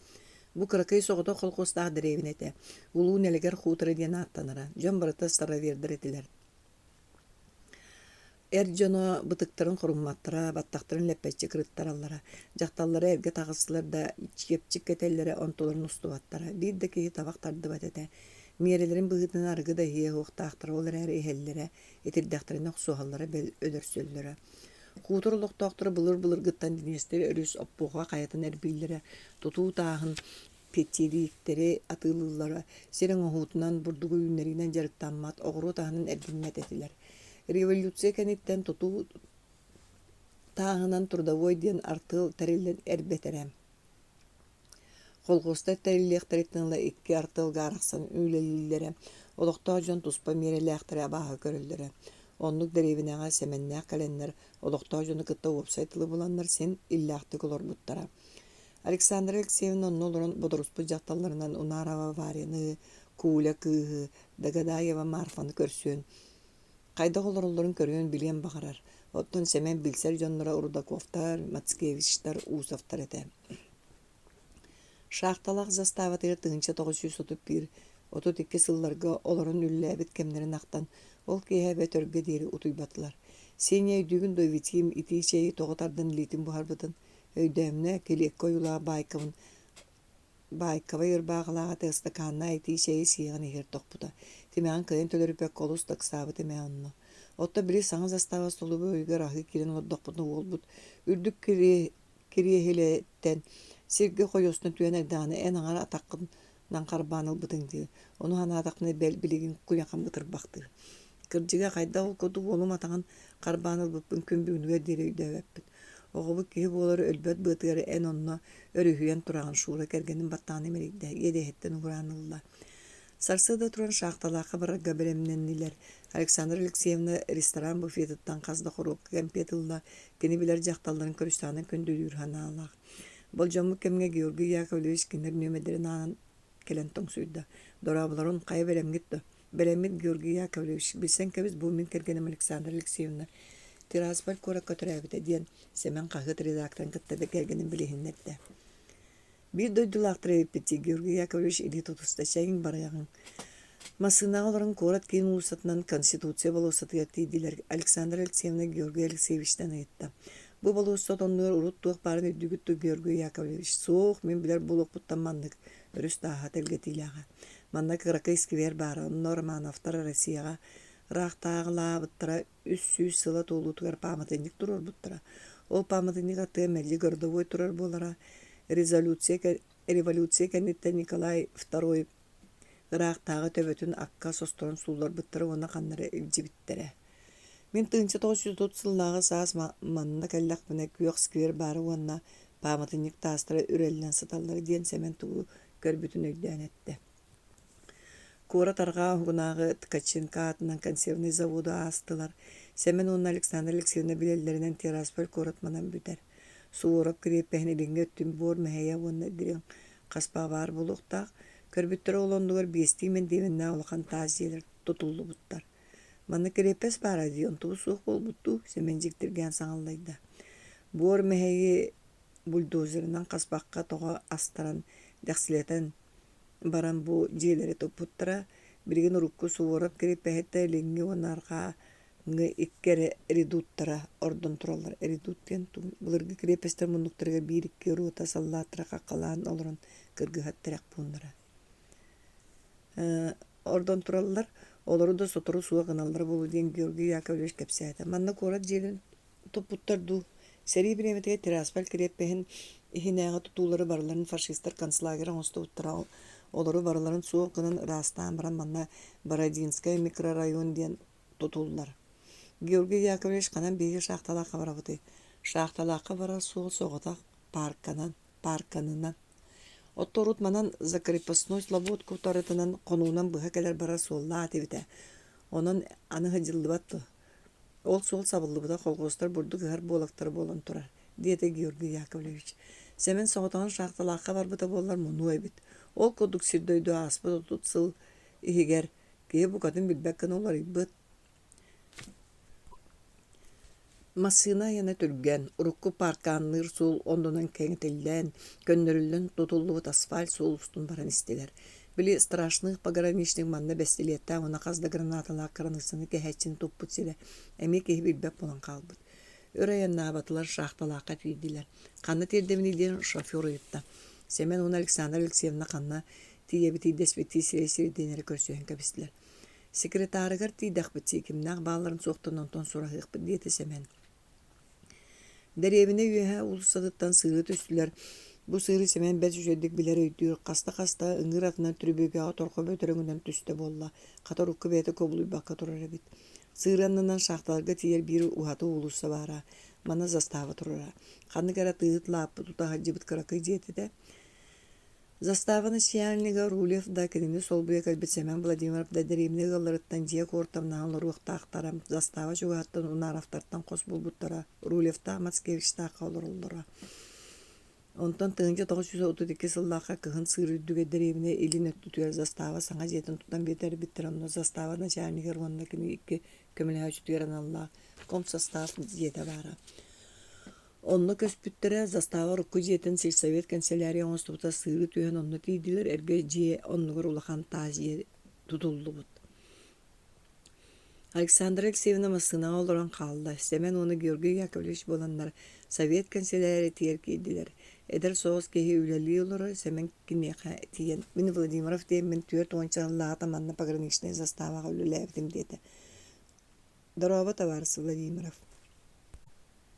Бу кыракый соҕотох холкуостаах дэриэбинэ этэ. Улуу Нэлэгэр хутора диэн ааттанара. Дьон барыта старовердар этилэр. Эр дьоно бытыктарын хорумматтара, баттахтарын лэппэччи кырыттараллара, дьахталлара эргэ таҕыстылар да чиэпчик кэтэллэрэ, онтуларын устубаттара. Биир да киһи табах тардыбат этэ. Миэрэлэрин быһыытынан арыгы да иһиэ суохтаахтара, ол эрээри иһэллэрэ, итирдэхтэринэ охсуһаллара, бэл өлөрсөллөрө. Хуутур олохтоохторо былыр-былыргыттан Днестр өрүс Оппуоха хайатын эрбииллэрэ, тутуу тааһын пятилииктэри атыылыыллара, сир оҥоһуутунан, бурдугу үүннэриинэн дьарыктаммат, оҕуруот аһынан эргиммэт этилэр. Революция кэнниттэн тутуу тааһынан трудовой диэн артыал тэриллэн эрбэтэрэ. Колхуостар тэриллиэхтэриттэн ыла икки артыалга арахсан үлэлииллэрэ, олохтоох дьон туспа миэрэлээхтэри абааһы көрөллөрө. Оннук дэриэбинэҕэ Сэмэннээх кэлэннэр олохтоох дьону кытта уопсай тылы буланнар син иллээхтик олорбуттара. Александра Алексеевна онно олорон бодоруспут дьахталларынан Унарова Варяны, Куля кыыһы, Дагадаева Марфаны көрсүөн, хайдах олороллорун көрүөн билиэн баҕарар. Оттон Сэмэн билсэр дьонноро Рудаковтар, Мацкевичтар, Усовтар этэ. Шахталаах заставатыгар 1931-32 сылларга олорон үлэлээбит кэмнэрин ахтан, ол киэһэ бэрт өргө диэри утуйбатылар. Сеня өйдүүгүн дуо Витим итии чэйи тоҕо тардан илиитин буһарбытын? Өйдөөмүнэ, килиэккэ ойуулаах баайкабын баайкабай ырбаахылаах этэ ыстакааннаах итии чэйи сиэҕин иһигэр тохпута. Тимэҕин кыайан төлөрүйбэккэ олус да ыксаабыт эмээ онно. Оттон били саҥа застава остолобуойугар аһыы киирэн олордохпутуна уолбут үрдүк кириэһилэттэн сиргэ хойуостан түһэн эрдэҕинэ эн аҥар атаххынан харбаан ылбытыҥ дии. Ону санаатахпына бэл билигин куйахам ытырбахтыыр. Кырдьыга хайдах ол курдук уолум атаҕын харбаан ылбыппын күн бүгүнүгэр диэри өйдөөбөппүн. Оҕобут киһи буолар өлбөт быатыгар эн онно өрүһүйэн тураҕын Шура кэргэнин баттаҕын имэрийдэ, иэдэһиттэн угураан ылла. Сарсыарда туран шахталаахха барарга бэлэмнэннилэр. Александра Алексеевна ресторан буфетыттан хас да хоруопка кэмпиэт ылла, кини билэр дьахталларын көрүстэҕинэ күндүлүүр санаалаах. Болдьоммут кэмҥэ Георгий Яковлевич кинилэр нүөмэрдэрин аанан кэлэн тоҥсуйда. «Дорооболорун, хайа бэлэмҥит дуо?» «Бэлэммит Георгий Яковлевич, билсэн кэбис, бу мин кэргэним Александра Алексеевна Тирасполь куоракка төрөөбүтэ» диэн Сэмэн хаһыат редакторын кытта кэргэнин билиһиннэрдэ. Биир дойдулаахтар эбиппит дии Георгий Яковлевич илии тутуста, чэйиҥ барыаҕыҥ. Массыынаҕа олорон куорат киин уулуссатынан Конституция болуоссатыгар тиийдилэр. Александра Алексеевна Георгий Алексеевичтан ыйытта: «Бу болуоссат оннугар урут туох баарын өйдүүгүт дуо, Георгий Яковлевич?» «Суох, мин билэр буолуохпуттан маннык, өрүс тааһа тэлгэтиилээҕэ. Манна кыракый сквер баара, онно Романовтар Россияҕа ыраахтааҕылаабыттара 300 сыла туолуутугар пааматынньык туруорбуттара. Ол пааматынньык аттыгар мэлдьи городовой турар буолара. Резолюция, революция кэнниттэн Николай II ыраахтааҕы төбөтүн акка состорон суулларбыттара уонна ханнары илдьибиттэрэ. Мин 1930 сыллааҕы саас манна кэллэхпинэ күөх сквер баара уонна пааматынньык таастара үрэллэн сыталлара диэн Сэмэн тугу көрбүтүн өйдөөн эттэ. Куорат арҕаа уһугунааҕы Ткаченко аатынан консервнай заводу аастылар. Сэмэн уонна Александра Алексеевна билэллэринэн Тирасполь куорат манан бүтэр. Суворов кириэппэһин илиҥҥи өттүн буор мэһэйэ уонна дириҥ хаспаҕа баар буолуохтаах. Көрбүттэрэ ол оннугар биэстии мэндиэмэннээх улахан таас дьиэлэр тутуллубуттар. Манна кириэппэс баара дии, онтубут суох буолбут дуу, Сэмэн дьиктиргээн саҥаллайда. Буор мэһэйи бульдозерынан хаспахха тоҕо астаран, дэхсилэтэн баран бу дьиэлэри туппуттара. Билигин урукку Суворов кириэппэһиттэ илиҥҥи уонна арҕааҥҥы икки эрэ редуттара ордон тураллар. Редут диэн былыргы кириэппэстэр муннуктарыгар биир-икки рота саллааттара хаххалаан олорон кыргыһар тирэх пууннара ордон тураллар. Олору да сотору суох гыналлара буолуо диэн Георгий Яковлевич кэпсээтэ. Манна куорат дьиэлэрин туппуттар дуу? Сэрии бириэмэтигэр Тирасполь кириэппэһин иһинээҕи тутуулары барыларын фашистар концлагерь оҥостубуттара. Олору барыларын суох гынан ыраастаан баран манна Бородинскай микрорайон диэн тутуллар. Георгий Яковлевич ханан биһиги шахталаахха барабытый? Шахталаахха барар суол соҕотох паарканан, паарканынан. Оттон урут манан закрепостной слободка утарытынан хонуунан быһа кэлэр-барар суоллаах этибитэ. Онон аны сылдьыллыбат дуо? Ол суол сабыллыбыта колхуостар бурдук ыһар буолактара буолан турар, диэтэ Георгий Яковлевич. Сэмэн соҕотоҕун шахталаахха барбыта буоллар мунуо эбит. Ол курдук сир-дойду ааспыт 30 сыл иһигэр киһи букатын билбэт гына уларыйбыт. Массыына айана түргэн, урукку парканныыр суол оннунан кэҥэтиллэн, көннөрүллэн тутуллубут асфальт суол устун баран истилэр. Били страшных пограничник манна бэстилиэттээх уонна хас да гранаталаах кыраныыссаны кэһээччини туппут сирэ эмиэ киһи билбэт буолан хаалбыт. Өр айаннаабатылар, шахталаахха тиийдилэр. Ханна тиэрдэбиний диэн шофер ыйытта. Сэмэн уонна Александра Алексеевна ханна тиийэбитий дэспиттии сирэй-сирэйдэнэн эрэ көрсүһэн кэбистилэр. Секретарыгар тиийдэхпит кимнээх баалларын суохтан онтон сураһыахпыт диэтэ Сэмэн. Дэриэбинэ үөһэ уулуссатыттан сыыры түстүлэр. Бу сыыры Сэмэн бэрт үчүгэйдик билэр өйдүүр, хаста-хаста ыҥыыр атынан түрүбүөгэҕэ торҕо бөтөрөҥүнэн түстэ буолла, хата урукку бэйэтэ кубулуйбакка турар эбит. Сыыры аннынан шахталарга тиийэр биир уһаты уулусса баара, манна застава турара. Ханнык эрэ тыыһыт лааппы тута сылдьыбыт кыракый дьиэтэ этэ. Застава начальнига Рулев да, кинини солбуйа кэлбит Сэмэн Владимиров да дэриэбинэ ыалларыттан дьиэ куортамнаһан олоруохтаахтара, застава чугаһыттан Унаровтартан хос булбуттара, Рулевтаах Мацкевичтаахха олороллоро. Онтон 1932 сыллаахха кыһын сыыр үрдүгэр дэриэбинэ илин өттүтүгэр застава саҥа дьиэтин тутан биэрбиттэр, онно застава начальнигар уонна кини икки көмөлөһөөччүтүгэр аналлаах комсостав дьиэтэ баара. Онно көспүттэрэ, застава урукку дьиэтин сельсовет кэнсэлээрийэ оҥостубута сыыры түһэн онно тиийдилэр, эргэ дьиэ оннугар улахан таас дьиэ тутуллубут. Александра Алексеевна массыынаҕа олорон хаалла, Сэмэн уонна Георгий Яковлевич буоланнар совет кэнсэлээрийэтигэр киирдилэр. Эдэр соҕус киһи үлэлии олорор, Сэмэн киниэхэ тиийэн «Мин Владимиров диэммин 40 сыллааҕыта манна пограничнай заставаҕа үлэлээбитим» диэтэ. «Дорообо, табаарыс Владимиров»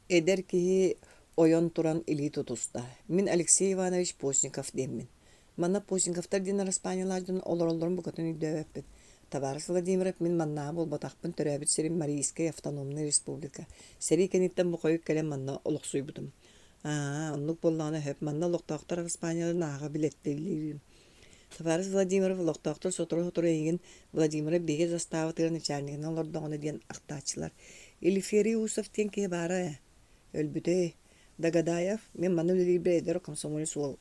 Эдэр киһи ойон туран илии тутуста: «Мин Алексей Иванович Постников диэммин. Манна Постниковтар диэн араспаанньалаах дьон олороллорун букатын өйдөөбөппүн. Табаарыс Владимиров, мин маннааҕы буолбатахпын, төрөөбүт сирим Марийскай автономнай республика. Сэрии кэнниттэн бу хойут кэлэн манна олохсуйбутум. Аа, оннук буоллаҕына сөп, манна олохтоохтор араспаанньаларын ааҕа билэттэлиирим. Табаарыс Владимиров олохтоохтор сотору-сотору эйигин Владимиров биһиги заставатыгар начальнигынан олордоҕуна диэн ахтааччылар. Елиферий Усов диэн киһи баара ээ. Өлбүтэй. Дагадаев, мин манна үлэлиирбэр эдэр комсомолец уол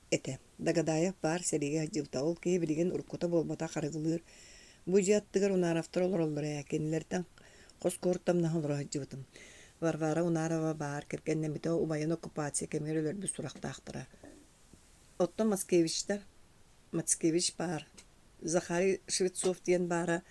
этэ. Дагадаев баар сэриигэ сылдьыбыта. Ол киһи билигин уруккута буолбатах арыгылыыр. Бу дьиэ аттыгар Унаровтар олороллор ээ. Кинилэртэн хос куортамнаһан олоро сылдьыбытым. Варвара Унарова баар, кэргэннэммитэ убайын оккупация кэмигэр өлөрбүт сурахтаахтара. Оттон Мацкевичтар, Мацкевич баар, Захарий Швецов диэн баара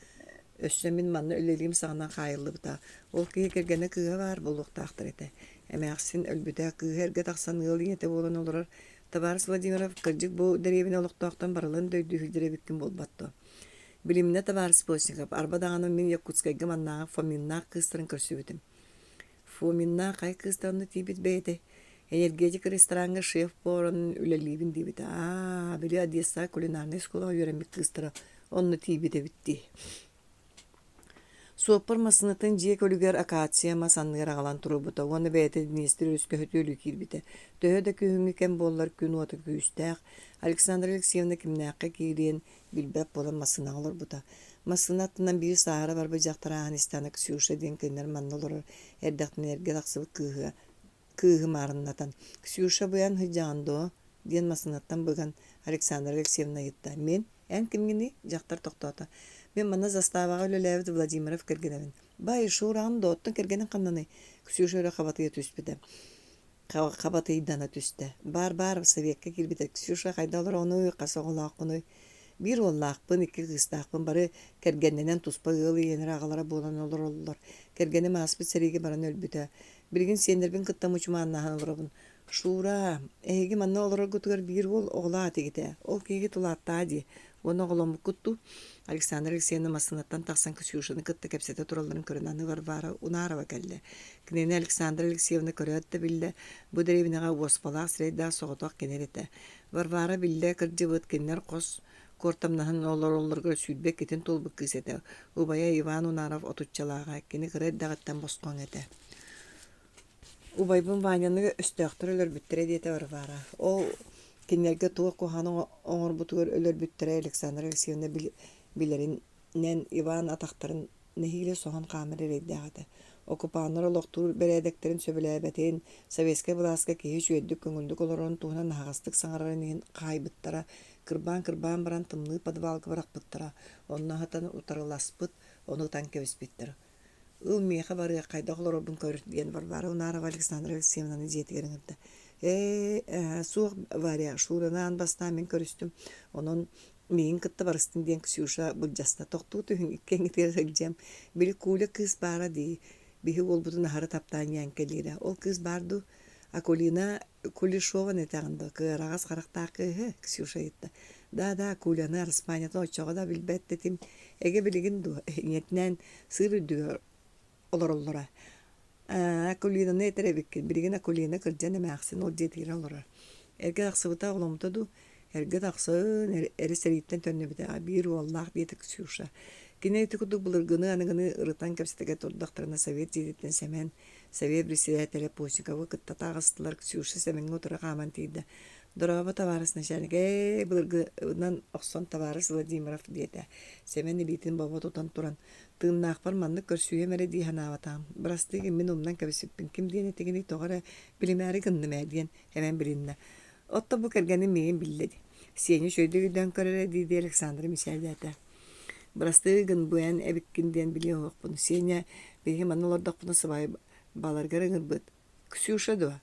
өссө мин манна үлэлиим саҕана хаайыллыбыта. Ол киһи кэргэнэ кыыһа баар буолуохтаахтар этэ. Эмээхсин өлбүтэ, кыыһа эргэ тахсан ыал ийэтэ буолан олорор. Табаарыс Владимиров, кырдьык бу дэриэбинэ олохтоохтон барылын да өйдүү сылдьар эбиккин буолбат дуо? Билимнэ табаарыс Постников, арба даҕаны мин Якутскайга маннааҕы Фоминнаах кыыстарын көрсүбүтүм. Фоминнаах хайа кыыстарына тиийбит бэйэтэй? Энергетик рестораҥҥа шеф-поварынан үлэлиибин диэбитэ. Аа, били Одессаҕа кулинарнай оскуолаҕа үөрэммит кыыстара онно тиийбит эбит дии. Суоппар массыынатын дьиэ көлүгэр акация мас анныгар аҕалан туруорбута уонна бэйэтэ Днестр өрүскэ сөтүөлүү киирбитэ. Төһө да күһүҥҥү кэм буоллар күн уота күүстээх, Александра Алексеевна кимнээххэ киириэн билбэт буолан массыынаҕа олорбута. Массыына аттынан биир сааһыра барбыт дьахтар ааһан истэҕинэ Ксюша диэн кинилэр манна олорор эрдэхтэринэ эргэ тахсыбыт кыыһы кыыһы маарыннатан «Ксюша быйан сылдьаҕын дуо?» диэн массыынаттан быган Александра Алексеевна ыйытта. «Мин? Эн кимҥиний?» дьахтар тохтоото. Мин манна заставаҕа үлэлээбит Владимиров кэргэнэбин. Бай, Шураҕын да оттон кэргэниҥ ханнаный? Ксюша өрө хабатыйа түспүтэ. Хабатыйдана түстэ. Баар-баар, советка киирбитэ. Ксюша хайдах олороҕунуй, хас оҕолооххунуй? Биир уоллаахпын, икки кыыстаахпын, бары кэргэннэнэн туспа ыал ийэлэрэ аҕалара буолан олороллор. Кэргэним ааспыт сэриигэ баран өлбүтэ. Билигин сиэннэрбин кытта мучумааннаһан олоробун. Шура, эһиги манна олороргутугар биир уол оҕолоох этигит ээ. Ол киһигит улааттаҕа дии. Уонна оҕоломмуккут дуу? Александра Алексеевна массыынаттан тахсан Ксюшаны кытта кэпсэтэ туралларын көрөн аны Варвара Унарова кэллэ. Кинини Александра Алексеевна көрөөт да биллэ, бу дэриэбинэҕэ уоспалаах сирэйдээх соҕотох кини эрэ этэ. Варвара биллэ кырдьыбыт, кинилэр хос куортамнаһан олороллоругар 22-тин туолбут кыыс этэ. Убайа Иван Унаров отуччалааҕа, кини кыра эрдэҕиттэн босхоҥ этэ. Убайбын Ваняны өстөөхтөр өлөрбүттэрэ диэтэ Варвара. Ол кинилэргэ туох куһаҕаны оҥорбутугар өлөрбүттэрэ Александра Алексеевна билэринэн Иван атахтарын нэһиилэ соһон хаамар эрэйдээх этэ. Оккупаннар олохтуур бэрээдэктэрин сөбүлээбэтин, советскай былааска киһи үчүгэйдик көҥүллүк олорорун туһунан аһаҕастык саҥарарын иһин хаайбыттара, кырбаан-кырбаан баран тымныы подвалга бырахпыттара, онно аһатан утарыласпыт, ону ытан кэбиспиттэр. Ыл миэхэ барыах, хайдах олорорбун көр, диэн Варвара Унарова Александра Алексеевнаны дьиэтигэр ыҥырда. Ээ, э, суох, Варя, Шураны аан бастаан мин көрүстүм, онон миигин кытта барыстын диэн Ксюша былдьаста. Тохтуу түһүҥ, иккиэҥҥитигэр сылдьыам. Били Куля кыыс баара дии, биһи уолбутун аһары таптаан ньээҥкэлиирэ. Ол кыыс баар дуу? Акулина Кулешованы этэҕин дуо, кыараҕас харахтаах кыыһы? Ксюша ыйытта. Да-да, Куляны араспаанньатын оччоҕо да билбэт этим. Эгэ билигин дуо, ийэтинээн сыыр үрдүгэр олороллоро. Аа, Акулинаны этэр эбиккин. Билигин Акулина кырдьан эмээхсин ол дьиэтигэр олорор. Эргэ тахсыбыта оҕоломмута дуу? Эргэ тахсын, эрэ сэрииттэн төннүбүтэ. Биир уоллаах диэтэ Ксюша. Кини ити курдук былыргыны аныгыны ырытан кэпсэтэ турдахтарына совет дьиэтиттэн Сэмэн Совет председателэ Постниковы кытта таҕыстылар, Ксюша Сэмэҥҥэ утары хааман тиийдэ. «Дорообо, табаарыс начальник, ээ, былыргынан охсон табаарыс Владимиров» диэтэ. Сэмэн илиитин бобо тутан туран, «Тыыннаахпар маннык көрсүһүөм эрэ дии санаабатаҕым. Бырастыы гын, мин умнан кэбиспиппин, ким диэн этигиний, тоҕо эрэ билимээри гынным ээ» диэн Сэмэн билиннэ. «Оттон бу кэргэним миигин биллэ дии. Сеня үчүгэйдик өйдөөн көр эрэ» дии-дии Александра мичээрдээтэ. Бырастыы гын, бу эн эбиккин диэн билиэ уһуохпун. Сеня биһиги манна олордохпуна сыбаайбаларгар ыҥырбыт. Ксюша дуо?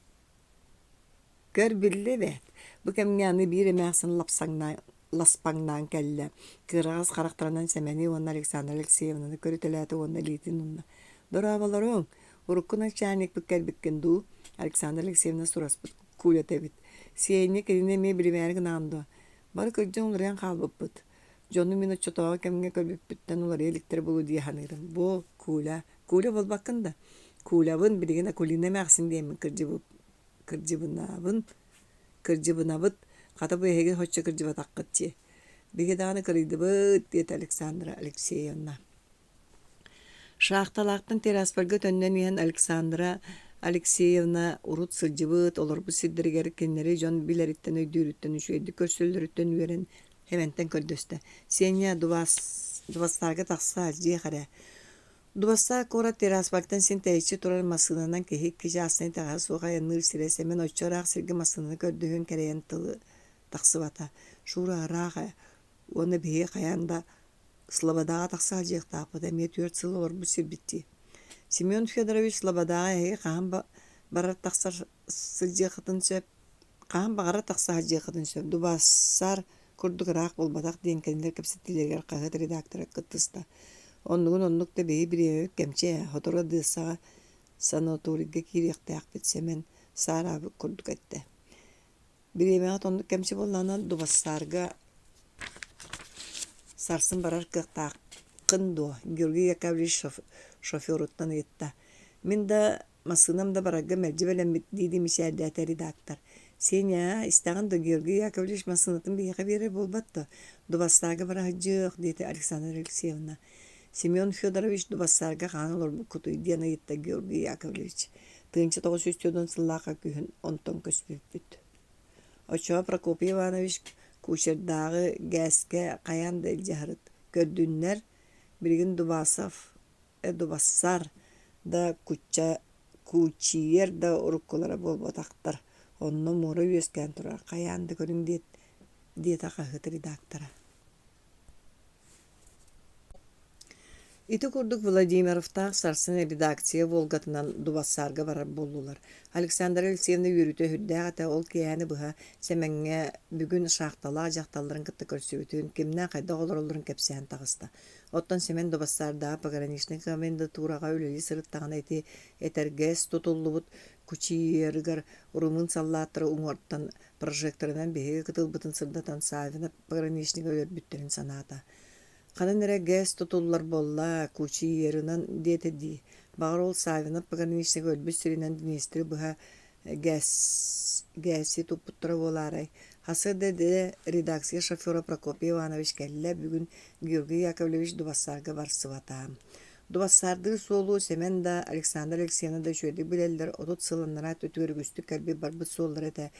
Көр, биллэ эбээт. Бу кэмҥэ аны биир эмээхсин лапсаҥнаан ласпаҥнаан кэллэ. Кыараҕас харахтарынан Сэмэни уонна Александра Алексеевнаны көрүтэлээтэ уонна илиитин уунна. «Дорооболоруҥ! Урукку начальникпыт кэлбиккин дуу?» Александра Алексеевна сураспыт куулата эбит. Сеня кинини эмиэ билимээри гынаҕын дуо? Бары кырдьан уларыйан хаалбыппыт. Дьону мин оччотооҕу кэмҥэ көрбүппүттэн уларыйа иликтэрэ буолуо дии саныырым. Бу Куля. Куля буолбаккын да? Кулябын, билигин Акулина эмээхсин диэммин кырдьыбынабын, кырдьыбынабыт, хата бу эһиги соччо кырдьыбатаххыт дии. Биһиги даҕаны кырыйдыбыт, диэтэ Александра Алексеевна. Шахталаахтан Тираспольга төннөн иһэн Александра Алексеевна урут сылдьыбыт, олорбут сирдэригэр кинилэри дьон билэриттэн, өйдүүрүттэн, үчүгэйдик көрсөллөрүттэн үөрэн Хэмэнтэн көрдөстө: «Сеня, Дубастаарга тахса, дьиэх эрэ». Дубастаар куорат Тираспольтан син тэйиччи турар массыынанан киһи икки чаастан итэҕэһэ суох айанныыр сирэ Сэмэн оччо ыраах сиргэ массыынаны көрдөһүөн кэрэйэн тылы тахсыбата. Шура ыраах ээ, уонна биһиги хайаан да Слободаҕа тахса сылдьыахтаахпыт, эмиэ 4 сыл олорбут сирбит дии. Семен Федорович Слободаҕа эһиги хаһан барар тахсар сылдьыаххытын сөп, хаһан баҕарар тахса сылдьыаххытын сөп. Дубассар курдук ыраах буолбатах диэн кинилэр кэпсэтиилэригэр хаһыат редактора кыттыста. Оннугун оннук да биһи бириэмэбит кэмчи ээ, сотору Одессаҕа санаторийга киириэхтээхпит Сэмэн саараабыт курдук эттэ. Бириэмэҕит оннук кэмчи буоллаҕына Дубассарга сарсын барар кыахтааххын дуо? Георгий Яковлевич шоферуттан ыйытта. Мин да массыынам да барарга мэлдьи бэлэммит дии-дии мичээрдээтэ редактор. Сеня, истэҕин да Георгий Яковлевич массыынатын биһиэхэ биэрэр буолбат дуо? Дубассарга бара сылдьыах, диэтэ Александра Алексеевна. Семен Федорович Дубассарга хаһан олорбуккутуй диэн ыйытта Георгий Яковлевич. 1940 сыллаахха күһүн онтон көспүппүт. Оччоҕо Прокопий Иванович Кучердааҕы ГЭС-кэ хайаан да илдьэ сырыт. Көрдүннэр, билигин Дубасов, Дубассар да Кучча, Кучиер да уруккулара буолбатахтар. Онно муора үөскээн турар, хайаан да көрүҥ диэт, диэтэ хаһыат редактора. Ити курдук Владимировтаах сарсын редакция «Волгатынан» Дубассаарга барар буоллулар. Александра Алексеевна үөрүүтэ сүрдээх этэ, ол киэһэни быһа Сэмэҥҥэ бүгүн шахталаах дьахталларын кытта көрсүбүтүн, кимнээх хайдах олороллорун кэпсээн таҕыста. Оттон Сэмэн Дубассаардаах пограничнай комендатураҕа үлэлии сырыттаҕына ити этэргэс тутуллубут Кучиерыгар румын саллааттара уҥуортан прожекторынан биһиги кытылбытын сырдатан Саввина пограничнига өлөрбүттэрин санаата. Ханан эрэ ГЭС тутуллар буолла, Кучиерынан диэтэ дии. Баҕар ол Саввинов пограничник өлбүт сиринэн Днестры быһа ГЭС ГЭСи туппуттара буолаарай? Хасыа да эрдэ редакция шофера Прокопий Иванович кэллэ, бүгүн Георгий Яковлевич Дубассаарга барсыбата. Дубассаардыыр суолу Сэмэн да, Александр Алексеевна да үчүгэйдик билэллэр, 30 сыл анараа өттүгэр үгүстүк кэлбит-барбыт суоллара этэ.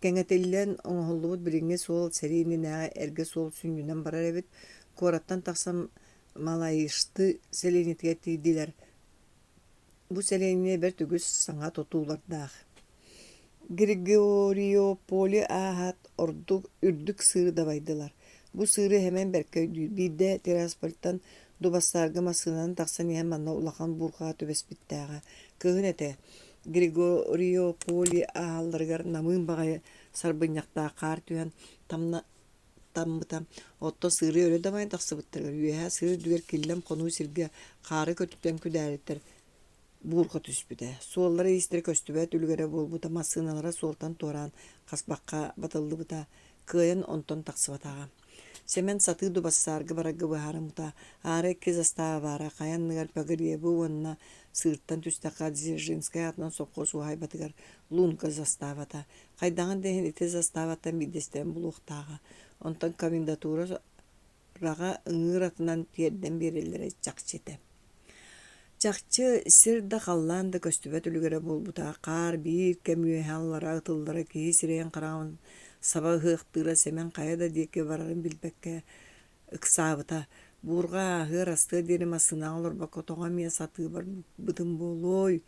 Кэҥэтиллэн оҥоһуллубут билиҥҥи суол сэрии иннинээҕи эргэ суол сүнньүнэн барар эбит. Куораттан тахсан Малаишты сэлиэнньэтигэр тиийдилэр. Бу сэлиэнньэ бэрт үгүс саҥа тутуулардаах. Григориополи ааһаат ордук үрдүк сыыры дабайдылар. Бу сыыры Сэмэн бэркэ өйдүүр. Биирдэ Тираспольтан Дубассаарга массыынанан тахсан иһэн манна улахан буурҕаҕа түбэспиттээҕэ. Кыһын этэ. Григориополи ааһалларыгар намыын баҕайы сарбынньахтаах хаар түһэн таммыта. Оттон сыыры өрө дабайан тахсыбыттарыгар үөһэ сыыр үрдүгэр киллэм хонуу сиргэ хаары көтүтэн күдээриттэр буурҕа түспүтэ. Суоллара-иистэрэ көстүбэт үлүгэрэ буолбута, массыыналара суолтан туораан хаспахха батыллыбыта, кыайан онтон тахсыбатаҕа. Сэмэн сатыы Дубассаарга барарга быһаарыммыта. Аара икки застава баара, хайа анныгар Погребы уонна сыыртан түстэххэ Дзержинскэй аатынан сопхуос уһаайбатыгар Лунка заставата. Хайдаҕын да иһин ити заставаттан биирдэстэрин булуохтааҕа. Онтон комендатура раҕа ыҥыыр атынан тиэрдэн биэрэллэрэ чахчы этэ. Чахчы, сир да, халлаан да көстүбэт үлүгэрэ буолбута, хаар биир кэм үөһэ аллара ытыллара киһи сирэйин-хараҕын саба ыһыахтыыра Сэмэн хайа да диэки барарын билбэккэ ыксаабыта. Буурҕа ааһыар-астыар диэри массыынаҕа олорбокко тоҕо эмиэ сатыы барбытым буолуой,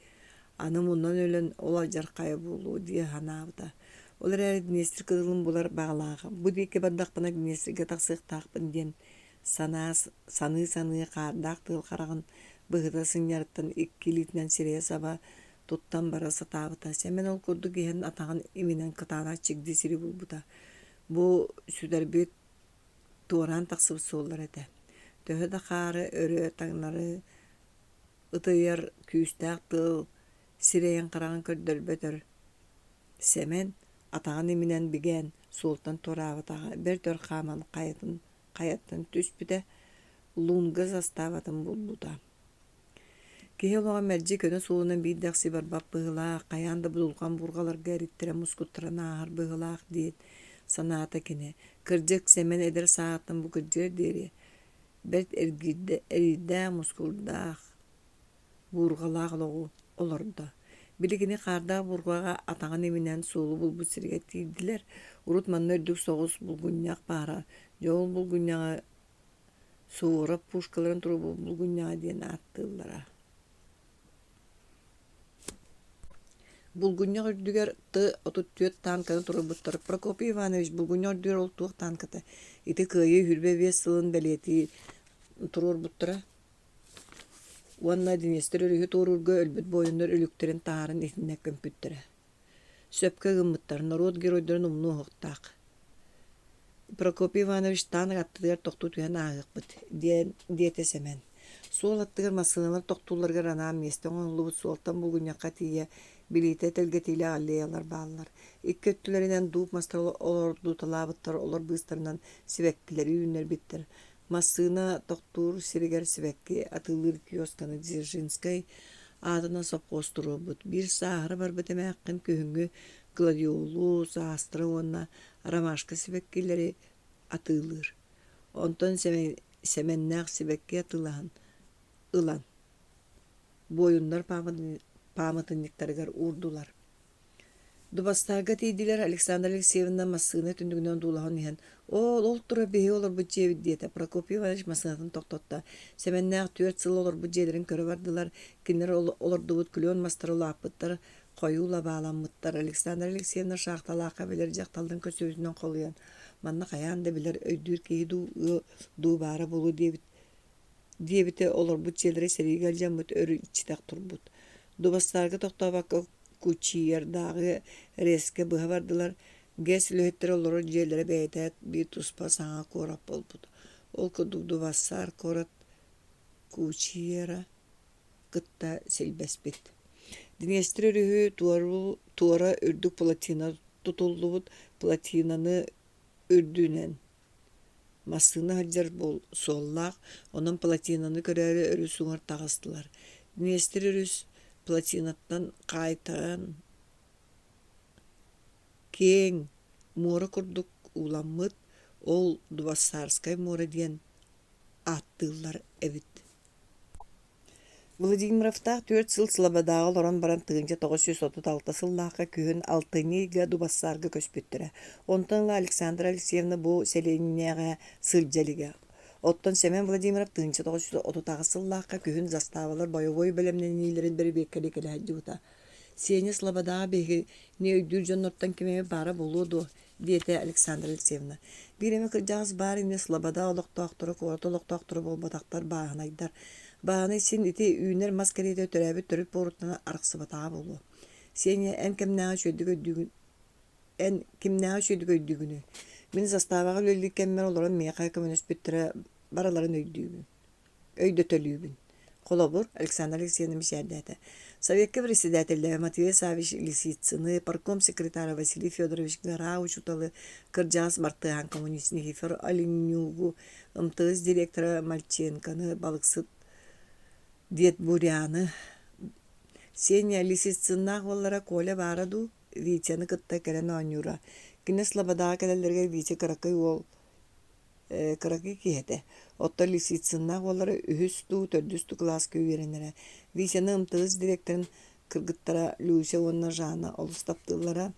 аны муннан өлөн ол алдьархайа буолуо дии санаабыта. Ол эрээри Днестр кытылын булар баҕалааҕа. Бу диэки бардахпына Днестргэ тахсыахтаахпын диэн санаа саныы-саныы хаардаах тыал хараҕын быһыта сынньарыттан икки илиитинэн сирэйэ саба туттан бара сатаабыта. Сэмэн ол курдук иһэн атаҕын иминэн кытаанах чигди сири булбута. Бу сүтэрбит туораан тахсыбыт суоллара этэ. Төһө да хаары өрө таҥнары ытыйар күүстээх тыал сирэйин-хараҕын көрдөрбөтөр Сэмэн атаҕын иминэн бигээн суолтан туораабатаҕа, бэрт өр хааман хайатын хайаттан түспүтэ, Лунга заставатын булбута. Киһи олоҕо мэлдьи көнө суолунан биир дэхси барбат быһыылаах, хайаан да будулҕан буурҕаларга эриттэрэ мускуттаран ааһар быһыылаах диэн санаата кини. Кырдьык, Сэмэн эдэр сааһыттан бу кырдьыар диэри бэрт эргиирдэ эриирдээх-мускуурдаах буурҕалаах олоҕу олордо. Билигини хаардаах буурҕаҕа атаҕын иминэн суолу булбут сиригэр тиийдилэр. Урут манна үрдүк соҕус булгунньах баара. Дьэ ол булгунньаҕы Суворов пушкаларын туруорбут булгунньаҕа диэн ааттыыллара. Булгунньах үрдүгэр Т-34 танканы туруорбуттар. Прокопий Иванович булгунньах үрдүгэр ол туох танката? Ити Кыайыы 25 сылын бэлиэтии туруорбуттара. Уонна Днестр өрүһү туоруурга өлбүт буойуннар өлүктэрин таһааран итиннэ көмпүттэрэ. Сөпкө гыммыттар, норуот геройдарын умнуо суохтаах. Прокопий Иванович таанк аттыгар тохтуу түһэн ааһыахпыт, диэн диэтэ Сэмэн. Суол аттыгар массыыналар тохтуулларыгар анаан миэстэ оҥоһуллубут суолтан булгунньахха тиийэ билиитэ тэлгэтиилээх аллеялар бааллар. Икки өттүлэринэн дууп мастар олордуталаабыттар, олор быыстарынан сибэккилэри үүннэрбиттэр. Массыына тохтуур сиригэр сибэкки атыылыыр киосканы Дзержинскэй аатынан сопхуос туруорбут. Биир сааһыра барбыт эмээххин күһүҥҥү гладиолус, астра уонна ромашка сибэккилэри атыылыыр. Онтон Сэмэннээх сибэкки атыылаһан ылан, буойуннар пааматынньыктарыгар уурдулар. Дубастаарга тиийдилэр, Александра Алексеевна массыына түннүгүнэн одуулаһан иһэн, «Оол, ол турар биһиги олорбут дьиэбит» диэтэ. Прокопий Иванович массыынатын тохтотто. Сэмэннээх 4 сыл олорбут дьиэлэрин көрө бардылар. Кинилэр олордубут клен мастара улааппыттар, хойуу лабааламмыттар. Александра Алексеевна шахталаахха билэр дьахталларын көрсүбүтүнэн холуйан, манна хайаан да билэр, өйдүүр киһи дуу, ыал дуу баара буолуо диэбит. Диэбитэ олорбут дьиэлэрэ сэриигэ алдьаммыт өр иччитэх турбут. Дубастаарга тохтообокко Кучиярдааҕы РЭС-кэ быһа бардылар, ГЭС үлэһиттэрэ олорор дьиэлэрэ бэйэтэ биир туспа саҥа куорат буолбут. Ол курдук Дубассаар куорат Кучияра кытта силбэспит. Днестр өрүһү туора үрдүк плотина тутуллубут, плотинаны үрдүнэн Массыына сылдьар суоллаах, онон плотинаны көрөөрү өрүс уҥар таҕыстылар. Днестр өрүс плотинаттан хаайтаран киэҥ, муора курдук ууламмыт, ол Дубассарскай муора диэн ааттыыллар эбит. Владимировтаах 4 сыл Слободаҕа олорон баран 1936 сыллаахха күһүн алтынньы ыйга Дубассаарга көспүттэрэ. Онтон ыла Александра Алексеевна бу сэлиэнньэҕэ сылдьа илигэ. Оттон Сэмэн Владимиров 1938 сыллаахха күһүн заставалар бойобуой бэлэмнэниилэрин бэрэбиэркэлии кэлэ сылдьыбыта. Сеня Слободаҕа биһигини өйдүүр дьоннортон ким эмэ баара буолуо дуо? диэтэ Александра Алексеевна. Биир эмэ кырдьаҕас баар ини Слобода олохтоохторо куорат олохтоохторо буолбатахтар бааһынайдар. Бааһынай син ити үүнэр мас кэриэтэ төрөөбүт төрүт буоруттан арахсыбатаҕа буолуо. Сеня, эн кэмнээҕи үчүгэйдик өйдүүгүн эн кимнээҕи үчүгэйдик өйдүүгүнүй? Мин заставаҕа үлэлиир кэммэр олорон миэхэ көмөлөспүттэрэ барыларын өйдүүбүн. Өйдөтөлүүбүн. Холобур, Александр Алексеевна мичээрдээтэ. Советка председателлэрэ Матвей Саввич Лисицыны, партком секретара Василий Федорович Гора учууталы, кырдьаҕас бартыһаан коммунист Никифор Оленюгу, МТС директора Мальченконы, балыксыт Дед Буряны, Сеня Лисицыннаах уоллара Коля баара дуу, Витяны кытта кэлэн оонньуура. Кини Слободаҕа кэлэллэригэр Витя кыракый уол кыракый киһи этэ. Оттон Лисицыннаах уоллара үһүс дуу, төрдүс дуу кылааска үөрэнэрэ. Витяны МТС директорын кыргыттара Люся уонна Жанна олус таптыыллара.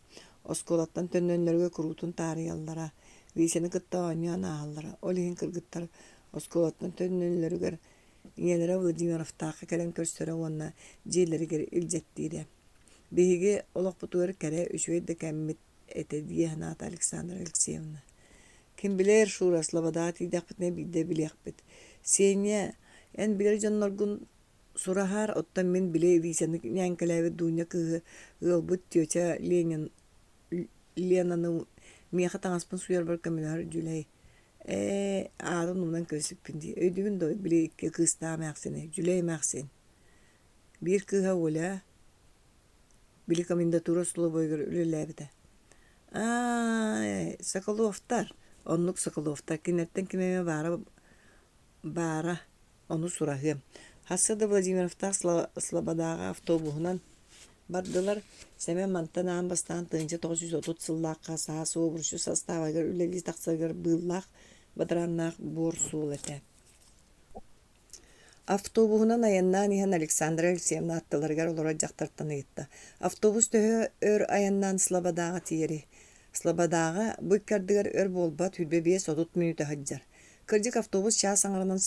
Оскуолаттан төннөннөргө куруутун таарыйаллара. Витяны кытта оонньоон ааһаллара. Ол иһин кыргыттар оскуолаттан төннөллөрүгэр ийэлэрэ Владимировтаахха кэлэн көрсөрө уонна дьиэлэригэр илдьэттиирэ. Биһиги олохпутугар кэрэ, үчүгэй да кэммит этэ дии санаата Александра Алексеевна. Ким билэр, Шура, Слободаҕа тиийдэхпитинэ биирдэ билиэхпит. Сеня, эн билэр дьонноргун сураһаар, оттон мин били Витяны ньээҥкэлээбит Дуня кыыһы ыалбыт тетя Ленин Ленаны миэхэ таҥаспын сууйарбар көмөлөһөр Дьүлэй. Ээ, аатын умнан кэбиспиппин дии. Өйдүүгүн дуо, били икки кыыстаах эмээхсини, Дьүлэй эмээхсин. Биир кыыһа Оля, били комендатура остолобуойугар үлэлээбитэ. Аа, Соколовтар, оннук Соколовтар, кинилэртэн ким эмэ баара баара, ону сураһыам. Хасса да Владимировтаах Слободаҕа автобуһунан бардылар. Сэмэн мантан аан бастаан 1930 сыллаахха саас обручу састаабыгар үлэлии тахсарыгар быыллаах, бадарааннаах буор суол этэ. Автобуһунан айаннаан иһэн Александра Алексеевна аттыларыгар олорор дьахтартан ыйытта: «Автобус төһө өр айаннаан Слободаҕа тиийэрий?» Слободаҕа бу икки ардыгар өр буолбат, 25-30 мүнүүтэ сылдьар. Кырдьык автобус чаас аҥарынан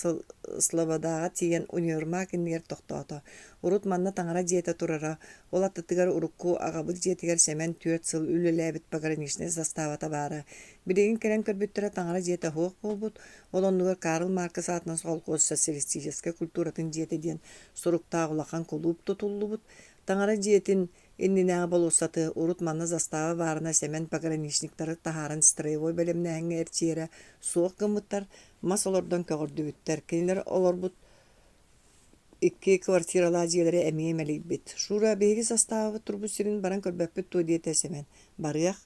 Слободаҕа тиийэн универмаг иннигэр тохтоото. Урут манна таҥара дьиэтэ турара, ол аттытыгар урукку аҕабыт дьиэтигэр Сэмэн 4 сыл үлэлээбит пограничнай заставата баара. Билигин кэлэн көрбүттэрэ таҥара дьиэтэ суох буолбут, Ол оннугар Карл Маркс аатынан холкуос социалистическай культуратын дьиэтэ диэн суруктаах улахан кулууп тутуллубут. Таҥара дьиэтин иннинээҕи болуоссаты урут манна застава баарына Сэмэн пограничниктары таһааран строевой бэлэмнээһиҥҥэ эрчийэрэ суох гыммыттар, мас олордон көҕөрдүбүттэр. Кинилэр олорбут Икки квартиралаах дьиэлэрэ эмиэ мэлийбит. Шура, биһиги састаабыт турбут сирин баран көрбөппүт дуо диэтэ Сэмэн. Барыах.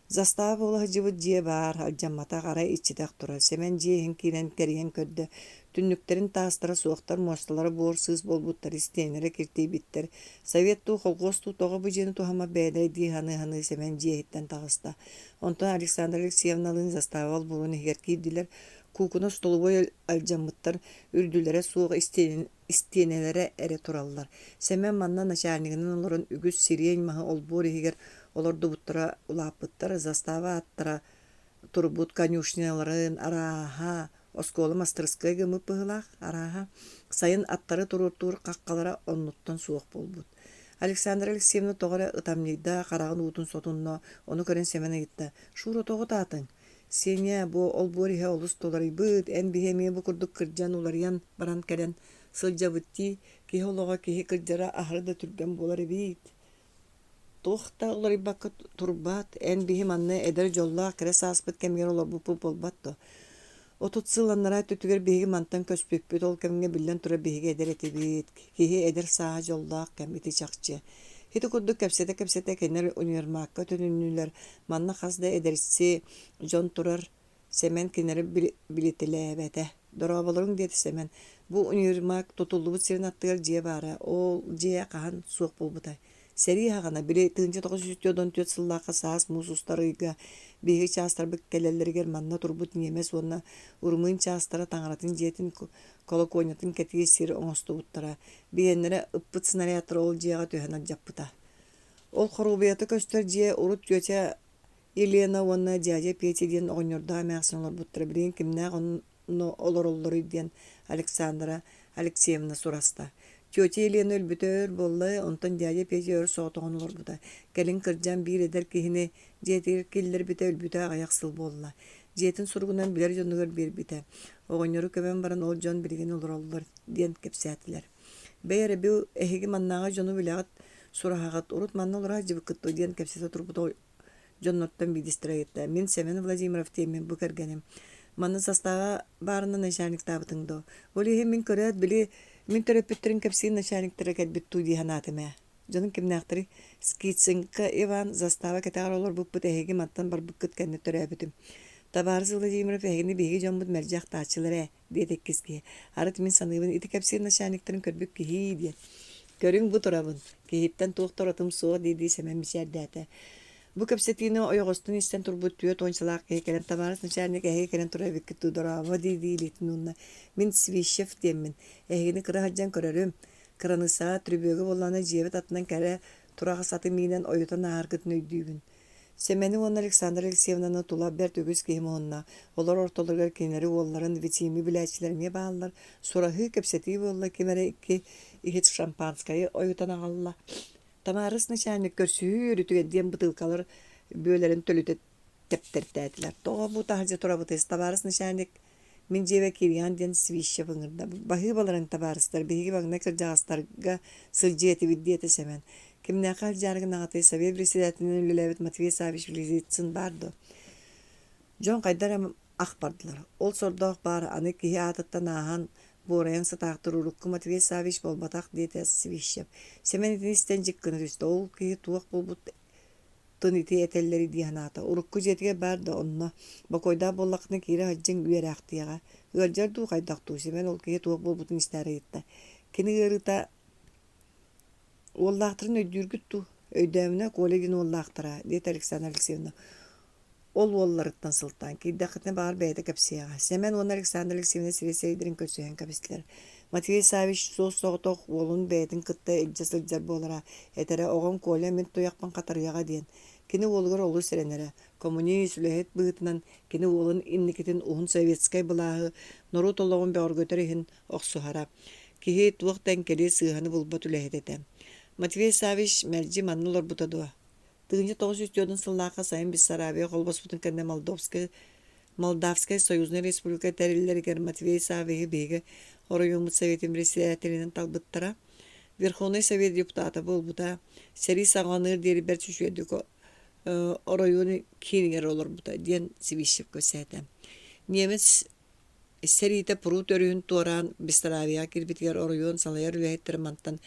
Застава буола сылдьыбыт дьиэ баар, алдьамматах, арай иччитэх турар. Сэмэн дьиэ иһин киирэн кэрийэн көрдө. Түннүктэрин таастара суохтар, муосталара буор-сыыс буолбуттар, истиэнэлэрэ киртийбиттэр. Совет дуу, колхуос дуу тоҕо бу дьиэни туһаммат бэйэлэрэ дии саныы-саныы Сэмэн дьиэ иһиттэн таҕыста. Онтон Александра Алексеевналыын застава олбуорун иһигэр киирдилэр. Куукуна остолобуой алдьаммыттар, үрдүлэрэ суох истиэнэлэрэ эрэ тураллар. Сэмэн манна начальнигынан олорон үгүс сириэнь маһы олбуор иһигэр олордубуттара улааппыттар, застава ааттара турбут конюшняларын арааһа, оскуола мастарыскыай гыммыт быһыылаах, арааһа, сайын аттары туруортуур хаххалара оннуттан суох буолбут. Александра Алексеевна тоҕо эрэ ытамньыйда, хараҕын уутун сотунна, ону көрөн Сэмэн ыйытта: «Шура, тоҕо ытаатыҥ?» Сеня, бу олбуор иһэ олус туларыйбыт, эн биһи эмиэ бу курдук кырдьан уларыйан баран кэлэн сылдьабыт дии, киһи олоҕо киһи кырдьара аһары да түргэн буолар эбит. Туох да уларыйбакка турбат, эн биһи манна эдэр дьоллоох кэрэ сааспыт кэмигэр олорбуппут буолбат дуо? 30 сыл анараа өттүгэр биһиги мантан көспүппүт, ол кэмҥэ биллэн турар биһиги эдэр этибит, киһи эдэр сааһа дьоллоох кэм ити чахчы. Ити курдук кэпсэтэ-кэпсэтэ кинилэр универмагка төнүннүлэр, манна хас да эдэрси дьон турар, Сэмэн кинилэри билитэлээбэтэ. «Дорооболоруҥ» диэтэ Сэмэн. «Бу универмаг тутуллубут сирин аттыгар дьиэ баара, ол дьиэ хаһан суох буолбутай?» Сэрии саҕана, били 1944 сыллаахха саас муус устар ыйга биһиги чаастарбыт кэлэллэригэр манна турбут ньиэмэс уонна румын чаастара таҥаратын дьиэтин колокуонньатын кэтии сир оҥостубуттара. Биһиэннэрэ ыппыт снарядтара ол дьиэҕэ түһэн алдьаппыта. Ол хоруобуйата көстөр дьиэ урут тетя Елена уонна дядя Петя диэн оҕонньордоох эмээхсин олорбуттара билигин кимнээх онно олороллоруй диэн Александра Алексеевна сураста. Тетя Елена өлбүтэ өр буолла, онтон дядя Петя өр соҕотоҕун олорбута. Кэлин кырдьан биир эдэр киһини дьиэтигэр киллэрбитэ өлбүтэ аҕыйах сыл буолла. Дьиэтин суругунан билэр дьонугар биэрбитэ. Оҕонньору көмөн баран ол дьон билигин олороллор диэн кэпсээтилэр. Бэйэ эрэ бу эһиги маннааҕы дьону билэҕит, сураһаҕыт, урут манна олоро сылдьыбыккыт дуо диэн кэпсэтэ турбут дьоннортон биирдэстэрэ ыйытта. Мин Семен Владимиров диэммин бу кэргэним. Манна састааба баарына начальниктаабытыҥ дуо? Ол иһин мин көрөөт, били мин төрөппүттэрим кэпсиир начальниктара кэлбит дуу дии санаатым ээ. Дьонум кимнээхтэрий? Скиценко Иван застава кэтэҕэр олорбуппут эһиги мантан барбыккыт кэннэ төрөөбүтүм. Табаарыс Владимиров эһигини биһиги дьоммут мэлдьи ахтааччылар ээ, диэтэ иккис киһи. Арыт мин саныыбын ити кэпсиир начальниктарын көрбүт киһи диэн. Көрүҥ бу турабын, киһиттэн туох да уратым суох дии-дии Сэмэн мичээрдээтэ. Бу кэпсэтиини ойоҕостон истэн турбут түөрт уончалаах киһи кэлэн табаарыс начальник эһиги кэлэн турар эбиккит дуу дорообо дии-дии илиитин уунна. Мин Свищев диэммин. Эһигини кыра сылдьан көрөрүм. Кыраныыссаҕа трүбүөгэ буоллаҕына дьиэбит аттынан кэрэ тураҕас аты миинэн ойутан ааһаргытын өйдүүбүн. Сэмэни уонна Александра Алексеевнаны тула бэрт үгүс киһи муһунна. Олор ортолоругар кинилэри уолларын Витими билээччилэр эмиэ бааллар. Сураһыы, кэпсэтии буолла, ким эрэ икки иһит шампанскайы ойутан аҕалла. Тамарыс начальник көрсүһүү үөрүүтүгэр диэн бытыылкалар бүөлэрин төлүтэ тэптэртээтилэр. Тоҕо бу таһырдьа турабытый, табаарыс начальник Мин дьиэбэр киириэҕин диэн Свищев ыҥырда. Баһыыбаларын табаарыстар, биһиги маҥнай кырдьаҕастарга сылдьыа этибит диэтэ Сэмэн. Кимнээххэ сылдьаары гынаҕытый, Совет председателинэн үлэлээбит Матвей Саввич Лизицын баар дуо? Дьон хайдах эрэ ах бардылар. Ол сордоох баар, аны киһи аатыттан ааһан, буорайан сытаахтыр урукку Матвей Саввич буолбатах диэтэ Свищев. Сэмэн итини истэн дьик гына түстэ. Ол киһи туох буолбут тын ити этэллэрий дии санаата. Урукку дьиэтигэр баар да онно. Бокуойдаах буоллаххына киирэ сылдьыҥ үөрээхтиэҕэ. Ыалдьар дуу хайдах дуу Сэмэн ол киһи туох буолбутун истээри ыйытта. Кини ыарыыта уоллаахтарын өйдүүргүт дуу? Өйдөөмүнэ Коля диэн уоллаахтара, диэтэ Александра Алексеевна. Ол уолларыттан сылтаан киирдэххитинэ баҕар бэйэтэ кэпсиэҕэ. Сэмэн уонна Александра Алексеевна сирэйдэрин көрсүһэн кэбистилэр. Матвей Саввич суос-соҕотох уолун бэйэтин кытта илдьэ сылдьар буолара, этэрэ оҕом Коля мин туйахпын хатарыаҕа диэн. Кини уолугар олус эрэнэрэ. Коммунист, үлэһит быһыытынан кини уолун инникитин уһун советскай былааһы, норуот олоҕун бөҕөргөтөр иһин охсуһара. Киһи туох да эҥкэли сыыһаны булбат үлэһит этэ. Матвей Саввич мэлдьи манна олорбута дуо? 1904 сыллаахха сайын Бессарабия холбоспутун кэннэ Молдовскай Молдавскай союзнай республика тэриллэригэр Матвей Саввиһы биһиги оройуоммут советын председателинэн талбыттара. Верховнай Совет депутата буолбута. Сэрии саҕаланыар диэри бэрт үчүгэйдик оройуон киинигэр олорбута диэн Свищев кэпсээтэ. Немец сэриитэ Прут өрүһүн туораан Бессарабияҕа киирбитигэр оройуон салайар үлэһиттэрэ мантан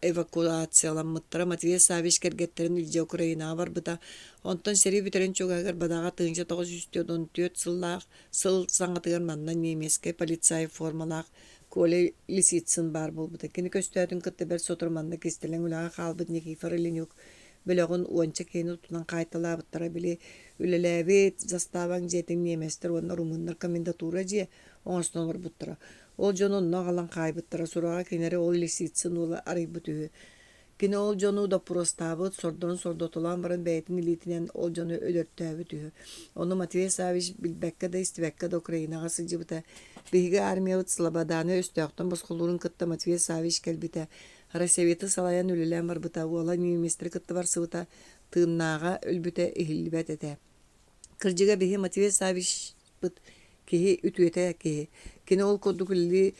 эвакуацияламмыттара Матвей Саввич кэргэттэрин илдьэ Украинаҕа барбыта. Онтон сэрии бүтэрин чугаһыгар Бадаҕа 1944 сыллаах сыл саҥатыгар манна немецкэй полицай формалаах Коля Лисицын баар буолбута. Кини көстөөтүн кытта бэрт сотору манна кистэлэҥ үлэҕэ хаалбыт Никифор Ленюк бөлөҕүн уонча киһини тутан хаайталаабыттара. Били үлэлээбит заставаҥ дьиэтин немецтэр уонна румыннар комендатура дьиэ оҥостон олорбуттара. Ол дьону онно аҕалан хаайбыттара, сураҕа кинилэри ол Лисицын уола арыйбыт үһү. Кини ол дьону доппуруостаабыт, сордорун сордотолоон баран бэйэтин илиитинэн ол дьону өлөртөөбүт үһү. Ону Матвей Саввич билбэккэ да, истибэккэ да Украинаҕа сылдьыбыта. Биһиги армиябыт Слободаны өстөөхтөн босхолуурун кытта Матвей Саввич кэлбитэ. Райсоветы салайан үлэлээн барбыта, уола немецтэри кытта барсыбыта, тыыннааҕа өлбүтэ иһиллибэт этэ. Кырдьыга биһи Матвей Саввичпыт киһи үтүөтэ киһи. Кини ол курдук үлэлии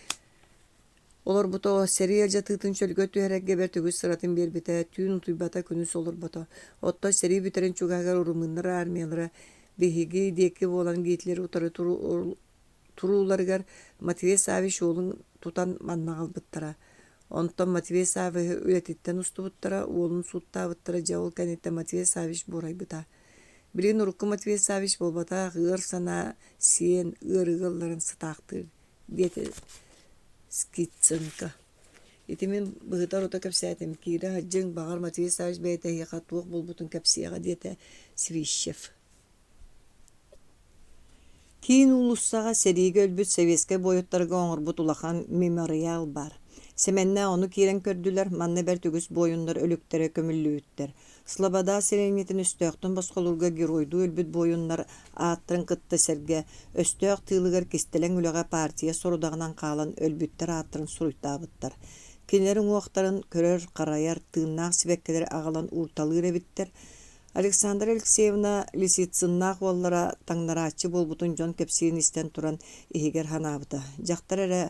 олорбута, сэрии алдьатыытын чөлгө түһэрэргэ бэрт үгүс сыратын биэрбитэ, түүн утуйбата, күнүс олорбото. Оттон сэрии бүтэрин чугаһыгар румыннар армиялара биһиги диэки буолан Гитлери утары турууларыгар Матвей Саввич уолун тутан манна аҕалбыттара. Онтон Матвей Саввиһы үлэтиттэн устубуттара, уолун сууттаабыттара, дьэ ол кэнниттэн Матвей Саввич буорайбыта. Билигин урукку Матвей Саввич буолбатах, ыар санаа сиэн ыарыыга ылларан сытаахтыыр, диэтэ Скиценко. Ити мин быһыта-орута кэпсээтим, киирэ сылдьыҥ, баҕар Матвей Саввич бэйэтэ эһиэхэ туох буолбутун кэпсиэҕэ, диэтэ Свищев. Киин уулуссаҕа сэриигэ өлбүт советскай буойуттарга оҥорбут улахан мемориал баар. Сэмэннээх ону киирэн көрдүлэр, манна бэрт үгүс буойуннар өлүктэрэ көмүллүбүттэр. Слобода сэлиэнньэтин өстөөхтөн босхолуурга геройдуу өлбүт буойуннар ааттарын кытта сэргэ, өстөөх тыылыгар кистэлэҥ үлэҕэ партия сорудаҕынан хаалан өлбүттэр ааттарын суруйтаабыттар. Кинилэр уҥуохтарын көрөр-харайар, тыыннаах сибэккилэри аҕалан уурталыыр эбиттэр. Александра Алексеевна Лисицыннаах уоллара таҥнарааччы буолбутун дьон кэпсиирин истэн туран иһигэр санаабыта: дьахтар эрэ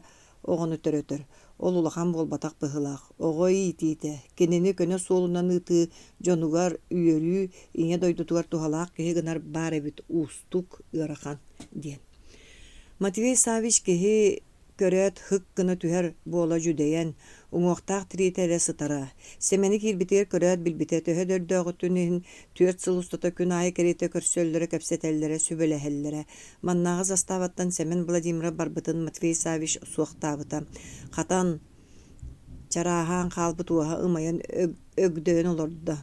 оҕону төрөтөр, ол улахан буолбатах быһыылаах, оҕо иитиитэ, кинини көнө суолунан ыытыы дьонугар үөрүү, ийэ дойдутугар туһалаах киһи гынар баар эбит уустук, ыарахан диэн. Матвей Саввич киһи Көрөөт, һык гына түһэр буола дьүдэйэн, уҥуохтаах тириитэ эрэ сытара. Сэмэни киирбитигэр көрөөт билбитэ, төһө да өрдөөҕүтүн иһин 4 сыл устата күн аайы кэриэтэ көрсөллөрө, кэпсэтэллэрэ, сүбэлэһэллэрэ. Маннааҕы заставаттан Сэмэн Владимиров барбытын Матвей Саввич суохтаабыта. Хатан, чарааһаан хаалбыт уоһа ымайан өгдөйөн олордо.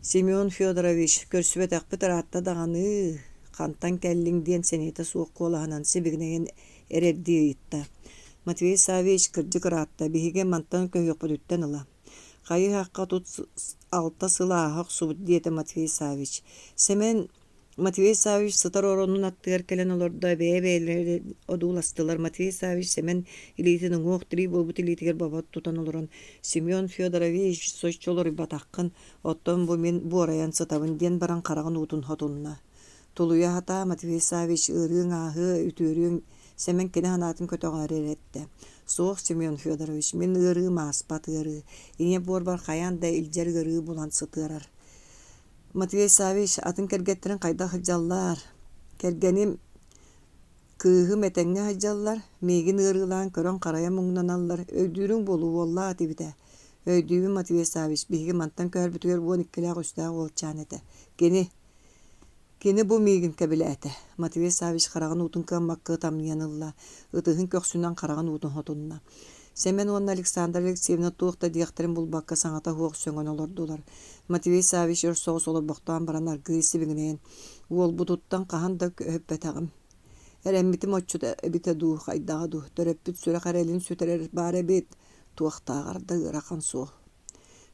Семен Федорович, көрсүбэтэхпит ыраатта даҕаны, хантан кэллиҥ диэн сэниэтэ суох куолаһынан сибигинэйэн эрэрдии ыйытта. Матвей Саввич кырдьык ыраатта, биһиги мантан көһүөхпүтүттэн ыла. Хайы-һахха 36 сыл ааһа охсубут диэтэ Матвей Саввич. Сэмэн Матвей Саввич сытар оронун аттыгар кэлэн олордо, бэйэ-бэйэлэрин одууластылар. Матвей Саввич Сэмэн илиитин уҥуох-тирии буолбут илиитигэр бобо тутан олорон, «Семен Федорович, соччо уларыйбатаххын, оттон бу мин буорайан сытабын» диэн баран хараҕын уутун хотунна. «Тулуйа сатаа, Матвей Саввич, ыарыыҥ ааһыа, үтүөрүөҥ» Сэмэн кини санаатын көтөҕөөрү эрэ эттэ. «Суох, Семен Федорович, мин ыарыым ааспат ыарыы. Ийэ буорбар хайаан да илдьэр ыарыы булан сытыарар. Матвей Саввич атын кэргэттэрин хайдах сылдьаллар? Кэргэним, кыыһым этэҥҥэ сылдьаллар, миигин ыарыылаан көрөн-харайан муҥнаналлар, өйдүүрүҥ буолуо буоллаа этибитэ. Өйдүүбүн Матвей Саввич, биһиги мантан көһөрбүтүгэр 12-лээх үстээх уолчаан этэ. Кини Кини бу миигин кэбилээтэ. Матвей Саввич хараҕын уутун кыаммакка ытамньыйан ылла, ытыһын көхсүнэн хараҕын уутун хотунна. Сэмэн уонна Александра Алексеевна туох да диэхтэрин булбакка саҥата суох сөҥөн олордулар. Матвей Саввич өр соҕус олорбохтоон баран аргыый сибигинэйэн, «Уолбутуттан хаһан да көһүппэтэҕим. Эрэммитим оччото эбитэ дуу, хайдаҕа дуу, төрөппүт сүрэх эрэлин сүтэрэр баар эбит, туохтааҕар да ыарахан суол».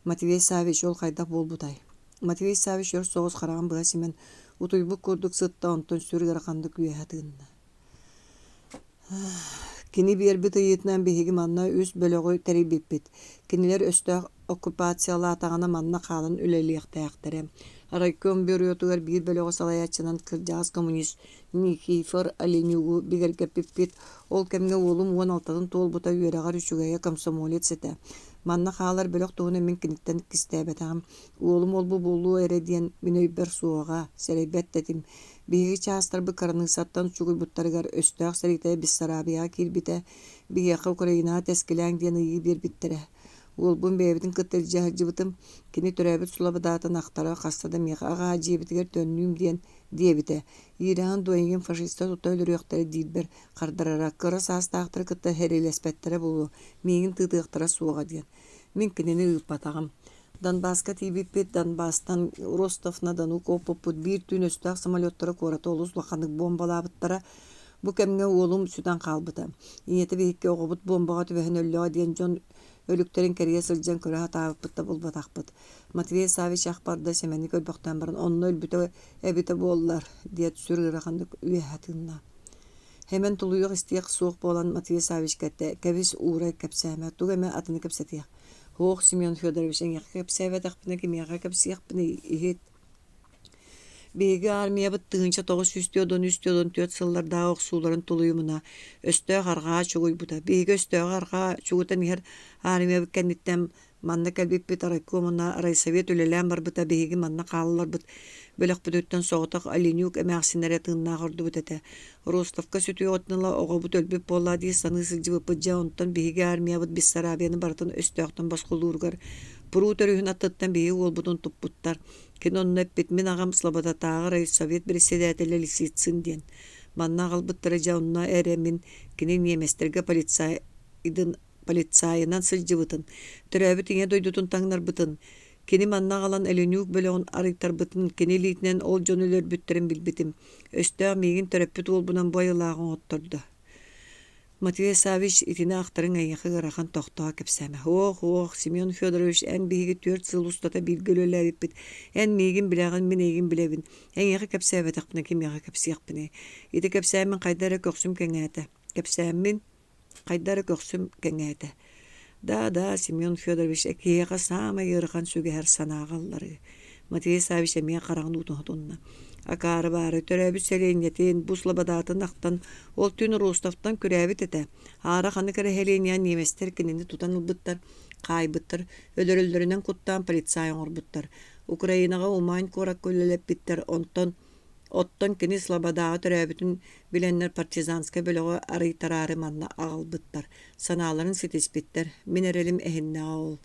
Матвей Саввич ол хайдах буолбутай? Матвей Саввич өр соҕус хараҕын быһа симэн, утуйбут курдук сытта, онтон сүр ыараханнык үөһэ тыынна. Кини биэрбит ыйыытынан биһиги манна үс бөлөҕү тэрийбиппит. Кинилэр өстөөх оккупациялаатаҕына манна хаалан үлэлиэхтээхтэрэ. Райком бюротугар биир бөлөҕү салайааччынан кырдьаҕас коммунист Никифор Оленюгу бигэргэппиппит. Ол кэмҥэ уолум 16-ын туолбута, үөрэҕэр үчүгэйэ, комсомолец этэ. Манна хаалар бөлөх туһунан мин киниттэн кистээбэтэҕим. Уолум ол-бу буолуо эрэ диэн мин өйбөр суоҕа, сэрэйбэт да этим. Биһиги чаастарбыт кыраныыссаттан чугуйбуттарыгар өстөөх сэриитэ Бессарабияҕа киирбитэ, биһиэхэ Украинаҕа тэскилээҥ диэн ыйыы биэрбиттэрэ. Уолбун бэйэбитин кытта илдьэ сылдьыбытым, кини төрөөбүт сулабыдаатын ахтара хаста да миэхэ аҕаа дьиэбитигэр төннүүм диэн диэбитэ. Иирэҕин дуо эйигин фашистар тута өлөрүөхтэрэ диирбэр хардарара, кыра саастаахтары кытта сэриилэспэттэрэ буолуо, миигин тыытыахтара суоҕа диэн. Мин кинини ыыппатаҕым. Донбасска тиийбиппит, Донбасстан Ростов-на-Дону куоппуппут биир түүн өстөөх самолеттара куораты олус улаханнык буомбалаабыттара. Бу кэмҥэ уолум сүтэн хаалбыта. Ийэтэ биһикки оҕобут буомбаҕа түбэһэн өллөҕө диэн дьон өлүктэрин кэрийэ сылдьан көрө сатаабыппыт да булбатахпыт. Матвей Саввич ах барда Сэмэни көрбөхтөөн баран онно өлбүтэ эбитэ буоллар диэт сүр ыараханнык үөһэ тыынна. Хэмэн тулуйуох истиэх суох буолан Матвей Саввичка эттэ, кэбис уурай кэпсээмэ, тугу эмэ атыны кэпсэтиэх. Һуох, Семен Федорович, эйиэхэ кэпсээбэтэхпинэ кимиэхэ кэпсиэхпиний, иһит. Биһиги аармыйабыт 1943-44 сыллардааҕы охсууларын тулуйумуна өстөөх арҕаа чугуйбута. Биһиги өстөөҕү арҕаа чугутан иһэр аармыйабыт кэнниттэн манна кэлбиппит райком уонна райсовет үлэлээн барбыта биһиги манна хаалларбыт бөлөхпүтүттэн соҕотох Оленюк эмээхсин эрэ тыыннаах ордубут этэ. Ростовка сүтүөҕүттэн ыла оҕобут өлбүт буолла дии саныы сылдьыбыппыт дьэ онтон биһиги армиябыт Бессарабияны барытын өстөөхтөн босхолууругар Прут өрүһүн аттыттан биһиги уолбутун туппуттар. Кини онно эппит мин аҕам Слободатааҕы райсовет председателэ Лисицын диэн. Манна аҕалбыттара дьэ онно эрэ мин кини ньиэмэстэргэ полицайдын полицайынан сылдьыбытын, төрөөбүт ийэ дойдутун таҥнарбытын, кини манна аҕалан Эленюк бөлөҕүн арыйтарбытын, кини илиитинэн ол дьону өлөрбүттэрин билбитим. Өстөөх миигин төрөппүт уолбунан бу айылааҕы оҥоттордо. Матвей Саввич итини ахтарыҥ эйиэхэ ыарахан тохтоо кэпсээмэ. Ох, ох, Семен Федорович, эн биһиги 4 сыл устата бииргэ үлэлээбиппит. Эн миигин билэҕин, мин эйигин билэбин. Эйиэхэ кэпсээбэтэхпинэ кимиэхэ кэпсиэхпиний? Ити кэпсээммин хайда эрэ көхсүм кэҥээтэ. Кэпсээммин Хайда эрэ көхсүм кэҥээтэ. Да, да, Семен Федорович, киһиэхэ саамай ыарахан сүгэһэр санааҕа ылларыы. Матвей Саввич эмиэ хараҕын уутун отунна. Акаары баары төрөөбүт сэлиэнньэтин, бу слободатын ахтан, ол түүн Ростовтан күрээбит этэ. Аара ханнык эрэ сэлиэнньэҕэ немецтэр кинини тутан ылбыттар, хаайбыттар, өлөрөллөрүнэн куттаан полицай оҥорбуттар. Украинаҕа Умань куоракка үлэлэппиттэр, онтон Оттон кини Слободаҕа төрөөбүтүн билэннэр партизанскай бөлөҕү арыйтараары манна аҕалбыттар, санааларын ситиспиттэр. Мин эрэлим эһиннэҕэ ол.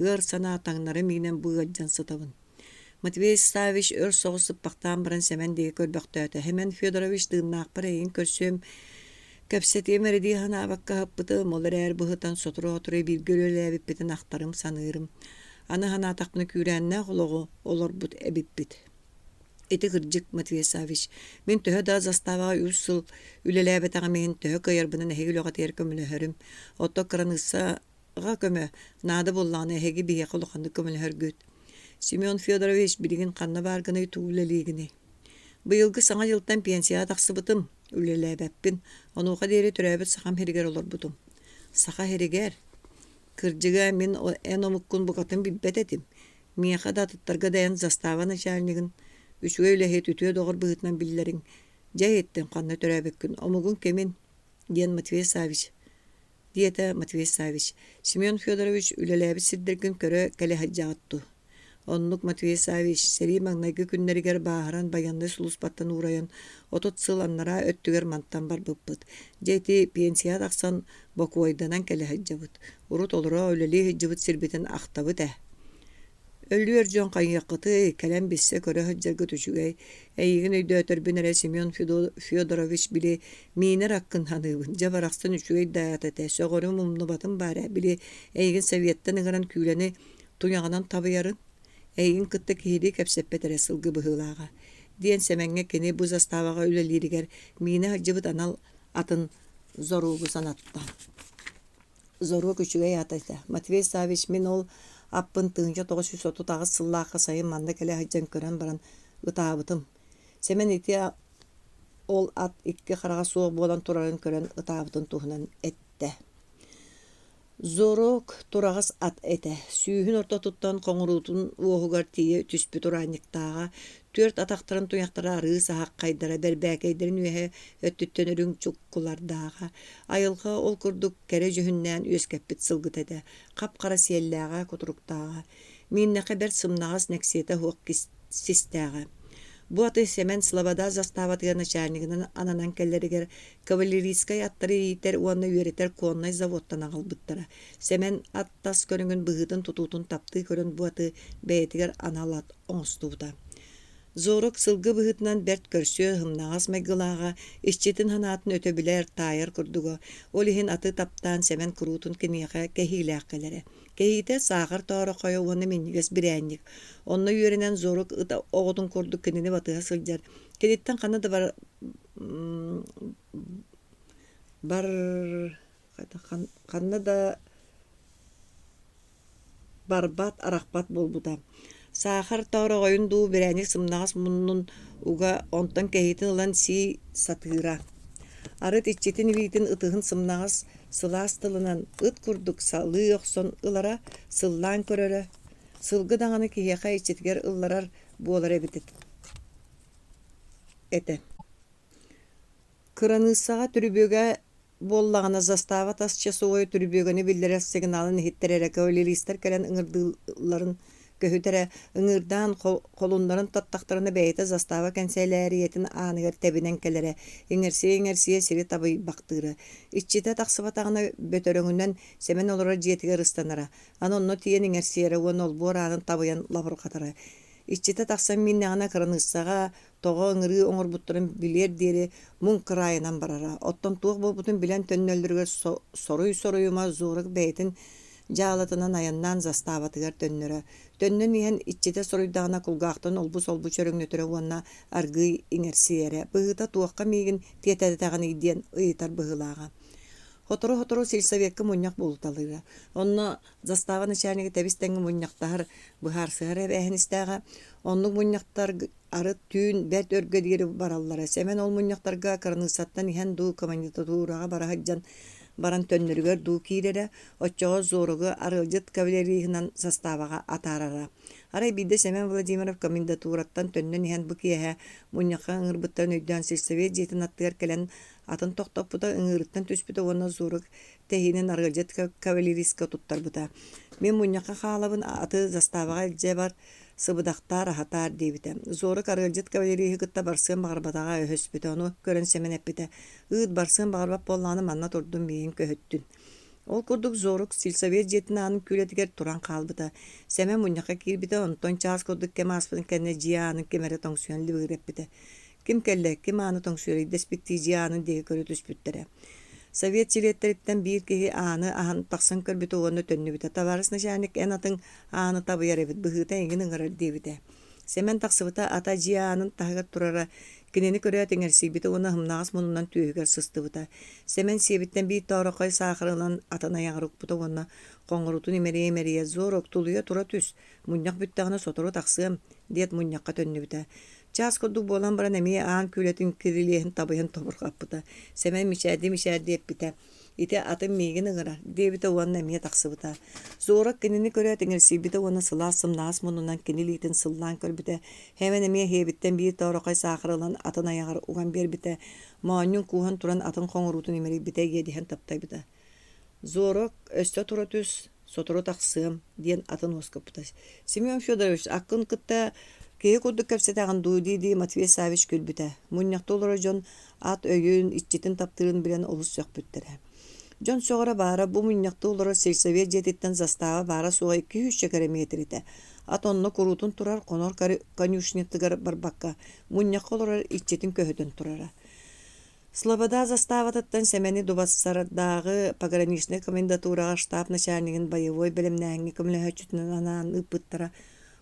Ыар санаа таҥнары миинэн бу ыалдьан сытабын. Матвей Саввич өр соҕус сыппахтаан баран Сэмэн диэки көрбөхтөөтө. Сэмэн Федорович тыыннаахпар эйигин көрсүөм, кэпсэтиэм эрэ дии санаабакка аһаппытым, ол эрээри быһытан сотору-сотору бииргэ үлэлээбиппитин ахтарым, саныырым. Аны санаатахпына күүрээннээх олоҕу олорбут эбиппит. Ити кырдьык, Матвей Саввич, мин төһө да заставаҕа үс сыл үлэлээбэтэҕим иһин төһө кыайарбынан эһиги үлэҕитигэр көмөлөһөрүм. Оттон кыраныыссаҕа көмө наада буоллаҕына эһиги биһиэхэ улаханнык көмөлөһөргүт. Семен Федорович, билигин ханна бааргыный, тугу үлэлиигиний? Быйылгы Саҥа дьылтан пенсияҕа тахсыбытым, үлэлээбэппин. Онуоха диэри төрөөбүт Сахам сиригэр олорбутум. Саха сиригэр? Кырдьыга, мин эн омуккун букатын билбэт этим. Миэхэ да атыттарга да эн застава начальнигын, үчүгэй үлэһит, үтүө доҕор быһыытынан биллэриҥ. Дьэ иһиттим, ханна төрөөбүккүн, омугуҥ кимин? диэн Матвей Саввич диэтэ Матвей Саввич. Семен Федорович үлэлээбит сирдэргин көрө кэлэ сылдьаҕыт дуу? Оннук Матвей Саввич сэрии маҥнайгы күннэригэр бааһыран байыаннай сулууспаттан уурайан 30 сыл анараа өттүгэр мантан барбыппыт. Дьэ ити пенсияҕа тахсан бокуойданан кэлэ сылдьабыт. Урут олоро үлэлии сылдьыбыт сирбитин ахтабыт ээ. Өлүөр дьон хайыаххытый, кэлэн билсэ көрө сылдьаргыт үчүгэй. Эйигин өйдөөтөрбүн эрэ Семен Федорович били миинэр аккын саныыбын. Дьэ барахсан үчүгэй да аат этэ, сөҕөрүм умнубатым баар ээ, били эйигин советтан ыҥыран күүлэни туйаҕынан табыйарын. Эйигин кытта киһилии кэпсэппэт эрэ сылгы быһыылааҕа, диэн Сэмэҥҥэ кини бу заставаҕа үлэлииригэр миинэ сылдьыбыт анал атын Зоругу санатта. Зоруок үчүгэй аата этэ. Матвей Саввич мин ол аппын 1938 сыллаахха сайын манна кэлэ сылдьан көрөн баран ытаабытым. Сэмэн ити ол ат икки хараҕа суох буолан турарын көрөн ытаабытын туһунан эттэ. Зорок тураҕас ат этэ, сүүһүн ортотуттан хоҥоруутун уоһугар тиийэ түспүт ураанньыктааҕа, түөрт атахтарын туйахтара арыы саһаххайдара бэрбээкэйдэрин үөһэ өттүттэн үрүҥ чуккулардааҕа, айылҕа ол курдук кэрэ дьүһүннээн үөскэппит сылгыта этэ, хап-хара сиэллээҕэ, кутуруктааҕа, мииннэхэ бэрт сымнаҕас нэксиэтэ суох систээҕэ. Бу аты Сэмэн Слобода заставатыгар начальнигынан ананан кэлэригэр кавалерийскай аттары иитэр уонна үөрэтэр коннай заводтан аҕалбыттара. Сэмэн ат тас көрүҥүн быһыытын-тутуутун таптыы көрөн бу аты бэйэтигэр анал ат оҥостубута. Зорок сылгы быһыытынан бэрт көрсүө, ымнаҕас майгылааҕа, иччитин санаатын өтө билэр, таайар курдуга. Ол иһин аты таптаан Сэмэн куруутун киниэхэ кэһиилээх кэлэрэ. Кэһиитэ саахар тоорохойо уонна минньигэс бирээнньик. Онно үөрэнэн Зорок ыт оҕотун курдук кинини батыһа сылдьар. Киниттэн ханна да бар бар ханна да барбат, арахпат буолбута. Саахар тоороҕойун дуу, бирээнньик сымнаҕас муннун уга онтон кэһиитин ылан сии сатыыра. Арыт иччитин илиитин ытыһын сымнаҕас сылаас тылынан ыт курдук салыы охсон ылара, сыллаан көрөрө, сылгы даҕаны киһиэхэ иччитигэр ылларар буолар эбит. этэ. Кыраныыссаҕа түрүбүөгэ буоллаҕына застава тас часовой түрүбүөгэни биллэрэр сигналын иһиттэр эрэ кавалеристар кэлэн ыҥырдыылларын көһүтэрэ, ыҥыырдаан холуннаран таттахтарына бэйэтэ застава кэнсэлээрийэтин ааныгар тэбинэн кэлэрэ, иҥэрсийэ-иҥэрсийэ сири табыйбахтыыра. Иччитэ тахсыбатаҕына бөтөрөҥүнэн Сэмэн олорор дьиэтигэр ыстанара, аны онно тиийэн иҥэрсийэрэ уонна олбуор аанын табыйан лабырҕатара. Иччитэ тахсан мииннэҕинэ кыраныыссаҕа тоҕо ыҥырыы оҥорбуттарын билиэр диэри муҥ кыраайынан барара. Оттон туох буолбутун билэн төннөллөрүгэр соруй-соруйума Зорок бэйэтин дьаалатынан айаннаан заставатыгар төннөрө. Төннөн иһэн иччитэ соруйдаҕына кулгаахтан олбу-солбу чөрөҥнөтөрө уонна аргыый иҥэрсийэрэ. Быһыыта туохха миигин тиэтэтэҕиний диэн ыйытар быһыылааҕа. Сотору-сотору сельсовекка мунньах буолуталыыра. Онно застава начальнига тэбис-тэҥҥэ мунньахтаһар, быһаарсыһар эбээһинэстээҕэ. Оннук мунньахтар арыт түүн бэрт өргө диэри бараллара. Сэмэн ол мунньахтарга кыраныыссаттан иһэн дуу, комендатураҕа бара сылдьан баран төннөрүгэр дуу киирэрэ, оччоҕо Зорогу арыалдьыт кавалериһынан заставаҕа атаарара. Арай биирдэ Сэмэн Владимиров комендатураттан төннөн иһэн бу киэһэ мунньахха ыҥырбыттарын өйдөөн сельсовет дьиэтин аттыгар кэлэн атын тохтоппута, ыҥыырыттан түспүтэ уонна Зорог тэһиинин арыалдьыт кавалеристка туттарбыта. Мин мунньахха хаалабын, аты заставаҕа илдьэ бар, сыбыдахтаар, аһатаар диэбитэ. Зорок арыалдьыт кавалериһы кытта барсыан баҕарбатаҕа өһөспүтэ, ону көрөн Сэмэн эппитэ: «Ыыт, барсыан баҕарбат буоллаҕына манна турдун, миигин көһүттүн». Ол курдук Зорок сельсовет дьиэтин аанын күүлэтигэр туран хаалбыта. Сэмэн мунньахха киирбитэ, онтон чаас курдук кэм ааспытын кэннэ дьиэ аанын ким эрэ тоҥсуйан либигирэппитэ. Ким кэллэ, ким ааны тоҥсуйарый дэспиттии дьиэ аанын диэки көрө түспүттэрэ. Совет чилиэттэриттэн биир киһи ааны аһан тахсан көрбүтэ уонна төннүбүтэ. «Табаарыс начальник, эн атыҥ ааны табыйар эбит, быһыыта эйигин ыҥырар» диэбитэ. Сэмэн тахсыбыта, ата дьиэ аанын таһыгар турара, кинини көрөөт иҥэрсийбитэ уонна ымнаҕас муннунан түөһүгэр сыстыбыта. Сэмэн сиэбиттэн биир тоорохой саахары ылан атын айаҕар укпута уонна хоҥорутун имэрийэ-имэрийэ «Зорок, тулуйа тура түс, мунньах бүттэҕинэ сотору тахсыам» диэт мунньахха төннүбүтэ. Чаас курдук буолан баран эмиэ аан күүлэтин кирилиэһин табыйан тобурҕаппыта. Сэмэн мичээрдии-мичээрдии эппитэ: «Ити атым миигин ыҥырар» диэбитэ уонна эмиэ тахсыбыта. Зорок кинини көрөөт иҥэрсийбитэ уонна сылаас сымнаҕас муннунан кини илиитин сыллаан көрбүтэ. Хэмэн эмиэ иһиэбиттэн биир тоорохой саахары ылан атын айаҕар уган биэрбитэ. Моонньун кууһан туран атын хоҥоруутун имэрийбитэ, иэдиһэн таптайбыта. Зорок, өссө тура түс, сотору тахсыам, диэн атын уоскуппута. Семен Федорович, аккын кытта киһи курдук кэпсэтэҕин дуу дии-дии Матвей Саввич күлбүтэ. Мунньахта олорор дьон ат өйүн, иччитин таптыырын билэн олус сөхпүттэрэ. Дьон сөҕөрө баара, бу мунньахта олорор сельсовет дьиэтиттэн застава баара-суоҕа 200 километр этэ. Ат онно куруутун турар хонор конюшнятыгар барбакка, мунньахха олорор иччитин көһүтэн турара. Слобода заставатыттан Сэмэни Дубассардааҕы пограничнай комендатураҕа штаб начальнигын боевой бэлэмнээһиҥҥэ көмөлөһөөччүтүнэн анаан ыыппыттара.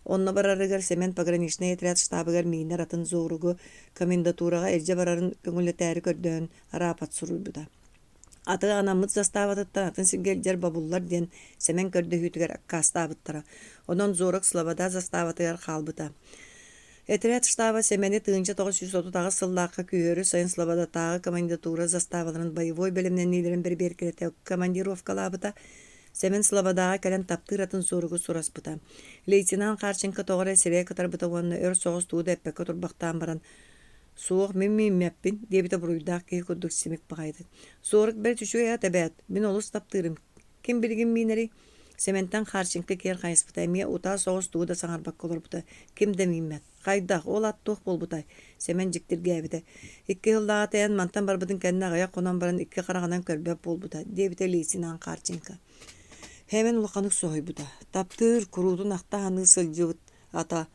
Онно барарыгар Сэмэн пограничнай отряд штабыгар миинэр атын Зоругу комендатураҕа илдьэ барарын көҥүллэтээри көрдөһөн рапорт суруйбута. Аты анаммыт заставатыттан атын сиргэ илдьэр бобуллар диэн Сэмэн көрдөһүүтүгэр аккаастаабыттара. Онон Зорок Слобода заставатыгар хаалбыта. Этэрээт штаба Сэмэни 1938 сыллаахха күһүөрү сайын Слободатааҕы комендатура заставаларын боевой бэлэмнэниилэрин бэрэбиэркэлэтэ командировкалаабыта. Сэмэн Слободаҕа кэлэн таптыыр атын суругу сураспыта. Лейтенант Харченко тоҕо эрэ сирэйэ кытарбыта уонна өр соҕус тугу да эппэккэ турбахтаан баран «Суох, мин мииммэппин» диэбитэ буруйдаах киһи курдук симик баҕайытык. «Суорук бэрт үчүгэй ат эбээт, мин олус таптыырым. Ким билигин миинэрий?» Сэмэнтэн Харченко киэр хайыспыта, эмиэ утаа соҕус тугу да саҥарбакка олорбута. Ким да мииммэт. «Хайдах, ол ат туох буолбутай?» Сэмэн дьиктиргээбитэ. «Икки сыллааҕыта эн мантан барбытыҥ кэннэ аҕыйах хонон баран икки хараҕынан көрбөт буолбута», диэбитэ лейтенант Харченко. Сэмэн улаханнык соһуйбута. Таптыыр, куруутун ахта-саныы сылдьыбыт ата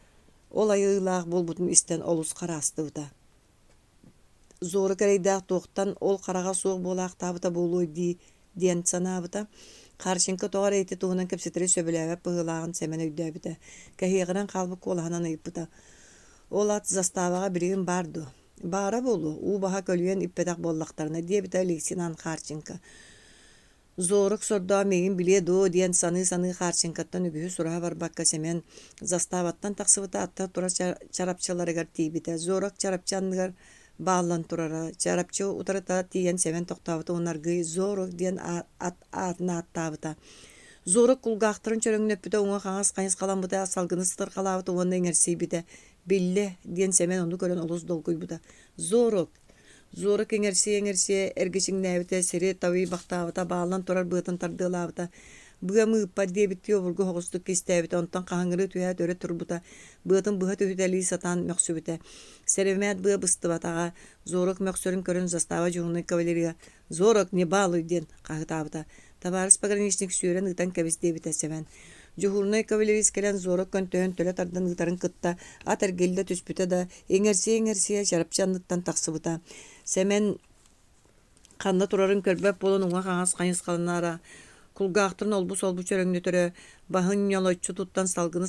ол айыылаах буолбутун истэн олус хараастыбыта. Зорок эрэйдээх туохтан ол хараҕа суох буолаахтаабыта буолуой дии диэн санаабыта. Харченко тоҕо эрэ ити туһунан кэпсэтэри сөбүлээбэт быһыылааҕын Сэмэн өйдөөбүтэ. Кэһиэҕирэн хаалбыт куолаһынан ыйыппыта: «Ол ат заставаҕа билигин баар дуо?» «Баара буолуо, уу баһа көлүйэн иппэтэх буоллахтарына», диэбитэ лейтенант Харченко. Зорок сордоох миигин билиэ дуо диэн саныы-саныы Харченкоттан үгүһү сураһа барбакка Сэмэн заставаттан тахсыбыта аттар турар чарапчыларыгар тиийбитэ. Зорок чарапчы анныгар бааллан турара. Чарапчы утарыта тиийэн Сэмэн тохтообута уонна аргыый «Зорок» диэн ат аатын ааттаабыта. Зорок кулгаахтарын чөрөҥнөппүтэ, уҥа-хаҥас хайысхаламмыта, салгыны сытырҕалаабыта уонна иҥэрсийбитэ. «Биллэ» диэн Сэмэн ону көрөн олус долгуйбута. «Зорок!» Зорок иҥэрсийэ-иҥэрсийэ эргичиҥнээбитэ, сири табыйбахтаабыта, бааллан турар быатын тардыалаабыта. Быам ыыппат диэбиттии обургу соҕустук кистээбитэ, онтон хаһыҥырыы түһээт өрө турбута, быатын быһа түһүтэлии сатаан мөхсүбүтэ. Сэрэмээт быа быстыбатаҕа, Зорок мөхсөрүн көрөн застава дьуһунай кавалерия «Зорок, не балуй!» диэн хаһыытаабыта. Табаарыс пограничник сүөрэн ыытан кэбис диэбитэ Сэмэн. Дьуһуурунай кавалерист кэлэн Зорок көнтөһөн төлө тардан ыытарын кытта ат эргиллэ түспүтэ да, иҥэрсийэ-иҥэрсийэ чарапчы анныттан тахсыбыта. Сэмэн ханна турарын көрбөт буолан уҥа-хаҥас хайысхаланара, кулгаахтарын олбу-солбу чөрөҥнөтөрө, баһын ньолоччу туттан салгыны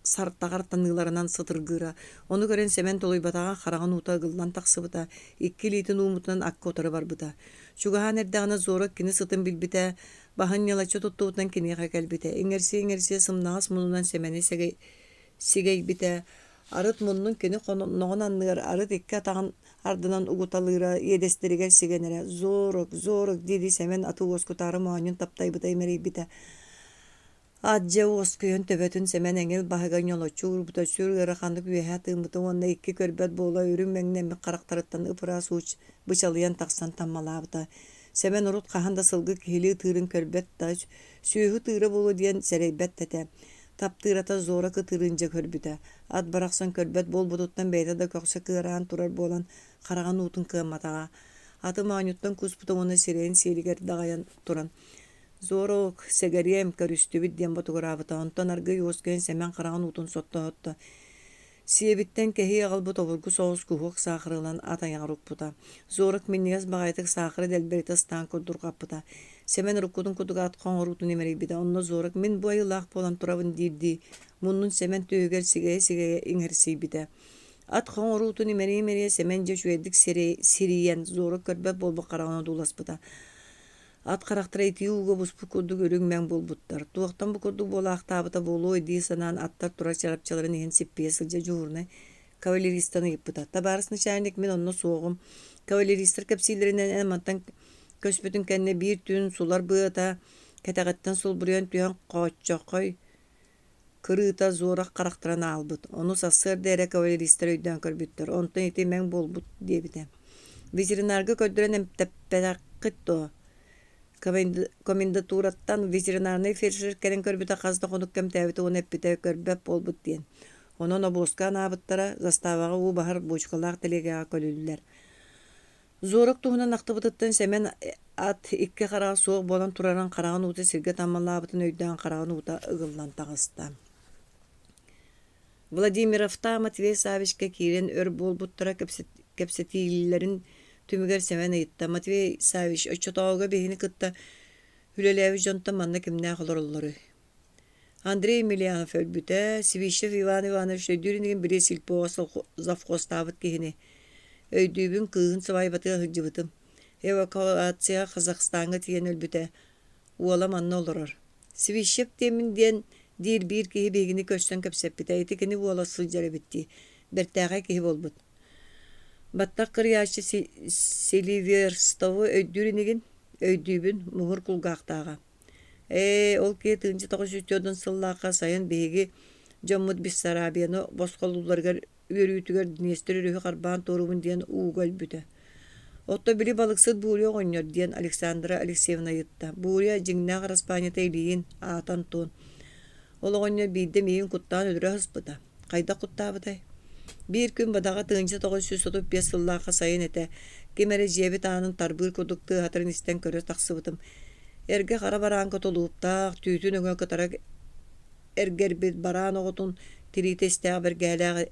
сартаҕар таныыларынан сытыргыыра. Ону көрөн Сэмэн тулуйбатаҕа хараҕын уута ыгыллан тахсыбыта, икки илиитин ууммутунан акка утары барбыта. Чугаһаан эрдэҕинэ Зорок кини сытын билбитэ, баһын ньылаччы туттубутунан киниэхэ кэлбитэ. Иҥэрсийэ-иҥэрсийэ сымнаҕас муннунан Сэмэни сигэйбитэ, арыт муннун кини хонноҕун анныгар, арыт икки атаҕын ардынан угуталыыра, иэдэстэригэр сигэнэрэ. «Зорок, Зорок» дии-дии Сэмэн аты уоскутаары моонньун таптайбыта, имэрийбитэ. Ат дьэ уоскуйан төбөтүн Сэмэн эҥил баһыгар ньолоччу уурбута сүр ыараханнык үөһэ тыыммыта уонна икки көрбөт буола үрүҥ мэҥнэммит харахтарыттан ып-ыраас уу бычалыйан тахсан таммалаабыта. Сэмэн урут хаһан да сылгы киһилии ытыырын көрбөт да, сүөһү ытыыра буолуо диэн сэрэйбэт да этэ. Таптыырата Зора ытыырын дьэ көрбүтэ. Ат барахсан көрбөт буолбутуттан бэйэтэ да көхсө кыараан турар буолан хараҕын уутун кыамматаҕа. Аты моонньуттан кууспута уонна сирэйин сиэлигэр даҕайан туран «Зорок, сэгэриэм, көрүстүбүт» диэн ботугураабыта, онтон аргыый уоскуйан Сэмэн хараҕын уутун соттоһотто. Сиэбиттэн кэһии аҕалбыт обургу соҕус куһуок саахары ылан ат айаҕар укпута. Зорок минньигэс баҕайытык саахары дэлбэритэ ыстаан курдурҕаппыта. Сэмэн уруккутун курдук ат хоҥоруутун имэрийбитэ. Онно Зорок «Мин бу айылаах буолан турабын» диирдии, муннун Сэмэн түөһүгэр сигэйэ-сигэйэ иҥэрсийбитэ. Ат хоҥоруутун имэрийэ-имэрийэ Сэмэн дьэ үчүгэйдик сирийэн, Зорок көрбөт буолбут хараҕын одууласпыта. Ат харахтара итии ууга буспут курдук үрүҥ мэҥ буолбуттар. Туохтан бу курдук буолаахтаабыта буолуой дии санаан аттар турар чарапчыларын иһин сиппийэ сылдьа дьуһуурунай кавалеристан ыйыппыта. «Табаарыс начальник, мин онно суоҕум. Кавалеристар кэпсииллэринэн эн мантан көспүтүн кэннэ биир түүн сулар быата кэтэҕиттэн сулбуруйан түһэн хооччохой кырыыта зуорах харахтарын аалбыт, ону сарсыарда эрэ кавалеристар өйдөөн көрбүттэр, онтон ити мэҥ буолбут диэбитэ. Ветеринарга көрдөрөн эмтэппэтэххит дуо? Комендатураттан ветеринарнай фельдшер кэлэн көрбүтэ хас да хонук кэмтээбитэ уонна эппитэ көрбөт буолбут диэн. Онон обуоска анаабыттара, заставаҕа уу баһар буочукалаах тэлиэгэҕэ көлүллэр. Зорок туһунан ахтыбытыттан Сэмэн ат икки хараҕа суох буолан турарын хараҕын уута сиргэ таммалаабытын өйдөөн хараҕын уута ыгыллан таҕыста. Владимировтаах Матвей Савичка киирэн өр буолбуттара кэпсэтиилэрин түмүгэр Сэмэн ыйытта: «Матвей Савич, оччотооҕуга биһигини кытта үлэлээбит дьонтон манна кимнээх олороллоруй?» Андрей Емельянов өлбүтэ, Свищев Иван Иванович өйдүүр инигин били сельпоҕа завхозтаабыт киһини. Өйдүүбүн, кыыһын сыбаайбатыгар сылдьыбытым. Эвакуацияҕа Казахстаҥҥа тиийэн өлбүтэ. Уола манна олорор. Свищев диэммин диэн диир биир киһи биһигини көрсөн кэпсэппитэ. Ити кини уола сылдьар эбит дии. Бэртээхэй киһи буолбут. Баттах кырыйааччы Селиверстову өйдүүр инигин? Өйдүүбүн, муҥур кулгаахтааҕа. Ээ, ол киһи 1904 сыллаахха сайын биһиги дьоммут Бессарабияны босхолуулларыгар үөрүүтүгэр Днестр өрүһү харбаан туоруубун диэн ууга өлбүтэ. Оттон били балыксыт Буря оҕонньор диэн Александра Алексеевна ыйытта. Буря дьиҥнээх араспаанньата Ильин, аата Антон. Ол оҕонньор биирдэ миигин куттаан өлөрө сыспыта. Хайдах куттаабытай? Биир күн бадаҕа 1935 сыллаахха сайын этэ, ким эрэ дьиэбит аанын тарбыыр курдук тыаһатарын истэн көрө тахсыбытым. Эргэ хара барааҥка тулууптаах, түүтүн өҥө кытара эргэрбит бараан оҕотун тириитэ истээх бэргэһэлээх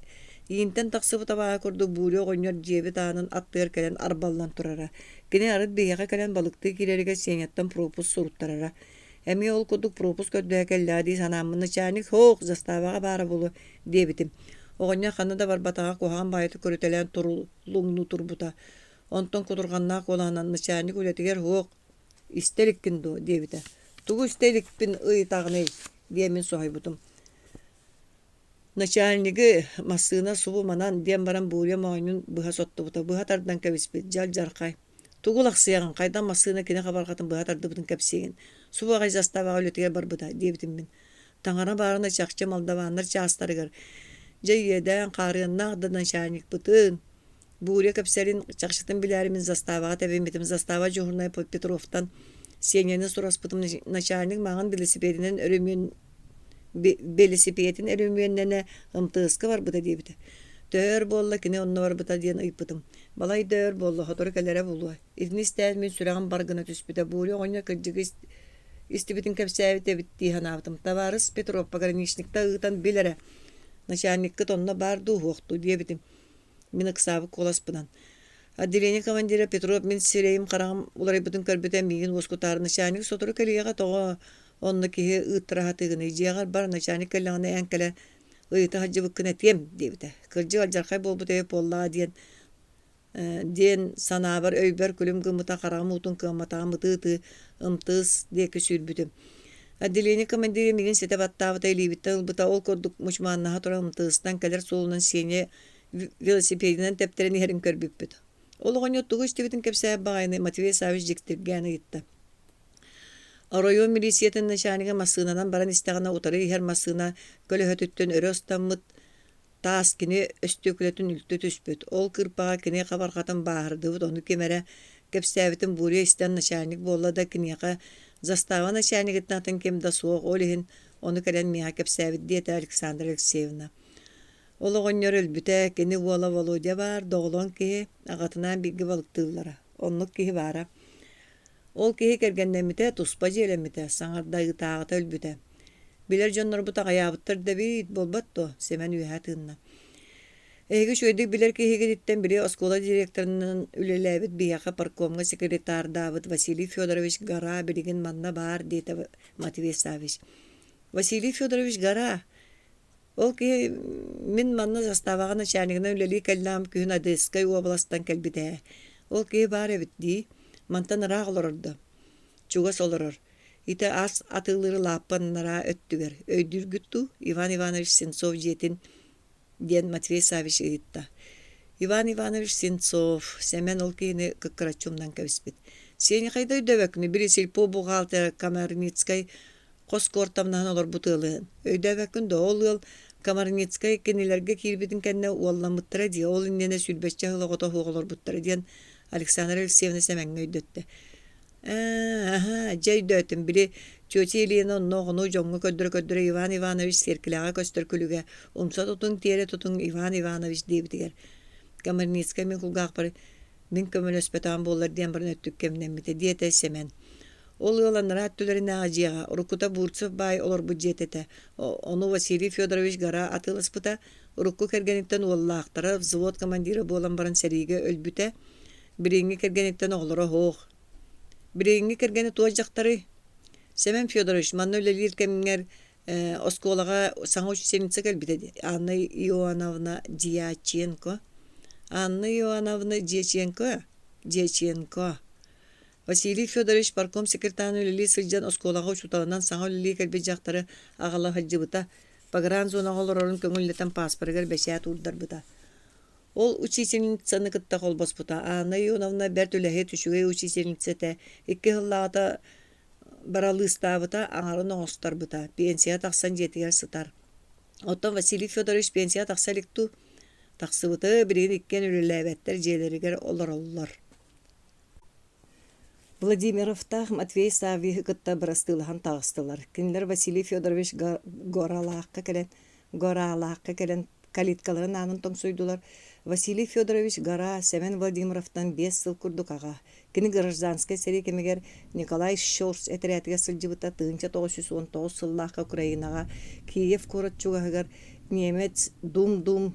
иинтэн тахсыбыт абааһы курдук Буря оҕонньор дьиэбит аанын аттыгар кэлэн арбаллан турара. Кини арыт биһиэхэ кэлэн балыктыы киирэригэр Сеняттан пропуск суруттарара. Эмиэ ол курдук пропуск көрдөһө кэллэҕэ дии санааммын начальник «Һоох, заставаҕа баара буолуо» диэбитим. Оҕонньор ханна да барбатаҕа куһаҕан баҕайытык көрүтэлээн турулуҥнуу турбута. Онтон кутурҕаннаах куолаһынан начальник үлэтигэр «Һуох, истэ иликкин дуо?» диэбитэ. «Тугу истэ иликпин ыйытаҕыный?» диэммин соһуйбутум. Начальнигы массыына субу манан диэн баран Буря моонньун быһа соттубута, быһа тардан кэбиспит, дьалдьархай. Тугу лахсыйаҕын, хайдах массыына кини хабарҕатын быһа тардыбытын кэпсиигин. Субу аҕай заставаҕа үлэтигэр барбыта, диэбитим мин. Таҥара баарына чахчы молдаваннар чаастарыгар дьэ иэдээн хаарыаннаах да начальникпытын Буря кэпсэлин чахчытын билээри мин заставаҕа тэбиммитим. Застава дьуһурунай Петровтан Сеняны сураспытым начальник маҥан велосипединэн өрөмүөн велосипедин өрөмүөннэнэ МТС-ка барбыта диэбитэ. Төһө өр буолла кини онно барбыта диэн ыйыппытым. Балай да өр буолла, сотору кэлэрэ буолуо. Итини истээт мин сүрэҕим бар гына түспүтэ. Буря оҕонньор кырдьыгы истибитин кэпсээбит эбит дии санаабытым. Табаарыс Петров пограничникта ыытан бил эрэ, начальниккыт онно баар дуу, суох дуу диэбитим. Мин ыксаабыт куоласпынан. Отделение командира Петров мин сирэйим-хараҕым уларыйбытын көрбүтэ миигин уоскутаары начальник сотору кэлиэҕэ тоҕо онно киһи ыыттара сатыыгыный дьиэҕэр бар начальник кэллэҕинэ эн кэлэ ыйыта сылдьыбыккын этиэм диэбитэ. Кырдьык алдьархай буолбут эбит буоллаҕа диэн диэн санаабар өйбөр күлүм гыммыта хараҕым уутун кыамматаҕым ытыы-ытыы ымтыыс диэки сүүрбүтүм. Отделение командира миигин ситэ баттаабыта илиибиттэн ылбыта ол курдук мучумааннаһа туран ымтыыстан кэлэр суолунан Сеня велосипединэн тэптэрэн иһэрин көрбүппүт. Ол оҕонньор тугу истибитин кэпсээбит баҕайыны Матвей Саввич дьиктиргээн ыйытта. Оройуон милициятын начальнига массыынанан баран истэҕинэ утары иһэр массыына көлөһөтүттэн өрө ыстаммыт таас кини өстүөкүлэтин үлтү түспүт. Ол кырпаҕа кини хабарҕатын бааһырдыбыт, ону ким эрэ кэпсээбитин Буря истэн начальник буолла да киниэхэ застава начальнигыттан атын ким да суох, ол иһин ону кэлэн миэхэ кэпсээбит диэтэ Александра Алексеевна. Ол оҕонньор өлбүтэ, кини уола Володя баар, доҕолоон киһи, аҕатынаан бииргэ балыктыыллара. Оннук киһи баара. Ол киһи кэргэннэммитэ, туспа дьиэлэммитэ, саҥардайыытааҕыта өлбүтэ. Билэр дьоннорбут аҕыйаабыттар да эбит, буолбат дуо? Сэмэн үөһэ тыынна. Эһиги үчүгэйдик билэр киһигититтэн били оскуола директорынан үлэлээбит биһиэхэ паркомҥа секретардаабыт Василий Федорович Гора билигин манна баар, диэтэ Матвей Саввич. Василий Федорович Гора, Ол киһи мин манна заставаҕа начальнигынан үлэлии кэллэҕим күһүн Одесскай уобаластан кэлбитэ ээ. Ол киһи баар эбит дии. Мантан ыраах олорор да? Чугас олорор. Ити ас атыылыыр лааппы анараа өттүгэр. Өйдүүргүт дуу, Иван Иванович Сенцов дьиэтин диэн Матвей Саввич ыйытта. Иван Иванович Сенцов, Сэмэн ол киһини кыккыраччы умнан кэбиспит. Сеня хайда өйдөөбөккүнүй, били сельпо бухгалтера Комарницкай хос куортамнаһан олорбут ыалыһын. Өйдөөбөккүн да ол ыал Комарницкай кинилэргэ киирбитин кэннэ уолламмыттара дии, ол иннинэ сүүрбэччэ сыл оҕото суох олорбуттара диэн Александра Алексеевна Сэмэҥҥэ өйдөттө. Ээ, аһаа, дьэ өйдөөтүм, били тетя Елена онно оҕону дьоҥҥо көрдөрө-көрдөрө Иван Иванович сиэркилэҕэ көстөр күлүгэ умса тутуҥ, тиэрэ тутуҥ Иван Иванович диэбитигэр Комарницкай мин кулгаахпар мин көмөлөспөтөҕүм буоллар диэн баран өттүккэ эмнэммитэ диэтэ Сэмэн. Ол ыал анараа өттүлэринээҕи дьиэҕэ уруккута Бурцев баай олорбут дьиэтэ этэ. Ону Василий Федорович Гора атыыласпыта. Урукку кэргэниттэн уоллаахтара взвод командира буолан баран сэриигэ өлбүтэ. Билиҥҥи кэргэниттэн оҕолоро суох. Билиҥҥи кэргэнэ туох дьахтарый? Сэмэн Федорович, манна үлэлиир кэмҥэр оскуолаҕа саҥа учительница кэлбитэ дии Анна Иоанновна Дьяченко. Анна Иоанновна Дьяченко? Дьяченко. Василий Федорович парком секретарынан үлэлии сылдьан оскуолаҕа учууталынан саҥа үлэлии кэлбит дьахтары аҕала сылдьыбыта. Погранзонаҕа олорорун көҥүллэтэн пааспарыгар бэчээт уурдарбыта. Ол учительницаны кытта холбоспута. Анна Ионовна бэрт үлэһит, үчүгэй учительница этэ. Икки сыллааҕыта баралыыстаабыта, аҥарын оҥосторбута. Пенсия тахсан дьиэтигэр сытар. Оттон Василий Федорович пенсия тахса илик дуу? Тахсыбыта, билигин иккиэн үлэлээбэттэр, дьиэлэригэр олороллор. Владимировтаах Матвей Саввиһы кытта бырастыылаһан таҕыстылар. Кинилэр Василий Федорович Горалаахха кэлэн Гораалаахха кэлэн калиткаларын аанын тоҥсуйдулар. Василий Федорович Гора Сэмэн Владимировтан 5 сыл курдук аҕа. Кини гражданскай сэрии кэмигэр Николай Щорс этэрээтигэр сылдьыбыта 1919 сыллаахха Украинаҕа Киев куорат чугаһыгар немец Дум-Дум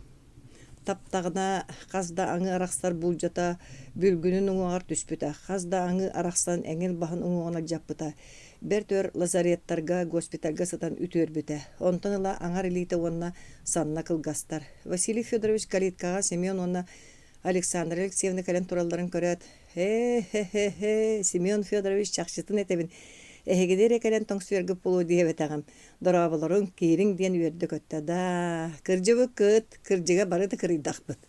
таптаҕына хас да аҥы арахсар буулдьата бүлгүнүн уҥуоҕар түспүтэ, хас да аҥы арахсан эҥил баһын уҥуоҕун алдьаппыта. Бэрт өр лазареттарга, госпитальга сытан үтүөрбүтэ. Онтон ыла аҥар илиитэ уонна санна кылгастар. Василий Федорович калиткаҕа Семен уонна Александра Алексеевна кэлэн туралларын көрөөт, «Э-хе-хе-хе, Семен Федорович чахчытын этэбин, эһигини эрэ кэлэн тоҥсуйаргыт буолуо диэбэтэҕим, дорооболоруҥ, киириҥ» диэн үөрдэ-көттө. «Даа, кырдьыбыккыт, кырдьыга бары да кырыйдахпыт.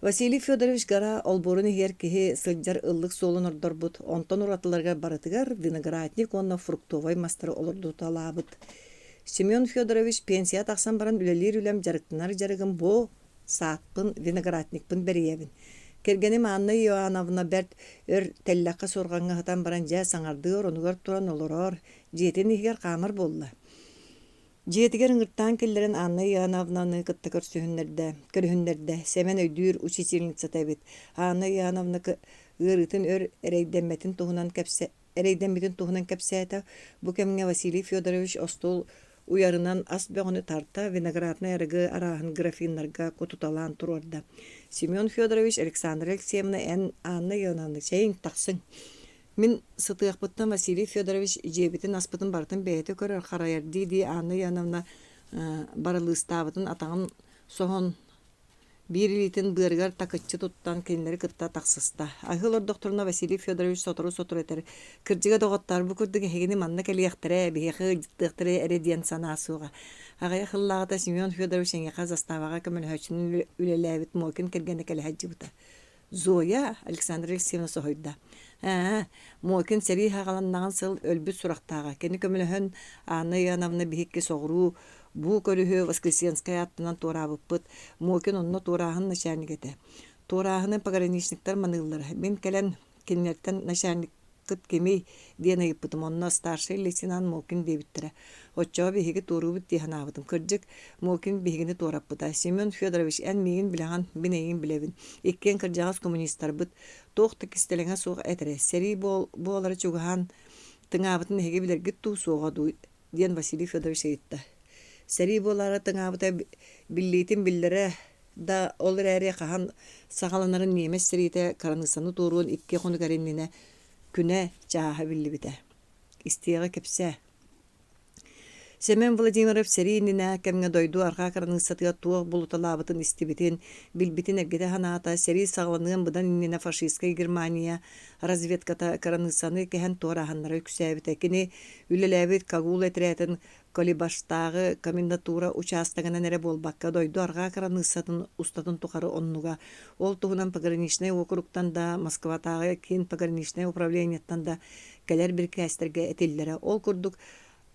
Василий Федорович гора олбуорун иһигэр киһи сылдьар ыллык суолун ордорбут, онтон уратыларыгар барытыгар виноградник уонна фруктовай мастары олордуталаабыт. Семен Федорович пенсия тахсан баран үлэлиир үлэм дьарыктанар дьарыгым бу сааппын, виноградникпын бэрийэбин. Кэргэним Анна Иоанновна бэрт өр тэллэххэ суорҕаҥҥа сытан баран дьэ саҥардыы оронугар туран олорор, дьиэтин иһигэр хаамар буолла. Дьиэтигэр ыҥыртаан киллэрэн Анна Иоанновнаны кытта көрсүһүннэрдэ, көрүһүннэрдэ. Сэмэн өйдүүр учительницата эбит. Анна Иоанновна ыарыытын өр эрэйдэммэтин туһунан кэпсэ эрэйдэммитин туһунан кэпсээтэ. Бу кэмҥэ Василий Федорович остуол уйарынан ас бөҕөнү тарта, винограднай арыгы арааһын графиннарга кутуталаан туруорда. Семен Федорович, Александра Алексеевна, эн Анна Ионовна, чэйиҥ, тахсыҥ. Мин сытыахпыттан Василий Федорович дьиэбитин аспытын барытын бэйэтэ көрөр, харайар дии-дии Анна Ионовна баралыыстаабытын атаҕын соһон Биир илиитин быарыгар такыччы туттан кинилэри кытта тахсыста. Аһыы олордохторуна Василий Федорович сотору-сотору этэр: «Кырдьыга, доҕоттоор, бу курдук эһигини манна кэлиэхтэрэ, биһиэхэ ыалдьыттыахтара эрэ диэн санаа суоҕа. Аҕыйах сыллааҕыта Семен Федорович эйиэхэ заставаҕа көмөлөһөөччүнэн үлэлээбит Мокин кэргэнэ кэлэ сылдьыбыта. Зоя Александра Алексеевна соһуйда: «Ээ, Мокин сэрии саҕаланнаҕын сыл өлбүт сурахтааҕа. Кини көмөлөһөн Анна Иоанновна биһикки соҕуруу бу көрүһү Воскресенскай аттынан туораабыппыт. Мокин онно туорааһын начальник этэ. Туорааһыны пограничниктар маныыллара. Мин кэлэн кинилэртэн начальник кыт кимий диэн ыйыппытым, онно старшай лейтенант Мокин диэбиттэрэ. Оччоҕо биһиги туоруубут дии санаабытым. Кырдьык, Мокин биһигини туораппыта. Семен Федорович, эн миигин билэҕин, мин эйигин билэбин. Иккиэн кырдьаҕас коммунистарбыт. Туох да кистэлэҥэ суох этэрэ. Сэрии буолара чугаһаан тыҥаабытын эһиги билэргит дуу, суоҕа дуу диэн Василий Федорович ыйытта. Сэрии буолаары тыҥаабыта биллиитин биллэрэ да, ол эрээри хаһан саҕаланарын ньиэмэс сэриитэ кыраныыссаны туоруон икки хонук эрэ иннинэ күнэ, чааһа биллибитэ. Истиэҕи кэпсээ. Семен Владимиров сэрии иннинэ кэмҥэ дойду арҕаа кыраныыссатыгар туох булуталаабытын истибитин, билбитин эргитэ санаата, сэрии саҕаланыан быдан иннинэ фашистскай Германия разведката кыраныыссаны кэһэн туорааһыннара үксээбитэ. Кини үлэлээбит Кагул этэрээтин Колибаштааҕы комендатура учаастагынан эрэ буолбакка, дойду арҕаа кыраныыссатын устатын тухары оннуга. Ол туһунан пограничнай уокуруктан да, Москватааҕы киин пограничнай управлениеттан да кэлэр бирикээстэргэ этиллэрэ. Ол курдук,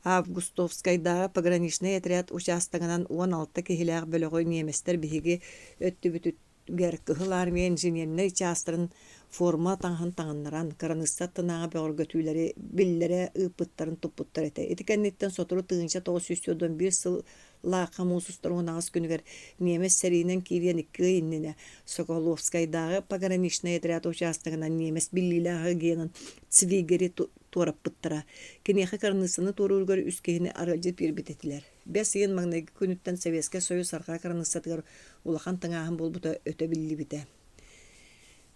Августовскайдааҕы пограничнай отряд учаастагынан 16 киһилээх бөлөҕү ньиэмэстэр биһиги өттүбүтүттэн Гэр Кыһыл Армия инженернэй чаастарын форма таҥаһын таҥыннаран, кыраныысса аттынааҕы бөҕөргөтүүлэри биллэрэ ыыппыттарын туппуттар этэ. Ити кэнниттэн сотору 1941 сыллаахха муус устар 18 күнүгэр ньиэмэс сэриинэн киириэн икки ый иннинэ Соколовскайдааҕы пограничнай отряд учаастагынан ньиэмэс биллиилээх агенын Цвигери туораппыттара. Киниэхэ кыраныыссаны туорууругар үс киһини арыалдьыт биэрбит этилэр. Бэс ыйын маҥнайгы күнүттэн Советскай Союз арҕаа кыраныыссатыгар улахан тыҥааһын буолбута өтө биллибитэ.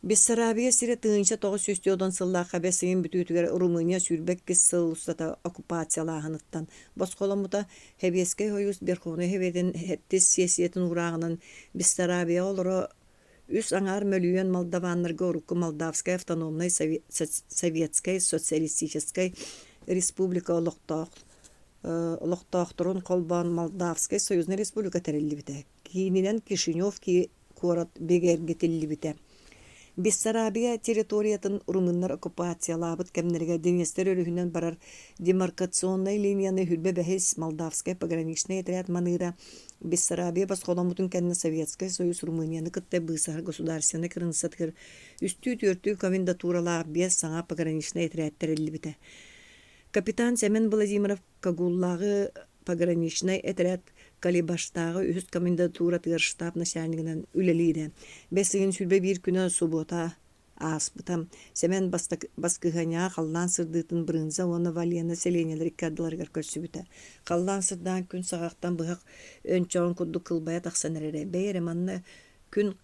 Бессарабия сирэ 1940 сыллаахха бэс ыйын бүтүүтүгэр Румыния 22 сыл устата оккупациялааһыныттан босхоломмута. Сэбиэскэй Союз Верховнай Сэбиэтин сэттис сиэссийэтин уурааҕынан Бессарабияҕа олоро үс аҥаар мөлүйүөн молдаваннарга урукку Молдавскай автономнай Советскай Социалистическай Республика олохтоох олохтоохторун холбоон Молдавскай Союзнай Республика тэриллибитэ. Киининэн Кишинев куорат бигэргэтиллибитэ. Бессарабия территориятын румыннар оккупациялаабыт кэмнэригэр Днестр өрүһүнэн барар демаркационнай линияны хүрбэ бэһис Молдавскай пограничнай отряд маныыра Бессарабия босхоломмутун кэннэ Советскай Союз Румынияны кытта быысаһар государственнай кыраныыссатыгар үстүү-түөртүү комендатуралаах биэс саҥа пограничнай отряд тэриллибитэ. Капитан Сэмэн Владимиров Кагуллааҕы пограничнай этэрээт Калибаштааҕы үһүс комендатуратыгар штаб начальнигынан үлэлиирэ. Бэс ыйын 21 күнэ субуота ааспыта. Сэмэн баскыһыанньаҕа халлаан сырдыытын Брынза уонна Валена сэлиэнньэлэр икки ардыларыгар көрсүбүтэ. Халлаан сырдаан күн саҕахтан быһах өнчөҕүн курдук кылбайа тахсан эрэрэ. Бэйэ эрэ манна күн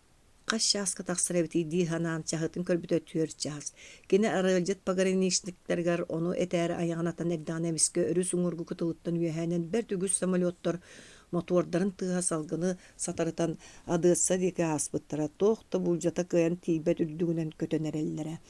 Хас чааска тахсар эбитий дии санаан чаһытын көрбүтэ түөрт чаас. Кини арыалдьыт пограничниктарыгар ону этээри айаҕын атан эрдэҕинэ эмискэ өрүс уҥуоргу кытылыттан үөһээнэн бэрт үгүс самолеттар мотуордарын тыаһа салгыны сатарытан Одесса диэки ааспыттара, туох да буулдьата кыайан тиийбэт үрдүгүнэн көтөн эрэллэрэ.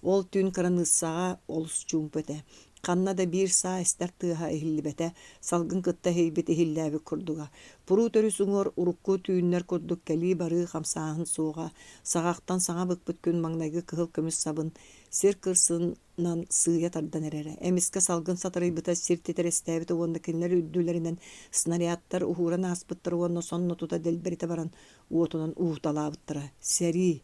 Ол түүн кыраныыссаҕа олус чуумпу этэ. Ханна да биир саа эстэр тыаһа иһиллибэтэ, салгын кытта иһийбит иһиллээбит курдуга. Пуруут өрүс уҥуор урукку түүннэр курдук кэлии-барыы хамсааһын суоҕа. Саҕахтан саҥа быкпыт күн маҥнайгы кыһыл көмүс сабын сир кырсынан сыыйа тардан эрэрэ. Эмискэ салгын сатарыйбыта, сир титирэстээбитэ уонна кинилэр үрдүлэринэн снарядтар уһууран ааспыттара уонна сонно тута дэлбэритэ баран уотунан уһуталаабыттара. Сэрии!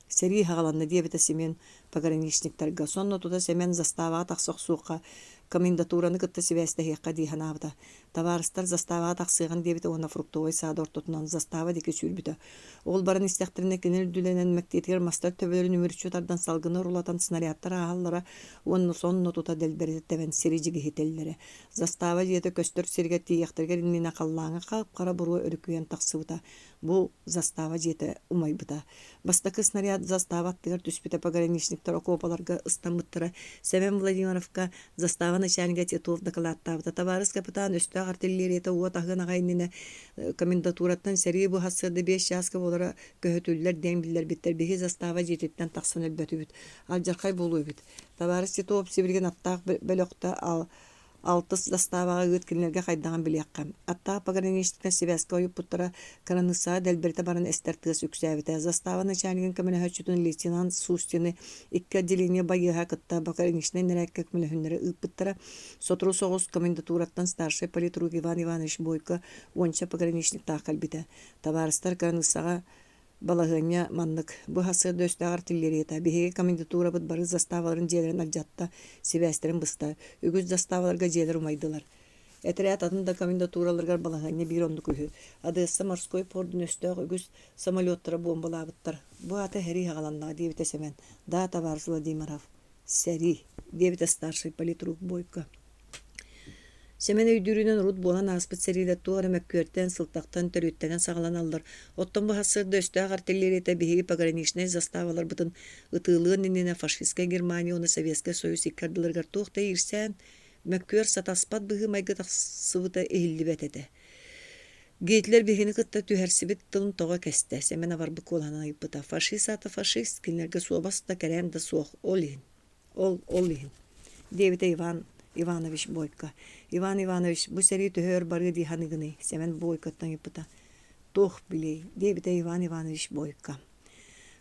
Сэрии саҕаланна диэбитэ Семен пограничниктарга. Сонно тута Сэмэн заставаҕа тахса охсуохха, комендатураны кытта сибээстэһиэххэ дии санаабыта. Табаарыстар заставаҕа тахсыаҕын диэбитэ уонна фруктовай саада ортотунан застава диэки сүүрбүтэ. Ол баран истэхтэринэ кини үрдүлэнэн мэктиэтигэр мастар төбөлөрүн үмүрүччү тардан салгыны орулатан снарядтар ааһаллара уонна сонно тута дэлбэритэ тэбэн сири дьигиһитэллэрэ. Застава дьиэтэ көстөр сиригэр тиийиэхтэригэр иннинэ халлааҥҥа хап-хара буруо өрүкүйэн тахсыбыта. Бу застава дьиэтэ умайбыта. Бастакы снаряд застава аттыгар түспүтэ пограничниктар окуопаларга ыстаммыттара. Сэмэн Владимировка застава начальнига Титов дакылааттаабыта. Табаарыс капитан өстөөх артиллерията уот аһыан аҕай иннинэ комендатураттан сэрии бу сарсыарда 5 чааска буолара көһүтүллэр диэн биллэрбиттэр. Биһи застава дьиэтиттэн тахсан өлбөтүбүт. Алдьархай буолуо эбит. Табаарыс Титов сибилигин аттаах бөлөхтө Алтыс заставаҕа ыыт кинилэргэ хайдаҕын билиэххэ. Аттаах пограничниктар сибээскэ ойуппуттара, кыраныыссаҕа дэлбэритэ баран эстэр тыас үксээбитэ. Застава начальнигын көмөлөһөөччүтүн лейтенант Сустины икки отделение байыаһа кытта пограничнай нэрээккэ көмөлөһүннэрэ ыыппыттара. Сотору соҕус комендатураттан старшай политрук Иван Иванович Бойко уонча пограничниктаах кэлбитэ. Табаарыстар кыраныыссаҕа Балаһыанньа маннык: бу сарсыарда өстөөх артиллерията биһиги комендатурабыт бары заставаларын дьиэлэрин алдьатта, сибээстэрин быста, үгүс заставаларга дьиэлэр умайдылар. Этэрээт атын да комендатураларыгар балаһыанньа биир оннук үһү. Одесса морской пордун өстөөх үгүс самолеттара буомбалаабыттар. Бу аата сэрии саҕаланнаҕа, диэбитэ Сэмэн. Да, табаарыс Владимиров, сэрии, диэбитэ старшай политрук Бойко. Сэмэн өйдүүрүнэн урут буолан ааспыт сэриилэр туох эрэ мөккүөртэн, сылтахтан, төрүөттэнэн саҕаланаллар. Оттон бу сарсыарда өстөөх артиллерията биһиги пограничнай заставаларбытын ытыалыан иннинэ фашистскай Германия уонна Советскай Союз икки ардыларыгар туох да иирсээн, мөккүөр сатаспат быһыы-майгы тахсыбыта иһиллибэт этэ. Гитлер биһигини кытта түһэрсибит тылын тоҕо кэстэ, Сэмэн абарбыт куолаһынан ыйыппыта. Фашист аата фашист, кинилэргэ суобас да, кэрээн да суох, ол иһин. Ол ол иһин, диэбитэ Иван Иванович Бойко. Иван Иванович, бу сэрии төһө өр барыа дии саныыгыный? Сэмэн Бойкоттон ыйыппыта. Туох билиэй, диэбитэ Иван Иванович Бойко.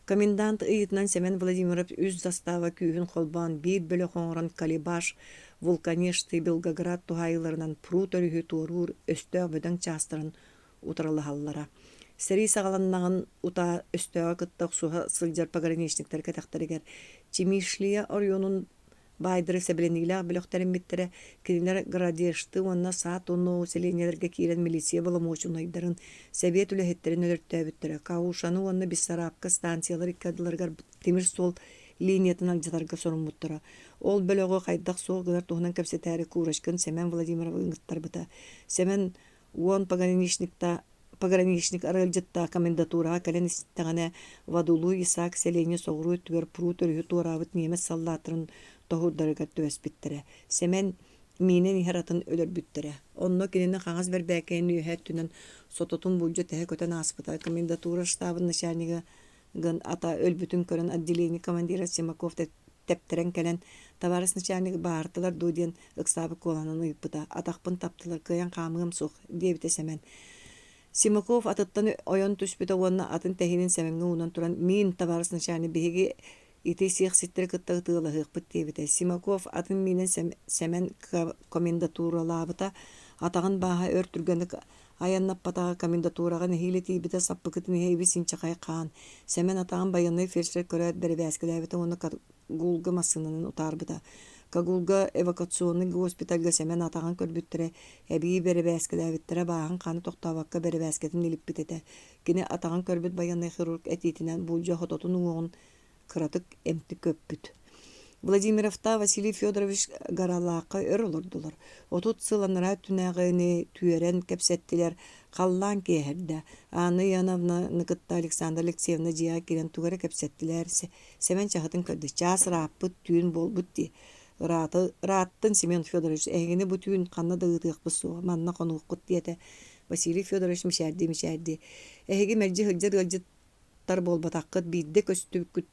Комендант ыйыытынан Сэмэн Владимиров үс застава күүһүн холбоон биир бөлөх оҥорон Калибаш, Вулканешты, Белгоград туһаайыыларынан Прут өрүһү туоруур өстөөх бөдөҥ чаастарын утарылаһаллара. Сэрии саҕаланнаҕын утаа өстөөҕү кытта охсуһа сылдьар пограничниктар кэтэхтэригэр Чимишлия оройуонун баайдара сэбилэниилээх бөлөх тэриммиттэрэ. Кинилэр Градешты уонна Саатуну сэлиэнньэлэргэ киирэн милиция боломуочунайдарын, сэбиэт үлэһиттэрин өлөртөөбүттэрэ. Каушаны уонна Бессарабка станциялар икки ардыларыгар тимир суол линиятын алдьатарга соруммуттара. Ол бөлөҕү хайдах суох гынар туһунан кэпсэтээри Курочкин Сэмэн Владимировы ыҥыттарбыта. Сэмэн Уон пограничник арыалдьыттаах комендатураҕа кэлэн истэҕинэ, Вадулуй Исаак сэлиэнньэ соҕуруу өттүгэр Прут өрүһү туораабыт ньиэмэс саллааттарын тоһуурдарыгар түбэспиттэрэ. Сэмэн миинэн иһэр атын өлөрбүттэрэ. Онно кинини хаҥас бэрбээкэйин үөһэ өттүнэн сототун булдьа тэһэ көтөн ааспыта. Комендатура штабын начальнига гын ата өлбүтүн көрөн отделение командира Симаков тэптэрэн кэлэн «Табаарыс начальник баартылар дуо?» диэн ыксаабыт куолаһынан ыйыппыта. «Атахпын таптылар, кыайан хаамыам суох», диэбитэ Сэмэн. Симаков атыттан ойон түспүтэ уонна атын тэһиинин Сэмэҥҥэ уунан туран «Миин, табаарыс начальник, биһиги ити сиэхситтэри кытта ытыалаһыахпыт» диэбитэ. Симаков атын миинэн Сэмэн комендатуралаабыта, атаҕын бааһа өр түргэнник Айаннаппатаҕа комендатураҕа нэһиилэ тиийбитэ саппыкытын иһэ ибис-инчэҕэй хаан, Сэмэн атаҕын байыаннай фельдшер көрөөт бэрэбээскилээбитэ уонна Кагулга массыынанан утаарбыта. Кагулга эвакуационнай госпитальга Сэмэн атаҕын көрбүттэрэ, эбии бэрэбээскилээбиттэрэ бааһын хаана тохтообокко бэрэбээскэтин илиппит этэ. Кини атаҕын көрбүт байыаннай хирург этиитинэн буулдьа хототун уҥуоҕун кыратык эмти көппүт. Владимировтаах Василий Федорович Гаралаахха өр олордулар. 30 сыл анараа өттүнээҕини түөрэн кэпсэттилэр, халлаан киэһэрдэ. Анна Ионовнаны кытта Александра Алексеевна дьиэҕэ киирэн тугу эрэ кэпсэттилэр. Сэмэн чаһытын көрдө. Чаас ырааппыт, түүн буолбут дии. Ырааты, ырааттын, Семен Федорович, эһигини бу түүн ханна да ыытыахпыт суоҕа, манна хонуоххут диэтэ. Василий Федорович мичээрдии-мичээрдии. Эһиги мэлдьи сылдьар ыалдьыт тар буолбатаххыт, биирдэ көстүбүккүт.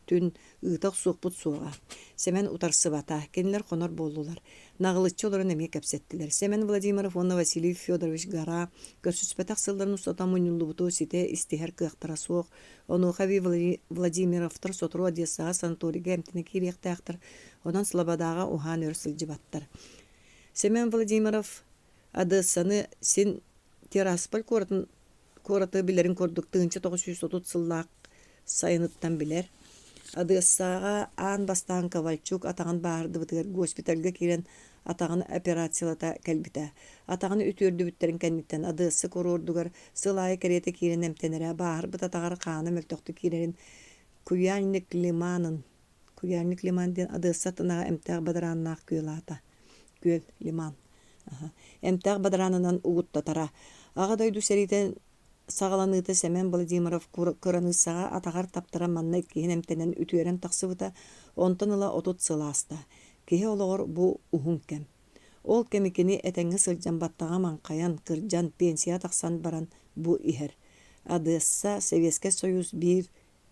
түүн ыыта охсуохпут суоҕа. Сэмэн утарсыбата, кинилэр хонор буоллулар. Наҕылыччы олорон эмиэ кэпсэттилэр. Сэмэн Владимиров уонна Василий Федорович Гора көрсүспэтэх сылларын устата мунньуллубуту ситэ истиһэр кыахтара суох. Онуоха эбии Владимировтар сотору Одессаҕа санаторийга эмтэнэ киириэхтээхтэр, онон Слободаҕа уһаан өр сылдьыбаттар. Семен Владимиров Одессаны син Тирасполь куоратын куораты билэрин курдук 1930 сыллаах сайыныттан билэр. Одессаҕа аан бастаан Ковальчук атаҕын бааһырдыбытыгар госпитальга киирэн атаҕын операциялата кэлбитэ. Атаҕын үтүөрдүбүттэрин кэнниттэн Одесса курордугар сыл аайы кэриэтэ киирэн эмтэнэрэ, бааһырбыт атаҕар хаана мөлтөхтүк киирэрин Куяльник лиманын Куяльник лиман диэн Одесса аттынааҕы эмтээх бадарааннаах күөл аата. Күөл, лиман. Эмтээх бадараанынан угуттатара. Аҕа дойду сэриитэ саҕаланыыта Сэмэн Владимиров кыраныыссаҕа атаҕар таптаран манна иккиһин эмтэнэн үтүөрэн тахсыбыта, онтон ыла 30 сыл ааста. Киһи олоҕор бу уһун кэм. Ол кэми кини этэҥҥэ сылдьан баттаҕа маҥхайан, кырдьан, пенсияҕа тахсан баран бу иһэр. Одесса, Советскай Союз биир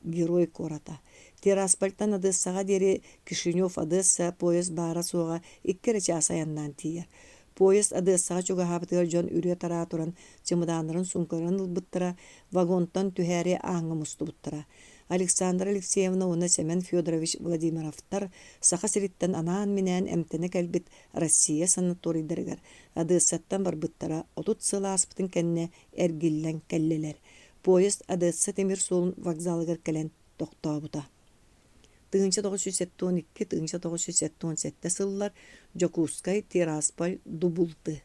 Герой куората. Тираспольтан Одессаҕа диэри Кишинев-Одесса поезд баара-суоҕа икки эрэ чаас айаннаан тиийэр. Поезд Одессаҕа чугаһаабытыгар дьон үрүө-тараа туран чымыдааннарын суумкаларын ылбыттара, вагонтан түһээри ааҥҥа мустубуттара. Александра Алексеевна уонна Сэмэн Федорович Владимировтар Саха сириттэн анаан-минээн эмтэнэ кэлбит Россия санаторийдарыгар Одессаттан барбыттара 30 сыл ааспытын кэннэ эргиллэн кэллилэр. Поезд Одесса тимир суолун вокзалыгар кэлэн тохтообута. 1972-1977 сыллар Дьокуускай, Тирасполь, Дубулты.